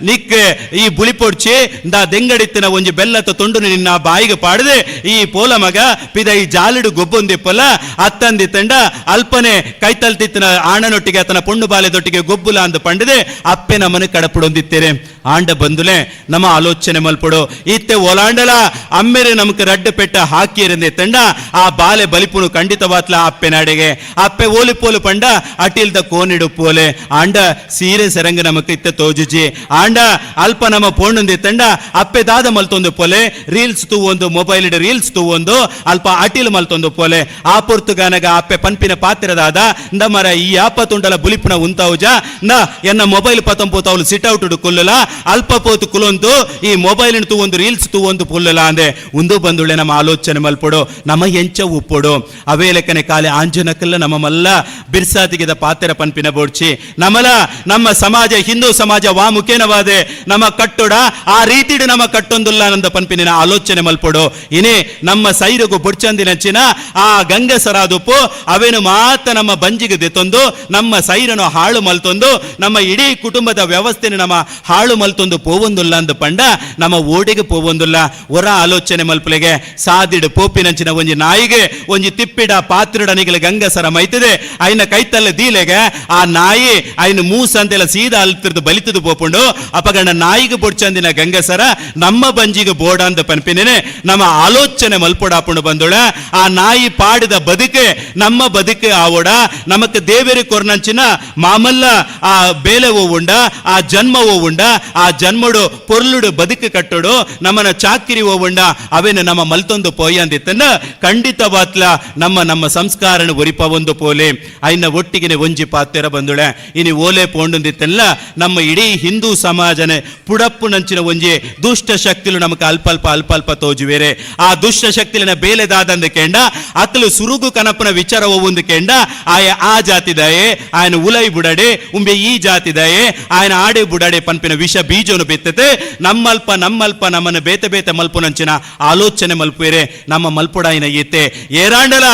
ನಿಕ್ ಈ ಬುಲಿಪೊಡ್ಚಿ ಇಂದ ದೆಂಗಡಿತ್ತಿನ ಒಂಜಿ ಬೆಲ್ಲತ ತೊಂಡುನು ನಿನ್ನ ಬಾಯಿಗೆ ಪಾಡದೆ ಈ ಪೋಲ ಮಗ ಪಿದ ಈ ಜಾಲಿಡು ಗೊಬ್ಬೊಂದಿಪ್ಪಲ ಅತ್ತಂದಿ ತಂಡ ಅಲ್ಪನೆ ಕೈತಲ್ತಿತ್ತಿನ ಆಣನೊಟ್ಟಿಗೆ ಆತನ ಪೊಣ್ಣು ಬಾಲೆದೊಟ್ಟಿಗೆ ಗೊಬ್ಬುಲ ಅಂದು ಪಂಡದೆ ಅಪ್ಪೆ ನಮ್ಮನ್ನು ಕಡಪುಡೊಂದಿತ್ತೇನೆ. ಆಂಡ ಬಂದುಲೆ ನಮ್ಮ ಆಲೋಚನೆ ಮಲ್ಪಡು ಇತ್ತೆ ಓಲಾಂಡಲ ಅಮ್ಮೆರೆ ನಮಕ್ ರಡ್ಡು ಪೆಟ್ಟ ಹಾಕಿರಂದೆ ತಂಡ ಆ ಬಾಲೆ ಬಲಿಪುನು ಖಂಡಿತವಾತ್ಲ ಅಪ್ಪೆ ನಾಡೆಗೆ ಅಪ್ಪೆ ಓಲಿ ಪೋಲು ಪಂಡ ಅಟಿಲ್ದ ಕೋನಿಡು ಪೋಲೆ ಆಂಡ ಸೀರೆ ಸೆರಂಗ ನಮಕ್ ಇತ್ತೆ ತೋಜುಜಿ. ಆಂಡ ಅಲ್ಪ ನಮ್ಮ ಪೋಣುಂದಿ ತಂಡ ಅಪ್ಪೆ ದಾದ ಮಲ್ತೊಂದು ಪೋಲೆ ರೀಲ್ಸ್ ತೂವೊಂದು ಮೊಬೈಲ್ ರೀಲ್ಸ್ ತೂವೊಂದು ಅಲ್ಪ ಅಟಿಲ್ ಮಲ್ತೊಂದು ಪೋಲೆ ಆ ಪೊರ್ತುಗಾನಗ ಅಪ್ಪೆ ಪನ್ಪಿನ ಪಾತ್ರದಾದ ನಮರ ಈ ಆಪ ತುಂಡಲ ಬುಲಿಪುನ ಉಂತಾವುಜ ನ ಎನ್ನ ಮೊಬೈಲ್ ಪತಂಪೋತಾವಲು ಸಿಟ್ ಔಟ್ ಕುಲ್ಲಲ ಅಲ್ಪ ಪೋತು ಕುಲೊಂದು ಈ ಮೊಬೈಲ್ ತೂವೊಂದು ರೀಲ್ಸ್ ತೂವೊಂದು ಪುಲ್ಲಲ ಅಂದೆ ಉಂದು ಬಂದುಳೆ ನಮ್ಮ ಆಲೋಚನೆ ಮಲ್ಪೊಡು ನಮ್ಮ ಎಂಚ ಉಪ್ಪೊಡು ಅವೇಲೆಕ್ಕನೆ ಕಾಲೆ ಆಂಜನಕಲ್ಲ ನಮ್ಮ ಮಲ್ಲ ಬಿರ್ಸಾತಿಗೆದ ಪಾತ್ರ ಪನ್ಪಿನ ಬೋಡ್ಚಿ ನಮಲ ನಮ್ಮ ಸಮಾಜ ಹಿಂದೂ ಸಮಾಜ ವಾಮುಖೇನವಾದೆ ನಮ್ಮ ಕಟ್ಟೋಡ ಆ ರೀತಿಡು ನಮ್ಮ ಕಟ್ಟೊಂದುಲ್ಲ ನಂದ ಪನ್ಪಿನ ಆಲೋಚನೆ ಮಲ್ಪೊಡು. ಇನೇ ನಮ್ಮ ಸೈರಗು ಬೊಡ್ಚಂದಿನಂಚಿನ ಆ ಗಂಗಸರಾದುಪ್ಪು ಅವೇನು ಮಾತ ನಮ್ಮ ಬಂಜಿಗೆ ದೆತ್ತೊಂದು ನಮ್ಮ ಸೈರನು ಹಾಳು ಮಲ್ತೊಂದು ನಮ್ಮ ಇಡೀ ಕುಟುಂಬದ ವ್ಯವಸ್ಥೆನ ನಮ್ಮ ಹಾಳು ಮಲ್ತೊಂದು ಪೋವೊಂದುಲ್ಲ ಅಂದ ಪಂಡ ನಮ್ಮ ಓಡಿಗೆ ಪೋವೊಂದುಲ್ಲ. ಹೊರ ಆಲೋಚನೆ ಮಲ್ಪಲೆಗೆ ಸಾದಿಡು ಪೋಪಿನಂಚಿನ ಒಂಜಿ ನಾಯಿಗೆ ಒಂಜಿ ತಿಪ್ಪಿಡ ಪಾತ್ರಿಡ ನಿಗಲ ಗಂಗಸರ ಮೈತದೆ ಐನ ಕೈತಲ್ಲ ದೀಲೆಗೆ ಆ ನಾಯಿ ಐನ ಮೂಸಂತೆಲ್ಲ ಸೀದಾ ಅಲ್ತಿರ್ದು ಬಲಿತದು ಪೋಪುಂಡು ಅಪಗಣ ನಾಯಿಗೆ ಬೊಡ್ಚಂದಿನ ಗಂಗಸರ ನಮ್ಮ ಬಂಜಿಗೆ ಬೋಡ ಅಂತ ಪನ್ಪಿನೇನೆ ನಮ್ಮ ಆಲೋಚನೆ ಮಲ್ಪೊಡಾಪುಂಡು ಬಂದೋಳ. ಆ ನಾಯಿ ಪಾಡಿದ ಬದುಕೆ ನಮ್ಮ ಬದುಕೆ ಆವೋಡ ನಮಕ್ ದೇವೇರಿ ಕೊರ್ನಂಚಿನ ಮಾಮಲ್ಲ ಆ ಬೇಲೆ ಓವುಂಡ ಆ ಜನ್ಮ ಓವುಂಡ ಆ ಜನ್ಮಡು ಪೊರ್ಲುಡು ಬದುಕು ಕಟ್ಟೋಡು ನಮ್ಮನ ಚಾಕಿರಿ ಓವುಂಡ ಅವೇನು ನಮ್ಮ ಮಲ್ತೊಂದು ಪೋಯಿ ಅಂದಿತ್ತನ್ನ ಖಂಡಿತವಾತ್ಲ ನಮ್ಮ ನಮ್ಮ ಸಂಸ್ಕಾರನ ಒರಿಪ ಒಂದು ಪೋಲೆ ಐನ ಒಟ್ಟಿಗೆ ಒಂಜಿ ಪಾತ್ಯರ ಬಂದುಳೆ ಇನಿ ಓಲೆ ಪೋಂಡೊಂದಿತ್ತಲ್ಲ ನಮ್ಮ ಇಡೀ ಹಿಂದೂ ಸಮಾಜನೆ ಪುಡಪ್ಪು ನಂಚಿನ ಒಂಜಿ ದುಷ್ಟ ಶಕ್ತಿಲು ನಮಕ್ ಅಲ್ಪ ಅಲ್ಪ ಅಲ್ಪ ಅಲ್ಪ ತೋಜುವೇರೆ. ಆ ದುಷ್ಟ ಶಕ್ತಿಲಿನ ಬೇಲೆದಾದಂದು ಕೆಂಡ ಅಕ್ಕಲು ಸುರುಗು ಕನಪನ ವಿಚಾರ ಒಂದು ಕೆಂಡ ಆಯ ಆ ಜಾತಿದಾಯೆ ఆయన ಉಲೈ ಬುಡಡೆ ಉಂಬೆ ಈ ಜಾತಿದಾಯೆ ఆయన ಆಡೆ ಬುಡಡೆ ಪನ್ಪಿನ ವಿಷ ಬೀಜನು ಬಿತ್ತತೆ ನಮ್ಮಲ್ಪ ನಮ್ಮಲ್ಪ ನಮ್ಮನ್ನು ಬೇತೆ ಬೇತೆ ಮಲ್ಪುನಂಚಿನ ಆಲೋಚನೆ ಮಲ್ಪುವೇರೆ ನಮ್ಮ ಮಲ್ಪುಡಾಯಿನ ಈತೆ ಏರಾಂಡಲ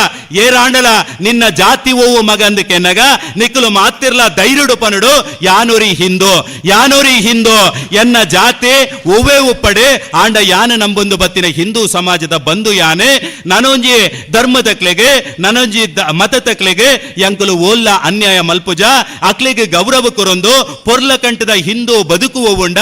ಏರಾಂಡಲ ನಿನ್ನ ಜಾತಿ ಓವು ಮಗ ಅಂದಕೆನ್ನಗ ನಿಕ್ಕಲು ಮಾತಿರ್ಲ ಧೈರ್ಯಡು ಪನುಡು ಯಾನೂರಿ ಹಿಂದೂ ಯಾನೂರಿ ಹಿಂದೂ ಎನ್ನ ಜಾತಿ ಒವ್ವೇ ಉಪ್ಪಡೆ ಆಂಡ ಯಾನ ನಂಬೊಂದು ಬತ್ತಿನ ಹಿಂದೂ ಸಮಾಜದ ಬಂಧು ಯಾನೆ ನನೊಂಜಿ ಧರ್ಮದಕ್ಲೆಗೆ ನನೊಂಜಿ ಮತತಕ್ಲೆಗೆ ಎಂಕುಲು ಓಲ್ಲ ಅನ್ಯಾಯ ಮಲ್ಪುಜ ಅಕ್ಲೆಗೆ ಗೌರವ ಕೊರೊಂದು ಪೊರ್ಲ ಕಂಠದ ಹಿಂದೂ ಬದುಕುವ ಉಂಡ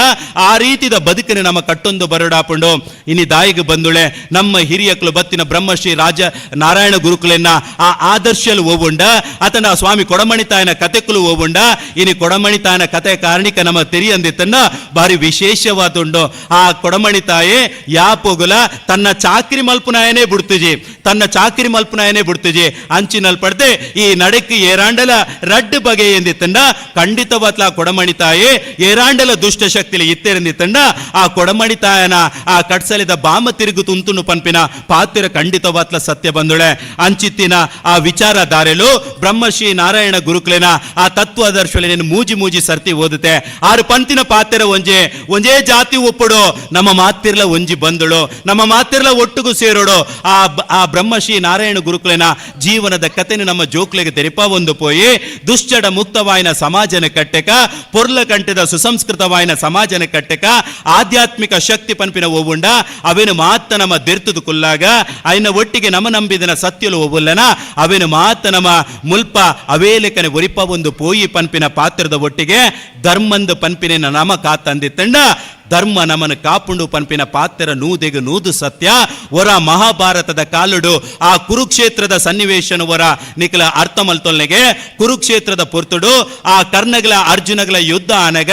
ಆ ರೀತಿದ ಬದುಕಿನ ನಮ್ಮ ಕಟ್ಟೊಂದು ಬರಡಾಪುಂಡು. ಇನಿ ದಾಯಿಗೆ ಬಂದುಳೆ ನಮ್ಮ ಹಿರಿಯಕ್ಲು ಬತ್ತಿನ ಬ್ರಹ್ಮಶ್ರೀ ರಾಜ ನಾರಾಯಣ ಗುರುಕುಲೆನ್ನ ಆ ಆದರ್ಶಲು ಓವುಂಡ ಆತನ ಸ್ವಾಮಿ ಕೊಡಮಣಿತಾಯನ ಕತೆಕುಲು ಓವುಂಡ ಇನಿ ಕೊಡಮಣಿತಾಯನ ಕತೆ ಕಾರಣಿಕ ನಮ್ಮ ತೆರಿಯಂದಿತ್ತನ್ನ ಭಾರಿ ವಿಶೇಷವಾದುಂಡು. ಆ ಕೊಡಮಣಿತಾಯೆ ಯಾಪೋಗುಲ ತನ್ನ ಚಾಕ್ರಿ ಮಲ್ಪುನಾಯನೇ ಬಿಡ್ತುಜಿ ತನ್ನ ಚಾಕ್ರಿ ಮಲ್ಪುನಾಯನೇ ಬಿಡ್ತುಜಿ ಅಂಚಿನಲ್ ಪಡ್ದೆ ಈ ನಡಕ್ಕೆ ಏರಾಂಡಲ ರಡ್ಡು ಬಗೆ ಎಂದಿತ್ತಂಡ ಖಂಡಿತವಾತ್ಲ ಕೊಡಮಣಿತಾಯೆ ಏರಾಂಡಲ ದುಷ್ಟ ಶಕ್ತಿಲಿ ಇತ್ತೆರೆಂದಿತ್ತಂಡ ಆ ಕೊಡಮಣಿತಾಯನ ಆ ಕಟ್ಸಲಿದ ಬಾಮ ತಿರುಗು ತುಂತುನು ಪನ್ಪಿನ ಪಾತ್ರ ಖಂಡಿತವಾತ್ಲ ಸತ್ಯ ಬಂದುಳೆ. ಅಂಚಿತ್ತಿನ ಆ ವಿಚಾರಧಾರೆಲು ಬ್ರಹ್ಮಶ್ರೀ ನಾರಾಯಣ ಗುರುಕುಲೇನ ಆ ತತ್ವದರ್ಶಲೇನು ಮೂಜಿ ಮೂಜಿ ಸರ್ತಿ ಓದುತ್ತೆ ಆರು ಪಂತಿನ ಪಾತ್ರ ಒಂಜೆ ಒಂಜೇ ಜಾತಿ ಒಪ್ಪುಡು ನಮ್ಮ ಮಾತಿರ್ಲ ಒಂಜಿ ಬಂದಳು ನಮ್ಮ ಮಾತಿರ್ಲ ಒಟ್ಟುಗು ಸೇರೋಡು ಆ ಆ ಬ್ರಹ್ಮಶ್ರೀ ನಾರಾಯಣ ಗುರುಕುಲೇನ ಜೀವನದ ಕಥೆನ ನಮ್ಮ ಜೋಕ್ಲೆಗೆ ತೆರಿಪ ಒಂದು ಪೋಯಿ ದುಶ್ಚಡ ಮುಕ್ತವಾಯಿನ ಸಮಾಜನ ಕಟ್ಟೆಕ ಪೊರ್ಲ ಕಂಠದ ಸುಸಂಸ್ಕೃತವಾಯಿನ ಸಮಾಜನ ಕಟ್ಟೆಕ ಆಧ್ಯಾತ್ಮಿಕ ಶಕ್ತಿ ಪನ್ಪಿನ ಓವುಂಡ ಅವೇನು ಮಾತ ನಮ್ಮ ದೆರ್ತುದು ಕುಲ್ಲಾಗ ಐನ ಒಟ್ಟಿಗೆ ನಮ ನಂಬಿದನ ಸತ್ಯಲು ಒವುಲ್ಲನ ಅವೇನು ಮಾತ ನಮ್ಮ ಮುಲ್ಪ ಅವೇಲೆಕನೆ ಒರಿಪ ಒಂದು ಪೋಯಿ ಪನ್ಪಿನ ಪಾತ್ರದ ಒಟ್ಟಿಗೆ ಧರ್ಮಂದು ಪನ್ಪಿನ ನಮ ಕಾತಂದಿತ್ತಂಡ ಧರ್ಮ ನಮನ ಕಾಪುಂಡು ಪನ್ಪಿನ ಪಾತ್ರ ನೂದೆಗು ನೂದು ಸತ್ಯ. ಒರ ಮಹಾಭಾರತದ ಕಾಲುಡು ಆ ಕುರುಕ್ಷೇತ್ರದ ಸನ್ನಿವೇಶನ ಒರ ನಿಖಲ ಅರ್ಥ ಮಲ್ತೊಲ್ನೆಗೆ ಕುರುಕ್ಷೇತ್ರದ ಪೊರ್ತುಡು ಆ ಕರ್ಣಗಳ ಅರ್ಜುನಗಳ ಯುದ್ಧ ಆನಗ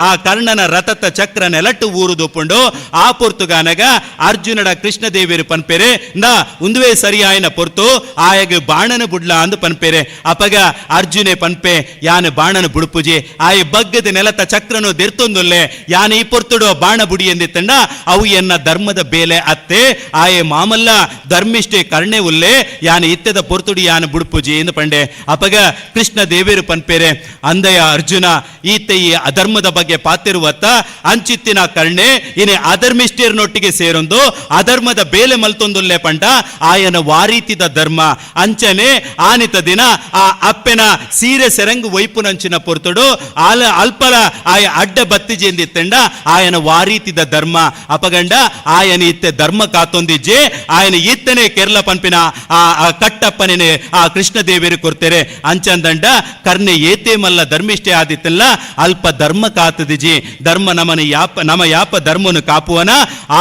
ಆ ಕರ್ಣನ ರಥತ ಚಕ್ರ ನೆಲಟ್ಟು ಊರುದುಪುಂಡು ಆ ಪೊರ್ತುಗಾನಗ ಅರ್ಜುನಡ ಕೃಷ್ಣದೇವಿಯರು ಪನ್ಪೆರೆ ನಾ ಉಂದುವೇ ಸರಿಯಾಯನ ಪೊರ್ತು ಆಯಗ ಬಾಣನ ಬುಡ್ಲ ಅಂದು ಪನ್ಪೆರೆ. ಅಪಗ ಅರ್ಜುನೆ ಪನ್ಪೆ ಯಾನ ಬಾಣನ ಬುಡುಪುಜಿ ಆಯ ಬಗ್ಗದ ನೆಲತ ಚಕ್ರನು ದೆರ್ತೊಂದುಲ್ಲೆ ಯಾನ ಈ ಪೊರ್ತುಡು ಬಾಣ ಬುಡಿ ಎಂದಿತ್ತಂಡ ಅವು ಎನ್ನ ಧರ್ಮದ ಬೇಲೆ ಅತ್ತೆ ಆಯೆ ಮಾಮಲ್ಲ ಧರ್ಮಿಷ್ಠೆ ಕರ್ಣೆ ಉಲ್ಲೆ ಯಾನ ಇತ್ತೆದ ಪೊರ್ತುಡಿ ಯಾನ ಬುಡ್ಪುಜಿ ಎಂದು ಪಂಡೆ. ಅಪಗ ಕೃಷ್ಣ ದೇವೇರು ಪನ್ಪೇರೆ ಅಂದಯ ಅರ್ಜುನ ಈತೆ ಈ ಅಧರ್ಮದ ಬಗ್ಗೆ ಪಾತಿರುವತ್ತ ಅಂಚಿತ್ತಿನ ಕರ್ಣೆ ಇನೆ ಅಧರ್ಮಿಷ್ಠಿಯರ್ನೊಟ್ಟಿಗೆ ಸೇರೊಂದು ಅಧರ್ಮದ ಬೇಲೆ ಮಲ್ತೊಂದುಲ್ಲೆ ಪಂಡ ಆಯನ ವಾರೀತಿದ ಧರ್ಮ ಅಂಚನೆ ಆನಿತ ದಿನ ಆ ಅಪ್ಪೆನ ಸೀರೆ ಸೆರಂಗು ವೈಪುನಂಚಿನ ಪೊರ್ತುಡು ಆಲ ಅಲ್ಪಲ ಆಯ ಅಡ್ಡ ಬತ್ತಿಜೆಂದಿತ್ತೆಂಡ ಆಯನ ವಾರೀತಿದ ಧರ್ಮ ಅಪಗಂಡ ಆಯನ ಇತ್ತೆ ಧರ್ಮ ಕಾತೊಂದಿಜ್ಜೆ ಆಯನ ಇತ್ತನೆ ಕೇರಳ ಪನ್ಪಿನ ಆ ಕಟ್ಟಪ್ಪನೇ ಆ ಕೃಷ್ಣ ದೇವೇರು ಕೊರ್ತೆರೆ ಅಂಚಂದಂಡ ಕರ್ಣೆ ಏತೆ ಮಲ್ಲ ಧರ್ಮಿಷ್ಠೆ ಆದಿತ್ತಲ್ಲ ಅಲ್ಪ ಧರ್ಮ ಕಾತದಿಜಿ ಧರ್ಮ ನಮನ ಯಾಪ ನಮ ಯಾಪ ಧರ್ಮನು ಕಾಪುವನ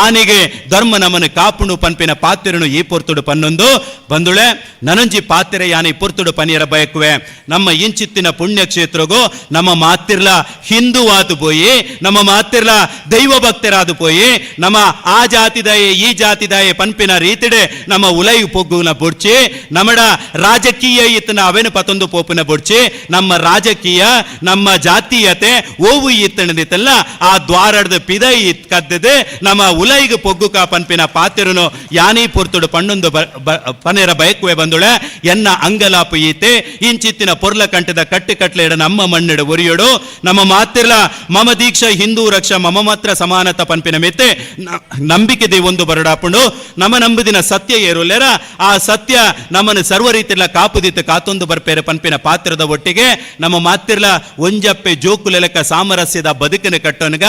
ಆನೆಗೆ ಧರ್ಮ ನಮನ ಕಾಪುಣು ಪನ್ಪಿನ ಪಾತಿರನು ಈ ಪೊರ್ತುಡು ಪನ್ನೊಂದು ಬಂದುಳೆ ನನಂಜಿ ಪಾತಿರೆ ಯಾನೆ ಪೊರ್ತುಡು ಪನಿಯರ ಬಯಕುವೆ. ನಮ್ಮ ಇಂಚಿತ್ತಿನ ಪುಣ್ಯಕ್ಷೇತ್ರಗು ನಮ್ಮ ಮಾತಿರ್ಲ ಹಿಂದೂವಾದು ಪೋಯಿ ನಮ್ಮ ಮಾತಿರ್ಲ ದೈವ ಭಕ್ತರಾದು ಪೋಯಿ ನಮ್ಮ ಆ ಜಾತಿದಾಯೆ ಈ ಜಾತಿದಾಯೆ ಪನ್ಪಿನ ರೀತಿಡೆ ನಮ್ಮ ಉಲೈ ಪೊಗ್ಗುನ ಬುಡ್ಚಿ ನಮ್ಮಡ ರಾಜಕೀಯ ಇತ್ತನ ಅವೇನು ಪತೊಂದು ಪೋಪಿನ ಬುಡ್ಚಿ ನಮ್ಮ ರಾಜಕೀಯ ನಮ್ಮ ಜಾತೀಯತೆ ಓವು ಇತ್ತಣದಿತ್ತಲ್ಲ ಆ ದ್ವಾರಡ್ದ ಪಿದೈ ಕದ್ದದೆ ನಮ್ಮ ಉಲೈಗ್ ಪೊಗ್ಗುಕ ಪನ್ಪಿನ ಪಾತಿರನು ಯಾನಿ ಪೊರ್ತುಡು ಪಣ್ಣೊಂದು ಪನೇರ ಬಯಕುವೆ ಬಂದುಳೆ ಎನ್ನ ಅಂಗಲಾಪು ಈತೆ ಇಂಚಿತ್ತಿನ ಪೊರ್ಲ ಕಂಠದ ಕಟ್ಟು ಕಟ್ಲೆಡ ನಮ್ಮ ಮಣ್ಣಿಡ ಒರಿಯೊಡು ನಮ್ಮ ಮಾತಿರ್ಲ ಮಮ ದೀಕ್ಷಾ ಹಿಂದೂ ರಕ್ಷಾ ಮಮ ಮಾತ್ರ ಸಮಾನತ ಪನ್ಪಿನ ಮೆತ್ತೆ ನಂಬಿಕೆ ದೇವೊಂದು ಬರಡಾಪುಂಡು ನಮ್ಮ ನಂಬುದಿನ ಸತ್ಯ ಏರುಲ್ಲೆರ ಆ ಸತ್ಯ ನಮ್ಮನ್ನು ಸರ್ವ ರೀತಿರ್ಲ ಕಾಪುದಿತ್ತು ಕಾತೊಂದು ಬರ್ಪೇರೆ ಪನ್ಪಿನ ಪಾತ್ರದ ಒಟ್ಟಿಗೆ ನಮ್ಮ ಮಾತಿರ್ಲ ಒಂಜಪ್ಪೆ ಜೋಕುಲೆಲಕ ಸಾಮರಸ್ಯದ ಬದುಕಿನ ಕಟ್ಟೋನಗ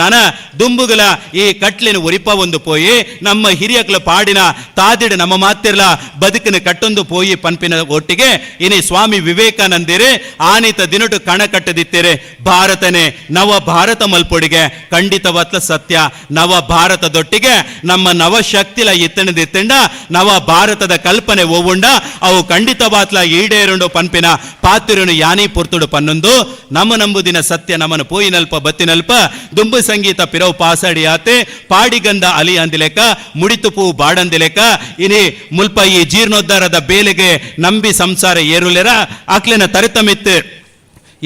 ನನ ದುಂಬುಗಲ ಈ ಕಟ್ಲಿನ ಒರಿಪ ಒಂದು ಪೋಯಿ ನಮ್ಮ ಹಿರಿಯಕ್ಲ ಪಾಡಿನ ತಾದಿಡ ನಮ್ಮ ಮಾತಿರ್ಲ ಬದುಕಿನ ಕಟ್ಟೊಂದು ಪೋಯಿ ಪನ್ಪಿನ ಒಟ್ಟಿಗೆ ಇನಿ ಸ್ವಾಮಿ ವಿವೇಕಾನಂದಿರೇ ಆನಿತ ದಿನಟು ಕಣ ಕಟ್ಟದಿತ್ತೇರೆ ಭಾರತನೇ ನವ ಭಾರತ ಮಲ್ಪೊಡಿಗೆ ಖಂಡಿತವತ್ಲ ಸತ್ಯ ನವ ಭಾರತದೊಟ್ಟಿಗೆ ನಮ್ಮ ನವಶಕ್ತಿಲ ಇತ್ತಣದಿತ್ತಂಡ ನವ ಭಾರತದ ಕಲ್ಪನೆ ಓವುಂಡ ಅವು ಖಂಡಿತವಾತ್ಲ ಈಡೇರುಂಡು ಪನ್ಪಿನ ಪಾತಿರುನು ಯಾನಿ ಪೊರ್ತುಡು ಪನ್ನೊಂದು ನಮ್ಮ ನಂಬುದಿನ ಸತ್ಯ ನಮನ ಪೋಯಿನಲ್ಪ ಬತ್ತಿನಲ್ಪ ದುಂಬು ಸಂಗೀತ ಪಿರವು ಪಾಸಾಡಿ ಆತೆ ಪಾಡಿಗಂದ ಅಲಿ ಅಂದಿಲೆಕ ಮುಡಿತುಪು ಬಾಡಂದಿಲೆಕ ಇನಿ ಮುಲ್ಪ ಈ ಜೀರ್ಣೋದ್ಧಾರದ ಬೇಲೆಗೆ ನಂಬಿ ಸಂಸಾರ ಏರುಲೆರ ಅಕ್ಲೆನ ತರಿತಮಿತ್ತು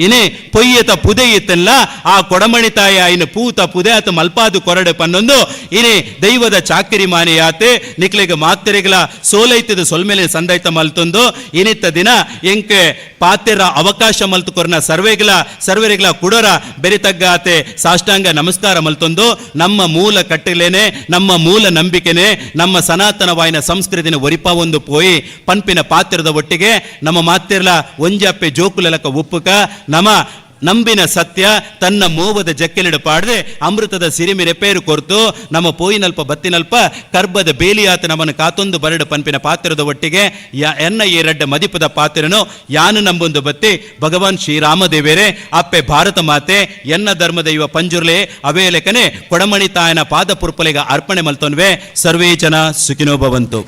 ಇನಿ ಪೊಯ್ಯತ ಪುದೆ ಇತ್ತಲ್ಲ ಆ ಕೊಡಮಣಿ ತಾಯಿ ಆಯ್ನ ಪೂತ ಪುದೆ ಆತ ಮಲ್ಪಾದು ಕೊರಡೆ ಪನ್ನೊಂದು ಇನಿ ದೈವದ ಚಾಕಿರಿ ಮಾನಿಯಾತೆ ನಿಕ್ಲೆಗೆ ಮಾತೆರೆಗಳ ಸೋಲೈತದ ಸೊಲ್ಮೇಲೆ ಸಂದೈತ ಮಲ್ತೊಂದು ಇನಿತ್ತ ದಿನ ಎಂಕೆ ಪಾತೆರ ಅವಕಾಶ ಮಲ್ತು ಕೊರ್ನ ಸರ್ವೆಗಳ ಸರ್ವೆರೆಗಳ ಕುಡರ ಬೆರಿತಗ್ಗಾತೆ ಸಾಷ್ಟಾಂಗ ನಮಸ್ಕಾರ ಮಲ್ತೊಂದು ನಮ್ಮ ಮೂಲ ಕಟ್ಟಲೇನೆ ನಮ್ಮ ಮೂಲ ನಂಬಿಕೆನೆ ನಮ್ಮ ಸನಾತನವಾಯಿನ ಸಂಸ್ಕೃತಿನ ಒರಿಪ ಒಂದು ಪೋಯಿ ಪನ್ಪಿನ ಪಾತ್ರದ ಒಟ್ಟಿಗೆ ನಮ್ಮ ಮಾತಿರ್ಲ ಒಂಜಪ್ಪೆ ಜೋಕುಲಲಕ ಉಪ್ಪುಕ ನಮ ನಂಬಿನ ಸತ್ಯ ತನ್ನ ಮೋವದ ಜಕ್ಕೆಲಿಡು ಪಾಡದೆ ಅಮೃತದ ಸಿರಿಮಿರೆ ಪೇರು ಕೊರ್ತು ನಮ್ಮ ಪೋಯಿನಲ್ಪ ಬತ್ತಿನಲ್ಪ ಕರ್ಬದ ಬೇಲಿಯಾತ ನಮ್ಮನ್ನು ಕಾತೊಂದು ಬರಡು ಪನ್ಪಿನ ಪಾತ್ರದ ಒಟ್ಟಿಗೆ ಎನ್ನ ಈ ರಡ್ಡ ಮದಿಪದ ಪಾತ್ರನು ಯಾನು ನಂಬೊಂದು ಬತ್ತಿ ಭಗವಾನ್ ಶ್ರೀರಾಮದೇವೇರೆ ಅಪ್ಪೆ ಭಾರತ ಮಾತೆ ಎನ್ನ ಧರ್ಮದೈವ ಪಂಜುರ್ಲೆ ಅವೇಲೆಕನೆ ಕೊಡಮಣಿ ತಾಯನ ಪಾದ ಪುರ್ಪಲೆಗ ಅರ್ಪಣೆ ಮಲ್ತೊನ್ವೆ ಸರ್ವೇ ಜನ ಸುಖಿನೋ ಭವಂತು.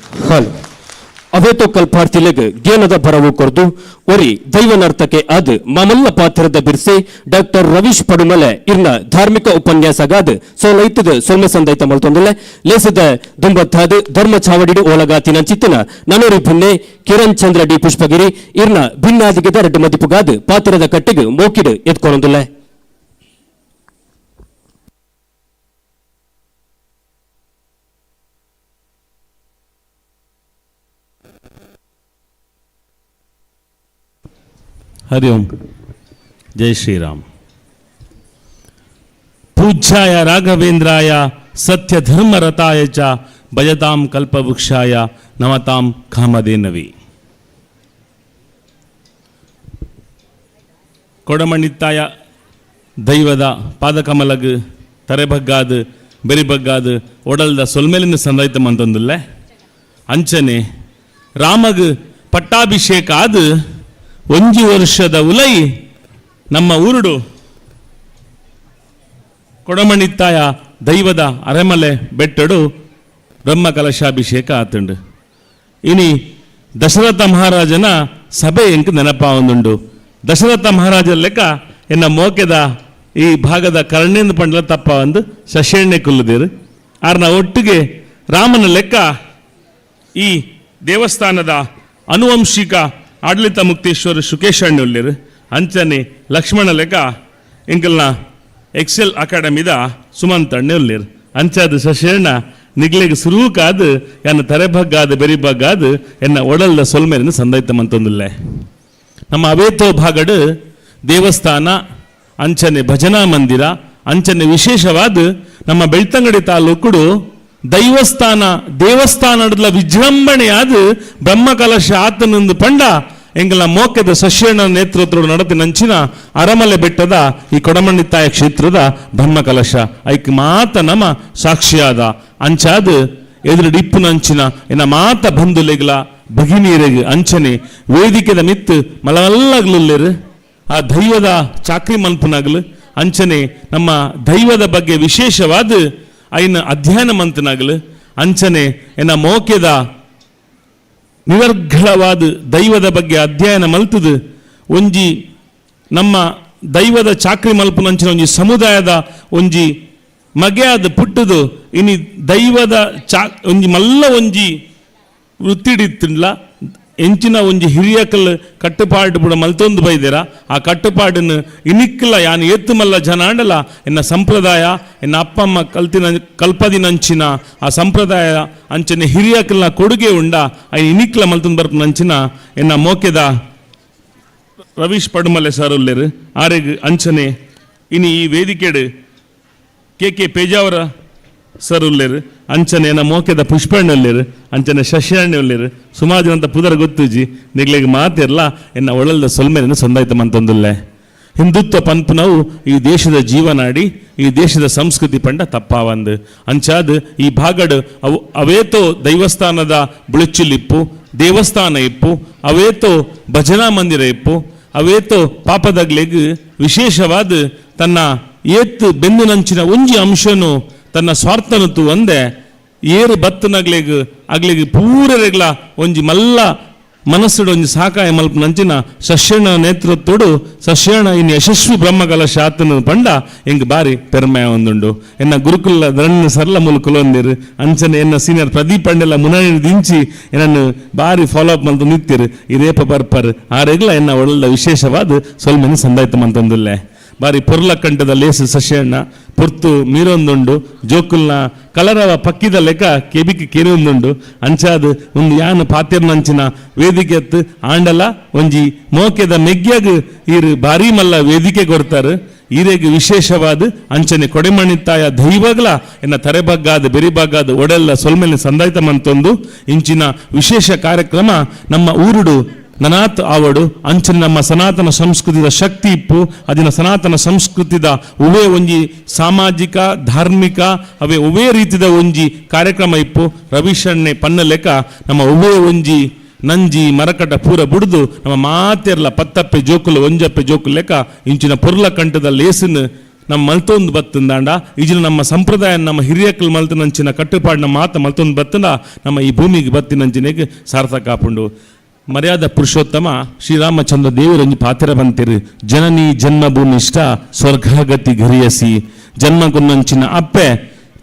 ಅವೇತೋ ಕಲ್ಪಾರ್ಥಿಲೆಗ್ ಗೇನದ ಭರವು ಕೊರ್ದು ಒರಿ ದೈವನರ್ತಕೆ ಅದ್ ಮಾಮಲ್ಲ ಪಾತ್ರದ ಬಿರ್ಸೆ ಡಾಕ್ಟರ್ ರವೀಶ್ ಪಡುಮಲೆ ಇರ್ನ ಧಾರ್ಮಿಕ ಉಪನ್ಯಾಸಗಾದ್ ಸೋಲೈತದ ಸೊಲ್ಮೆ ಸಂದೈತ ಮಲ್ತೊಂದುಲ್ಲೆ ಲೇಸದ ದುಂಬತ್ತಾದ್ ಧರ್ಮ ಚಾವಡಿಡು ಓಲಗಾತಿನ ಚಿತ್ತನ ನನೋರಿ ಭಿನ್ನೆ ಕಿರಣ್ ಚಂದ್ರ ಡಿ ಪುಷ್ಪಗಿರಿ ಇರ್ನ ಭಿನ್ನಾದಿಗೆದ ರಡ್ಡು ಮದಿಪುಗಾದ್ ಪಾತ್ರದ ಕಟ್ಟಿಗೆ ಮೋಕಿಡು ಎತ್ಕೊನೊಂದುಲ್ಲೆ. हरि ओम, जय श्री राम. पूज्याय राघवेंद्राय सत्यधर्मरताय च भजतां कल्पवृक्षाय नमतां कामधेनवे. ಕೊಡಮಣಿತ್ತಾಯ ದೈವದ ಪಾದಕಮಲಗ್ ತರೆಬಗ್ಗಾದು ಬೆರಿಬಗ್ಗಾದು ಒಡಲ್ದ ಸೊಲ್ಮೆಲಿನ ಸಂದೈತ ಮಂತೊಂದುಲ್ಲೆ ಅಂಚನೆ ರಾಮಗ್ ಪಟ್ಟಾಭಿಷೇಕ ಆದು ಒಂಜಿ ವರ್ಷದ ಉಲೈ ನಮ್ಮ ಊರುಡು ಕೊಡಮಣಿತ್ತಾಯ ದೈವದ ಅರೆಮಲೆ ಬೆಟ್ಟಡು ಬ್ರಹ್ಮ ಕಲಶಾಭಿಷೇಕ ಆತುಂಡು. ಇನಿ ದಶರಥ ಮಹಾರಾಜನ ಸಭೆ ಎಂಕ್ ನೆನಪಾವೊಂದುಂಡು. ದಶರಥ ಮಹಾರಾಜ ಲೆಕ್ಕ ಎನ್ನ ಮೋಕೆದ ಈ ಭಾಗದ ಕರ್ಣೇಂದು ಪಂಡಲ ತಪ್ಪ ಒಂದು ಶಶೆಣ್ಣೆ ಕುಲ್ಲುದಿರು ಆರ್ನ ಒಟ್ಟಿಗೆ ರಾಮನ ಲೆಕ್ಕ ಈ ದೇವಸ್ಥಾನದ ಅನುವಂಶಿಕ ಆಡಳಿತ ಮುಕ್ತೇಶ್ವರ ಸುಕೇಶಣ್ಣುಲ್ಲಿರು ಅಂಚನೆ ಲಕ್ಷ್ಮಣ ಲೆಕ್ಕ ಎಂಕಲ್ನ ಎಕ್ಸೆಲ್ ಅಕಾಡೆಮಿದ ಸುಮಂತ್ ಅಣ್ಣೆ ಉಲ್ಲಿರು. ಅಂಚಾದ ಶಶಿಯಣ್ಣ ನಿಗ್ಲೆಗ್ ಸುರೂಕಾದ್ ಎನ್ನ ತರೆಬಗ್ಗಾದ ಬೆರಿಬಗ್ಗಾದ ಎನ್ನ ಒಡಲ್ದ ಸೊಲ್ಮೆರಿನ ಸಂದೈತ ಮಂತೊಂದುಲ್ಲೆ. ನಮ್ಮ ಅವೇತೋ ಭಾಗಡು ದೇವಸ್ಥಾನ ಅಂಚನೆ ಭಜನಾ ಮಂದಿರ ಅಂಚನೆ ವಿಶೇಷವಾದ ನಮ್ಮ ಬೆಳ್ತಂಗಡಿ ತಾಲೂಕುಡು ದೈವಸ್ಥಾನ ದೇವಸ್ಥಾನದ ವಿಜೃಂಭಣೆಯಾದ ಬ್ರಹ್ಮಕಲಶ ಆತನಂದು ಪಂಡ ಎಂಗಲ ಮೋಕೆದ ಸಸ್ಯಣ್ಣ ನೇತೃತ್ವದ ನಡತಿನಂಚಿನ ಅರಮಲೆ ಬೆಟ್ಟದ ಈ ಕೊಡಮಣ್ಣಿತ್ತಾಯ ಕ್ಷೇತ್ರದ ಬ್ರಹ್ಮಕಲಶ ಐಕ್ ಮಾತ ನಮ ಸಾಕ್ಷಿಯಾದ ಅಂಚಾದ ಎದುರು ಇಪ್ಪುನಂಚಿನ ಎನ್ನ ಮಾತ ಬಂಧುಲೆಗ್ಲ ಭಗಿನೀರೆಗ್ ಅಂಚನೆ ವೇದಿಕೆದ ಮಿತ್ತು ಮಲವಲ್ಲಗ್ಲುಲ್ಲೆರು ಆ ದೈವದ ಚಾಕ್ರಿ ಮನ್ಪುನಾಗ್ಲು ಅಂಚನೆ ನಮ್ಮ ದೈವದ ಬಗ್ಗೆ ವಿಶೇಷವಾದ ಐನ ಅಧ್ಯಯನ ಮಂತನಾಗ್ಲು ಅಂಚನೆ ಎನ್ನ ಮೋಕೆದ ನಿರರ್ಗಳವಾದ ದೈವದ ಬಗ್ಗೆ ಅಧ್ಯಯನ ಮಲ್ತದು ಒಂಜಿ ನಮ್ಮ ದೈವದ ಚಾಕ್ರಿ ಮಲ್ಪುನಂಚಿನ ಒಂಜಿ ಸಮುದಾಯದ ಒಂಜಿ ಮಗೆಯಾದ ಪುಟ್ಟದು ಇನಿ ದೈವದ ಒಂಜಿ ಮಲ್ಲ ಒಂಜಿ ವೃತ್ತಿಡಿತ್ತಿಲ್ಲ ಎಂಚಿನ ಒಂಜಿ ಹಿರಿಯಕಲ್ ಕಟ್ಟುಪಾಡು ಬುಡ ಮಲ್ತೊಂದು ಬೈದಿರ ಆ ಕಟ್ಟುಪಾಡನ್ನು ಇನಿಕ್ಕಲ ಯಾನ್ ಏತ್ತು ಮಲ್ಲ ಜನ ಆಂಡಲ ಎನ್ನ ಸಂಪ್ರದಾಯ ಎನ್ನ ಅಪ್ಪಮ್ಮ ಕಲ್ತಿನ ಕಲ್ಪದಿನಂಚಿನ ಆ ಸಂಪ್ರದಾಯ ಅಂಚನೆ ಹಿರಿಯಕಲ್ನ ಕೊಡುಗೆ ಉಂಡ ಐನ್ ಇನಿಕ್ಲ ಮಲ್ತೊಂದು ಬರ್ಪುನಂಚಿನ ಎನ್ನ ಮೋಕೆದ ರವೀಶ್ ಪಡುಮಲೆ ಸರ್ ಉಲ್ಲೇರು ಆರೆಗ್ ಅಂಚನೆ ಇನಿ ಈ ವೇದಿಕೆಡು K K Pejavara sir ಉಲ್ಲೇರು ಅಂಚನೆ ಎನ್ನ ಮೋಕೆದ ಪುಷ್ಪಣ್ಣ ಉಲ್ಲೇರು ಅಂಚನೆ ಶಶಿಹಣ್ಣ ಉಲ್ಲೇರು ಸುಮಾರು ಜನ ಪುದರ ಗೊತ್ತುಜಿ ನಿಗ್ಲೆಗ್ ಮಾತಿರ್ಲ ಎನ್ನ ಒಳಲ್ದ ಸೊಲ್ಮೆನ ಸಂದಾಯ್ತ ಮಂತೊಂದುಲ್ಲೆ. ಹಿಂದುತ್ವ ಪನ್ಪುನವು ಈ ದೇಶದ ಜೀವನಾಡಿ ಈ ದೇಶದ ಸಂಸ್ಕೃತಿ ಪಂಡ ತಪ್ಪಾವಂದು ಅಂಚಾದ್ ಈ ಭಾಗಡ್ ಅವು ಅವೇತೋ ದೈವಸ್ಥಾನದ ಬುಳಿಚಿಲಿಪ್ಪು ದೇವಸ್ಥಾನ ಇಪ್ಪು ಅವೇತೋ ಭಜನಾ ಮಂದಿರ ಇಪ್ಪು ಅವೇತೋ ಪಾಪದಗ್ಲೆಗ್ ವಿಶೇಷವಾದ ತನ್ನ ಏತ್ತು ಬೆಂದಿನಂಚಿನ ಒಂಜಿ ಅಂಶನು ತನ್ನ ಸ್ವಾರ್ಥನತು ಒಂದೇ ಏರು ಬತ್ತನಗ್ಲೆಗ್ ಅಗ್ಲೆಗ್ ಪೂರರೆಗ್ಲ ಒಂಜಿ ಮಲ್ಲ ಮನಸ್ಸುಡು ಒಂಜಿ ಸಾಕಾಯ ಮಲ್ಪನಂಚಿನ ಸಸ್ಯಣ ನೇತೃತ್ವಡು ಸಸ್ಯಣ ಇನ್ ಯಶಸ್ವಿ ಬ್ರಹ್ಮಕಲಶ ಆತನ ಪಂಡ ಎಂಗ್ ಬಾರಿ ಪೆರ್ಮೆ ಒಂದುಂಡು. ಎನ್ನ ಗುರುಕುಲ ದ್ರಣ್ಣ ಸರ್ಲ ಮುಲ್ಕುಲೊಂದಿರು ಅಂಚನೆ ಎನ್ನ ಸೀನಿಯರ್ ಪ್ರದೀಪ್ ಅಣ್ಣೆಲ್ಲ ಮುನಾಣಿ ದಿಂಚಿ ಎನ್ನನ್ನು ಬಾರಿ ಫಾಲೋ ಅಪ್ ಮಲ್ತು ನಿತ್ತಿರು ಈ ರೇಪ ಬರ್ಪರ್ ಆರೆಗ್ಲ ಎನ್ನ ಒಳ್ಳೆ ವಿಶೇಷವಾದ ಸೊಲ್ಮೆನ ಸಂದಾಯ್ತ ಮಂತೊಂದುಲ್ಲೆ. ಬಾರಿ ಪೊರ್ಲ ಕಂಠದ ಲೇಸು ಸಸ್ಯಣ್ಣ ಪೊರ್ತು ಮೀರೊಂದುಂಡು ಜೋಕುಲ್ನ ಕಲರವ ಪಕ್ಕಿದ ಲೆಕ್ಕ ಕೆಬಿಕ್ ಕೆರೆಯೊಂದುಂಡು ಅಂಚಾದ್ ಒಂದು ಯಾನ್ ಪಾತಿರ್ನಂಚಿನ ವೇದಿಕೆ ಎತ್ತು ಆಂಡಲ ಒಂಜಿ ಮೋಕೆದ ಮೆಗ್ಯಗ್ ಈರು ಬಾರಿ ಮಲ್ಲ ವೇದಿಕೆ ಕೊಡ್ತಾರೆ ಈರೆಗ್ ವಿಶೇಷವಾದ ಅಂಚನೆ ಕೊಡೆಮಣಿತ್ತಾಯ ದೈವಗ್ಲ ಎನ್ನ ತರೆಬಗ್ಗಾದ ಬೆರಿಬಗ್ಗಾದ ಒಡೆಲ್ಲ ಸೊಲ್ಮೆಲೆ ಸಂದಾಯ್ತ ಮಂತೊಂದು ಇಂಚಿನ ವಿಶೇಷ ಕಾರ್ಯಕ್ರಮ ನಮ್ಮ ಊರುಡು ನನಾತ್ ಆವಡು ಅಂಚನೆ ನಮ್ಮ ಸನಾತನ ಸಂಸ್ಕೃತಿದ ಶಕ್ತಿ ಇಪ್ಪು ಅದಿನ ಸನಾತನ ಸಂಸ್ಕೃತಿದ ಉವೇ ಒಂಜಿ ಸಾಮಾಜಿಕ ಧಾರ್ಮಿಕ ಅವೇ ಉವೇ ರೀತಿದ ಒಂಜಿ ಕಾರ್ಯಕ್ರಮ ಇಪ್ಪು ರವಿಶಣ್ಣೆ ಪನ್ನ ಲೆಕ್ಕ ನಮ್ಮ ಉವೇ ಒಂಜಿ ನಂಜಿ ಮರಕಟ ಪೂರ ಬುಡ್ದು ನಮ್ಮ ಮಾತೆರ್ಲ ಪತ್ತಪ್ಪೆ ಜೋಕುಲು ಒಂಜಪ್ಪೆ ಜೋಕುಲು ಲೆಕ್ಕ ಇಂಚಿನ ಪೊರ್ಲ ಕಂಠದ ಲೇಸಿನ ನಮ್ಮ ಮಲ್ತೊಂದು ಬತ್ತಂದಾಂಡ ಈಜಿನ ನಮ್ಮ ಸಂಪ್ರದಾಯ ನಮ್ಮ ಹಿರಿಯಕ್ಕಲ್ ಮಲ್ತನಂಚಿನ ಕಟ್ಟುಪಾಡಿನ ಮಾತ ಮಲ್ತೊಂದು ಬತ್ತಂದ ನಮ್ಮ ಈ ಭೂಮಿಗೆ ಬತ್ತಿನಂಚಿನೆಗೆ ಸಾರ್ಥಕ ಆಪುಂಡು. ಮರ್ಯಾದ ಪುರುಷೋತ್ತಮ ಶ್ರೀರಾಮಚಂದ್ರ ದೇವರೊಂಜಿ ಪಾತ್ರ ಬಂತಿರು ಜನನಿ ಜನ್ಮಭೂಮಿಷ್ಠ ಸ್ವರ್ಗಗತಿ ಘರಿಯಸಿ ಜನ್ಮಗುನ್ನಂಚಿನ ಅಪ್ಪೆ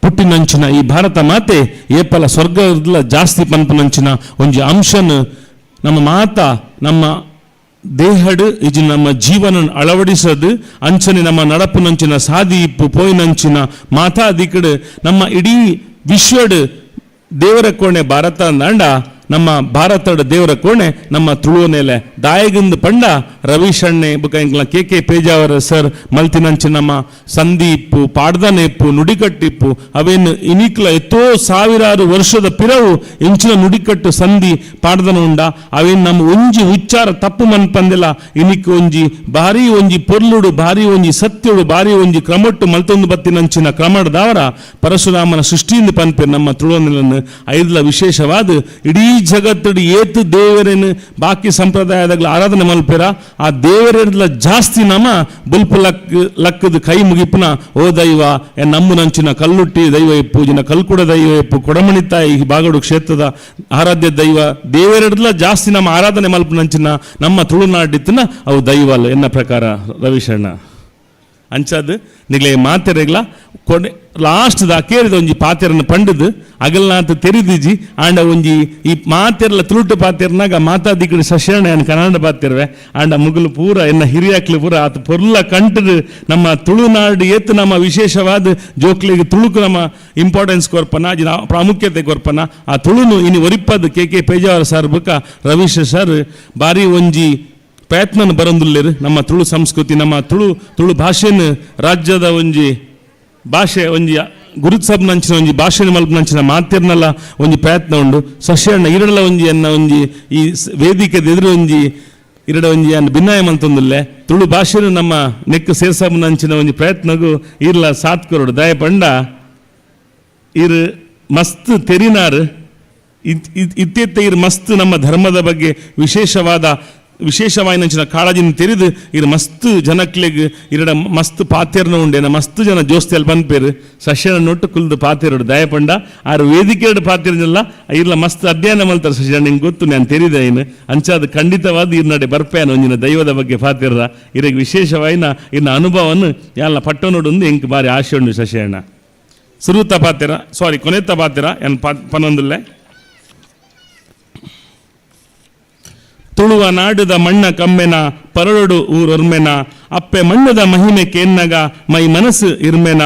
ಪುಟ್ಟಿನಂಚಿನ ಈ ಭಾರತ ಮಾತೆ ಏಪಲ ಸ್ವರ್ಗದ ಜಾಸ್ತಿ ಪನ್ಪುನಂಚಿನ ಒಂಜಿ ಅಂಶನ ನಮ್ಮ ಮಾತ ನಮ್ಮ ದೇಹಡು ಇಜಿ ನಮ್ಮ ಜೀವನ ಅಳವಡಿಸದು ಅಂಚನೆ ನಮ್ಮ ನಡಪುನಂಚಿನ ಸಾದಿ ಇಪ್ಪು ಪೋಯಿನಂಚಿನ ಮಾತಾ ದಿಕ್ಕಡು ನಮ್ಮ ಇಡೀ ವಿಶ್ವಡ್ ದೇವರ ಕೋಣೆ ಭಾರತ ಅಂದಾಂಡ ನಮ್ಮ ಭಾರತದ ದೇವರ ಕೋಣೆ ನಮ್ಮ ತುಳುವ ನೆಲೆ ದಾಯಗಿಂದ ಪಂಡ ರವಿಶಣ್ಣೆ ಬುಕ್ಕ ಎಂಕ್ಲ K K Pejavara sir ಮಲ್ತಿನಂಚಿ ನಮ್ಮ ಸಂದೀಪು ಪಾಡ್ದನೆಪ್ಪು ನುಡಿಕಟ್ಟಿಪ್ಪು ಅವೇನು ಇನಿಕ್ಲ ಎತ್ತೋ ಸಾವಿರಾರು ವರ್ಷದ ಪಿರವು ಎಂಚಿನ ನುಡಿಕಟ್ಟು ಸಂಧಿ ಪಾಡ್ದನ ಉಂಡ ಅವೇನು ನಮ್ಮ ಒಂಜಿ ಉಚ್ಚಾರ ತಪ್ಪು ಮನ್ಪಂದಿಲ್ಲ ಇನಿಕ್ ಒಂಜಿ ಭಾರಿ ಒಂಜಿ ಪೊರ್ಲುಡು ಭಾರಿ ಒಂಜಿ ಸತ್ಯುಡು ಭಾರಿ ಒಂಜಿ ಕ್ರಮೊಟ್ಟು ಮಲ್ತೊಂದು ಬತ್ತಿನಂಚಿನ ಕ್ರಮಡ್ದಾವರ ಪರಶುರಾಮನ ಸೃಷ್ಟಿಯಿಂದ ಪನ್ಪೆ ನಮ್ಮ ತುಳುವನೆಲನ್ನು ಐದ್ಲ ವಿಶೇಷವಾದ ಇಡೀ ಜಗತ್ತಡಿ ಏತು ದೇವರೇನು ಬಾಕಿ ಸಂಪ್ರದಾಯದಾಗ್ಲ ಆರಾಧನೆ ಮಲ್ಪೆರ ಆ ದೇವರೆಲ್ಲ ಜಾಸ್ತಿ ನಮ ಬುಲ್ಪು ಲಕ್ ಲಕ್ಕದ ಕೈ ಮುಗಿಪುನ ಓ ದೈವ ನಮ್ಮನಂಚಿನ ಕಲ್ಲುಟ್ಟಿ ದೈವ ಇಪ್ಪು ಜಿನ ಕಲ್ಕುಡ ದೈವ ಇಪ್ಪು ಕೊಡಮಣಿತಾಯಿ ಬಾಗಡು ಕ್ಷೇತ್ರದ ಆರಾಧ್ಯ ದೈವ ದೇವರೆಡ್ಲ ಜಾಸ್ತಿ ನಮ್ಮ ಆರಾಧನೆ ಮಲ್ಪುನಂಚಿನ ನಮ್ಮ ತುಳುನಾಡಿತ್ತಿನ ಅವು ದೈವ ಅಲ್ಲ ಎನ್ನ ಪ್ರಕಾರ ರವಿಶಣ್ಣ. ಅಂಚಾದ್ ನಿಗ್ಲೆ ಮಾತೆರೆಗ್ಲ ಕೊಡೆ ಲಾಸ್ಟ್ ದ ಅಕೇರಿದ ಒಂಜಿ ಪಾತೆರನ್ನು ಪಂಡದು ಅಗಲ್ನಾಥ ತೆರಿದಿಜಿ. ಆಂಡ ಒಂಜಿ ಈ ಮಾತೆರ್ಲ ತುಳುಟು ಪಾತೆರ್ನಾಗ ಮಾತಾದಿಕ್ಕಡು ಸಶರಣ ಕನ್ನಡ ಪಾತಿರ್ವೆ. ಆಂಡ ಮುಗುಲು ಪೂರ ಎನ್ನ ಹಿರಿಯಾಕ್ಲು ಪೂರ ಆತ ಪೊರ್ಲ ಕಂಟದು ನಮ್ಮ ತುಳುನಾಡು ಏತ್ ನಮ್ಮ ವಿಶೇಷವಾದ ಜೋಕ್ಲಿಗೆ ತುಳುಕು ನಮ್ಮ ಇಂಪಾರ್ಟೆನ್ಸ್ ಕೊರ್ಪನ, ಪ್ರಾಮುಖ್ಯತೆ ಕೊರ್ಪನ. ಆ ತುಳುನು ಇನಿ ಒರಿಪ್ಪದು K K Pejavara sir ಬುಕ್ಕ ರವೀಶ್ ಸರ್ ಬಾರಿ ಒಂಜಿ ಪ್ರಯತ್ನ ಬರಂದುಲ್ಲೇರು. ನಮ್ಮ ತುಳು ಸಂಸ್ಕೃತಿ, ನಮ್ಮ ತುಳು ತುಳು ಭಾಷೆನು ರಾಜ್ಯದ ಒಂಜಿ ಭಾಷೆ ಒಂಜಿ ಗುರುತ್ಸಬ್ನಂಚಿನ ಒಂಜಿ ಭಾಷೆ ಮಲ್ಪನಂಚಿನ ಮಾತಿರ್ನಲ್ಲ ಒಂಜಿ ಪ್ರಯತ್ನ ಉಂಡು. ಸಸ್ಯಣ್ಣ ಇರಡಲ ಒಂಜಿ ಎನ್ನ ಒಂಜಿ ಈ ವೇದಿಕೆ ಎದುರು ಒಂಜಿ ಇರಡ ಒಂಜಿ ಅನ್ನ ಭಿನ್ನಾಯ ಮಂತೊಂದುಲ್ಲೆ ತುಳು ಭಾಷೆನು ನಮ್ಮ ನೆಕ್ಕು ಸೇರ್ಸಬ್ನಂಚಿನ ಒಂಜಿ ಪ್ರಯತ್ನಗೂ ಇರ್ಲ ಸಾತ್ ಕೊರಡು. ದಯ ಪಂಡ ಇರು ಮಸ್ತ್ ತೆರಿನಾರು ಇತ್ತೆತ್ತ ಇರು ಮಸ್ತ್ ನಮ್ಮ ಧರ್ಮದ ಬಗ್ಗೆ ವಿಶೇಷವಾದ ವಿಶೇಷವಾಯಿನಂಚಿನ ಕಾಳಜಿನ ತೆರಿದು ಇರು ಮಸ್ತ್ ಜನಕ್ಲೆಗ್ ಇರಡ ಮಸ್ತ್ ಪಾತೆರ್ನ ಉಂಡೇನ ಮಸ್ತ್ ಜನ ಜೋಸ್ತಿಯಲ್ಲಿ ಪನ್ಪೇರು ಸಸ್ಯನ ನೊಟ್ಟು ಕುಲ್ದು ಪಾತೆರಡು. ದಯಪಂಡ ಆರು ವೇದಿಕೆರಡು ಪಾತೆರ್ನಲ್ಲ ಇರ್ಲ ಮಸ್ತ್ ಅಧ್ಯಯನ ಮಲ್ತಾರೆ ಸಸ್ಯ ನಿಂಗೆ ಗೊತ್ತು ನಾನು ತೆರಿದ ಏನು ಅಂಚಾದ ಖಂಡಿತವಾದ ಇರ್ನಡೆ ಬರ್ಪೇನ ಒಂಜಿನ ದೈವದ ಬಗ್ಗೆ ಪಾತೆರ್ರ ಇರಗ್ ವಿಶೇಷವಾಯಿನ ಇರ್ನ ಅನುಭವವನ್ನು ಯಾಲ ಪಟ್ಟನೊಡೊಂದು ಎಂಕ್ ಬಾರಿ ಆಶೆ ಉಂಡು ಸಸ್ಯಣ್ಣ. ಸುರುತ ಪಾತೆರ ಸಾರಿ ಕೊನೆತ ಪಾತೆರ ಎನ್ ಪನ್ನೊಂದುಲ್ಲೆ. ತುಳುವ ನಾಡುದ ಮಣ್ಣ ಕಮ್ಮೆನ ಪರಳೊಡು ಊರೊರ್ಮೆನ ಅಪ್ಪೆ ಮಣ್ಣದ ಮಹಿಮೆ ಕೇನ್ನಗ ಮೈ ಮನಸ್ಸು ಇರ್ಮೆನ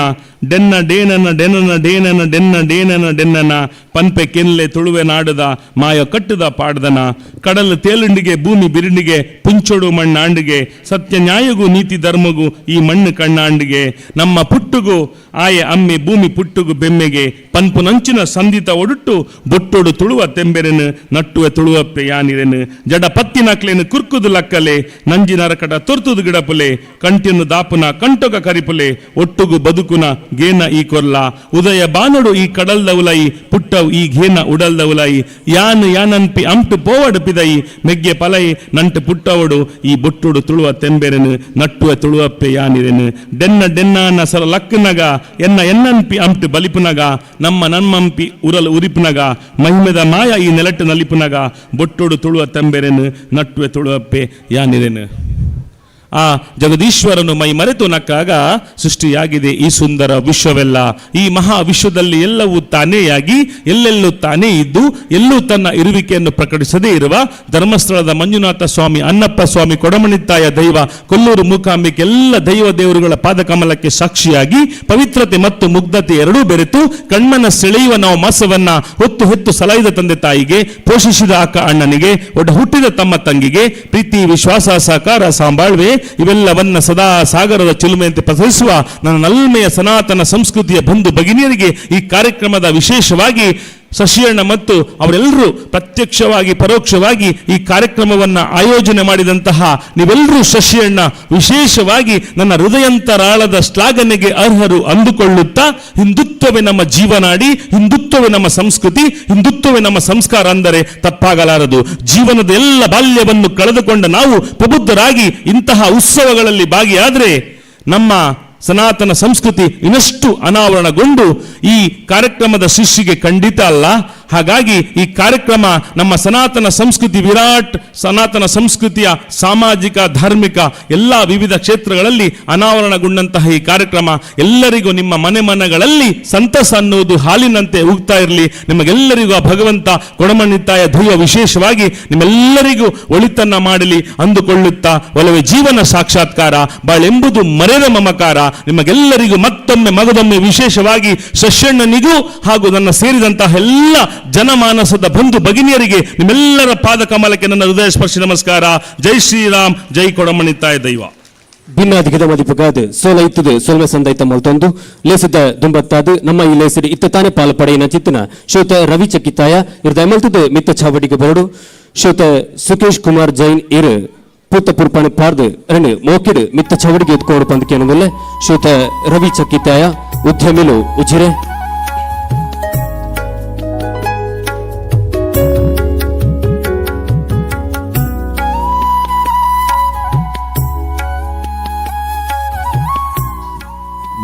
ಡೆನ್ನ ಡೇನನ ಡೆನನ ಡೇನನ ಡೆನ್ನ ಡೇನನ ಡೆನ್ನನ ಪನ್ಪೆ ಕೆನ್ಲೆ ತುಳುವೆ ನಾಡುದ ಮಾಯ ಕಟ್ಟುದ ಪಾಡ್ದನ ಕಡಲು ತೇಲುಂಡಿಗೆ ಭೂಮಿ ಬಿರಿಂಡಿಗೆ ಪುಂಚೊಡು ಮಣ್ಣಾಂಡಿಗೆ ಸತ್ಯ ನ್ಯಾಯಗೂ ನೀತಿ ಧರ್ಮಗೂ ಈ ಮಣ್ಣು ಕಣ್ಣಾಂಡಿಗೆ ನಮ್ಮ ಪುಟ್ಟುಗು ಆಯೆ ಅಮ್ಮೆ ಭೂಮಿ ಪುಟ್ಟುಗು ಬೆಮ್ಮೆಗೆ ಪನ್ಪುನಂಚಿನ ಸಂದಿತ ಒಡುಟ್ಟು ಬೊಟ್ಟೊಡು ತುಳುವ ತೆಂಬೆರೆನು ನಟ್ಟುವೆ ತುಳುವಪ್ಪೆ ಯಾನಿರೆನು ಜಡ ಪತ್ತಿನಕ್ಲೇನು ಕುರ್ಕುದು ಲಕ್ಕಲೆ ನಂಜಿ ನರಕಟ ತೊರ್ತುದು ಗಿಡಪುಲೆ ಕಂಟಿಯನ್ನು ದಾಪುನ ಕಂಟೊಕ ಕರಿಪುಲೆ ಒಟ್ಟುಗು ಬದುಕುನ ಗೇನ ಈ ಕೊರ್ಲ ಉದಯ ಬಾನಡು ಈ ಕಡಲ್ದ ಉಲೈ ಪುಟ್ಟವು ಈ ಘೇನ ಉಡಲ್ದ ಉಲೈ ಯಾನು ಯಾನನ್ಪಿ ಅಂಟು ಪೋವಡು ಪಿದೈ ಮೆಗ್ಗೆ ಪಲೈ ನಂಟು ಪುಟ್ಟವಡು ಈ ಬೊಟ್ಟುಡು ತುಳುವ ತೆಂಬೆರೆನು ನಟ್ಟುವ ತುಳುವಪ್ಪೆ ಯಾನಿರೆನು ಡೆನ್ನ ಡೆನ್ನ ಸರ ಲಕ್ಕನಗ ಎನ್ನ ಎನ್ನನ್ಪಿ ಅಂಟು ಬಲಿಪುನಗ ನಮ್ಮ ನಮ್ಮಂಪಿ ಉರಲು ಉರಿಪುನಗ ಮಹಿಮೆದ ಮಾಯ ಈ ನೆಲಟ್ಟು ನಲಿಪುನಗ ಬೊಟ್ಟುಡು ತುಳುವ ತೆಂಬೆರೆನು ನಟ್ಟುವೆ ತುಳುವಪ್ಪೆ ಯಾನಿರೆನು. ಆ ಜಗದೀಶ್ವರನು ಮೈ ಮರೆತು ನಕ್ಕಾಗ ಸೃಷ್ಟಿಯಾಗಿದೆ ಈ ಸುಂದರ ವಿಶ್ವವೆಲ್ಲ. ಈ ಮಹಾ ವಿಶ್ವದಲ್ಲಿ ಎಲ್ಲವೂ ತಾನೇಯಾಗಿ ಎಲ್ಲೆಲ್ಲೂ ತಾನೇ ಇದ್ದು ಎಲ್ಲೂ ತನ್ನ ಇರುವಿಕೆಯನ್ನು ಪ್ರಕಟಿಸದೇ ಇರುವ ಧರ್ಮಸ್ಥಳದ ಮಂಜುನಾಥ ಸ್ವಾಮಿ, ಅನ್ನಪ್ಪ ಸ್ವಾಮಿ, ಕೊಡಮಣಿತ್ತಾಯ ದೈವ, ಕೊಲ್ಲೂರು ಮೂಕಾಂಬಿಕೆ ಎಲ್ಲ ದೈವ ದೇವರುಗಳ ಪಾದಕಮಲಕ್ಕೆ ಸಾಕ್ಷಿಯಾಗಿ ಪವಿತ್ರತೆ ಮತ್ತು ಮುಗ್ಧತೆ ಎರಡೂ ಬೆರೆತು ಕಣ್ಮನ ಸೆಳೆಯುವ ನಾವು ಮಾಸವನ್ನ ಹೊತ್ತು ಹೊತ್ತು ಸಲಹಿದ ತಂದೆ ತಾಯಿಗೆ, ಪೋಷಿಸಿದ ಅಕ್ಕ ಅಣ್ಣನಿಗೆ, ಒಡ ಹುಟ್ಟಿದ ತಮ್ಮ ತಂಗಿಗೆ ಪ್ರೀತಿ ವಿಶ್ವಾಸ ಸಹಕಾರ ಸಾಂಬಾಳ್ವೆ ಇವೆಲ್ಲವನ್ನ ಸದಾ ಸಾಗರದ ಚಿಲುಮೆಯಂತೆ ಪಸರಿಸುವ ನನ್ನ ನಲ್ಮೆಯ ಸನಾತನ ಸಂಸ್ಕೃತಿಯ ಬಂಧು ಭಗಿನಿಯರಿಗೆ ಈ ಕಾರ್ಯಕ್ರಮದ ವಿಶೇಷವಾಗಿ ಶಶಿಯಣ್ಣ ಮತ್ತು ಅವರೆಲ್ಲರೂ ಪ್ರತ್ಯಕ್ಷವಾಗಿ ಪರೋಕ್ಷವಾಗಿ ಈ ಕಾರ್ಯಕ್ರಮವನ್ನು ಆಯೋಜನೆ ಮಾಡಿದಂತಹ ನೀವೆಲ್ಲರೂ ಶಶಿಯಣ್ಣ ವಿಶೇಷವಾಗಿ ನನ್ನ ಹೃದಯಂತರಾಳದ ಶ್ಲಾಘನೆಗೆ ಅರ್ಹರು ಅಂದುಕೊಳ್ಳುತ್ತಾ, ಹಿಂದುತ್ವವೇ ನಮ್ಮ ಜೀವನಾಡಿ, ಹಿಂದುತ್ವವೇ ನಮ್ಮ ಸಂಸ್ಕೃತಿ, ಹಿಂದುತ್ವವೇ ನಮ್ಮ ಸಂಸ್ಕಾರ ಅಂದರೆ ತಪ್ಪಾಗಲಾರದು. ಜೀವನದ ಎಲ್ಲ ಬಾಲ್ಯವನ್ನು ಕಳೆದುಕೊಂಡ ನಾವು ಪ್ರಬುದ್ಧರಾಗಿ ಇಂತಹ ಉತ್ಸವಗಳಲ್ಲಿ ಭಾಗಿಯಾದರೆ ನಮ್ಮ ಸನಾತನ ಸಂಸ್ಕೃತಿ ಇನ್ನಷ್ಟು ಅನಾವರಣಗೊಂಡು ಈ ಕಾರ್ಯಕ್ರಮದ ಸೃಷ್ಟಿಗೆ ಖಂಡಿತ ಅಲ್ಲ. ಹಾಗಾಗಿ ಈ ಕಾರ್ಯಕ್ರಮ ನಮ್ಮ ಸನಾತನ ಸಂಸ್ಕೃತಿ, ವಿರಾಟ್ ಸನಾತನ ಸಂಸ್ಕೃತಿಯ ಸಾಮಾಜಿಕ ಧಾರ್ಮಿಕ ಎಲ್ಲ ವಿವಿಧ ಕ್ಷೇತ್ರಗಳಲ್ಲಿ ಅನಾವರಣಗೊಂಡಂತಹ ಈ ಕಾರ್ಯಕ್ರಮ ಎಲ್ಲರಿಗೂ ನಿಮ್ಮ ಮನೆ ಮನಗಳಲ್ಲಿ ಸಂತಸ ಅನ್ನುವುದು ಹಾಲಿನಂತೆ ಉಗ್ತಾ ಇರಲಿ. ನಿಮಗೆಲ್ಲರಿಗೂ ಆ ಭಗವಂತ ಕೊಡಮಣಿತ್ತಾಯ ದೈವ ವಿಶೇಷವಾಗಿ ನಿಮ್ಮೆಲ್ಲರಿಗೂ ಒಳಿತನ್ನ ಮಾಡಲಿ ಅಂದುಕೊಳ್ಳುತ್ತಾ, ಒಲವೇ ಜೀವನ ಸಾಕ್ಷಾತ್ಕಾರ, ಬಾಳೆಂಬುದು ಮರೆದ ಮಮಕಾರ. ನಿಮಗೆಲ್ಲರಿಗೂ ಮತ್ತೊಮ್ಮೆ ಮಗದೊಮ್ಮೆ ವಿಶೇಷವಾಗಿ ಶಶಣ್ಣನಿಗೂ ಹಾಗೂ ನನ್ನ ಸೇರಿದಂತಹ ಎಲ್ಲ ಜನಮಾನಸದ ಬಂಧು ಭಗಿನಿಯರಿಗೆ ನಿಮ್ಮೆಲ್ಲರ ಪಾದಕಮಲಕ್ಕೆ ನನ್ನ ಹೃದಯ ಸ್ಪರ್ಶಿ ನಮಸ್ಕಾರ. ಜೈ ಶ್ರೀರಾಮ್, ಜೈ ಕೊಡಮಣಿತ್ತಾಯ ದೈವ. ಭಿನ್ನಾಧಿಕದ ಮದಿಪುಗಾದ್ ಸೋಲ ಇತ್ತದು ಸೋಲ್ಮೆ ಸಂದೈತ ಮಲ್ತೊಂದು ಲೇಸದ ದುಂಬತ್ತಾದು ನಮ್ಮ ಈ ಲೇಸಡಿ ಇತ್ತ ತಾನೆ ಪಾಲು ಪಡೆಯಿನ ಚಿತ್ತನ ಶ್ರೋತ ರವಿ ಚಕ್ಕಿತ್ತಾಯ ಇರ್ದ ಮಲ್ತದು ಮಿತ್ತ ಚಾವಡಿಗೆ ಬರಡು ಶ್ರೋತ ಸುಕೇಶ್ ಕುಮಾರ್ ಜೈನ್ ಇರು ಪೂತ ಪುರ್ಪಾಣಿ ಪಾರ್ದು ರಣು ಮೋಕಿಡು ಮಿತ್ತ ಚಾವಡಿಗೆ ಎತ್ಕೋಡು ಪಂದಕೇನದಲ್ಲ ಶ್ರೋತ ರವಿ ಚಕ್ಕಿತ್ತಾಯ ಉದ್ಯಮಿಲು ಉಜಿರೆ.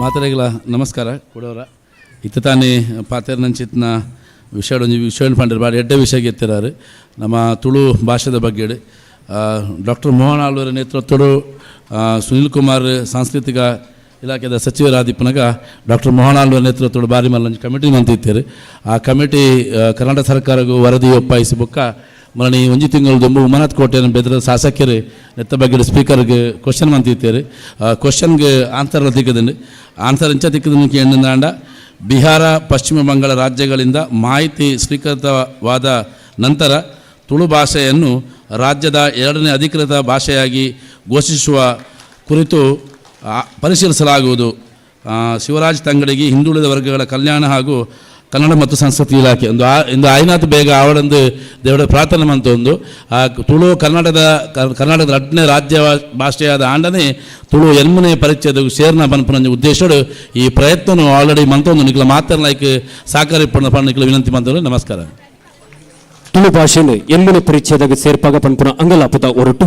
ಮಾತರೆಗಳ ನಮಸ್ಕಾರ ಕೊಡೋರ. ಇತ್ತ ತಾನೇ ಪಾತೆರ್ನಂಚಿತ್ನ ವಿಷಯ ಒಂಜಿ ವಿಷಯ ಪಂಡರು ಬಾರಿ ಎಡ್ಡೆ ವಿಷಯ ಎತ್ತಿರಾರು ನಮ್ಮ ತುಳು ಭಾಷೆದ ಬಗ್ಗೆ. ಡಾಕ್ಟರ್ ಮೋಹನ್ ಆಳ್ವರ ನೇತೃತ್ವಡು ಸುನಿಲ್ ಕುಮಾರ್ ಸಾಂಸ್ಕೃತಿಕ ಇಲಾಖೆದ ಸಚಿವರಾದಿಪ್ಪನಗ ಡಾಕ್ಟರ್ ಮೋಹನ್ ಆಳ್ವ ನೇತೃತ್ವದ ಬಾರಿ ಮಲ್ಲಂಜಿ ಕಮಿಟಿ ಮಂತಿತ್ತೇರು. ಆ ಕಮಿಟಿ ಕರ್ನಾಟಕ ಸರ್ಕಾರಗೂ ವರದಿ ಒಪ್ಪಾಯಿಸಿ ಬೊಕ್ಕ ಮರಣಿ ಒಂಜಿ ತಿಂಗಳು ದೊಂಬು ಉಮನಾಥ್ ಕೋಟೆಯನ್ನು ಬೆದರ ಶಾಸಕರು ನೆತ್ತ ಬಗ್ಗೆ ಸ್ಪೀಕರ್ಗೆ ಕ್ವಶನ್ ಮಂತಿತ್ತೇರು. ಕ್ವಶನ್ಗೆ ಆನ್ಸರ್ ತಿಕ್ಕದಂಡು ಆನ್ಸರ್ ಇಂಚ ತಿಕ್ಕದಕ್ಕೆ ಎಣ್ಣಂದಾಂಡ ಬಿಹಾರ ಪಶ್ಚಿಮ ಬಂಗಾಳ ರಾಜ್ಯಗಳಿಂದ ಮಾಹಿತಿ ಸ್ವೀಕೃತವಾದ ನಂತರ ತುಳು ಭಾಷೆಯನ್ನು ರಾಜ್ಯದ ಎರಡನೇ ಅಧಿಕೃತ ಭಾಷೆಯಾಗಿ ಘೋಷಿಸುವ ಕುರಿತು ಪರಿಶೀಲಿಸಲಾಗುವುದು. ಶಿವರಾಜ್ ತಂಗಡಿಗೆ ಹಿಂದುಳಿದ ವರ್ಗಗಳ ಕಲ್ಯಾಣ ಹಾಗೂ ಕನ್ನಡ ಮತ್ತು ಸಂಸ್ಕೃತಿ ಇಲಾಖೆ ಒಂದು ಇಂದು ಆಯ್ನಾಥ್ ಬೇಗ ಆವಡಂದು ದೇವರ ಪ್ರಾರ್ಥನೆ ಮಂತ ಒಂದು ಆ ತುಳು ಕರ್ನಾಟಕದ ಕರ್ನಾಟಕದ ರಡ್ಡನೇ ರಾಜ್ಯ ಭಾಷೆಯಾದ ಆಂಡನೆ ತುಳು ಎನ್ಮನೆ ಪರಿಚಯದ ಸೇರ್ನ ಪನ್ಪುನ ಉದ್ದೇಶಡು ಈ ಪ್ರಯತ್ನನು ಆಲ್ರೆಡಿ ಮಂತೊಂದು ನಿಕ್ಲ ಮಾತ್ರ ಲೈಕ್ ಸಾಕಾರಿ ಪಣ್ಣ ನಿಕ್ಲ ವಿನಂತಿ ಮಂತರು. ನಮಸ್ಕಾರ. ತುಳು ಭಾಷೆನು ಎನ್ಮನೆ ಪರಿಚಯದಾಗ ಸೇರ್ಪಾಗ ಪನ್ಪುನ ಅಂಗಲಾಪುದ ಒರಟು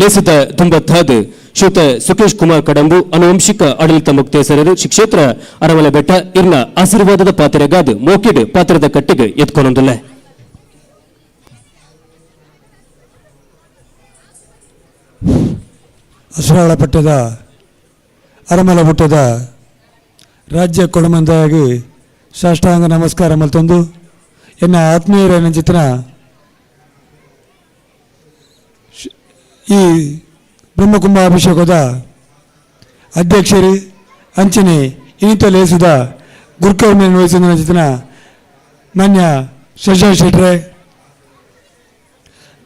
ಲೇಸದ ತುಂಬತ್ತಾದ ಶ್ರೀಯುತ ಸುಕೇಶ್ ಕುಮಾರ್ ಕಡಂಬು ಅನುವಂಶಿಕ ಆಡಳಿತ ಮುಕ್ತೇಸರರು ಶ್ರೀ ಕ್ಷೇತ್ರ ಅರಮಲೆ ಬೆಟ್ಟ ಇರ್ನ ಆಶೀರ್ವಾದದ ಪಾತ್ರೆಗಾದ ಮೋಕಿಡ್ ಪಾತ್ರದ ಕಟ್ಟಿಗೆ ಎತ್ಕೊನೊಂದುಲ್ಲ. ಹಸುರಾಳ ಪಟ್ಟದ ಅರಮಲೆ ಬೆಟ್ಟದ ರಾಜ್ಯ ಕೊಡಮಂದಾಗಿ ಸಾಷ್ಟಾಂಗ ನಮಸ್ಕಾರ ಮಲ್ತೊಂದು ಎನ್ನ ಆತ್ಮೀಯರ ಚಿತ್ರ ಈ ಬ್ರಹ್ಮಕುಂಭಾಭಿಷೇಕದ ಅಧ್ಯಕ್ಷರು ಅಂಚನೆ ಇನಿತ ಲೇಸಿದ ಗುರುಕರ್ಮ ವಹಿಸಿದ ಚಿತ್ರ ಮಾನ್ಯ ಶಶಾಂಕ್ ಶೆಟ್ರೆ,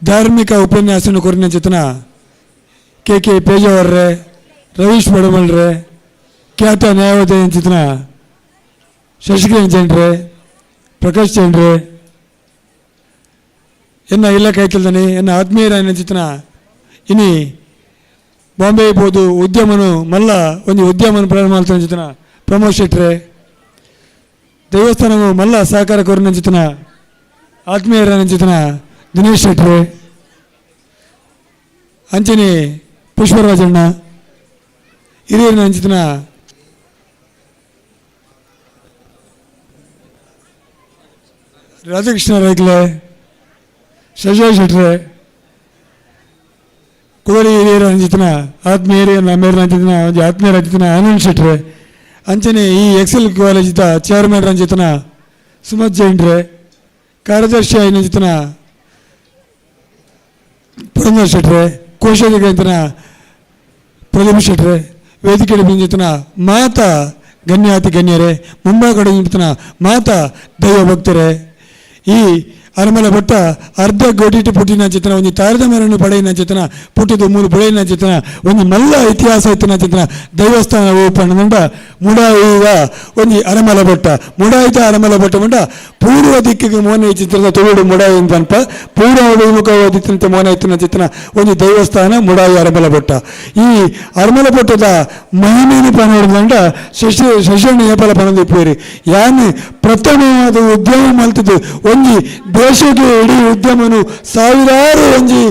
ಧಾರ್ಮಿಕ ಉಪನ್ಯಾಸನ ಕೊರಿನ ಚಿತ್ರ ಕೆ ಕೆ ಪೇಜಾವರ್ರೆ, ರವೀಶ್ ಬಡಮಲ್ರೆ, ಖ್ಯಾತ ನ್ಯಾಯವಾದಿ ಚಿತ್ರ ಶಶಿಕಿರಣ್ ಜೈನ್ರೆ, ಪ್ರಕಾಶ್ ಜೈನ್ರೆ, ಎನ್ನ ಇಲಾಖೆ ಐತಲ್ದಾನೆ ಎನ್ನ ಆತ್ಮೀಯರ ಚಿತ್ರ ಇನಿ ಬಾಂಬೆ ಪೋದು ಉದ್ಯಮನು ಮಲ್ಲ ಒಂದು ಉದ್ಯಮನ ಪ್ರಾರಂಭ ಮಾಡ್ತಾನೆ ಚಿತ್ರ ಪ್ರಮೋದ್ ಶೆಟ್ರೆ, ದೇವಸ್ಥಾನವು ಮಲ್ಲ ಸಹಕಾರ ಕೋರಿನ ಚಿತ್ರ ಆತ್ಮೀಯರ ಚಿತ್ರ ದಿನೇಶ್ ಶೆಟ್ರೆ, ಅಂಚನೆ ಪುಷ್ಪರಾಜಣ್ಣ, ಹಿರಿಯರಿನ ಚಿತ್ರ ರಾಧಾಕೃಷ್ಣ ರೈಕ್ಲೆ, ಶಶಾ ಶೆಟ್ರೆ, ಕುದರಿ ಹಿರಿಯರ ಅಂಚಿತನ ಆತ್ಮೀಯರ ಮೇರಿನ ಅಂಚಿತನ ಒಂಜಿ ಆತ್ಮೀಯರ ಅಂಚಿತನ ಆನಂದ್ ಶೆಟ್ರೆ, ಅಂಚನೆ ಈ ಎಕ್ಸೆಲ್ ಕಾಲೇಜಿದ ಚೇರ್ಮನ್ ರಂಜಿತನ ಸುಮತ್ ಜೈನ್ರೆ, ಕಾರ್ಯದರ್ಶಿ ಅಂಚಿತನ ಪುರಂದರ್ ಶೆಟ್ರೆ, ಕೋಶಾಧಿಕಾರಿ ಪ್ರದೀಪ್ ಶೆಟ್ರೆ, ವೇದಿಕೆ ಬಿಂಜಿತನ ಮಾತಾ ಗಣ್ಯಾತಿ ಗಣ್ಯರೇ, ಮುಂಬೈ ಕಡೆ ಮಾತಾ ದೈವ ಭಕ್ತರೇ, ಈ ಅರಮಲೆ ಭಟ್ಟ ಅರ್ಧ ಗೋಟಿಟಿ ಪುಟ್ಟಿನ ಚಿತ್ರ ಒಂಜಿ ತಾರದ ಮರನ್ನು ಪಡೆಯಿನ ಚಿತ್ರ ಪುಟ್ಟಿದು ಮೂರು ಪಡೆಯಿನ ಚಿತ್ರ ಒಂಜಿ ಮಲ್ಲ ಇತಿಹಾಸ ಇತ್ತಿನ ಚಿತ್ರ ದೇವಸ್ಥಾನ ಓಪಣ್ಣಂಡ ಮುಡಾಯಿದ ಒಂಜಿ ಅರಮಲೆ ಭಟ್ಟ ಮುಡಾಯಿತ ಅರಮಲೆ ಭಟ್ಟ ಮಂಡ ಪೂರ್ವ ದಿಕ್ಕಿಗೆ ಮೋನೆ ಚಿತ್ರದ ತುಳುಡು ಮುಡಾಯಿ ಅಂತ ಪೂರ್ವ ವಿಮುಖವಾದಿತ್ತಂತೆ ಮೋನೆ ಇತ್ತಿನ ಚಿತ್ರ ಒಂಜಿ ದೇವಸ್ಥಾನ ಮುಡಾಯಿ ಅರಮಲೆ ಭಟ್ಟ. ಈ ಅರಮಲೆ ಭಟ್ಟದ ಮಹಿಮೆಯನ್ನು ಪನೋಡ್ದಂಡ ಶಶಿ ಶಶಿಯನ್ನು ಏಪಲ ಪನದಿಪ್ಪೇರಿ ಯಾನ್ ಪ್ರಥಮವಾದ ಉದ್ಯಮ ಮಲ್ತದ್ದು ಒಂಜಿ ದೇಶಕ್ಕೆ ಇಡೀ ಉದ್ಯಮನು ಸಾವಿರಾರು ಒಂಜಿ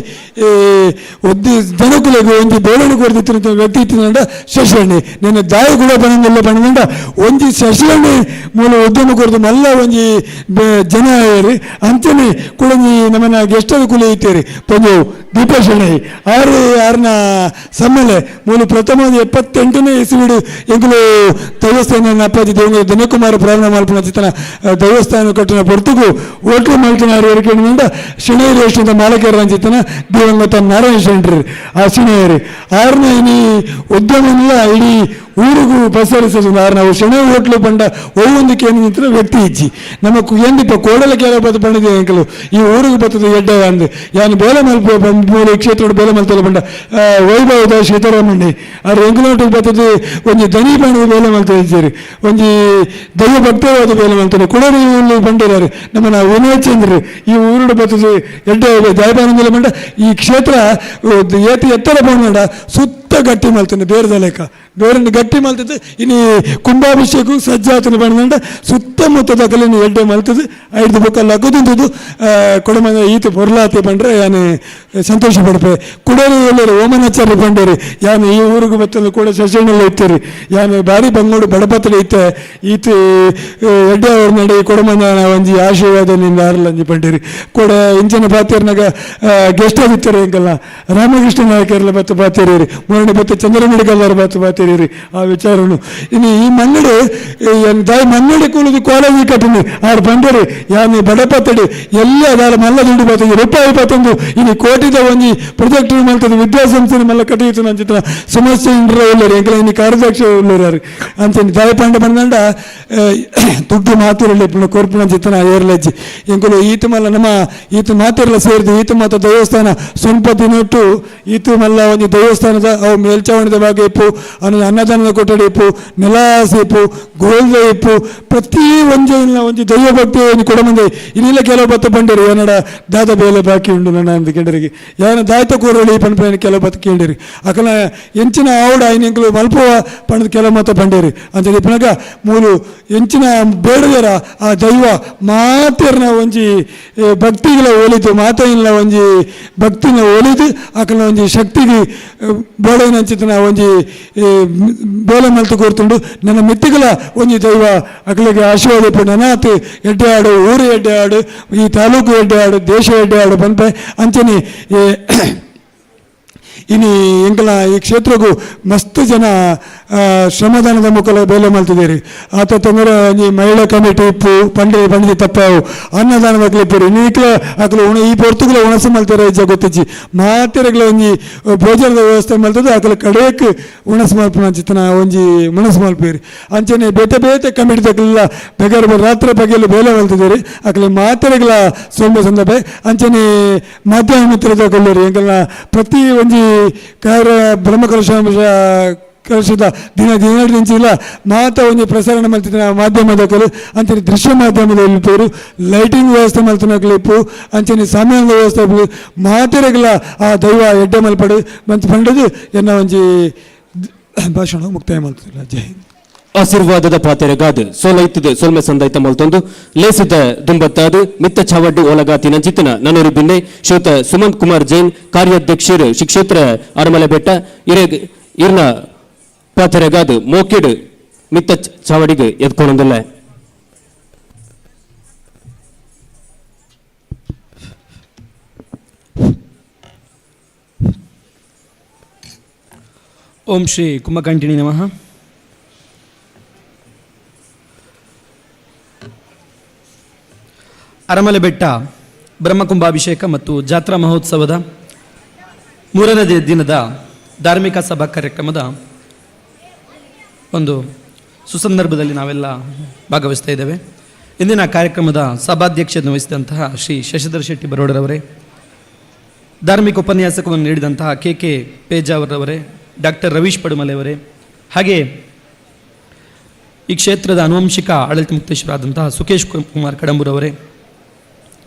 ಜನಕುಲೆಗೆ ಒಂಜಿ ಬೇಡನು ಕೊಡ್ತಿತ್ತು ವ್ಯಕ್ತಿ ಇತ್ತಿನಂಡ ಶಶಿಹಣ್ಣೆ ನಿನ್ನ ದಾಯಿ ಕೂಡ ಬಣ್ಣದಲ್ಲ ಬಣ್ಣದಂಡ ಒಂಜಿ ಶಶಿಹಣ್ಣೆ ಮೂಲ ಉದ್ಯಮ ಕೊರದು ಮಲ್ಲ ಒಂಜಿ ಜನ ಏರಿ ಅಂಚನೆ ಕುಡಂಜಿ ನಮ್ಮನ್ನ ಗೆಸ್ಟದ ಕುಲಿ ಇತ್ತೇರಿ ಪಂಜು ದೀಪಶಣೈ ಆರು ಆರ್ನ ಸಮ್ಮೇಲೆ ಮೂಲ ಪ್ರಥಮ 78ನೇ ಇಸ್ವಿಡು ಎಂಕುಲು ದೇವಸ್ಥಾನ ಅಪ್ಪಾಜಿ ದೇವಂಗ ದಿನಕುಮಾರ ಪ್ರಾರಂಭ ಮಲ್ಪುನ ಚಿತ್ತನ ದೇವಸ್ಥಾನ ಕಟ್ಟಿನ ಪೊರ್ತುಗು ಹೋಟ್ಲು ಮಲ್ತಿನ ಏರಿಕೆಂಡ ಶೆಣೈ ರೇಷ್ಮದ ಮಾಲಕರ ಚಿತ್ತನ ದಿವಂಗತ ನಾರಾಯಣ ಶೆಂಟ್ರಿ ಆ ಶೆಣೆಯರಿ ಆರ್ನ ಇನಿ ಉದ್ಯಮನೆಲ್ಲ ಇಡೀ ಊರಿಗೂ ಪಸರಿಸೋದು ಆರ್ನ ಶೆಣೆ ಹೋಟ್ಲು ಬಂಡ ಒವ್ವೊಂದಕ್ಕೆ ಏನು ನಿಂತರ ವ್ಯಕ್ತಿ ಇಜ್ಜಿ ನಮ್ಮ ಎಂದಿಪ್ಪ ಕೋಡಲ ಕೇಳ ಬತ್ತು ಬಂಡಿದೆ ಎಂಕಲು ಈ ಊರಿಗೆ ಬರ್ತದೆ ಎಡ್ಡ ಅಂದು ಯಾನು ಬೇಲೆ ಮಲ್ಪ ಮೂಲ ಕ್ಷೇತ್ರದ ಬೇಲೆ ಮಲ್ತಲ್ಲ ಬಂಡ ವೈಭವದ ಸೀತಾರಾಮಣ್ಣಿ ಆರು ಎಂಕುಲೋಟಿಗೆ ಬರ್ತದೆ ಒಂಜಿ ದನಿ ಬಣ್ಣದ ಬೇಲೆ ಮಲ್ತ ಇದ್ದೀರಿ ಒಂಜಿ ದೈವ ಭಕ್ತವಾದ ಬೇಲೆ ಮಲ್ತಾರೆ ಕುಡರಿ ಬಂಡಿದ್ದಾರೆ ನಮ್ಮನ್ನ ವಿನಯ್ ಚಂದ್ರ ಈ ಊರುಡು ಬರ್ತದೆ ಎಡ್ಡ ಜಯಪಾನಂದಲ ಬಂಡ ಈ ಕ್ಷೇತ್ರ ಏತಿ ಎತ್ತರ ಬಂಡ ಸುತ್ತ ಗಟ್ಟಿ ಮಲ್ತಾನೆ ಬೇರೆದ ಲೆಕ್ಕ ಬೇರೆ ಗಟ್ಟಿ ಮಲ್ತದೆ ಇನಿ ಕುಂಭಾಭಿಷೇಕ ಸಜ್ಜಾತನ ಬಂಡ ಸುತ್ತಮುತ್ತದ ಕಲಿನ ಎಡ್ಡೆ ಮಲ್ತದೆ ಐದು ಬೊಕ್ಕ ಲಗದಿಂದದು ಕೊಡಮಂಗ ಈತ ಪೊರ್ಲಾತಿ ಬಂಡ್ರೆ ಯಾನು ಸಂತೋಷ ಪಡ್ಪೆ ಕುಡೇರಿ ಎಲ್ಲರು ಓಮನಾಚಾರ್ಯ ಬಂಡೇರಿ ಯಾನು ಈ ಊರಿಗೆ ಬತ್ತಲು ಕೂಡ ಶಶಣ್ಣಲ್ಲ ಇತ್ತೇರಿ ಯಾನು ಬಾರಿ ಬಂಗೋಡು ಬಡಪತ್ರ ಇತ್ತೆ ಈತ ಎಡ್ಡೆ ಅವ್ರ ನಡೆ ಕೊಡಮಂಗ ಒಂಜಿ ಆಶೀರ್ವಾದ ನಿಂದ ಆರ್ಲಂಜಿ ಬಂಡೇರಿ ಕೂಡ ಇಂಚಿನ ಪಾತೇರ್ನಾಗ ಗೆಸ್ಟ್ ಆಗಿತ್ತಾರೆ ಎಂಕಲ್ಲ ರಾಮಕೃಷ್ಣ ನಾಯಕರ್ಲ ಬತ್ತು ಪಾತೇರಿ ಮೂರನೇ ಬತ್ತು ಚಂದ್ರಮಿಡಿಗಲ್ಲರ ಬತ್ತು ಪಾತೇರಿ. ಪಾತಿರಿ ಆ ವಿಚಾರನು. ಇನ್ನು ಈ ಮನ್ನಡಿ ದಾಯಿ ಮನ್ನಡಿ ಕೂಲುದು ಕಾಲೇಜ್ ಕಟ್ಟಿನಿ ಆರು ಬಂಡರಿ ಯಾನಿ ಬಡಪತ್ತಡಿ ಎಲ್ಲ ದಾರ ಮಲ್ಲ ದುಂಡು ಬರ್ತದೆ ರೂಪಾಯಿ ಪತ್ತೊಂದು ಇನ್ನು ಕೋಟಿದ ಒಂಜಿ ಪ್ರೊಜೆಕ್ಟ್ ಮಲ್ತದೆ ವಿದ್ಯಾಸಂಸ್ಥೆ ಮಲ್ಲ ಕಟ್ಟಿತ್ತು ನಂಚಿತ ಸಮಸ್ಯೆ ಇಂಡ್ರ ಉಳ್ಳರು ಎಂಕಲ ಇನ್ನು ಕಾರ್ಯದಕ್ಷ ಉಳ್ಳರು ಅಂಚನೆ ದಾಯಿ ಪಂಡ ಬಂದಂಡ ದುಡ್ಡು ಮಾತಿರಲಿ ಪುನಃ ಕೊರ್ಪುನ ಚಿತ್ತನ ಏರ್ಲಜ್ಜಿ ಎಂಕುಲು ಈತ ಮಲ್ಲ ನಮ್ಮ ಈತ ಮಾತಿರಲ ಸೇರಿದು ಈತ ಮಾತ ದೇವಸ್ಥಾನ ಸ್ವಲ್ಪ ದಿನಟ್ಟು ಈತ ಮಲ್ಲ ಒಂಜಿ ದೇವಸ್ಥಾನದ ಅವು ಮೇಲ್ಚಾವಣಿದ ಭಾಗ ಇಪ್ಪು ಅನ್ನು ಅನ್ನದಾನದ ಕೊಠಡಿ ಇಪ್ಪು ನೆಲಾಸ ಇಪ್ಪು ಗೋಲ್ದ ಇಪ್ಪು ಪ್ರತಿ ಒಂಜಿ ಒಂಜಿ ದೈವ ಭಕ್ತಿ ಒಂಜಿ ಕೊಡಮಂದೆ ಇನ್ನಿಲ್ಲ ಕೆಲವು ಬತ್ತ ಬಂಡಿರಿ ಏನಡ ದಾದ ಬೇಲೆ ಬಾಕಿ ಉಂಡು ನನ್ನ ಅಂದ ಕೇಂಡರಿಗೆ ಯಾನ ದಾಯ್ತ ಕೂರಳಿ ಪನ್ಪೇನು ಕೆಲವು ಬತ್ತ ಕೇಂಡಿರಿ ಅಕಲ ಎಂಚಿನ ಆವಡ ಐನ ಎಂಕಲು ಮಲ್ಪುವ ಪಣದ ಕೆಲವು ಮತ ಬಂಡೇರಿ ಅಂತ ಇಪ್ಪನಾಗ ಮೂಲು ಎಂಚಿನ ಬೇಡದರ ಆ ದೈವ ಮಾತೆರ್ನ ಒಂಜಿ ಭಕ್ತಿಗಳ ಒಲಿದು ಮಾತೆಯಿಲ್ಲ ಒಂಜಿ ಭಕ್ತಿನ ಒಲಿದು ಅಕಲ ಒಂಜಿ ಶಕ್ತಿಗೆ ಬೋಳೆನಂಚಿತನ ಒಂಜಿ ಬೇಲೆ ಮಲ್ತು ಕೋರ್ತುಂಡು ನನ್ನ ಮಿತ್ತಿಗಳ ಒಂಜಿ ದೈವ ಅಕಲಿಗೆ ಆಶೀರ್ವಾದ ಇಪ್ಪು ನನಾತ್ ಎಡ್ಡೆ ಆಡು ಊರು ಎಡ್ಡೆ ಆಡು ಈ ತಾಲೂಕು ಎಡ್ಡೆ ಆಡು ದೇಶ ಎಡ್ಡೆ ಆಡು ಪನ್ಪೆ ಅಂಚನೆ ಇನಿ ಎಂಕಲ ಈ ಕ್ಷೇತ್ರಗೂ ಮಸ್ತ್ ಜನ ಶ್ರಮದಾನದ ಮುಖಲ ಬೇಲೆ ಮಲ್ತಿದ್ದೀರಿ ಆತ ತೊಂದರೆ ಒಂಜಿ ಮಹಿಳಾ ಕಮಿಟಿ ಇಪ್ಪು ಪಂಡಿ ಪಂಡಿ ತಪ್ಪಾವು ಅನ್ನದಾನದ ಇಪ್ಪು ಇನ್ನೀಕ್ಲ ಅಕಲು ಉಣ ಈ ಪೊರ್ತುಗಳ ಉಣಸು ಮಲ್ತಾರೆ ಇಜ್ಜ ಗೊತ್ತಿಜ್ಜಿ ಮಾತೆರೆಗ್ಲ ಒಂಜಿ ಭೋಜನದ ವ್ಯವಸ್ಥೆ ಮಲ್ತದೆ ಅಕಲು ಕಡೇಕ್ ಉಣಸು ಮಲ್ಪುನ ಚಿತ್ತನ ಒಂಜಿ ಮನಸ್ಸು ಮಲ್ಪೇರಿ ಅಂಚನೆ ಬೇತೆ ಬೇತೆ ಕಮಿಟಿ ತಕಲಿಲ್ಲ ಬೆಗರ್ ರಾತ್ರಿ ಬಗೆಯಲ್ಲಿ ಬೇಲೆ ಮಲ್ತಿದ್ದೀರಿ ಅಕಲು ಮಾತೆರೆಗ್ಲ ಸೊಂಬ ಸಂದರ್ಭ ಅಂಚನೆ ಮಾಧ್ಯಮ ಮಿತ್ರದ ಕೊಲ್ಲೂರಿ ಎಂಕಲ್ನ ಪ್ರತಿ ಒಂಜಿ ಕಾರ್ಯ ಬ್ರಹ್ಮಕಲಶ ಕಲಶದ ದಿನ ದಿನ ಮಾತ ಒಂಜಿ ಪ್ರಸಾರಣ ಮಲ್ತಿನ ಮಾಧ್ಯಮದಕಲು ಅಂಚನೆ ದೃಶ್ಯ ಮಾಧ್ಯಮದಲ್ಲಿ ಇಪ್ಪರು ಲೈಟಿಂಗ್ ವ್ಯವಸ್ಥೆ ಮಲ್ತಿನಕಲು ಇಪ್ಪು ಅಂಚನೆ ಸಾಮಾನ್ಯ ವ್ಯವಸ್ಥೆ ಮಾತೆರೆಗ್ಲ ಆ ದೈವ ಎಡ್ಡೆ ಮಲ್ಪಡು ಮಂತ್ ಪಂಡದು ಎನ್ನ ಒಂಜಿ ಭಾಷಣ ಮುಕ್ತಾಯ ಮಲ್ತಿಲ್ಲ. ಜೈ ಹಿಂದ್. ಆಶೀರ್ವಾದದ ಪಾತೆರೆಗಾದ್ ಸೋಲೈತದ ಸೊಲ್ಮೆ ಸಂದೈತ ಮಲ್ತೊಂದು ಲೇಸಿದ ದುಂಬತ್ತಾದು ಮಿತ್ತ ಚಾವಡ್ಡು ಓಲಗಾತಿ ನಂಚಿತನ ನನೂರು ಬಿನ್ನೆ ಶ್ರೋತ ಸುಮಂತ್ ಕುಮಾರ್ ಜೈನ್ ಕಾರ್ಯಾಧ್ಯಕ್ಷರು ಶ್ರೀ ಅರಮಲೆ ಬೆಟ್ಟ ಇರ್ನ ಪಾತೆರೆಗಾದ್ ಮೋಕೆಡು ಮಿತ್ತ ಚಾವಡಿಗೆ ಎದ್ಕೊಳೊಂದಿಲ್ಲ. ಓಂ ಶ್ರೀ ಕುಂಭಕಂಠಿಣಿ ನಮಃ. ಅರಮಲೆ ಬೆಟ್ಟ ಬ್ರಹ್ಮಕುಂಭಾಭಿಷೇಕ ಮತ್ತು ಜಾತ್ರಾ ಮಹೋತ್ಸವದ ಮೂರನೇ ದಿನದ ಧಾರ್ಮಿಕ ಸಭಾ ಕಾರ್ಯಕ್ರಮದ ಒಂದು ಸುಸಂದರ್ಭದಲ್ಲಿ ನಾವೆಲ್ಲ ಭಾಗವಹಿಸ್ತಾ ಇದ್ದೇವೆ. ಇಂದಿನ ಕಾರ್ಯಕ್ರಮದ ಸಭಾಧ್ಯಕ್ಷತೆಯನ್ನು ವಹಿಸಿದಂತಹ ಶ್ರೀ ಶಶಿಧರ್ ಶೆಟ್ಟಿ ಬರೋಡರವರೇ, ಧಾರ್ಮಿಕ ಉಪನ್ಯಾಸಕವನ್ನು ನೀಡಿದಂತಹ ಕೆ ಕೆ ಪೇಜಾವರವರೇ, ಡಾಕ್ಟರ್ ರವೀಶ್ ಪಡುಮಲೆಯವರೇ, ಹಾಗೆ ಈ ಕ್ಷೇತ್ರದ ಆನುವಂಶಿಕ ಆಡಳಿತ ಮುಕ್ತೇಶ್ವರಾದಂತಹ ಸುಖೇಶ್ ಕುಮಾರ್ ಕಡಂಬೂರವರೇ,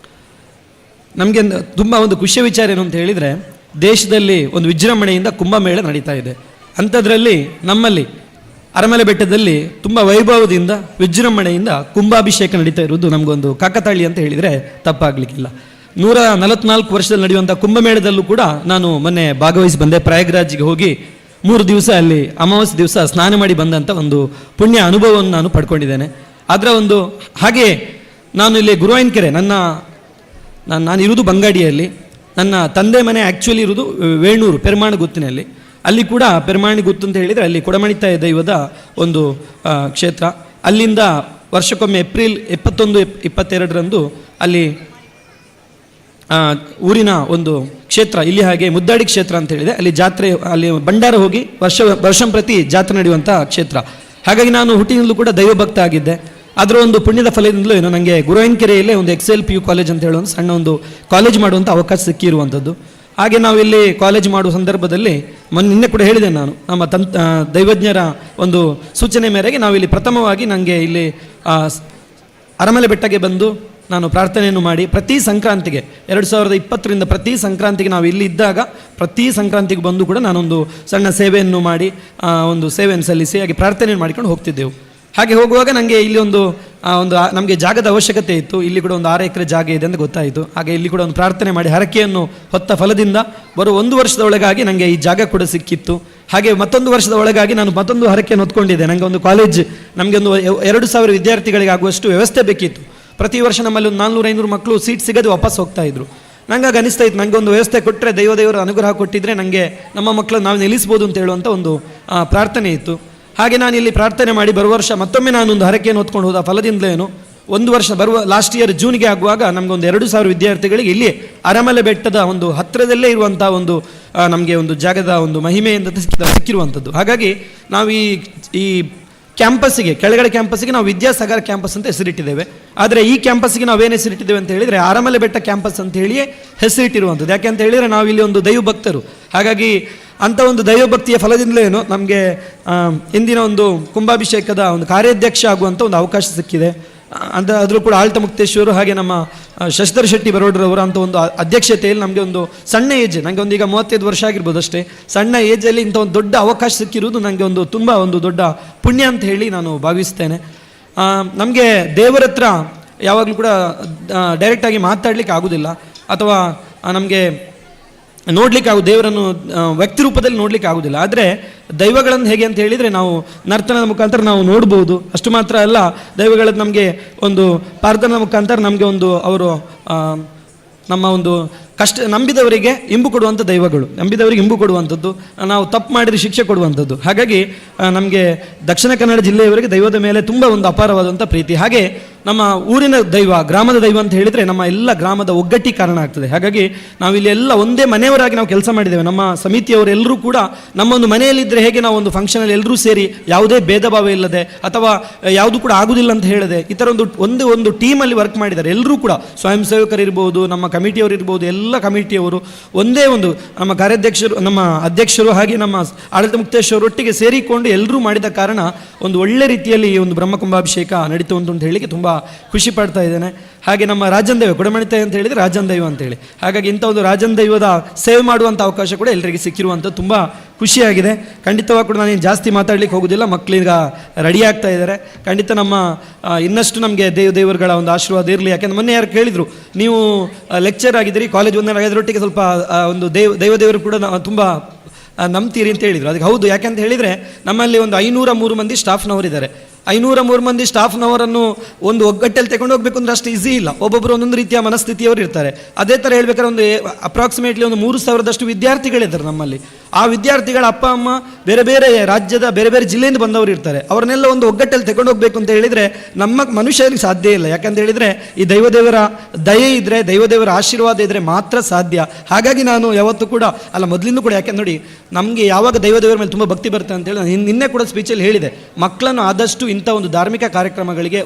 ನಮಗೆ ತುಂಬ ಒಂದು ಖುಷಿಯ ವಿಚಾರ ಏನು ಅಂತ ಹೇಳಿದರೆ, ದೇಶದಲ್ಲಿ ಒಂದು ವಿಜೃಂಭಣೆಯಿಂದ ಕುಂಭಮೇಳ ನಡೀತಾ ಇದೆ. ಅಂಥದ್ರಲ್ಲಿ ನಮ್ಮಲ್ಲಿ ಅರಮಲೆ ಬೆಟ್ಟದಲ್ಲಿ ತುಂಬ ವೈಭವದಿಂದ ವಿಜೃಂಭಣೆಯಿಂದ ಕುಂಭಾಭಿಷೇಕ ನಡೀತಾ ಇರುವುದು ನಮಗೊಂದು ಕಾಕತಾಳಿ ಅಂತ ಹೇಳಿದರೆ ತಪ್ಪಾಗಲಿಕ್ಕಿಲ್ಲ. 144 ವರ್ಷದಲ್ಲಿ ನಡೆಯುವಂಥ ಕುಂಭಮೇಳದಲ್ಲೂ ಕೂಡ ನಾನು ಮೊನ್ನೆ ಭಾಗವಹಿಸಿ ಬಂದೆ. ಪ್ರಯಾಗ್ರಾಜ್ಗೆ ಹೋಗಿ 3 ದಿವಸ ಅಲ್ಲಿ ಅಮಾವಾಸ್ಯೆ ದಿವಸ ಸ್ನಾನ ಮಾಡಿ ಬಂದಂಥ ಒಂದು ಪುಣ್ಯ ಅನುಭವವನ್ನು ನಾನು ಪಡ್ಕೊಂಡಿದ್ದೇನೆ. ಅದರ ಒಂದು ಹಾಗೆಯೇ ನಾನು ಇಲ್ಲಿ ಗುರುವಾಯನಕೆರೆ, ನಾನು ಇರುವುದು ಬಂಗಾಡಿಯಲ್ಲಿ, ನನ್ನ ತಂದೆ ಮನೆ ಆ್ಯಕ್ಚುಲಿ ಇರುವುದು ವೇಣೂರು ಪೆರ್ಮಾಣು ಗುತ್ತಿನಲ್ಲಿ. ಅಲ್ಲಿ ಕೂಡ ಪೆರ್ಮಾಣಿ ಗುತ್ತು ಅಂತ ಹೇಳಿದರೆ ಅಲ್ಲಿ ಕೊಡಮಣಿತಾಯ ದೈವದ ಒಂದು ಕ್ಷೇತ್ರ. ಅಲ್ಲಿಂದ ವರ್ಷಕ್ಕೊಮ್ಮೆ ಏಪ್ರಿಲ್ 21, 22ರಂದು ಅಲ್ಲಿ ಊರಿನ ಒಂದು ಕ್ಷೇತ್ರ, ಇಲ್ಲಿ ಹಾಗೆ ಮುದ್ದಾಡಿ ಕ್ಷೇತ್ರ ಅಂತ ಹೇಳಿದೆ, ಅಲ್ಲಿ ಜಾತ್ರೆ, ಅಲ್ಲಿ ಭಂಡಾರ ಹೋಗಿ ವರ್ಷಂ ಪ್ರತಿ ಜಾತ್ರೆ ನಡೆಯುವಂಥ ಕ್ಷೇತ್ರ. ಹಾಗಾಗಿ ನಾನು ಹುಟ್ಟಿನಿಂದಲೂ ಕೂಡ ದೈವಭಕ್ತ ಆಗಿದ್ದೆ. ಅದರ ಒಂದು ಪುಣ್ಯದ ಫಲದಿಂದಲೂ ಏನೋ ನನಗೆ ಗುರುವಾಯನಕೆರೆಯಲ್ಲೇ ಒಂದು Excel PU college ಅಂತ ಹೇಳುವ ಒಂದು ಸಣ್ಣ ಒಂದು ಕಾಲೇಜ್ ಮಾಡುವಂಥ ಅವಕಾಶ ಸಿಕ್ಕಿರುವಂಥದ್ದು. ಹಾಗೆ ನಾವು ಇಲ್ಲಿ ಕಾಲೇಜ್ ಮಾಡುವ ಸಂದರ್ಭದಲ್ಲಿ ಮೊನ್ನೆ ನಿನ್ನೆ ಕೂಡ ಹೇಳಿದೆ ನಾನು, ನಮ್ಮ ದೈವಜ್ಞರ ಒಂದು ಸೂಚನೆ ಮೇರೆಗೆ ನಾವಿಲ್ಲಿ ಪ್ರಥಮವಾಗಿ ನನಗೆ ಇಲ್ಲಿ ಅರಮಲೆ ಬೆಟ್ಟಕ್ಕೆ ಬಂದು ನಾನು ಪ್ರಾರ್ಥನೆಯನ್ನು ಮಾಡಿ ಪ್ರತಿ ಸಂಕ್ರಾಂತಿಗೆ 2020ರಿಂದ ಪ್ರತಿ ಸಂಕ್ರಾಂತಿಗೆ ನಾವು ಇಲ್ಲಿ ಇದ್ದಾಗ ಪ್ರತಿ ಸಂಕ್ರಾಂತಿಗೆ ಬಂದು ಕೂಡ ನಾನೊಂದು ಸಣ್ಣ ಸೇವೆಯನ್ನು ಮಾಡಿ ಒಂದು ಸೇವೆಯನ್ನು ಸಲ್ಲಿಸಿ ಹಾಗೆ ಪ್ರಾರ್ಥನೆಯನ್ನು ಮಾಡಿಕೊಂಡು ಹೋಗ್ತಿದ್ದೆವು. ಹಾಗೆ ಹೋಗುವಾಗ ನನಗೆ ಇಲ್ಲಿ ಒಂದು ಒಂದು ನಮಗೆ ಜಾಗದ ಅವಶ್ಯಕತೆ ಇತ್ತು. ಇಲ್ಲಿ ಕೂಡ ಒಂದು 6 ಎಕರೆ ಜಾಗ ಇದೆ ಅಂತ ಗೊತ್ತಾಯಿತು. ಹಾಗೆ ಇಲ್ಲಿ ಕೂಡ ಒಂದು ಪ್ರಾರ್ಥನೆ ಮಾಡಿ ಹರಕೆಯನ್ನು ಹೊತ್ತ ಫಲದಿಂದ ಬರುವ 1 ವರ್ಷದ ಒಳಗಾಗಿ ನನಗೆ ಈ ಜಾಗ ಕೂಡ ಸಿಕ್ಕಿತ್ತು. ಹಾಗೆ ಮತ್ತೊಂದು ವರ್ಷದ ಒಳಗಾಗಿ ನಾನು ಮತ್ತೊಂದು ಹರಕೆಯನ್ನು ಹೊತ್ಕೊಂಡಿದ್ದೆ. ನನಗೆ ಒಂದು ಕಾಲೇಜ್, ನಮಗೆ ಒಂದು 2000 ವಿದ್ಯಾರ್ಥಿಗಳಿಗೆ ಆಗುವಷ್ಟು ವ್ಯವಸ್ಥೆ ಬೇಕಿತ್ತು. ಪ್ರತಿ ವರ್ಷ ನಮ್ಮಲ್ಲಿ ಒಂದು 400-500 ಮಕ್ಕಳು ಸೀಟ್ ಸಿಗದೆ ವಾಪಸ್ ಹೋಗ್ತಾ ಇದ್ರು. ನಂಗೆ ಆಗ ಅನಿಸ್ತಾ ಇತ್ತು, ನನಗೆ ಒಂದು ವ್ಯವಸ್ಥೆ ಕೊಟ್ಟರೆ, ದೈವ ದೇವರ ಅನುಗ್ರಹ ಕೊಟ್ಟಿದ್ದರೆ ನನಗೆ ನಮ್ಮ ಮಕ್ಕಳನ್ನು ನಾವು ನಿಲ್ಲಿಸ್ಬೋದು ಅಂತ ಹೇಳುವಂಥ ಒಂದು ಪ್ರಾರ್ಥನೆ ಇತ್ತು. ಹಾಗೆ ನಾನು ಇಲ್ಲಿ ಪ್ರಾರ್ಥನೆ ಮಾಡಿ ಬರುವ ವರ್ಷ ಮತ್ತೊಮ್ಮೆ ನಾನೊಂದು ಹರಕೆಯನ್ನು ಹೊತ್ಕೊಂಡು ಹೋದ ಫಲದಿಂದಲೇನು ಒಂದು ವರ್ಷ ಬರುವ ಲಾಸ್ಟ್ ಇಯರ್ ಜೂನ್ಗೆ ಆಗುವಾಗ ನಮಗೊಂದು 2000 ವಿದ್ಯಾರ್ಥಿಗಳಿಗೆ ಇಲ್ಲಿ ಅರಮಲೆ ಬೆಟ್ಟದ ಒಂದು ಹತ್ತಿರದಲ್ಲೇ ಇರುವಂಥ ಒಂದು ನಮಗೆ ಒಂದು ಜಾಗದ ಒಂದು ಮಹಿಮೆಯಿಂದ ಸಿಕ್ಕಿರುವಂಥದ್ದು. ಹಾಗಾಗಿ ನಾವು ಈ ಕ್ಯಾಂಪಸ್ಸಿಗೆ, ಕೆಳಗಡೆ ಕ್ಯಾಂಪಸ್ಸಿಗೆ ನಾವು ವಿದ್ಯಾಸಾಗರ ಕ್ಯಾಂಪಸ್ ಅಂತ ಹೆಸರಿಟ್ಟಿದ್ದೇವೆ. ಆದರೆ ಈ ಕ್ಯಾಂಪಸ್ಸಿಗೆ ನಾವೇನು ಹೆಸರಿಟ್ಟಿದ್ದೇವೆ ಅಂತ ಹೇಳಿದರೆ ಅರಮಲೆ ಬೆಟ್ಟ ಕ್ಯಾಂಪಸ್ ಅಂತ ಹೇಳಿಯೇ ಹೆಸರಿಟ್ಟಿರುವಂಥದ್ದು. ಯಾಕೆ ಅಂತ ಹೇಳಿದರೆ ನಾವಿಲ್ಲಿ ಒಂದು ದೈವಭಕ್ತರು. ಹಾಗಾಗಿ ಅಂಥ ಒಂದು ದೈವಭಕ್ತಿಯ ಫಲದಿಂದಲೇನು ನಮಗೆ ಇಂದಿನ ಒಂದು ಕುಂಭಾಭಿಷೇಕದ ಒಂದು ಕಾರ್ಯಾಧ್ಯಕ್ಷ ಆಗುವಂಥ ಒಂದು ಅವಕಾಶ ಸಿಕ್ಕಿದೆ. ಅಂದರೆ ಅದರಲ್ಲೂ ಕೂಡ ಆಳ್ತ ಮುಕ್ತೇಶ್ವರು ಹಾಗೆ ನಮ್ಮ ಶಶಿಧರ್ ಶೆಟ್ಟಿ ಬರೋಡ್ರವರ ಅಂಥ ಒಂದು ಅಧ್ಯಕ್ಷತೆಯಲ್ಲಿ ನಮಗೆ ಒಂದು ಸಣ್ಣ ಏಜ್, ನನಗೆ ಒಂದು ಈಗ 35 ವರ್ಷ ಆಗಿರ್ಬೋದು ಅಷ್ಟೇ, ಸಣ್ಣ ಏಜಲ್ಲಿ ಇಂಥ ಒಂದು ದೊಡ್ಡ ಅವಕಾಶ ಸಿಕ್ಕಿರುವುದು ನನಗೆ ಒಂದು ತುಂಬ ಒಂದು ದೊಡ್ಡ ಪುಣ್ಯ ಅಂತ ಹೇಳಿ ನಾನು ಭಾವಿಸ್ತೇನೆ. ನಮಗೆ ದೇವರ ಹತ್ರ ಯಾವಾಗಲೂ ಕೂಡ ಡೈರೆಕ್ಟಾಗಿ ಮಾತಾಡಲಿಕ್ಕೆ ಆಗೋದಿಲ್ಲ, ಅಥವಾ ನಮಗೆ ನೋಡಲಿಕ್ಕೆ ಆಗು ದೇವರನ್ನು ವ್ಯಕ್ತಿ ರೂಪದಲ್ಲಿ ನೋಡಲಿಕ್ಕೆ ಆಗೋದಿಲ್ಲ. ಆದರೆ ದೈವಗಳನ್ನು ಹೇಗೆ ಅಂತ ಹೇಳಿದರೆ ನಾವು ನರ್ತನದ ಮುಖಾಂತರ ನಾವು ನೋಡ್ಬೋದು. ಅಷ್ಟು ಮಾತ್ರ ಅಲ್ಲ, ದೈವಗಳದ್ದು ನಮಗೆ ಒಂದು ಪ್ರಾರ್ಥನಾ ಮುಖಾಂತರ ನಮಗೆ ಒಂದು ಅವರು ನಮ್ಮ ಒಂದು ಕಷ್ಟ ನಂಬಿದವರಿಗೆ ಇಂಬು ಕೊಡುವಂಥ ದೈವಗಳು, ನಂಬಿದವರಿಗೆ ಇಂಬು ಕೊಡುವಂಥದ್ದು, ನಾವು ತಪ್ಪು ಮಾಡಿದರೆ ಶಿಕ್ಷೆ ಕೊಡುವಂಥದ್ದು. ಹಾಗಾಗಿ ನಮಗೆ ದಕ್ಷಿಣ ಕನ್ನಡ ಜಿಲ್ಲೆಯವರಿಗೆ ದೈವದ ಮೇಲೆ ತುಂಬ ಒಂದು ಅಪಾರವಾದಂಥ ಪ್ರೀತಿ. ಹಾಗೆ ನಮ್ಮ ಊರಿನ ದೈವ, ಗ್ರಾಮದ ದೈವ ಅಂತ ಹೇಳಿದರೆ ನಮ್ಮ ಎಲ್ಲ ಗ್ರಾಮದ ಒಗ್ಗಟ್ಟಿಗೆ ಕಾರಣ ಆಗ್ತದೆ. ಹಾಗಾಗಿ ನಾವಿಲ್ಲಿ ಎಲ್ಲ ಒಂದೇ ಮನೆಯವರಾಗಿ ನಾವು ಕೆಲಸ ಮಾಡಿದ್ದೇವೆ. ನಮ್ಮ ಸಮಿತಿಯವರೆಲ್ಲರೂ ಕೂಡ ನಮ್ಮ ಒಂದು ಮನೆಯಲ್ಲಿದ್ದರೆ ಹೇಗೆ ನಾವು ಒಂದು ಫಂಕ್ಷನಲ್ಲಿ ಎಲ್ಲರೂ ಸೇರಿ ಯಾವುದೇ ಭೇದ ಭಾವ ಇಲ್ಲದೆ ಅಥವಾ ಯಾವುದು ಕೂಡ ಆಗುವುದಿಲ್ಲ ಅಂತ ಹೇಳದೆ ಈ ಥರ ಒಂದು ಒಂದು ಟೀಮಲ್ಲಿ ವರ್ಕ್ ಮಾಡಿದ್ದಾರೆ ಎಲ್ಲರೂ ಕೂಡ. ಸ್ವಯಂ ಸೇವಕರಿರ್ಬೋದು, ನಮ್ಮ ಕಮಿಟಿಯವರು ಇರ್ಬೋದು, ಎಲ್ಲ ಕಮಿಟಿಯವರು ಒಂದೇ ಒಂದು ನಮ್ಮ ಕಾರ್ಯಾಧ್ಯಕ್ಷರು, ನಮ್ಮ ಅಧ್ಯಕ್ಷರು ಹಾಗೆ ನಮ್ಮ ಆಡಳಿತ ಮುಕ್ತೇಶ್ವರೊಟ್ಟಿಗೆ ಸೇರಿಕೊಂಡು ಎಲ್ಲರೂ ಮಾಡಿದ ಕಾರಣ ಒಂದು ಒಳ್ಳೆ ರೀತಿಯಲ್ಲಿ ಈ ಒಂದು ಬ್ರಹ್ಮಕುಂಭಾಭಿಷೇಕ ನಡೀತು ಅಂತ ಹೇಳಲಿಕ್ಕೆ ತುಂಬ ಖುಷಿ ಪಡ್ತಾ ಇದ್ದೇನೆ. ಹಾಗೆ ನಮ್ಮ ರಾಜನ್ ದೈವ ಕೊಡಮಣಿತಾಯಿ ಅಂತ ಹೇಳಿದರೆ ರಾಜನ್ ದೈವ ಅಂತೇಳಿ, ಹಾಗಾಗಿ ಇಂಥ ಒಂದು ರಾಜನ್ ದೈವದ ಸೇವೆ ಮಾಡುವಂಥ ಅವಕಾಶ ಕೂಡ ಎಲ್ಲರಿಗೆ ಸಿಕ್ಕಿರುವಂಥ ತುಂಬ ಖುಷಿಯಾಗಿದೆ. ಖಂಡಿತವಾಗಿ ಕೂಡ ನಾನೇನು ಜಾಸ್ತಿ ಮಾತಾಡಲಿಕ್ಕೆ ಹೋಗೋದಿಲ್ಲ, ಮಕ್ಕಳೀಗ ರೆಡಿ ಆಗ್ತಾ ಇದ್ದಾರೆ. ಖಂಡಿತ ನಮ್ಮ ಇನ್ನಷ್ಟು ನಮಗೆ ದೇವರುಗಳ ಒಂದು ಆಶೀರ್ವಾದ ಇರಲಿ. ಯಾಕೆಂದರೆ ಮೊನ್ನೆ ಯಾರು ಕೇಳಿದರು, ನೀವು ಲೆಕ್ಚರ್ ಆಗಿದ್ದೀರಿ, ಕಾಲೇಜ್ ಒಂದರೊಟ್ಟಿಗೆ ಸ್ವಲ್ಪ ಒಂದು ದೈವ ದೇವರು ಕೂಡ ತುಂಬ ನಂಬ್ತೀರಿ ಅಂತ ಹೇಳಿದರು. ಅದಕ್ಕೆ ಹೌದು, ಯಾಕೆಂತ ಹೇಳಿದರೆ ನಮ್ಮಲ್ಲಿ ಒಂದು 503 ಮಂದಿ ಸ್ಟಾಫ್ನವರಿದ್ದಾರೆ. 503 ಮಂದಿ ಸ್ಟಾಫ್ನವರನ್ನು ಒಂದು ಒಗ್ಗಟ್ಟಲ್ಲಿ ತಗೊಂಡು ಹೋಗಬೇಕು ಅಂದರೆ ಅಷ್ಟು ಈಸಿ ಇಲ್ಲ. ಒಬ್ಬೊಬ್ಬರು ಒಂದೊಂದು ರೀತಿಯ ಮನಸ್ಥಿತಿಯವರು ಇರ್ತಾರೆ. ಅದೇ ಥರ ಹೇಳ್ಬೇಕಾದ್ರೆ ಒಂದು ಅಪ್ರಾಕ್ಸಿಮೇಟ್ಲಿ ಒಂದು 3000ದಷ್ಟು ವಿದ್ಯಾರ್ಥಿಗಳಿದ್ದಾರೆ ನಮ್ಮಲ್ಲಿ. ಆ ವಿದ್ಯಾರ್ಥಿಗಳ ಅಪ್ಪ ಅಮ್ಮ ಬೇರೆ ಬೇರೆ ರಾಜ್ಯದ ಬೇರೆ ಬೇರೆ ಜಿಲ್ಲೆಯಿಂದ ಬಂದವರು ಇರ್ತಾರೆ. ಅವರನ್ನೆಲ್ಲ ಒಂದು ಒಗ್ಗಟ್ಟಲ್ಲಿ ತಗೊಂಡು ಹೋಗಬೇಕು ಅಂತ ಹೇಳಿದರೆ ನಮ್ಮ ಮನುಷ್ಯರಿಗೆ ಸಾಧ್ಯ ಇಲ್ಲ. ಯಾಕಂತ ಹೇಳಿದರೆ ಈ ದೈವದೇವರ ದಯೆ ಇದ್ದರೆ, ದೈವದೇವರ ಆಶೀರ್ವಾದ ಇದ್ದರೆ ಮಾತ್ರ ಸಾಧ್ಯ. ಹಾಗಾಗಿ ನಾನು ಯಾವತ್ತೂ ಕೂಡ ಅಲ್ಲ, ಮೊದಲಿಂದ ಕೂಡ, ಯಾಕೆಂದ್ರೆ ನೋಡಿ ನಮಗೆ ಯಾವಾಗ ದೈವದೇವರ ಮೇಲೆ ತುಂಬ ಭಕ್ತಿ ಬರುತ್ತೆ ಅಂತೇಳಿ ನಾನು ನಿನ್ನೆ ಕೂಡ ಸ್ಪೀಚಲ್ಲಿ ಹೇಳಿದೆ. ಮಕ್ಕಳನ್ನು ಆದಷ್ಟು ಇಂಥ ಒಂದು ಧಾರ್ಮಿಕ ಕಾರ್ಯಕ್ರಮಗಳಿಗೆ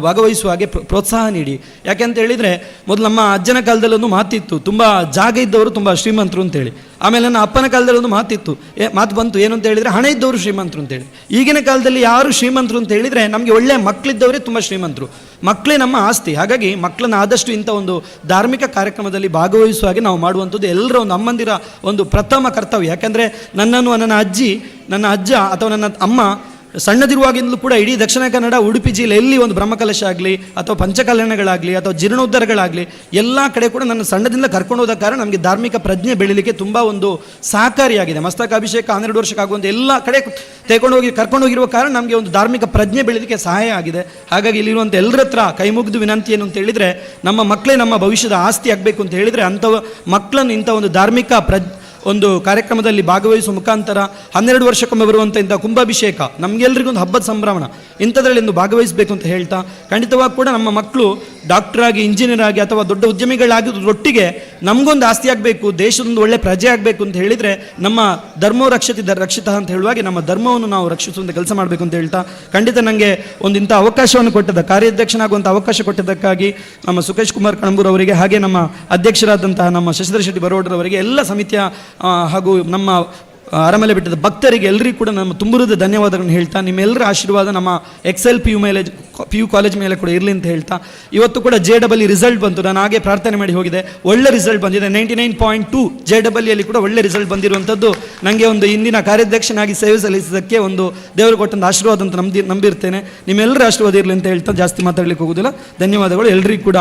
ಭಾಗವಹಿಸುವ ಹಾಗೆ ಪ್ರೋತ್ಸಾಹ ನೀಡಿ. ಯಾಕೆಂತ ಹೇಳಿದರೆ ಮೊದಲು ನಮ್ಮ ಅಜ್ಜನ ಕಾಲದಲ್ಲಿ ಒಂದು ಮಾತಿತ್ತು, ತುಂಬ ಜಾಗ ಇದ್ದವರು ತುಂಬ ಶ್ರೀಮಂತರು ಅಂತೇಳಿ. ಆಮೇಲೆ ನನ್ನ ಅಪ್ಪನ ಕಾಲದಲ್ಲಿ ಒಂದು ಮಾತಿತ್ತು, ಮಾತು ಬಂತು ಏನು ಅಂತ ಹೇಳಿದರೆ ಹಣ ಇದ್ದವರು ಶ್ರೀಮಂತರು ಅಂತೇಳಿ. ಈಗಿನ ಕಾಲದಲ್ಲಿ ಯಾರು ಶ್ರೀಮಂತರು ಅಂತ ಹೇಳಿದರೆ ನಮಗೆ ಒಳ್ಳೆಯ ಮಕ್ಕಳಿದ್ದವರೇ ತುಂಬ ಶ್ರೀಮಂತರು. ಮಕ್ಕಳೇ ನಮ್ಮ ಆಸ್ತಿ. ಹಾಗಾಗಿ ಮಕ್ಕಳನ್ನ ಆದಷ್ಟು ಇಂಥ ಒಂದು ಧಾರ್ಮಿಕ ಕಾರ್ಯಕ್ರಮದಲ್ಲಿ ಭಾಗವಹಿಸುವ ಹಾಗೆ ನಾವು ಮಾಡುವಂಥದ್ದು ಎಲ್ಲರ ಒಂದು ಅಮ್ಮಂದಿರ ಒಂದು ಪ್ರಥಮ ಕರ್ತವ್ಯ. ಯಾಕೆಂದರೆ ನನ್ನನ್ನು ನನ್ನ ಅಜ್ಜಿ, ನನ್ನ ಅಜ್ಜ ಅಥವಾ ನನ್ನ ಅಮ್ಮ ಸಣ್ಣದಿರುವಾಗಿಂದಲೂ ಕೂಡ ಇಡೀ ದಕ್ಷಿಣ ಕನ್ನಡ ಉಡುಪಿ ಜಿಲ್ಲೆಯಲ್ಲಿ ಒಂದು ಬ್ರಹ್ಮಕಲಶ ಆಗಲಿ ಅಥವಾ ಪಂಚಕಲ್ಯಾಣಗಳಾಗಲಿ ಅಥವಾ ಜೀರ್ಣೋದ್ಧಾರಗಳಾಗಲಿ ಎಲ್ಲ ಕಡೆ ಕೂಡ ನನ್ನ ಸಣ್ಣದಿಂದ ಕರ್ಕೊಂಡು ಹೋದ ಕಾರಣ ನಮಗೆ ಧಾರ್ಮಿಕ ಪ್ರಜ್ಞೆ ಬೆಳೀಲಿಕ್ಕೆ ತುಂಬ ಒಂದು ಸಹಕಾರಿಯಾಗಿದೆ. ಮಸ್ತಕಾಭಿಷೇಕ 12 ವರ್ಷಕ್ಕಾಗುವಂಥ ಎಲ್ಲ ಕಡೆ ತಗೊಂಡೋಗಿ ಕರ್ಕೊಂಡೋಗಿರುವ ಕಾರಣ ನಮಗೆ ಒಂದು ಧಾರ್ಮಿಕ ಪ್ರಜ್ಞೆ ಬೆಳೀಲಿಕ್ಕೆ ಸಹಾಯ ಆಗಿದೆ. ಹಾಗಾಗಿ ಇಲ್ಲಿರುವಂಥ ಎಲ್ಲರ ಹತ್ರ ಕೈ ಮುಗಿದು ವಿನಂತಿ ಏನು ಅಂತ ಹೇಳಿದರೆ, ನಮ್ಮ ಮಕ್ಕಳೇ ನಮ್ಮ ಭವಿಷ್ಯದ ಆಸ್ತಿ ಆಗಬೇಕು ಅಂತ ಹೇಳಿದರೆ ಅಂಥ ಮಕ್ಕಳನ್ನು ಇಂಥ ಒಂದು ಧಾರ್ಮಿಕ ಒಂದು ಕಾರ್ಯಕ್ರಮದಲ್ಲಿ ಭಾಗವಹಿಸುವ ಮುಖಾಂತರ 12 ವರ್ಷಕ್ಕೊಮ್ಮೆ ಬರುವಂಥ ಇಂಥ ಕುಂಭಾಭಿಷೇಕ ನಮಗೆಲ್ಲರಿಗೂ ಒಂದು ಹಬ್ಬದ ಸಂಭ್ರಮ, ಇಂಥದ್ರಲ್ಲಿ ಒಂದು ಭಾಗವಹಿಸಬೇಕು ಅಂತ ಹೇಳ್ತಾ, ಖಂಡಿತವಾಗಿ ಕೂಡ ನಮ್ಮ ಮಕ್ಕಳು ಡಾಕ್ಟ್ರಾಗಿ, ಇಂಜಿನಿಯರ್ ಆಗಿ ಅಥವಾ ದೊಡ್ಡ ಉದ್ಯಮಿಗಳಾಗಿದ್ದರೊಟ್ಟಿಗೆ ನಮಗೊಂದು ಆಸ್ತಿ ಆಗಬೇಕು, ದೇಶದೊಂದು ಒಳ್ಳೆ ಪ್ರಜೆ ಆಗಬೇಕು ಅಂತ ಹೇಳಿದರೆ ನಮ್ಮ ಧರ್ಮೋ ರಕ್ಷತಿ ರಕ್ಷಿತ ಅಂತ ಹೇಳುವಾಗೆ ನಮ್ಮ ಧರ್ಮವನ್ನು ನಾವು ರಕ್ಷಿಸುವಂಥ ಕೆಲಸ ಮಾಡಬೇಕು ಅಂತ ಹೇಳ್ತಾ, ಖಂಡಿತ ನನಗೆ ಒಂದು ಇಂಥ ಅವಕಾಶವನ್ನು ಕೊಟ್ಟಿದ್ದ, ಕಾರ್ಯಾಧ್ಯಕ್ಷನಾಗುವಂಥ ಅವಕಾಶ ಕೊಟ್ಟಿದ್ದಕ್ಕಾಗಿ ನಮ್ಮ ಸುಖೇಶ್ ಕುಮಾರ್ ಕಣಂಬೂರ್ ಅವರಿಗೆ, ಹಾಗೆ ನಮ್ಮ ಅಧ್ಯಕ್ಷರಾದಂತಹ ನಮ್ಮ ಶಶಿಧರ್ ಶೆಟ್ಟಿ ಬರೋಡ್ರವರಿಗೆ, ಎಲ್ಲ ಸಮಿತಿಯ ಹಾಗೂ ನಮ್ಮ ಅರಮಲೆ ಬೆಟ್ಟದ ಭಕ್ತರಿಗೆ ಎಲ್ಲರಿಗೂ ಕೂಡ ನಮ್ಮ ತುಂಬುರದ ಧನ್ಯವಾದಗಳನ್ನು ಹೇಳ್ತಾ, ನಿಮ್ಮೆಲ್ಲರ ಆಶೀರ್ವಾದ ನಮ್ಮ ಎಕ್ಸೆಲ್ ಪಿ ಯು ಕಾಲೇಜ್ ಮೇಲೆ ಕೂಡ ಇರಲಿ ಅಂತ ಹೇಳ್ತಾ, ಇವತ್ತು ಕೂಡ JEE result ಬಂತು, ನಾನು ಹಾಗೆ ಪ್ರಾರ್ಥನೆ ಮಾಡಿ ಹೋಗಿದೆ, ಒಳ್ಳೆ ರಿಸಲ್ಟ್ ಬಂದಿದೆ. 99.2 JEEಯಲ್ಲಿ ಕೂಡ ಒಳ್ಳೆ ರಿಸಲ್ಟ್ ಬಂದಿರುವಂಥದ್ದು ನನಗೆ ಒಂದು ಇಂದಿನ ಕಾರ್ಯಾಧ್ಯಕ್ಷನಾಗಿ ಸೇವೆ ಸಲ್ಲಿಸಿದ್ದಕ್ಕೆ ಒಂದು ದೇವರು ಕೊಟ್ಟಂಥ ಆಶೀರ್ವಾದ ಅಂತ ನಂಬಿರ್ತೇನೆ. ನಿಮ್ಮೆಲ್ಲರ ಆಶೀರ್ವಾದ ಇರಲಿ ಅಂತ ಹೇಳ್ತಾ ಜಾಸ್ತಿ ಮಾತಾಡಲಿಕ್ಕೆ ಹೋಗೋದಿಲ್ಲ. ಧನ್ಯವಾದಗಳು. ಎಲ್ಲರಿಗೂ ಕೂಡ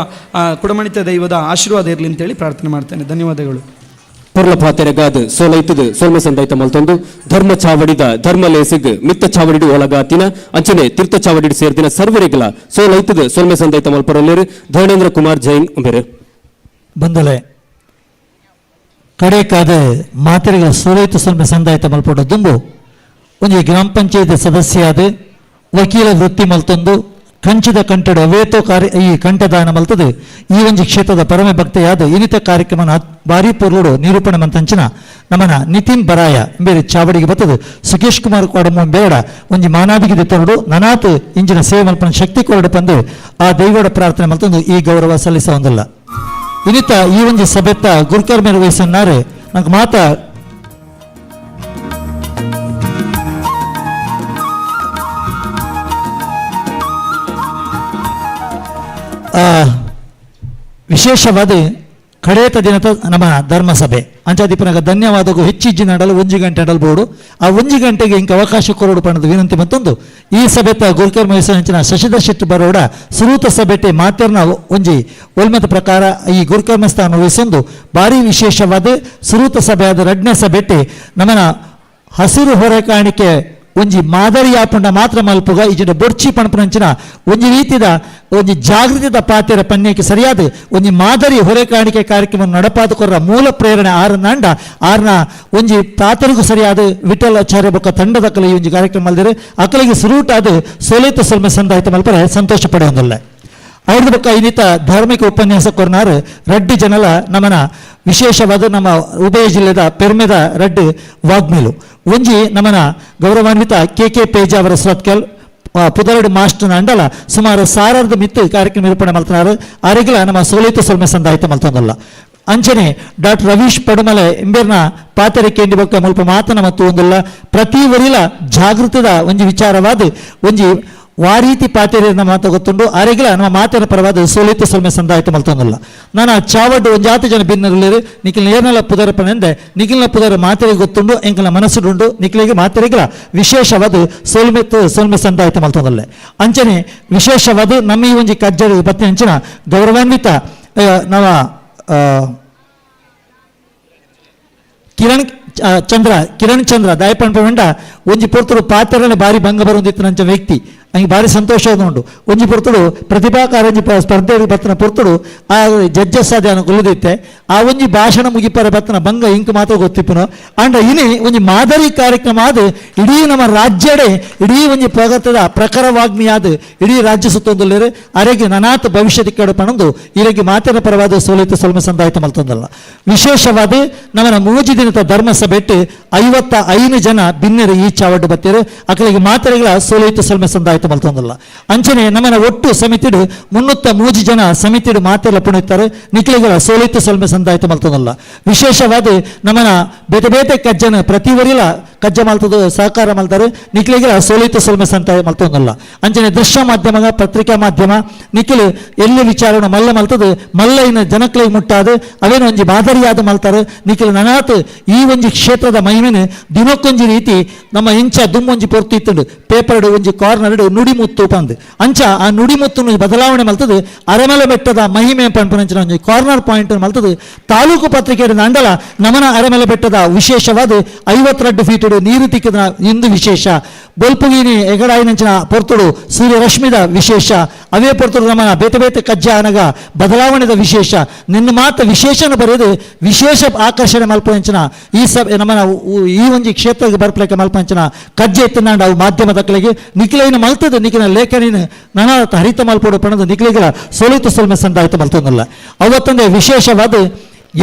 ಕುಡಮಣಿತ ದೈವದ ಆಶೀರ್ವಾದ ಇರಲಿ ಅಂತೇಳಿ ಪ್ರಾರ್ಥನೆ ಮಾಡ್ತೇನೆ. ಧನ್ಯವಾದಗಳು. ಪೊರ್ಲಪಾತೆರೆಗಾದ್ ಸೋಲೈತದು ಸೋಲ್ಮೆ ಸಂದೈತ ಮಲ್ತೊಂದು ಧರ್ಮ ಚಾವಡಿದ ಧರ್ಮ ಲೇಸಿಗ್ ಮಿತ್ತ ಚಾವಡಿಡು ಒಳಗಾತಿನ ಅಂಚನೆ ತೀರ್ಥ ಚಾವಡಿಡು ಸೇರ್ದಿನ ಸರ್ವರಿಗಲ ಸೋಲೈತದು ಸೋಲ್ಮೆ ಸಂದೈತ ಮಲ್ಪರಲ್ಲೇರು ಧರ್ಣೇಂದ್ರ ಕುಮಾರ್ ಜೈನ್ ಉಂಬೆರು. ಬಂದಲೆ ಕಡೆಕಾದ ಮಾತೆರೆಗಳ ಸೋಲೈತು ಸೊಲ್ಮೆ ಸಂದಾಯತ ಮಲ್ಪೊಡ ದುಂಬು ಒಂಜಿ ಗ್ರಾಮ ಪಂಚಾಯತ್ ಸದಸ್ಯಾದ ವಕೀಲ ವೃತ್ತಿ ಮಲ್ತೊಂದು ಕಂಚಿದ ಕಂಠಡು ಅವೇತೋ ಕಾರ್ಯ ಈ ಕಂಠದಾನ ಮಲ್ತದೆ ಈ ಒಂಜಿ ಕ್ಷೇತ್ರದ ಪರಮ ಭಕ್ತೆಯಾದ ಇನಿತ ಕಾರ್ಯಕ್ರಮ ಭಾರಿ ಪೊರ್ಲುಡು ನಿರೂಪಣೆ ಮಂತಂಚಿನ ನಮನ ನಿತಿನ್ ಬರಾಯ ಬೇರೆ ಚಾವಡಿಗೆ ಬರ್ತದೆ ಸುಕೇಶ್ ಕುಮಾರ್ ಕೋಡಮು ಬೇಡ ಒಂಜಿ ಮಾನಾದಿಗೆ ತರುಡು ನನಾತ್ ಇಂಜಿನ ಸೇವೆ ಮಲ್ಪನ ಶಕ್ತಿ ಕೊರಡು ಬಂದು ಆ ದೈವಡ ಪ್ರಾರ್ಥನೆ ಮಲ್ತೊಂದು ಈ ಗೌರವ ಸಲ್ಲಿಸ ಒಂದಲ್ಲ. ಇನ್ನಿತ ಈ ಒಂಜಿ ಸಭೆತ್ತ ಗುರುಕರ್ಮೇರು ವಯಸ್ಸನ್ನಾರೆ ನಂಗೆ ಮಾತಾ ವಿಶೇಷವಾದ ಕಡೇತ ದಿನದ ನಮ್ಮ ಧರ್ಮಸಭೆ ಅಂಚಾದೀಪನಾಗ ಧನ್ಯವಾದಗೂ ಹೆಚ್ಚಿಜ್ಜಿ ನಡಲು ಒಂಜಿ ಗಂಟೆ ನಡಲ್ಬೋಡು ಆ ಒಂಜಿ ಗಂಟೆಗೆ ಇಂಕ ಅವಕಾಶ ಕೊರಡು ಪಣದ ವಿನಂತಿ ಮತ್ತೊಂದು ಈ ಸಭೆತ ಗುರುಕರ್ಮ ಹೆಸರಿನ ಶಶಿಧರ್ ಶೆಟ್ಟಿ ಬರೋಡ ಸುರೂತ ಸಭೆಟೆ ಮಾತೆರ್ನ ಒಂಜಿ ಒಲ್ಮತ ಪ್ರಕಾರ ಈ ಗುರುಕರ್ಮ ಸ್ಥಾನ ವಹಿಸೊಂದು ಭಾರಿ ವಿಶೇಷವಾದ ಸುರೂತ ಸಭೆಯಾದ ರಡ್ನೇ ಸಭೆಟೆ ನಮ್ಮನ ಹಸಿರು ಹೊರೆ ಕಾಣಿಕೆ ಒಂಜಿ ಮಾದರಿ ಆಪುಂಡ ಮಾತ್ರ ಮಲ್ಪುಗ ಇಜಿನ ಬೊರ್ಚಿ ಪಣಪುನಂಚಿನ ಒಂಜಿ ರೀತಿದ ಒಂಜಿ ಜಾಗೃತಿದ ಪಾತೆರ ಪನ್ಯಕ್ಕೆ ಸರಿಯಾದ ಒಂಜಿ ಮಾದರಿ ಹೊರೆ ಕಾಣಿಕೆ ಕಾರ್ಯಕ್ರಮ ನಡಪಾದ ಕೊರ್ರ ಮೂಲ ಪ್ರೇರಣೆ ಆರನಾಂಡ ಆರ್ನ ಒಂಜಿ ಪಾತೆರಿಗೂ ಸರಿಯಾದ ವಿಠಲ್ ಆಚಾರ್ಯ ಬೊಕ್ಕ ತಂಡದ ಕಲೆ ಈ ಒಂಜಿ ಕಾರ್ಯಕ್ರಮ ಮಲ್ದಿರು ಅಕಲಿಗೆ ಸುರೂಟಾದ ಸೋಲಿತ ಸೊಲ್ಮೆ ಸಂದಾಯಿತ ಮಲ್ಪರೆ ಸಂತೋಷ ಪಡೆಯೊಂದಲ್ಲ. ಐದು ಬೊಕ್ಕ ಇನ್ನಿತ ಧಾರ್ಮಿಕ ಉಪನ್ಯಾಸ ಕೊರ್ನಾರು ರಡ್ಡಿ ಜನಲ ನಮನ ವಿಶೇಷವಾದ ನಮ್ಮ ಉಭಯ ಜಿಲ್ಲೆದ ಪೆರ್ಮೆದ ರಡ್ಡು ವಾಗ್ಮೇಲು ಒಂಜಿ ನಮನ ಗೌರವಾನ್ವಿತ ಕೆ ಕೆ ಪೇಜಾವರ ಸುರತ್ಕಲ್ ಪುದರಡು ಮಾಸ್ಟರ್ ಅಂಡಲ ಸುಮಾರು ಸಾರಾರ್ಧ ಮಿತ್ತು ಕಾರ್ಯಕ್ರಮ ನಿರೂಪಣೆ ಮಲ್ತನಾರು ಆರೆಗಿಲ ನಮ್ಮ ಸೋಲಿತ ಸೊಲ್ಮೆ ಸಂದಾಯಿತ ಮಲ್ತೊಂದಲ್ಲ. ಅಂಚನೆ ಡಾಕ್ಟರ್ ರವೀಶ್ ಪಡುಮಲೆ ಇಂಬೇರ್ನ ಪಾತೆರೆ ಕೇಂಡಿ ಬೊಕ್ಕ ಮುಲ್ಪ ಮಾತನ ಮತ್ತು ಒಂದುಲ್ಲ ಪ್ರತಿ ವರಿಲ ಜಾಗೃತದ ಒಂಜಿ ವಿಚಾರವಾದ ಒಂಜಿ ವಾರೀತಿ ಪಾತೆರೆ ಮಾತು ಗೊತ್ತುಂಡು ಆರೆಗಿಲ ನಮ್ಮ ಮಾತಿನ ಪರವಾದ ಸೋಲಿತ ಸೊಲ್ಮೆ ಸಂದಾಯಿತ ಮಲ್ತೊಂದಲ್ಲ. ನಾನು ಚಾವಡ್ಡು ಒಂಜಾತಿ ಜನ ಭಿನ್ನರುಳ್ಳೇರು ನಿಖಿಲ್ ಏರ್ನಲ ಪುದರಪನೆಂದೆ ನಿಖಿಲ್ನ ಪುದರ ಮಾತೆರಿಗೆ ಗೊತ್ತುಂಡು ಎಂಕಲ್ನ ಮನಸ್ಸುಡುಂಡು ನಿಖಿಲಿಗೆ ಮಾತೆರಿಗಿಲ ವಿಶೇಷವಾದ ಸೋಲ್ಮೆ ಸೊಲ್ಮೆ ಸಂದಾಯಿತ ಮಲ್ತೊಂದಲ್ಲ. ಅಂಚನೆ ವಿಶೇಷವಾದ ನಮ್ಮ ಈ ಒಂಜಿ ಕಜ್ಜಡಿ ಪತ್ನಿ ಅಂಚಿನ ಗೌರವಾನ್ವಿತ ನವ ಕಿರಣ್ ಚಂದ್ರ ಕಿರಣ್ ಚಂದ್ರ ದಾಯಪಂಡ ಒಂಜಿ ಪೊರ್ತುಡು ಪಾತ್ರನೇ ಭಾರಿ ಭಂಗ ಬರುವಂದಿತ್ತು ನಂಚ ವ್ಯಕ್ತಿ ಹಂಗೆ ಭಾರಿ ಸಂತೋಷ ಉಂಟು. ಒಂಜಿ ಪೊರ್ತುಡು ಪ್ರತಿಭಾ ಕಾರಂಜಿ ಸ್ಪರ್ಧೆ ಬತ್ತನ ಪೊರ್ತುಡು ಆ ಜಡ್ಜಸ್ ಅದೇ ಕೊಲ್ಲದಿತ್ತೆ ಆ ಒಂಜಿ ಭಾಷಣ ಮುಗಿಪರ ಬತ್ತನ ಭಂಗ ಇಂಕ್ ಮಾತ್ರ ಗೊತ್ತಿಪ್ಪನು ಅಂಡ ಇನಿ ಒಂಜಿ ಮಾದರಿ ಕಾರ್ಯಕ್ರಮ ಆದ ಇಡೀ ನಮ್ಮ ರಾಜ್ಯಡೆ ಇಡೀ ಒಂಜಿ ಪ್ರಗತದ ಪ್ರಖರವಾಗ್ಮಿಯಾದ ಇಡೀ ರಾಜ್ಯ ಸುತ್ತೊಂದುಲ್ಲೇರು ಅರೆಗೆ ನನಾತ್ ಭವಿಷ್ಯದ ಕೇಡು ಪಣಂದು ಇರಗೆ ಮಾತಿನ ಪರವಾದ ಸೋಲಿತ ಸೊಲ್ಮೆ ಸಂದಾಯಿತ ಮಲ್ತೊಂದಲ್ಲ. ವಿಶೇಷವಾದ ನಮ್ಮನ ಮೂಜಿ ದಿನದ ಧರ್ಮಸಭೆಟ್ಟು 55 ಜನ ಬಿನ್ನರು ಈ ಚಾವಡ್ಡು ಬತ್ತೇರು ಅಕಲಿಗೆ ಮಾತೆರೆಗಳ ಸೋಲಿತ ಸೊಲ್ಮೆ ಸಂದಾಯಿತ ಮಲ್ತೊಂದಲ್ಲ. ಅಂಚನೆ ನಮ್ಮನ ಒಟ್ಟು ಸಮಿತಿಡು 303 ಜನ ಸಮಿತಿಡು ಮಾತೆಲ್ಲ ಪುಣಿತಾರೆ ನಿಖಿಲಿಗಳ ಸೋಲಿತ ಸೊಲ್ಮೆ ಸಂದಾಯಿತ ಮಲ್ತೊಂದಲ್ಲ. ವಿಶೇಷವಾದ ನಮ್ಮನ ಬೇತೆ ಬೇತೆ ಕಜ್ಜನ ಪ್ರತಿ ವರಿಲ ಕಜ್ಜ ಮಲ್ತದು ಸಹಕಾರ ಮಲ್ತಾರೆ ನಿಖಿಲಿಗಳ ಸೋಲಿತ ಸೊಲ್ಮೆ ಸಂತಾಯ ಮಲ್ತೊಂದಲ್ಲ. ಅಂಚನೆ ದೃಶ್ಯ ಮಾಧ್ಯಮ ಪತ್ರಿಕಾ ಮಾಧ್ಯಮ ನಿಖಿಲ್ ಎಲ್ಲಿ ವಿಚಾರಣ ಮಲ್ಲ ಮಲ್ತದು ಮಲ್ಲ ಇನ್ನು ಜನಕ್ಲಿಗೆ ಮುಟ್ಟಾದು ಅವೇನು ಒಂಜಿ ಮಾದರಿಯಾದ ಮಲ್ತಾರೆ ನಿಖಿಲ್ ನನಾತ್ ಈ ಒಂಜಿ ಕ್ಷೇತ್ರದ ಮಹಿಮೆನು ದಿನಕ್ಕೊಂಜಿ ರೀತಿ ನಮ್ಮ ಇಂಚ ದುಮ್ಮೊಂಜಿ ಪೊರ್ತು ಇತ್ತುಂಡು ಪೇಪರ್ಡು ಒಂಜಿ ಕಾರ್ನರ್ಡು ನುಡಿಮುತ್ತು ಪಂದ್ ಅಂಚ ಆ ನುಡಿಮುತ್ತು ಬದಲಾವಣೆ ಮಲ್ತದು ಅರಮಲೆ ಬೆಟ್ಟದ ಮಹಿಮೆ ಪಂಪನಂಚಿನ ಒಂಜಿ ಕಾರ್ನರ್ ಪಾಯಿಂಟ್ ಮಲ್ತದು ತಾಲೂಕು ಪತ್ರಿಕೆ ಅಂಡಲ ನಮನ ಅರಮಲೆ ಬೆಟ್ಟದ ವಿಶೇಷವಾದ 52 ಫೀಟ್ ನೀರು ತಿಕ್ಕಿದ ಇಂದು ವಿಶೇಷ ಬೊಲ್ಪುಗಿನಿ ಎಗಡಾಯಿನಂಚಿನ ಪೊರ್ತುಡು ಸೂರ್ಯರಶ್ಮಿದ ವಿಶೇಷ ಅವೇ ಪೊರ್ತುಡು ನಮನ ಬೇತೆ ಬೇತೆ ಕಜ್ಜ ಅನಗ ಬದಲಾವಣೆದ ವಿಶೇಷ ನಿನ್ನ ಮಾತ ವಿಶೇಷನ ಬರೆದು ವಿಶೇಷ ಆಕರ್ಷಣೆ ಮಲ್ಪಂಚಿನ ಈ ಸಭೆ ನಮ್ಮನ ಈ ಒಂಜಿ ಕ್ಷೇತ್ರಕ್ಕೆ ಬರ್ಪಲಕ್ಕೆ ಮಲ್ಪಂಚಿನ ಕಜ್ಜೆ ಎತ್ತನಾಂಡ ಅವು ಮಾಧ್ಯಮದ ಕಲೆಗೆ ನಿಖಿಲೈನ ಮಲ್ತದ ನಿಖಿನ ಲೇಖನಿನ ನನ್ನ ಹರಿತ ಮಲ್ಪೋಡು ಪಣದ ನಿಖಿಲಿಗಳ ಸೋಲಿತ ಸೊಲ್ಮೆ ಸಂದಾಯಿತ ಮಲ್ತೊಂದಲ್ಲ. ಅವತ್ತೊಂದೇ ವಿಶೇಷವಾದ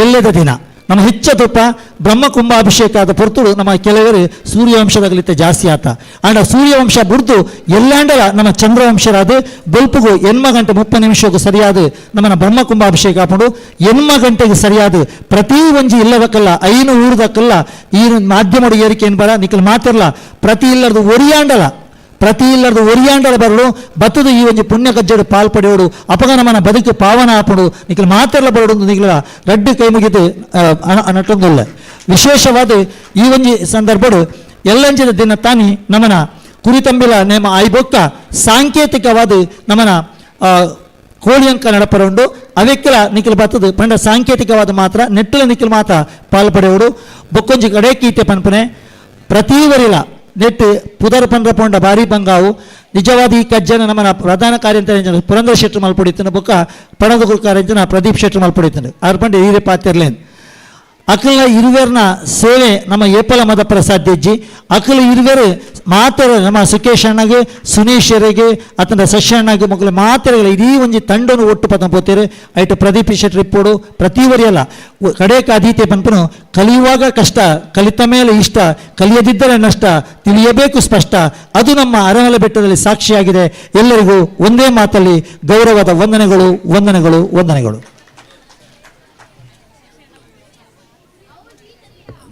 ಎಲ್ಲೆದ ದಿನ ನಮ್ಮ ಹೆಚ್ಚ ತುಪ್ಪ ಬ್ರಹ್ಮ ಕುಂಭಾಭಿಷೇಕ ಆದ ಪೊರ್ತುಡು ನಮ್ಮ ಕೆಲವರು ಸೂರ್ಯವಂಶದಾಗಲಿತ್ತೆ ಜಾಸ್ತಿ ಆತ ಅಂಡ ಸೂರ್ಯವಂಶ ಬುಡ್ದು ಎಲ್ಲಾಂಡಲ ನಮ್ಮ ಚಂದ್ರವಂಶರಾದ ಬೊಲ್ಪುಗು 8 ಗಂಟೆ 30 ನಿಮಿಷಕ್ಕೂ ಸರಿಯಾದ ನಮ್ಮನ್ನ ಬ್ರಹ್ಮ ಕುಂಭಾಭಿಷೇಕ ಹಾಕೊಂಡು 8 ಗಂಟೆಗೆ ಸರಿಯಾದ ಪ್ರತಿ ಒಂಜಿ ಇಲ್ಲದಕ್ಕಲ್ಲ 5 ಊರದಕ್ಕಲ್ಲ ಈ ಮಾಧ್ಯಮದ ಏರಿಕೆ ಏನು ಬರ ನಿಖಲ್ ಮಾತಿರಲ್ಲ ಪ್ರತಿ ಇಲ್ಲರದು ಒರಿಯಾಂಡಲ ಪ್ರತಿ ಇಲ್ಲರದು ಒರಿಯಾಂಡಲ ಬರಲು ಬತ್ತದು ಈ ಒಂಜಿ ಪುಣ್ಯ ಕಜ್ಜಡು ಪಾಲ್ ಪಡೆಯೋಡು ಅಪಗನಮನ ಬದುಕು ಪಾವನ ಆಪಡು ನಿಖಲ್ ಮಾತೆಲ್ಲ ಬರಡು ನಿಖಲ ರಡ್ಡು ಕೈ ಮುಗಿದು ನಟೊಂದುಲ್ಲ. ವಿಶೇಷವಾದ ಈ ಒಂಜಿ ಸಂದರ್ಭಡು ಎಲ್ಲಂಜಿದ ದಿನ ತಾನಿ ನಮನ ಕುರಿತಂಬಿಲ ನೇಮ ಆಯ್ಬೊಕ್ಕ ಸಾಂಕೇತಿಕವಾದ ನಮನ ಕೋಳಿಯಂಕ ನಡಪರುಂಡು ಅವೆಕ್ಕೆಲ ನಿಖಲ್ ಬತ್ತದು ಪಂಡ ಸಾಂಕೇತಿಕವಾದ ಮಾತ್ರ ನೆಟ್ಟಲ ನಿಖಲ್ ಮಾತ್ರ ಪಾಲ್ ಪಡೆಯೋಡು ಬೊಕ್ಕೊಂಜಿ ಕಡೆ ಕೀತೆ ಪನ್ಪನೆ ಪ್ರತಿ ವರಿಲ ನೆಟ್ಟು ಪುದರ್ ಪಂದ್ರ ಪೋಂಡ ಭಾರಿ ಬಂಗಾವು ನಿಜವಾದ ಈ ಕಜ್ಜನ ನಮ್ಮನ ಪ್ರಧಾನ ಕಾರ್ಯಂತ ಪುರಂದರ ಶೆಟ್ರು ಮಲ್ಪೊಡಿತನ ಬೊಕ್ಕ ಪಣದ ಕಾರ್ಯಂತನ ಪ್ರದೀಪ್ ಶೆಟ್ರು ಮಲ್ಪೊಡಿತನ ಆರ್ ಪಂಡ ಈರೆ ಪಾತಿರ್ಲೇನ್ ಅಕಲ ಇರುವೆರ್ನ ಸೇವೆ ನಮ್ಮ ಏಪಲ ಮದ ಪ್ರಸಾದ್ಯಜ್ಜಿ ಅಕಲ ಇರುವೆರು ಮಾತ್ರ ನಮ್ಮ ಸುಕೇಶ್ ಅಣ್ಣಗೆ ಸುನೀಶರಿಗೆ ಅತನ ಸಸ್ಯಣ್ಣಗೆ ಮಕ್ಕಳು ಮಾತೆರೆಗಳ ಇಡೀ ಒಂಜಿ ತಂಡನು ಒಟ್ಟು ಪದ ಪೋತೇರು. ಐಟ್ ಪ್ರದೀಪ್ ಶೆಟ್ಟಿ ಇಪ್ಪೋಡು ಪ್ರತಿ ವರಿಯಲ್ಲ ಕಡೇಕ ಅಧೀತೆ ಪನ್ಪನು ಕಲಿಯುವಾಗ ಕಷ್ಟ, ಕಲಿತ ಮೇಲೆ ಇಷ್ಟ, ಕಲಿಯದಿದ್ದರೆ ನಷ್ಟ, ತಿಳಿಯಬೇಕು ಸ್ಪಷ್ಟ. ಅದು ನಮ್ಮ ಅರಮಲೆ ಬೆಟ್ಟದಲ್ಲಿ ಸಾಕ್ಷಿಯಾಗಿದೆ. ಎಲ್ಲರಿಗೂ ಒಂದೇ ಮಾತಲ್ಲಿ ಗೌರವದ ವಂದನೆಗಳು, ವಂದನೆಗಳು, ವಂದನೆಗಳು.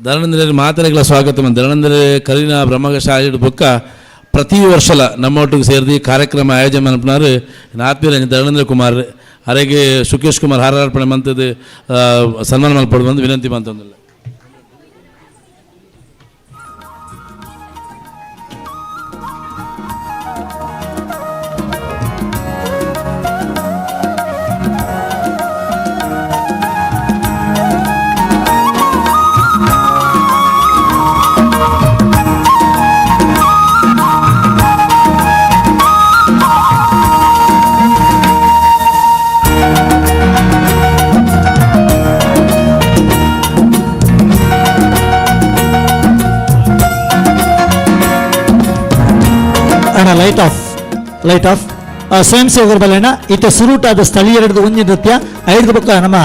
ಧರಣಂದ್ರೆ ಮಾತರೆಗಳ ಸ್ವಾಗತ. ಧರಣಂದ್ರೆ ಕರೀನ ಬ್ರಹ್ಮಶಾಲಿ ಬೊಕ್ಕ ಪ್ರತಿ ವರ್ಷಲ ನಮ್ಮೊಟ್ಟಿಗೆ ಸೇರಿದು ಕಾರ್ಯಕ್ರಮ ಆಯೋಜನೆ ಮನ್ಪುನಾರು ಆತ್ಮೀಯ ಧರಣೇಂದ್ರ ಕುಮಾರ್ ಅರೆಗೆ ಸುಕೇಶ್ ಕುಮಾರ್ ಹಾರಾರ್ಪಣೆ ಮಂತದ್ದು ಸನ್ಮಾನ ಮಲ್ಪಡು ಬಂದು ವಿನಂತಿ ಮಂತಂದಿಲ್ಲ. ಅಣ್ಣ ಲೈಟ್ ಆಫ್, ಲೈಟ್ ಆಫ್. ಸ್ವಯಂ ಸೇವಕರ ಬಲಣ್ಣ ಇತ್ತ ಸುರೂಟಾದ ಸ್ಥಳೀಯರದ್ದು ಒಂಜಿ ನೃತ್ಯ ಐದು ಬೊಕ್ಕ ನಮ್ಮ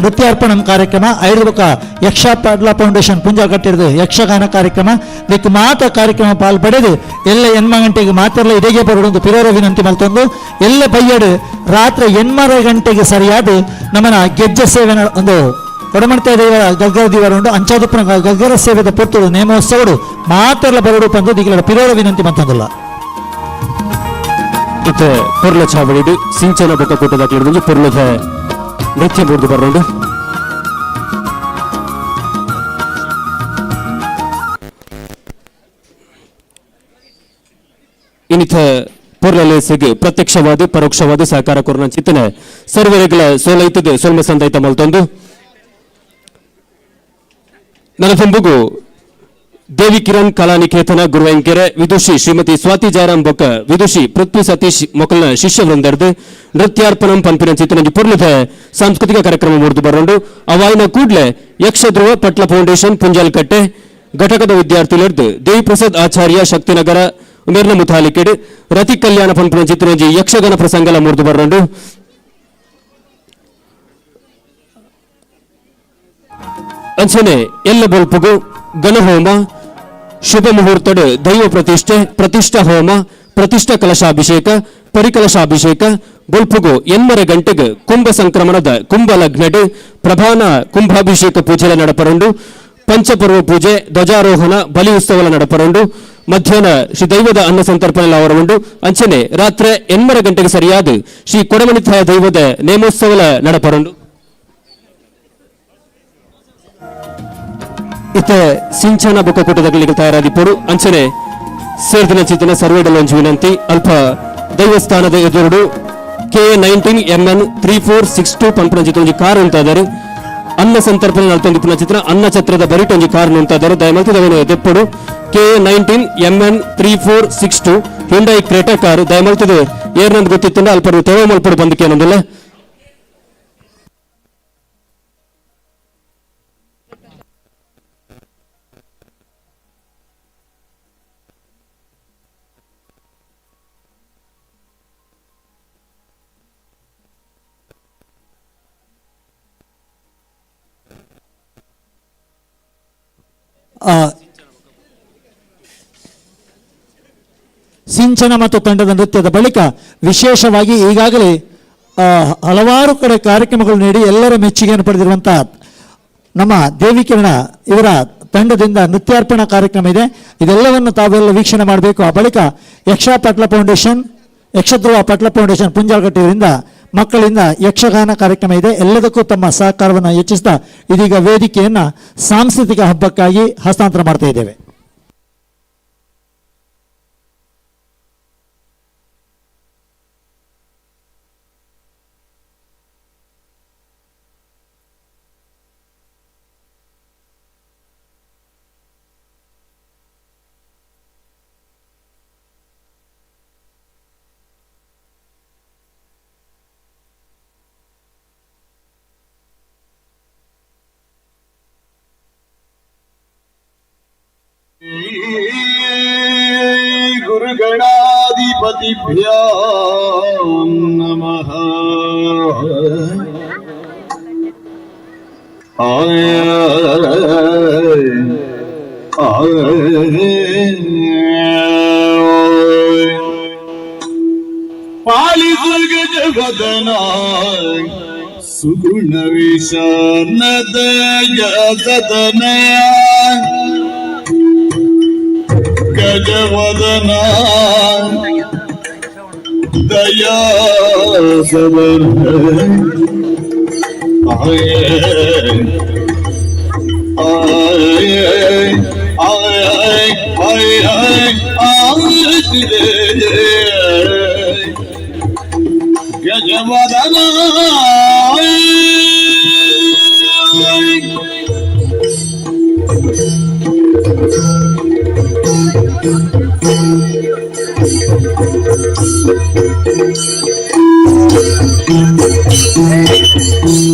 ನೃತ್ಯಾರ್ಪಣ ಕಾರ್ಯಕ್ರಮ ಐದು ಬೊಕ್ಕ ಯಕ್ಷ ಪಾಡ್ಲ ಫೌಂಡೇಶನ್ ಪುಂಜ ಕಟ್ಟಿರೋದು ಯಕ್ಷಗಾನ ಕಾರ್ಯಕ್ರಮ ಇದಕ್ಕೆ ಮಾತ ಕಾರ್ಯಕ್ರಮ ಪಾಲ್ ಪಡೆದು ಎಲ್ಲ ಎನ್ಮ ಗಂಟೆಗೆ ಮಾತೆಲ್ಲ ಇದೇಗೆ ಬರೋದು ಪಿರೋರ ವಿನಂತಿ ಮಲ್ತೊಂದು ಎಲ್ಲ ಬೈಯಡು ರಾತ್ರಿ 8 ಗಂಟೆಗೆ ಸರಿಯಾದ ನಮ್ಮನ ಗೆಜ್ಜೆ ಸೇವೆ ಒಂದು ಕೊಡಮಣಿತ ದೇವರ ಗಗ್ಗರ ದೇವರ ಉಂಟು ಅಂಚಾದುಪ್ಪನ ಗಗ್ಗರ ಸೇವೆದ ಪೊರ್ತುಡು ನೇಮೋತ್ಸವಡು ಮಾತೆಲ್ಲ ಬರೋಡು ಪಂದು ದಿಗಿಲ ಪಿರೋರ ವಿನಂತಿ ಮಂತಂದಿಲ್ಲ. ಇತ್ತೆ ಪೊರ್ಲ ಚಾವಡಿಡು ಸಿಂಚನ ಬೊಕ್ಕ ಕೂಟದಾಕ್ಲಿಡ್ದು ಪೊರ್ಲದ ನೃತ್ಯ ಮೂರ್ದು ಬರೋಡು. ಇನ್ನಿತ ಪೊರ್ಲ ಲೇಸಿಗೆ ಪ್ರತ್ಯಕ್ಷವಾದ ಪರೋಕ್ಷವಾದ ಸಹಕಾರ ಕೊರನ ಚಿತ್ತನೆ ಸರ್ವರೆಗಳ ಸೋಲೈತದೆ ಸೋಲ್ಮ ಸಂದೈತ ಮಲ್ತೊಂದು ನನತಂಬುಗು ದೇವಿ ಕಿರಣ್ ಕಲಾನಿಕೇತನ ಗುರುವೆಂಕೆರೆ ವಿದುಷಿ ಶ್ರೀಮತಿ ಸ್ವಾತಿ ಜಯರಾಮ್ ಬೊಕ್ಕ ವಿದುಷಿ ಪೃಥ್ವಿ ಸತೀಶ್ ಮೊಕಲ್ನ ಶಿಷ್ಯ ವೃಂದರ್ದು ನೃತ್ಯಾರ್ಪಣಂ ಪಂಪಿನ ಚಿತ್ತನಂಜಿ ಪುರ್ಲದ ಸಾಂಸ್ಕೃತಿಕ ಕಾರ್ಯಕ್ರಮ ಮೂರ್ದು ಬರೋಂಡು. ಅವಾಯಿನ ಕೂಡ್ಲೆ ಯಕ್ಷಧ್ರುವ ಪಟ್ಲ ಫೌಂಡೇಶನ್ ಪುಂಜಾಲ್ಕಟ್ಟೆ ಘಟಕದ ವಿದ್ಯಾರ್ಥಿಲರ್ದು ದೇವಿ ಪ್ರಸಾದ್ ಆಚಾರ್ಯ ಶಕ್ತಿನಗರ ಉಮೇರ್ನ ಮುಥಾಲಿಕೆಡ್ ರತಿ ಕಲ್ಯಾಣ ಪಂಪಿನ ಚಿತ್ತನಂಜಿ ಯಕ್ಷಗಾನ ಪ್ರಸಂಗಲ ಮೂರ್ದು ಬರೋಂಡು. ಅಂಚನೆ ಎಲ್ಲ ಬೊಲ್ಪುಗು ಗಣಹೋಮ ಶುಭ ಮುಹೂರ್ತಡ್ ದೈವ ಪ್ರತಿಷ್ಠೆ ಪ್ರತಿಷ್ಠಾ ಹೋಮ ಪ್ರತಿಷ್ಠಾ ಕಲಶಾಭಿಷೇಕ ಪರಿಕಲಶಾಭಿಷೇಕ ಬೊಲ್ಪುಗು 8 ಗಂಟೆಗೆ ಕುಂಭ ಸಂಕ್ರಮಣದ ಕುಂಭ ಲಗ್ನಡ್ ಪ್ರಧಾನ ಕುಂಭಾಭಿಷೇಕ ಪೂಜೆಲ ನಡಪರಂಡು. ಪಂಚಪರ್ವ ಪೂಜೆ ಧ್ವಜಾರೋಹಣ ಬಲಿ ಉತ್ಸವಲ ನಡಪರಂಡು. ಮಧ್ಯಾಹ್ನ ಶ್ರೀ ದೈವದ ಅನ್ನ ಸಂತರ್ಪಣೆ ಅವರವುಂಡು. ಅಂಚನೆ ರಾತ್ರಿ 8 ಗಂಟೆಗೆ ಸರಿಯಾದ ಶ್ರೀ ಕೊಡಮಣಿಥಾಯ ದೈವದ ನೇಮೋತ್ಸವಲ ನಡಪರಂಡು. ಇತ್ತೆ ಸಿಂಚನ ಬೊಕ್ಕ ಕೂಟದಗಳಿಗೆ ತಯಾರಾದಿಪ್ಪರು. ಅಂಚನೆ ಸೇರ್ದಿನ ಚಿತ್ತಿನ ಸರ್ವೇಡಲ್ ಒಂಜಿ ವಿನಂತಿ ಅಲ್ಪ ದೈವಸ್ಥಾನದ ಎದುರುಡು KA 19 MN 3462 ಪಂಪನ ಚಿತ್ರ ಒಂಜಿ ಕಾರ್ ಉಂಟಾದರು. ಅನ್ನ ಸಂತರ್ಪಣೆ ನಲ್ತೊಂದಿಪ್ಪುನ ಚಿತ್ರ ಅನ್ನ ಛತ್ರದ ಬರಿಟ್ ಒಂಜಿ ಕಾರ್ ಉಂಟಾದರು. ದಯಮಲ್ತದವನು ದೆಪ್ಪಡು KA 19 MN 3462 Hyundai Creta car ದಯಮಲ್ತದೆ ಏರ್ನಂದು ಗೊತ್ತಿತ್ತಂಡ ಅಲ್ಪ ತೆವ ಮಲ್ಪಡು ಬಂದಕ್ಕೆ ಏನೊಂದಿಲ್ಲ. ಸಿಂಚನ ಮತ್ತು ತಂಡದ ನೃತ್ಯದ ಬಳಿಕ ವಿಶೇಷವಾಗಿ ಈಗಾಗಲೇ ಹಲವಾರು ಕಡೆ ಕಾರ್ಯಕ್ರಮಗಳು ನೀಡಿ ಎಲ್ಲರ ಮೆಚ್ಚುಗೆಯನ್ನು ಪಡೆದಿರುವಂತಹ ನಮ್ಮ ದೇವಿಕಿರಣ ಇವರ ತಂಡದಿಂದ ನೃತ್ಯಾರ್ಪಣಾ ಕಾರ್ಯಕ್ರಮ ಇದೆ. ಇದೆಲ್ಲವನ್ನು ತಾವೆಲ್ಲ ವೀಕ್ಷಣೆ ಮಾಡಬೇಕು. ಆ ಬಳಿಕ ಯಕ್ಷ ಪಟ್ಲ ಫೌಂಡೇಶನ್ ಯಕ್ಷಧ್ರುವ ಪಟ್ಲ ಫೌಂಡೇಶನ್ ಪುಂಜಾಲಕಟ್ಟೆಯವರಿಂದ ಮಕ್ಕಳಿಂದ ಯಕ್ಷಗಾನ ಕಾರ್ಯಕ್ರಮ ಇದೆ. ಎಲ್ಲದಕ್ಕೂ ತಮ್ಮ ಸಹಕಾರವನ್ನು ಹೆಚ್ಚಿಸ್ತಾ ಇದೀಗ ವೇದಿಕೆಯನ್ನು ಸಾಂಸ್ಕೃತಿಕ ಹಬ್ಬಕ್ಕಾಗಿ ಹಸ್ತಾಂತರ ಮಾಡ್ತಾ ಇದ್ದೇವೆ. ಗಣಪತಿಭ್ಯಾಂ ನಮಃ. ಪಾಲಿಸು ಗಜವದನ ಸುಗುಣ ವಿಷಾನದ ಸದನ ಗಜವದನ ದಯಾ ಸದನ ಆಯೇ ಆಯೇ ಆಯೇ ಆಯೇ ಗಜವದನ.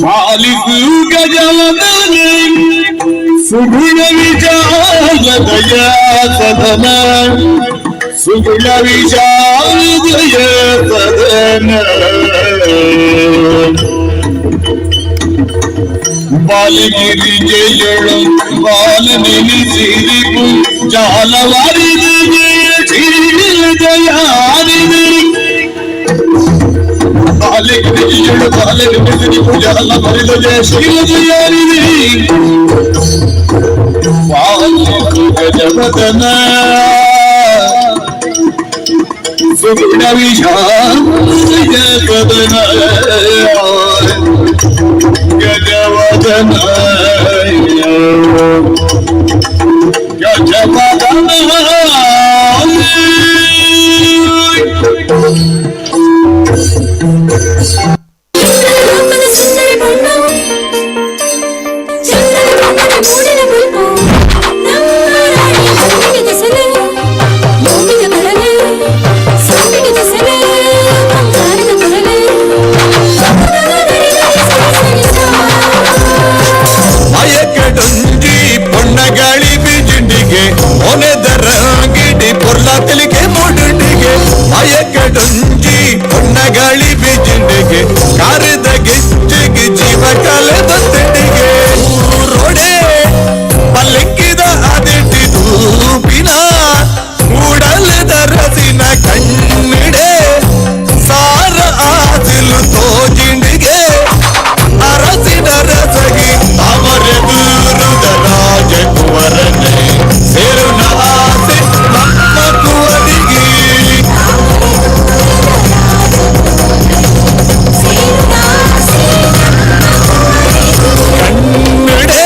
ಪಾಲಿಸು ಗಜವದನ ಸುಗುಣ ವಿಚಾರ ದಯಾ ಸದನ ಸುಗುಣ ವಿಶಾಲ ದಯ ಸದನ ಬಾಲಗಿರಿ ಜಯಳು ಬಾಲ ನಿಲ್ಲಿಸಿರಿಪು ಜಾಲವಾರಿದ ಜಯಾರಿದ ಬಾಲಗಿರಿ ಜಯಳು ಬಾಲ ನಿಲ್ಲಿಸಿರಿಪು ಜಾಲವಾರಿದ ಜಯ ಶೀಲ ಜಯಾರಿದ ಪಾಲಿಸು ಗಜವದನ ಸುಗುಣ ವಿಶಾಲ ಸದನ ಗಜವದನ ಗಜವದನ. ಮಯಕಡೊಂಜಿ ಪೊಣ್ಣಗಾಳಿ ಬಿಜಿಂಡಿಗೆ ಒನೆದರ ಗಿಡಿ ಪೊರ್ಲಾತಲಿಗೆ ಮುಡುಂಡಿಗೆ ಮಯಕಡೊಂಜಿ ಪೊಣ್ಣಗಾಳಿ ಬಿಜಿಂಡಿಗೆ ಕಾರದ ಗೆಜ್ಜೆಗೆ ಜೀವ ಕಲೆ ಬತ್ತಂಡಿಗೆ ಊರೊಡೆ ಪಲ್ಲಕ್ಕಿದ ಅದಿಟಿ ದೂಪಿನ ಉಡಲದ ರಸಿನ ಕಣ್ಣಿಡೆ ಸಾರ ಆಸಿಲು ತೋಜಿಂಡಿಗೆ ಅರಸಿನ ರಸಗಿ ಅವರ ದೂರುದ ರಾಜಕುವರನೆ ಸೇರುನ ಆಸೆ ನಮ್ಮ ಕುವರಿಗೆ. ಕಣ್ಣಿಡೆ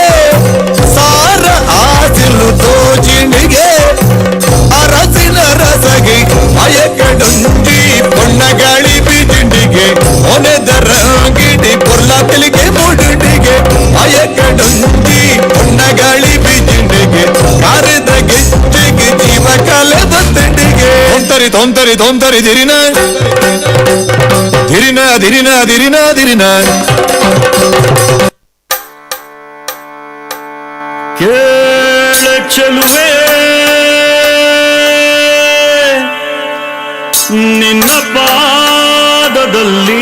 ಸಾರ ಆಸಿಲು ತೋಜಿಣಿಗೆ ಅರಸಿನ ರಸಗಿ ಮಯಕಡೊಂಜಿ ಪೊಣ್ಣಗಾಳಿ ಬಿಜಿಂಡಿಗೆ ಒನೆದರ ಗಿಡಿ ಪೊರ್ಲಾತಲಿಗೆ ಮುಡುಂಡಿಗೆ ಮಯಕಡೊಂಜಿ ಪೊಣ್ಣಗಾಳಿ ಬಿಜಿಂಡಿಗೆ ಕಾರದ ಗೆಜ್ಜೆಗೆ ಜೀವ ಕಲೆ ಬತ್ತಂಡಿಗೆ ತೊಂತರಿ ತೊಂತರಿ ತೊಂತರಿ ಧಿರಿನ ಧಿರಿನ ಧಿರಿನ ಧಿರಿನ ಧಿರಿನ. ಕೇಳ ಚೆಲುವೆ ನಿನ್ನ ಪಾದದಲ್ಲಿ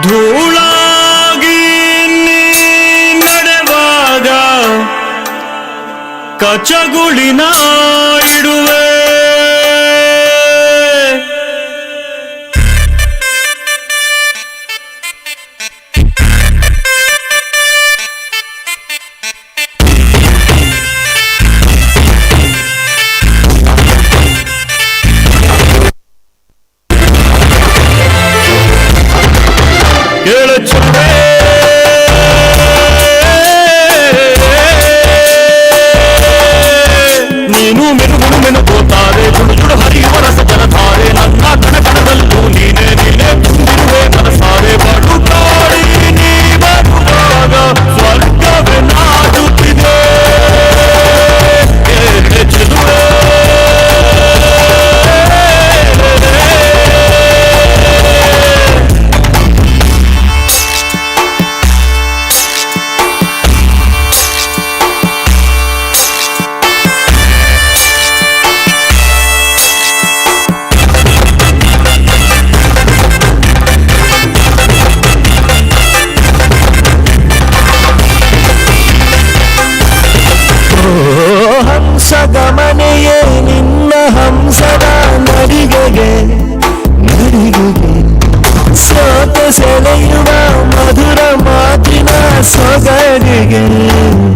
ಧೂಳಾಗಿ ನೀ ನಡೆವಾಗ ಕಚಗುಳಿನ ಇಡುವೆ. ಕೇಳ ಚೆಲುವೆ ನೀನು ಮೆರುಗುನು ಮೆನುಗು ಸೊಗಡಿಗೆ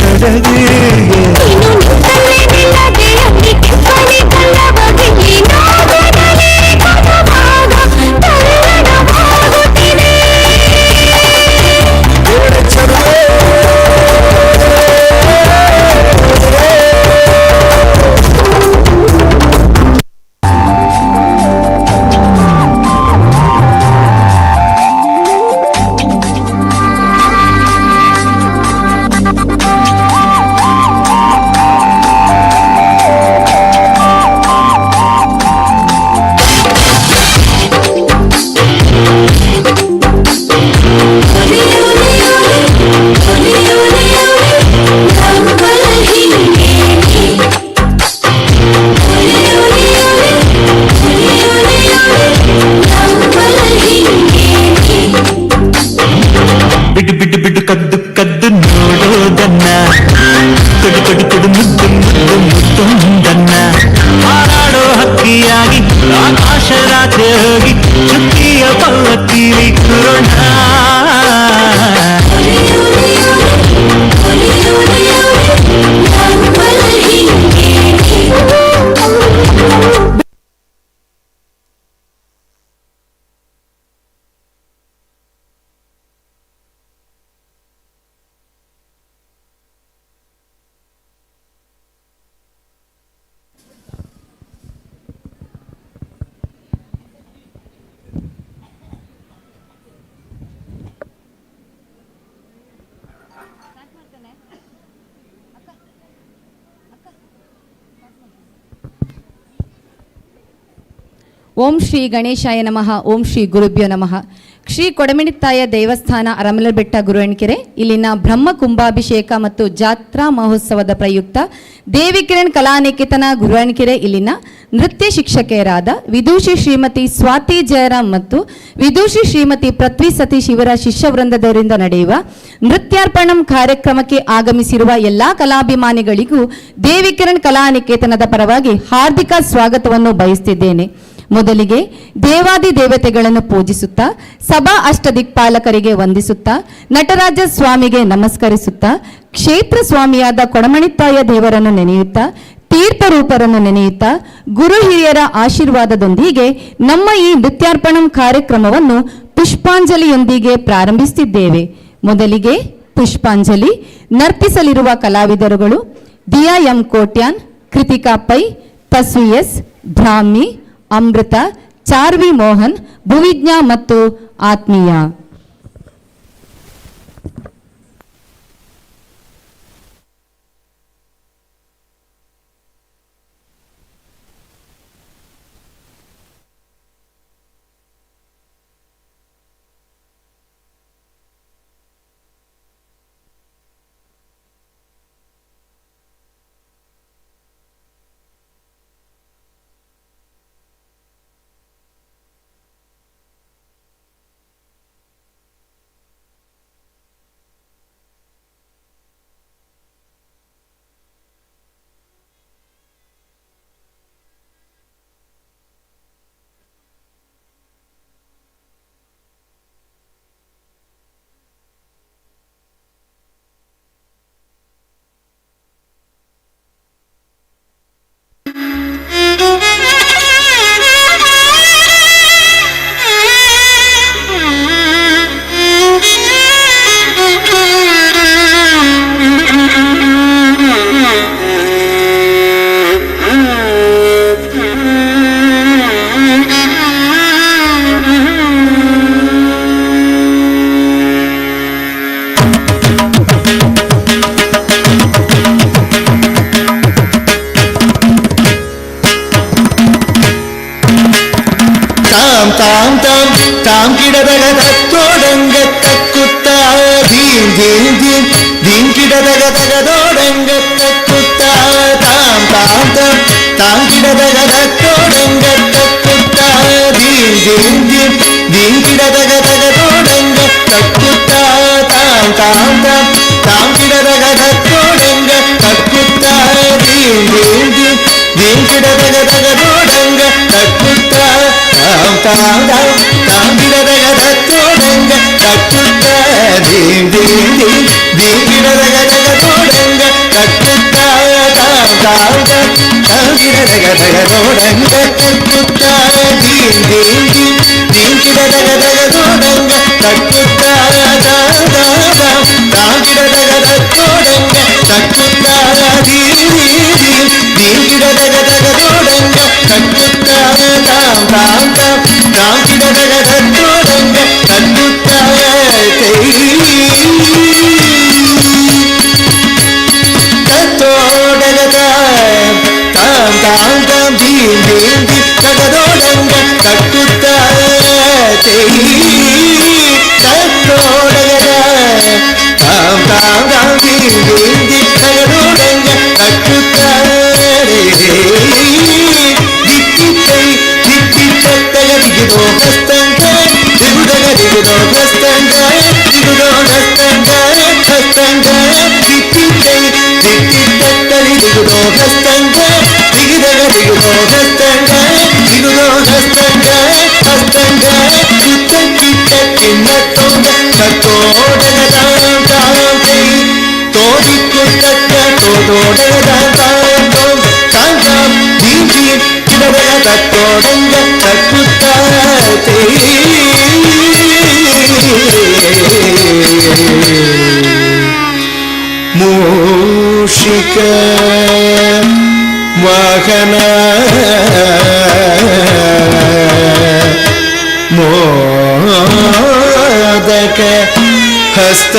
ಬೆಡಗಿಗೆ. ಬಿಡು ಬಿಡು ಬಿಡು ಕದ್ದು ಕದ್ದು ನೋಡೋದನ್ನ, ಕೊಡು ಕೊಡು ಕೊಡು ಮುದ್ದು ಮುದ್ದು ಮುತ್ತೊಂದನ್ನ. ಹಾರಾಡೋ ಹಕ್ಕಿಯಾಗಿ ಆಕಾಶ ರಾತ್ರಿ ಹೋಗಿ ಚುಕ್ಕಿಯ ಪಲ್ಲಕ್ಕಿಲಿ ಕುರೋಣ. ಓಂ ಶ್ರೀ ಗಣೇಶಾಯ ನಮಃ. ಓಂ ಶ್ರೀ ಗುರುಭ್ಯೋ ನಮಃ. ಶ್ರೀ ಕೊಡಮಿಣಿತ್ತಾಯ ದೇವಸ್ಥಾನ ಅರಮಲಬೆಟ್ಟ ಗುರುವಣ್ಕೆರೆ ಇಲ್ಲಿನ ಬ್ರಹ್ಮ ಕುಂಭಾಭಿಷೇಕ ಮತ್ತು ಜಾತ್ರಾ ಮಹೋತ್ಸವದ ಪ್ರಯುಕ್ತ ದೇವಿಕಿರಣ್ ಕಲಾನಿಕೇತನ ಗುರುವಣ್ಕೆರೆ ಇಲ್ಲಿನ ನೃತ್ಯ ಶಿಕ್ಷಕಿಯರಾದ ವಿದೂಷಿ ಶ್ರೀಮತಿ ಸ್ವಾತಿ ಜಯರಾಮ್ ಮತ್ತು ವಿದೂಷಿ ಶ್ರೀಮತಿ ಪೃಥ್ವಿ ಸತೀಶ್ ಇವರ ಶಿಷ್ಯವೃಂದದವರಿಂದ ನಡೆಯುವ ನೃತ್ಯಾರ್ಪಣಂ ಕಾರ್ಯಕ್ರಮಕ್ಕೆ ಆಗಮಿಸಿರುವ ಎಲ್ಲ ಕಲಾಭಿಮಾನಿಗಳಿಗೂ ದೇವಿಕಿರಣ್ ಕಲಾನಿಕೇತನದ ಪರವಾಗಿ ಹಾರ್ದಿಕ ಸ್ವಾಗತವನ್ನು ಬಯಸುತ್ತಿದ್ದೇನೆ. ಮೊದಲಿಗೆ ದೇವಾದಿ ದೇವತೆಗಳನ್ನು ಪೂಜಿಸುತ್ತಾ, ಸಭಾ ಅಷ್ಟದಿಕ್ಪಾಲಕರಿಗೆ ವಂದಿಸುತ್ತಾ, ನಟರಾಜ ಸ್ವಾಮಿಗೆ ನಮಸ್ಕರಿಸುತ್ತಾ, ಕ್ಷೇತ್ರ ಸ್ವಾಮಿಯಾದ ಕೊಡಮಣಿತ್ತಾಯ ದೇವರನ್ನು ನೆನೆಯುತ್ತಾ, ತೀರ್ಥರೂಪರನ್ನು ನೆನೆಯುತ್ತಾ, ಗುರು ಹಿರಿಯರ ಆಶೀರ್ವಾದದೊಂದಿಗೆ ನಮ್ಮ ಈ ನೃತ್ಯಾರ್ಪಣಂ ಕಾರ್ಯಕ್ರಮವನ್ನು ಪುಷ್ಪಾಂಜಲಿಯೊಂದಿಗೆ ಪ್ರಾರಂಭಿಸುತ್ತಿದ್ದೇವೆ. ಮೊದಲಿಗೆ ಪುಷ್ಪಾಂಜಲಿ ನರ್ತಿಸಲಿರುವ ಕಲಾವಿದರುಗಳು ದಿಯಾ ಎಂ ಕೋಟ್ಯಾನ್, ಕೃತಿಕಾ ಪೈ, ತಸ್ವಿ ಎಸ್, ಬ್ರಾಹ್ಮಿ, ಅಮೃತ, ಚಾರ್ವಿ ಮೋಹನ್, ಭುವಿಜ್ಞಾ ಮತ್ತು ಆತ್ಮೀಯ. ತಾಂ ತಾಂ ತಾಂ ತಾಂ ಕಿಡದಗ ತತ್ತೋಡಂಗ ತಕ್ಕುತ್ತ, ಧೀಂ ಧೀಂ ಧೀಂ ಧೀಂ ಕಿಡದಗ ತಗದೋಡಂಗ ತಕ್ಕುತ್ತ, ತಾಂ ತಾಂ ತಾಂ ತಾಂ ಕಿಡದಗ ತತ್ತೋಡಂಗ ತಕ್ಕುತ್ತ, ಧೀಂ ಧೀಂ ಧೀಂ ಧೀಂ ಕಿಡದಗ ತಗದೋಡಂಗ ತಕ್ಕುತ್ತ, ತಾಂ ತಾಂ ತಾಂ ತಾಂ ಕಿಡದಗ ತತ್ತೋಡಂಗ ತಕ್ಕುತ್ತ, ಧೀಂ ಧೀಂ ಧೀಂ ಧೀಂ ಕಿಡದಗ ತಗದೋಡಂಗ ತಕ್ಕುತ್ತ, ತಾಂ ತಾಂ ತಾಂ ತಾಂ ಗಿಡದಗ ತತ್ತೋಡಂಗ ತಕ್ಕುತ್ತ ದೀಂ ದೀಂ ದೀಂ ದೀಂ ಗಿಡ ದಗ ದಗ ದೋಡಂಗ ತಕ್ಕುತ್ತ ತಾಂ ತಾಂ ತಾಂ ಗಿಡ ದಗ ದಗ ದೋಡಂಗ ತಕ್ಕುತ್ತ ದೀಂ ದೀಂ ದೀಂ ದೀಂ ಗಿಡ ದಗ ದಗ ದೋಡಂಗ ತಕ್ಕುತ್ತ ತಾಂ ತಾಂ ತಾಂ ತಾಂ ಗಿಡ ದಗ ದಗ ದೋಡಂಗ ತಕ್ಕುತ್ತ ದೀಂ ದೀಂ ದೀಂ ದೀಂ ಗಿಡ ದಗ ದಗ ದೋಡಂಗ ತಕ್ಕುತ್ತ ತಾಂ ತಾಂ ತಾಂ ತಾಂ ಗಿಡ ದಗ ದಗ ದೋಡಂಗ ತಕ್ಕುತ್ತ ತತ್ತೋಡಗದ ತಾಂ ತಾಂ ತಾಂ ದೀಂ ದೀಂ ದೀಂ ತಗದೋಡಂಗ ತಕ್ಕುತ್ತ ತತ್ತೋಡಗದ ತಾಂ ತಾಂ ತಾಂ ದೀಂ ದೀಂ ದೀಂ ತಗದೋಡಂಗ ತಕ್ಕುತ್ತ ದಿಕ್ಕಿತ್ತೈ ದಿಕ್ಕಿತ್ತಗ ದಿಗಿದೋ ಹಸ್ತಂಗ ದಿಗುದಗ ದಿಗುದೋ ಹಸ್ತಂಗ ದಿಗುದೋ ಹಸ್ತಂಗ ಹಸ್ತಂಗ ದಿಕ್ಕಿತ್ತೈ ದಿಕ್ಕಿತ್ತಲಿ ದಿಗುದೋ ಹಸ್ತಂಗ ದಿಗಿದಗ ದಿಗುದೋ ಹಸ್ತಂಗ ದಿಗುದೋ ಹಸ್ತಂಗ ಹಸ್ತಂಗ ಕಿತ್ತ ಕಿತ್ತ ಕಿನ್ನ ತೋಂಗ ತತ್ತೋಡಗ ತಾಂ ತಾಂ ತೈ ತೋದಿಕ್ಕುತ್ತಕ್ಕ ತೋದೋಡಗ ತಾಂ ತಾಂ ತೋಂ ತಾಂ ತಾಂ ದೀಂ ದೀಂ ಕಿಡದಗ ತತ್ತೋಡಂಗ ತಕ್ಕುತ್ತ ತೈ ಮೂಷಿಕ ವಾಹನ ಮೋದಕ ಹಸ್ತ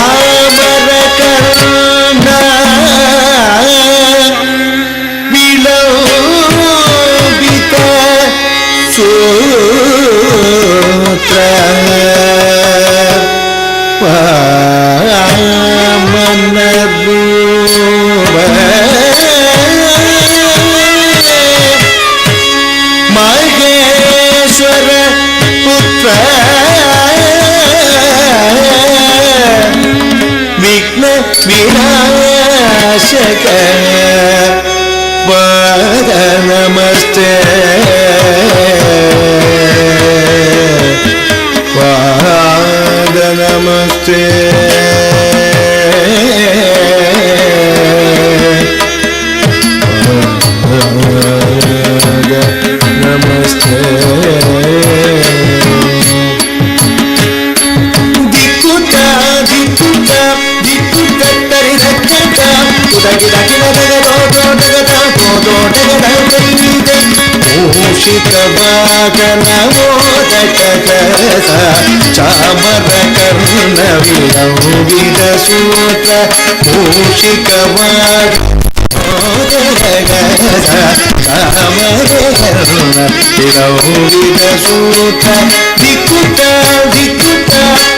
ಚಾಮರ ಕರ್ಣ ವಿಲೋಬಿತ ಸೂತ್ರ ವಾಮನ ರೂಪ ಮಹೇಶ್ವರ ಪುತ್ರ ವಿಘ್ನ ವಿನಾಶಕ ಪಾದ ನಮಸ್ತೆ ಪಾದ ನಮಸ್ತೆ ಪಾದ ನಮಸ್ತೆ ದಿಕ್ಕುತ್ತ ದಿಕ್ಕುತ್ತ ದಿಕ್ಕುತ್ತ ತರಿ ದಕ್ಕತ ಉದಗಿ ದಗಿನ ದಗ ದೋ ದಗ ದೋ ದಗ ದಗ ಮೂಷಿಕ ವಾಹನ ಮೋದಕ ಕಸ ಚಾಮರ ಕರ್ಣ ವಿಲಂಬಿತ ಸೂತ್ರ ಮೂಷಿಕ ವಾಹನ ಚಾಮರ ವಿಲಂಬಿತ ಸೂತ್ರ ದಿಕ್ಕುತ್ತ ದಿಕ್ಕುತ್ತ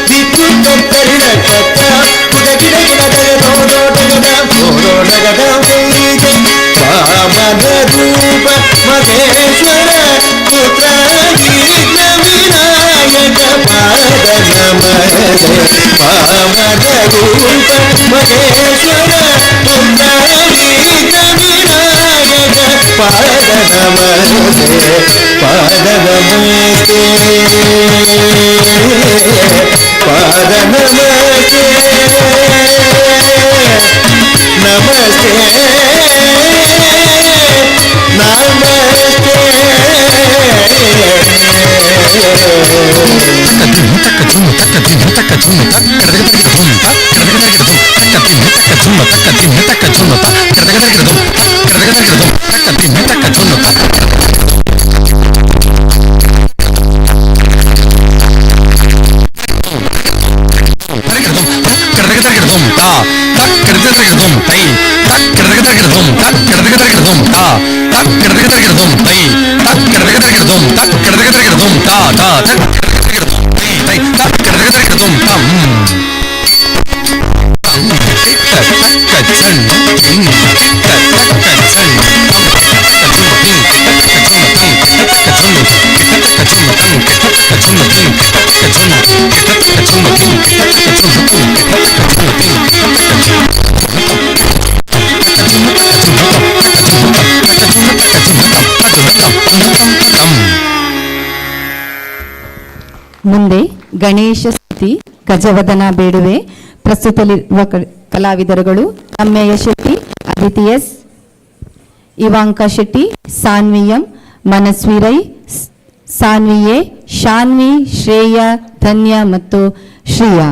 ದಿಕ್ಕುತ್ತ ತರಿ ದಕ್ಕತ ಉದಗಿಡ ಗಿಡ ದಗ ದೋ ದಗ ದೋ ದಗ ವಾಮನ ರೂಪ ಮಹೇಶ್ವರ ಪುತ್ರ ವಿಘ್ನ ವಿನಾಯಕ ಪಾದ ನಮಸ್ತೆ ವಾಮನ ರೂಪ ಮಹೇಶ್ವರ ಪುತ್ರ ವಿಘ್ನ ವಿನಾಯಕ ಪಾದ ನಮಸ್ತೆ ಪಾದ ನಮಸ್ತೆ ಪಾದ ನಮಸ್ತೆ ನಮಸ್ತೆ ನಮಸ್ತೆ. ತಕ್ಕ ಝುಮ್ ತಕ್ಕ ಧಿಮ್ ತಕ್ಕ ಝುಮ್ ತಕ್ಕ ಧುಮ್ ತಕ್ಕ ಧಿಮ್ ತಕ್ಕ ಝುಮ್ ತಕ್ಕ ಧಿಮ್ ತಕ್ಕ ಝುಮ್ ತಕ್ಕ ಧುಮ್ ಧುಮ್ ತಕ್ಕ ಧಿಮ್ ತಕ್ಕ ಝುಮ್ ತಕ್ಕ ಮುಂದೆ ಗಣೇಶ ಸ್ತುತಿ ಗಜವದನ ಬೇಡುವೆ. ಪ್ರಸ್ತುತಲಿರುವ ಕಲಾವಿದರುಗಳು Ramya Shetty, Aditi S, Ivanka Shetty, Sanvi M, Manasvi Rai, Sanvi A, Shanvi, Shreya, Dhanya ಮತ್ತು ಶ್ರೇಯಾ.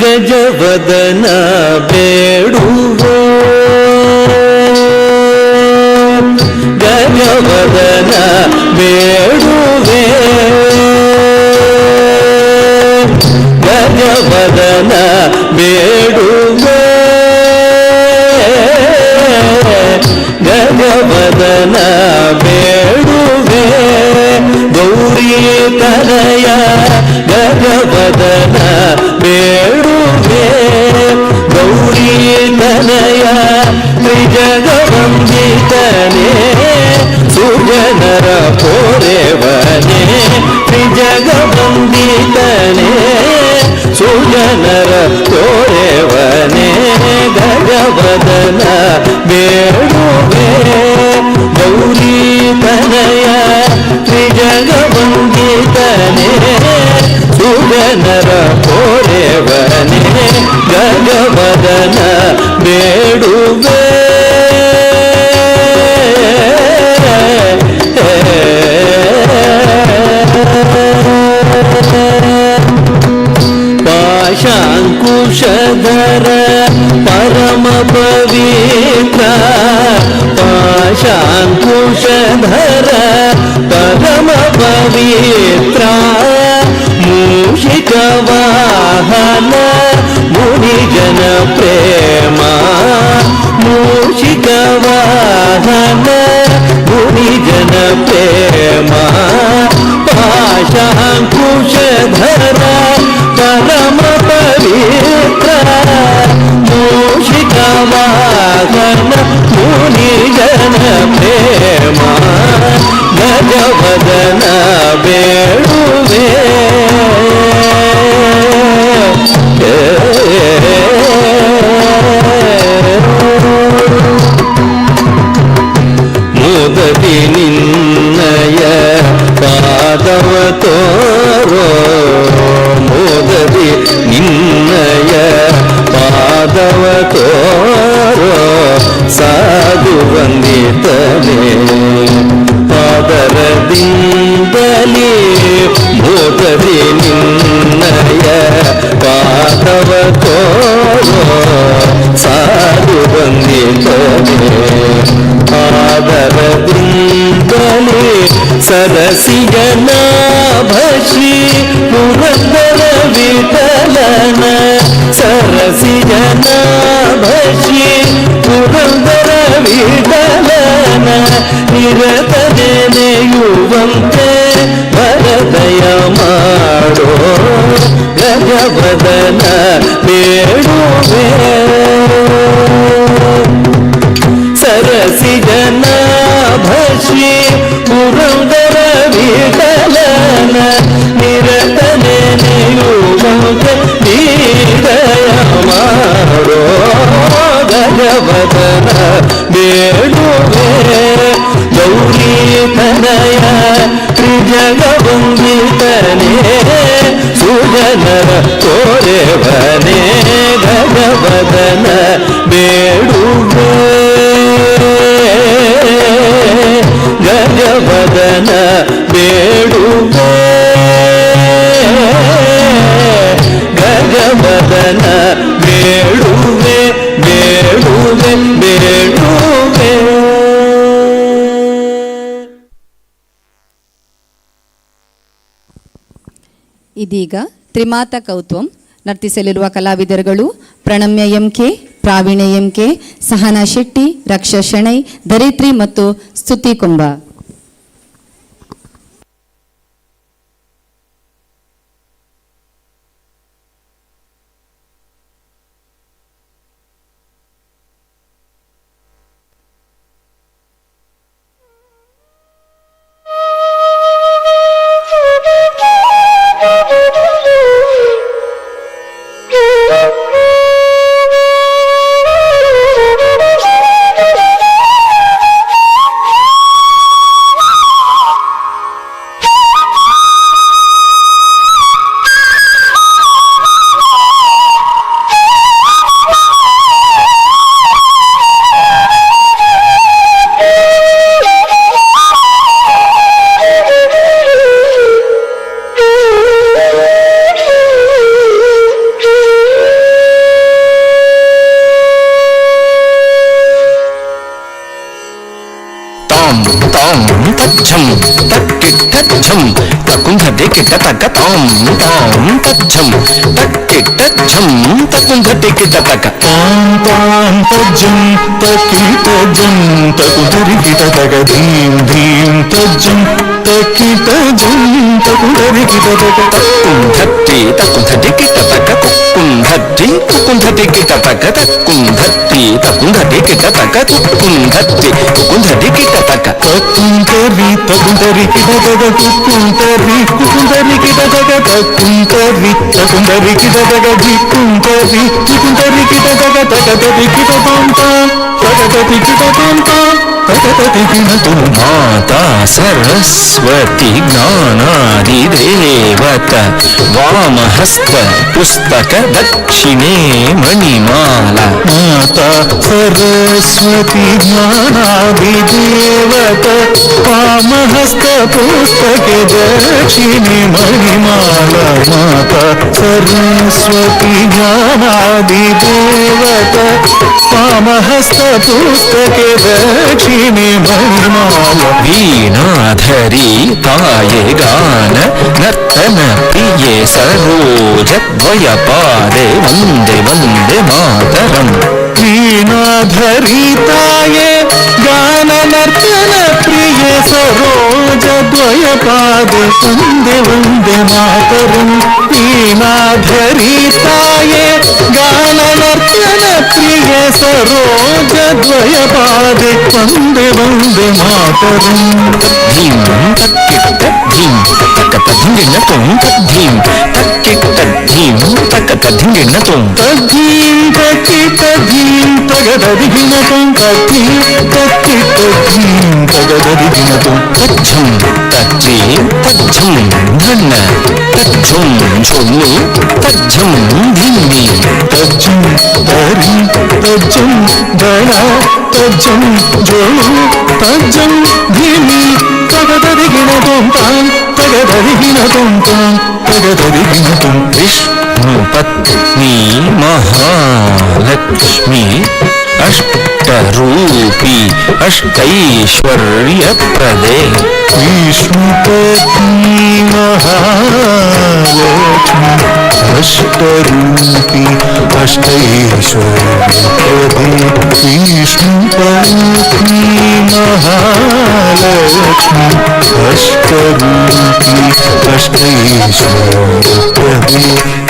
ಗಜವದನ ಬೇಡುವೆ, ಗಜವದನ ಬೇಡುವೆ, ಗಜವದನ ಬೇಡುವೆ, ಗಜವದನ ಬೇಡುವೆ, ಗೌರಿ ತನಯ ಗಜವದನ ಬೇಡುವೆ, ಗೌರಿ ತನಯ ತ್ರಿಜಗವಂದಿತನೇ, ಸುಜನರ ಪೋರೆವನೇ, ತ್ರಿಜಗವಂದಿತನೇ, ಸುಜನರ ಪೋರೆವನೇ, ಗಜವದನ ಬೇಡುವೆ, ಗೌರಿ ತನಯ ತ್ರಿಜಗವಂದಿತನೇ, ಸುಜನರ ಪೋರೆವನೇ, ಗಜವದನ ಬೇಡುವೆ. ಪಾಶಾಂಕುಶಧರ ಪರಮ ಪವಿತ್ರ, ಪಾಶಾಂಕುಶಧರ ಪರಮ ಪವಿತ್ರ, ಮೂಷಿಕ ವಾಹನ ಮುನಿಜನ ಪ್ರೇಮ, ಮೂಷಿಕ ವಾಹನ ಮುನಿಜನ ಪ್ರೇಮ, ಪಾಶಾಂಕುಶಧರ ಪರಮ ಪವಿತ್ರ, ಮೂಷಿಕ ವಾಹನ ಮುನಿಜನ ಪ್ರೇಮ, ಗಜವದನ ಬೇಡುವೆ. ಮುದತಿ ನಿನ್ನಯ ಪಾದವ ತೋರೋ, ಮೋದದಿ ನಿನ್ನಯ ಪಾದವ ತೋರೋ, ಸಾಧು ವಂದಿತನೇ ಪಾದರದಿಂದಲೇ, ಮೋದದಿ ನಿನ್ನಯ ಪಾದವ ತೋರೋ, ಸಾಧು ವಂದಿತನೇ ಆದರದಿಂದಲೇ, ಸರಸಿಜನಾಭಶ್ರೀ ಪುರಂದರ ವಿಠಲನ, ಸರಸಿಜನಾಭಶ್ರೀ ಪುರಂದರ ವಿಠಲನ, ನಿರತ ನೆನೆಯುವಂತೆ ವರದಯ ಮಾಡೋ, ಗಜವದನ ಬೇಡುವೆ. ಸರಸಿಜನಾಭಶ್ರೀ ಪುರಂದರ ವಿಠಲನ, ನಿರತ ನೆನೆಯುವಂತೆ ನೀರಯ ಮಾಡೋ, ಗಜವದನ ಬೇಡುವೆ. ಗೌರಿ ತನಯ ತ್ರಿಜಗವಂದಿತನೇ, ಸುಜನರ ತೋರೆವನೇ, ಗಜವದನ ಬೇಡುವೆ, ಗಜವದನ ಬೇಡುವೆ, ಗಜವದನ ಬೇಡುವೆ, ಬೇಡುವೆ, ಬೇಡುವೆ. ಇದೀಗ ತ್ರಿಮಾತ ಕೌತ್ವಂ ನರ್ತಿಸಲಿರುವ ಕಲಾವಿದರುಗಳು Pranamya M K, Praveena M K, Sahana Shetty, Raksha Shenoy, Dharitri ಮತ್ತು ಸ್ತುತಿ ಕುಂಬ. ತಾಂ ತಾಂ ತಜ್ಜಂ ತಕ್ಕಿಟ್ಟಜ್ಜಂ ತಕುಂಧಟಿಕಿಟ ತಕ ತಾಂ ತಾಂ ತಜ್ಜಂ ತಕ್ಕಿಟ್ಟಜ್ಜಂ ತಕುಂಧಟಿಕಿಟ ತಕ ತಾಂ ತಾಂ ತಜ್ಜಂ ತಕ್ಕಿಟ್ಟಜ್ಜಂ ತಕುಂಧರಿಕಿಟ ತಕ ಧೀಂ ಧೀಂ ತಜ್ಜಂ ತಕ್ಕಿಟ್ಟಜ್ಜಂ ತಕುಂಧರಿಕಿಟ ತಕ ತಕ್ಕುಂಧಟ್ಟಿ ತಕುಂಧಟಿಕಿಟ ತಕ ಕುಕ್ಕುಂಧಟ್ಟಿ ಕುಕ್ಕುಂಧಟಿಕಿಟ ತಕ ತಕ್ಕುಂಧಟ್ಟಿ ತಕುಂಧಟಿಕಿಟ ತಕ ಕುಕ್ಕುಂಧಟ್ಟಿ ಕುಕ್ಕುಂಧಟಿಕಿಟ ತಕ ತಕ್ಕುಂತರಿ ತಕುಂತರಿ ಕಿಟ ತಕ ಕುಕ್ಕುಂತರಿ ಕುಕ್ಕುಂತರಿ ಕಿಟ ತಕ ತಕ್ಕುಂತರಿ ತಕುಂತರಿ ಕಿಟ ತಕ ಧಿಕ್ಕುಂತರಿ ಧಿಕ್ಕುಂತರಿ ಕಿಟ ತಕ ತಕತರಿ ಕಿಟ ತಾಂ ತಾಂ ತಕತರಿ ಕಿಟ ತಾಂ ತಾಂ ತಕತರಿ ಕಿಟ ತುಂ. ಮಾತಾ ಸರಸ್ವತಿ ಜ್ಞಾನಾದಿದೇವತ ವಾಮಹಸ್ತ ಪುಸ್ತಕ ದಕ್ಷಿಣೇ ಮಣಿಮಾಲ. ಮಾತಾ ಸರಸ್ವತಿ ಜ್ಞಾನಾದಿದೇವತ ವಾಮಹಸ್ತ ಪುಸ್ತಕೆ ದಕ್ಷಿಣೆ ಮಣಿಮಾಲ. ಮಾತಾ ಸರಸ್ವತಿ ಜ್ಞಾನಾದಿದೇವತ ವಾಮಹಸ್ತ ಪುಸ್ತಕೆ ದಕ್ಷಿಣೆ ಮಣಿಮಾಲ. ವೀಣಾಧರಿ ತಾಯೆ ಗಾನ ನರ್ತನ ಪ್ರಿಯೆ ಸರೋಜದ್ವಯ ಪಾದೆ ವಂದೇ ವಂದೇ ಮಾತರಂ. ವೀಣಾಧರಿ ತಾಯೆ ಗಾನ ನರ್ತನ ಪ್ರಿಯೆ ಸರೋಜ ದ್ವಯ ಪಾದೆ ವಂದೇ ವಂದೇ ಮಾತರಂ. ವೀಣಾಧರಿ ತಾಯೆ ಗಾನ ನರ್ತನ ಪ್ರಿಯೆ ಸರೋಜ ದ್ವಯ ಪಾದೆ ವಂದೇ ವಂದೇ ಮಾತರಂ. ಧೀಂ ತಕ್ಕಿಟ್ಟ ಧೀಂ ತಕ್ಕ ಧಿಂಗಿಣ್ಣ ತುಂ ಧೀಂ ತಕ್ಕಿಟ್ಟ ಧೀಂ ತಕ್ಕ ಧಿಂಗಿಣ್ಣ ತುಂ. ತದ್ಧೀಂ ತಕ್ಕಿಟ್ಟ ಧೀಂ ತಗದರಿಗಿನ ತುಂ ತದ್ಧೀಂ ತಕ್ಕಿಟ್ಟ ಧೀಂ ತಗದರಿಗಿನ ತುಂ. ತಜ್ಜಂ ತಜ್ಜಿ ತಜ್ಜಂ ಧಣ್ಣ ತಜ್ಜುಂ ಝುಮ್ಮಿ ತಜ್ಜಂ ಧಿಮ್ಮಿ. ತಜ್ಜಂ ತರಿ ತಜ್ಜಂ ದಣ ತಜ್ಜಂ ಜೋಳು ತಜ್ಜಂ ಧಿಮಿ ತಗದರಿಗಿನ ತುಂ ತಾಂ ತಗದರಿಗಿನ ತುಂ ತಾಂ ತಗದರಿಗಿನ ತುಂ. ವಿಷ್ಣು ಪತ್ನಿ ಮಹಾಲಕ್ಷ್ಮಿ ಅಷ್ಟರೂಪಿ ಅಷ್ಟೈಶ್ವರ್ಯಪ್ರದೆ. ವಿಷ್ಣು ಪತ್ನಿ ಮಹಾಲಕ್ಷ್ಮಿ ಅಷ್ಟರೂಪಿ ಅಷ್ಟೈಶ್ವರ್ಯಪ್ರದೆ. ವಿಷ್ಣು ಪತ್ನಿ ಮಹಾಲಕ್ಷ್ಮಿ ಅಷ್ಟರೂಪಿ ಅಷ್ಟೈಶ್ವರ್ಯಪ್ರದೆ.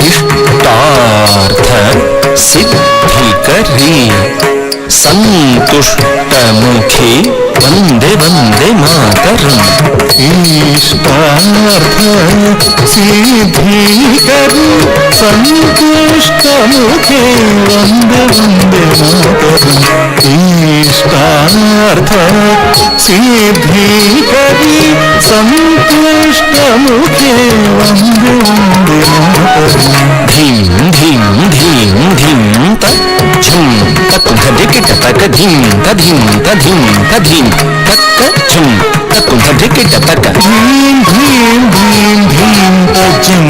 ಇಷ್ಟಾರ್ಥ ಸಿದ್ಧಿಕರಿ ಸಂತುಷ್ಟಮುಖಿ ವಂದೇ ವಂದೇ ಮಾತರಂ. ಇಷ್ಟಾರ್ಥ ಸಿದ್ಧಿಕರಿ ಸಂತುಷ್ಟಮುಖೇ ವಂದೇ ವಂದೇ ಮಾತರಂ. ಇಷ್ಟಾರ್ಥ ಸಿದ್ಧಿಕರಿ ಸಂತುಷ್ಟಮುಖೇ ವಂದೇ ವಂದೇ ಮಾತರಂ. ಧೀಂ ಧೀಂ ಧೀಂ ಧೀಂ ತಜ್ಜಂ ತಕ್ಕುಂಧಟಿಕಿಟ ತಕ ಧೀಂ ತಧೀಂ ತಧೀಂ ತಧೀಂ ತಕ್ಕ ಝುಂ ತಕ್ಕುಂಧಟಿಕಿಟ ತಕ. ಧೀಂ ಧೀಂ ಧೀಂ ಧೀಂ ತಜ್ಜಂ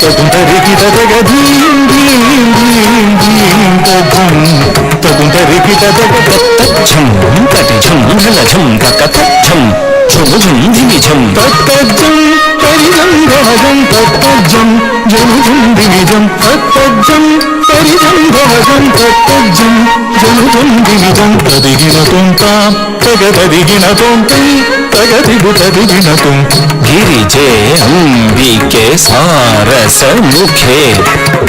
ತಕುಂತರಿಕಿಟ ತಕ ಧೀಂ ಧೀಂ ಧೀಂ ಧೀಂ ತಜ್ಜಂ ತಕುಂತರಿಕಿಟ ತಕ. ತಜ್ಜಂ ತಟಿ ಝುಂ ಝಲ ಝುಂ ತಕ ತಜ್ಜಂ ఝుమ్ ఝుమ్ ధిమి ఝం తత్తజం తరిజం భవజం తత్తజం జము ఝుం ధిమిజం తత్తజం తరిజం భవజం తత్తజం జము ఝుం ధిమిజం తదిగిన తుంతాం తగదదిగిన తుంతై తగదిగు తదిగిన తుం గిరిజే అంబికే సారస ముఖే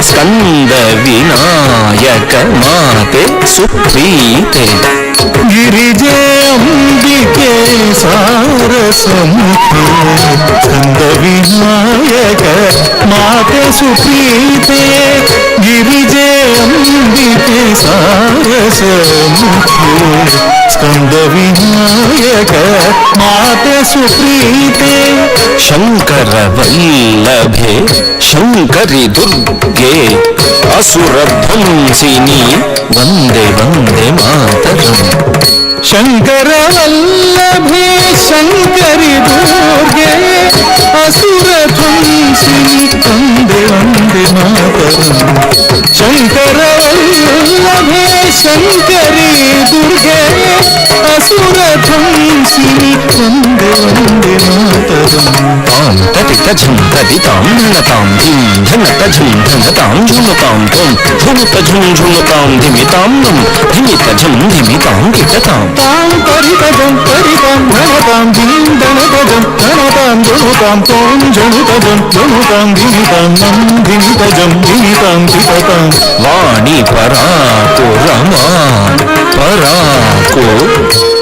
స్కంద వినాయక మాతే సుప్రీతే గిరిజే అంబికే సారసముఖే స్కంద వినాయక మాతే సుప్రీతే గిరిజే అంబికే సారసముఖే స్కంద వినాయక మాతే సుప్రీతే శంకర వల్లభే శంకరి దుర్గే అసురధ్వంసిని వందే వందే మాతరం శంకర వల్లభే శంకరి దుర్గే అసుర ధ్వంసిని వందే వందే మాతరం శంకర వల్లభే శంకరి దుర్గే అసుర ధ్వంసిని వందే వందే మాతరం తాం తతి తఝం తది తాం ధన తాం ధిం ధన తఝం ధన తాం ఝుమ తాం తుం ఝుమ తఝుం ఝుమ తాం ధిమి తాం నం ధిమి తఝం ధిమి తాం కిట తాం తాం తరితజం తరితాం ధనతాం ధిం ధనతజం ధనతాం జుణుతాం తోం జుణుతజం జుణుతాం ధిమితాం నం ధిమితజం ధిమితాం ధితతాం వాణి పరాకు రమా పరాకు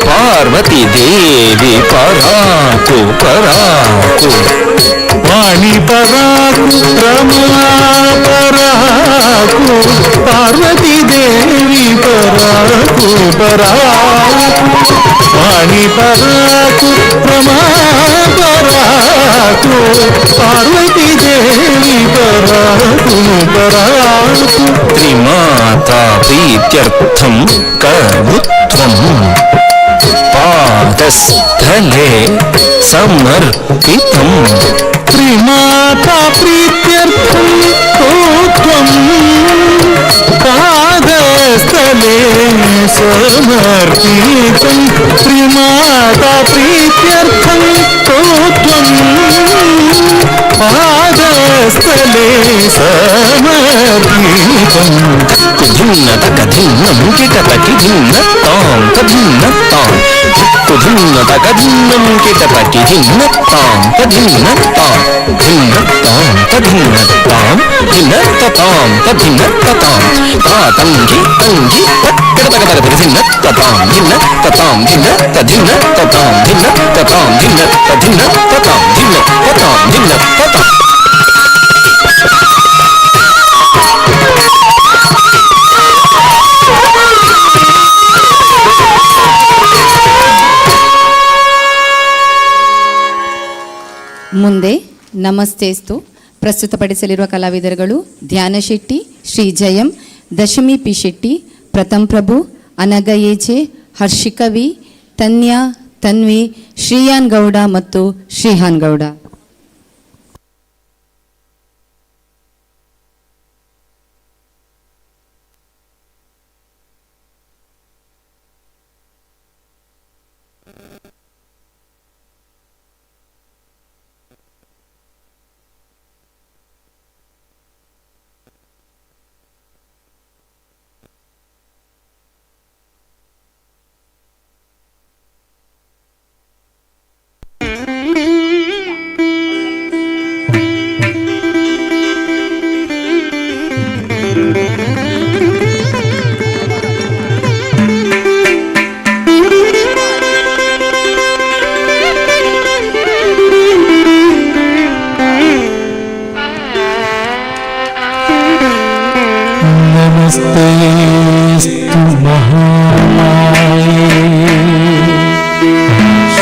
పార్వతీ దేవి పరాకు పరాకు వాణి పరాకు రమా పరాకు పార్వతీ దేవి పరాకు పరాకు వాణి పరాకు రమా పరాకు పార్వతీ దేవి పరాకు పరాకు త్రిమాతా ప్రీత్యర్థం కర్తృత్వం పాదస్థలే సమర్పితం త్రిమాతా ప్రీత్యర్థం కోత్వం పాదస్థలే సమర్పితం త్రిమాతా ప్రీత్యర్థం కోత్వం పాదస్థలే సమర్పితం కుధిన్న తకధిన్నం కిటతకి ధిన్న తాం తధిన్న తాం కుధిన్న తకధిన్నం కిటతకి ధిన్న తాం తధిన్న తాం ధిన్న తాం తధిన్న తాం ధిన్న తాం తధిన్న తాం తాతం ఘి తం ఘి తక్కడ తక ధిన్న తాం ధిన్న తాం ధిన్న తధిన్న తాం ధిన్న తాం ధిన్న తధిన్న తాం ధిన్న తాం ధిన్న తాం ಮುಂದೆ ನಮಸ್ತೇಸ್ತು ಪ್ರಸ್ತುತಪಡಿಸಲಿರುವ ಕಲಾವಿದರುಗಳು ಧ್ಯಾನ ಶೆಟ್ಟಿ, ಶ್ರೀ ಜಯಂ, ದಶಮಿ ಪಿ ಶೆಟ್ಟಿ, ಪ್ರಥಮ್ ಪ್ರಭು, ಅನಘ ಎಜೆ, ಹರ್ಷಿಕವಿ, ತನ್ಯಾ, ತನ್ವಿ, ಶ್ರೀಯಾನ್ ಗೌಡ ಮತ್ತು ಶ್ರೀಹಾನ್ ಗೌಡ. नमस्तेऽस्तु महामाये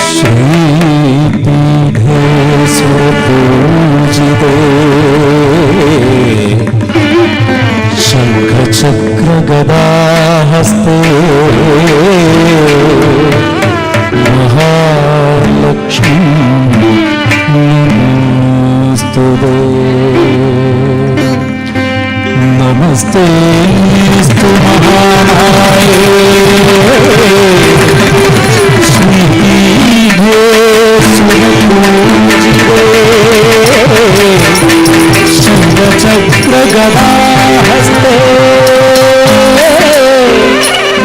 श्रीपीठे सुरपूजिते शङ्खचक्रगदाहस्ते महालक्ष्मी नमोऽस्तु नमस्ते स्तु महामाये श्रीपीठे ಹಸ್ತೆ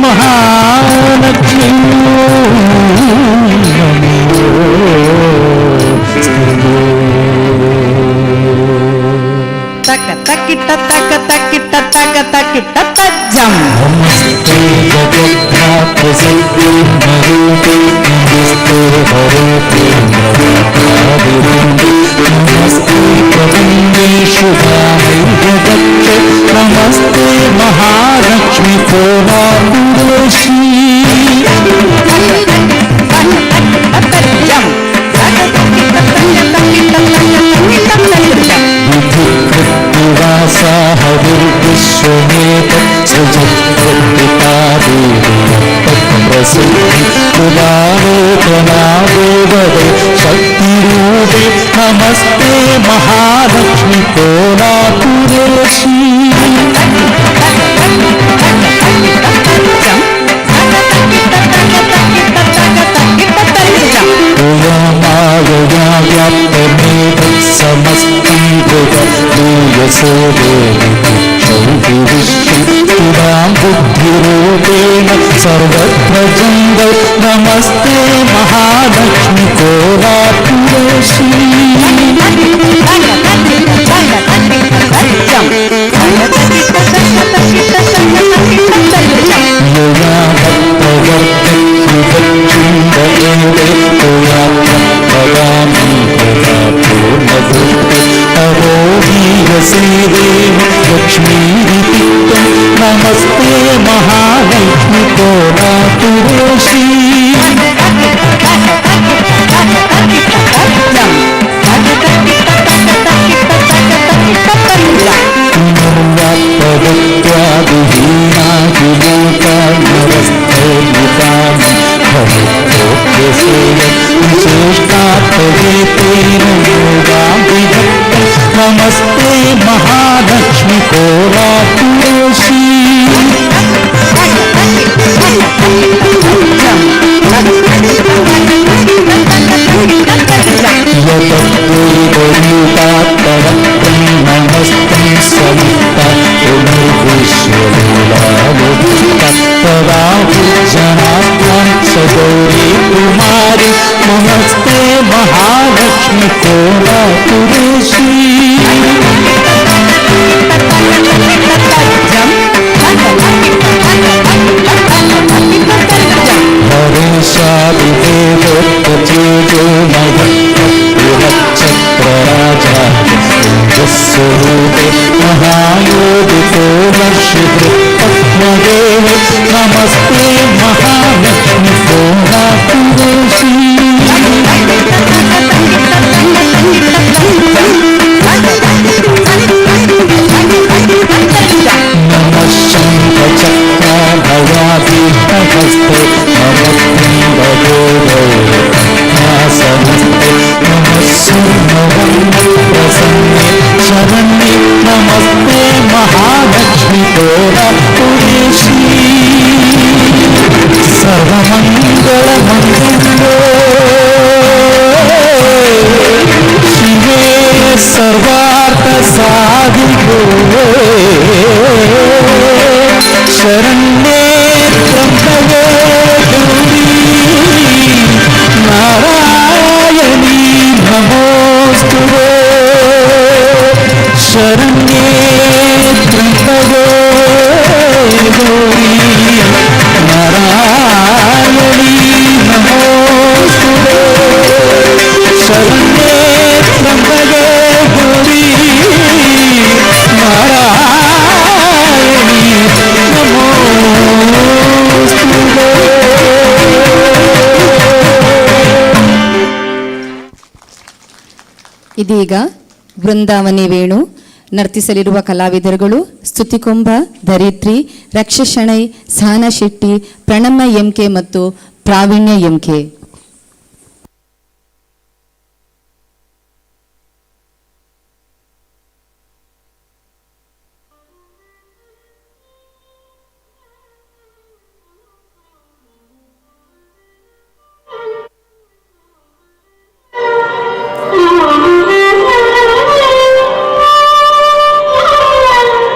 ಮಹಾಲಕ್ಷ್ಮೀ ತಕ ತಕ್ಕಿಟ್ಟ ತಕ ತಕ್ಕಿಟ್ಟ ತಕ ತಕ್ಕಿಟ್ಟ ತಜ್ಜಂ. ನಮಸ್ತೆ ಜಗದ್ಧಾತ್ರಿ ಸದ್ಗುಣರೂಪೆ ನಮಸ್ತೆ ಹರೂಪೆ ನಮಸ್ತೆ ಪ್ರಬಂಧೇಶು ದಕ್ಷೆ ನಮಸ್ತೆ ಮಹಾಲಕ್ಷ್ಮಿ ಕೋಲಾಪುರೇಶಿ. ವಿಧಿಕೃತ್ನಿವಾಸ ಹವಿರ್ವಿಶ್ವಮೇತ ಸೃಜತ್ಕೃತಿಪಾದೇವಿ ಕುಲಾಲೋಕನಾದೇವದೆ ಶಕ್ತಿರೂಪೆ ನಮಸ್ತೆ ಮಹಾಲಕ್ಷ್ಮಿ ಕೋಲಾಪುರೇಶಿ. ಸಮಸ್తం ಜಗದೀಯಸೋ ದೇವಿ ಶೌರ್ಯ ಬುದ್ಧಿರೂಪೇಣ ಸರ್ವತ್ರ ಜಂಗೈ ನಮಸ್ತೆ ಮಹಾಲಕ್ಷ್ಮಿ ಕೋಲಾಪುರೇಶಿ. లక్ష్మీరితిత్వం నమస్తే మహాలక్ష్మి కోలాపురేశి. నమస్తే మహాలక్ష్మి కోలాపురేశి. నమస్తే సవిత పునర్విశ్వలీలాలుతరాజనాత్మం సగౌరీ కుమారి నమస్తే మహాలక్ష్మి కోలాపురేశి. నక్షత్రరాజా మహాయోగితో వర్షిపద్మదేవి నమస్తే మహాలక్ష్మి కోలాపురేశి. నమః శంఖ చక్రాభయాపీఠహస్తే నమస్తే నమః ప్రసన్నే శరణ్యే నమస్తే మహాలక్ష్మి కోలాపురేశి. సర్వమంగళ మంగళే శివే సర్వార్థ సాధికే శరణ్యే త్రంబకే గౌరీ నారాయణీ నమోస్తుతే. శరణ్యే త్రంబకే గౌరీ నారాయణీ నమోస్తుతే. శరణ్యే త్రంబకే గౌరీ నారాయణీ నమోస్తుతే. ಇದೀಗ ಬೃಂದಾವನಿ ವೇಣು ನರ್ತಿಸಲಿರುವ ಕಲಾವಿದರುಗಳು ಸ್ತುತಿಕುಂಭ, ಧರಿತ್ರಿ, ರಕ್ಷಶಣೈ, ಸಹನಾ ಶೆಟ್ಟಿ, ಪ್ರಣಮ್ಮ ಎಂಕೆ ಮತ್ತು ಪ್ರಾವೀಣ್ಯ ಎಂಕೆ. Thank you.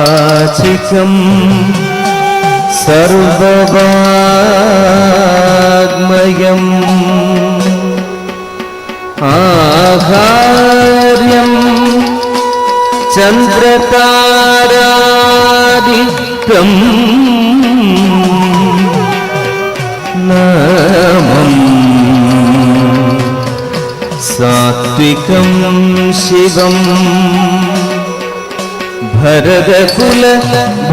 वाचिकं सर्ववाग्मयम् आहार्यं चन्द्रतारादिकं नामं सात्विकं शिवं भरतकुल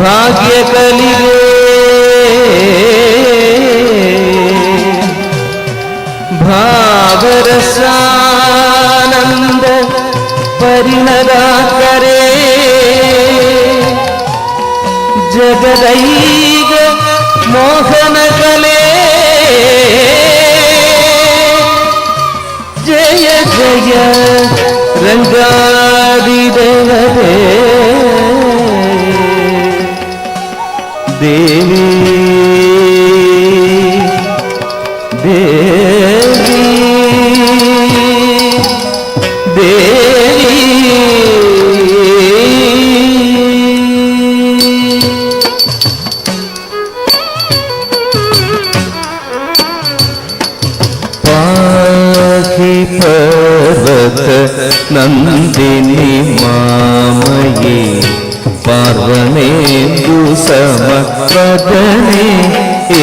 भाग्यकलिगे भावरसानंद परिणदाकरे जगदैक मोहन कले जय जय रंगादि देवते देवी देवी देवी। पाहि पर्वत नंदिनी मामये पार्वणेन्दु समवदने ए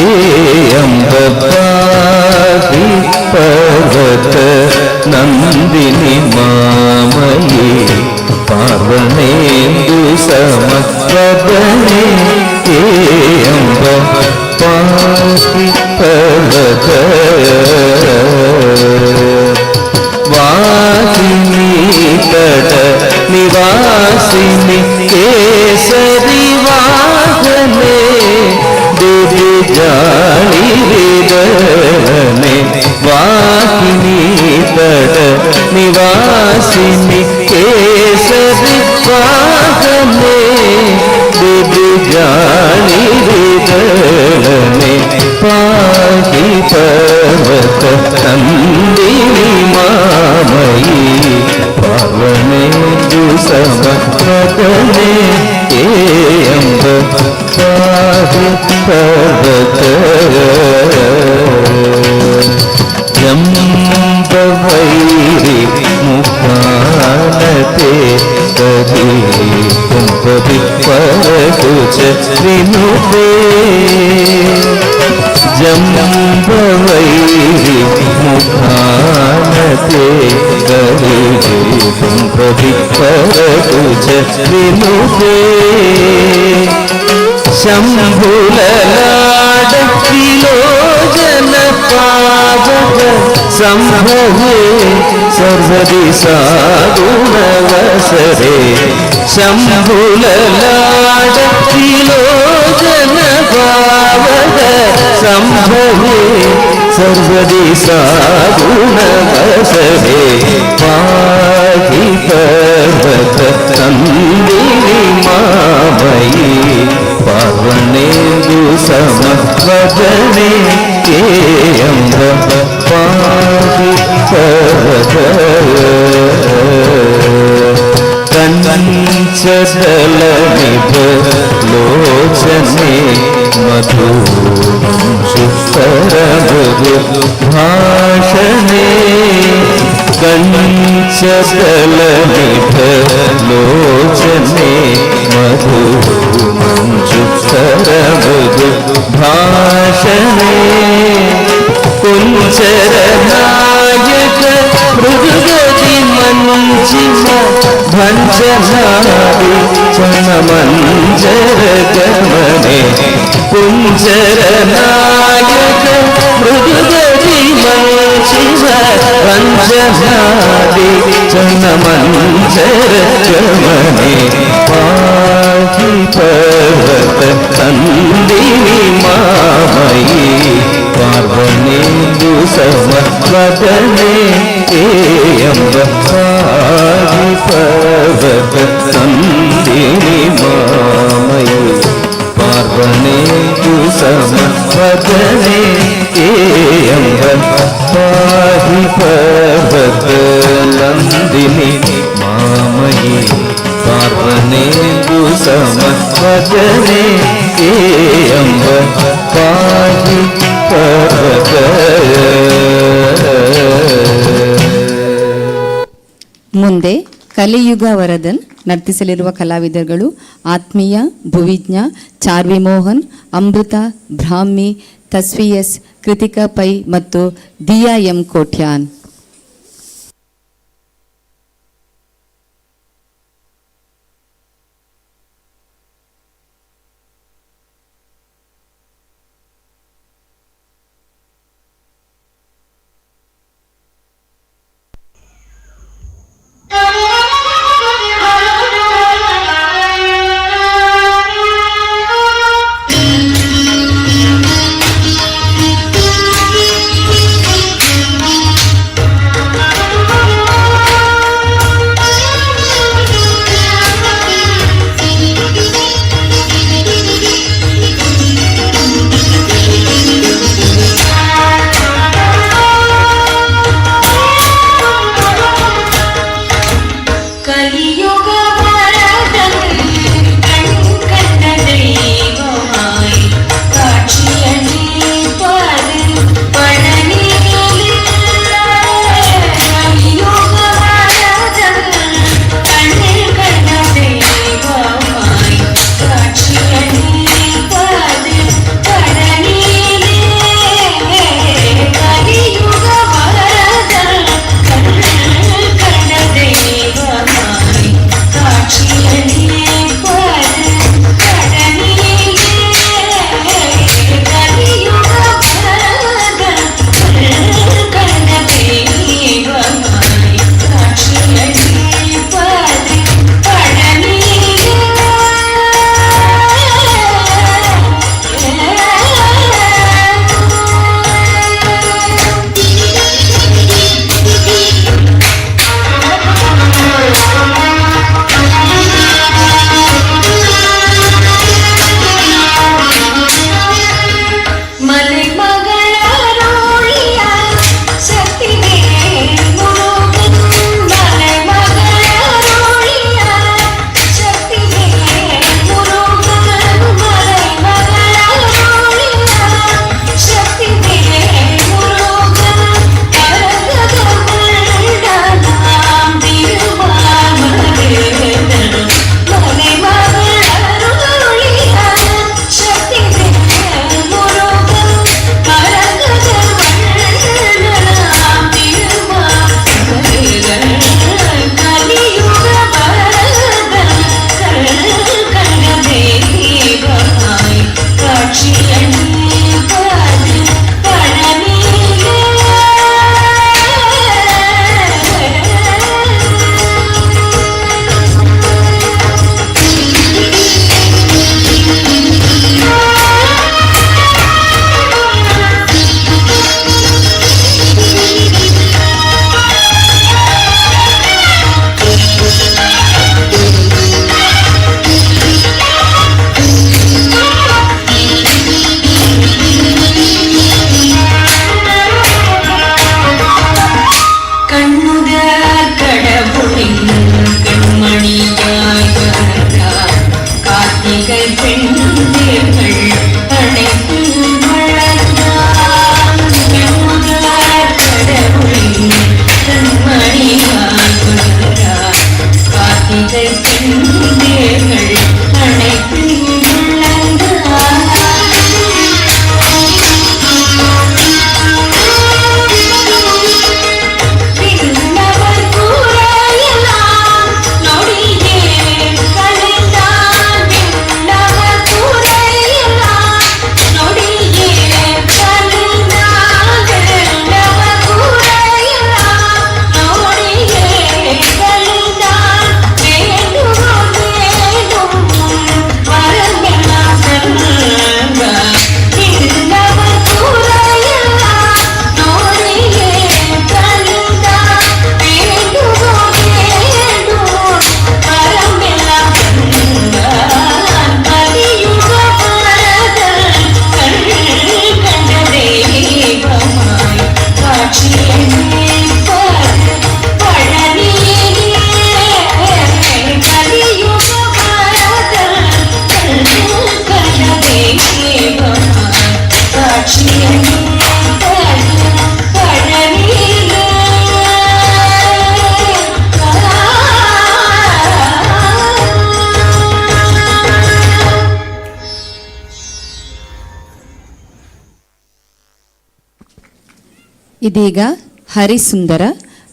अम्ब पाहि पर्वत नंदिनी मामये पार्वणेन्दु समवदने ए अम्ब पाहि पर्वत वाहिनी तट निवासिनी केसरी वाहने देवी जानी हृदयने वाहिनी तट निवासिनी केसरी वाहने देवी जानी हृदयने पाहि पर्वत नंदिनी मामयी पार्वणेन्दु समवदने ए अम्ब पाहि पर्वत जम्बवैरि मुखानते कभी कुंभवि परकुच विनुते जम्बवैरि मुखानते कभी कुंभवि परकुच विनुते शंभुललाड विलोचन पावक संभवे सर्वदिशा गुणवसरे शंभुललाड विलोचन पावक संभवे सर्वदिशा गुणवसरे पाहि पर्वत नंदिनी मामयी पार्वणेन्दु समवदने ए अम्ब पाहि पर्वत कंचदलनिभ लोचने मधु सुतरमृदु भाषणे कंचदलनिभ लोचने मधु मंजुतरमृदु भाषणे कुंचरनायक मृदुगति मंजिम भंजनादि चनमंजर गमने कुंचरनायक मृदुगति मंजिम भंजनादि चनमंजर गमने पाहि पर्वत नंदिनी मामयी पार्वणेन्दु समवदने ए अम्ब पाहि पर्वत नंदिनी मामयी पार्वणेन्दु समवदने ए अम्ब पाहि पर्वत नंदिनी मामयी ಪಾರ್ವನೇಂದು ಸಮವದನೆ ಏ ಅಂಬ ಪಾಹಿ ಪರ್ವತ. ಮುಂದೆ ಕಲಿಯುಗ ವರದನ್ ನರ್ತಿಸಲಿರುವ ಕಲಾವಿದರುಗಳು ಆತ್ಮೀಯ, ಭುವಿಜ್ಞ, ಚಾರ್ವಿ ಮೋಹನ್, ಅಮೃತ, ಬ್ರಾಹ್ಮಿ, ತಸ್ವಿ ಎಸ್, ಕೃತಿಕಾ ಪೈ ಮತ್ತು Diya M Kotian. Thank you. ಇದೀಗ ಹರಿಸುಂದರ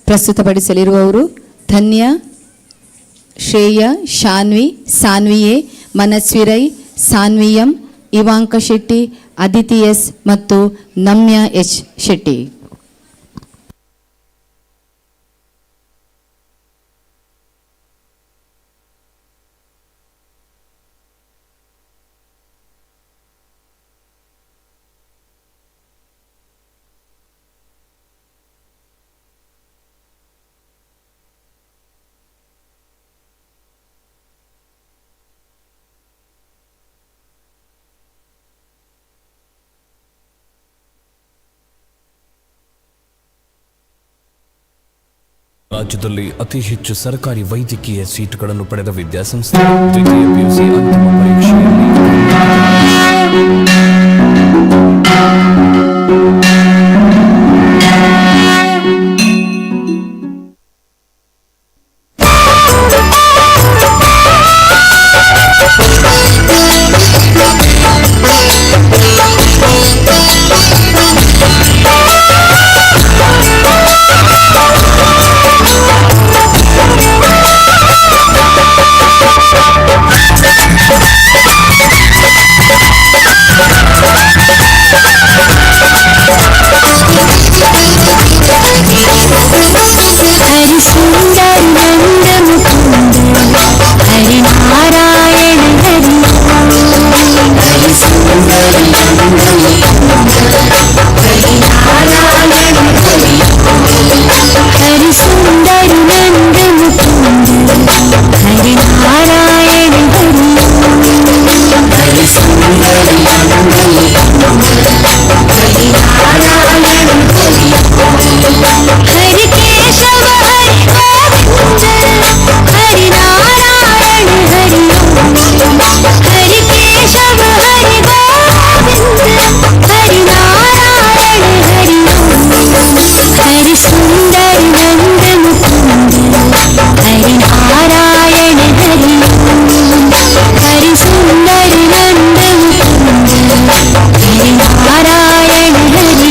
ಪ್ರಸ್ತುತಪಡಿಸಲಿರುವವರು ಧನ್ಯ, ಶ್ರೇಯ, ಶಾನ್ವಿ, ಸಾನ್ವಿಯೆ, ಮನಸ್ವಿರೈ, ಸಾನ್ವಿಯಂ, ಇವಾಂಕ ಶೆಟ್ಟಿ, ಅದಿತಿ ಎಸ್ ಮತ್ತು ನಮ್ಯ ಎಚ್ ಶೆಟ್ಟಿ. ರಾಜ್ಯದಲ್ಲಿ ಅತಿ ಹೆಚ್ಚು ಸರ್ಕಾರಿ ವೈದ್ಯಕೀಯ ಸೀಟುಗಳನ್ನು ಪಡೆದ ವಿದ್ಯಾಸಂಸ್ಥೆ. ದ್ವಿತೀಯ ಪಿಯುಸಿ ಅಂತಿಮ ಪರೀಕ್ಷೆಯಲ್ಲಿ हरि सुंदर नंद मुकुंद हरि नारायण हरि हरि सुंदर नंद मुकुंद हरि नारायण हरि हरि सुंदर नंद मुकुंद हरि नारायण हरि हरि सुंदर नंद मुकुंद हरि नारायण हरि हरि केशव हरि गोविंद हरि नारायण हरि हरि केशव हरि गोविंद हरि नारायण हरि हरि सुंदर नंद मुकुंद हरि नारायण हरि हरि सुंदर नंद मुकुंद हरि नारायण हरि।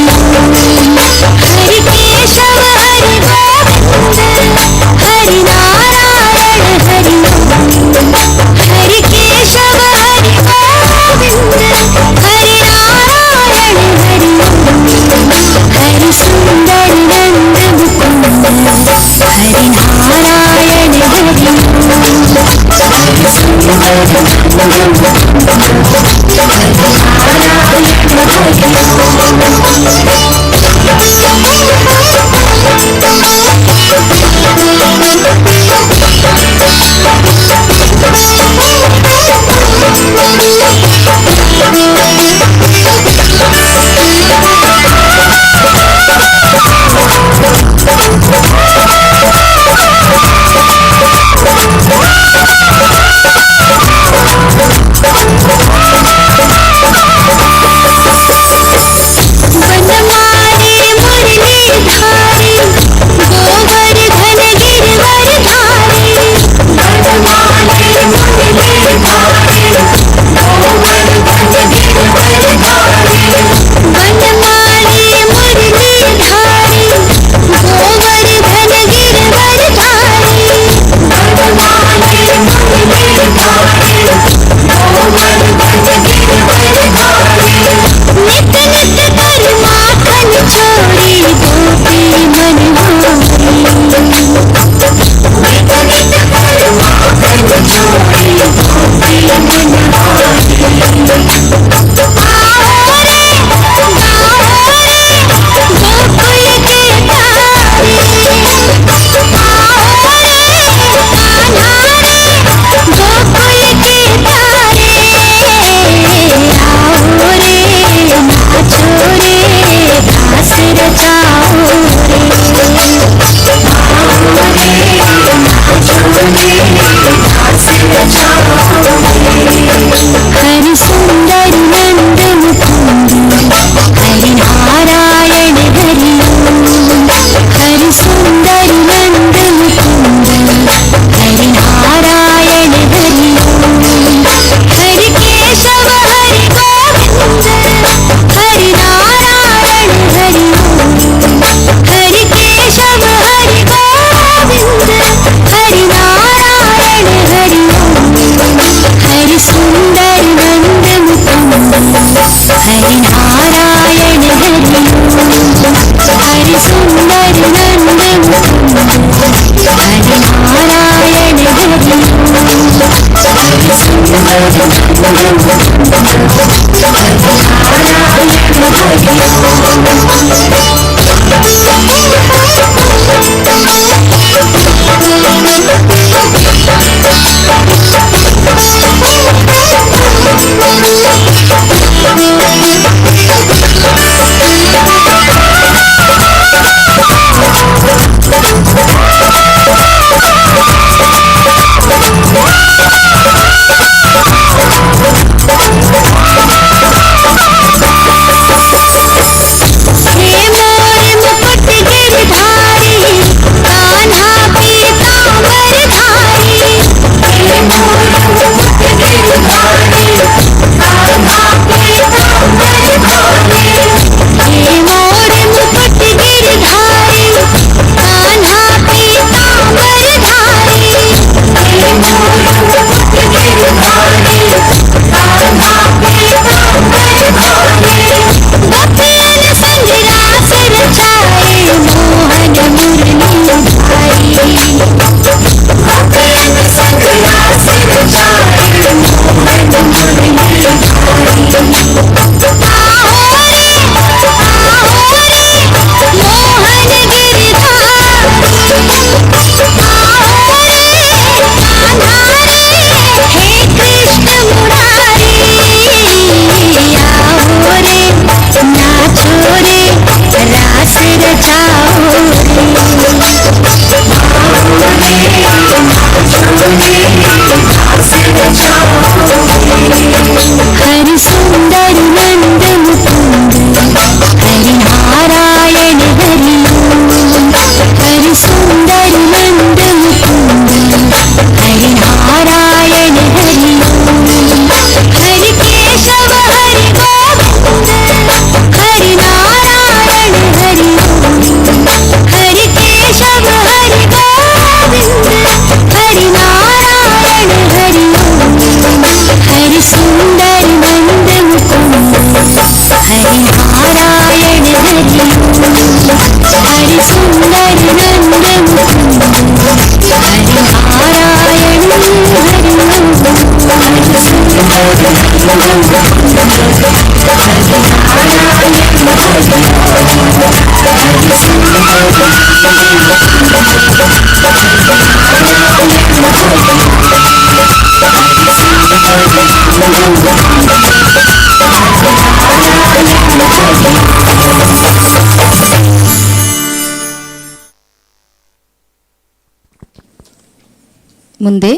ಮುಂದೆ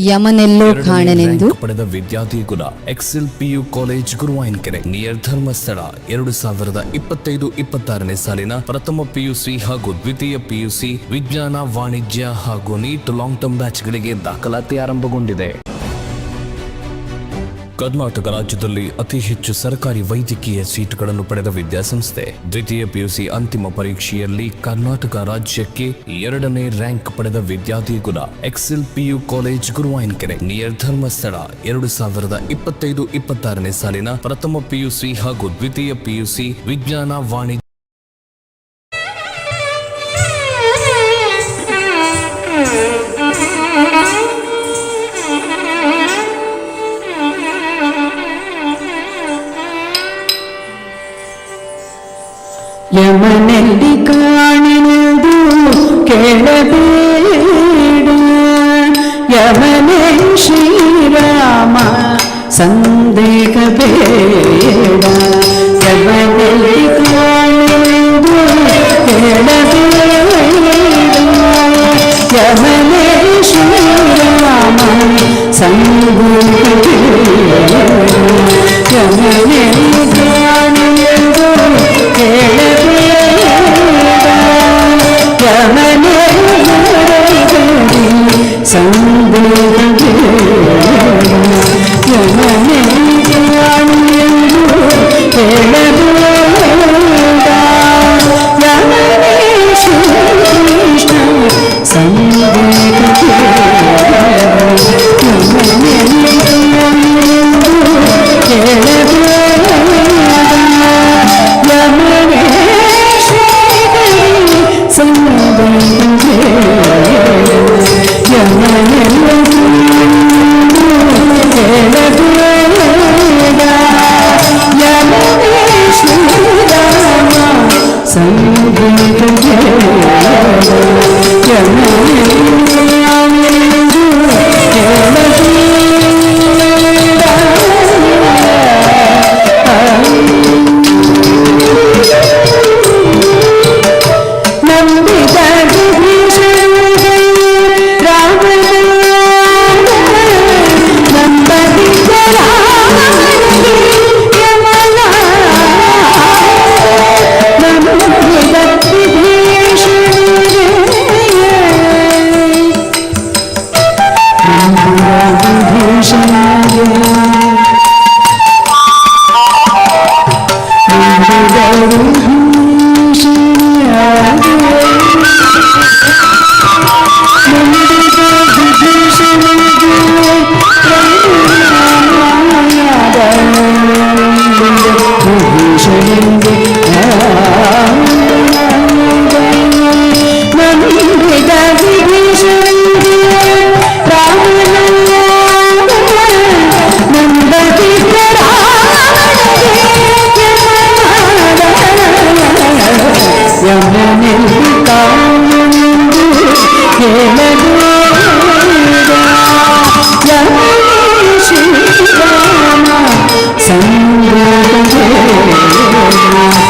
ಯಮನೆಲ್ಲೋ ಎರಡನೇ ಕಾಣನೆಂದು ರ್ಯಾಂಕ್ ಪಡೆದ ವಿದ್ಯಾರ್ಥಿ ಕುಲ Excel PU college Guruvayanakere near Dharmasthala 2025-26ನೇ ಸಾಲಿನ ಪ್ರಥಮ ಪಿಯುಸಿ ಹಾಗೂ ದ್ವಿತೀಯ ಪಿಯುಸಿ ವಿಜ್ಞಾನ, ವಾಣಿಜ್ಯ ಹಾಗೂ NEET long term ಬ್ಯಾಚ್ಗಳಿಗೆ ದಾಖಲಾತಿ ಆರಂಭಗೊಂಡಿದೆ. ಕರ್ನಾಟಕ ರಾಜ್ಯದಲ್ಲಿ ಅತಿ ಹೆಚ್ಚು ಸರ್ಕಾರಿ ವೈದ್ಯಕೀಯ ಸೀಟುಗಳನ್ನು ಪಡೆದ ವಿದ್ಯಾಸಂಸ್ಥೆ. ದ್ವಿತೀಯ ಪಿಯುಸಿ ಅಂತಿಮ ಪರೀಕ್ಷೆಯಲ್ಲಿ ಕರ್ನಾಟಕ ರಾಜ್ಯಕ್ಕೆ ಎರಡನೇ ರ್ಯಾಂಕ್ ಪಡೆದ ವಿದ್ಯಾರ್ಥಿ ಕುಲ Excel PU college Guruvayanakere near Dharmasthala 2025-26ನೇ ಸಾಲಿನ ಪ್ರಥಮ ಪಿಯುಸಿ ಹಾಗೂ ದ್ವಿತೀಯ ಪಿಯುಸಿ ವಿಜ್ಞಾನ, ವಾಣಿಜ್ಯ ಯಮನೆಲ್ಲಿ ಕಾಣೆನೆಂದು ಕೇಳಬೇಡ, ಯಮನೇ ಶ್ರೀರಾಮ ಸಂದೇಹ ಬೇಡ. ಯಮನೆಲ್ಲಿ ಕಾಣೆನೆಂದು ಕೇಳಬೇಡ, ಯಮನೇ ಶ್ರೀರಾಮ ಸಂದೇಹ ಬೇಡ. ಯಮನೆಲ್ಲಿ ಕಾಣೆನೆಂದು ಕೇಳಬೇಡ, ಯಮನೇ ಸಂದೇಹ ಬೇಡ. ಯಮನೇ ಕಾಣೆನೆಂದು ಕೇಳಬೇಡ, ಯಮನೇ ಶ್ರೀಕೃಷ್ಣ ಸಂದೇಹ ಬೇಡ. ಯಮನೇ ಕಾಣೆನೆಂದು ಕೇಳಬೇಡ, ಯಮನೇ ಶ್ರೀಹರಿ ಸಂದೇಹ ಬೇಡ. ಯಮನೇ ಕೇಳಬೇಡ, ಯಮನೇ ಶ್ರೀರಾಮ ಸಂದೇಹ ಬೇಡ. ಯಮನೇ ಕಾಣೆನೆಂದು ಕೇಳಬೇಡ. ನಂಬಿದ ವಿಭೀಷಣನಿಗೆ ರಾಮನ, ನಂಬದಿದ್ದ ರಾಮನಿಗೆ ಯಮನ. ನಂಬಿದ ವಿಭೀಷಣನಿಗೆ, ನಂಬಿದ ವಿಭೀಷಣನಿಗೆ, ನಂಬಿದ ನಂಬಿದ ವಿಭೀಷಣನಿಗೆ ರಾಮನ, ನಂಬದಿದ್ದ ರಾಮನಿಗೆ ಯಮನೆಲ್ಲಿ ಕಾಣೆನೆಂದು ಕೇಳಬೇಡ, ಯಮನೇ ಶ್ರೀರಾಮ ಸಂದೇಹ ಬೇಡ.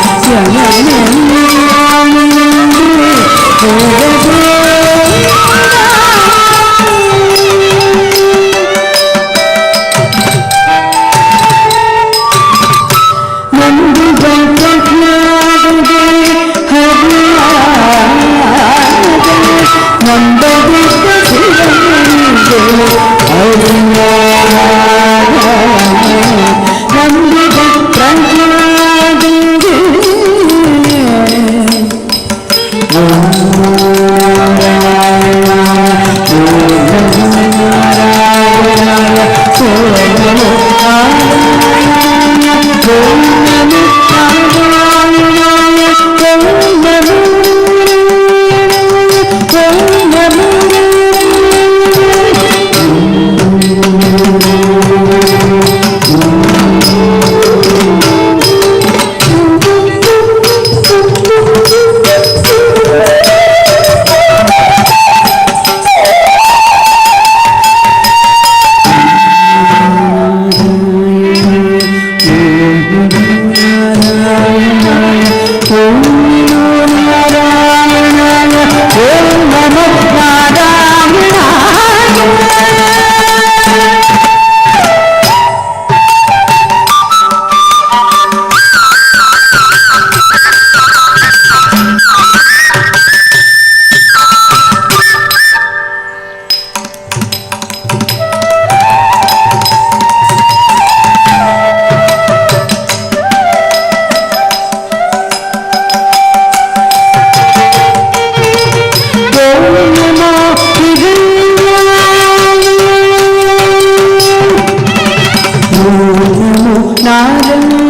Thank you.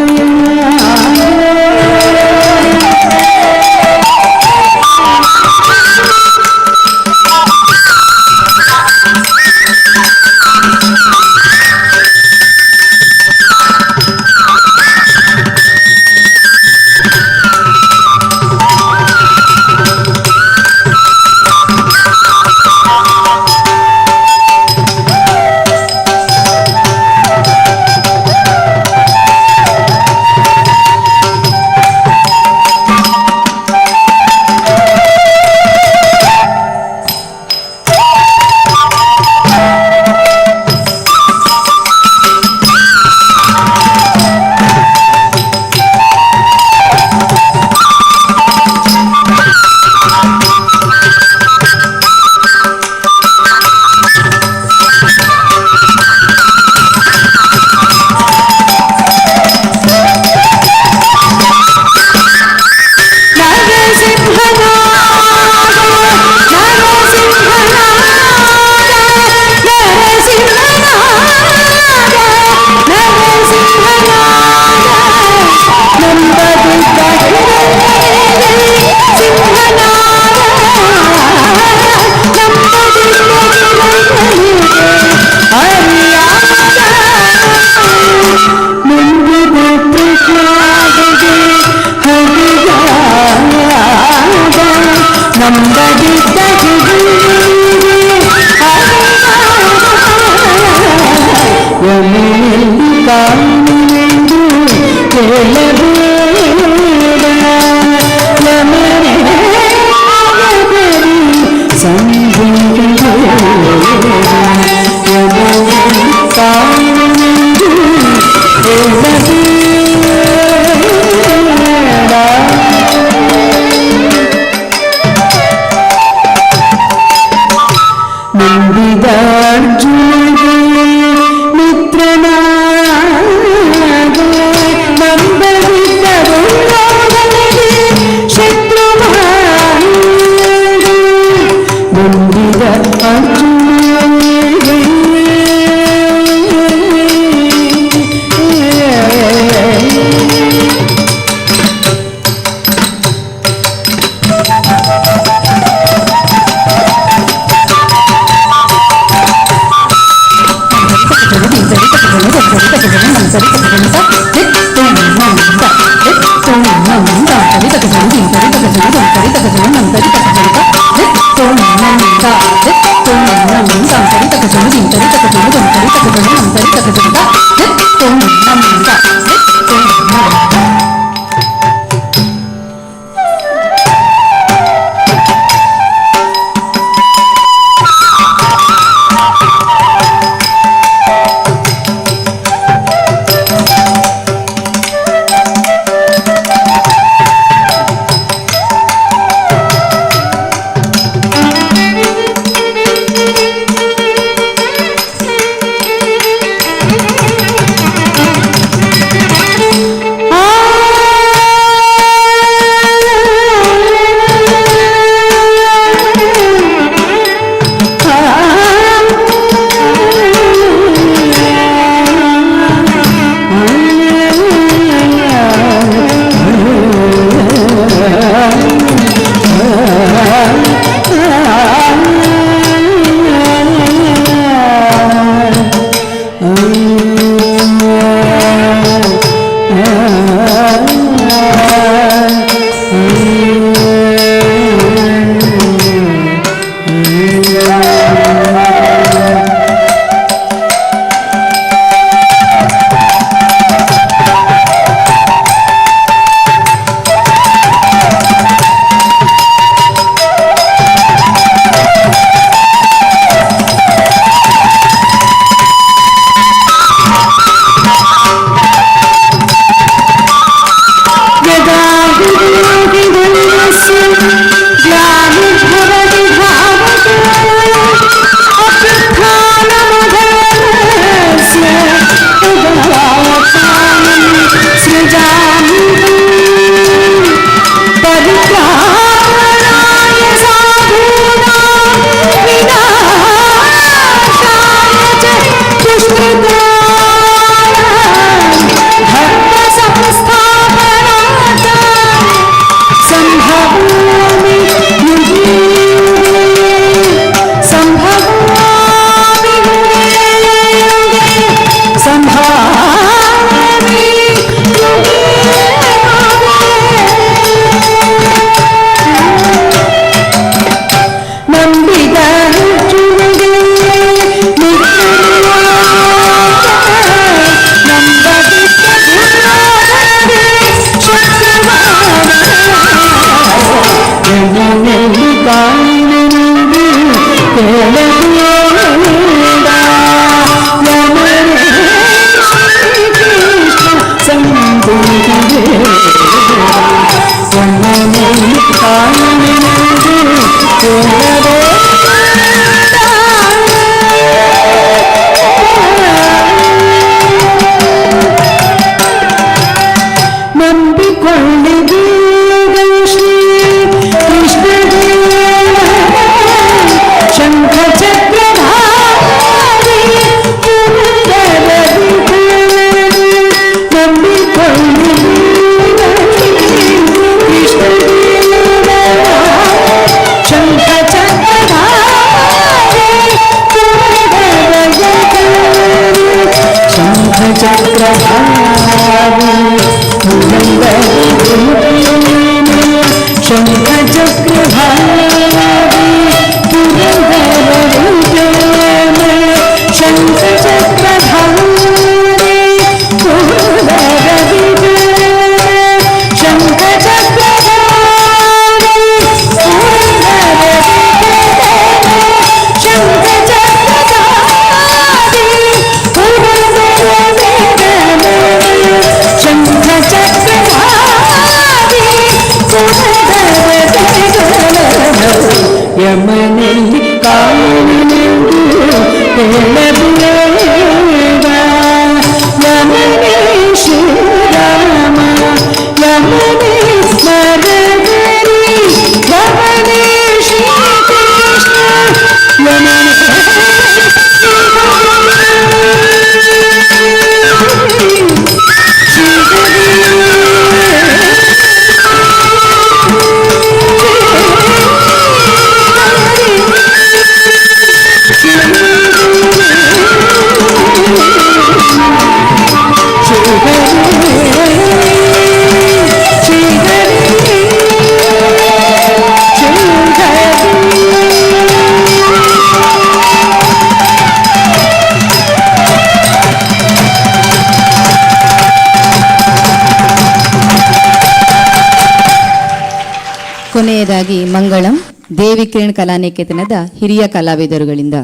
ಕೊನೆಯದಾಗಿ ಮಂಗಳಂ ದೇವಿಕಿರಣ್ ಕಲಾನಿಕೇತನದ ಹಿರಿಯ ಕಲಾವಿದರುಗಳಿಂದ.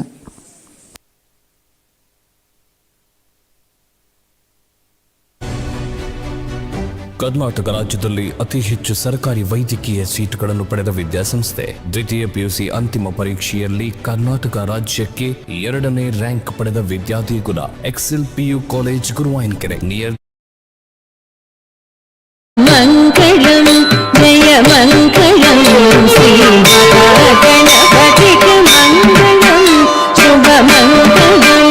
ಕರ್ನಾಟಕ ರಾಜ್ಯದಲ್ಲಿ ಅತಿ ಹೆಚ್ಚು ಸರ್ಕಾರಿ ವೈದ್ಯಕೀಯ ಸೀಟುಗಳನ್ನು ಪಡೆದ ವಿದ್ಯಾಸಂಸ್ಥೆ. ದ್ವಿತೀಯ ಪಿಯುಸಿ ಅಂತಿಮ ಪರೀಕ್ಷೆಯಲ್ಲಿ ಕರ್ನಾಟಕ ರಾಜ್ಯಕ್ಕೆ ಎರಡನೇ ರ್ಯಾಂಕ್ ಪಡೆದ ವಿದ್ಯಾರ್ಥಿಗುಣ Excel PU college, Guruvayanakere, near ಮಂಗಳಂ ಜಯ ಮಂಗಳಂ ಶ್ರೀ ಮಹಾಗಣಪತಿಗೆ ಮಂಗಳಂ ಶುಭ ಮಂಗಳಂ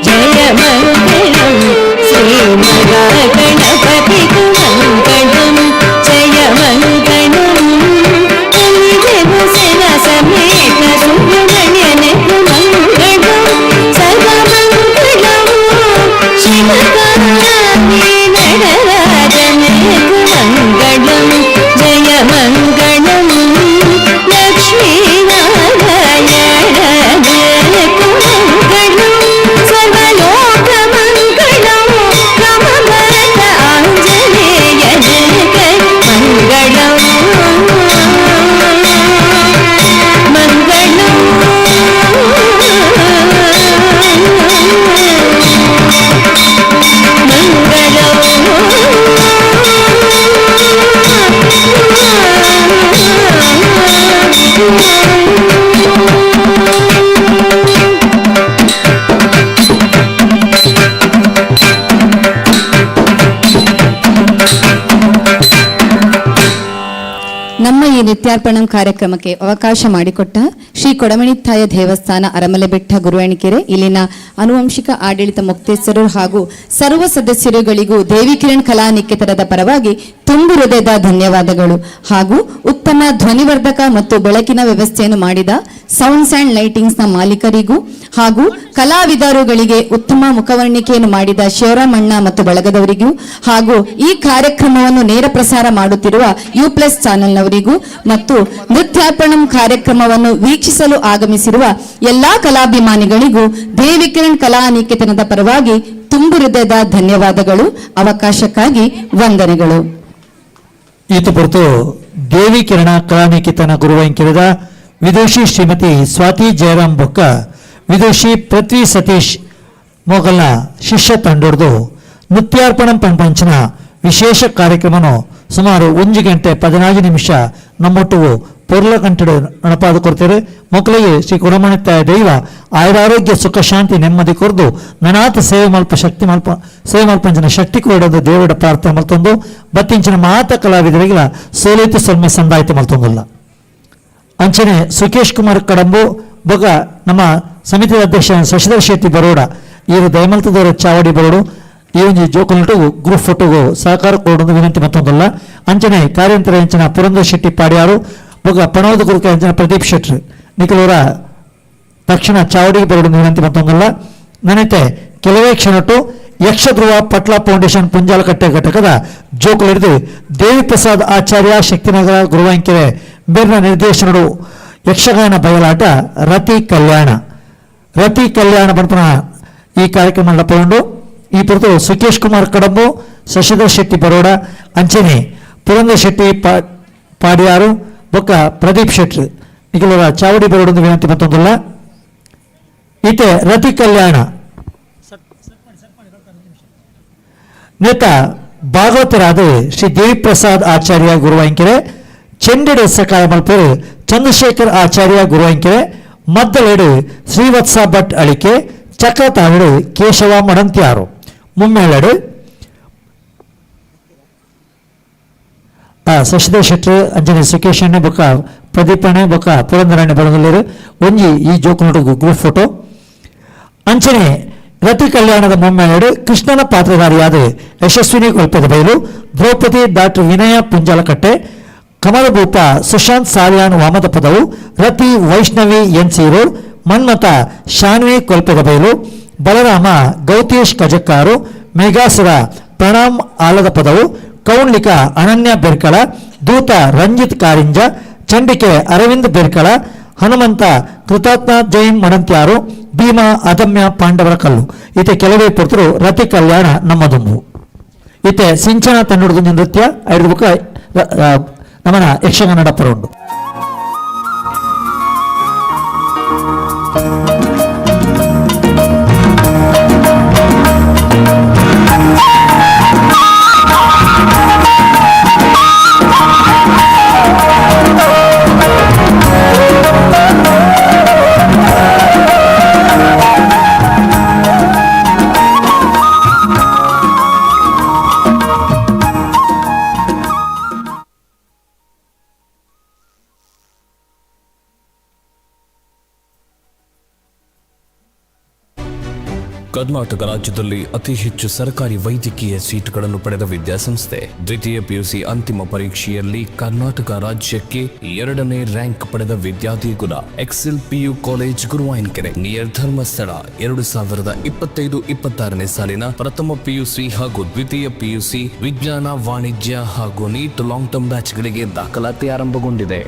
ಜಯ ಮಂಗಳಂ ಶ್ರೀ ಮಹಾಗಣಪತಿಗೆ ಮಂಗಳಂ ಜಯ ಮಂಗಳಂ ದೇವಸೇನ ಸಮೇತ ಸುಬ್ರಹ್ಮಣ್ಯನಿಗೆ ಮಂಗಳಂ ಸದಾ ಮಂಗಳಂ ಶಿವಕಾಮಿ நடராஜனுக்கு மங்களம் ஜெய மங்களம் லக்ஷ்மி நாராயணனுக்கு மங்களம் சர்வலோக மங்களம் ரமபத ஆஞ்சநேயனுக்கு மங்களம் ನಮ್ಮ ಈ ನಿತ್ಯಾರ್ಪಣಂ ಕಾರ್ಯಕ್ರಮಕ್ಕೆ ಅವಕಾಶ ಮಾಡಿಕೊಟ್ಟ ಶ್ರೀ ಕೊಡಮಣಿತ್ತಾಯ ದೇವಸ್ಥಾನ ಅರಮಲೆಬೆಟ್ಟ ಗುರುವಾಣಿಕೆರೆ ಇಲ್ಲಿನ ಆನುವಂಶಿಕ ಆಡಳಿತ ಮುಕ್ತೇಶ್ವರರು ಹಾಗೂ ಸರ್ವ ಸದಸ್ಯರುಗಳಿಗೂ ದೇವಿಕಿರಣ್ ಕಲಾ ನಿಕೇತನದ ಪರವಾಗಿ ತುಂಬು ಹೃದಯದ ಧನ್ಯವಾದಗಳು. ಹಾಗೂ ಉತ್ತಮ ಧ್ವನಿವರ್ಧಕ ಮತ್ತು ಬೆಳಕಿನ ವ್ಯವಸ್ಥೆಯನ್ನು ಮಾಡಿದ ಸೌಂಡ್ಸ್ ಆ್ಯಂಡ್ ಲೈಟಿಂಗ್ಸ್ನ ಮಾಲೀಕರಿಗೂ ಹಾಗೂ ಕಲಾವಿದರುಗಳಿಗೆ ಉತ್ತಮ ಮುಖವರ್ಣಿಕೆಯನ್ನು ಮಾಡಿದ ಶಿವರಾಮಣ್ಣ ಮತ್ತು ಬಳಗದವರಿಗೂ ಹಾಗೂ ಈ ಕಾರ್ಯಕ್ರಮವನ್ನು ನೇರ ಪ್ರಸಾರ ಮಾಡುತ್ತಿರುವ you plus ಚಾನೆಲ್ನವರಿಗೂ ಮತ್ತು ನೃತ್ಯಾರ್ಪಣಂ ಕಾರ್ಯಕ್ರಮವನ್ನು ವೀಕ್ಷಿಸಲು ಆಗಮಿಸಿರುವ ಎಲ್ಲಾ ಕಲಾಭಿಮಾನಿಗಳಿಗೂ ದೇವಿಕಿರಣ್ ಕಲಾ ನಿಕೇತನದ ಪರವಾಗಿ ತುಂಬು ಹೃದಯದ ಧನ್ಯವಾದಗಳು. ಅವಕಾಶಕ್ಕಾಗಿ ವಂದನೆಗಳು. ಈತ ಪೊರ್ತು ದೇವಿ ಕಿರಣ ಕಲಾನಿಕೇತನ ಗುರುವಾಂಕಿರದ ವಿದುಷಿ ಶ್ರೀಮತಿ ಸ್ವಾತಿ ಜಯರಾಮ್ ಬೊಕ್ಕ ವಿದುಷಿ ಪೃಥ್ವಿ ಸತೀಶ್ ಮೊಗಲ್ನ ಶಿಷ್ಯ ತಂಡೊಡ್ದು ನೃತ್ಯಾರ್ಪಣಂ ಪಂಪಂಚನ ವಿಶೇಷ ಕಾರ್ಯಕ್ರಮನು ಸುಮಾರು 1 ಗಂಟೆ 14 ನಿಮಿಷ ನಮ್ಮೊಟ್ಟಿಗೂ ಪೊರ್ಲ ಕಂಟಡು ನಡಪಾದು ಕೊಡ್ತಾರೆ. ಮಕ್ಕಳಿಗೆ ಶ್ರೀ ಕೊಡಮಣಿತ್ತಾಯ ದೈವ ಆಯುರಾರೋಗ್ಯ ಸುಖ ಶಾಂತಿ ನೆಮ್ಮದಿ ಕೊರ್ದು ನನಾಥ ಸೇವೆ ಮಲ್ಪ ಶಕ್ತಿ ಮಲ್ಪ ಸೇವೆ ಮಲ್ಪಂಚಿನ ಶಕ್ತಿ ಕೊಡೋದು ದೇವರ ಪ್ರಾರ್ಥನೆ ಮಲ್ತೊಂದು ಬತ್ತಿಂಚಿನ ಮಾತ ಕಲಾವಿದರಿಗೆಲ್ಲ ಸೋಲಿತು ಸೊಲ್ಮೆ ಸಂದಾಯಿತು ಮಲ್ತೊಂದಿಲ್ಲ. ಅಂಚನೆ ಸುಕೇಶ್ ಕುಮಾರ್ ಕಡಂಬು ಬೊಗ ನಮ್ಮ ಸಮಿತಿ ಅಧ್ಯಕ್ಷ ಶಶಿಧರ್ ಶೆಟ್ಟಿ ಬರೋಡ ಇವರು ದಯಮಲ್ತದವರ ಚಾವಡಿ ಬರೋಡು ಈ ಒಂಜಿ ಜೋಕುಲ್ಟು ಗ್ರೂಪ್ ಫೋಟೋಗು ಸಹಕಾರ ಕೊಡೋದು ವಿನಂತಿ ಮತ್ತೊಂದಲ್ಲ. ಅಂಚನೆ ಕಾರ್ಯಂತರ ಅಂಚನ ಪುರಂದರ್ ಶೆಟ್ಟಿ ಪಾಡ್ಯಾರು ಬೊಗ ಪಣೋದ ಗುರುಕ ಅಂಚನ ಪ್ರದೀಪ್ ಶೆಟ್ಟಿ ನಿಖಲವರ ತಕ್ಷಣ ಚಾವಡಿಗೆ ಬರೋಡು ವಿನಂತಿ ಮತ್ತೊಂದಲ್ಲ. ನನತೆ ಕೆಲವೇ ಕ್ಷಣಟ್ಟು ಯಕ್ಷಧ್ರುವ ಪಟ್ಲ ಫೌಂಡೇಶನ್ ಪುಂಜಾಲಕಟ್ಟೆ ಘಟಕದ ಜೋಕುಲಿಡಿದು ದೇವಿಪ್ರಸಾದ್ ಆಚಾರ್ಯ ಶಕ್ತಿನಗರ ಗುರುವಾಂಕೆರೆ ಬೇರ್ನ ನಿರ್ದೇಶನರು ಯಕ್ಷಗಾನ ಬಯಲಾಟ ರತಿ ಕಲ್ಯಾಣ ರತಿ ಕಲ್ಯಾಣ ಬಂಪನ ಈ ಕಾರ್ಯಕ್ರಮ ನಡಪಗೊಂಡು ಈ ಪುರತು ಸುಕೇಶ್ ಕುಮಾರ್ ಕಡಂಬು ಶಶಿಧರ್ ಶೆಟ್ಟಿ ಬರೋಡ ಅಂಚನೆ ಪುರಂದರ್ ಶೆಟ್ಟಿ ಪಾಡಿಯಾರು ಬೊಕ್ಕ ಪ್ರದೀಪ್ ಶೆಟ್ಟಿ ನಿಖಲರ ಚಾವಡಿ ಬರೋಡ ವಿನಂತಿ ಮತ್ತೊಂದಲ್ಲ. ಈತೆ ರತಿ ಕಲ್ಯಾಣ ನೇತ ಭಾಗವತರಾದ ಶ್ರೀ ದೇವಿಪ್ರಸಾದ್ ಆಚಾರ್ಯ ಗುರುವಾಂಕೆರೆ ಚೆಂಡೆಡೆ ಸಕಾಯ ಮಲ್ಪೇರು ಚಂದ್ರಶೇಖರ್ ಆಚಾರ್ಯ ಗುರುವಾಂಕೆರೆ ಮದ್ದಲೇಡು ಶ್ರೀವತ್ಸ ಭಟ್ ಅಳಿಕೆ ಚಕ್ರತಾವಿಡು ಕೇಶವ ಮಡಂತ್ಯಾರು ಮುಮ್ಮೇಳಡು ಶಶಿಧರ್ ಶೆಟ್ರು ಅಂಜನೆ ಸುಕೇಶ್ ಅಣ್ಣೆ ಬೊಕ್ಕ ಪ್ರದೀಪ್ ಅಣ್ಣೆ ಬೊಕ್ಕ ಪುರಂದರಣ್ಣೆ ಬಡಗಲ್ಲೇರು ಒಂಜಿ ಈ ಜೋಕುನೋಟು ಗ್ರೂಪ್ ಫೋಟೋ. ಅಂಚನೆ ರತಿ ಕಲ್ಯಾಣದ ಮುಮ್ಮೇಳಡು ಕೃಷ್ಣನ ಪಾತ್ರಧಾರಿಯಾದ ಯಶಸ್ವಿನಿ ಕೊಲ್ಪದ ಬಯಲು ದ್ರೌಪದಿ ಡಾಕ್ಟರ್ ವಿನಯ ಪುಂಜಾಲಕಟ್ಟೆ ಕಮಲಭೂಪ ಸುಶಾಂತ್ ಸಾಲಿಯಾನ್ ವಾಮದ ಪದವು ರತಿ Vaishnavi N C road Manmatha Shanvi ಕೊಲ್ಪದ ಬಯಲು ಬಲರಾಮ ಗೌತೇಶ್ ಕಜಕ್ಕಾರು ಮೇಘಾಸುರ ಪ್ರಣಾಮ್ ಆಲದ ಪದವು ಕೌಂಡ್ಲಿಕ ಅನನ್ಯ ಬೆರ್ಕಳ ದೂತ ರಂಜಿತ್ ಕಾರಿಂಜ ಚಂಡಿಕೆ ಅರವಿಂದ್ ಬೆರ್ಕಳ ಹನುಮಂತ ಕೃತಾತ್ಮ ಜೈನ್ ಮಡಂತ್ಯಾರು ಭೀಮ ಅದಮ್ಯ ಪಾಂಡವರ ಕಲ್ಲು. ಈತೆ ಕೆಲವೇ ಪುರ್ತರು ರತಿ ಕಲ್ಯಾಣ ನಮ್ಮದುಂಬು. ಈತೆ ಸಿಂಚನ ತನ್ನುಡಿದು ನೃತ್ಯ ಐದು ಬುಕ್ಕ ನಮನ ಯಕ್ಷಗಾನ ನಡಪರ ಉಂಡು. ಕರ್ನಾಟಕ ರಾಜ್ಯದಲ್ಲಿ ಅತಿ ಹೆಚ್ಚು ಸರ್ಕಾರಿ ವೈದ್ಯಕೀಯ ಸೀಟುಗಳನ್ನು ಪಡೆದ ವಿದ್ಯಾಸಂಸ್ಥೆ. ದ್ವಿತೀಯ ಪಿಯುಸಿ ಅಂತಿಮ ಪರೀಕ್ಷೆಯಲ್ಲಿ ಕರ್ನಾಟಕ ರಾಜ್ಯಕ್ಕೆ ಎರಡನೇ ರ್ಯಾಂಕ್ ಪಡೆದ Vidyadegula Excel PU college, Guruvayanakere, near Dharmasthala. 2025-26ನೇ ಸಾಲಿನ ಪ್ರಥಮ ಪಿಯುಸಿ ಹಾಗೂ ದ್ವಿತೀಯ ಪಿಯುಸಿ, ವಿಜ್ಞಾನ, ವಾಣಿಜ್ಯ ಹಾಗೂ ನೀಟ್ ಲಾಂಗ್ ಟರ್ಮ್ ಬ್ಯಾಚ್ಗಳಿಗೆ ದಾಖಲಾತಿ ಆರಂಭಗೊಂಡಿದೆ.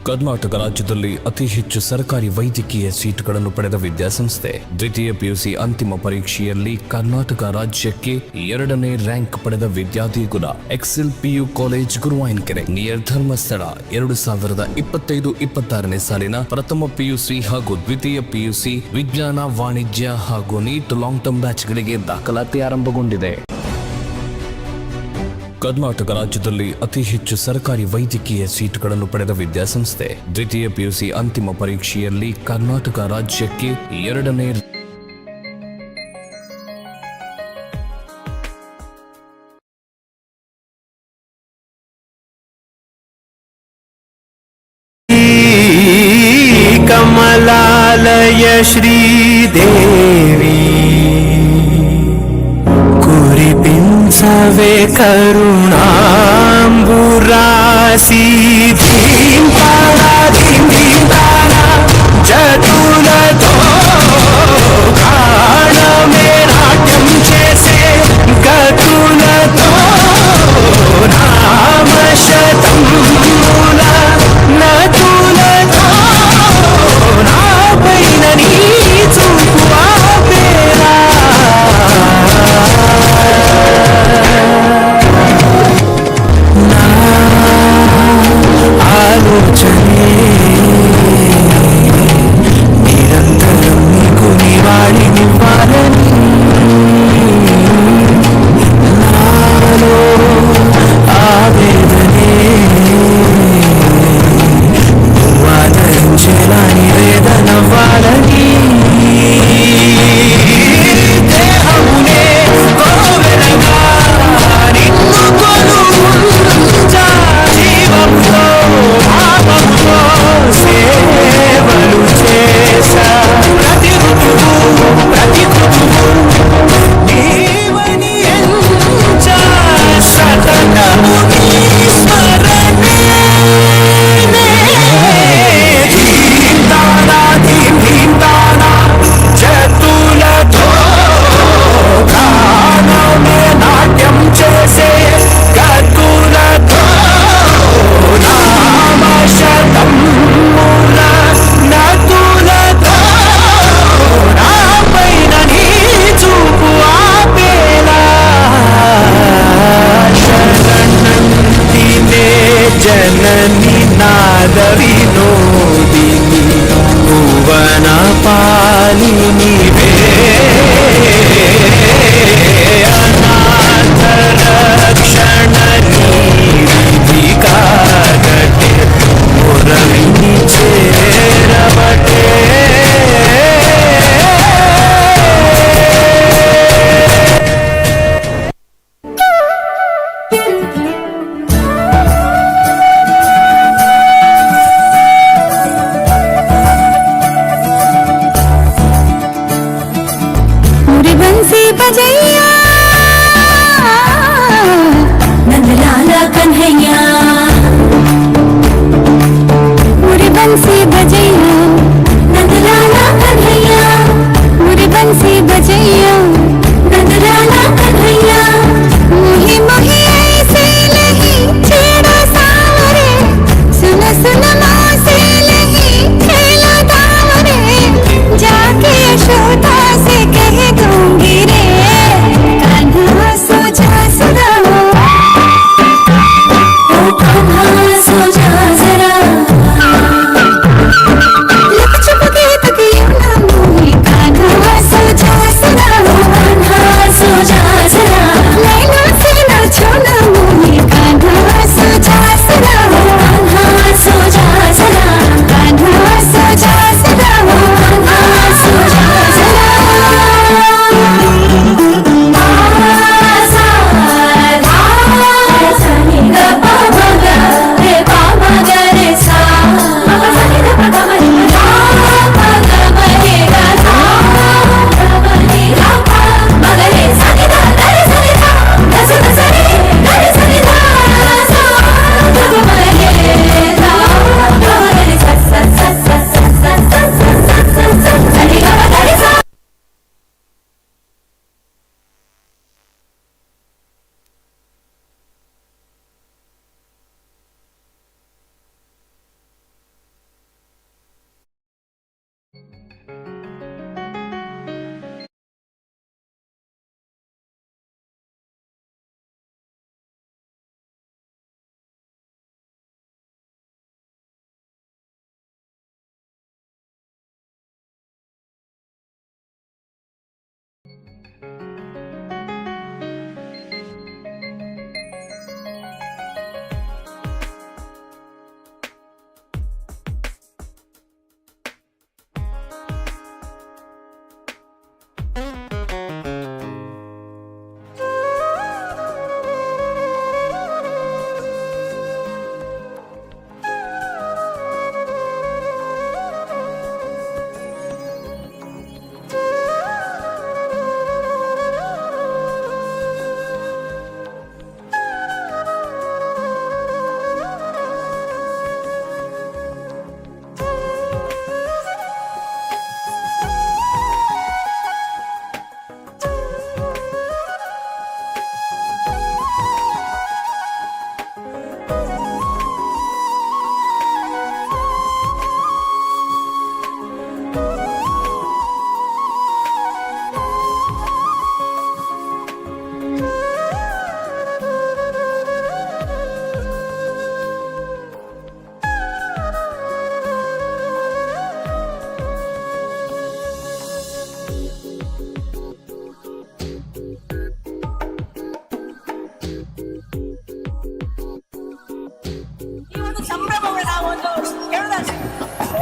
ಕರ್ನಾಟಕ ರಾಜ್ಯದಲ್ಲಿ ಅತಿ ಹೆಚ್ಚು ಸರ್ಕಾರಿ ವೈದ್ಯಕೀಯ ಸೀಟುಗಳನ್ನು ಪಡೆದ ವಿದ್ಯಾಸಂಸ್ಥೆ. ದ್ವಿತೀಯ ಪಿಯುಸಿ ಅಂತಿಮ ಪರೀಕ್ಷೆಯಲ್ಲಿ ಕರ್ನಾಟಕ ರಾಜ್ಯಕ್ಕೆ ಎರಡನೇ ರ್ಯಾಂಕ್ ಪಡೆದ Vidyadegula Excel PU college, Guruvayanakere, near Dharmasthala. 2025-26ನೇ ಸಾಲಿನ ಪ್ರಥಮ ಪಿಯುಸಿ ಹಾಗೂ ದ್ವಿತೀಯ ಪಿಯುಸಿ, ವಿಜ್ಞಾನ, ವಾಣಿಜ್ಯ ಹಾಗೂ ನೀಟ್ ಲಾಂಗ್ ಟರ್ಮ್ ಬ್ಯಾಚ್ಗಳಿಗೆ ದಾಖಲಾತಿ ಆರಂಭಗೊಂಡಿದೆ. ಕರ್ನಾಟಕ ರಾಜ್ಯದಲ್ಲಿ ಅತಿ ಹೆಚ್ಚು ಸರ್ಕಾರಿ ವೈದ್ಯಕೀಯ ಸೀಟುಗಳನ್ನು ಪಡೆದ ವಿದ್ಯಾಸಂಸ್ಥೆ. ದ್ವಿತೀಯ ಪಿಯುಸಿ ಅಂತಿಮ ಪರೀಕ್ಷೆಯಲ್ಲಿ ಕರ್ನಾಟಕ ರಾಜ್ಯಕ್ಕೆ ಎರಡನೇ ಕಮಲಾಲಯ ಶ್ರೀದೇವಿ ಕುರಿಪಿಂಸವೆ ಕರುಣಾಂಬುರಾಸಿ ಧೀಂ ತಾನ ಧೀಂ ಧೀಂ ತಾನ జతులతో ప్రాణమే నాట్యం చేసే గతులతో నామశతముల నతులతో నాపైన నీ చూపు ఆపేలా నా ఆలోచనే.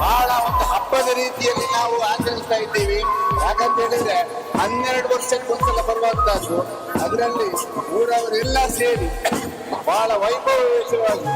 ಬಹಳ ಒಂದು ಹಬ್ಬದ ರೀತಿಯಲ್ಲಿ ನಾವು ಆಚರಿಸ್ತಾ ಇದ್ದೀವಿ. ಯಾಕಂತ ಹೇಳಿದ್ರೆ 12 ವರ್ಷಕ್ಕೊಂದ್ಸಲ ಬರುವಂತಹದ್ದು. ಅದರಲ್ಲಿ ಊರವರೆಲ್ಲ ಸೇರಿ ಬಹಳ ವೈಭವವಾಗಿ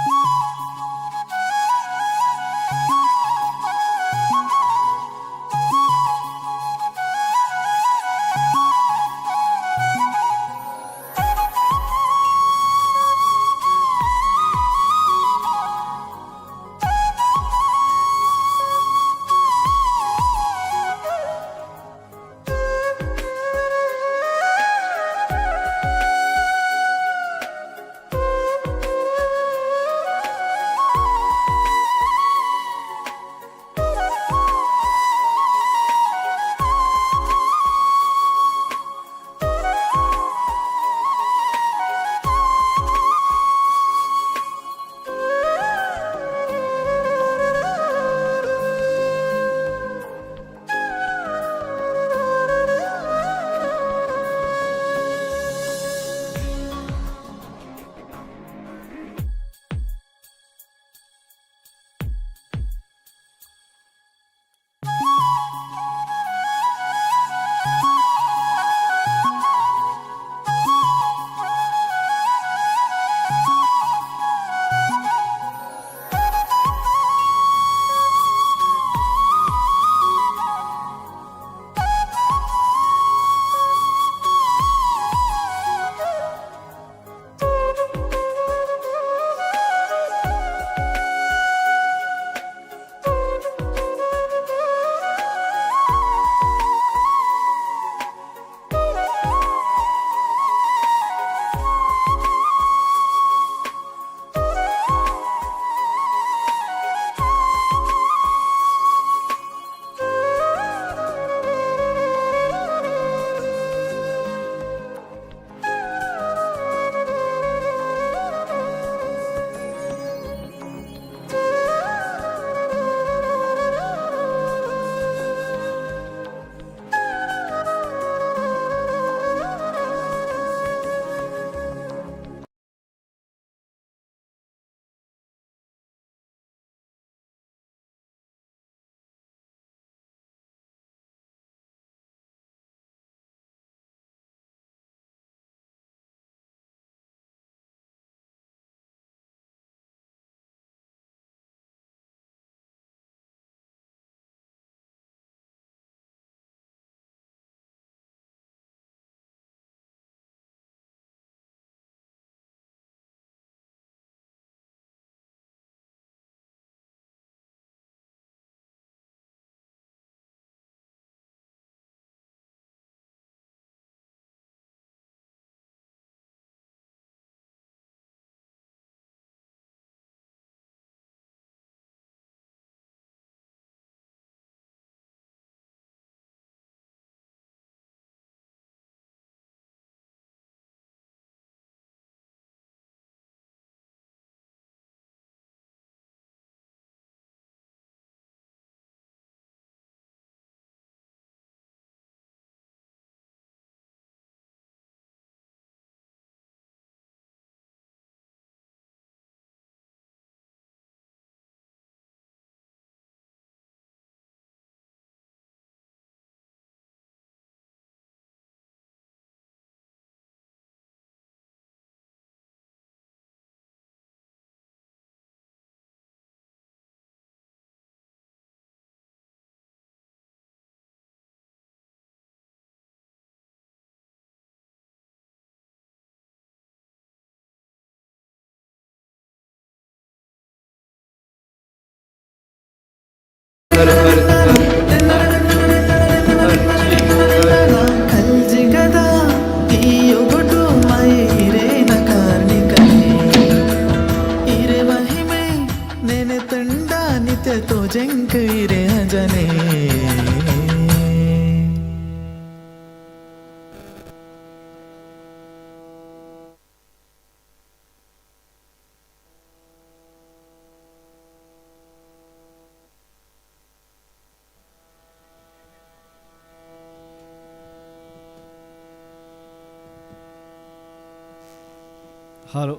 Hello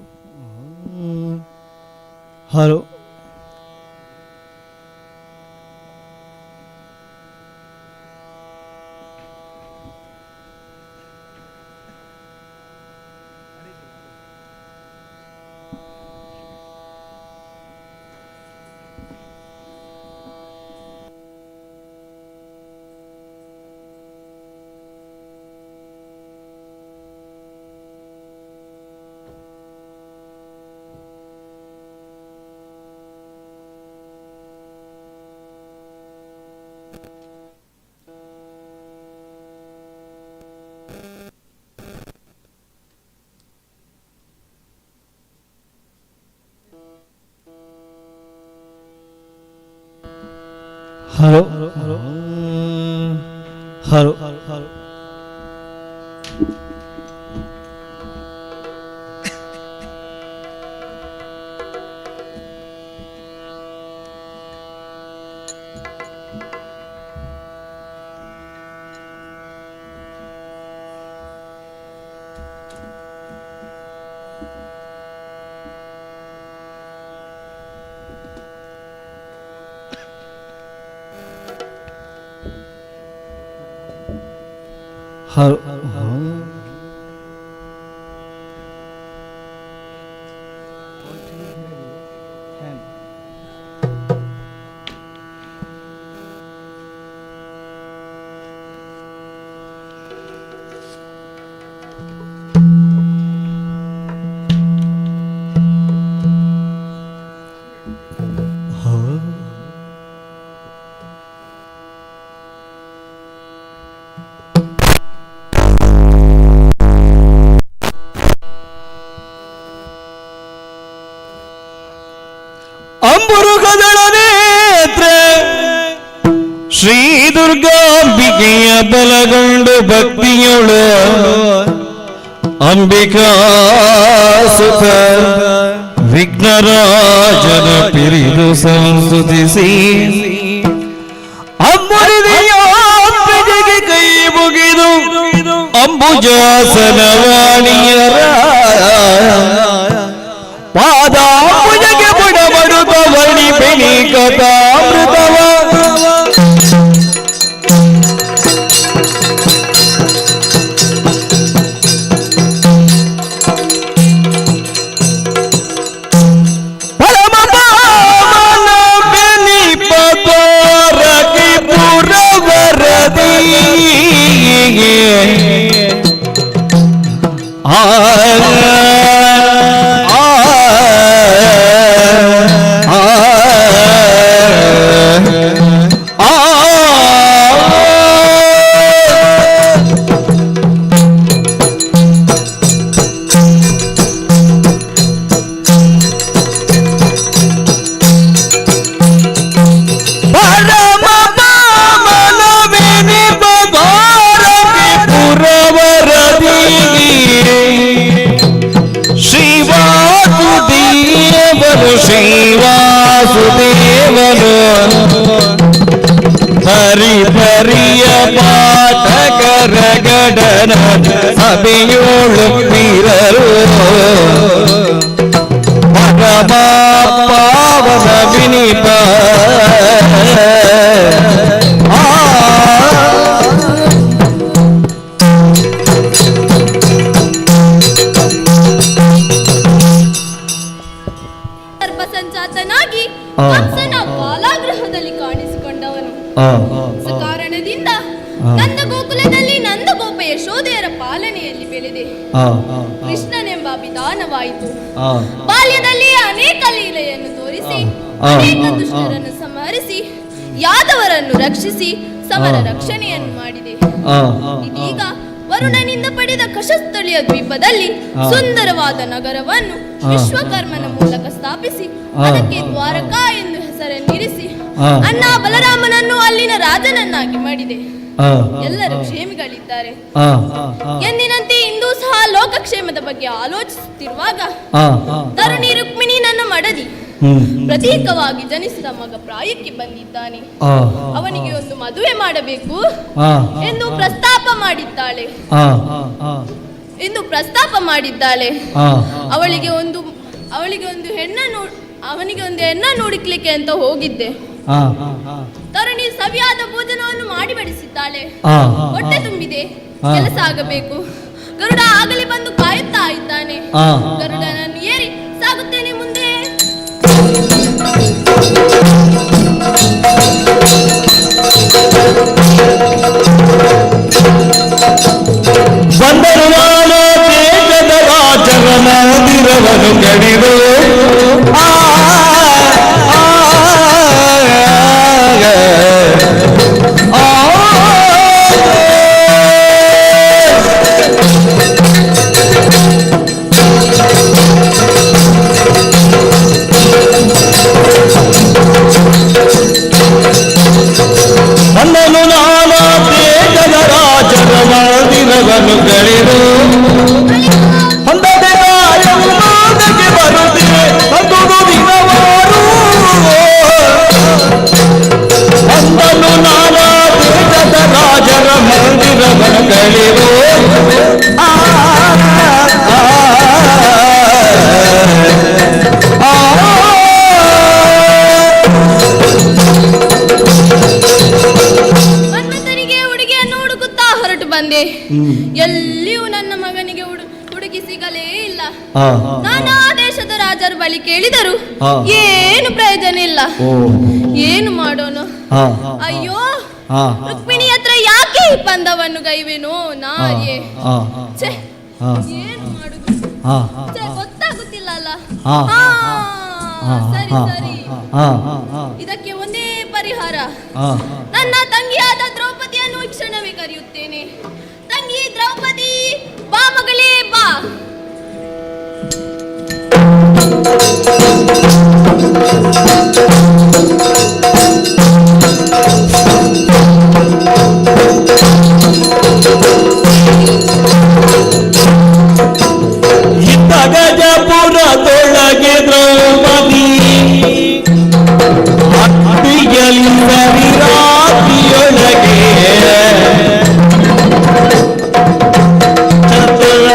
hello. Hello hello hello ಅಂಬುರುಗದಳ ನೇತ್ರ ಶ್ರೀ ದುರ್ಗಾಂಬಿಕೆಯ ಬಲಗೊಂಡು ಭಕ್ತಿಯೊಳು ಅಂಬಿಕಾ ಸುತ ವಿಘ್ನರಾಜನ ಪಿರಿದು ಸಂಸ್ತುತಿಸಿ ಅಮ್ಮುರಿದೆಯ ಕೈ ಮುಗಿದು ಅಂಬುಜಾಸನ ವಾಣಿಯರ ಪಾದಾಂಬುಜಗೆ ಬುಡಬಡುತ್ತ ವರ್ಣಿ ಬೆನಿ ಕಥಾಮೃತವ ಪರಮ ಪಾವನ ಬೆನಿ ಪದೋರಗಿ ಪುರವರದಿ ಆ ಪರಮ ಪಾವನ ವಿನಿಪದಾರತಿ ಪುರವರದಿ ಶ್ರೀವಾಸುದೇವನು ಶ್ರೀವಾಸುದೇವನು ಹರಿ ಪರಿಯ ಪಾಠಕರಗಡನ ಸಭೆಯೋಳು ವೀರರು ಪರಮ ಪಾವನ ವಿನಿಪ ಸರ್ಪಸಂಜಾತನಾಗಿ ಕಂಸನ ಬಾಲಾಗೃಹದಲ್ಲಿ ಕಾಣಿಸಿಕೊಂಡವನು. ಕಾರಣದಿಂದ ನಂದ ಗೋಕುಲದಲ್ಲಿ ನಂದಗೋಪ ಯಶೋದೆಯರ ಪಾಲನೆಯಲ್ಲಿ ಬೆಳೆದೆ ಕೃಷ್ಣನೆಂಬ ಅಭಿದಾನವಾಯಿತು. ಬಾಲ್ಯದಲ್ಲಿ ಅನೇಕ ಲೀಲೆಯನ್ನು ತೋರಿಸಿ ಅನೇಕ ದುಷ್ಟರನ್ನು ಸಂಹರಿಸಿ ಯಾದವರನ್ನು ರಕ್ಷಿಸಿ ಸಮರ ರಕ್ಷಣೆಯನ್ನು ಮಾಡಿದೆ. ಇದೀಗ ವರುಣನಿಂದ ಪಡೆದ ಕಶಸ್ಥಳಿಯ ದ್ವೀಪದಲ್ಲಿ ಸುಂದರವಾದ ನಗರವನ್ನು ವಿಶ್ವಕರ್ಮನ ಮೂಲಕ ಸ್ಥಾಪಿಸಿ ಅದಕ್ಕೆ ದ್ವಾರಕಾ ಎಂದು ಹೆಸರನ್ನಿರಿಸಿ ಅಣ್ಣ ಬಲರಾಮನನ್ನು ಅಲ್ಲಿನ ರಾಜನನ್ನಾಗಿ ಮಾಡಿದೆ. ಎಲ್ಲರೂ ಕ್ಷೇಮಿಗಳಿದ್ದಾರೆ. ಎಂದಿನಂತೆ ಇಂದೂ ಸಹ ಲೋಕಕ್ಷೇಮದ ಬಗ್ಗೆ ಆಲೋಚಿಸುತ್ತಿರುವಾಗ ತರುಣಿ ರುಕ್ಮಿಣಿ ನನ್ನ ಮಡದಿ ಪ್ರತೀಕವಾಗಿ ಜನಿಸಿದ ಮಗ ಪ್ರಾಯಕ್ಕೆ ಬಂದಿದ್ದಾನೆ. ಅವನಿಗೆ ಒಂದು ಮದುವೆ ಮಾಡಬೇಕು ಎಂದು ಪ್ರಸ್ತಾಪ ಮಾಡಿದ್ದಾಳೆ ಅವಳಿಗೆ ಒಂದು ಹೆಣ್ಣನ್ನು ಅವನಿಗೆ ಒಂದು ಹೆಣ್ಣನ್ನು ಹುಡುಕ್ಲಿಕ್ಕೆ ಅಂತ ಹೋಗಿದ್ದೆ. ತರುಣಿ ಸವಿಯಾದ ಭೋಜನವನ್ನು ಮಾಡಿ ಬಡಿಸಿದ್ದಾಳೆ. ಹೊಟ್ಟೆ ತುಂಬಿದೆ, ಕೆಲಸ ಆಗಬೇಕು. ಗರುಡ ಆಗಲೇ ಬಂದು ಕಾಯುತ್ತಾ ಇದ್ದಾನೆ. ಗರುಡನನ್ನು ಏರಿ ಸಾಗುತ್ತೇನೆ ಮುಂದೆ. ಬಂದರು ತೇಜದ ರಾಜರ ಮಂದಿರವನ್ನು ಕಡಿದು ಆ ಎಲ್ಲಿಯೂ ನನ್ನ ಮಗನಿಗೆ ಹುಡುಗಿ ಸಿಗಲೇ ಇಲ್ಲ. ನಾನಾ ದೇಶದ ರಾಜರ ಬಳಿ ಕೇಳಿದರು ಏನು ಪ್ರಯೋಜನ ಇಲ್ಲ. ಏನು ಮಾಡೋಣ? ಅಯ್ಯೋ, ರುಕ್ಮಿಣಿ ಹತ್ರ ಯಾಕೆ ಈ ಪಂದವನ್ನು ಗೈವೆನೋ ನಾಯೇ. ಛೆ, ಏನು ಮಾಡುದು? ಗೊತ್ತಾಗುತ್ತಿಲ್ಲ ಅಲ್ಲ. ಸರಿ ಸರಿ, ಇದಕ್ಕೆ ಒಂದೇ ಪರಿಹಾರ. ನನ್ನ ತಂಗಿಯಾದ ದ್ರೌಪದಿಯನ್ನು ಈ ಕ್ಷಣವೇ ಕರೆಯುತ್ತೇನೆ. ತಂಗಿ ದ್ರೌಪದಿ, ಬಾ ಮಗಳೇ ಬಾ. ಇದ್ದ ಗಜಪುರದೊಳಗೆ ದ್ರೌಪದಿ ಅತ್ತಿಯಲಿ ರಾತ್ರಿಯೊಳಗೆ ಚತುರ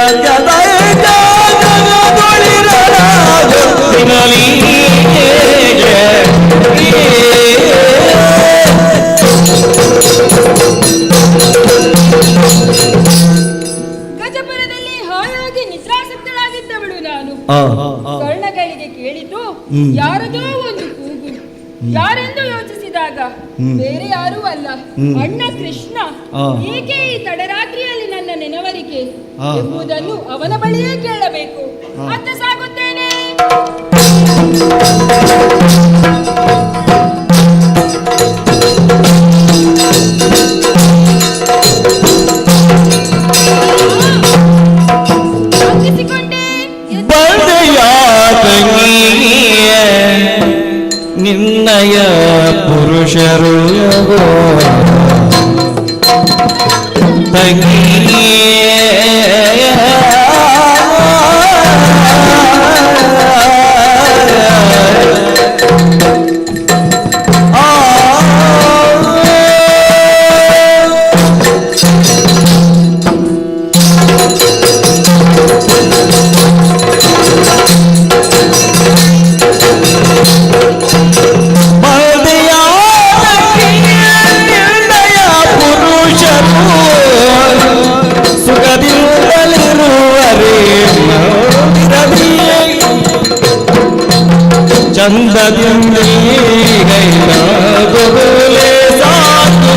ಜಗದೊಳಿರಲಿ. ಗಜಪುರದಲ್ಲಿ ಹಾಯಾಗಿ ನಿದ್ರಾಸಕ್ತಳಾಗಿದ್ದವಳು ನಾನು. ಕರ್ಣಗಳಿಗೆ ಕೇಳಿದ್ದು ಯಾರದೋ ಒಂದು ಕೂಗು. ಯಾರೆಂದು ಯೋಚಿಸಿದಾಗ ಬೇರೆ ಯಾರೂ ಅಲ್ಲ, ಅಣ್ಣ ಕೃಷ್ಣ. ಏಕೆ ಈ ತಡರಾತ್ರಿಯಲ್ಲಿ ನನ್ನ ನೆನವರಿಕೆ ಎಂಬುದನ್ನು ಅವನ ಬಳಿಯೇ ಕೇಳಬೇಕು. ಅತ್ತ ಸಾಗುತ್ತೇನೆ. ನಿನ್ನಯ ಪುರುಷರು ತಂಗಿ ಚಂದದಿಂದಲೇ ಸಾಕು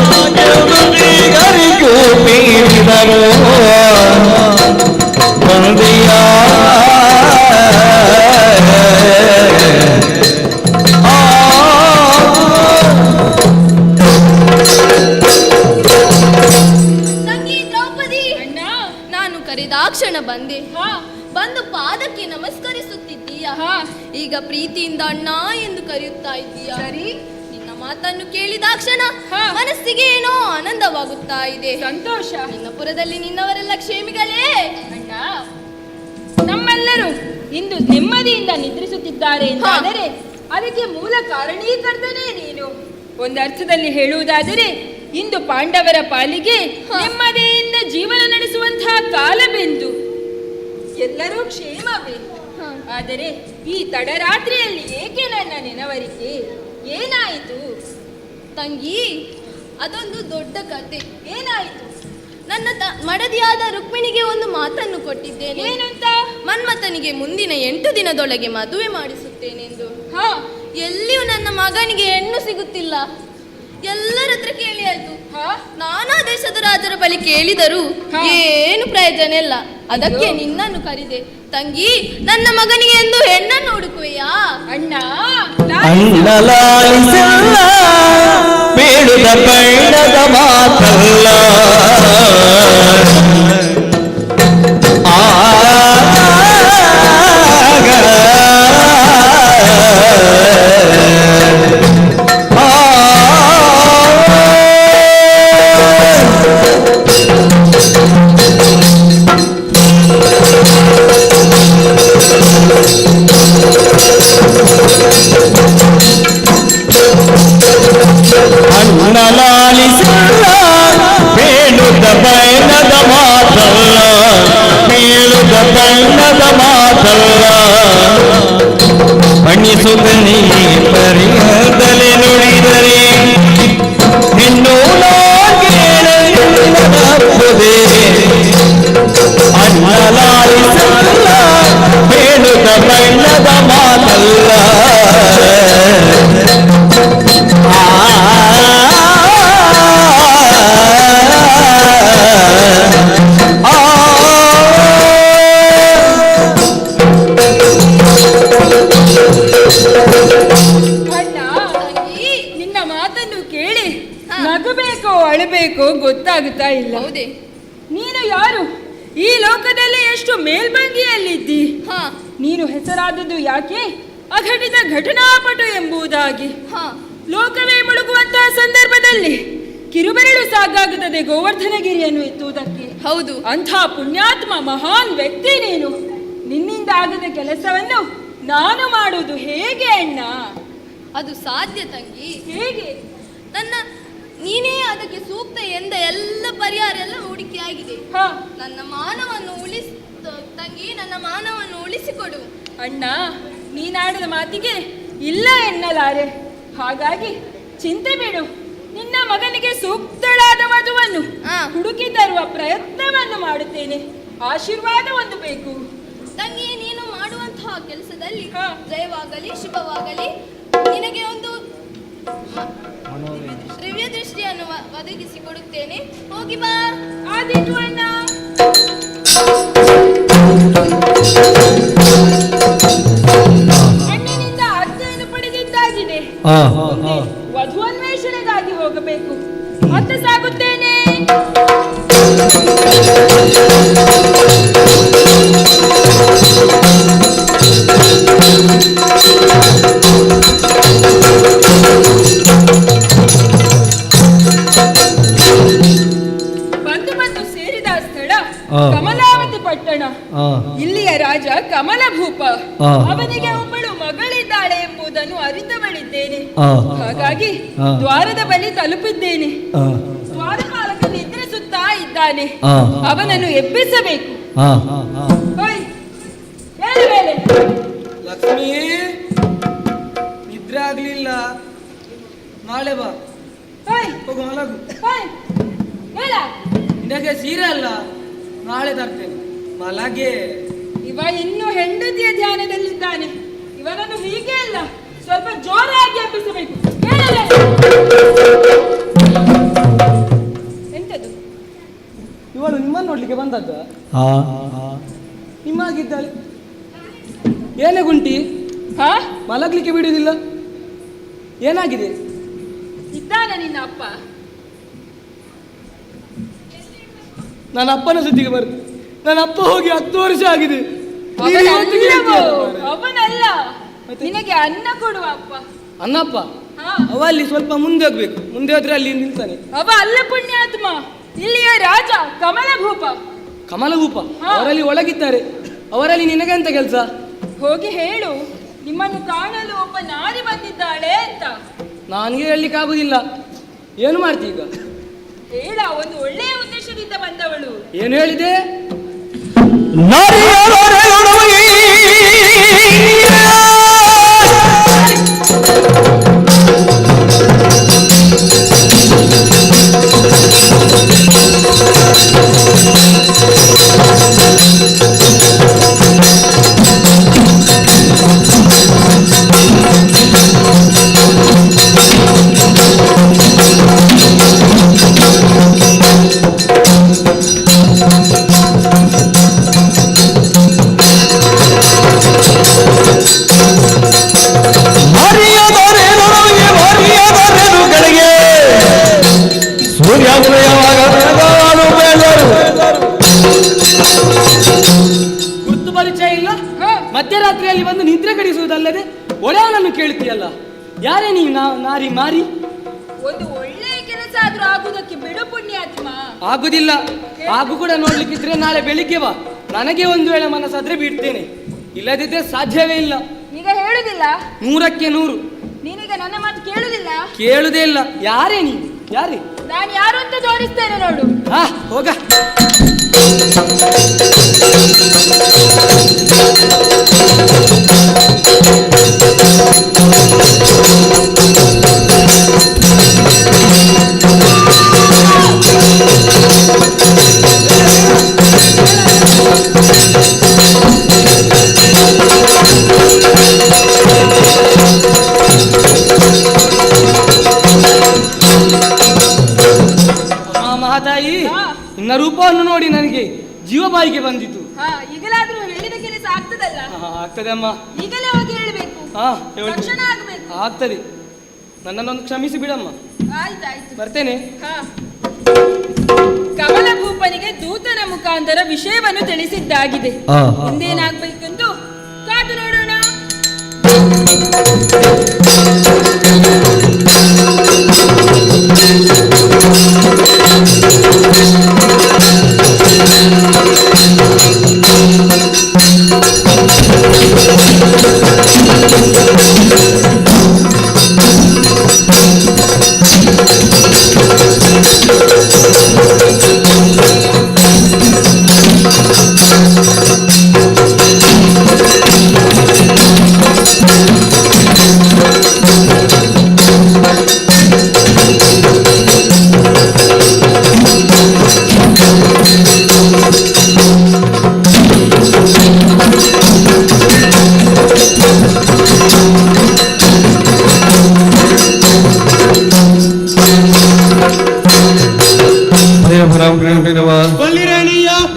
ಬೀಗರಿಗೂ ಪೀಡಿದರು ಬಂದಿಯ. ತಂಗಿ ದ್ರೌಪದಿ, ನಾನು ಕರೆದಾಕ್ಷಣ ಬಂದೆ. ಬಂದು ಪಾದಕ್ಕೆ ನಮಸ್ಕರಿಸುತ್ತಿದ್ದೀಯ. ಈಗ ಪ್ರೀತಿಯಿಂದ ಅಣ್ಣ ಎಂದು ಕರೆಯುತ್ತಾ ಇದ್ದೀಯ. ಸರಿ, ನಿನ್ನ ಮಾತನ್ನು ಕೇಳಿದಾಕ್ಷಣ ಮನಸ್ಸಿಗೆ ಏನೋ ಆನಂದವಾಗುತ್ತಾ ಇದೆ, ಸಂತೋಷ. ನಿನ್ನ ಪುರದಲ್ಲಿ ನಿನ್ನವರೆಲ್ಲ ಕ್ಷೇಮಿಗಳೇ? ಅಣ್ಣ, ನಮ್ಮೆಲ್ಲರೂ ಇಂದು ನೆಮ್ಮದಿಯಿಂದ ನಿದ್ರಿಸುತ್ತಿದ್ದಾರೆ ಎಂದಾದರೆ ಅದಕ್ಕೆ ಮೂಲ ಕಾರಣೀಕರ್ತನೇ ನೀನು. ಒಂದರ್ಥದಲ್ಲಿ ಹೇಳುವುದಾದರೆ ಇಂದು ಪಾಂಡವರ ಪಾಲಿಗೆ ನೆಮ್ಮದಿಯಿಂದ ಜೀವನ ನಡೆಸುವಂತಹ ಕಾಲವೆಂದು ಎಲ್ಲರೂ ಕ್ಷೇಮವೇ. ಆದರೆ ಈ ತಡರಾತ್ರಿಯಲ್ಲಿ ಏಕೆ ನನ್ನ ನೆನವರಿಕೆ? ಏನಾಯಿತು ತಂಗಿ? ಅದೊಂದು ದೊಡ್ಡ ಕತೆ. ಏನಾಯಿತು? ನನ್ನ ಮಡದಿಯಾದ ರುಕ್ಮಿಣಿಗೆ ಒಂದು ಮಾತನ್ನು ಕೊಟ್ಟಿದ್ದೇನೆ. ಏನಂತ? ಮನ್ಮಥನಿಗೆ ಮುಂದಿನ 8 ದಿನದೊಳಗೆ ಮದುವೆ ಮಾಡಿಸುತ್ತೇನೆಂದು. ಎಲ್ಲಿಯೂ ನನ್ನ ಮಗನಿಗೆ ಹೆಣ್ಣು ಸಿಗುತ್ತಿಲ್ಲ. ಎಲ್ಲರ ಹತ್ರ ಕೇಳಿ ಆಯ್ತು. ನಾನಾ ದೇಶದ ರಾಜರ ಬಳಿ ಕೇಳಿದರು ಏನು ಪ್ರಯೋಜನ ಇಲ್ಲ. ಅದಕ್ಕೆ ನಿನ್ನನ್ನು ಕರೆದೆ. ತಂಗಿ, ನನ್ನ ಮಗನಿಗೆ ಎಂದು ಹೆಣ್ಣನ್ನು ಹುಡುಕುವೆಯಾ? ಅಣ್ಣ, ಅಣ್ಣಲಾಲಿಸಲ್ಲ ಬೇಡುದ ಬಣ್ಣದ ಮಾತಲ್ಲ, ಅಣ್ಣಲಾಲಿಸಲ್ಲ ಬೇಡುದ ಬಣ್ಣದ ಮಾತಲ್ಲ, ಬೇಡುದ ಬಣ್ಣದ ಮಾತಲ್ಲ, ಬಣ್ಣಿಸುತ್ತಲೇ ಪರಿಹದಲೆ ನುಡಿದರೆ ಹೆಣ್ಣು ನಾಗೇಳದೆ. ಹೇಳಬೇಕೋ ಗೊತ್ತಾಗುತ್ತಾ ಇಲ್ಲ. ಹೌದೇ? ನೀನು ಯಾರು? ಈ ಲೋಕದಲ್ಲಿ ಎಷ್ಟು ಮೇಲ್ಭಂಗಿಯಲ್ಲಿದ್ದಿ. ನೀನು ಹೆಸರಾದದ್ದು ಯಾಕೆ? ಅಘಟಿತ ಘಟನಾಪಟು ಎಂಬುದಾಗಿ. ಲೋಕವೇ ಮುಳುಗುವಂತಹ ಸಂದರ್ಭದಲ್ಲಿ ಕಿರುಬೆರಳು ಸಾಕಾಗುತ್ತದೆ ಗೋವರ್ಧನಗಿರಿಯನ್ನು ಎತ್ತುವುದಕ್ಕೆ. ಹೌದು. ಅಂಥ ಪುಣ್ಯಾತ್ಮ ಮಹಾನ್ ವ್ಯಕ್ತಿ ನೀನು. ನಿನ್ನಿಂದ ಆಗದ ಕೆಲಸವನ್ನು ನಾನು ಮಾಡುವುದು ಹೇಗೆ ಅಣ್ಣ? ಅದು ಸಾಧ್ಯ ತಂಗಿ. ಹೇಗೆ? ನನ್ನ ನೀನೇ ಅದಕ್ಕೆ ಸೂಕ್ತ ಎಂದ ಎಲ್ಲ ಪರಿಹಾರ ಎಲ್ಲ ಹೂಡಿಕೆಯಾಗಿದೆ. ನನ್ನ ಮಾನವನ್ನು ಉಳಿಸ ತಂಗಿ, ನನ್ನ ಮಾನವನ್ನು ಉಳಿಸಿಕೊಡು. ಅಣ್ಣ, ನೀನಾಡಿದ ಮಾತಿಗೆ ಇಲ್ಲ ಎನ್ನಲಾರೆ. ಹಾಗಾಗಿ ಚಿಂತೆ ಬಿಡು. ನಿನ್ನ ಮಗನಿಗೆ ಸೂಕ್ತಳಾದ ವಧುವನ್ನು ಹುಡುಕಿ ತರುವ ಪ್ರಯತ್ನವನ್ನು ಮಾಡುತ್ತೇನೆ. ಆಶೀರ್ವಾದ ಒಂದು ಬೇಕು ತಂಗಿ. ನೀನು ಮಾಡುವಂತಹ ಕೆಲಸದಲ್ಲಿ ಜಯವಾಗಲಿ, ಶುಭವಾಗಲಿ. ನಿನಗೆ ಒಂದು ದಿವ್ಯ ದೃಷ್ಟಿಯನ್ನು ಒದಗಿಸಿಕೊಡುತ್ತೇನೆ. ಹೋಗಿ ಬಾ. ಆದೀತು ಅಣ್ಣ. ಅಣ್ಣನಿಂದ ಆಜ್ಞೆಯನ್ನು ಪಡೆದಿದ್ದಾಗಿದೆ. ವಧು ಅನ್ವೇಷಣೆಗಾಗಿ ಹೋಗಬೇಕು. ಮತ್ತೆ ಸಾಗುತ್ತೇನೆ. ಬಂದು ಬಂದು ಸೇರಿದ ಸ್ಥಳ ಕಮಲಾವತಿ ಪಟ್ಟಣ. ಇಲ್ಲಿಯ ರಾಜ ಕಮಲಭೂಪ. ಅವನಿಗೆ ಒಬ್ಬಳು ಮಗಳಿದ್ದಾಳೆ ಎಂಬುದನ್ನು ಅರಿತವಳಿದ್ದೇನೆ. ಹಾಗಾಗಿ ದ್ವಾರದ ಬಳಿ ತಲುಪಿದ್ದೇನೆ. ದ್ವಾರಪಾಲಕ ನಿದ್ರಿಸುತ್ತಾ ಇದ್ದಾನೆ. ಅವನನ್ನು ಎಬ್ಬಿಸಬೇಕು. ಮೇಲೆ ಲಕ್ಷ್ಮೀ, ನಿದ್ರೆ ಆಗ್ಲಿಲ್ಲ, ನಾಳೆ ಬಾ. ಹೋಗು ಮಲಗು. ನಿನಗೆ ಸೀರೆ ಅಲ್ಲ, ನಾಳೆ ತರ್ತೇನೆ, ಮಲಗೆ. ಇವ ಇನ್ನು ಹೆಂಡತಿಯ ಧ್ಯಾನದಲ್ಲಿದ್ದಾನೆ. ಇವನನ್ನು ಹೀಗೆ ಅಲ್ಲ, ಸ್ವಲ್ಪ ಜೋರಾಗಿ ಎಬ್ಬಿಸಬೇಕು. ಎಂತದು? ಇವಳು ನಿಮ್ಮನ್ನು ನೋಡ್ಲಿಕ್ಕೆ ಬಂದದ್ದು. ನಿಮ್ಮಾಗಿದ್ದಾಳೆ. ಏನೇ ಗುಂಟಿ, ಮಲಗ್ಲಿಕ್ಕೆ ಬಿಡುವುದಿಲ್ಲ, ಏನಾಗಿದೆ? ಇದ್ದಾನ ನಿನ್ನ ಅಪ್ಪ? ನನ್ನ ಅಪ್ಪನ ಸುದ್ದಿಗೆ ಬರ್ತದೆ. ನನ್ನ ಅಪ್ಪ ಹೋಗಿ 10 ವರ್ಷ ಆಗಿದೆ. ಅವನಲ್ಲ, ನಿನಗೆ ಅನ್ನ ಕೊಡುವ ಅಪ್ಪ. ಅನ್ನಪ್ಪ ಅವ ಅಲ್ಲಿ ಸ್ವಲ್ಪ ಮುಂದೆ ಹೋಗ್ಬೇಕು. ಮುಂದೆ ಹೋದ್ರೆ ಅಲ್ಲಿ ನಿಲ್ತಾನೆ. ಅವ ಅಲ್ಲ ಪುಣ್ಯಾತ್ಮ, ಇಲ್ಲಿಯ ರಾಜ ಕಮಲಭೂಪ. ಕಮಲಭೂಪ ಅವರಲ್ಲಿ ಒಳಗಿದ್ದಾರೆ. ಅವರಲ್ಲಿ ನಿನಗೆಂತ ಕೆಲಸ? ಹೋಗಿ ಹೇಳು, ನಿಮ್ಮನ್ನು ಕಾಣಲು ಒಬ್ಬ ನಾರಿ ಬಂದಿದ್ದಾಳೆ ಅಂತ. ನನಗೆ ಹೇಳಲಿಕ್ಕೆ ಆಗುದಿಲ್ಲ. ಏನು ಮಾಡ್ತಿ ಈಗ? ಹೇಳ, ಒಂದು ಒಳ್ಳೆಯ ಉದ್ದೇಶದಿಂದ ಬಂದವಳು. ಏನು ಹೇಳಿದೆ? ಗುರುತು ಪರಿಚಯ ಇಲ್ಲ, ಮಧ್ಯರಾತ್ರಿಯಲ್ಲಿ ಬಂದು ನಿದ್ರೆ ಕಡಿಸುವುದಲ್ಲದೆ ಒಡೆಯವನನ್ನು ಕೇಳುತ್ತೀಯಲ್ಲ, ಯಾರೇ ನೀವು? ನಾರಿ ಮಾರಿ. ಒಂದು ಒಳ್ಳೆಯ ಕೆಲಸ ಆದ್ರೂ ಆಗುವುದಕ್ಕೆ ಬಿಡು ಪುಣ್ಯಾತ್ಮ. ಆಗುದಿಲ್ಲ. ಆಗು ಕೂಡ ನೋಡ್ಲಿಕ್ಕಿದ್ರೆ ನಾಳೆ ಬೆಳಿಗ್ಗೆ ಬಾ. ನನಗೆ ಒಂದು ವೇಳೆ ಮನಸ್ಸಾದ್ರೆ ಬಿಡ್ತೇನೆ, ಇಲ್ಲದಿದ್ರೆ ಸಾಧ್ಯವೇ ಇಲ್ಲ. ಈಗ ಹೇಳುದಿಲ್ಲ? 100ಕ್ಕೆ 100. ನೀನೀಗ ನನ್ನ ಮಾತು ಕೇಳುದಿಲ್ಲ? ಕೇಳುದೇ ಇಲ್ಲ. ಯಾರೇ ನೀನು? ಯಾರೇ ನಾನು ಯಾರು ಅಂತ ತೋರಿಸ್ತೇನೆ ನೋಡು. ಹಾ, ಹೋಗ. ಮಹಾತಾಯಿ, ನಿನ್ನ ರೂಪವನ್ನು ನೋಡಿ ನನಗೆ ಜೀವ ಬಾಯಿಗೆ ಬಂದಿತು. ಈಗಲಾದ್ರೂ ಹೇಳಿದ ಕೆಲಸ ಆಗ್ತದಲ್ಲ? ಆಗ್ತದೆ ಅಮ್ಮ. ಈಗಲೇ ಹೋಗಿ ಹೇಳಬೇಕು. ತಕ್ಷಣ ಆಗಬೇಕು. ಆಗ್ತದೆ. ನನ್ನನ್ನೊಂದು ಕ್ಷಮಿಸಿ ಬಿಡಮ್ಮ. ಆಯ್ತಾಯ್ತು, ಬರ್ತೇನೆ. ಹಾ. ಕಮಲಭೂಪನಿಗೆ ದೂತನ ಮುಖಾಂತರ ವಿಷಯವನ್ನು ತಿಳಿಸಿದ್ದಾಗಿದೆ. ಮುಂದೇನಾಗಬೇಕೆಂದು ಕಾದು ನೋಡೋಣ.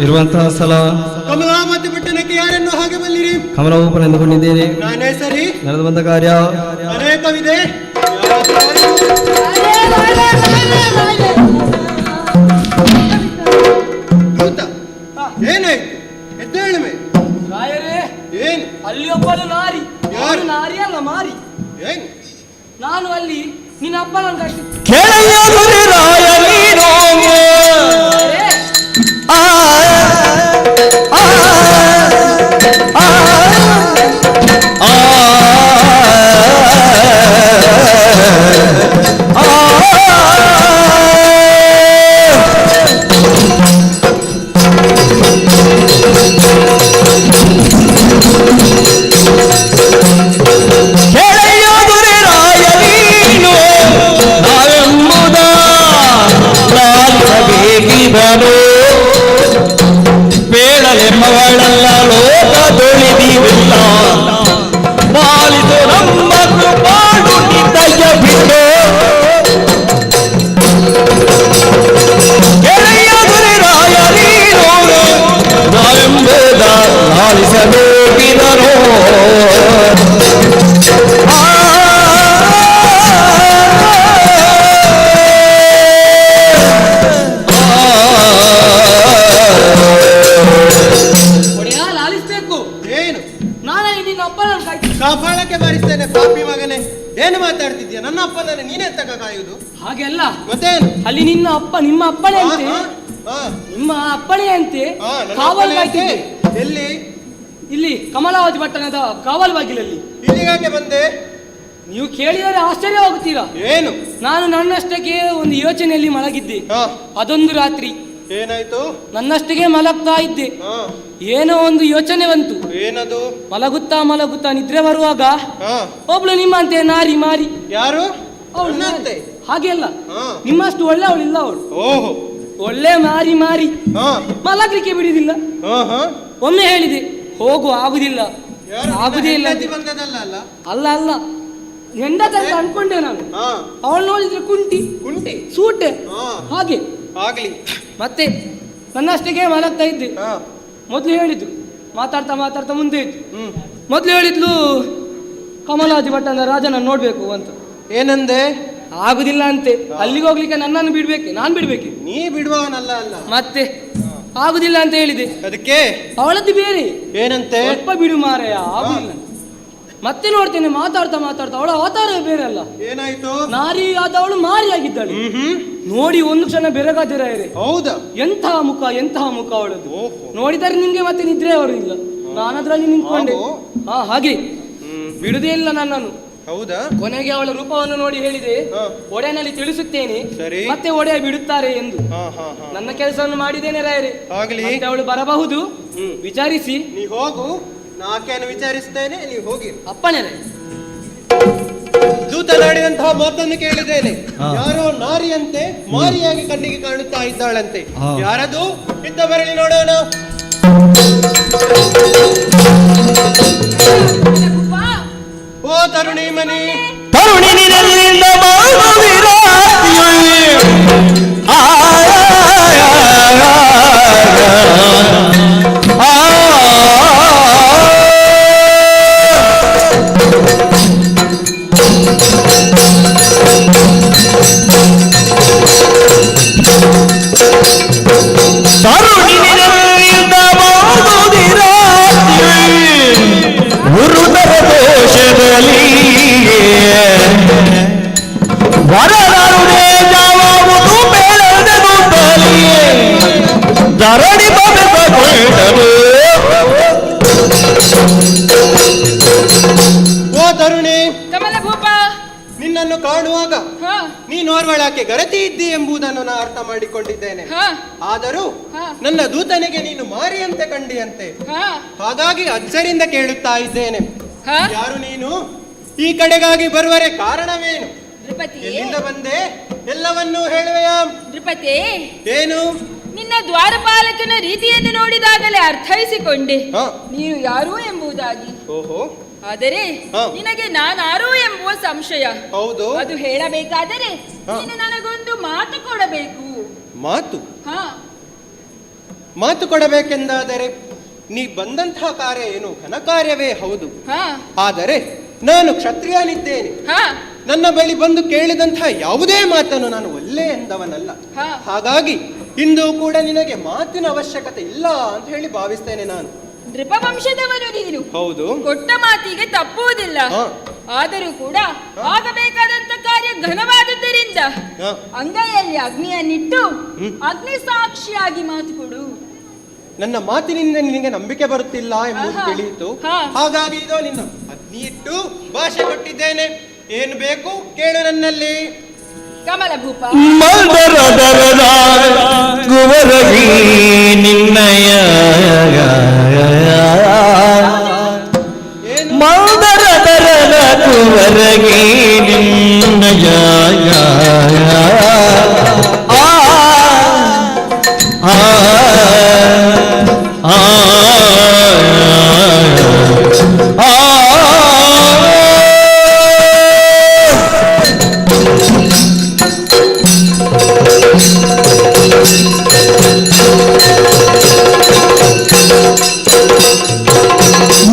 ಇರುವಂತಹ ಸ್ಥಳ ಕಮಲಾವತಿ ಪಟ್ಟಣಕ್ಕೆ ಯಾರನ್ನು ಹಾಗೆ ಬಲ್ಲಿರಿ? ಕಮಲೋಪನ ಎಂದುಕೊಂಡಿದ್ದೇನೆ. ನಾನೇ ಸರಿ. ನಡೆದು ಬಂದ ಕಾರ್ಯ ಅನೇಕವಿದೆ. ಏನಾಯ್ತು? ಎದ್ದೇಳುವೆ ರಾಯರೇ. ಏನು? ಅಲ್ಲಿ ಒಬ್ಬಳು ನಾರಿ. ಯಾರು? ನಾರಿ ಅಲ್ಲ, ಮಾರಿ. ಏನು? ನಾನು ಅಲ್ಲಿ ನಿನ್ನ ಅಪ್ಪನ ರಾಯ ನೀನು ಆ ಆ ಆ ಆ ಕೆಳೆಯೋದುರೆ ರಾಯ ನೀನು ನಾವೆಂಬುದ ಲಾಲಿಸಬೇಕಿದನು ಬೇಡಲೆಂಬವಳಲ್ಲ ಲೋಕದೊಳಿದಿವಿಲ್ಲ ಪಾಲಿಸು ನಮ್ಮ ಕೃಪಾಳು ನಿದಯ ಬಿಟ್ಟು ಕೆಳೆಯೋದುರೆ ರಾಯ ನೀನು ನಾವೆಂಬುದ ಲಾಲಿಸಬೇಕಿದನು. ಒಡೆಯ, ಲಾಲಿಸ್ಬೇಕು. ಏನು? ನಾನಲ್ಲಿ ನಿನ್ನ ಅಪ್ಪನ ಕಾಯ್ತೀನಿ. ಕಪಾಳಕ್ಕೆ ಬಾರಿಸ್ತೇನೆ ಪಾಪಿ ಮಗನೇ. ಏನು ಮಾತಾಡ್ತಿದ್ಯಾ? ನನ್ನ ಅಪ್ಪನನ್ನು ನೀನೇ ತಗ ಕಾಯುವುದು? ಹಾಗೆಲ್ಲ. ಮತ್ತೇನು? ಅಲ್ಲಿ ನಿನ್ನ ಅಪ್ಪ ನಿಮ್ಮ ಅಪ್ಪಣೆ ಅಂತೆ, ನಿಮ್ಮ ಅಪ್ಪಣೆ ಅಂತೆ ಕಾವಲು ಕಾಯ್ತಿದ್ದೆ. ಎಲ್ಲಿ? ಇಲ್ಲಿ ಕಮಲಾವತಿ ಪಟ್ಟಣದ ಕಾವಲು ಬಾಗಿಲಲ್ಲಿ. ಇಲ್ಲಿಗಾಕೆ ಬಂದೆ? ನೀವು ಕೇಳಿದರೆ ಆಶ್ಚರ್ಯವಾಗುತ್ತೀರಾ. ಏನು? ನಾನು ನನ್ನಷ್ಟಕ್ಕೆ ಒಂದು ಯೋಚನೆಯಲ್ಲಿ ಮಲಗಿದ್ದೆ. ಅದೊಂದು ರಾತ್ರಿ ಏನಾಯ್ತು? ನನ್ನಷ್ಟಕ್ಕೆ ಮಲಗ್ತಾ ಇದ್ದೆ. ಏನೋ ಒಂದು ಯೋಚನೆ ಬಂತು. ಏನದು? ಮಲಗುತ್ತಾ ಮಲಗುತ್ತಾ ನಿದ್ರೆ ಬರುವಾಗ ಒಬ್ಳು ನಿಮ್ಮಂತೆ ನಾರಿ ಮಾರಿ. ಯಾರು? ಅವಳು ಹಾಗೆ ಅಲ್ಲ, ನಿಮ್ಮಷ್ಟು ಒಳ್ಳೆ ಅವಳಿಲ್ಲ ಅವಳು. ಓಹೋ, ಒಳ್ಳೆ ಮಾರಿ ಮಾರಿ ಮಲಗ್ಲಿಕ್ಕೆ ಬಿಡುದಿಲ್ಲ. ಒಮ್ಮೆ ಹೇಳಿದೆ ಹೋಗು, ಆಗುದಿಲ್ಲ, ಆಗುದೇ ಇಲ್ಲ. ಅಲ್ಲ ಅಲ್ಲ, ಹೆಂಡತಿ ಅಂತ ಅನ್ಕೊಂಡೆ ನಾನು. ಅವಳು ನೋಡಿದ್ರೆ ಕುಂಟಿ ಕುಂಟಿ ಸೂಟೆ ಹಾಗೆ ಆಗ್ಲಿ. ಮತ್ತೆ ನನ್ನಷ್ಟಕ್ಕೆ ಮಲಗ್ತಾ ಇದ್ದೆ. ಮೊದ್ಲು ಹೇಳಿದ್ರು, ಮಾತಾಡ್ತಾ ಮಾತಾಡ್ತಾ ಮುಂದೆ ಇತ್ತು. ಮೊದ್ಲು ಹೇಳಿದ್ಲು ಕಮಲಾದಿ ಭಟ್ಟನ ರಾಜನ ನೋಡ್ಬೇಕು ಅಂತ. ಏನಂದೆ? ಆಗುದಿಲ್ಲ ಅಂತೆ. ಅಲ್ಲಿಗೆ ಹೋಗ್ಲಿಕ್ಕೆ ನನ್ನನ್ನು ಬಿಡ್ಬೇಕು, ನಾನ್ ಬಿಡ್ಬೇಕು. ನೀ ಬಿಡುವವನಲ್ಲ ಅಲ್ಲ. ಮತ್ತೆ ಆಗುದಿಲ್ಲ ಅಂತ ಹೇಳಿದೆ. ಅದಕ್ಕೆ ಅವಳದ್ದು ಬೇರೆ ಏನಂತೆ? ಸ್ವಲ್ಪ ಬಿಡು ಮಾರಾಯ, ಆಗುದಿಲ್ಲ. ಮತ್ತೆ ನೋಡ್ತೇನೆ ಮಾತಾಡ್ತಾ ಮಾತಾಡ್ತಾ ಅವಳ ಅವತಾರ ಬೇರೆ ಅಲ್ಲ. ಏನಾಯ್ತು? ನಾರಿ ಆದವಳು ಮಾರಿಯಾಗಿದ್ದಾಳೆ. ನೋಡಿ ಒಂದು ಕ್ಷಣ ಬೆರಗಾದಿರ. ಹೌದಾ? ಎಂತಹ ಮುಖ, ಎಂತಹ ಮುಖ ಅವಳದ್ದು. ನೋಡಿದರೆ ನಿಮ್ಗೆ ಮತ್ತೆ ನಿದ್ರೆ ಅವರು ಇಲ್ಲ. ನಾನದ್ರಲ್ಲಿ ನಿಂತ್ಕೊಂಡೆ. ಹಾ, ಹಾಗೆ ಬಿಡುದೇ ಇಲ್ಲ ನನ್ನನ್ನು. ಹೌದಾ? ಕೊನೆಗೆ ಅವಳ ರೂಪವನ್ನು ನೋಡಿ ಹೇಳಿದೆ, ಒಡೆಯನಲ್ಲಿ ತಿಳಿಸುತ್ತೇನೆ, ಮತ್ತೆ ಒಡೆಯ ಬಿಡುತ್ತಾರೆ ಎಂದು. ನನ್ನ ಕೆಲಸವನ್ನು ಮಾಡಿದ್ದೇನೆ ರಾಯರೇ. ಮತ್ತೆ ಅವಳು ಬರಬಹುದು, ವಿಚಾರಿಸಿ. ನೀ ಹೋಗು, ನಾಕೇನು ವಿಚಾರಿಸ್ತೇನೆ, ನೀವು ಹೋಗಿ. ಅಪ್ಪಣೆ. ದೂತನಾಡಿದಂತಹ ಮಾತನ್ನು ಕೇಳಿದ್ದೇನೆ. ಯಾರೋ ನಾರಿಯಂತೆ ಮಾರಿಯಾಗಿ ಕಣ್ಣಿಗೆ ಕಾಣುತ್ತಾ ಇದ್ದಾಳಂತೆ. ಯಾರದು? ಇದ್ದ ಬರಲಿ ನೋಡೋಣ. ಓ ತರುಣಿ ಮನಿ, ತರುಣಿ ನಿನ್ನಿಂದ ಓ ತರುಣಿ ಕಮಲಭೂಪ, ನಿನ್ನನ್ನು ಕಾಣುವಾಗ ನೀನೋರ್ವಳಾಕೆ ಗರತಿ ಇದ್ದಿ ಎಂಬುದನ್ನು ನಾನು ಅರ್ಥ ಮಾಡಿಕೊಂಡಿದ್ದೇನೆ. ಆದರೂ ನನ್ನ ದೂತನಿಗೆ ನೀನು ಮಾರಿಯಂತೆ ಕಂಡಿಯಂತೆ. ಹಾಗಾಗಿ ಅಚ್ಚರಿಂದ ಕೇಳುತ್ತಾ ಇದ್ದೇನೆ, ಯಾರು ನೀನು? ಈ ಕಡೆಗಾಗಿ ಬರುವರೆ ಕಾರಣವೇನು? ಎಲ್ಲಿಂದ ಬಂದೆ? ಎಲ್ಲವನ್ನೂ ಹೇಳುವೆಯಾ? ನೃಪತಿ, ಏನು? ನಿನ್ನ ದ್ವಾರಪಾಲಕನ ರೀತಿಯನ್ನು ನೋಡಿದಾಗಲೇ ಅರ್ಥೈಸಿಕೊಂಡೆ ನೀನು ಯಾರು ಎಂಬುದಾಗಿ. ಓಹೋ, ಆದರೆ ನಿನಗೆ ನಾನಾರು ಎಂಬುವ ಸಂಶಯ. ಹೌದು, ಅದು ಹೇಳಬೇಕಾದರೆ ನೀನು ನನಗೊಂದು ಮಾತು ಕೊಡಬೇಕು. ಮಾತು? ಮಾತು ಕೊಡಬೇಕೆಂದಾದರೆ ನೀ ಬಂದಂತಹ ಕಾರ್ಯ ಏನು ಘನ ಕಾರ್ಯವೇ ಹೌದು. ಆದರೆ ನಾನು ಕ್ಷತ್ರಿಯನಿದ್ದೇನೆ. ನನ್ನ ಬಳಿ ಬಂದು ಕೇಳಿದಂತಹ ಯಾವುದೇ ಮಾತನ್ನು ನಾನು ಒಲ್ಲೆ ಎಂದವನಲ್ಲ. ಹಾಗಾಗಿ ಇಂದು ಕೂಡ ನಿನಗೆ ಮಾತಿನ ಅವಶ್ಯಕತೆ ಇಲ್ಲ ಅಂತ ಹೇಳಿ ಭಾವಿಸ್ತೇನೆ ನಾನು. ನೃಪವಂಶದವನು ನೀನು. ಹೌದು, ಕೊಟ್ಟ ಮಾತಿಗೆ ತಪ್ಪುವುದಿಲ್ಲ. ಆದರೂ ಕೂಡ ಆಗಬೇಕಾದಂತ ಕಾರ್ಯ ಘನವಾದುದರಿಂದ ಅಂಗೈಯಲ್ಲಿ ಅಗ್ನಿಯನ್ನಿಟ್ಟು ಅಗ್ನಿ ಸಾಕ್ಷಿಯಾಗಿ ಮಾತು ಕೊಡು. ನನ್ನ ಮಾತಿನಿಂದ ನಿನಗೆ ನಂಬಿಕೆ ಬರುತ್ತಿಲ್ಲ ಎಂಬುದು ತಿಳಿಯಿತು. ಹಾಗಾಗಿ ಇದು ನಿನ್ನ ಅಗ್ನಿ ಇಟ್ಟು ಭಾಷೆ ಕೊಟ್ಟಿದ್ದೇನೆ. ಏನು ಬೇಕು ಕೇಳು ನನ್ನಲ್ಲಿ. ಕಮಲಭೂಪ, ಕುವರಗಿ ನಿನ್ನಯ ಮಂದರ ದರದ ಕುವರಗಿ ನಿನ್ನಯ ಆ ಆ ಆ ಆ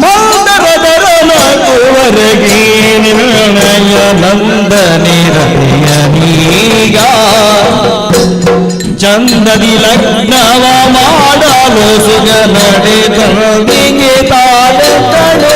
ಮಂದರದರನ ನಿರ್ಣಯ ನಂದನೆ ರತಿಯನೀಗ ಚಂದದಿ ಲಗ್ನವ ಮಾಡಲು ಸುಗ ನಡೆದಂದಿಗೆ ತಾಳೆತಳು.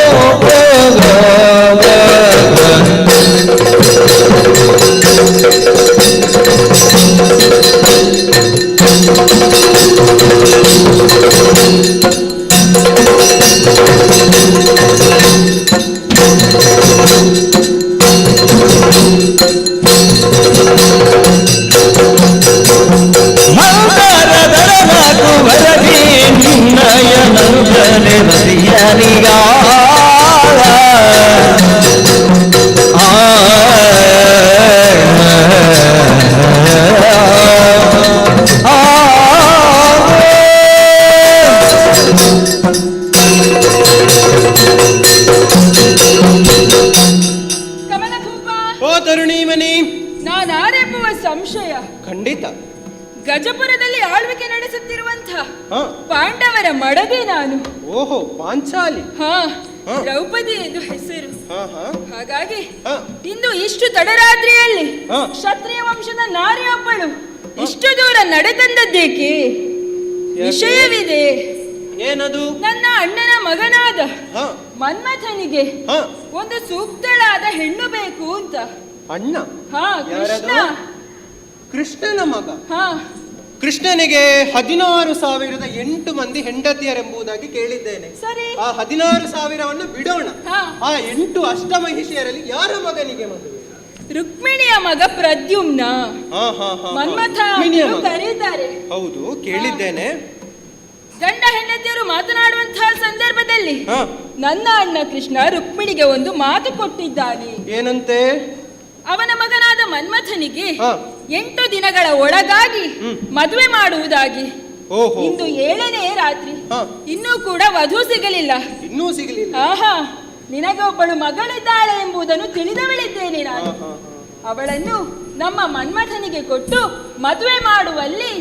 ಮಂದರದರನ ಕುವರಗಿ ನಿನ್ನಯ ನಂದನೆ ರತಿಯನಿಗ ಆ ಆ ಕಮಲಭೂಪ, ಓ ತರುಣಿ ಮನಿ, ನಾನಾರೆಂಬುವ ಸಂಶಯ. ಖಂಡಿತ ಗಜಪುರದಲ್ಲಿ ಆಳ್ವಿಕೆ ನಡೆಸುತ್ತಿರುವಂತಹ ಪಾಂಡವರ ಮಡದಿ ನಾನು. ಓಹೋ, ಪಾಂಚಾಲಿ. ದ್ರೌಪದಿ ಎಂದು ಹೆಸರು. ಹಾಗಾಗಿ ಇಂದು ಇಷ್ಟು ತಡರಾತ್ರಿಯಲ್ಲಿ ಕ್ಷತ್ರಿಯ ವಂಶದ ನಾರಿಯೊಬ್ಬಳು ಇಷ್ಟು ದೂರ ನಡೆತಂದದ್ದೇಕೆ? ವಿಷಯವಿದೆ. ಏನದು? ನನ್ನ ಅಣ್ಣನ ಮಗನಾದ ಮನ್ಮಥನಿಗೆ ಒಂದು ಸೂಕ್ತಳಾದ ಹೆಣ್ಣು ಬೇಕು ಅಂತ. ಅಣ್ಣ? ಕೃಷ್ಣ. ಕೃಷ್ಣನ ಮಗ. ಕೃಷ್ಣನಿಗೆ 16,008 ಮಂದಿ ಹೆಂಡತಿಯರೆಂಬುದಾಗಿ ಕೇಳಿದ್ದೇನೆ. ಆ 16,000ವನ್ನು ಬಿಡೋಣ. ಆ 8 ಅಷ್ಟಮಹಿಷಿಯರಲ್ಲಿ ಯಾರ ಮಗನಿಗೆ ಮದುವೆ? ರುಕ್ಮಿಣಿಯ ಮಗ ಪ್ರದ್ಯುಮ್ನ. ಮನ್ಮಥ ಕರೀತಾರೆ. ಹೌದು, ಕೇಳಿದ್ದೇನೆ. ಗಂಡ ಹೆಂಡತಿಯರು ಮಾತನಾಡುವಂತಹ ಸಂದರ್ಭದಲ್ಲಿ ನನ್ನ ಅಣ್ಣ ಕೃಷ್ಣ ರುಕ್ಮಿಣಿಗೆ ಒಂದು ಮಾತು ಕೊಟ್ಟಿದ್ದಾನೆ. ಏನಂತೆ? ಅವನ ಮಗನಾದ ಮನ್ಮಥನಿಗೆ 8 ದಿನಗಳ ಒಳಗಾಗಿ ಮದುವೆ ಮಾಡುವುದಾಗಿ. ಇಂದು 7ನೇ ರಾತ್ರಿ, ಇನ್ನೂ ಕೂಡ ವಧು ಸಿಗಲಿಲ್ಲ. ಇನ್ನೂ ಸಿಗಲಿಲ್ಲ. ಆಹಾ, ನಿನಗೆ ಒಬ್ಬಳು ಮಗಳಿದ್ದಾಳೆ ಎಂಬುದನ್ನು ತಿಳಿದವಳಿದ್ದೇನೆ ನಾನು. ಅವಳನ್ನು ನಮ್ಮ ಮನ್ಮಥನಿಗೆ ಕೊಟ್ಟು ಮದುವೆ ಮಾಡುವಲ್ಲಿ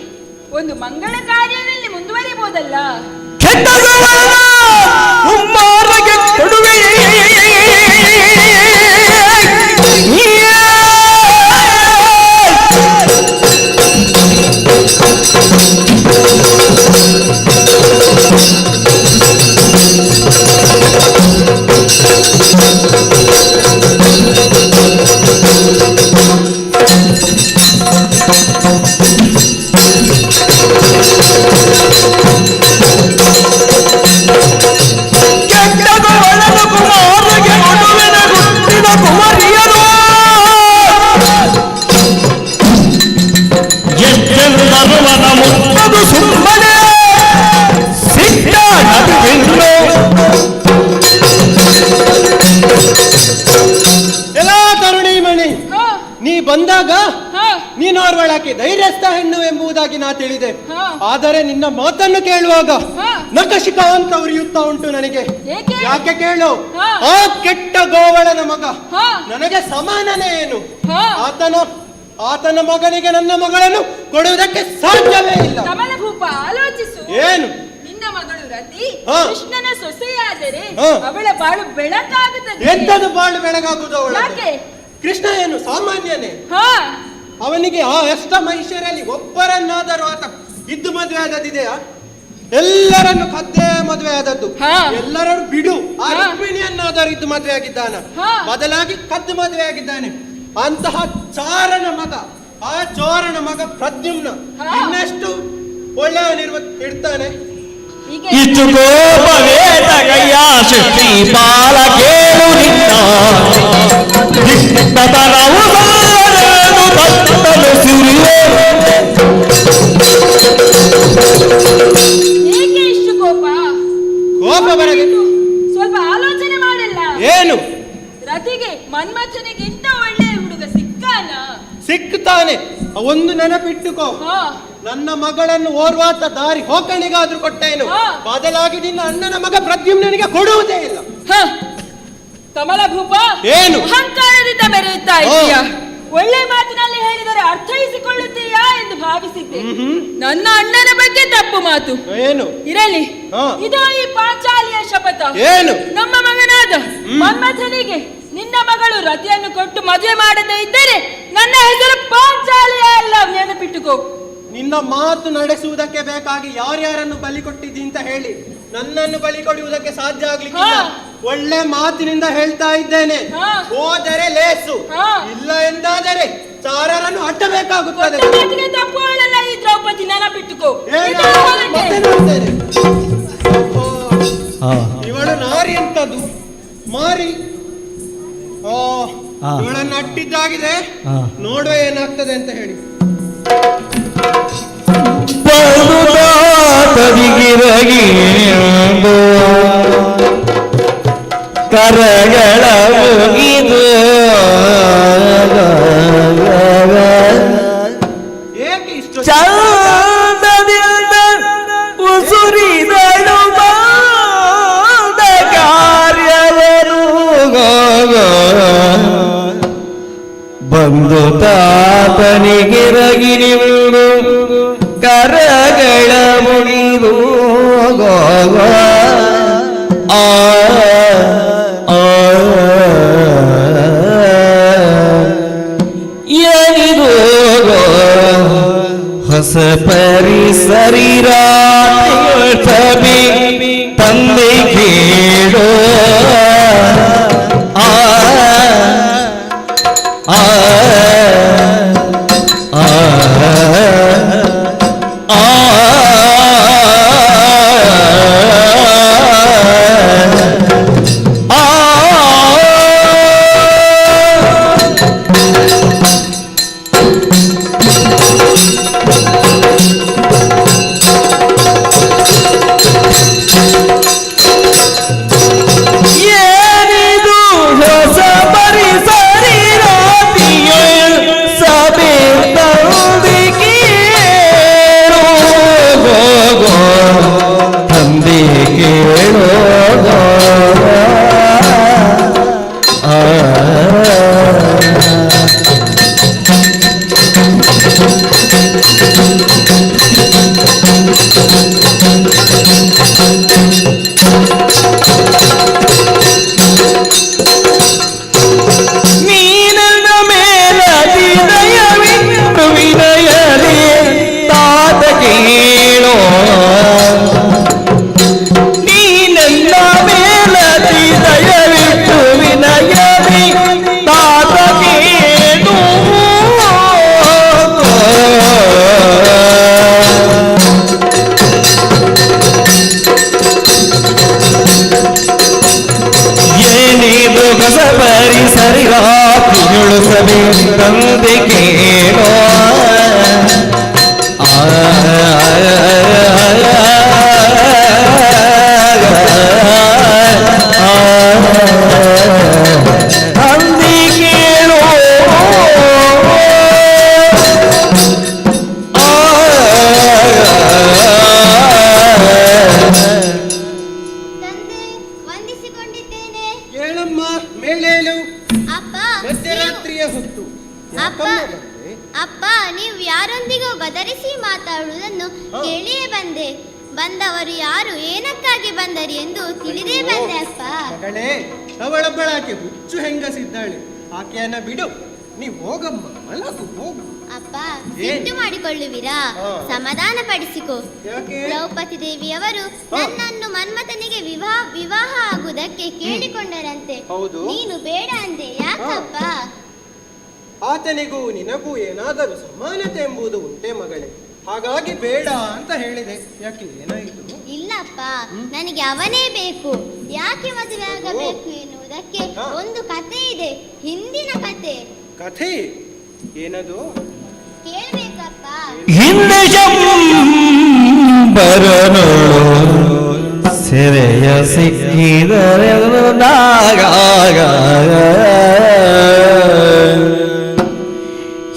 ಒಂದು ಮಂಗಳ ಕಾರ್ಯದಲ್ಲಿ ಮುಂದುವರಿಬಹುದಲ್ಲ. ಕೆಟ್ಟ ಬಂದಾಗ ನೀನೋರ್ವಳಾಕೆ ಧೈರ್ಯಸ್ಥ ಹೆಣ್ಣು ಎಂಬುದಾಗಿ ನಾ ತಿಳಿದೆ. ಆದರೆ ನಿನ್ನ ಮಾತನ್ನು ಕೇಳುವಾಗ ನಖಶಿಖ ಅಂತ ಉರಿಯುತ್ತಾ ಉಂಟು ನನಗೆ. ಯಾಕೆ ಕೇಳು? ಆ ಕೆಟ್ಟ ಗೋವಳನ ಮಗ ನನಗೆ ಸಮಾನನೇ ಏನು? ಆತನ ಮಗನಿಗೆ ನನ್ನ ಮಗಳನ್ನು ಕೊಡುವುದಕ್ಕೆ ಸಾಧ್ಯವೇ ಇಲ್ಲ. ಕಮಲಭೂಪ, ಆಲೋಚಿಸು. ಏನು? ನಿನ್ನ ಮಗಳು ರತಿ ಕೃಷ್ಣನ ಸೊಸೆಯಾದರೆ ಅವಳ ಬಾಳು ಬೆಳಕಾಗುತ್ತದೆ. ಎಂತದು ಬಾಳು ಬೆಳಕಾಗುವುದು ಅವಳ? ಕೃಷ್ಣ ಏನು ಸಾಮಾನ್ಯನೇ? ಅವನಿಗೆ ಆ ಅಷ್ಟ ಮಹಿಷರಲ್ಲಿ ಒಬ್ಬರನ್ನಾದರೂ ಆತ ಇದ್ದು ಮದುವೆ ಆದದ್ದಿದೆಯಾ? ಎಲ್ಲರನ್ನು ಕದ್ದೇ ಮದುವೆ ಆದದ್ದು. ಎಲ್ಲರನ್ನು ಬಿಡು, ಆ ರುಕ್ಮಿಣಿಯನ್ನಾದರೂ ಇದ್ದು ಮದುವೆ ಆಗಿದ್ದಾನ? ಬದಲಾಗಿ ಕದ್ದು ಮದುವೆ ಆಗಿದ್ದಾನೆ. ಅಂತಹ ಚಾರನ ಮಗ, ಆ ಚೋರನ ಮಗ ಪ್ರದ್ಯುಮ್ನ ಇನ್ನಷ್ಟು ಒಳ್ಳೆಯವನಿರುವ ಇಡ್ತಾನೆ. ಇಷ್ಟು ಕೋಪವೇ ತಗಯ್ಯ ಶಕ್ತಿ ಬಾಲ ಕೇಳು ನಿನ್ನ ದಿಟ್ಟತನವು ಸಾರನು ತತ್ತಲು ಸಿರಿಯೇ. ಏಕೆ ಇಷ್ಟು ಕೋಪ? ಕೋಪ ಬರಲಿ, ಸ್ವಲ್ಪ ಆಲೋಚನೆ ಮಾಡಲ್ಲ. ಏನು? ರತಿಗೆ ಮನ್ಮಥನಿಗಿಂತ ಒಳ್ಳೆಯ ಹುಡುಗ ಸಿಕ್ಕಾನ? ಸಿಕ್ತಾನೆ. ಒಂದು ನೆನಪಿಟ್ಟುಕೋ, ನನ್ನ ಮಗಳನ್ನು ಓರ್ವಾತ ದಾರಿ ಹೋಕಣಿಗಾದ್ರೂ ಕೊಟ್ಟೇನು, ಬದಲಾಗಿ ನಿನ್ನ ಅಣ್ಣನ ಮಗ ಪ್ರದ್ಯುಮ್ನಿಗೆ ಕೊಡುವುದೇ ಇಲ್ಲ. ಕಮಲಭೂಪ, ಏನು ಅಹಂಕಾರದಿಂದ ಮೆರೆಯುತ್ತಾ ಇದೀಯಾ? ಒಳ್ಳೆ ಮಾತಿನಲ್ಲಿ ಹೇಳಿದರೆ ಅರ್ಥೈಸಿಕೊಳ್ಳುತ್ತೀಯಾ ಎಂದು ಭಾವಿಸಿದ್ದೆ. ನನ್ನ ಅಣ್ಣನ ಬಗ್ಗೆ ತಪ್ಪು ಮಾತು. ಏನು? ಇರಲಿ, ಇದು ಈ ಪಾಂಚಾಲಿಯ ಶಪಥ. ಏನು? ನಮ್ಮ ಮಗನಾದ ಮನ್ಮಥನಿಗೆ ನಿನ್ನ ಮಗಳು ರತಿಯನ್ನು ಕೊಟ್ಟು ಮದುವೆ ಮಾಡದೇ ಇದ್ದರೆ ನನ್ನ ಹೆಸರು ಪಾಂಚಾಲಿಯ ಅಲ್ಲ, ನೆನಪಿಟ್ಟುಕೋ. ನಿನ್ನ ಮಾತು ನಡೆಸುವುದಕ್ಕೆ ಬೇಕಾಗಿ ಯಾರ್ಯಾರನ್ನು ಬಲಿ ಕೊಟ್ಟಿದ್ದಿ ಅಂತ ಹೇಳಿ ನನ್ನನ್ನು ಬಲಿ ಕೊಡುವುದಕ್ಕೆ ಸಾಧ್ಯ ಆಗ್ಲಿಕ್ಕಿಲ್ಲ. ಒಳ್ಳೆ ಮಾತಿನಿಂದ ಹೇಳ್ತಾ ಇದ್ದೇನೆ, ಹೋದರೆ ಲೇಸು, ಇಲ್ಲ ಎಂದಾದರೆ ಚಾರರನ್ನು ಅಟ್ಟಬೇಕಾಗುತ್ತದೆ. ತಪ್ಪು ಹೇಳಲ್ಲ ಈ ದ್ರೌಪದಿ, ನೆನಪಿಟ್ಟುಕೋ. ಮತ್ತೆ ನೋಡ್ತೇನೆ. ಇವಳು ನಾರಿ ಅಂತದ್ದು ಮಾರಿ. ಇವಳನ್ನು ಅಟ್ಟಿದ್ದಾಗಿದೆ, ನೋಡುವ ಏನಾಗ್ತದೆ ಅಂತ ಹೇಳಿ. ಕರಗಳ ಮುಗಿದು ಚಂದದಿಂದ ಉಸುರಿದಳು ಬಂದ ಕಾರ್ಯವರು ಬಂದು ತಾತನಿಗೆ ರಗಿನಿಂದು ಕರಗಳ ಮುಗಿದು ಆ ಏನಿದು ಹೊಸ ಪರಿಸರಿರ ತಂದೆ ಕೇಳೋ ಆ ಆ ಆ ಆ ಏನಿದು ಹೊಸ ಪರಿಸರಿರಾತಿಯು ಸಭೆ ತಂದೆ ಕೇಳೋ ತಂದೆ ಕೇಳೋ ಆ ನೀನನ್ನ ಮೇಲತಿ ದಯವಿಟ್ಟು ವಿನಯಲಿ ತಾತ ಕೇಳೋ ನೀನನ್ನ ಮೇಲತಿ ದಯವಿಟ್ಟು ವಿನಯಲಿ ತಾತ ಕೇಳು ಏನಿದು ಹೊಸ ಪರಿಸರಿರಾತ್ರಿಯೊಳು ಸಭೆ ತಂದೆ ಕೇಳೋ ಆ ತಂದೆ ಕೇಳೋ. ಕೇಳಮ್ಮ, ಮೇಲೇಳು. ಅಪ್ಪ, ಮಧ್ಯರಾತ್ರಿಯ ಹೊತ್ತು. ಅಪ್ಪ, ಅಪ್ಪ, ನೀವು ಯಾರೊಂದಿಗೂ ಗದರಿಸಿ ಮಾತಾಡುವುದನ್ನು ಕೇಳಿಯೇ ಬಂದೆ. ಬಂದವರು ಯಾರು, ಏನಕ್ಕಾಗಿ ಬಂದರು ಎಂದು ತಿಳಿದೇ ಬಂದೆ ಅಪ್ಪ. ಮಗಳೇ, ಅವಳೊಬ್ಬಳಾಕೆ ಹುಚ್ಚು ಹೆಂಗಸಿದ್ದಾಳೆ, ಆಕೆಯನ್ನ ಬಿಡು. ನೀವು ಹೋಗಮ್ಮ, ಮಲಗು, ಹೋಗು. ಅಪ್ಪ, ಸಿಟ್ಟು ಮಾಡಿಕೊಳ್ಳುವಿರಾ? ಸಮಾಧಾನ ಪಡಿಸಿಕೋ. ದ್ರೌಪದಿ ದೇವಿಯವರು ನನ್ನನ್ನು ಮನ್ಮಥನಿಗೆ ವಿವಾಹ ಆಗುವುದಕ್ಕೆ ಕೇಳಿಕೊಂಡರಂತೆ. ನೀನು ಬೇಡ ಅಂದೆ, ಯಾಕಪ್ಪ? ಆತನಿಗೂ ನಿನಗೂ ಏನಾದರೂ ಸಮಾನತೆ ಎಂಬುದು ಉಂಟೆ ಮಗಳೇ, ಹಾಗಾಗಿ ಬೇಡ ಅಂತ ಹೇಳಿದೆ. ಯಾಕೆ, ಏನಾಯಿತು? ಇಲ್ಲಪ್ಪ, ನನಗೆ ಅವನೇ ಬೇಕು. ಯಾಕೆ ಮದುವೆ ಆಗಬೇಕು ಎನ್ನುವುದಕ್ಕೆ ಒಂದು ಕತೆ ಇದೆ, ಹಿಂದಿನ ಕತೆ. ಕಥೆ ಏನದು ಕೇಳ್ಬೇಕಪ್ಪ. ಹಿಂದೆ ಶಂಬರನೋಳು ಸೆರೆಯ ಸಿಕ್ಕಿದರೆ ನಾಗಾಗ,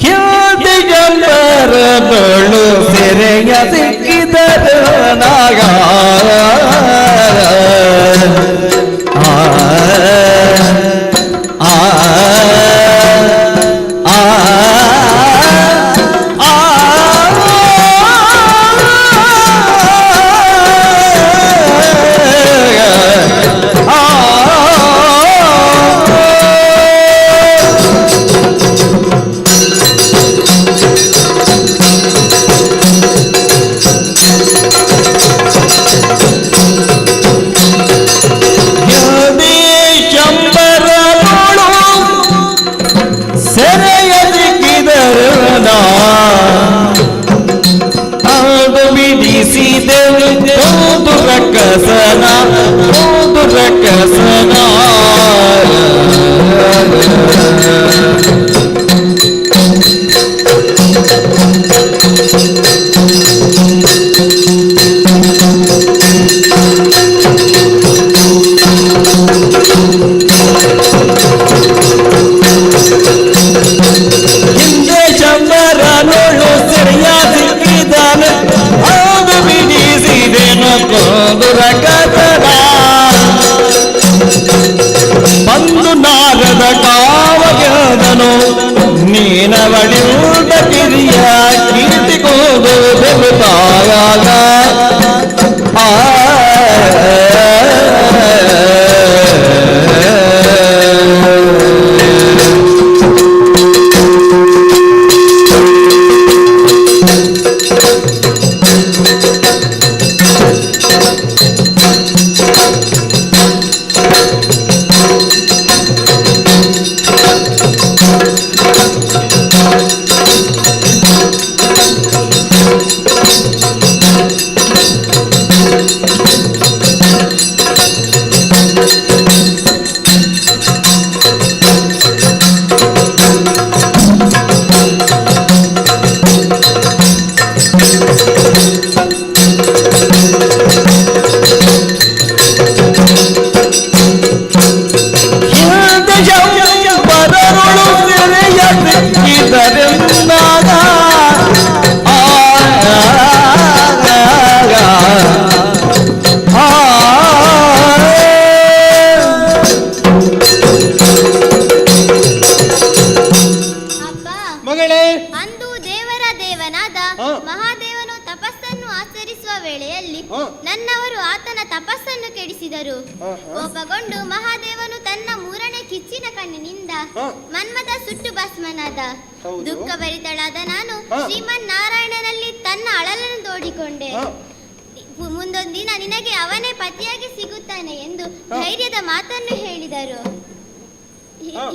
ಹಿಂದೆ ಶಂಬರನೋಳು ಸೆರೆಯ ಸಿಕ್ಕಿದರೆ ನಾಗ, ಆ ಆ ಆ ಹಿಂದೆ ಶಂಬರನೋಳು ಸೆರೆಯ ಸಿಕ್ಕಿದ್ದಾನೆ, ಹೌದು ಬಿಡಿಸಿದೆನು ಕೋದುರ ಕದನ. ಬಂದು ನಾರದ ಕಾವಗದನು, ನೀನವಳಿಯುಳ್ಳ ಕಿರಿಯ ಕೀರ್ತಿಗೋದು ಬೆಳುತ್ತಾಯಾಗ. ಆ ಅಂದು ದೇವರ ದೇವನಾದ ಮಹಾದೇವನು ತಪಸ್ಸನ್ನು ಆಚರಿಸುವ ವೇಳೆಯಲ್ಲಿ ನನ್ನವರು ಆತನ ತಪಸ್ಸನ್ನು ಕೆಡಿಸಿದರು. ಕೋಪಗೊಂಡು ಮಹಾದೇವನು ತನ್ನ ಮೂರನೇ ಕಿಚ್ಚಿನ ಕಣ್ಣಿನಿಂದ ಮನ್ಮಥ ಸುಟ್ಟು ಭಸ್ಮನಾದ. ದುಃಖಭರಿತಳಾದ ನಾನು ಶ್ರೀಮನ್ ನಾರಾಯಣನಲ್ಲಿ ತನ್ನ ಅಳಲನ್ನು ತೋಡಿಕೊಂಡೆ. ಮುಂದೊಂದಿನ ನಿನಗೆ ಅವನೇ ಪತಿಯಾಗಿ ಸಿಗುತ್ತಾನೆ ಎಂದು ಧೈರ್ಯದ ಮಾತನ್ನು ಹೇಳಿದರು.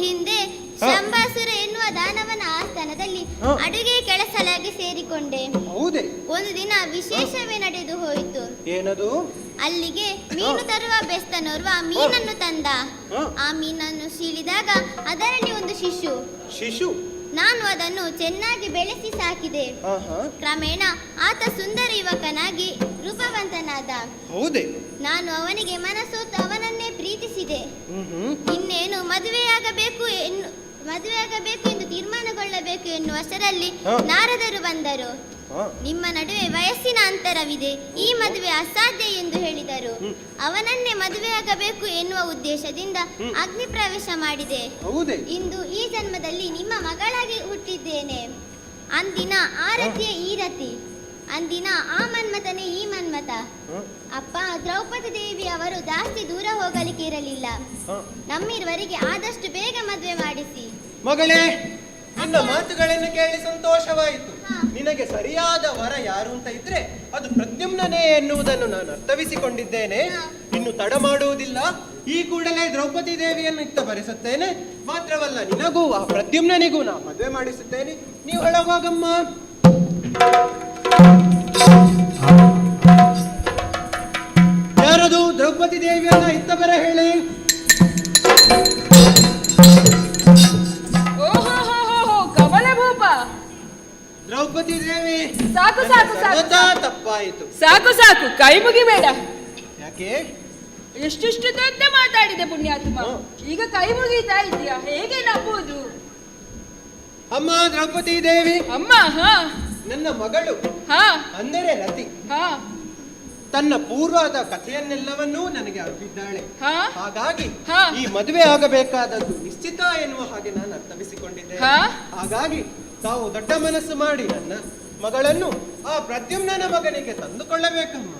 ಹಿಂದೆ ಶಂಬಾಸುರ ಎನ್ನುವ ದಾನವನ ಆಸ್ಥಾನದಲ್ಲಿ ಅಡುಗೆ ಕೆಲಸಲಾಗಿ ಸೇರಿಕೊಂಡೆ. ಒಂದು ದಿನ ವಿಶೇಷವೇ ನಡೆದು ಹೋಯಿತು. ಏನದು? ಅಲ್ಲಿಗೆ ಮೀನು ತರುವ ಬೆಸ್ತನೋರ್ವ ಮೀನನ್ನು ತಂದ. ಆ ಮೀನನ್ನು ಸೀಳಿದಾಗ ಅದರಲ್ಲಿ ಒಂದು ಶಿಶು. ಶಿಶು. ನಾನು ಅದನ್ನು ಚೆನ್ನಾಗಿ ಬೆಳೆಸಿ ಸಾಕಿದೆ. ಕ್ರಮೇಣ ಆತ ಸುಂದರ ಯುವಕನಾಗಿ ರೂಪವಂತನಾದ. ನಾನು ಅವನಿಗೆ ಮನಸೋತು ಅವನನ್ನೇ ಪ್ರೀತಿಸಿದೆ. ಇನ್ನೇನು ಮದುವೆಯಾಗಬೇಕು ಎಂದು ತೀರ್ಮಾನಗೊಳ್ಳಬೇಕು ಎನ್ನುವಷ್ಟರಲ್ಲಿ ನಾರದರು ಬಂದರು. ನಿಮ್ಮ ನಡುವೆ ವಯಸ್ಸಿನ ಅಂತರವಿದೆ, ಈ ಮದುವೆ ಅಸಾಧ್ಯ ಎಂದು ಹೇಳಿದರು. ಅವನನ್ನೇ ಮದುವೆಯಾಗಬೇಕು ಎನ್ನುವ ಉದ್ದೇಶದಿಂದ ಅಗ್ನಿ ಪ್ರವೇಶ ಮಾಡಿದೆ. ಇಂದು ಈ ಜನ್ಮದಲ್ಲಿ ನಿಮ್ಮ ಮಗಳಾಗಿ ಹುಟ್ಟಿದ್ದೇನೆ. ಅಂದಿನ ಆ ರತಿಯೇ ಈ ರತಿ, ಅಂದಿನ ಆ ಮನ್ಮಥನೇ ಈ ಮನ್ಮಥ. ಅಪ್ಪ, ದ್ರೌಪದಿ ದೇವಿ ಅವರು ಜಾಸ್ತಿ ದೂರ ಹೋಗಲಿಕ್ಕೆ ಇರಲಿಲ್ಲ. ನಮ್ಮಿರುವರಿಗೆ ಆದಷ್ಟು ಬೇಗ ಮದುವೆ ಮಾಡಿಸಿ. ಮಗಳೇ, ನಿನ್ನ ಮಾತುಗಳನ್ನು ಕೇಳಿ ಸಂತೋಷವಾಯಿತು. ನಿನಗೆ ಸರಿಯಾದ ವರ ಯಾರು ಅಂತ ಇದ್ರೆ ಅದು ಪ್ರದ್ಯುಮ್ನನೇ ಎನ್ನುವುದನ್ನು ನಾನು ಅರ್ಥವಿಸಿಕೊಂಡಿದ್ದೇನೆ. ಇನ್ನು ತಡ ಮಾಡುವುದಿಲ್ಲ, ಈ ಕೂಡಲೇ ದ್ರೌಪದಿ ದೇವಿಯನ್ನು ಇತ್ತ ಬರೆಸುತ್ತೇನೆ. ಮಾತ್ರವಲ್ಲ, ನಿನಗೂ ಆ ಪ್ರದ್ಯುಮ್ನನಿಗೂ ನಾ ಮದುವೆ ಮಾಡಿಸುತ್ತೇನೆ. ನೀವು ಹೇಳುವಾಗಮ್ಮ. ಯಾರದು? ದ್ರೌಪದಿ ದೇವಿಯನ್ನ ಇತ್ತ ಬರ ಹೇಳಿ. ಕಮಲಭೂಪ, ದ್ರೌಪದಿ ದೇವಿ, ಸಾಕು ಸಾಕು ಸಾಕು, ತಪ್ಪಾಯಿತು, ಸಾಕು ಸಾಕು, ಕೈ ಮುಗಿಬೇಡ. ಯಾಕೆ ಎಷ್ಟೆಷ್ಟು ದೊಡ್ಡ ಮಾತಾಡಿದೆ ಪುಣ್ಯಾತ್ಮ, ಈಗ ಕೈ ಮುಗಿತಾ ಇದೆಯಾ? ಹೇಗೆ ನಂಬುವುದು? ಅಮ್ಮ ದ್ರೌಪದಿ ದೇವಿ, ಅಮ್ಮ, ಹಾ, ನನ್ನ ಮಗಳು, ಹಾ, ಅಂದರೆ ರತಿ, ಹಾ, ತನ್ನ ಪೂರ್ವದ ಕಥೆಯನ್ನೆಲ್ಲವನ್ನೂ ನನಗೆ ಅರಿತಿದ್ದಾಳೆ. ಹಾಗಾಗಿ ಈ ಮದುವೆ ಆಗಬೇಕಾದದ್ದು ನಿಶ್ಚಿತ ಎನ್ನುವ ಹಾಗೆ ನಾನು ಅರ್ಥವಿಸಿಕೊಂಡಿದ್ದೇನೆ. ಹಾಗಾಗಿ ತಾವು ದೊಡ್ಡ ಮನಸ್ಸು ಮಾಡಿ ನನ್ನ ಮಗಳನ್ನು ಆ ಪ್ರದ್ಯುಮ್ನನ ಮಗನಿಗೆ ತಂದುಕೊಳ್ಳಬೇಕಮ್ಮ.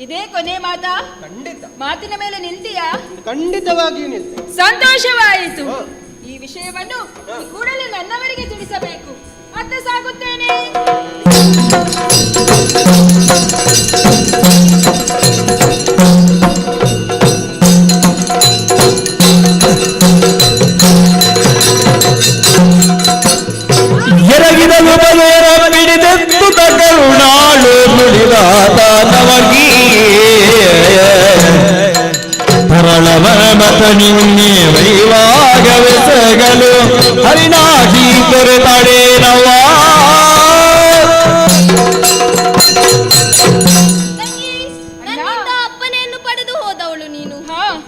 ಇದೇ ಕೊನೆ ಮಾತಾ? ಖಂಡಿತ. ಮಾತಿನ ಮೇಲೆ ನಿಲ್ತೀಯಾ? ಖಂಡಿತವಾಗಿಯೂ ನಿಲ್ತೀನಿ. ಸಂತೋಷವಾಯಿತು. ಈ ವಿಷಯವನ್ನು ಕೂಡಲೇ ನನ್ನವರಿಗೆ ತಿಳಿಸಬೇಕು. ಮತ್ತೆ ಸಾಗುತ್ತೇನೆ. ಎರಗಿದಲು ಬಗೆಯರ ಮಿಡಿದೆಂದು ಕರುಣಾಳು ನುಡಿದಾತ ನವಗೀ ತರಳವರ ಮತ ನಿನ್ನೆ ವೈವಾಗವೆಸಗಲು ಹರಿನಾಗಿ ತೊರೆತಡೇನವ. ನನ್ನಿಂದ ಅಪ್ಪನೆಯನ್ನು ಪಡೆದು ಹೋದವಳು ನೀನು.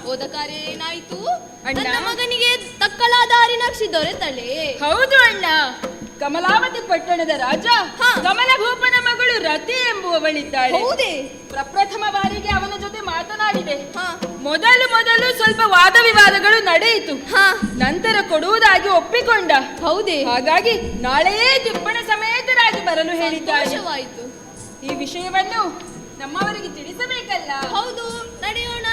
ಹೋದ ಕಾರ್ಯ ಏನಾಯಿತು? ನನ್ನ ಮಗನಿಗೆ ತಕ್ಕಳಾದ ಅರಿನಾಕ್ಷಿ ದೊರೆತಳೆ. ಹೌದು ಅಣ್ಣ, ಕಮಲಾವತಿ ಪಟ್ಟಣದ ರಾಜ ಕಮಲಭೂಪನ ಮಗಳು ರತಿ ಎಂಬುವವಳಿದ್ದಾಳೆ. ಹೌದೇ? ಪ್ರಪ್ರಥಮ ಬಾರಿಗೆ ಅವನ ಜೊತೆ ಮಾತನಾಡಿದೆ. ಮೊದಲು ಮೊದಲು ಸ್ವಲ್ಪ ವಾದ ವಿವಾದಗಳು ನಡೆಯಿತು. ನಂತರ ಕೊಡುವುದಾಗಿ ಒಪ್ಪಿಕೊಂಡ. ಹೌದೇ? ಹಾಗಾಗಿ ನಾಳೆಯೇ ದಿಬ್ಬಣ ಸಮೇತರಾಗಿ ಬರಲು ಹೇಳಿದ್ದಾಳೆ. ಸಂತೋಷವಾಯಿತು. ಈ ವಿಷಯವನ್ನು ನಮ್ಮವರಿಗೆ ತಿಳಿಸಬೇಕಲ್ಲ? ಹೌದು, ನಡೆಯೋಣ.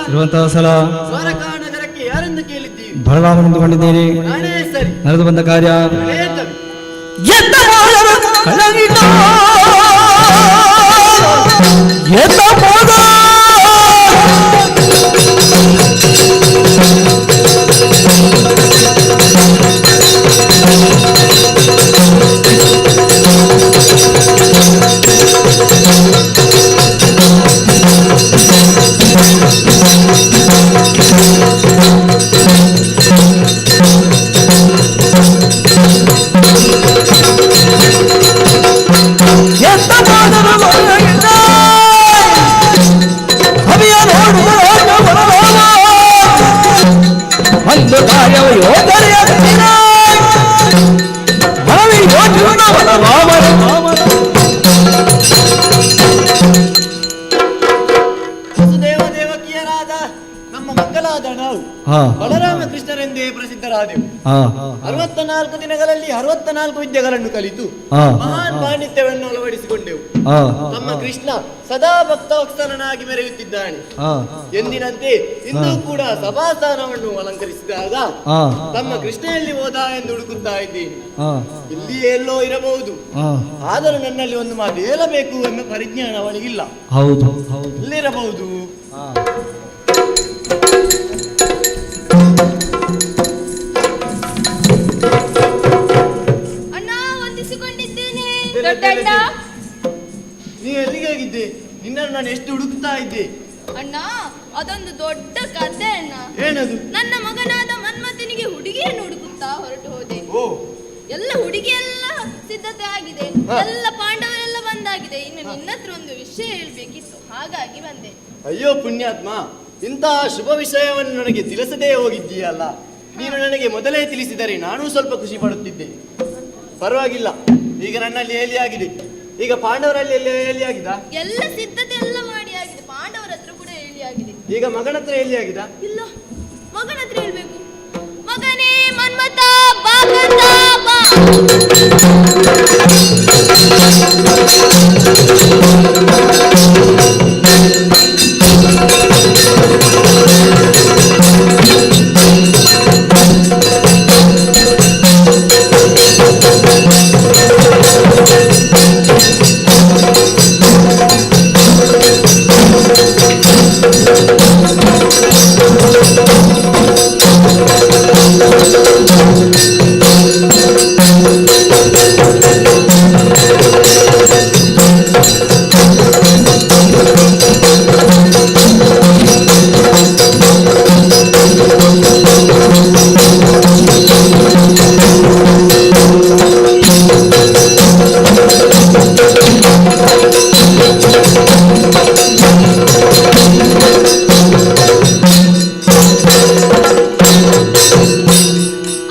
ಇರುವಂತಹ ಸಲ ಬಲರಾಮನೆಂದುಕೊಂಡಿದ್ದೇನೆ. ನಡೆದು ಬಂದ ಕಾರ್ಯ ವಸುದೇವ ದೇವಕಿಯರಾದ ನಮ್ಮ ನಮ್ಮ ಮಕ್ಕಳಾದ ನಾವು ಬಲರಾಮ ಕೃಷ್ಣರೆಂದೇ ಪ್ರಸಿದ್ಧರಾದೆವು. 64 ದಿನಗಳಲ್ಲಿ 64 ವಿದ್ಯೆಗಳನ್ನು ಕಲಿತು ಮಹಾನ್ ಪಾಂಡಿತ್ಯವನ್ನು ಅಳವಡಿಸಿಕೊಂಡೆವು. ನಮ್ಮ ಕೃಷ್ಣ ಸದಾ ಭಕ್ತವತ್ಸಲನಾಗಿ ಮೆರೆಯುತ್ತಿದ್ದಾನೆ. ಎಂದಿನಂತೆ ಇಂದು ಕೂಡ ಸಭಾಸ್ಥಾನವನ್ನು ಅಲಂಕರಿಸಿದಾಗ ತಮ್ಮ ಕೃಷ್ಣ ಎಲ್ಲಿ ಹೋದ ಎಂದು ಹುಡುಕುತ್ತಾ ಇದ್ದೇನೆ. ಇಲ್ಲಿಯೇ ಎಲ್ಲೋ ಇರಬಹುದು. ಆದರೂ ನನ್ನಲ್ಲಿ ಒಂದು ಮಾತು ಹೇಳಬೇಕು ಎಂಬ ಪರಿಜ್ಞಾನ ಅವನಿಗಿಲ್ಲ. ಹೌದು, ಇಲ್ಲಿರಬಹುದು. ಅಣ್ಣ, ವಂದಿಸಿಕೊಂಡಿದ್ದೇನೆ. ದೊಡ್ಡಣ್ಣ, ನೀ ಎಲ್ಲಿಗೆ ಹೋಗಿದ್ದೆ? ನಿನ್ನನ್ನು ನಾನು ಎಷ್ಟು ಹುಡುಕ್ತಾ ಇದ್ದೆ. ಅಣ್ಣ, ಅದೊಂದು ದೊಡ್ಡ ಕಥೆ ಅಣ್ಣ. ಏನದು? ನನ್ನ ಮಗನಾದ ಮನ್ಮಥನಿಗೆ ಹುಡುಗಿಯನ್ನು ಹುಡುಕುತ್ತಾ ಹೊರಟು ಹೋದೆ. ಎಲ್ಲ ಹುಡುಗಿಯೆಲ್ಲ ಸಿದ್ಧತೆ ಆಗಿದೆ, ಎಲ್ಲ ಪಾಂಡವರೆಲ್ಲ ಬಂದಾಗಿದೆ. ಇನ್ನು ನಿನ್ನ ಹತ್ರ ಒಂದು ವಿಷಯ ಹೇಳ್ಬೇಕಿತ್ತು, ಹಾಗಾಗಿ ಬಂದೆ. ಅಯ್ಯೋ ಪುಣ್ಯಾತ್ಮ, ಇಂತಹ ಶುಭ ವಿಷಯವನ್ನು ನನಗೆ ತಿಳಿಸದೇ ಹೋಗಿದ್ದೀಯಲ್ಲ. ನೀನು ನನಗೆ ಮೊದಲೇ ತಿಳಿಸಿದರೆ ನಾನೂ ಸ್ವಲ್ಪ ಖುಷಿ ಪಡುತ್ತಿದ್ದೆ. ಪರವಾಗಿಲ್ಲ, ಈಗ ನನ್ನಲ್ಲಿ ಹೇಳಿ ಆಗಿದೆ. ಈಗ ಪಾಂಡವರಲ್ಲಿ ಎಲ್ಲ ಹೇಳಿ ಆಗಿದ? ಎಲ್ಲ ಸಿದ್ಧತೆ ಎಲ್ಲ ಮಾಡಿ ಆಗಿದೆ. ಪಾಂಡವರ ಹತ್ರ ಕೂಡ ಹೇಳಿ ಆಗಿದೆ. ಈಗ ಮಗನ ಹತ್ರ ಹೇಳಿ ಆಗಿದ? ಇಲ್ಲ, ಮಗನ ಹತ್ರ ಹೇಳ್ಬೇಕು. ಮಗನೇ ಮನ್ಮಥ, ಬಾ ಕಂದ, ಬಾ.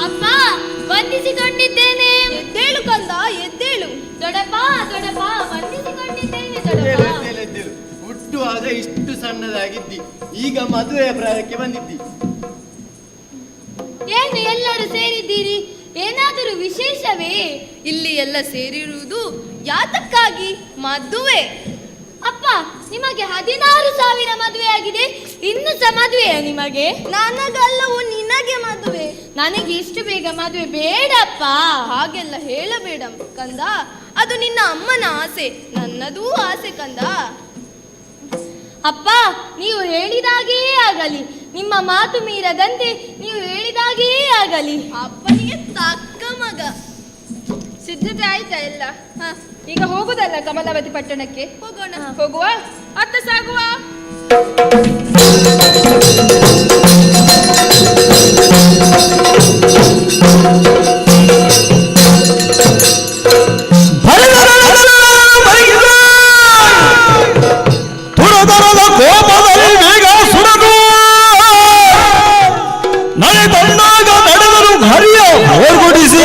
ಅಪ್ಪ, ವಂದಿಸಿಕೊಂಡಿದ್ದೇನೆ. ಎದ್ದೇಳು ಕಂದ, ಎದ್ದೇಳು. ದೊಡಪ್ಪ, ದೊಡಪ್ಪ, ವಂದಿಸಿಕೊಂಡಿದ್ದೇನೆ ದೊಡಪ್ಪ. ಎದ್ದೇಳು, ಎದ್ದೇಳು. ಹುಟ್ಟುವಾಗ ಇಷ್ಟು ಸಣ್ಣದಾಗಿದ್ದಿ, ಈಗ ಮದುವೆಯ ಪ್ರಾಯಕ್ಕೆ ಬಂದಿದ್ದಿ. ಏನು ಎಲ್ಲರೂ ಸೇರಿದ್ದೀರಿ? ಏನಾದರೂ ವಿಶೇಷವೇ? ಇಲ್ಲಿ ಎಲ್ಲ ಸೇರಿರುವುದು ಯಾತಕ್ಕಾಗಿ? ಮದುವೆ. ಅಪ್ಪ, ನಿಮಗೆ 16,000 ಮದುವೆ ಆಗಿದೆ, ಇನ್ನು ಸಹ ಮದುವೆಯಾ ನಿಮಗೆ? ನನಗಲ್ಲವೂ, ನಿನಗೆ ಮದುವೆ. ನನಗೆ ಇಷ್ಟು ಬೇಗ ಮದುವೆ ಬೇಡಪ್ಪ. ಹಾಗೆಲ್ಲ ಹೇಳಬೇಡ ಕಂದ, ಅದು ನಿನ್ನ ಅಮ್ಮನ ಆಸೆ, ನನ್ನದೂ ಆಸೆ ಕಂದ. ಅಪ್ಪ, ನೀವು ಹೇಳಿದಾಗೆಯೇ ಆಗಲಿ. ನಿಮ್ಮ ಮಾತು ಮೀರದಂತೆ ನೀವು ಹೇಳಿದಾಗೆಯೇ ಆಗಲಿ. ಅಪ್ಪನಿಗೆ ತಕ್ಕ ಮಗ. ಸಿದ್ಧತೆ ಆಯ್ತಾ ಎಲ್ಲ? ಈಗ ಹೋಗುದಲ್ಲ ಕಮಲಾವತಿ ಪಟ್ಟಣಕ್ಕೆ? ಹೋಗೋಣ. ಹೋಗುವ, ಅತ್ತ ಸಾಗುವ. ತುರದರದ ಕೋಪದಲ್ಲಿ ಬೇಗ ಸುರದು ನಡೆ ತಂದಾಗ ನಡೆದರು ಹರಿಯ ಹೋರ್ಗುಡಿಸಿ.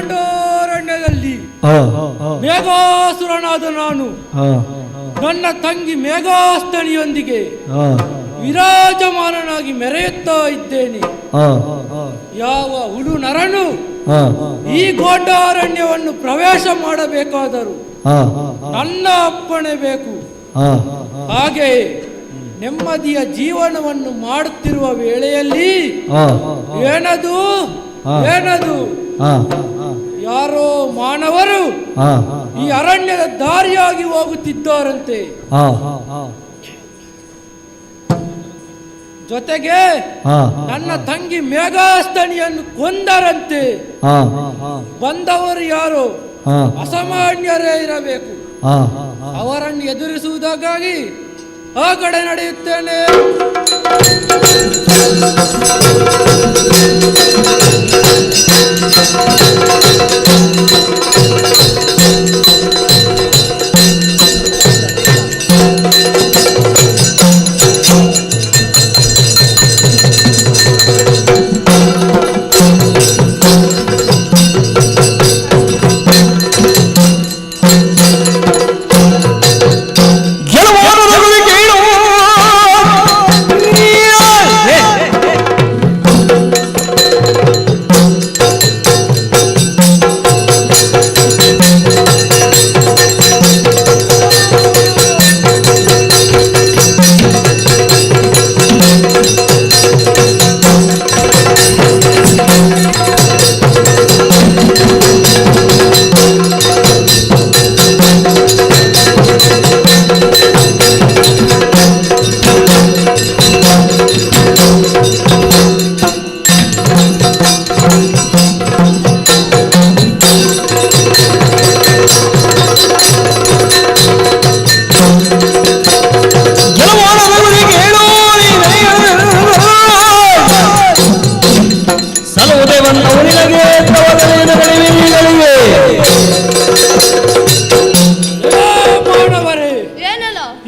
ಕೊಂಡೋರಣ್ಯದಲ್ಲಿ ಮೇಘಾಸುರನಾದ ನಾನು ನನ್ನ ತಂಗಿ ಮೇಘಾಸ್ತನಿಯೊಂದಿಗೆ ವಿರಾಜಮಾನನಾಗಿ ಮೆರೆಯುತ್ತಾ ಇದ್ದೇನೆ. ಯಾವ ಹುಳು ನರನು ಈ ಗೋಂಡಾರಣ್ಯವನ್ನು ಪ್ರವೇಶ ಮಾಡಬೇಕಾದರೂ ನನ್ನ ಅಪ್ಪಣೆ ಬೇಕು. ಹಾಗೆಯೇ ನೆಮ್ಮದಿಯ ಜೀವನವನ್ನು ಮಾಡುತ್ತಿರುವ ವೇಳೆಯಲ್ಲಿ ಏನದು ಏನದು ಯಾರೋ ಮಾನವರು ಈ ಅರಣ್ಯದ ದಾರಿಯಾಗಿ ಹೋಗುತ್ತಿದ್ದಾರಂತೆ. ಜೊತೆಗೆ ನನ್ನ ತಂಗಿ ಮೇಘಾಸ್ತನಿಯನ್ನು ಕೊಂದರಂತೆ. ಬಂದವರು ಯಾರು ಅಸಾಮಾನ್ಯರೇ ಇರಬೇಕು. ಅವರನ್ನು ಎದುರಿಸುವುದಕ್ಕಾಗಿ ಆ ಕಡೆ ನಡೆಯುತ್ತೇನೆ.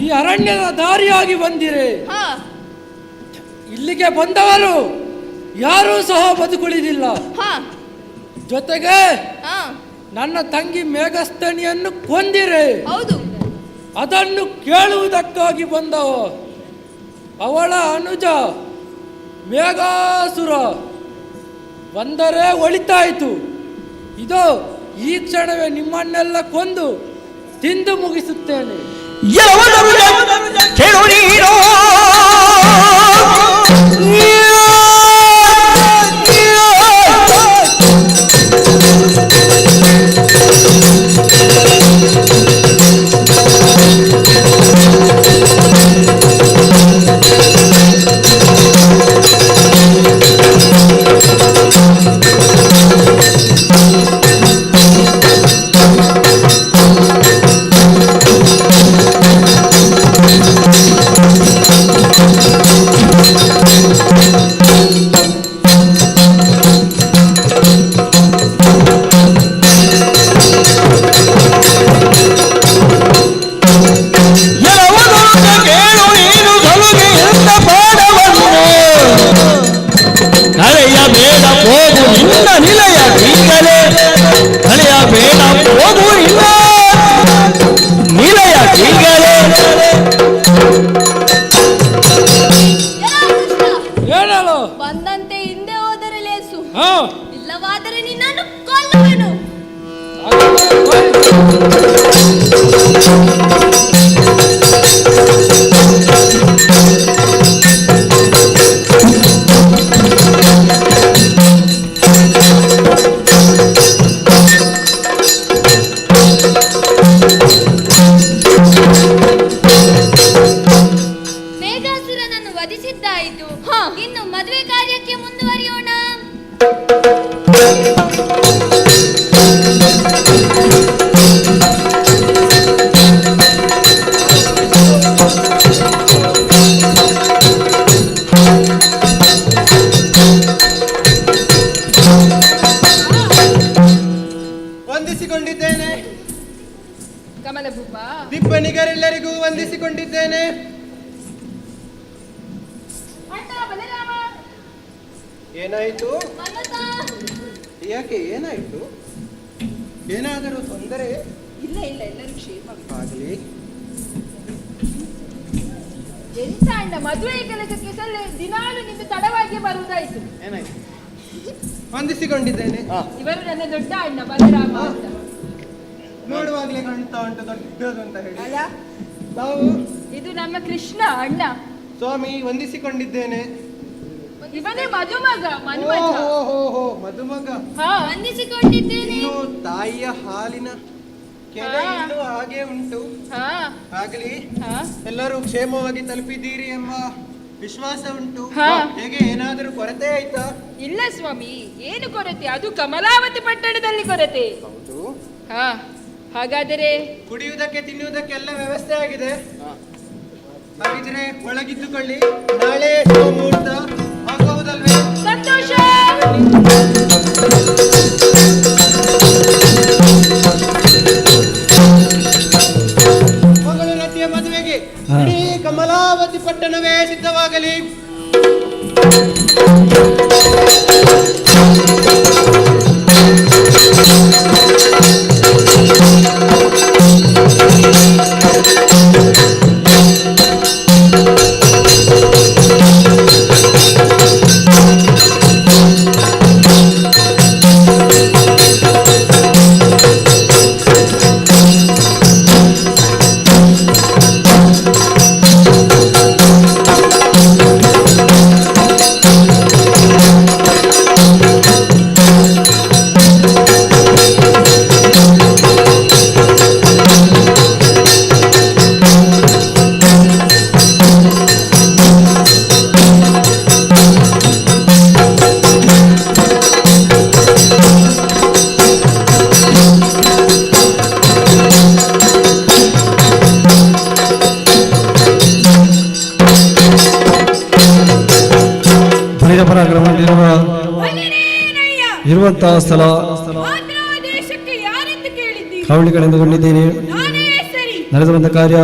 ಈ ಅರಣ್ಯದ ದಾರಿಯಾಗಿ ಬಂದಿರೆ. ಇಲ್ಲಿಗೆ ಬಂದವರು ಯಾರೂ ಸಹ ಬದುಕುಳಿದಿಲ್ಲ. ಜೊತೆಗೆ ನನ್ನ ತಂಗಿ ಮೇಘಸ್ತನಿಯನ್ನು ಕೊಂದಿರೆ. ಅದನ್ನು ಕೇಳುವುದಕ್ಕಾಗಿ ಬಂದವ ಅವಳ ಅನುಜ ಮೇಘಾಸುರ ಬಂದರೆ ಒಳಿತಾಯಿತು. ಇದೋ ಈ ಕ್ಷಣವೇ ನಿಮ್ಮನ್ನೆಲ್ಲ ಕೊಂದು ತಿಂದು ಮುಗಿಸುತ್ತೇನೆ. ವಂದಿಸಿಕೊಂಡಿದ್ದೇನೆ. ಏನಾಯಿತು? ಯಾಕೆ ಏನಾಯಿತು? ಏನಾದರೂ ತೊಂದರೆ? ಇಲ್ಲ ಇಲ್ಲ, ಎಲ್ಲರೂ ಕ್ಷೇಮ. ಆಗಲಿ. ಎಂತ ಅಣ್ಣ, ಮದುವೆ ಕೆಲಸಕ್ಕೆ ಸಲ ದಿನಾಲು ನಿಂದು ತಡವಾಗಿ ಬರುವುದಾಯ್ತು. ಏನಾಯ್ತು? ವಂದಿಸಿಕೊಂಡಿದ್ದೇನೆ. ಇವರು ನನ್ನ ದೊಡ್ಡ ಅಣ್ಣ ಬಲರಾಮ ಅಂತ. ನೋಡುವಾಗ್ಲೇ ಕಾಣ್ತಾ ಉಂಟು ದೊಡ್ಡದು ಅಂತ ಹೇಳಿ. ಅಲ್ಲ, ನಾವು ಇದು ನಮ್ಮ ಕೃಷ್ಣ ಅಣ್ಣ. ಸ್ವಾಮಿ ವಂದಿಸಿಕೊಂಡಿದ್ದೇನೆ. ಇವನೇ ಮಧುಮಗ ಮನ್ಮಥ. ಓಹೋ, ಮಧುಮಗ. ವಂದಿಸಿಕೊಂಡಿದ್ದೇನೆ. ಇನ್ನು ತಾಯಿಯ ಹಾಲಿನ ಕೆನೆ ಇನ್ನೂ ಹಾಗೆ ಉಂಟು. ಆಗಲಿ, ಎಲ್ಲರೂ ಕ್ಷೇಮವಾಗಿ ತಲುಪಿದ್ದೀರಿ ಎಂಬ ವಿಶ್ವಾಸ ಉಂಟು. ಹೇಗೆ, ಏನಾದರೂ ಕೊರತೆ ಆಯ್ತಾ? ಇಲ್ಲ ಸ್ವಾಮಿ, ಏನು ಕೊರತೆ? ಅದು ಕಮಲಾವತಿ ಪಟ್ಟಣದಲ್ಲಿ ಕೊರತೆ. ಹೌದು. ಹಾಗಾದರೆ ಕುಡಿಯುವುದಕ್ಕೆ ತಿನ್ನುವುದಕ್ಕೆ ಎಲ್ಲ ವ್ಯವಸ್ಥೆ ಆಗಿದೆ. ಹಾಗಿದ್ರೆ ಒಳಗಿದ್ದುಕೊಳ್ಳಿ, ನಾಳೆ ಮುಹೂರ್ತ ಹೋಗುವುದಲ್ವೇ? ಸಂತೋಷ. ಮಗಳು ರತಿಯ ಮದುವೆಗೆ ಇಡೀ ಕಮಲಾವತಿ ಪಟ್ಟಣವೇ ಸಿದ್ಧವಾಗಲಿ. ಇರುವಂತಹ ಸ್ಥಳ ಕಾವಳಿಗಳೆಂದುಕೊಂಡಿದ್ದೇನೆ. ನಡೆದು ಬಂದ ಕಾರ್ಯ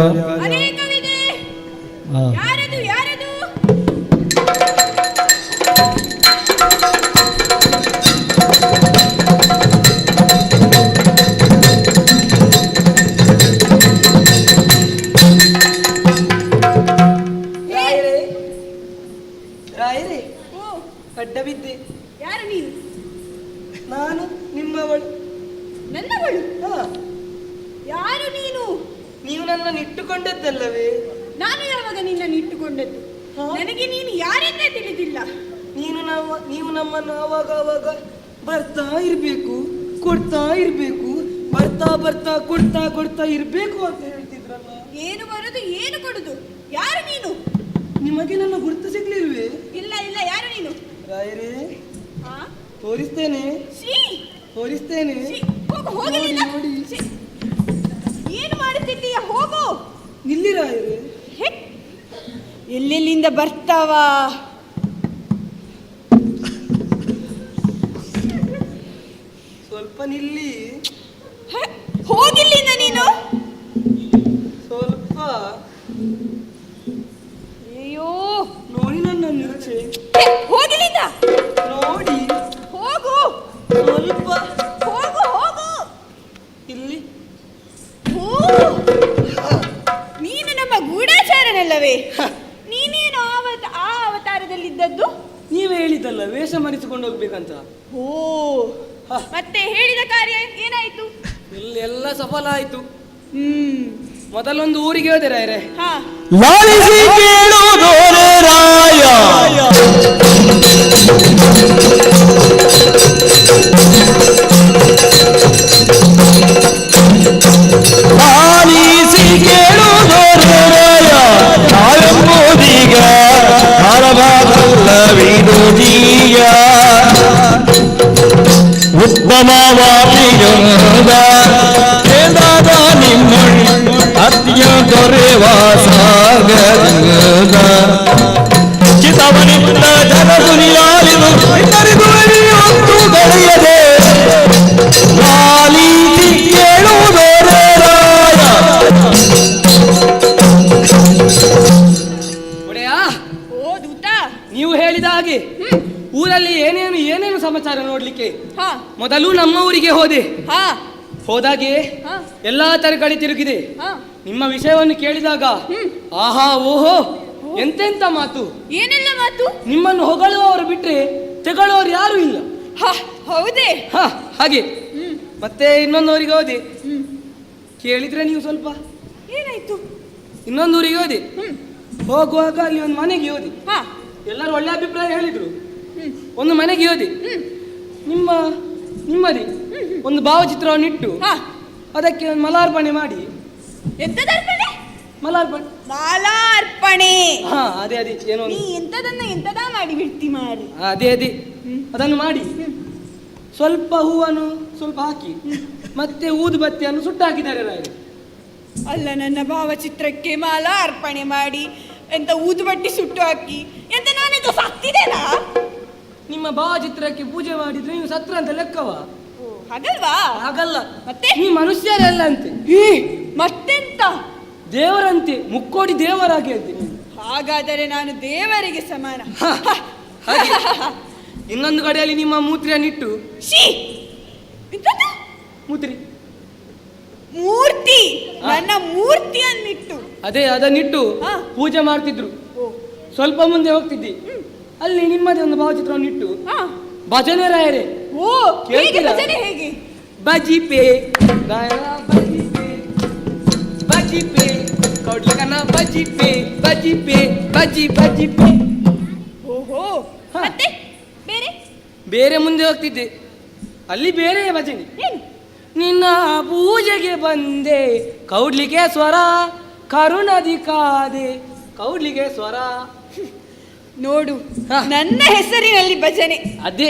ಅಡ್ಡ ಬಿದ್ದೆ. ಯಾರು ನೀನು? ನಾನು ನಿಮ್ಮವಳು. ನನ್ನವಳು? ಯಾರು ನೀನು? ನೀವು ನನ್ನನ್ನು ಇಟ್ಟುಕೊಂಡದ್ದಲ್ಲವೇ? ನಾನು ಯಾವಾಗ ನಿನ್ನನ್ನು ಇಟ್ಟುಕೊಂಡದ್ದು? ನನಗೆ ನೀನು ಯಾರೆಂದೇ ತಿಳಿದಿಲ್ಲ. ನೀವು ನಮ್ಮನ್ನು ಆವಾಗ ಆವಾಗ ಬರ್ತಾ ಇರಬೇಕು, ಕೊಡ್ತಾ ಇರಬೇಕು, ಬರ್ತಾ ಬರ್ತಾ ಕೊಡ್ತಾ ಕೊಡ್ತಾ ಇರಬೇಕು ಅಂತ ಹೇಳ್ತಿದ್ರಲ್ಲ. ಏನು ಬರುದು, ಏನು ಕೊಡುದು? ಯಾರು ನೀನು? ನಿಮಗೆ ನನ್ನ ಗುರುತು ಸಿಗ್ಲಿಲ್ವೇ? ಇಲ್ಲ ಇಲ್ಲ, ಯಾರು ನೀನು? ರಾಯರೇ, ತೋರಿಸ್ತೇನೆ ತೋರಿಸ್ತೇನೆ. ಏನು ಮಾಡುತ್ತಿದ್ದೀಯ? ಹೋಗು. ನಿಲ್ಲಿ ರಾಯರೇ. ಎಲ್ಲೆಲ್ಲಿಂದ ಬರ್ತಾವ? ಸ್ವಲ್ಪ ನಿಲ್ಲಿ. ಹೋಗಿಲ್ಲಿಂದ ನೀನು. ಸ್ವಲ್ಪ. ಅಯ್ಯೋ, ನೋಡಿ ನನ್ನ ಮೂರ್ಛೆ. ಹೋಗಿಲ್ಲಿಂದ. ನೋಡಿ. ಹೋಗು. ಸ್ವಲ್ಪ. ಹೋಗು ಹೋಗು. ಇಲ್ಲಿ. ನೀನು ನಮ್ಮ ಗೂಢಾಚಾರನಲ್ಲವೇ? ನೀನೇನು ಆ ಅವತಾರದಲ್ಲಿದ್ದದ್ದು? ನೀವೇ ಹೇಳಿದ್ದಲ್ಲ ವೇಷ ಮರೆಸಿಕೊಂಡು ಹೋಗ್ಬೇಕಂತ. ಓ, ಮತ್ತೆ ಹೇಳಿದ ಕಾರ್ಯ ಏನಾಯ್ತು? ಇಲ್ಲೆಲ್ಲ ಸಫಲ ಆಯ್ತು. ಮೊದಲೊಂದು ಊರಿಗೆ ಹೋದೆ ರಾಯರೇ. ಲಾಲಿಸಿ ಕೇಳುವುದೋರೆ ರಾಯ, ಲಾಲಿಸಿ ಕೇಳುವುದೋರೆ ರಾಯ, ನಾವೆಂಬುದೀಗ ವಿರೋಧಿಯ ಉತ್ತಮವಾದಿಯೊಂದ ಕೇಂದ್ರದ ನಿಮ್ಮೊಳ್ ಅತ್ಯ ದೊರೆವ ಸಾಗರದ ಚಿತವನಿಂದ ಜನಸುನಿಯಾಲಿದು ಇತರಿದು ಗಳಿಯದೆ ಲಾಲಿಸಿ ಕೇಳುವುದೋರೆ ರಾಯ. ಸಮಾಚಾರ ನೋಡ್ಲಿಕ್ಕೆ. ಮೊದಲು ನಮ್ಮ ಊರಿಗೆ ಹೋದೆ. ಹೋದಾಗೆ ಎಲ್ಲಾ ತರಗಡಿ ತಿರುಗಿದೆ. ನಿಮ್ಮ ವಿಷಯವನ್ನು ಕೇಳಿದಾಗ ಆಹಾ ಓಹೋ ಎಂತೆಂತ ಮಾತು, ಏನೆಲ್ಲ ಮಾತು. ನಿಮ್ಮನ್ನು ಹೊಗಳುವವರು ಬಿಟ್ರೆ ತೆಗಳುವವರು ಯಾರು ಇಲ್ಲ. ಹೌದೇ? ಹಾಗೆ. ಮತ್ತೆ ಇನ್ನೊಂದು ಊರಿಗೆ ಹೋದೆ. ಕೇಳಿದ್ರೆ ನೀವು ಸ್ವಲ್ಪ ಏನಾಯ್ತು? ಇನ್ನೊಂದು ಊರಿಗೆ ಹೋದೆ. ಹೋಗುವಾಗ ಅಲ್ಲಿ ಒಂದು ಮನೆಗೆ ಹೋದೆ. ಎಲ್ಲರೂ ಒಳ್ಳೆ ಅಭಿಪ್ರಾಯ ಹೇಳಿದ್ರು. ಒಂದು ಮನೆಗೆ ಹೋದೆ. ನಿಮ್ಮದೇ ಒಂದು ಭಾವಚಿತ್ರವನ್ನು ಇಟ್ಟು ಅದಕ್ಕೆ ಒಂದು ಮಲಾರ್ಪಣೆ ಮಾಡಿ. ಎಂತದರ್ಪಣೆ? ಮಲಾರ್ಪಣೆ, ಮಾಲಾರ್ಪಣೆ. ಹಾ, ಅದೇ ಅದೇ ಏನೋ ನೀ ಎಂತದನ್ನ ಎಂತದ ಮಾಡಿ ಬಿಡ್ತಿ ಮಾರಿ. ಅದೇ ಅದೇ ಅದನ್ನು ಮಾಡಿ ಸ್ವಲ್ಪ ಹೂವನ್ನು ಸ್ವಲ್ಪ ಹಾಕಿ ಮತ್ತೆ ಊದು ಬತ್ತಿಯನ್ನು ಸುಟ್ಟು ಹಾಕಿದ್ದಾರೆ ರಾಯರು. ಅಲ್ಲ, ನನ್ನ ಭಾವಚಿತ್ರಕ್ಕೆ ಮಾಲಾ ಅರ್ಪಣೆ ಮಾಡಿ ಎಂತ ಊದುಬಟ್ಟಿ ಸುಟ್ಟು ಹಾಕಿ ಎಂತ ನಾನೆಂತ ಸತ್ತಿದ್ದೇನಾ? ನಿಮ್ಮ ಭಾವಚಿತ್ರಕ್ಕೆ ಪೂಜೆ ಮಾಡಿದ್ರೆ ನೀವು ಸತ್ರ ಅಂತ ಲೆಕ್ಕವ? ಹಾಗಲ್ವಾ? ಹಾಗಲ್ಲ. ಮತ್ತೆ ನೀ ಮನುಷ್ಯರಲ್ಲ ಅಂತೆ. ಮತ್ತೆಂತ? ದೇವರಂತೆ, ಮುಕ್ಕೋಡಿ ದೇವರಾಗಿ ಅಂತೆ. ಹಾಗಾದರೆ ನಾನು ದೇವರಿಗೆ ಸಮಾನ. ಹಾಗೆ ಇನ್ನೊಂದು ಕಡೆಯಲ್ಲಿ ನಿಮ್ಮ ಮೂತ್ರಿಯನ್ನಿಟ್ಟು ಮೂತ್ರಿ ಮೂರ್ತಿ, ನನ್ನ ಮೂರ್ತಿಯನ್ನಿಟ್ಟು, ಅದೇ ಅದನ್ನಿಟ್ಟು ಪೂಜೆ ಮಾಡ್ತಿದ್ರು. ಸ್ವಲ್ಪ ಮುಂದೆ ಹೋಗ್ತಿದ್ದಿ, ಅಲ್ಲಿ ನಿಮ್ಮದೇ ಒಂದು ಭಾವಚಿತ್ರವನ್ನು ಇಟ್ಟು ಭಜನೆ ರಾಯರೇ. ಓ, ಭಜನೆ ಹೇಗೆ? ಬಜಿಪೆ ಬಜಿಪೆ ಬಜಿಪೆ ಕೌಡ್ಲಕನ ಬಜಿಪೆ ಬಜಿಪೆ ಬಜಿ ಬಜಿಪೆ. ಓಹೋ, ಮತ್ತೆ ಬೇರೆ ಬೇರೆ ಮುಂದೆ ಹೋಗ್ತಿದ್ದೆ, ಅಲ್ಲಿ ಬೇರೆ ಭಜನೆ. ನಿನ್ನ ಪೂಜೆಗೆ ಬಂದೆ ಕೌಡ್ಲಿಗೆ ಸ್ವರ ಕರುಣದಿ ಕಾದೆ ಕೌಡ್ಲಿಗೆ ಸ್ವರ. ನೋಡು, ನನ್ನ ಹೆಸರಿನಲ್ಲಿ ಭಜನೆ. ಅದೇ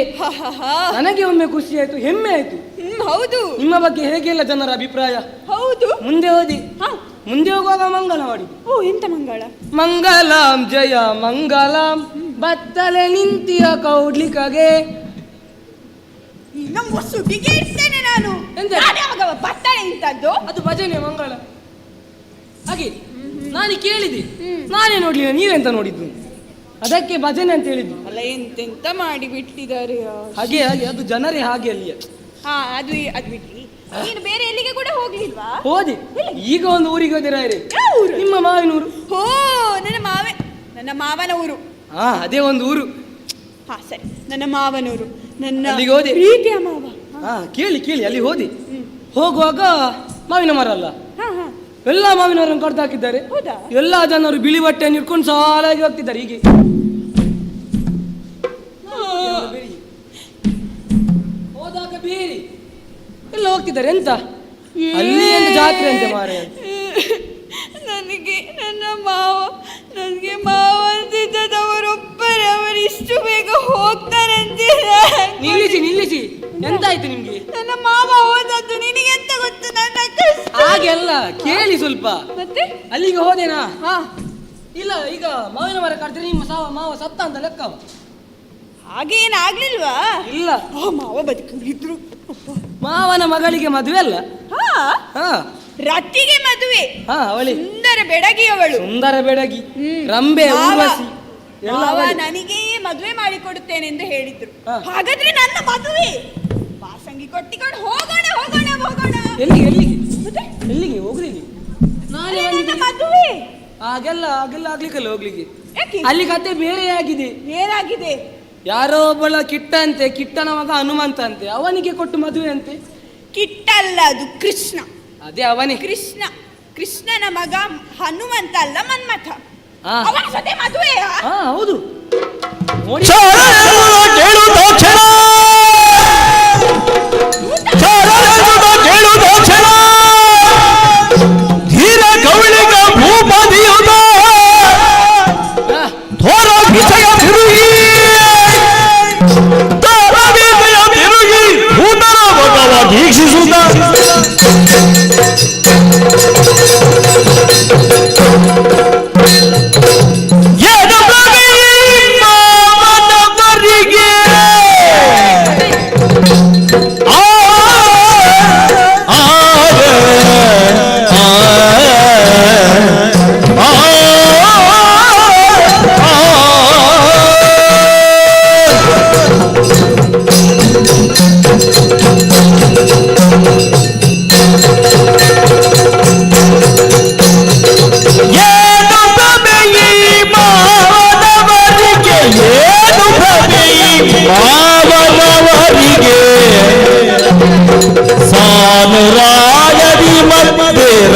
ನನಗೆ ಒಮ್ಮೆ ಖುಷಿ ಆಯ್ತು, ಹೆಮ್ಮೆ ಆಯ್ತು. ಹೌದು, ನಿಮ್ಮ ಬಗ್ಗೆ ಹೇಗೆಲ್ಲ ಜನರ ಅಭಿಪ್ರಾಯ. ಹೌದು. ಮುಂದೆ ಹೋದಿ. ಮುಂದೆ ಹೋಗುವಾಗ ಮಂಗಲ ಮಾಡಿದ್ದು. ಓ, ಎಂತ ಮಂಗಳ? ಮಂಗಲಾಂ ಜಯ ಮಂಗಲಾಂ ಬತ್ತಲೆ ನಿಂತಿಯ ಕೌಡ್ಲಿಕಗೆ. ಸುಗ್ಗಿಗೆ ಇರ್ತೇನೆ ನಾನು. ಬತ್ತಲೆ ನಿಂತದ್ದು ಅದು ಭಜನೆ ಮಂಗಳ. ಹಾಗೆ ನಾನು ಕೇಳಿದೆ, ನಾನೇ ನೋಡ್ಲಿಲ್ಲ, ನೀವೆಂತ ನೋಡಿದ್ದು? ಅದಕ್ಕೆ ಭಜನೆ ಅಂತ ಹೇಳಿದ್ದು. ಅಲ್ಲ, ಎಂತೆಂತ ಮಾಡಿ ಬಿಟ್ಟಿದ್ದಾರೆ. ಹಾಗೆ ಹಾಗೆ ಅದು ಜನರೇ ಹಾಗೆ ಅಲ್ಲಿಯ. ಹಾ, ಅದು ಅದು ಬಿಟ್ಟಿ ನೀನು ಬೇರೆ ಎಲ್ಲಿಗೆ ಕೂಡ ಹೋಗ್ಲಿಲ್ವಾ? ಹೋದೆ. ಈಗ ಒಂದು ಊರಿಗೆ ಹೋದೆ ರಾಯರೇ. ನಿಮ್ಮ ಮಾವಿನೂರು. ಹೋ, ನನ್ನ ಮಾವನ ಊರು. ಹಾ, ಅದೇ ಒಂದು ಊರು. ಹಾ ಸರಿ, ನನ್ನ ಮಾವನೂರು, ನನ್ನ ಅಲ್ಲಿಗೆ ಹೋದೆ. ಪ್ರೀತಿಯ ಮಾವ. ಹಾ, ಕೇಳಿ ಕೇಳಿ, ಅಲ್ಲಿ ಹೋದೆ. ಹೋಗುವಾಗ ಮಾವಿನ ಮರ ಅಲ್ಲ, ಎಲ್ಲ ಮಾವಿನ ಮರವನ್ನು ಕಡ್ದು ಹಾಕಿದ್ದಾರೆ. ಎಲ್ಲ ಜನರು ಬಿಳಿ ಬಟ್ಟೆಯನ್ನು ಇಟ್ಕೊಂಡು ಸಾಲಾಗಿ ಹೋಗ್ತಿದ್ದಾರೆ. ಹೀಗೆ ಹೋದಾಗ ಬೇರೆ ಎಲ್ಲ ಹೋಗ್ತಿದ್ದಾರೆ. ಎಂತ ಅಲ್ಲಿ ಒಂದು ಜಾತ್ರೆ ಅಂತೆ ಮಾರೆ. ನನಗೆ ನನ್ನ ಮಾವ, ನನಗೆ ಮಾವ ಅಂತಿದ್ದವರೊಬ್ಬರೇ, ಅವರು ಇಷ್ಟು ಬೇಗ ಹೋಗ್ತಾರೆ ಅಂತ. ನಿಲ್ಲಿಸಿ ನಿಲ್ಲಿಸಿ, ಎಂತಾಯ್ತು ನಿಮ್ಗೆ? ನನ್ನ ಮಾವ ಹೋದದ್ದು ನಿನಗೆ ಎಂತ ಗೊತ್ತು? ನನ್ನ ಕಷ್ಟ. ಹಾಗೆಲ್ಲ ಕೇಳಿ ಸ್ವಲ್ಪ. ಮತ್ತೆ ಅಲ್ಲಿಗೆ ಹೋದೇನಾ? ಇಲ್ಲ, ಈಗ ಮಾವಿನ ಮರ ಕಡಿದ್ರೆ ನಿಮ್ಮ ಮಾವ ಸತ್ತ ಅಂತ ಲೆಕ್ಕ. ಹಾಗೇನಾಗ್ಲಿಲ್ವಾ? ಇಲ್ಲ, ಮಾವ ಬದುಕಿದ್ರು. ಮಾವನ ಮಗಳಿಗೆ ಮದುವೆ ಅಲ್ಲ, ರತಿಗೆ ಮದುವೆ. ಅವಳಿ ಸುಂದರ ಬೆಡಗಿ, ಅವಳು ಸುಂದರ ಬೆಡಗಿ, ರಂಬೆ ಊರ್ವಶಿ. ನನಗೆ ಮದುವೆ ಮಾಡಿಕೊಡುತ್ತೇನೆ ಎಂದು ಹೇಳಿದ್ರು. ಹಾಗಾದ್ರೆ ನನ್ನ ಮದುವೆ ವಾಸಂಗಿ ಕೊಟ್ಟಿಕೊಂಡು ಹೋಗೋಣ ಹೋಗೋಣ ಹೋಗೋಣ. ಎಲ್ಲಿಗೆ ಎಲ್ಲಿಗೆ ಎಲ್ಲಿಗೆ ಹೋಗ್ಲಿಕ್ಕೆ? ನನ್ನ ಮದುವೆ ಹಾಗೆಲ್ಲ ಹಾಗೆಲ್ಲ ಆಗ್ಲಿಕ್ಕಲ್ಲ ಹೋಗ್ಲಿಕ್ಕೆ. ಅಲ್ಲಿ ಕತೆ ಬೇರೆ ಆಗಿದೆ. ಏನಾಗಿದೆ? ಯಾರೋ ಒಬ್ಬಳ ಕಿಟ್ಟ ಅಂತೆ, ಕಿಟ್ಟನ ಮಗ ಹನುಮಂತ ಅಂತೆ, ಅವನಿಗೆ ಕೊಟ್ಟು ಮದುವೆ ಅಂತೆ. ಕಿಟ್ಟಲ್ಲ, ಅದು ಕೃಷ್ಣ. ಅದೇ ಅವನೇ ಕೃಷ್ಣ. ಕೃಷ್ಣನ ಮಗ ಹನುಮಂತ ಅಲ್ಲ, ಮನ್ಮಥ. ಅವನ ಜೊತೆ ಮದುವೆ. ಹೌದು. ಧೀರ ಕವಳಿಗ ಭೂಪದಿಯುತ ಧೋರ ವಿಷಯ ತಿರುಗಿ ತಾರವೀತೆಯ ತಿರುಗಿ ಭೂತರ ಮಗವ ದೀಕ್ಷಿಸುತ್ತ ಮಾವನವರಿಗೆ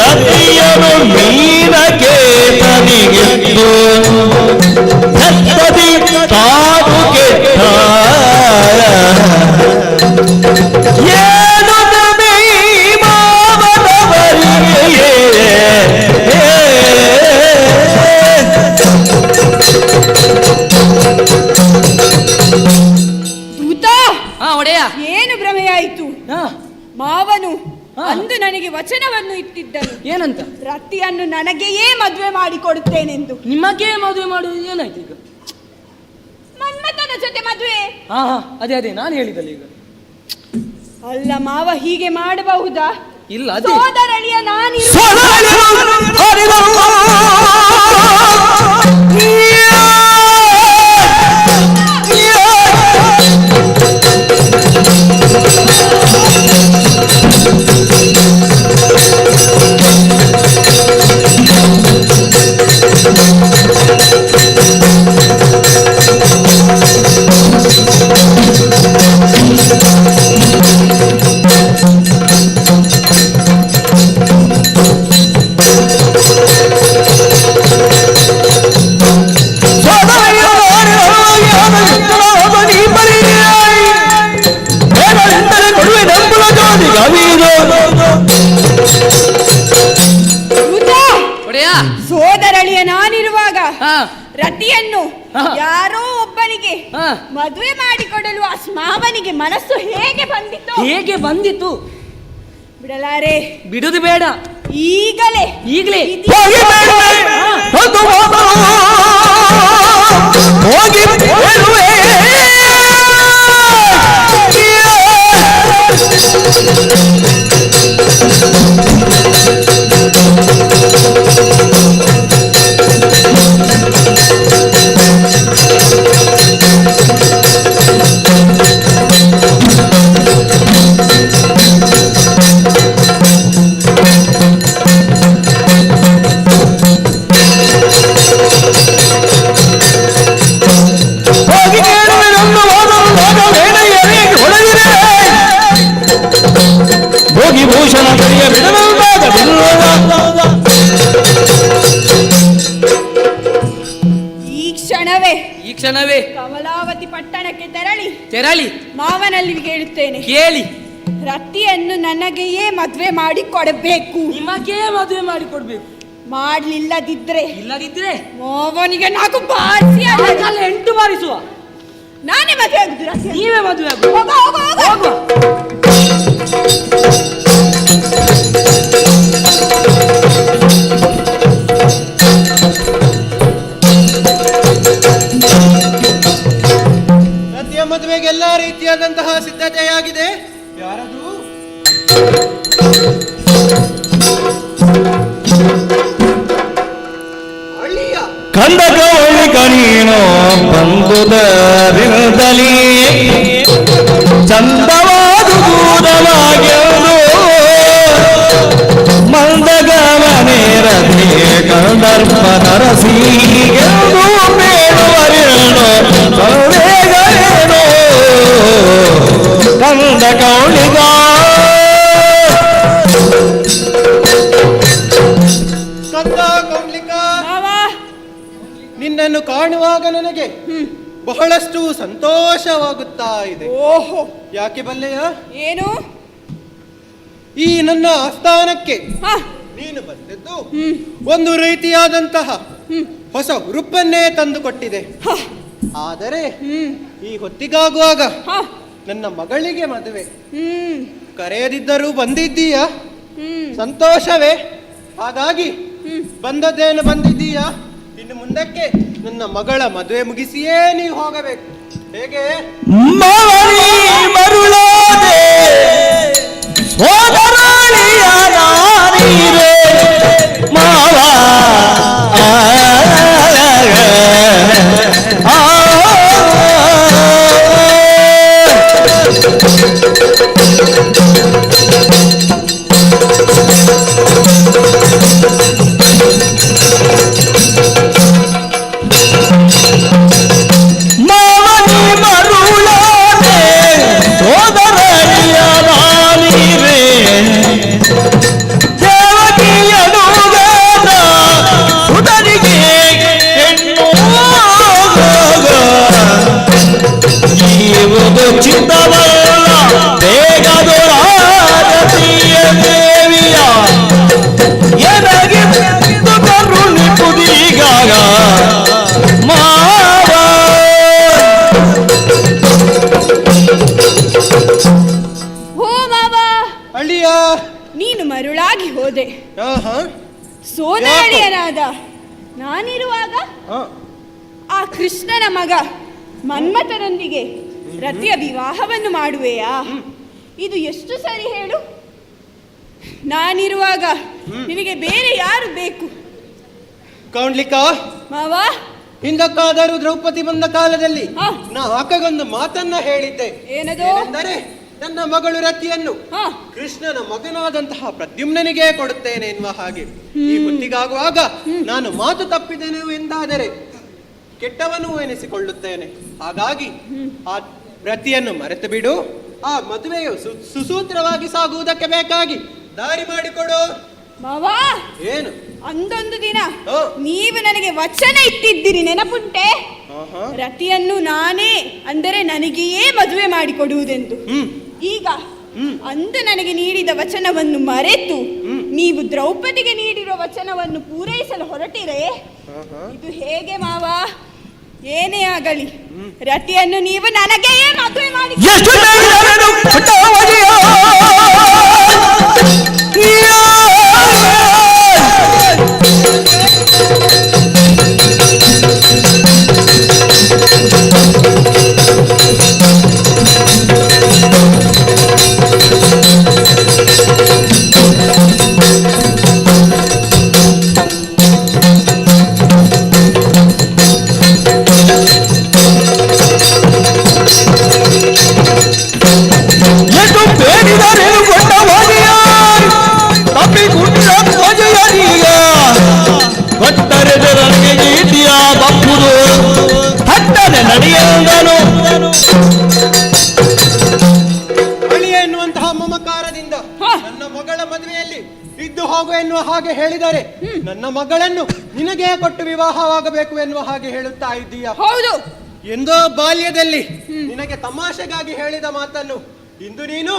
ರತಿಯನು ಮೀನಕೇತನಿಗೆದ್ದು ಸತ್ತದಿ ತಾವು ಕೆಟ್ಟ ಏನು ಮಾವನವರಿಗೆ. ದೂತ, ಒಡೆಯ, ಏನು ಭ್ರಮೆಯಾಯಿತು? ಮಾವನು ಅಂದು ನನಗೆ ವಚನವನ್ನು ಇಟ್ಟಿದ್ದನು. ಏನಂತ? ರತಿಯನ್ನು ನನಗೆಯೇ ಮದುವೆ ಮಾಡಿಕೊಡುತ್ತೇನೆಂದು. ನಿಮಗೇ ಮದುವೆ ಮಾಡುವುದು ಏನಾಯ್ತು ಈಗ? ಮನ್ಮಥನ ಜೊತೆ ಮದುವೆ. ಹಾ ಹಾ, ಅದೇ ಅದೇ ನಾನು ಹೇಳಿದಲ್ಲ ಈಗ. ಅಲ್ಲ ಮಾವ, ಹೀಗೆ ಮಾಡಬಹುದಾ? ಇಲ್ಲ, ಅದೇ ಸೋದರಳಿಯ ನಾನು. ಸೋದರಳಿಯ ನಾನಿರುವಾಗ ರತಿಯನ್ನು ಯಾರೋ ಒಬ್ಬನಿಗೆ ಮದುವೆ ಮಾಡಿಕೊಡಲು ಆ ಮಾವನಿಗೆ ಮನಸ್ಸು ಹೇಗೆ ಬಂದಿತ್ತು? ಹೇಗೆ ಬಂದಿತ್ತು? ಬಿಡಲಾರೆ, ಬಿಡುದು ಬೇಡ. ಈಗಲೇ ಈಗಲೇ ಭೋಗಿಭೂಷಣ ಈ ಕ್ಷಣವೇ, ಈ ಕ್ಷಣವೇ ಕಮಲಾವತಿ ಪಟ್ಟಣಕ್ಕೆ ತೆರಳಿ ತೆರಳಿ ಮಾವನಲ್ಲಿ ಕೇಳುತ್ತೇನೆ. ಕೇಳಿ, ರತಿಯನ್ನು ನನಗೆಯೇ ಮದುವೆ ಮಾಡಿ ಕೊಡಬೇಕು. ನಿಮಗೇ ಮದುವೆ ಮಾಡಿ ಕೊಡ್ಬೇಕು. ಮಾಡ್ಲಿಲ್ಲದಿದ್ರೆ ಇಲ್ಲದಿದ್ರೆ ಮಾವನಿಗೆ 4 ಬಾರಿಸಿ ಅಲ್ಲ 8 ಬಾರಿಸುವ. ನಾನೇ ಮದುವೆ ಆಗುದು ರತಿಯನ್ನು. ನೀವೇ ಮದುವೆ ಆಗುದು. ಹೋಗು, ಹೋಗು, ಹೋಗು. ಹೋಗುವ. ರತಿಯ ಮದುವೆಗೆ ಎಲ್ಲಾ ರೀತಿಯಾದಂತಹ ಸಿದ್ಧತೆಯಾಗಿದೆ. ಯಾರದು? ಅಳಿಯ ಕಂದ ಕವಳಿ ಕಣೀನೋ ಬಂದುದರಿಂದಲೇ ಚಂದವಾದು ದೂರವಾಗಿರುವುದು ಮಂದಗಮನೇರದೆ ಕಂದರ್ಪ ನರಸೀಗೆಂದು ಬೇಡುವರೇಣೋ ಸಂವೇಗರೇಣೋ ಕಂದ ಕೌಳಿಗ. ಕಂದ ಕೌಂಡ್ಲಿಕ, ನಿನ್ನನ್ನು ಕಾಣುವಾಗ ನನಗೆ ಬಹಳಷ್ಟು ಸಂತೋಷವಾಗುತ್ತಾ ಇದೆ. ಓಹೋ, ಯಾಕೆ ಬಲ್ಲೆಯ? ಏನು? ಈ ನನ್ನ ಆಸ್ಥಾನಕ್ಕೆ ನೀನು ಬಂದದ್ದು ಒಂದು ರೀತಿಯಾದಂತಹ ಹೊಸ ಹುರುಪನ್ನೇ ತಂದು ಕೊಟ್ಟಿದೆ. ಆದರೆ ಈ ಹೊತ್ತಿಗಾಗುವಾಗ ನನ್ನ ಮಗಳಿಗೆ ಮದುವೆ. ಕರೆಯದಿದ್ದರೂ ಬಂದಿದ್ದೀಯಾ, ಸಂತೋಷವೇ. ಹಾಗಾಗಿ ಬಂದದ್ದೇನು ಬಂದಿದ್ದೀಯಾ, ಇನ್ನು ಮುಂದಕ್ಕೆ ನನ್ನ ಮಗಳ ಮದುವೆ ಮುಗಿಸಿಯೇ ನೀವು ಹೋಗಬೇಕು. ಹೇಗೆ? ಮರುಳಾದೆ ಸೋದರಳಿಯ ನಾನೀರೆ ಮಾವ ಆ ಆ ಮಾವನಿ ಮರುಳಾದೆ ಸೋದರಳಿಯ ನಾನೀರೆ ದೇವಕಿಯ ನಾನಿರುವಾಗ ಆ ಕೃಷ್ಣನ ಮಗ ಮನ್ಮಥನೊಂದಿಗೆ ರತಿಯ ವಿವಾಹವನ್ನು ಮಾಡುವೆಯಾ? ಇದು ಎಷ್ಟು ಸರಿ ಹೇಳು? ನಾನಿರುವಾಗ ನಿನಗೆ ಬೇರೆ ಯಾರು ಬೇಕು? ಕೌಂಡ್ಲಿಕ ಮಾವ, ಹಿಂದಕ್ಕಾದರೂ ದ್ರೌಪದಿ ಬಂದ ಕಾಲದಲ್ಲಿ ನಾ ಆಕೆಗೊಂದು ಮಾತನ್ನ ಹೇಳಿದ್ದೆ. ಏನದು? ಅಂದರೆ ನನ್ನ ಮಗಳು ರತಿಯನ್ನು ಕೃಷ್ಣನ ಮಗನಾದಂತಹ ಪ್ರದ್ಯುಮ್ನನಿಗೆ ಕೊಡುತ್ತೇನೆ ಎನ್ನುವ ಹಾಗೆ. ಈ ಹೊತ್ತಿಗಾಗುವಾಗ ನಾನು ಮಾತು ತಪ್ಪಿದೆನು ಎಂದಾದರೆ ಕೆಟ್ಟವನು ಎನಿಸಿಕೊಳ್ಳುತ್ತೇನೆ. ಹಾಗಾಗಿ ಆ ರತಿಯನ್ನು ಮರೆತು ಬಿಡು. ಆ ಮದುವೆಯು ಸುಸೂತ್ರವಾಗಿ ಸಾಗುವುದಕ್ಕೆ ಬೇಕಾಗಿ ದಾರಿ ಮಾಡಿಕೊಡು. ಮಾವಾ, ಏನು? ಅಂದೊಂದು ದಿನ ನೀವು ನನಗೆ ವಚನ ಇಟ್ಟಿದ್ದೀರಿ, ನೆನಪುಂಟೆ? ರತಿಯನ್ನು ನಾನೇ, ಅಂದರೆ ನನಗೆಯೇ ಮದುವೆ ಮಾಡಿಕೊಡುವುದೆಂದು. ಈಗ ಅಂದು ನನಗೆ ನೀಡಿದ ವಚನವನ್ನು ಮರೆತು ನೀವು ದ್ರೌಪದಿಗೆ ನೀಡಿರುವ ವಚನವನ್ನು ಪೂರೈಸಲು ಹೊರಟಿರೆ ಇದು ಹೇಗೆ ಮಾವ? ಏನೇ ಆಗಲಿ ರತಿಯನ್ನು ನೀವು ನನಗೆಯೇ ಮದುವೆ ಮಾಡಿ. ಅಳಿಯ ಎನ್ನುವಂತಹ ಮಮಕಾರದಿಂದ ನನ್ನ ಮಗಳ ಮದುವೆಯಲ್ಲಿ ಇದ್ದು ಹೋಗು ಎನ್ನುವ ಹಾಗೆ ಹೇಳಿದರೆ ನನ್ನ ಮಗಳನ್ನು ನಿನಗೆ ಕೊಟ್ಟು ವಿವಾಹವಾಗಬೇಕು ಎನ್ನುವ ಹಾಗೆ ಹೇಳುತ್ತಾ ಇದ್ದೀಯ. ಹೌದು. ಎಂದೋ ಬಾಲ್ಯದಲ್ಲಿ ನಿನಗೆ ತಮಾಷೆಗಾಗಿ ಹೇಳಿದ ಮಾತನ್ನು ಇಂದು ನೀನು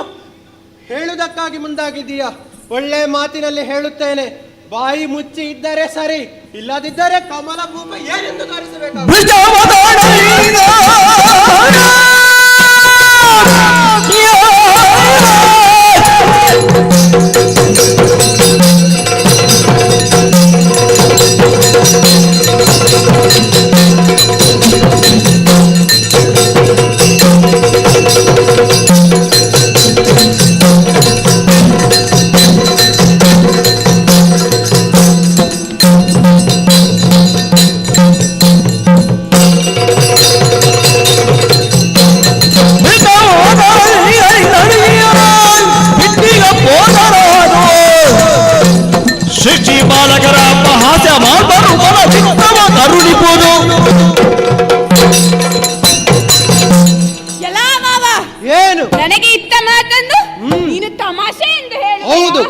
ಹೇಳುವುದಕ್ಕಾಗಿ ಮುಂದಾಗಿದ್ದೀಯ. ಒಳ್ಳೆ ಮಾತಿನಲ್ಲಿ ಹೇಳುತ್ತೇನೆ, ಬಾಯಿ ಮುಚ್ಚಿ ಇದ್ದರೆ ಸರಿ, ಇಲ್ಲದಿದ್ದರೆ ಕಮಲ ಭೂಪ ಏನೆಂದು ತೋರಿಸಬೇಕಾಗುತ್ತದೆ. ಸೃಷ್ಟಿ ಬಾಲಕರ ಅಪಹಾಸ್ಯ ಮಾರ್ಬರು ಬಲ ಚಿತ್ತವ ಕರುಣಿಪುದು. ಎಲ್ಲ ಮಾವ, ಏನು ನನಗೆ ಇತ್ತ ಮಾತನ್ನು ನೀನು ತಮಾಷೆ ಎಂದು ಹೇಳು. ಹೌದು.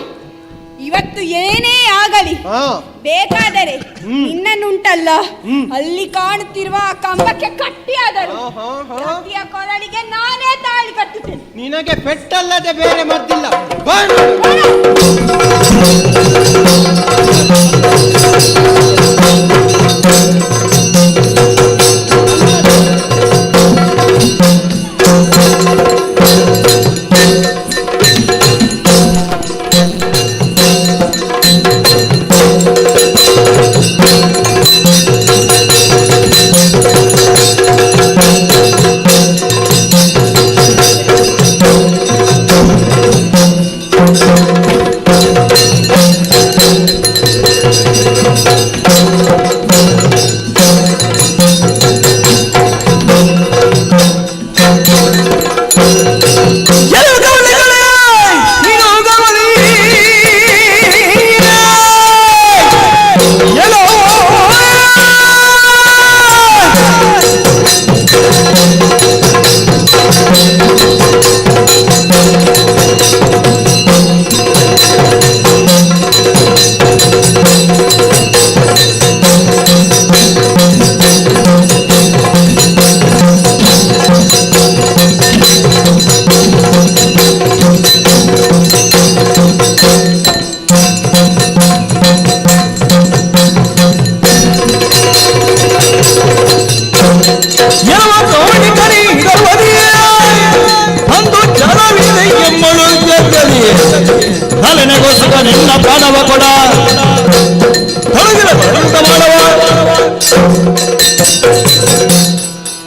ಇವತ್ತು ಏನೇ ಆಗಲಿ, ಬೇಕಾದರೆ ನಿನ್ನನ್ನುಂಟಲ್ಲ ಅಲ್ಲಿ ಕಾಣುತ್ತಿರುವ ಆ ಕಂಬಕ್ಕೆ ಕಟ್ಟಿ ಆದರು ರತಿಯ ಕೊರಳಿಗೆ ನಾನೇ ತಾಳಿ ಕಟ್ಟುತ್ತೇನೆ. ನಿನಗೆ ಪೆಟ್ಟಲ್ಲದೆ ಬೇರೆ ಮದ್ದಿಲ್ಲ. ಬಾ. Thank you.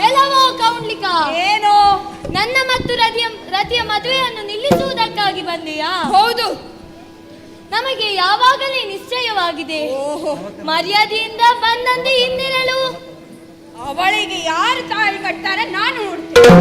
ಎಲ್ಲವೋ ಕೌಂಡ್ಲಿಕ, ಏನು ನನ್ನ ಮತ್ತು ರತಿಯ ಮದುವೆಯನ್ನು ನಿಲ್ಲಿಸುವುದಕ್ಕಾಗಿ ಬಂದೆಯಾ? ಹೌದು. ನಮಗೆ ಯಾವಾಗಲೇ ನಿಶ್ಚಯವಾಗಿದೆ. ಮರ್ಯಾದೆಯಿಂದ ಬಂದಂತೆ ಹಿಂದಿರಲು. ಅವಳಿಗೆ ಯಾರು ತಾಳಿ ಕಟ್ತಾರೆ ನಾನು ನೋಡ್ತೇನೆ.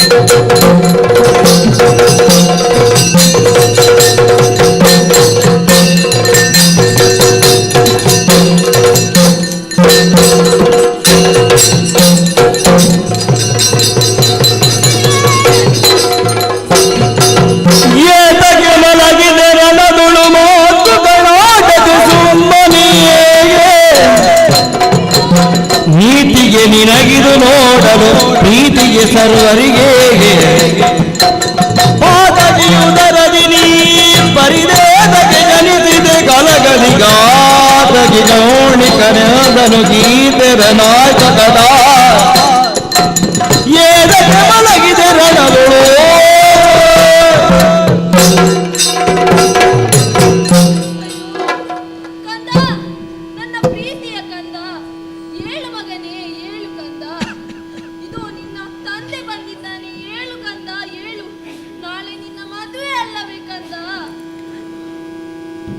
ಏತಗೆ ಮಲಗಿದೆ ರಣದುಳು ಮಾತುಗಳಾಡದೆ ಸುಮ್ಮನೆಯೇ, ನೀತಿಗೆ ನಿನಗಿದು ನೋಡಲು ಪ್ರೀತಿಗೆ ಸರ್ವರಿಗೆ, ಪಾತಗಿಯುದರದಿ ನೀ ಪರಿದೇದಗೆ ಜನಿಸಿದೆ ಕಲಗಲಿಗಾತಗಿ ಗೌಣಿಕನಾದನು ಗೀತೆರ ನಾಯಕದ ಏದಕ್ಕೆ ಮಲಗಿದೆ ರಣದುಳು. ಕಂದ, ನನ್ನ ಪ್ರೀತಿಯ ಕಂದ, ಏಳು ಮಗನೇ, ಏಳು ಕಂದ, ಇದು ನಿನ್ನ ತಂದೆ ಬಂದಿದ್ದಾನೆ, ಏಳು ಕಂದ ಏಳು, ನಾಳೆ ನಿನ್ನ ಮದುವೆ ಅಲ್ಲವೇ ಕಂದ?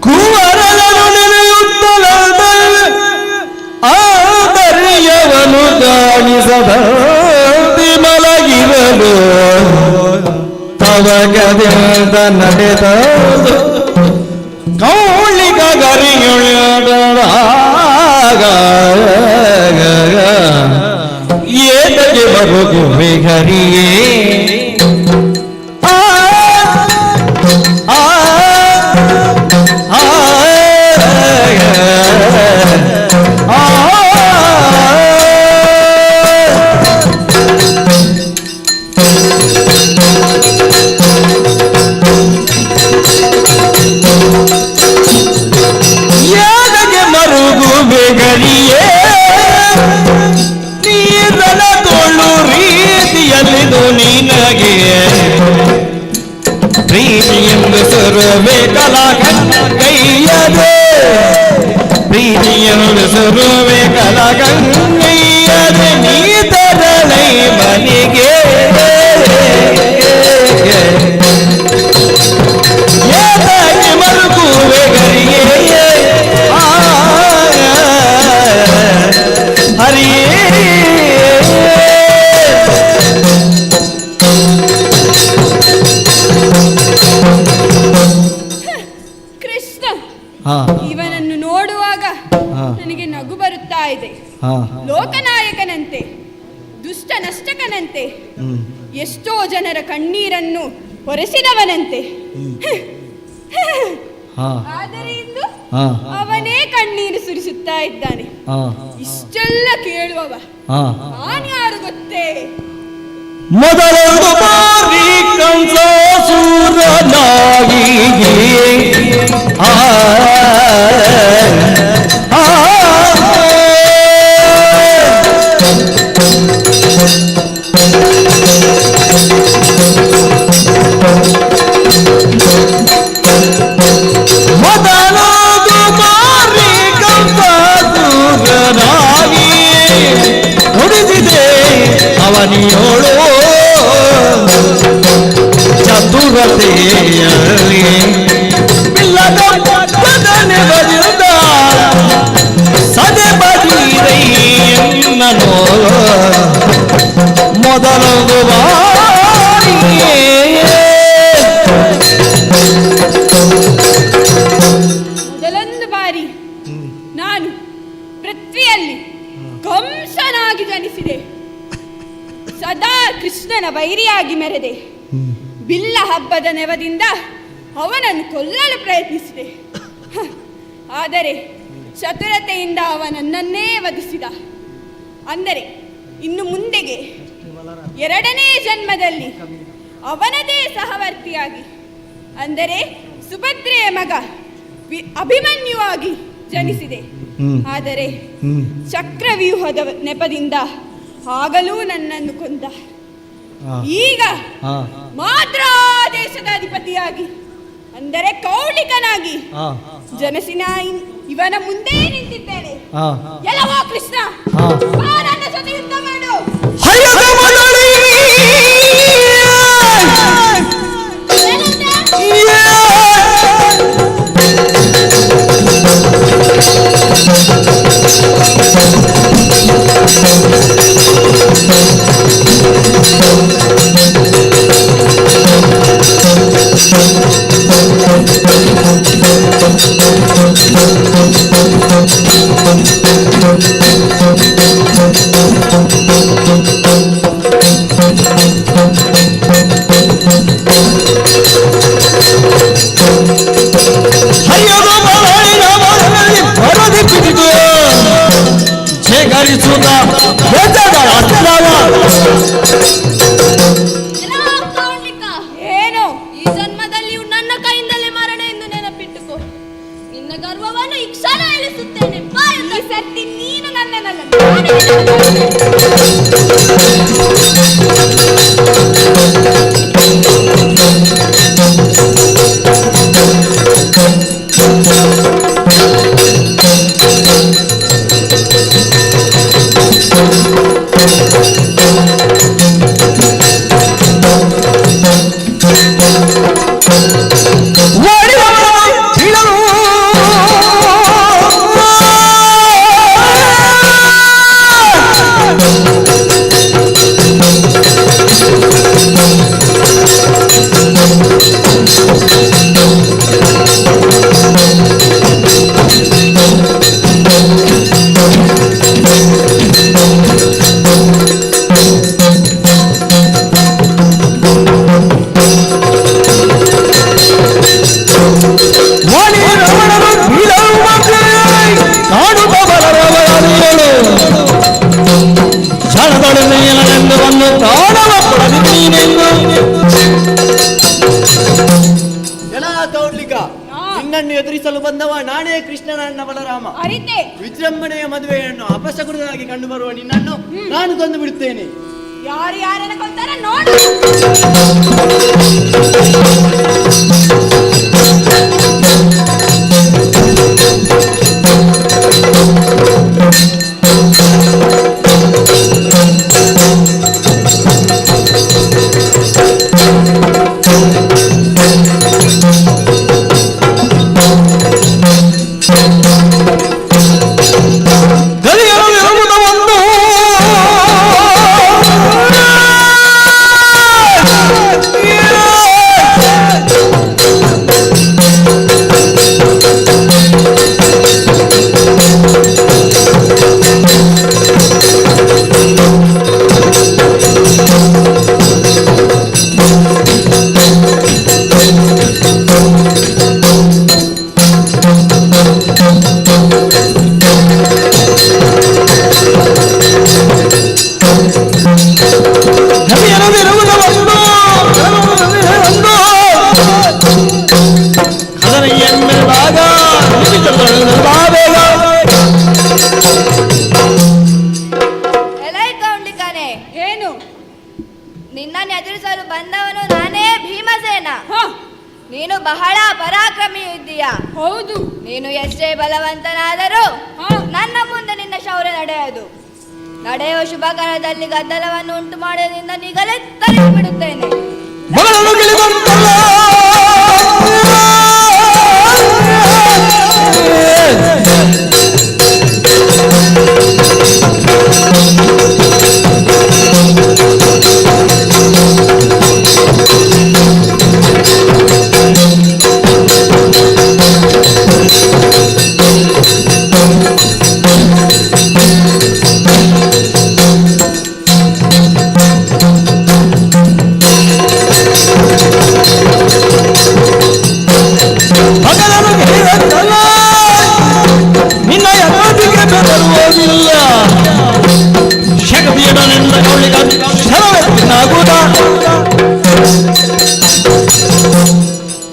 ಕುವರನನು ನೆನೆಯುತ್ತಲದ ಆದರಿಯವನು ಕಾಣಿಸದಂತೆ ಮಲಗಿರಲು ತವಕದಿಂದ ನಡೆದ ಕೌಳಿಕ ಗರಿಯುಳಾಗ ಏತಗೆ ಬರುಗುವೆ ಹರಿಯೇ. ಆ ಆ ಆ ಆ ಯಾದಗೆ ಮರುಗುವೆ ಗರಿಯೇ, ನೀರನ ತೋಳು ರೀತಿಯಲ್ಲಿದು ನಿನಗೆ ಪ್ರೀತಿ ಎಂದು ಸುರುವೆ ಕಲಾ ಕೈಯದೆ, ಪ್ರೀತಿ ಎಂದು ಸುರುವೆ ಕಲಾ ಕೈಯದೆ ನೀ ತರಲೈ ಮನೆಗೆ. ಏತಕ್ಕೆ ಮರುಗುವೆ ಗರಿಯೇ ಆ ಹರಿಯೇ. ಕೃಷ್ಣ, ಇವನನ್ನು ನೋಡುವಾಗ ನನಗೆ ನಗು ಬರುತ್ತಾ ಇದೆ. ಲೋಕನಾಯಕನಂತೆ, ದುಷ್ಟ ನಷ್ಟಕನಂತೆ, ಎಷ್ಟೋ ಜನರ ಕಣ್ಣೀರನ್ನು ಒರೆಸಿದವನಂತೆ. ಆದರೆ ಇಂದು ಅವನೇ ಕಣ್ಣೀರು ಸುರಿಸುತ್ತಾ ಇದ್ದಾನೆ. ಇಷ್ಟೆಲ್ಲ ಕೇಳುವವ ನಾನ್ಯಾರು ಗೊತ್ತೇ? ಮೊದಲೊಂದು ಬಾರಿ ಕಂಸಾಸುರನಾಗಿ ಆ ಆ ಮೊದಲೊಂದು ಬಾರಿ ಕಂಸಾಸುರನಾಗಿ ನುಡಿಸಿದೆ ಅವನಿಯೋಳು ಚತುರತೆಯಲ್ಲಿ ಬಿಲ್ಲದ ಪದನೆ ಬರೆದ ಸದೆ ಬದಿರೈನೋ ಮೊದಲೊಂದು ಬಾರಿಯೇ. ಮೊದಲೊಂದು ಬಾರಿ ನಾನು ಪೃಥ್ವಿಯಲ್ಲಿ ಕಂಸನಾಗಿ ಜನಿಸಿದೆ. ಸದಾ ಕೃಷ್ಣನ ವೈರಿಯಾಗಿ ಮೆರೆದೆ. ಬಿಲ್ಲ ಹಬ್ಬದ ನೆವದಿಂದ ಅವನನ್ನು ಕೊಲ್ಲಲು ಪ್ರಯತ್ನಿಸಿದೆ. ಆದರೆ ಚತುರತೆಯಿಂದ ಅವನನ್ನೇ ವಧಿಸಿದ. ಅಂದರೆ ಇನ್ನು ಮುಂದೆಗೆ ಎರಡನೇ ಜನ್ಮದಲ್ಲಿ ಅವನದೇ ಸಹವರ್ತಿಯಾಗಿ, ಅಂದರೆ ಸುಭದ್ರೆಯ ಮಗ ಅಭಿಮನ್ಯುವಾಗಿ ಜನಿಸಿದೆ. ಆದರೆ ಚಕ್ರವ್ಯೂಹದ ನೆಪದಿಂದ ಆಗಲೂ ನನ್ನನ್ನು ಕೊಂದ. ಈಗ ಮಾತ್ರ ದೇಶದ ಅಧಿಪತಿಯಾಗಿ, ಅಂದರೆ ಕೌಳಿಕನಾಗಿ ಜನಸಿನ ಇವನ ಮುಂದೆ ನಿಂತಿದ್ದೇನೆ. ಎಲ್ಲವೋ ಕೃಷ್ಣ, ಬಾ. ಏನು ಈ ಜನ್ಮದಲ್ಲಿಯೂ ನನ್ನ ಕೈಯಿಂದಲೇ ಮರಣ ಎಂದು ನೆನಪಿಟ್ಟುಕೋ. ನಿನ್ನ ಗರ್ವವನ್ನು ಈ ಕ್ಷಣ ಇಳಿಸುತ್ತೇನೆ. ಈ ಸರ್ತಿ ನೀನು ನನ್ನನ್ನಲ್ಲ, ನಾನು ನಿನ್ನನ್ನು ಎದುರಿಸಲು ಬಂದವ ನಾನೇ ಕೃಷ್ಣನ ಅಣ್ಣ ಬಲರಾಮ. ವಿಜೃಂಭಣೆಯ ಮದುವೆಯನ್ನು ಅಪಶಕುನವಾಗಿ ಕಂಡು ಬರುವ ನಿನ್ನನ್ನು ನಾನು ಕೊಂದು ಬಿಡುತ್ತೇನೆ. ಯಾರು ಯಾರನ್ನ ಕೊಂತಾರ ನೋಡು. ಏನು ನಿನ್ನನ್ನು ಎದುರಿಸಲು ಬಂದವನು ನಾನೇ ಭೀಮಸೇನ. ನೀನು ಬಹಳ ಪರಾಕ್ರಮಿ ಇದ್ದೀಯಾ. ಹೌದು. ನೀನು ಎಷ್ಟೇ ಬಲವಂತನಾದರೂ ನನ್ನ ಮುಂದೆ ನಿನ್ನ ಶೌರ್ಯ ನಡೆಯದು. ನಡೆಯುವ ಶುಭ ಕಾಲದಲ್ಲಿ ಗದ್ದಲವನ್ನು ಉಂಟು ಮಾಡೋದ್ರಿಂದ ನೀಗಲೇ ತರಿಸಿಬಿಡುತ್ತೇನೆ.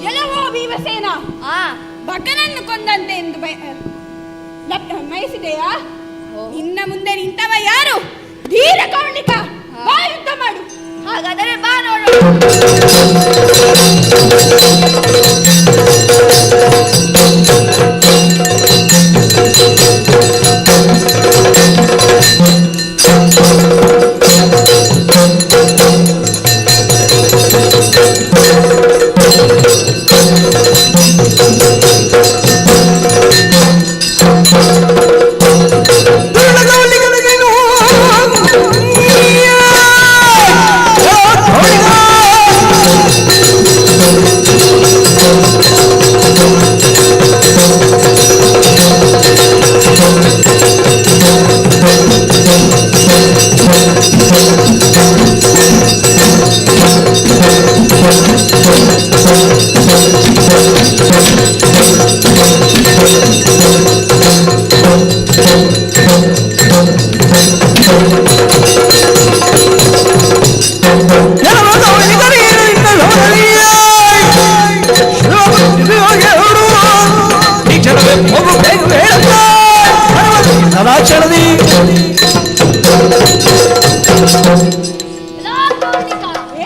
ಎಲ್ಲವೋ ಭೀಮಸೇನ, ಬಕನನ್ನು ಕೊಂದಂತೆ ಎಂದು ಬಯಸಿದೆಯಾ? ನಿನ್ನ ಮುಂದೆ ನಿಂತವ ಯಾರು? ಧೀರ ಕೌಂಡಿಕ, ಬಾ ಯುದ್ಧ ಮಾಡು. ಹಾಗಾದರೆ ಬಾ ನೋಡು. Thank you.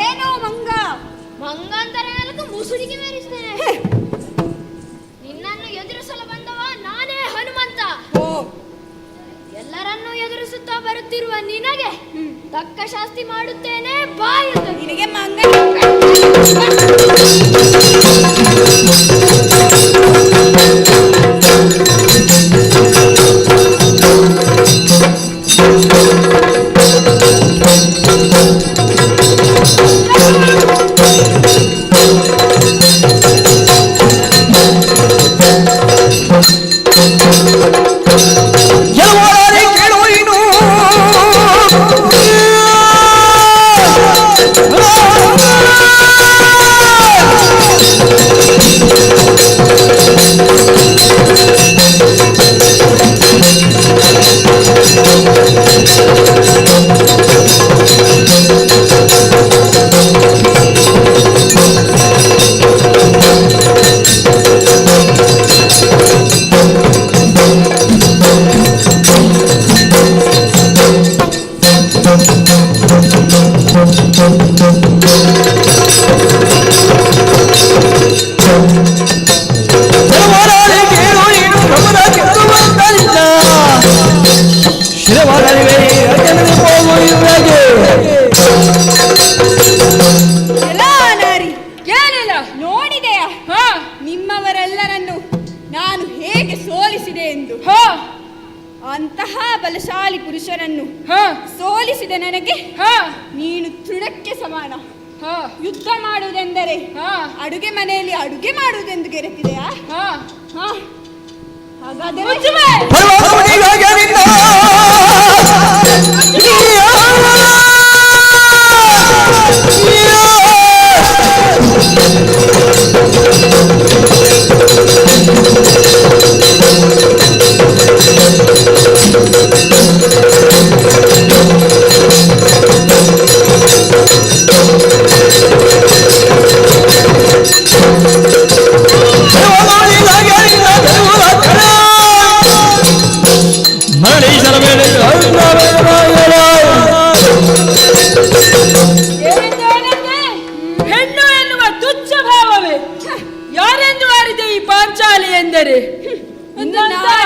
ಏನೋ ಮಂಗ ಮಂಗ ಅಂದರೆ ನಾಲ್ಕು ಮುಸುಡಿಗೆ ಮೇರಿಸ್ತೇನೆ. ನಿನ್ನನ್ನು ಎದುರಿಸಲು ಬಂದವ ನಾನೇ ಹನುಮಂತ. ಎಲ್ಲರನ್ನೂ ಎದುರಿಸುತ್ತಾ ಬರುತ್ತಿರುವ ನಿನಗೆ ತಕ್ಕ ಶಾಸ್ತಿ ಮಾಡುತ್ತೇನೆ, ಬಾ ಎಂದು. ನಿನಗೆ ಮಂಗ ನೋಡಿದೆಯಾ ನಿಮ್ಮವರೆಲ್ಲರನ್ನು ನಾನು ಹೇಗೆ ಸೋಲಿಸಿದೆ ಎಂದು? ಅಂತಹ ಬಲಶಾಲಿ ಪುರುಷರನ್ನು ಸೋಲಿಸಿದ ನನಗೆ ನೀನು ತೃಣಕ್ಕೆ ಸಮಾನ. ಯುದ್ಧ ಮಾಡುವುದೆಂದರೆ ಅಡುಗೆ ಮನೆಯಲ್ಲಿ ಅಡುಗೆ ಮಾಡುವುದೆಂದು ಗೆರೆತಿದೆಯಾ? ಹಾಗಾದರೆ ಹೆಣ್ಣು ಎನ್ನುವ ತುಚ್ಛ ಭಾವವೇ? ಯಾರೆಂದು ಆರಿದೆ ಈ ಪಾಂಚಾಲಿ ಎಂದರೆ?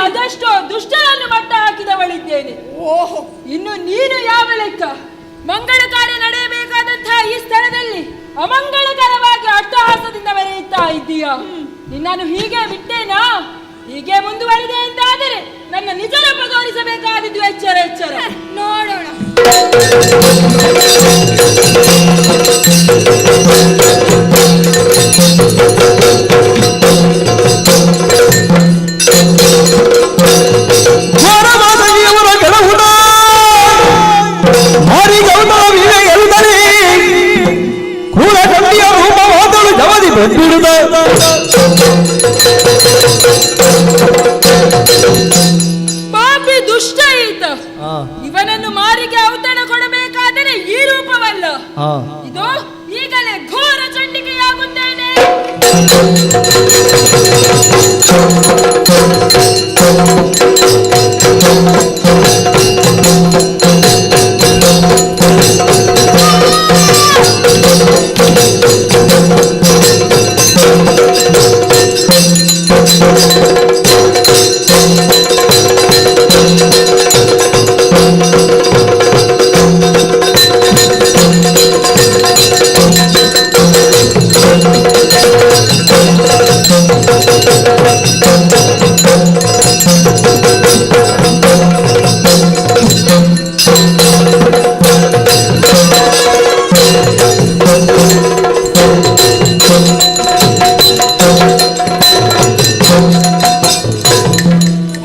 ಅದೆಷ್ಟೋ ದುಷ್ಟರನ್ನು ಮಟ್ಟ ಹಾಕಿದವಳಿದ್ದೇನೆ. ಓಹೋ, ಇನ್ನು ನೀನು ಯಾವ ಲೆಕ್ಕ? ಮಂಗಳ ಕಾರ್ಯ ನಡೆಯಬೇಕಾದಂತಹ ಈ ಸ್ಥಳದಲ್ಲಿ ಅಮಂಗಳಕರವಾಗಿ ಅಟ್ಟಹಾಸದಿಂದ ಮೆರೆಯುತ್ತಾ ಇದ್ದೀಯಾ? ನಿನ್ನನ್ನು ಹೀಗೆ ಬಿಟ್ಟೇನಾ? ಹೀಗೆ ಮುಂದುವರಿದೆ ಎಂದಾದರೆ ನನ್ನ ನಿಜ ರೂಪ ತೋರಿಸಬೇಕಾದಿದ್ದು. ಎಚ್ಚರ ಎಚ್ಚರ, ನೋಡೋಣ. ಪಾಪಿ ದುಷ್ಟ ಈತ. ಇವನನ್ನು ಮಾರಿಗೆ ಔತಣ ಕೊಡಬೇಕಾದರೆ ಈ ರೂಪವಲ್ಲ. ಇದು ಈಗಲೇ ಘೋರ ಚಂಡಿಕೆಯಾಗುತ್ತೇನೆ.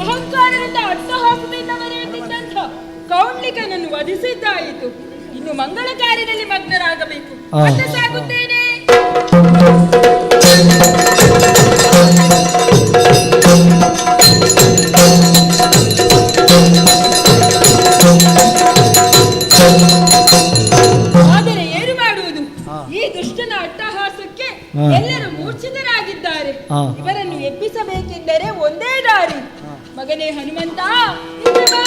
ಅಹಂಕಾರದಿಂದ ಅಟ್ಟಹಾಸದಿಂದ ಮೆರೆಯುತ್ತಿದ್ದಂಥ ಕೌಂಡ್ಲಿಕನನ್ನು ವಧಿಸಿದ್ದಾಯಿತು. ಇನ್ನು ಮಂಗಳ ಕಾರ್ಯದಲ್ಲಿ ಮಗ್ನರಾಗಬೇಕು. ಮತ್ತೆ ಸಾಗುತ್ತೇನೆ. ಇವರನ್ನು ಎಬ್ಬಿಸಬೇಕೆಂದರೆ ಒಂದೇ ದಾರಿ. ಮಗನೇ ಹನುಮಂತ, ಇಲ್ಲಿ ಬಾ.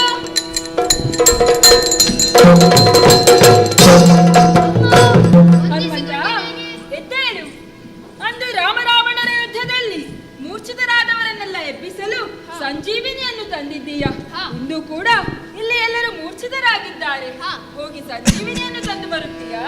ಹನುಮಂತ, ಎದ್ದೇಳು. ಅಂದು ರಾಮರಾವಣರ ಯುದ್ಧದಲ್ಲಿ ಮೂರ್ಛಿತರಾದವರನ್ನೆಲ್ಲ ಎಬ್ಬಿಸಲು ಸಂಜೀವಿನಿಯನ್ನು ತಂದಿದ್ದೀಯ. ಇಂದು ಕೂಡ ಇಲ್ಲಿ ಎಲ್ಲರೂ ಮೂರ್ಛಿತರಾಗಿದ್ದಾರೆ. ಹೋಗಿ ಸಂಜೀವಿನಿಯನ್ನು ತಂದು ಬರುತ್ತೀಯಾ?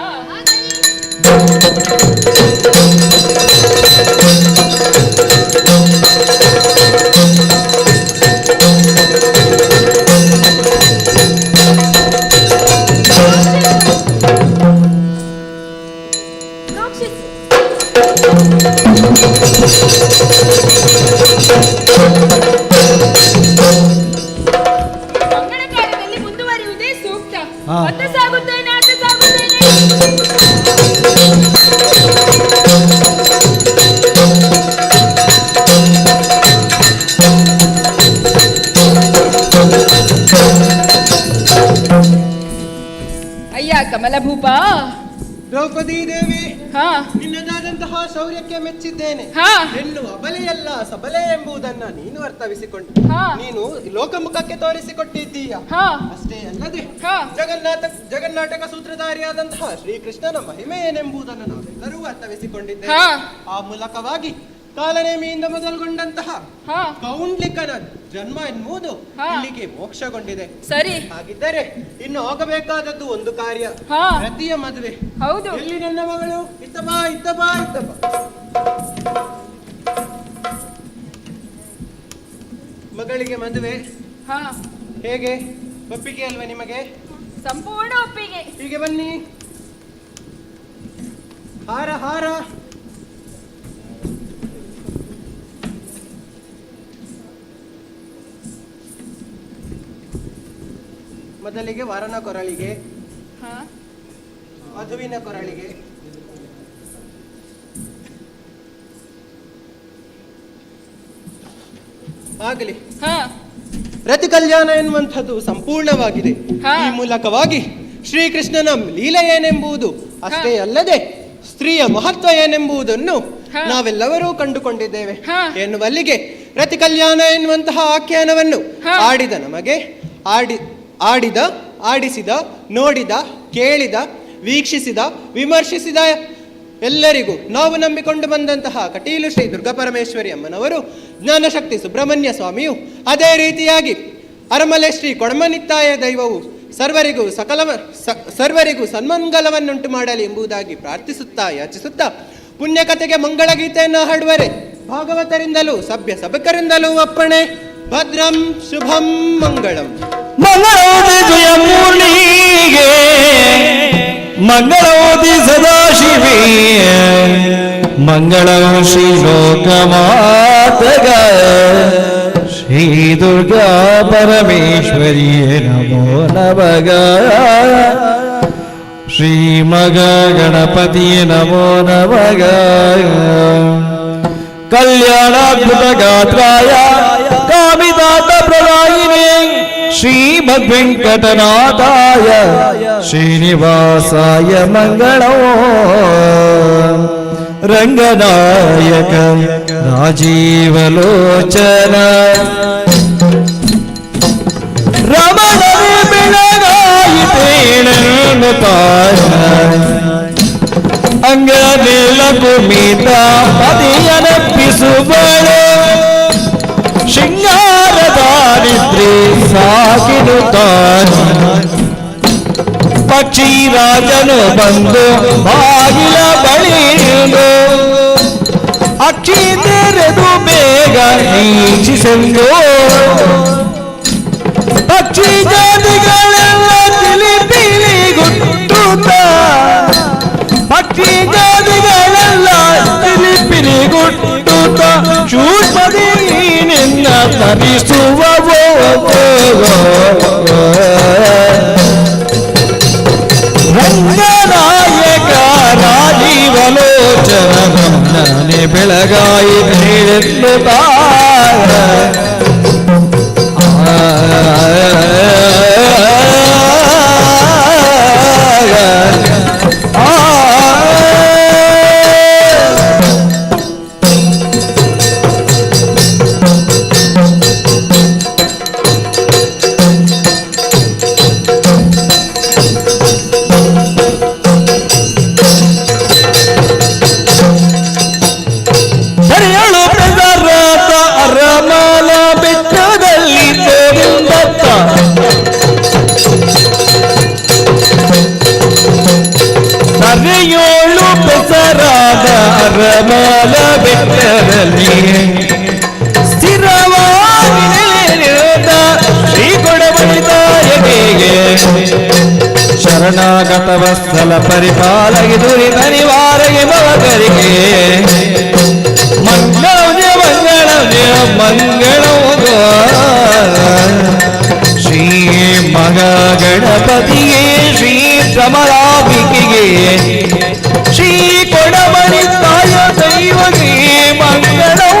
ಮಂಗಳ ಕಾರ್ಯದಲ್ಲಿ ಮುಂದುವರಿಯುವುದೇ ಸೂಕ್ತ. ಮತ್ತೆ ಸಾಗುತ್ತೇನೆ, ಅತ್ತ ಸಾಗುತ್ತೇನೆ. ಅಯ್ಯ ಕಮಲಭೂಪ, ದ್ರೌಪದಿ ದೇವಿ, ನಿನ್ನದಾದಂತಹ ಶೌರ್ಯಕ್ಕೆ ಮೆಚ್ಚಿದ್ದೇನೆ. ಹೆಣ್ಣು ಅಬಲೆಯಲ್ಲ ಸಬಲೆ ಎಂಬುದನ್ನ ನೀನು ಅರ್ಥವಿಸಿಕೊಂಡು ನೀನು ಲೋಕಮುಖಕ್ಕೆ ತೋರಿಸಿಕೊಟ್ಟಿದ್ದೀಯ. ಅಷ್ಟೇ ಅಲ್ಲದೆ ಜಗನ್ನಾಟಕ ಸೂತ್ರಧಾರಿಯಾದಂತಹ ಶ್ರೀಕೃಷ್ಣನ ಮಹಿಮೆ ಏನೆಂಬುದನ್ನು ನಾವೆಲ್ಲರೂ ಅರ್ಥವಿಸಿಕೊಂಡಿದ್ದೇವೆ. ಆ ಮೂಲಕವಾಗಿ ಕಾಲನೇಮಿಯಿಂದ ಮೊದಲುಗೊಂಡಂತಹ ಕೌಂಡ್ಲಿಕನ ಜನ್ಮ ಎನ್ನುವುದು ಇಲ್ಲಿಗೆ ಮೋಕ್ಷಗೊಂಡಿದೆ. ಸರಿ, ಹಾಗಿದ್ದರೆ ಇನ್ನು ಆಗಬೇಕಾದದ್ದು ಒಂದು ಕಾರ್ಯ, ರತಿಯ ಮದುವೆ. ಹೌದು. ಎಲ್ಲಿ ನನ್ನ ಮಗಳು? ಇತ್ತ ಬಾ, ಇತ್ತ ಬಾ, ಇತ್ತ ಬಾ. ಮಗಳಿಗೆ ಮದುವೆ ಹೇಗೆ? ಒಪ್ಪಿಗೆ ಅಲ್ವಾ ನಿಮಗೆ? ಸಂಪೂರ್ಣ ಒಪ್ಪಿಗೆ. ಹೀಗೆ ಬನ್ನಿ. ಹಾರ ಹಾರ. ಮೊದಲಿಗೆ ವರನ ಕೊರಳಿಗೆ, ವಧುವಿನ ಕೊರಳಿಗೆ. ಆಗಲಿ. ರತಿ ಕಲ್ಯಾಣ ಎನ್ನುವಂಥದ್ದು ಸಂಪೂರ್ಣವಾಗಿದೆ. ಈ ಮೂಲಕವಾಗಿ ಶ್ರೀಕೃಷ್ಣನ ಲೀಲೆ ಏನೆಂಬುದು, ಅಷ್ಟೇ ಅಲ್ಲದೆ ಸ್ತ್ರೀಯ ಮಹತ್ವ ಏನೆಂಬುದನ್ನು ನಾವೆಲ್ಲವರೂ ಕಂಡುಕೊಂಡಿದ್ದೇವೆ ಎನ್ನುವಲ್ಲಿಗೆ ರತಿ ಕಲ್ಯಾಣ ಎನ್ನುವಂತಹ ಆಖ್ಯಾನವನ್ನು ಆಡಿದ ನಮಗೆ, ಆಡಿದ, ಆಡಿಸಿದ, ನೋಡಿದ, ಕೇಳಿದ, ವೀಕ್ಷಿಸಿದ, ವಿಮರ್ಶಿಸಿದ ಎಲ್ಲರಿಗೂ ನಾವು ನಂಬಿಕೊಂಡು ಬಂದಂತಹ ಕಟೀಲು ಶ್ರೀ ದುರ್ಗಾಪರಮೇಶ್ವರಿ ಅಮ್ಮನವರು, ಜ್ಞಾನಶಕ್ತಿ ಸುಬ್ರಹ್ಮಣ್ಯ ಸ್ವಾಮಿಯು, ಅದೇ ರೀತಿಯಾಗಿ ಅರಮಲೆ ಶ್ರೀ ಕೊಡಮನಿತ್ತಾಯ ದೈವವು ಸರ್ವರಿಗೂ ಸರ್ವರಿಗೂ ಸನ್ಮಂಗಲವನ್ನುಂಟು ಮಾಡಲಿ ಎಂಬುದಾಗಿ ಪ್ರಾರ್ಥಿಸುತ್ತಾ ಯಾಚಿಸುತ್ತಾ ಪುಣ್ಯಕಥೆಗೆ ಮಂಗಳಗೀತೆಯನ್ನು ಹಾಡುವರೆ ಭಾಗವತರಿಂದಲೂ ಸಭ್ಯ ಸಭಕರಿಂದಲೂ ಅಪ್ಪಣೆ. ಭದ್ರಂ ಶುಭಂ ಮಂಗಳಂ. ಮಂಗಳೋದಿ ಜಯಮೂರ್ಣಿಗೆ ಮಂಗಳೋದಿ ಸದಾಶಿವೇ ಮಂಗಳಂ ಶ್ರೀ ಲೋಕಮಾತಗ ಶ್ರೀ ದುರ್ಗಾ ಪರಮೇಶ್ವರಿಯೇ ನಮೋ ನಮಗ. ಶ್ರೀ ಮಗ ಗಣಪತಿಯೇ ನಮೋ ನಮಗ. ಕಲ್ಯಾಣಾದ್ಭುತ ಗಾತ್ರಾಯ ಕಾಮಿದಾತ ಪ್ರದಾಯಿನೇ ಶ್ರೀಮದ್ವೆಂಕಟನಾಥಾಯ ಶ್ರೀನಿವಾಸಾಯ ಮಂಗಳೋ. ರಂಗನಾಯಕ ರಾಜೀವಲೋಚನ ರಮಣ ಬೆಳಗಾಯಿತೇಣನು ತಾಯ ಅಂಗನೆಲ್ಲ ಕುಮಿತ ಪದಿಯನಪ್ಪಿಸುವಳು ಶೃಂಗಾರದಾರಿದ್ರಿ ಸಾಕಿನು ತಾನು. ಪಕ್ಷಿ ರಾಜನು ಬಂದು ಬಾಗಿಲ ಬಳಿದು ಅಕ್ಷಿ ತೆರೆದು ಬೇಗ ನೀಚಿಸೆಂದು ಪಕ್ಷಿ ಜಾತಿಗಳೆಲ್ಲ ತಿಳಿಪಿಲಿಗುಟ್ಟುತ್ತ ಪಕ್ಷಿ ಜಾತಿಗಳೆಲ್ಲ ತಿಳಿಪಿಲಿಗುಟ್ಟುತ್ತ ಶೂರ್ಪದಿ ನಿನ್ನ ತರಿಸುವವೋ. ರಂಗನಾಯಕ ರಾಜೀವಲೋಚನ ನನ್ನೇ ಬೆಳಗಾಯಿ ತಾರ. ಆ ಮಧ್ಯದಲ್ಲಿ ಸ್ಥಿರವಾಗಿ ನೆಲೆನಿರುತ್ತ ಶ್ರೀ ಕೊಡಮಣಿತಾಯನಿಗೆ ಶರಣಾಗತ ವತ್ಸಲ ಪರಿಪಾಲಗೆ ದುರಿತ ನಿವಾರಗೆ ಭವಕರಿಗೆ ಮಂಗಳಂ ಜಯ ಮಂಗಳಂ ಜಯ ಮಂಗಳಂ ಶ್ರೀ ಮಹಾಗಣಪತಿಯೇ ಶ್ರೀ ಕಮಲಾಂಬಿಕೆಗೆ ಶ್ರೀ ಕೊಡಮಣಿ ತಾಯ ದೈವಗೆ ಮಂಗಳಂ.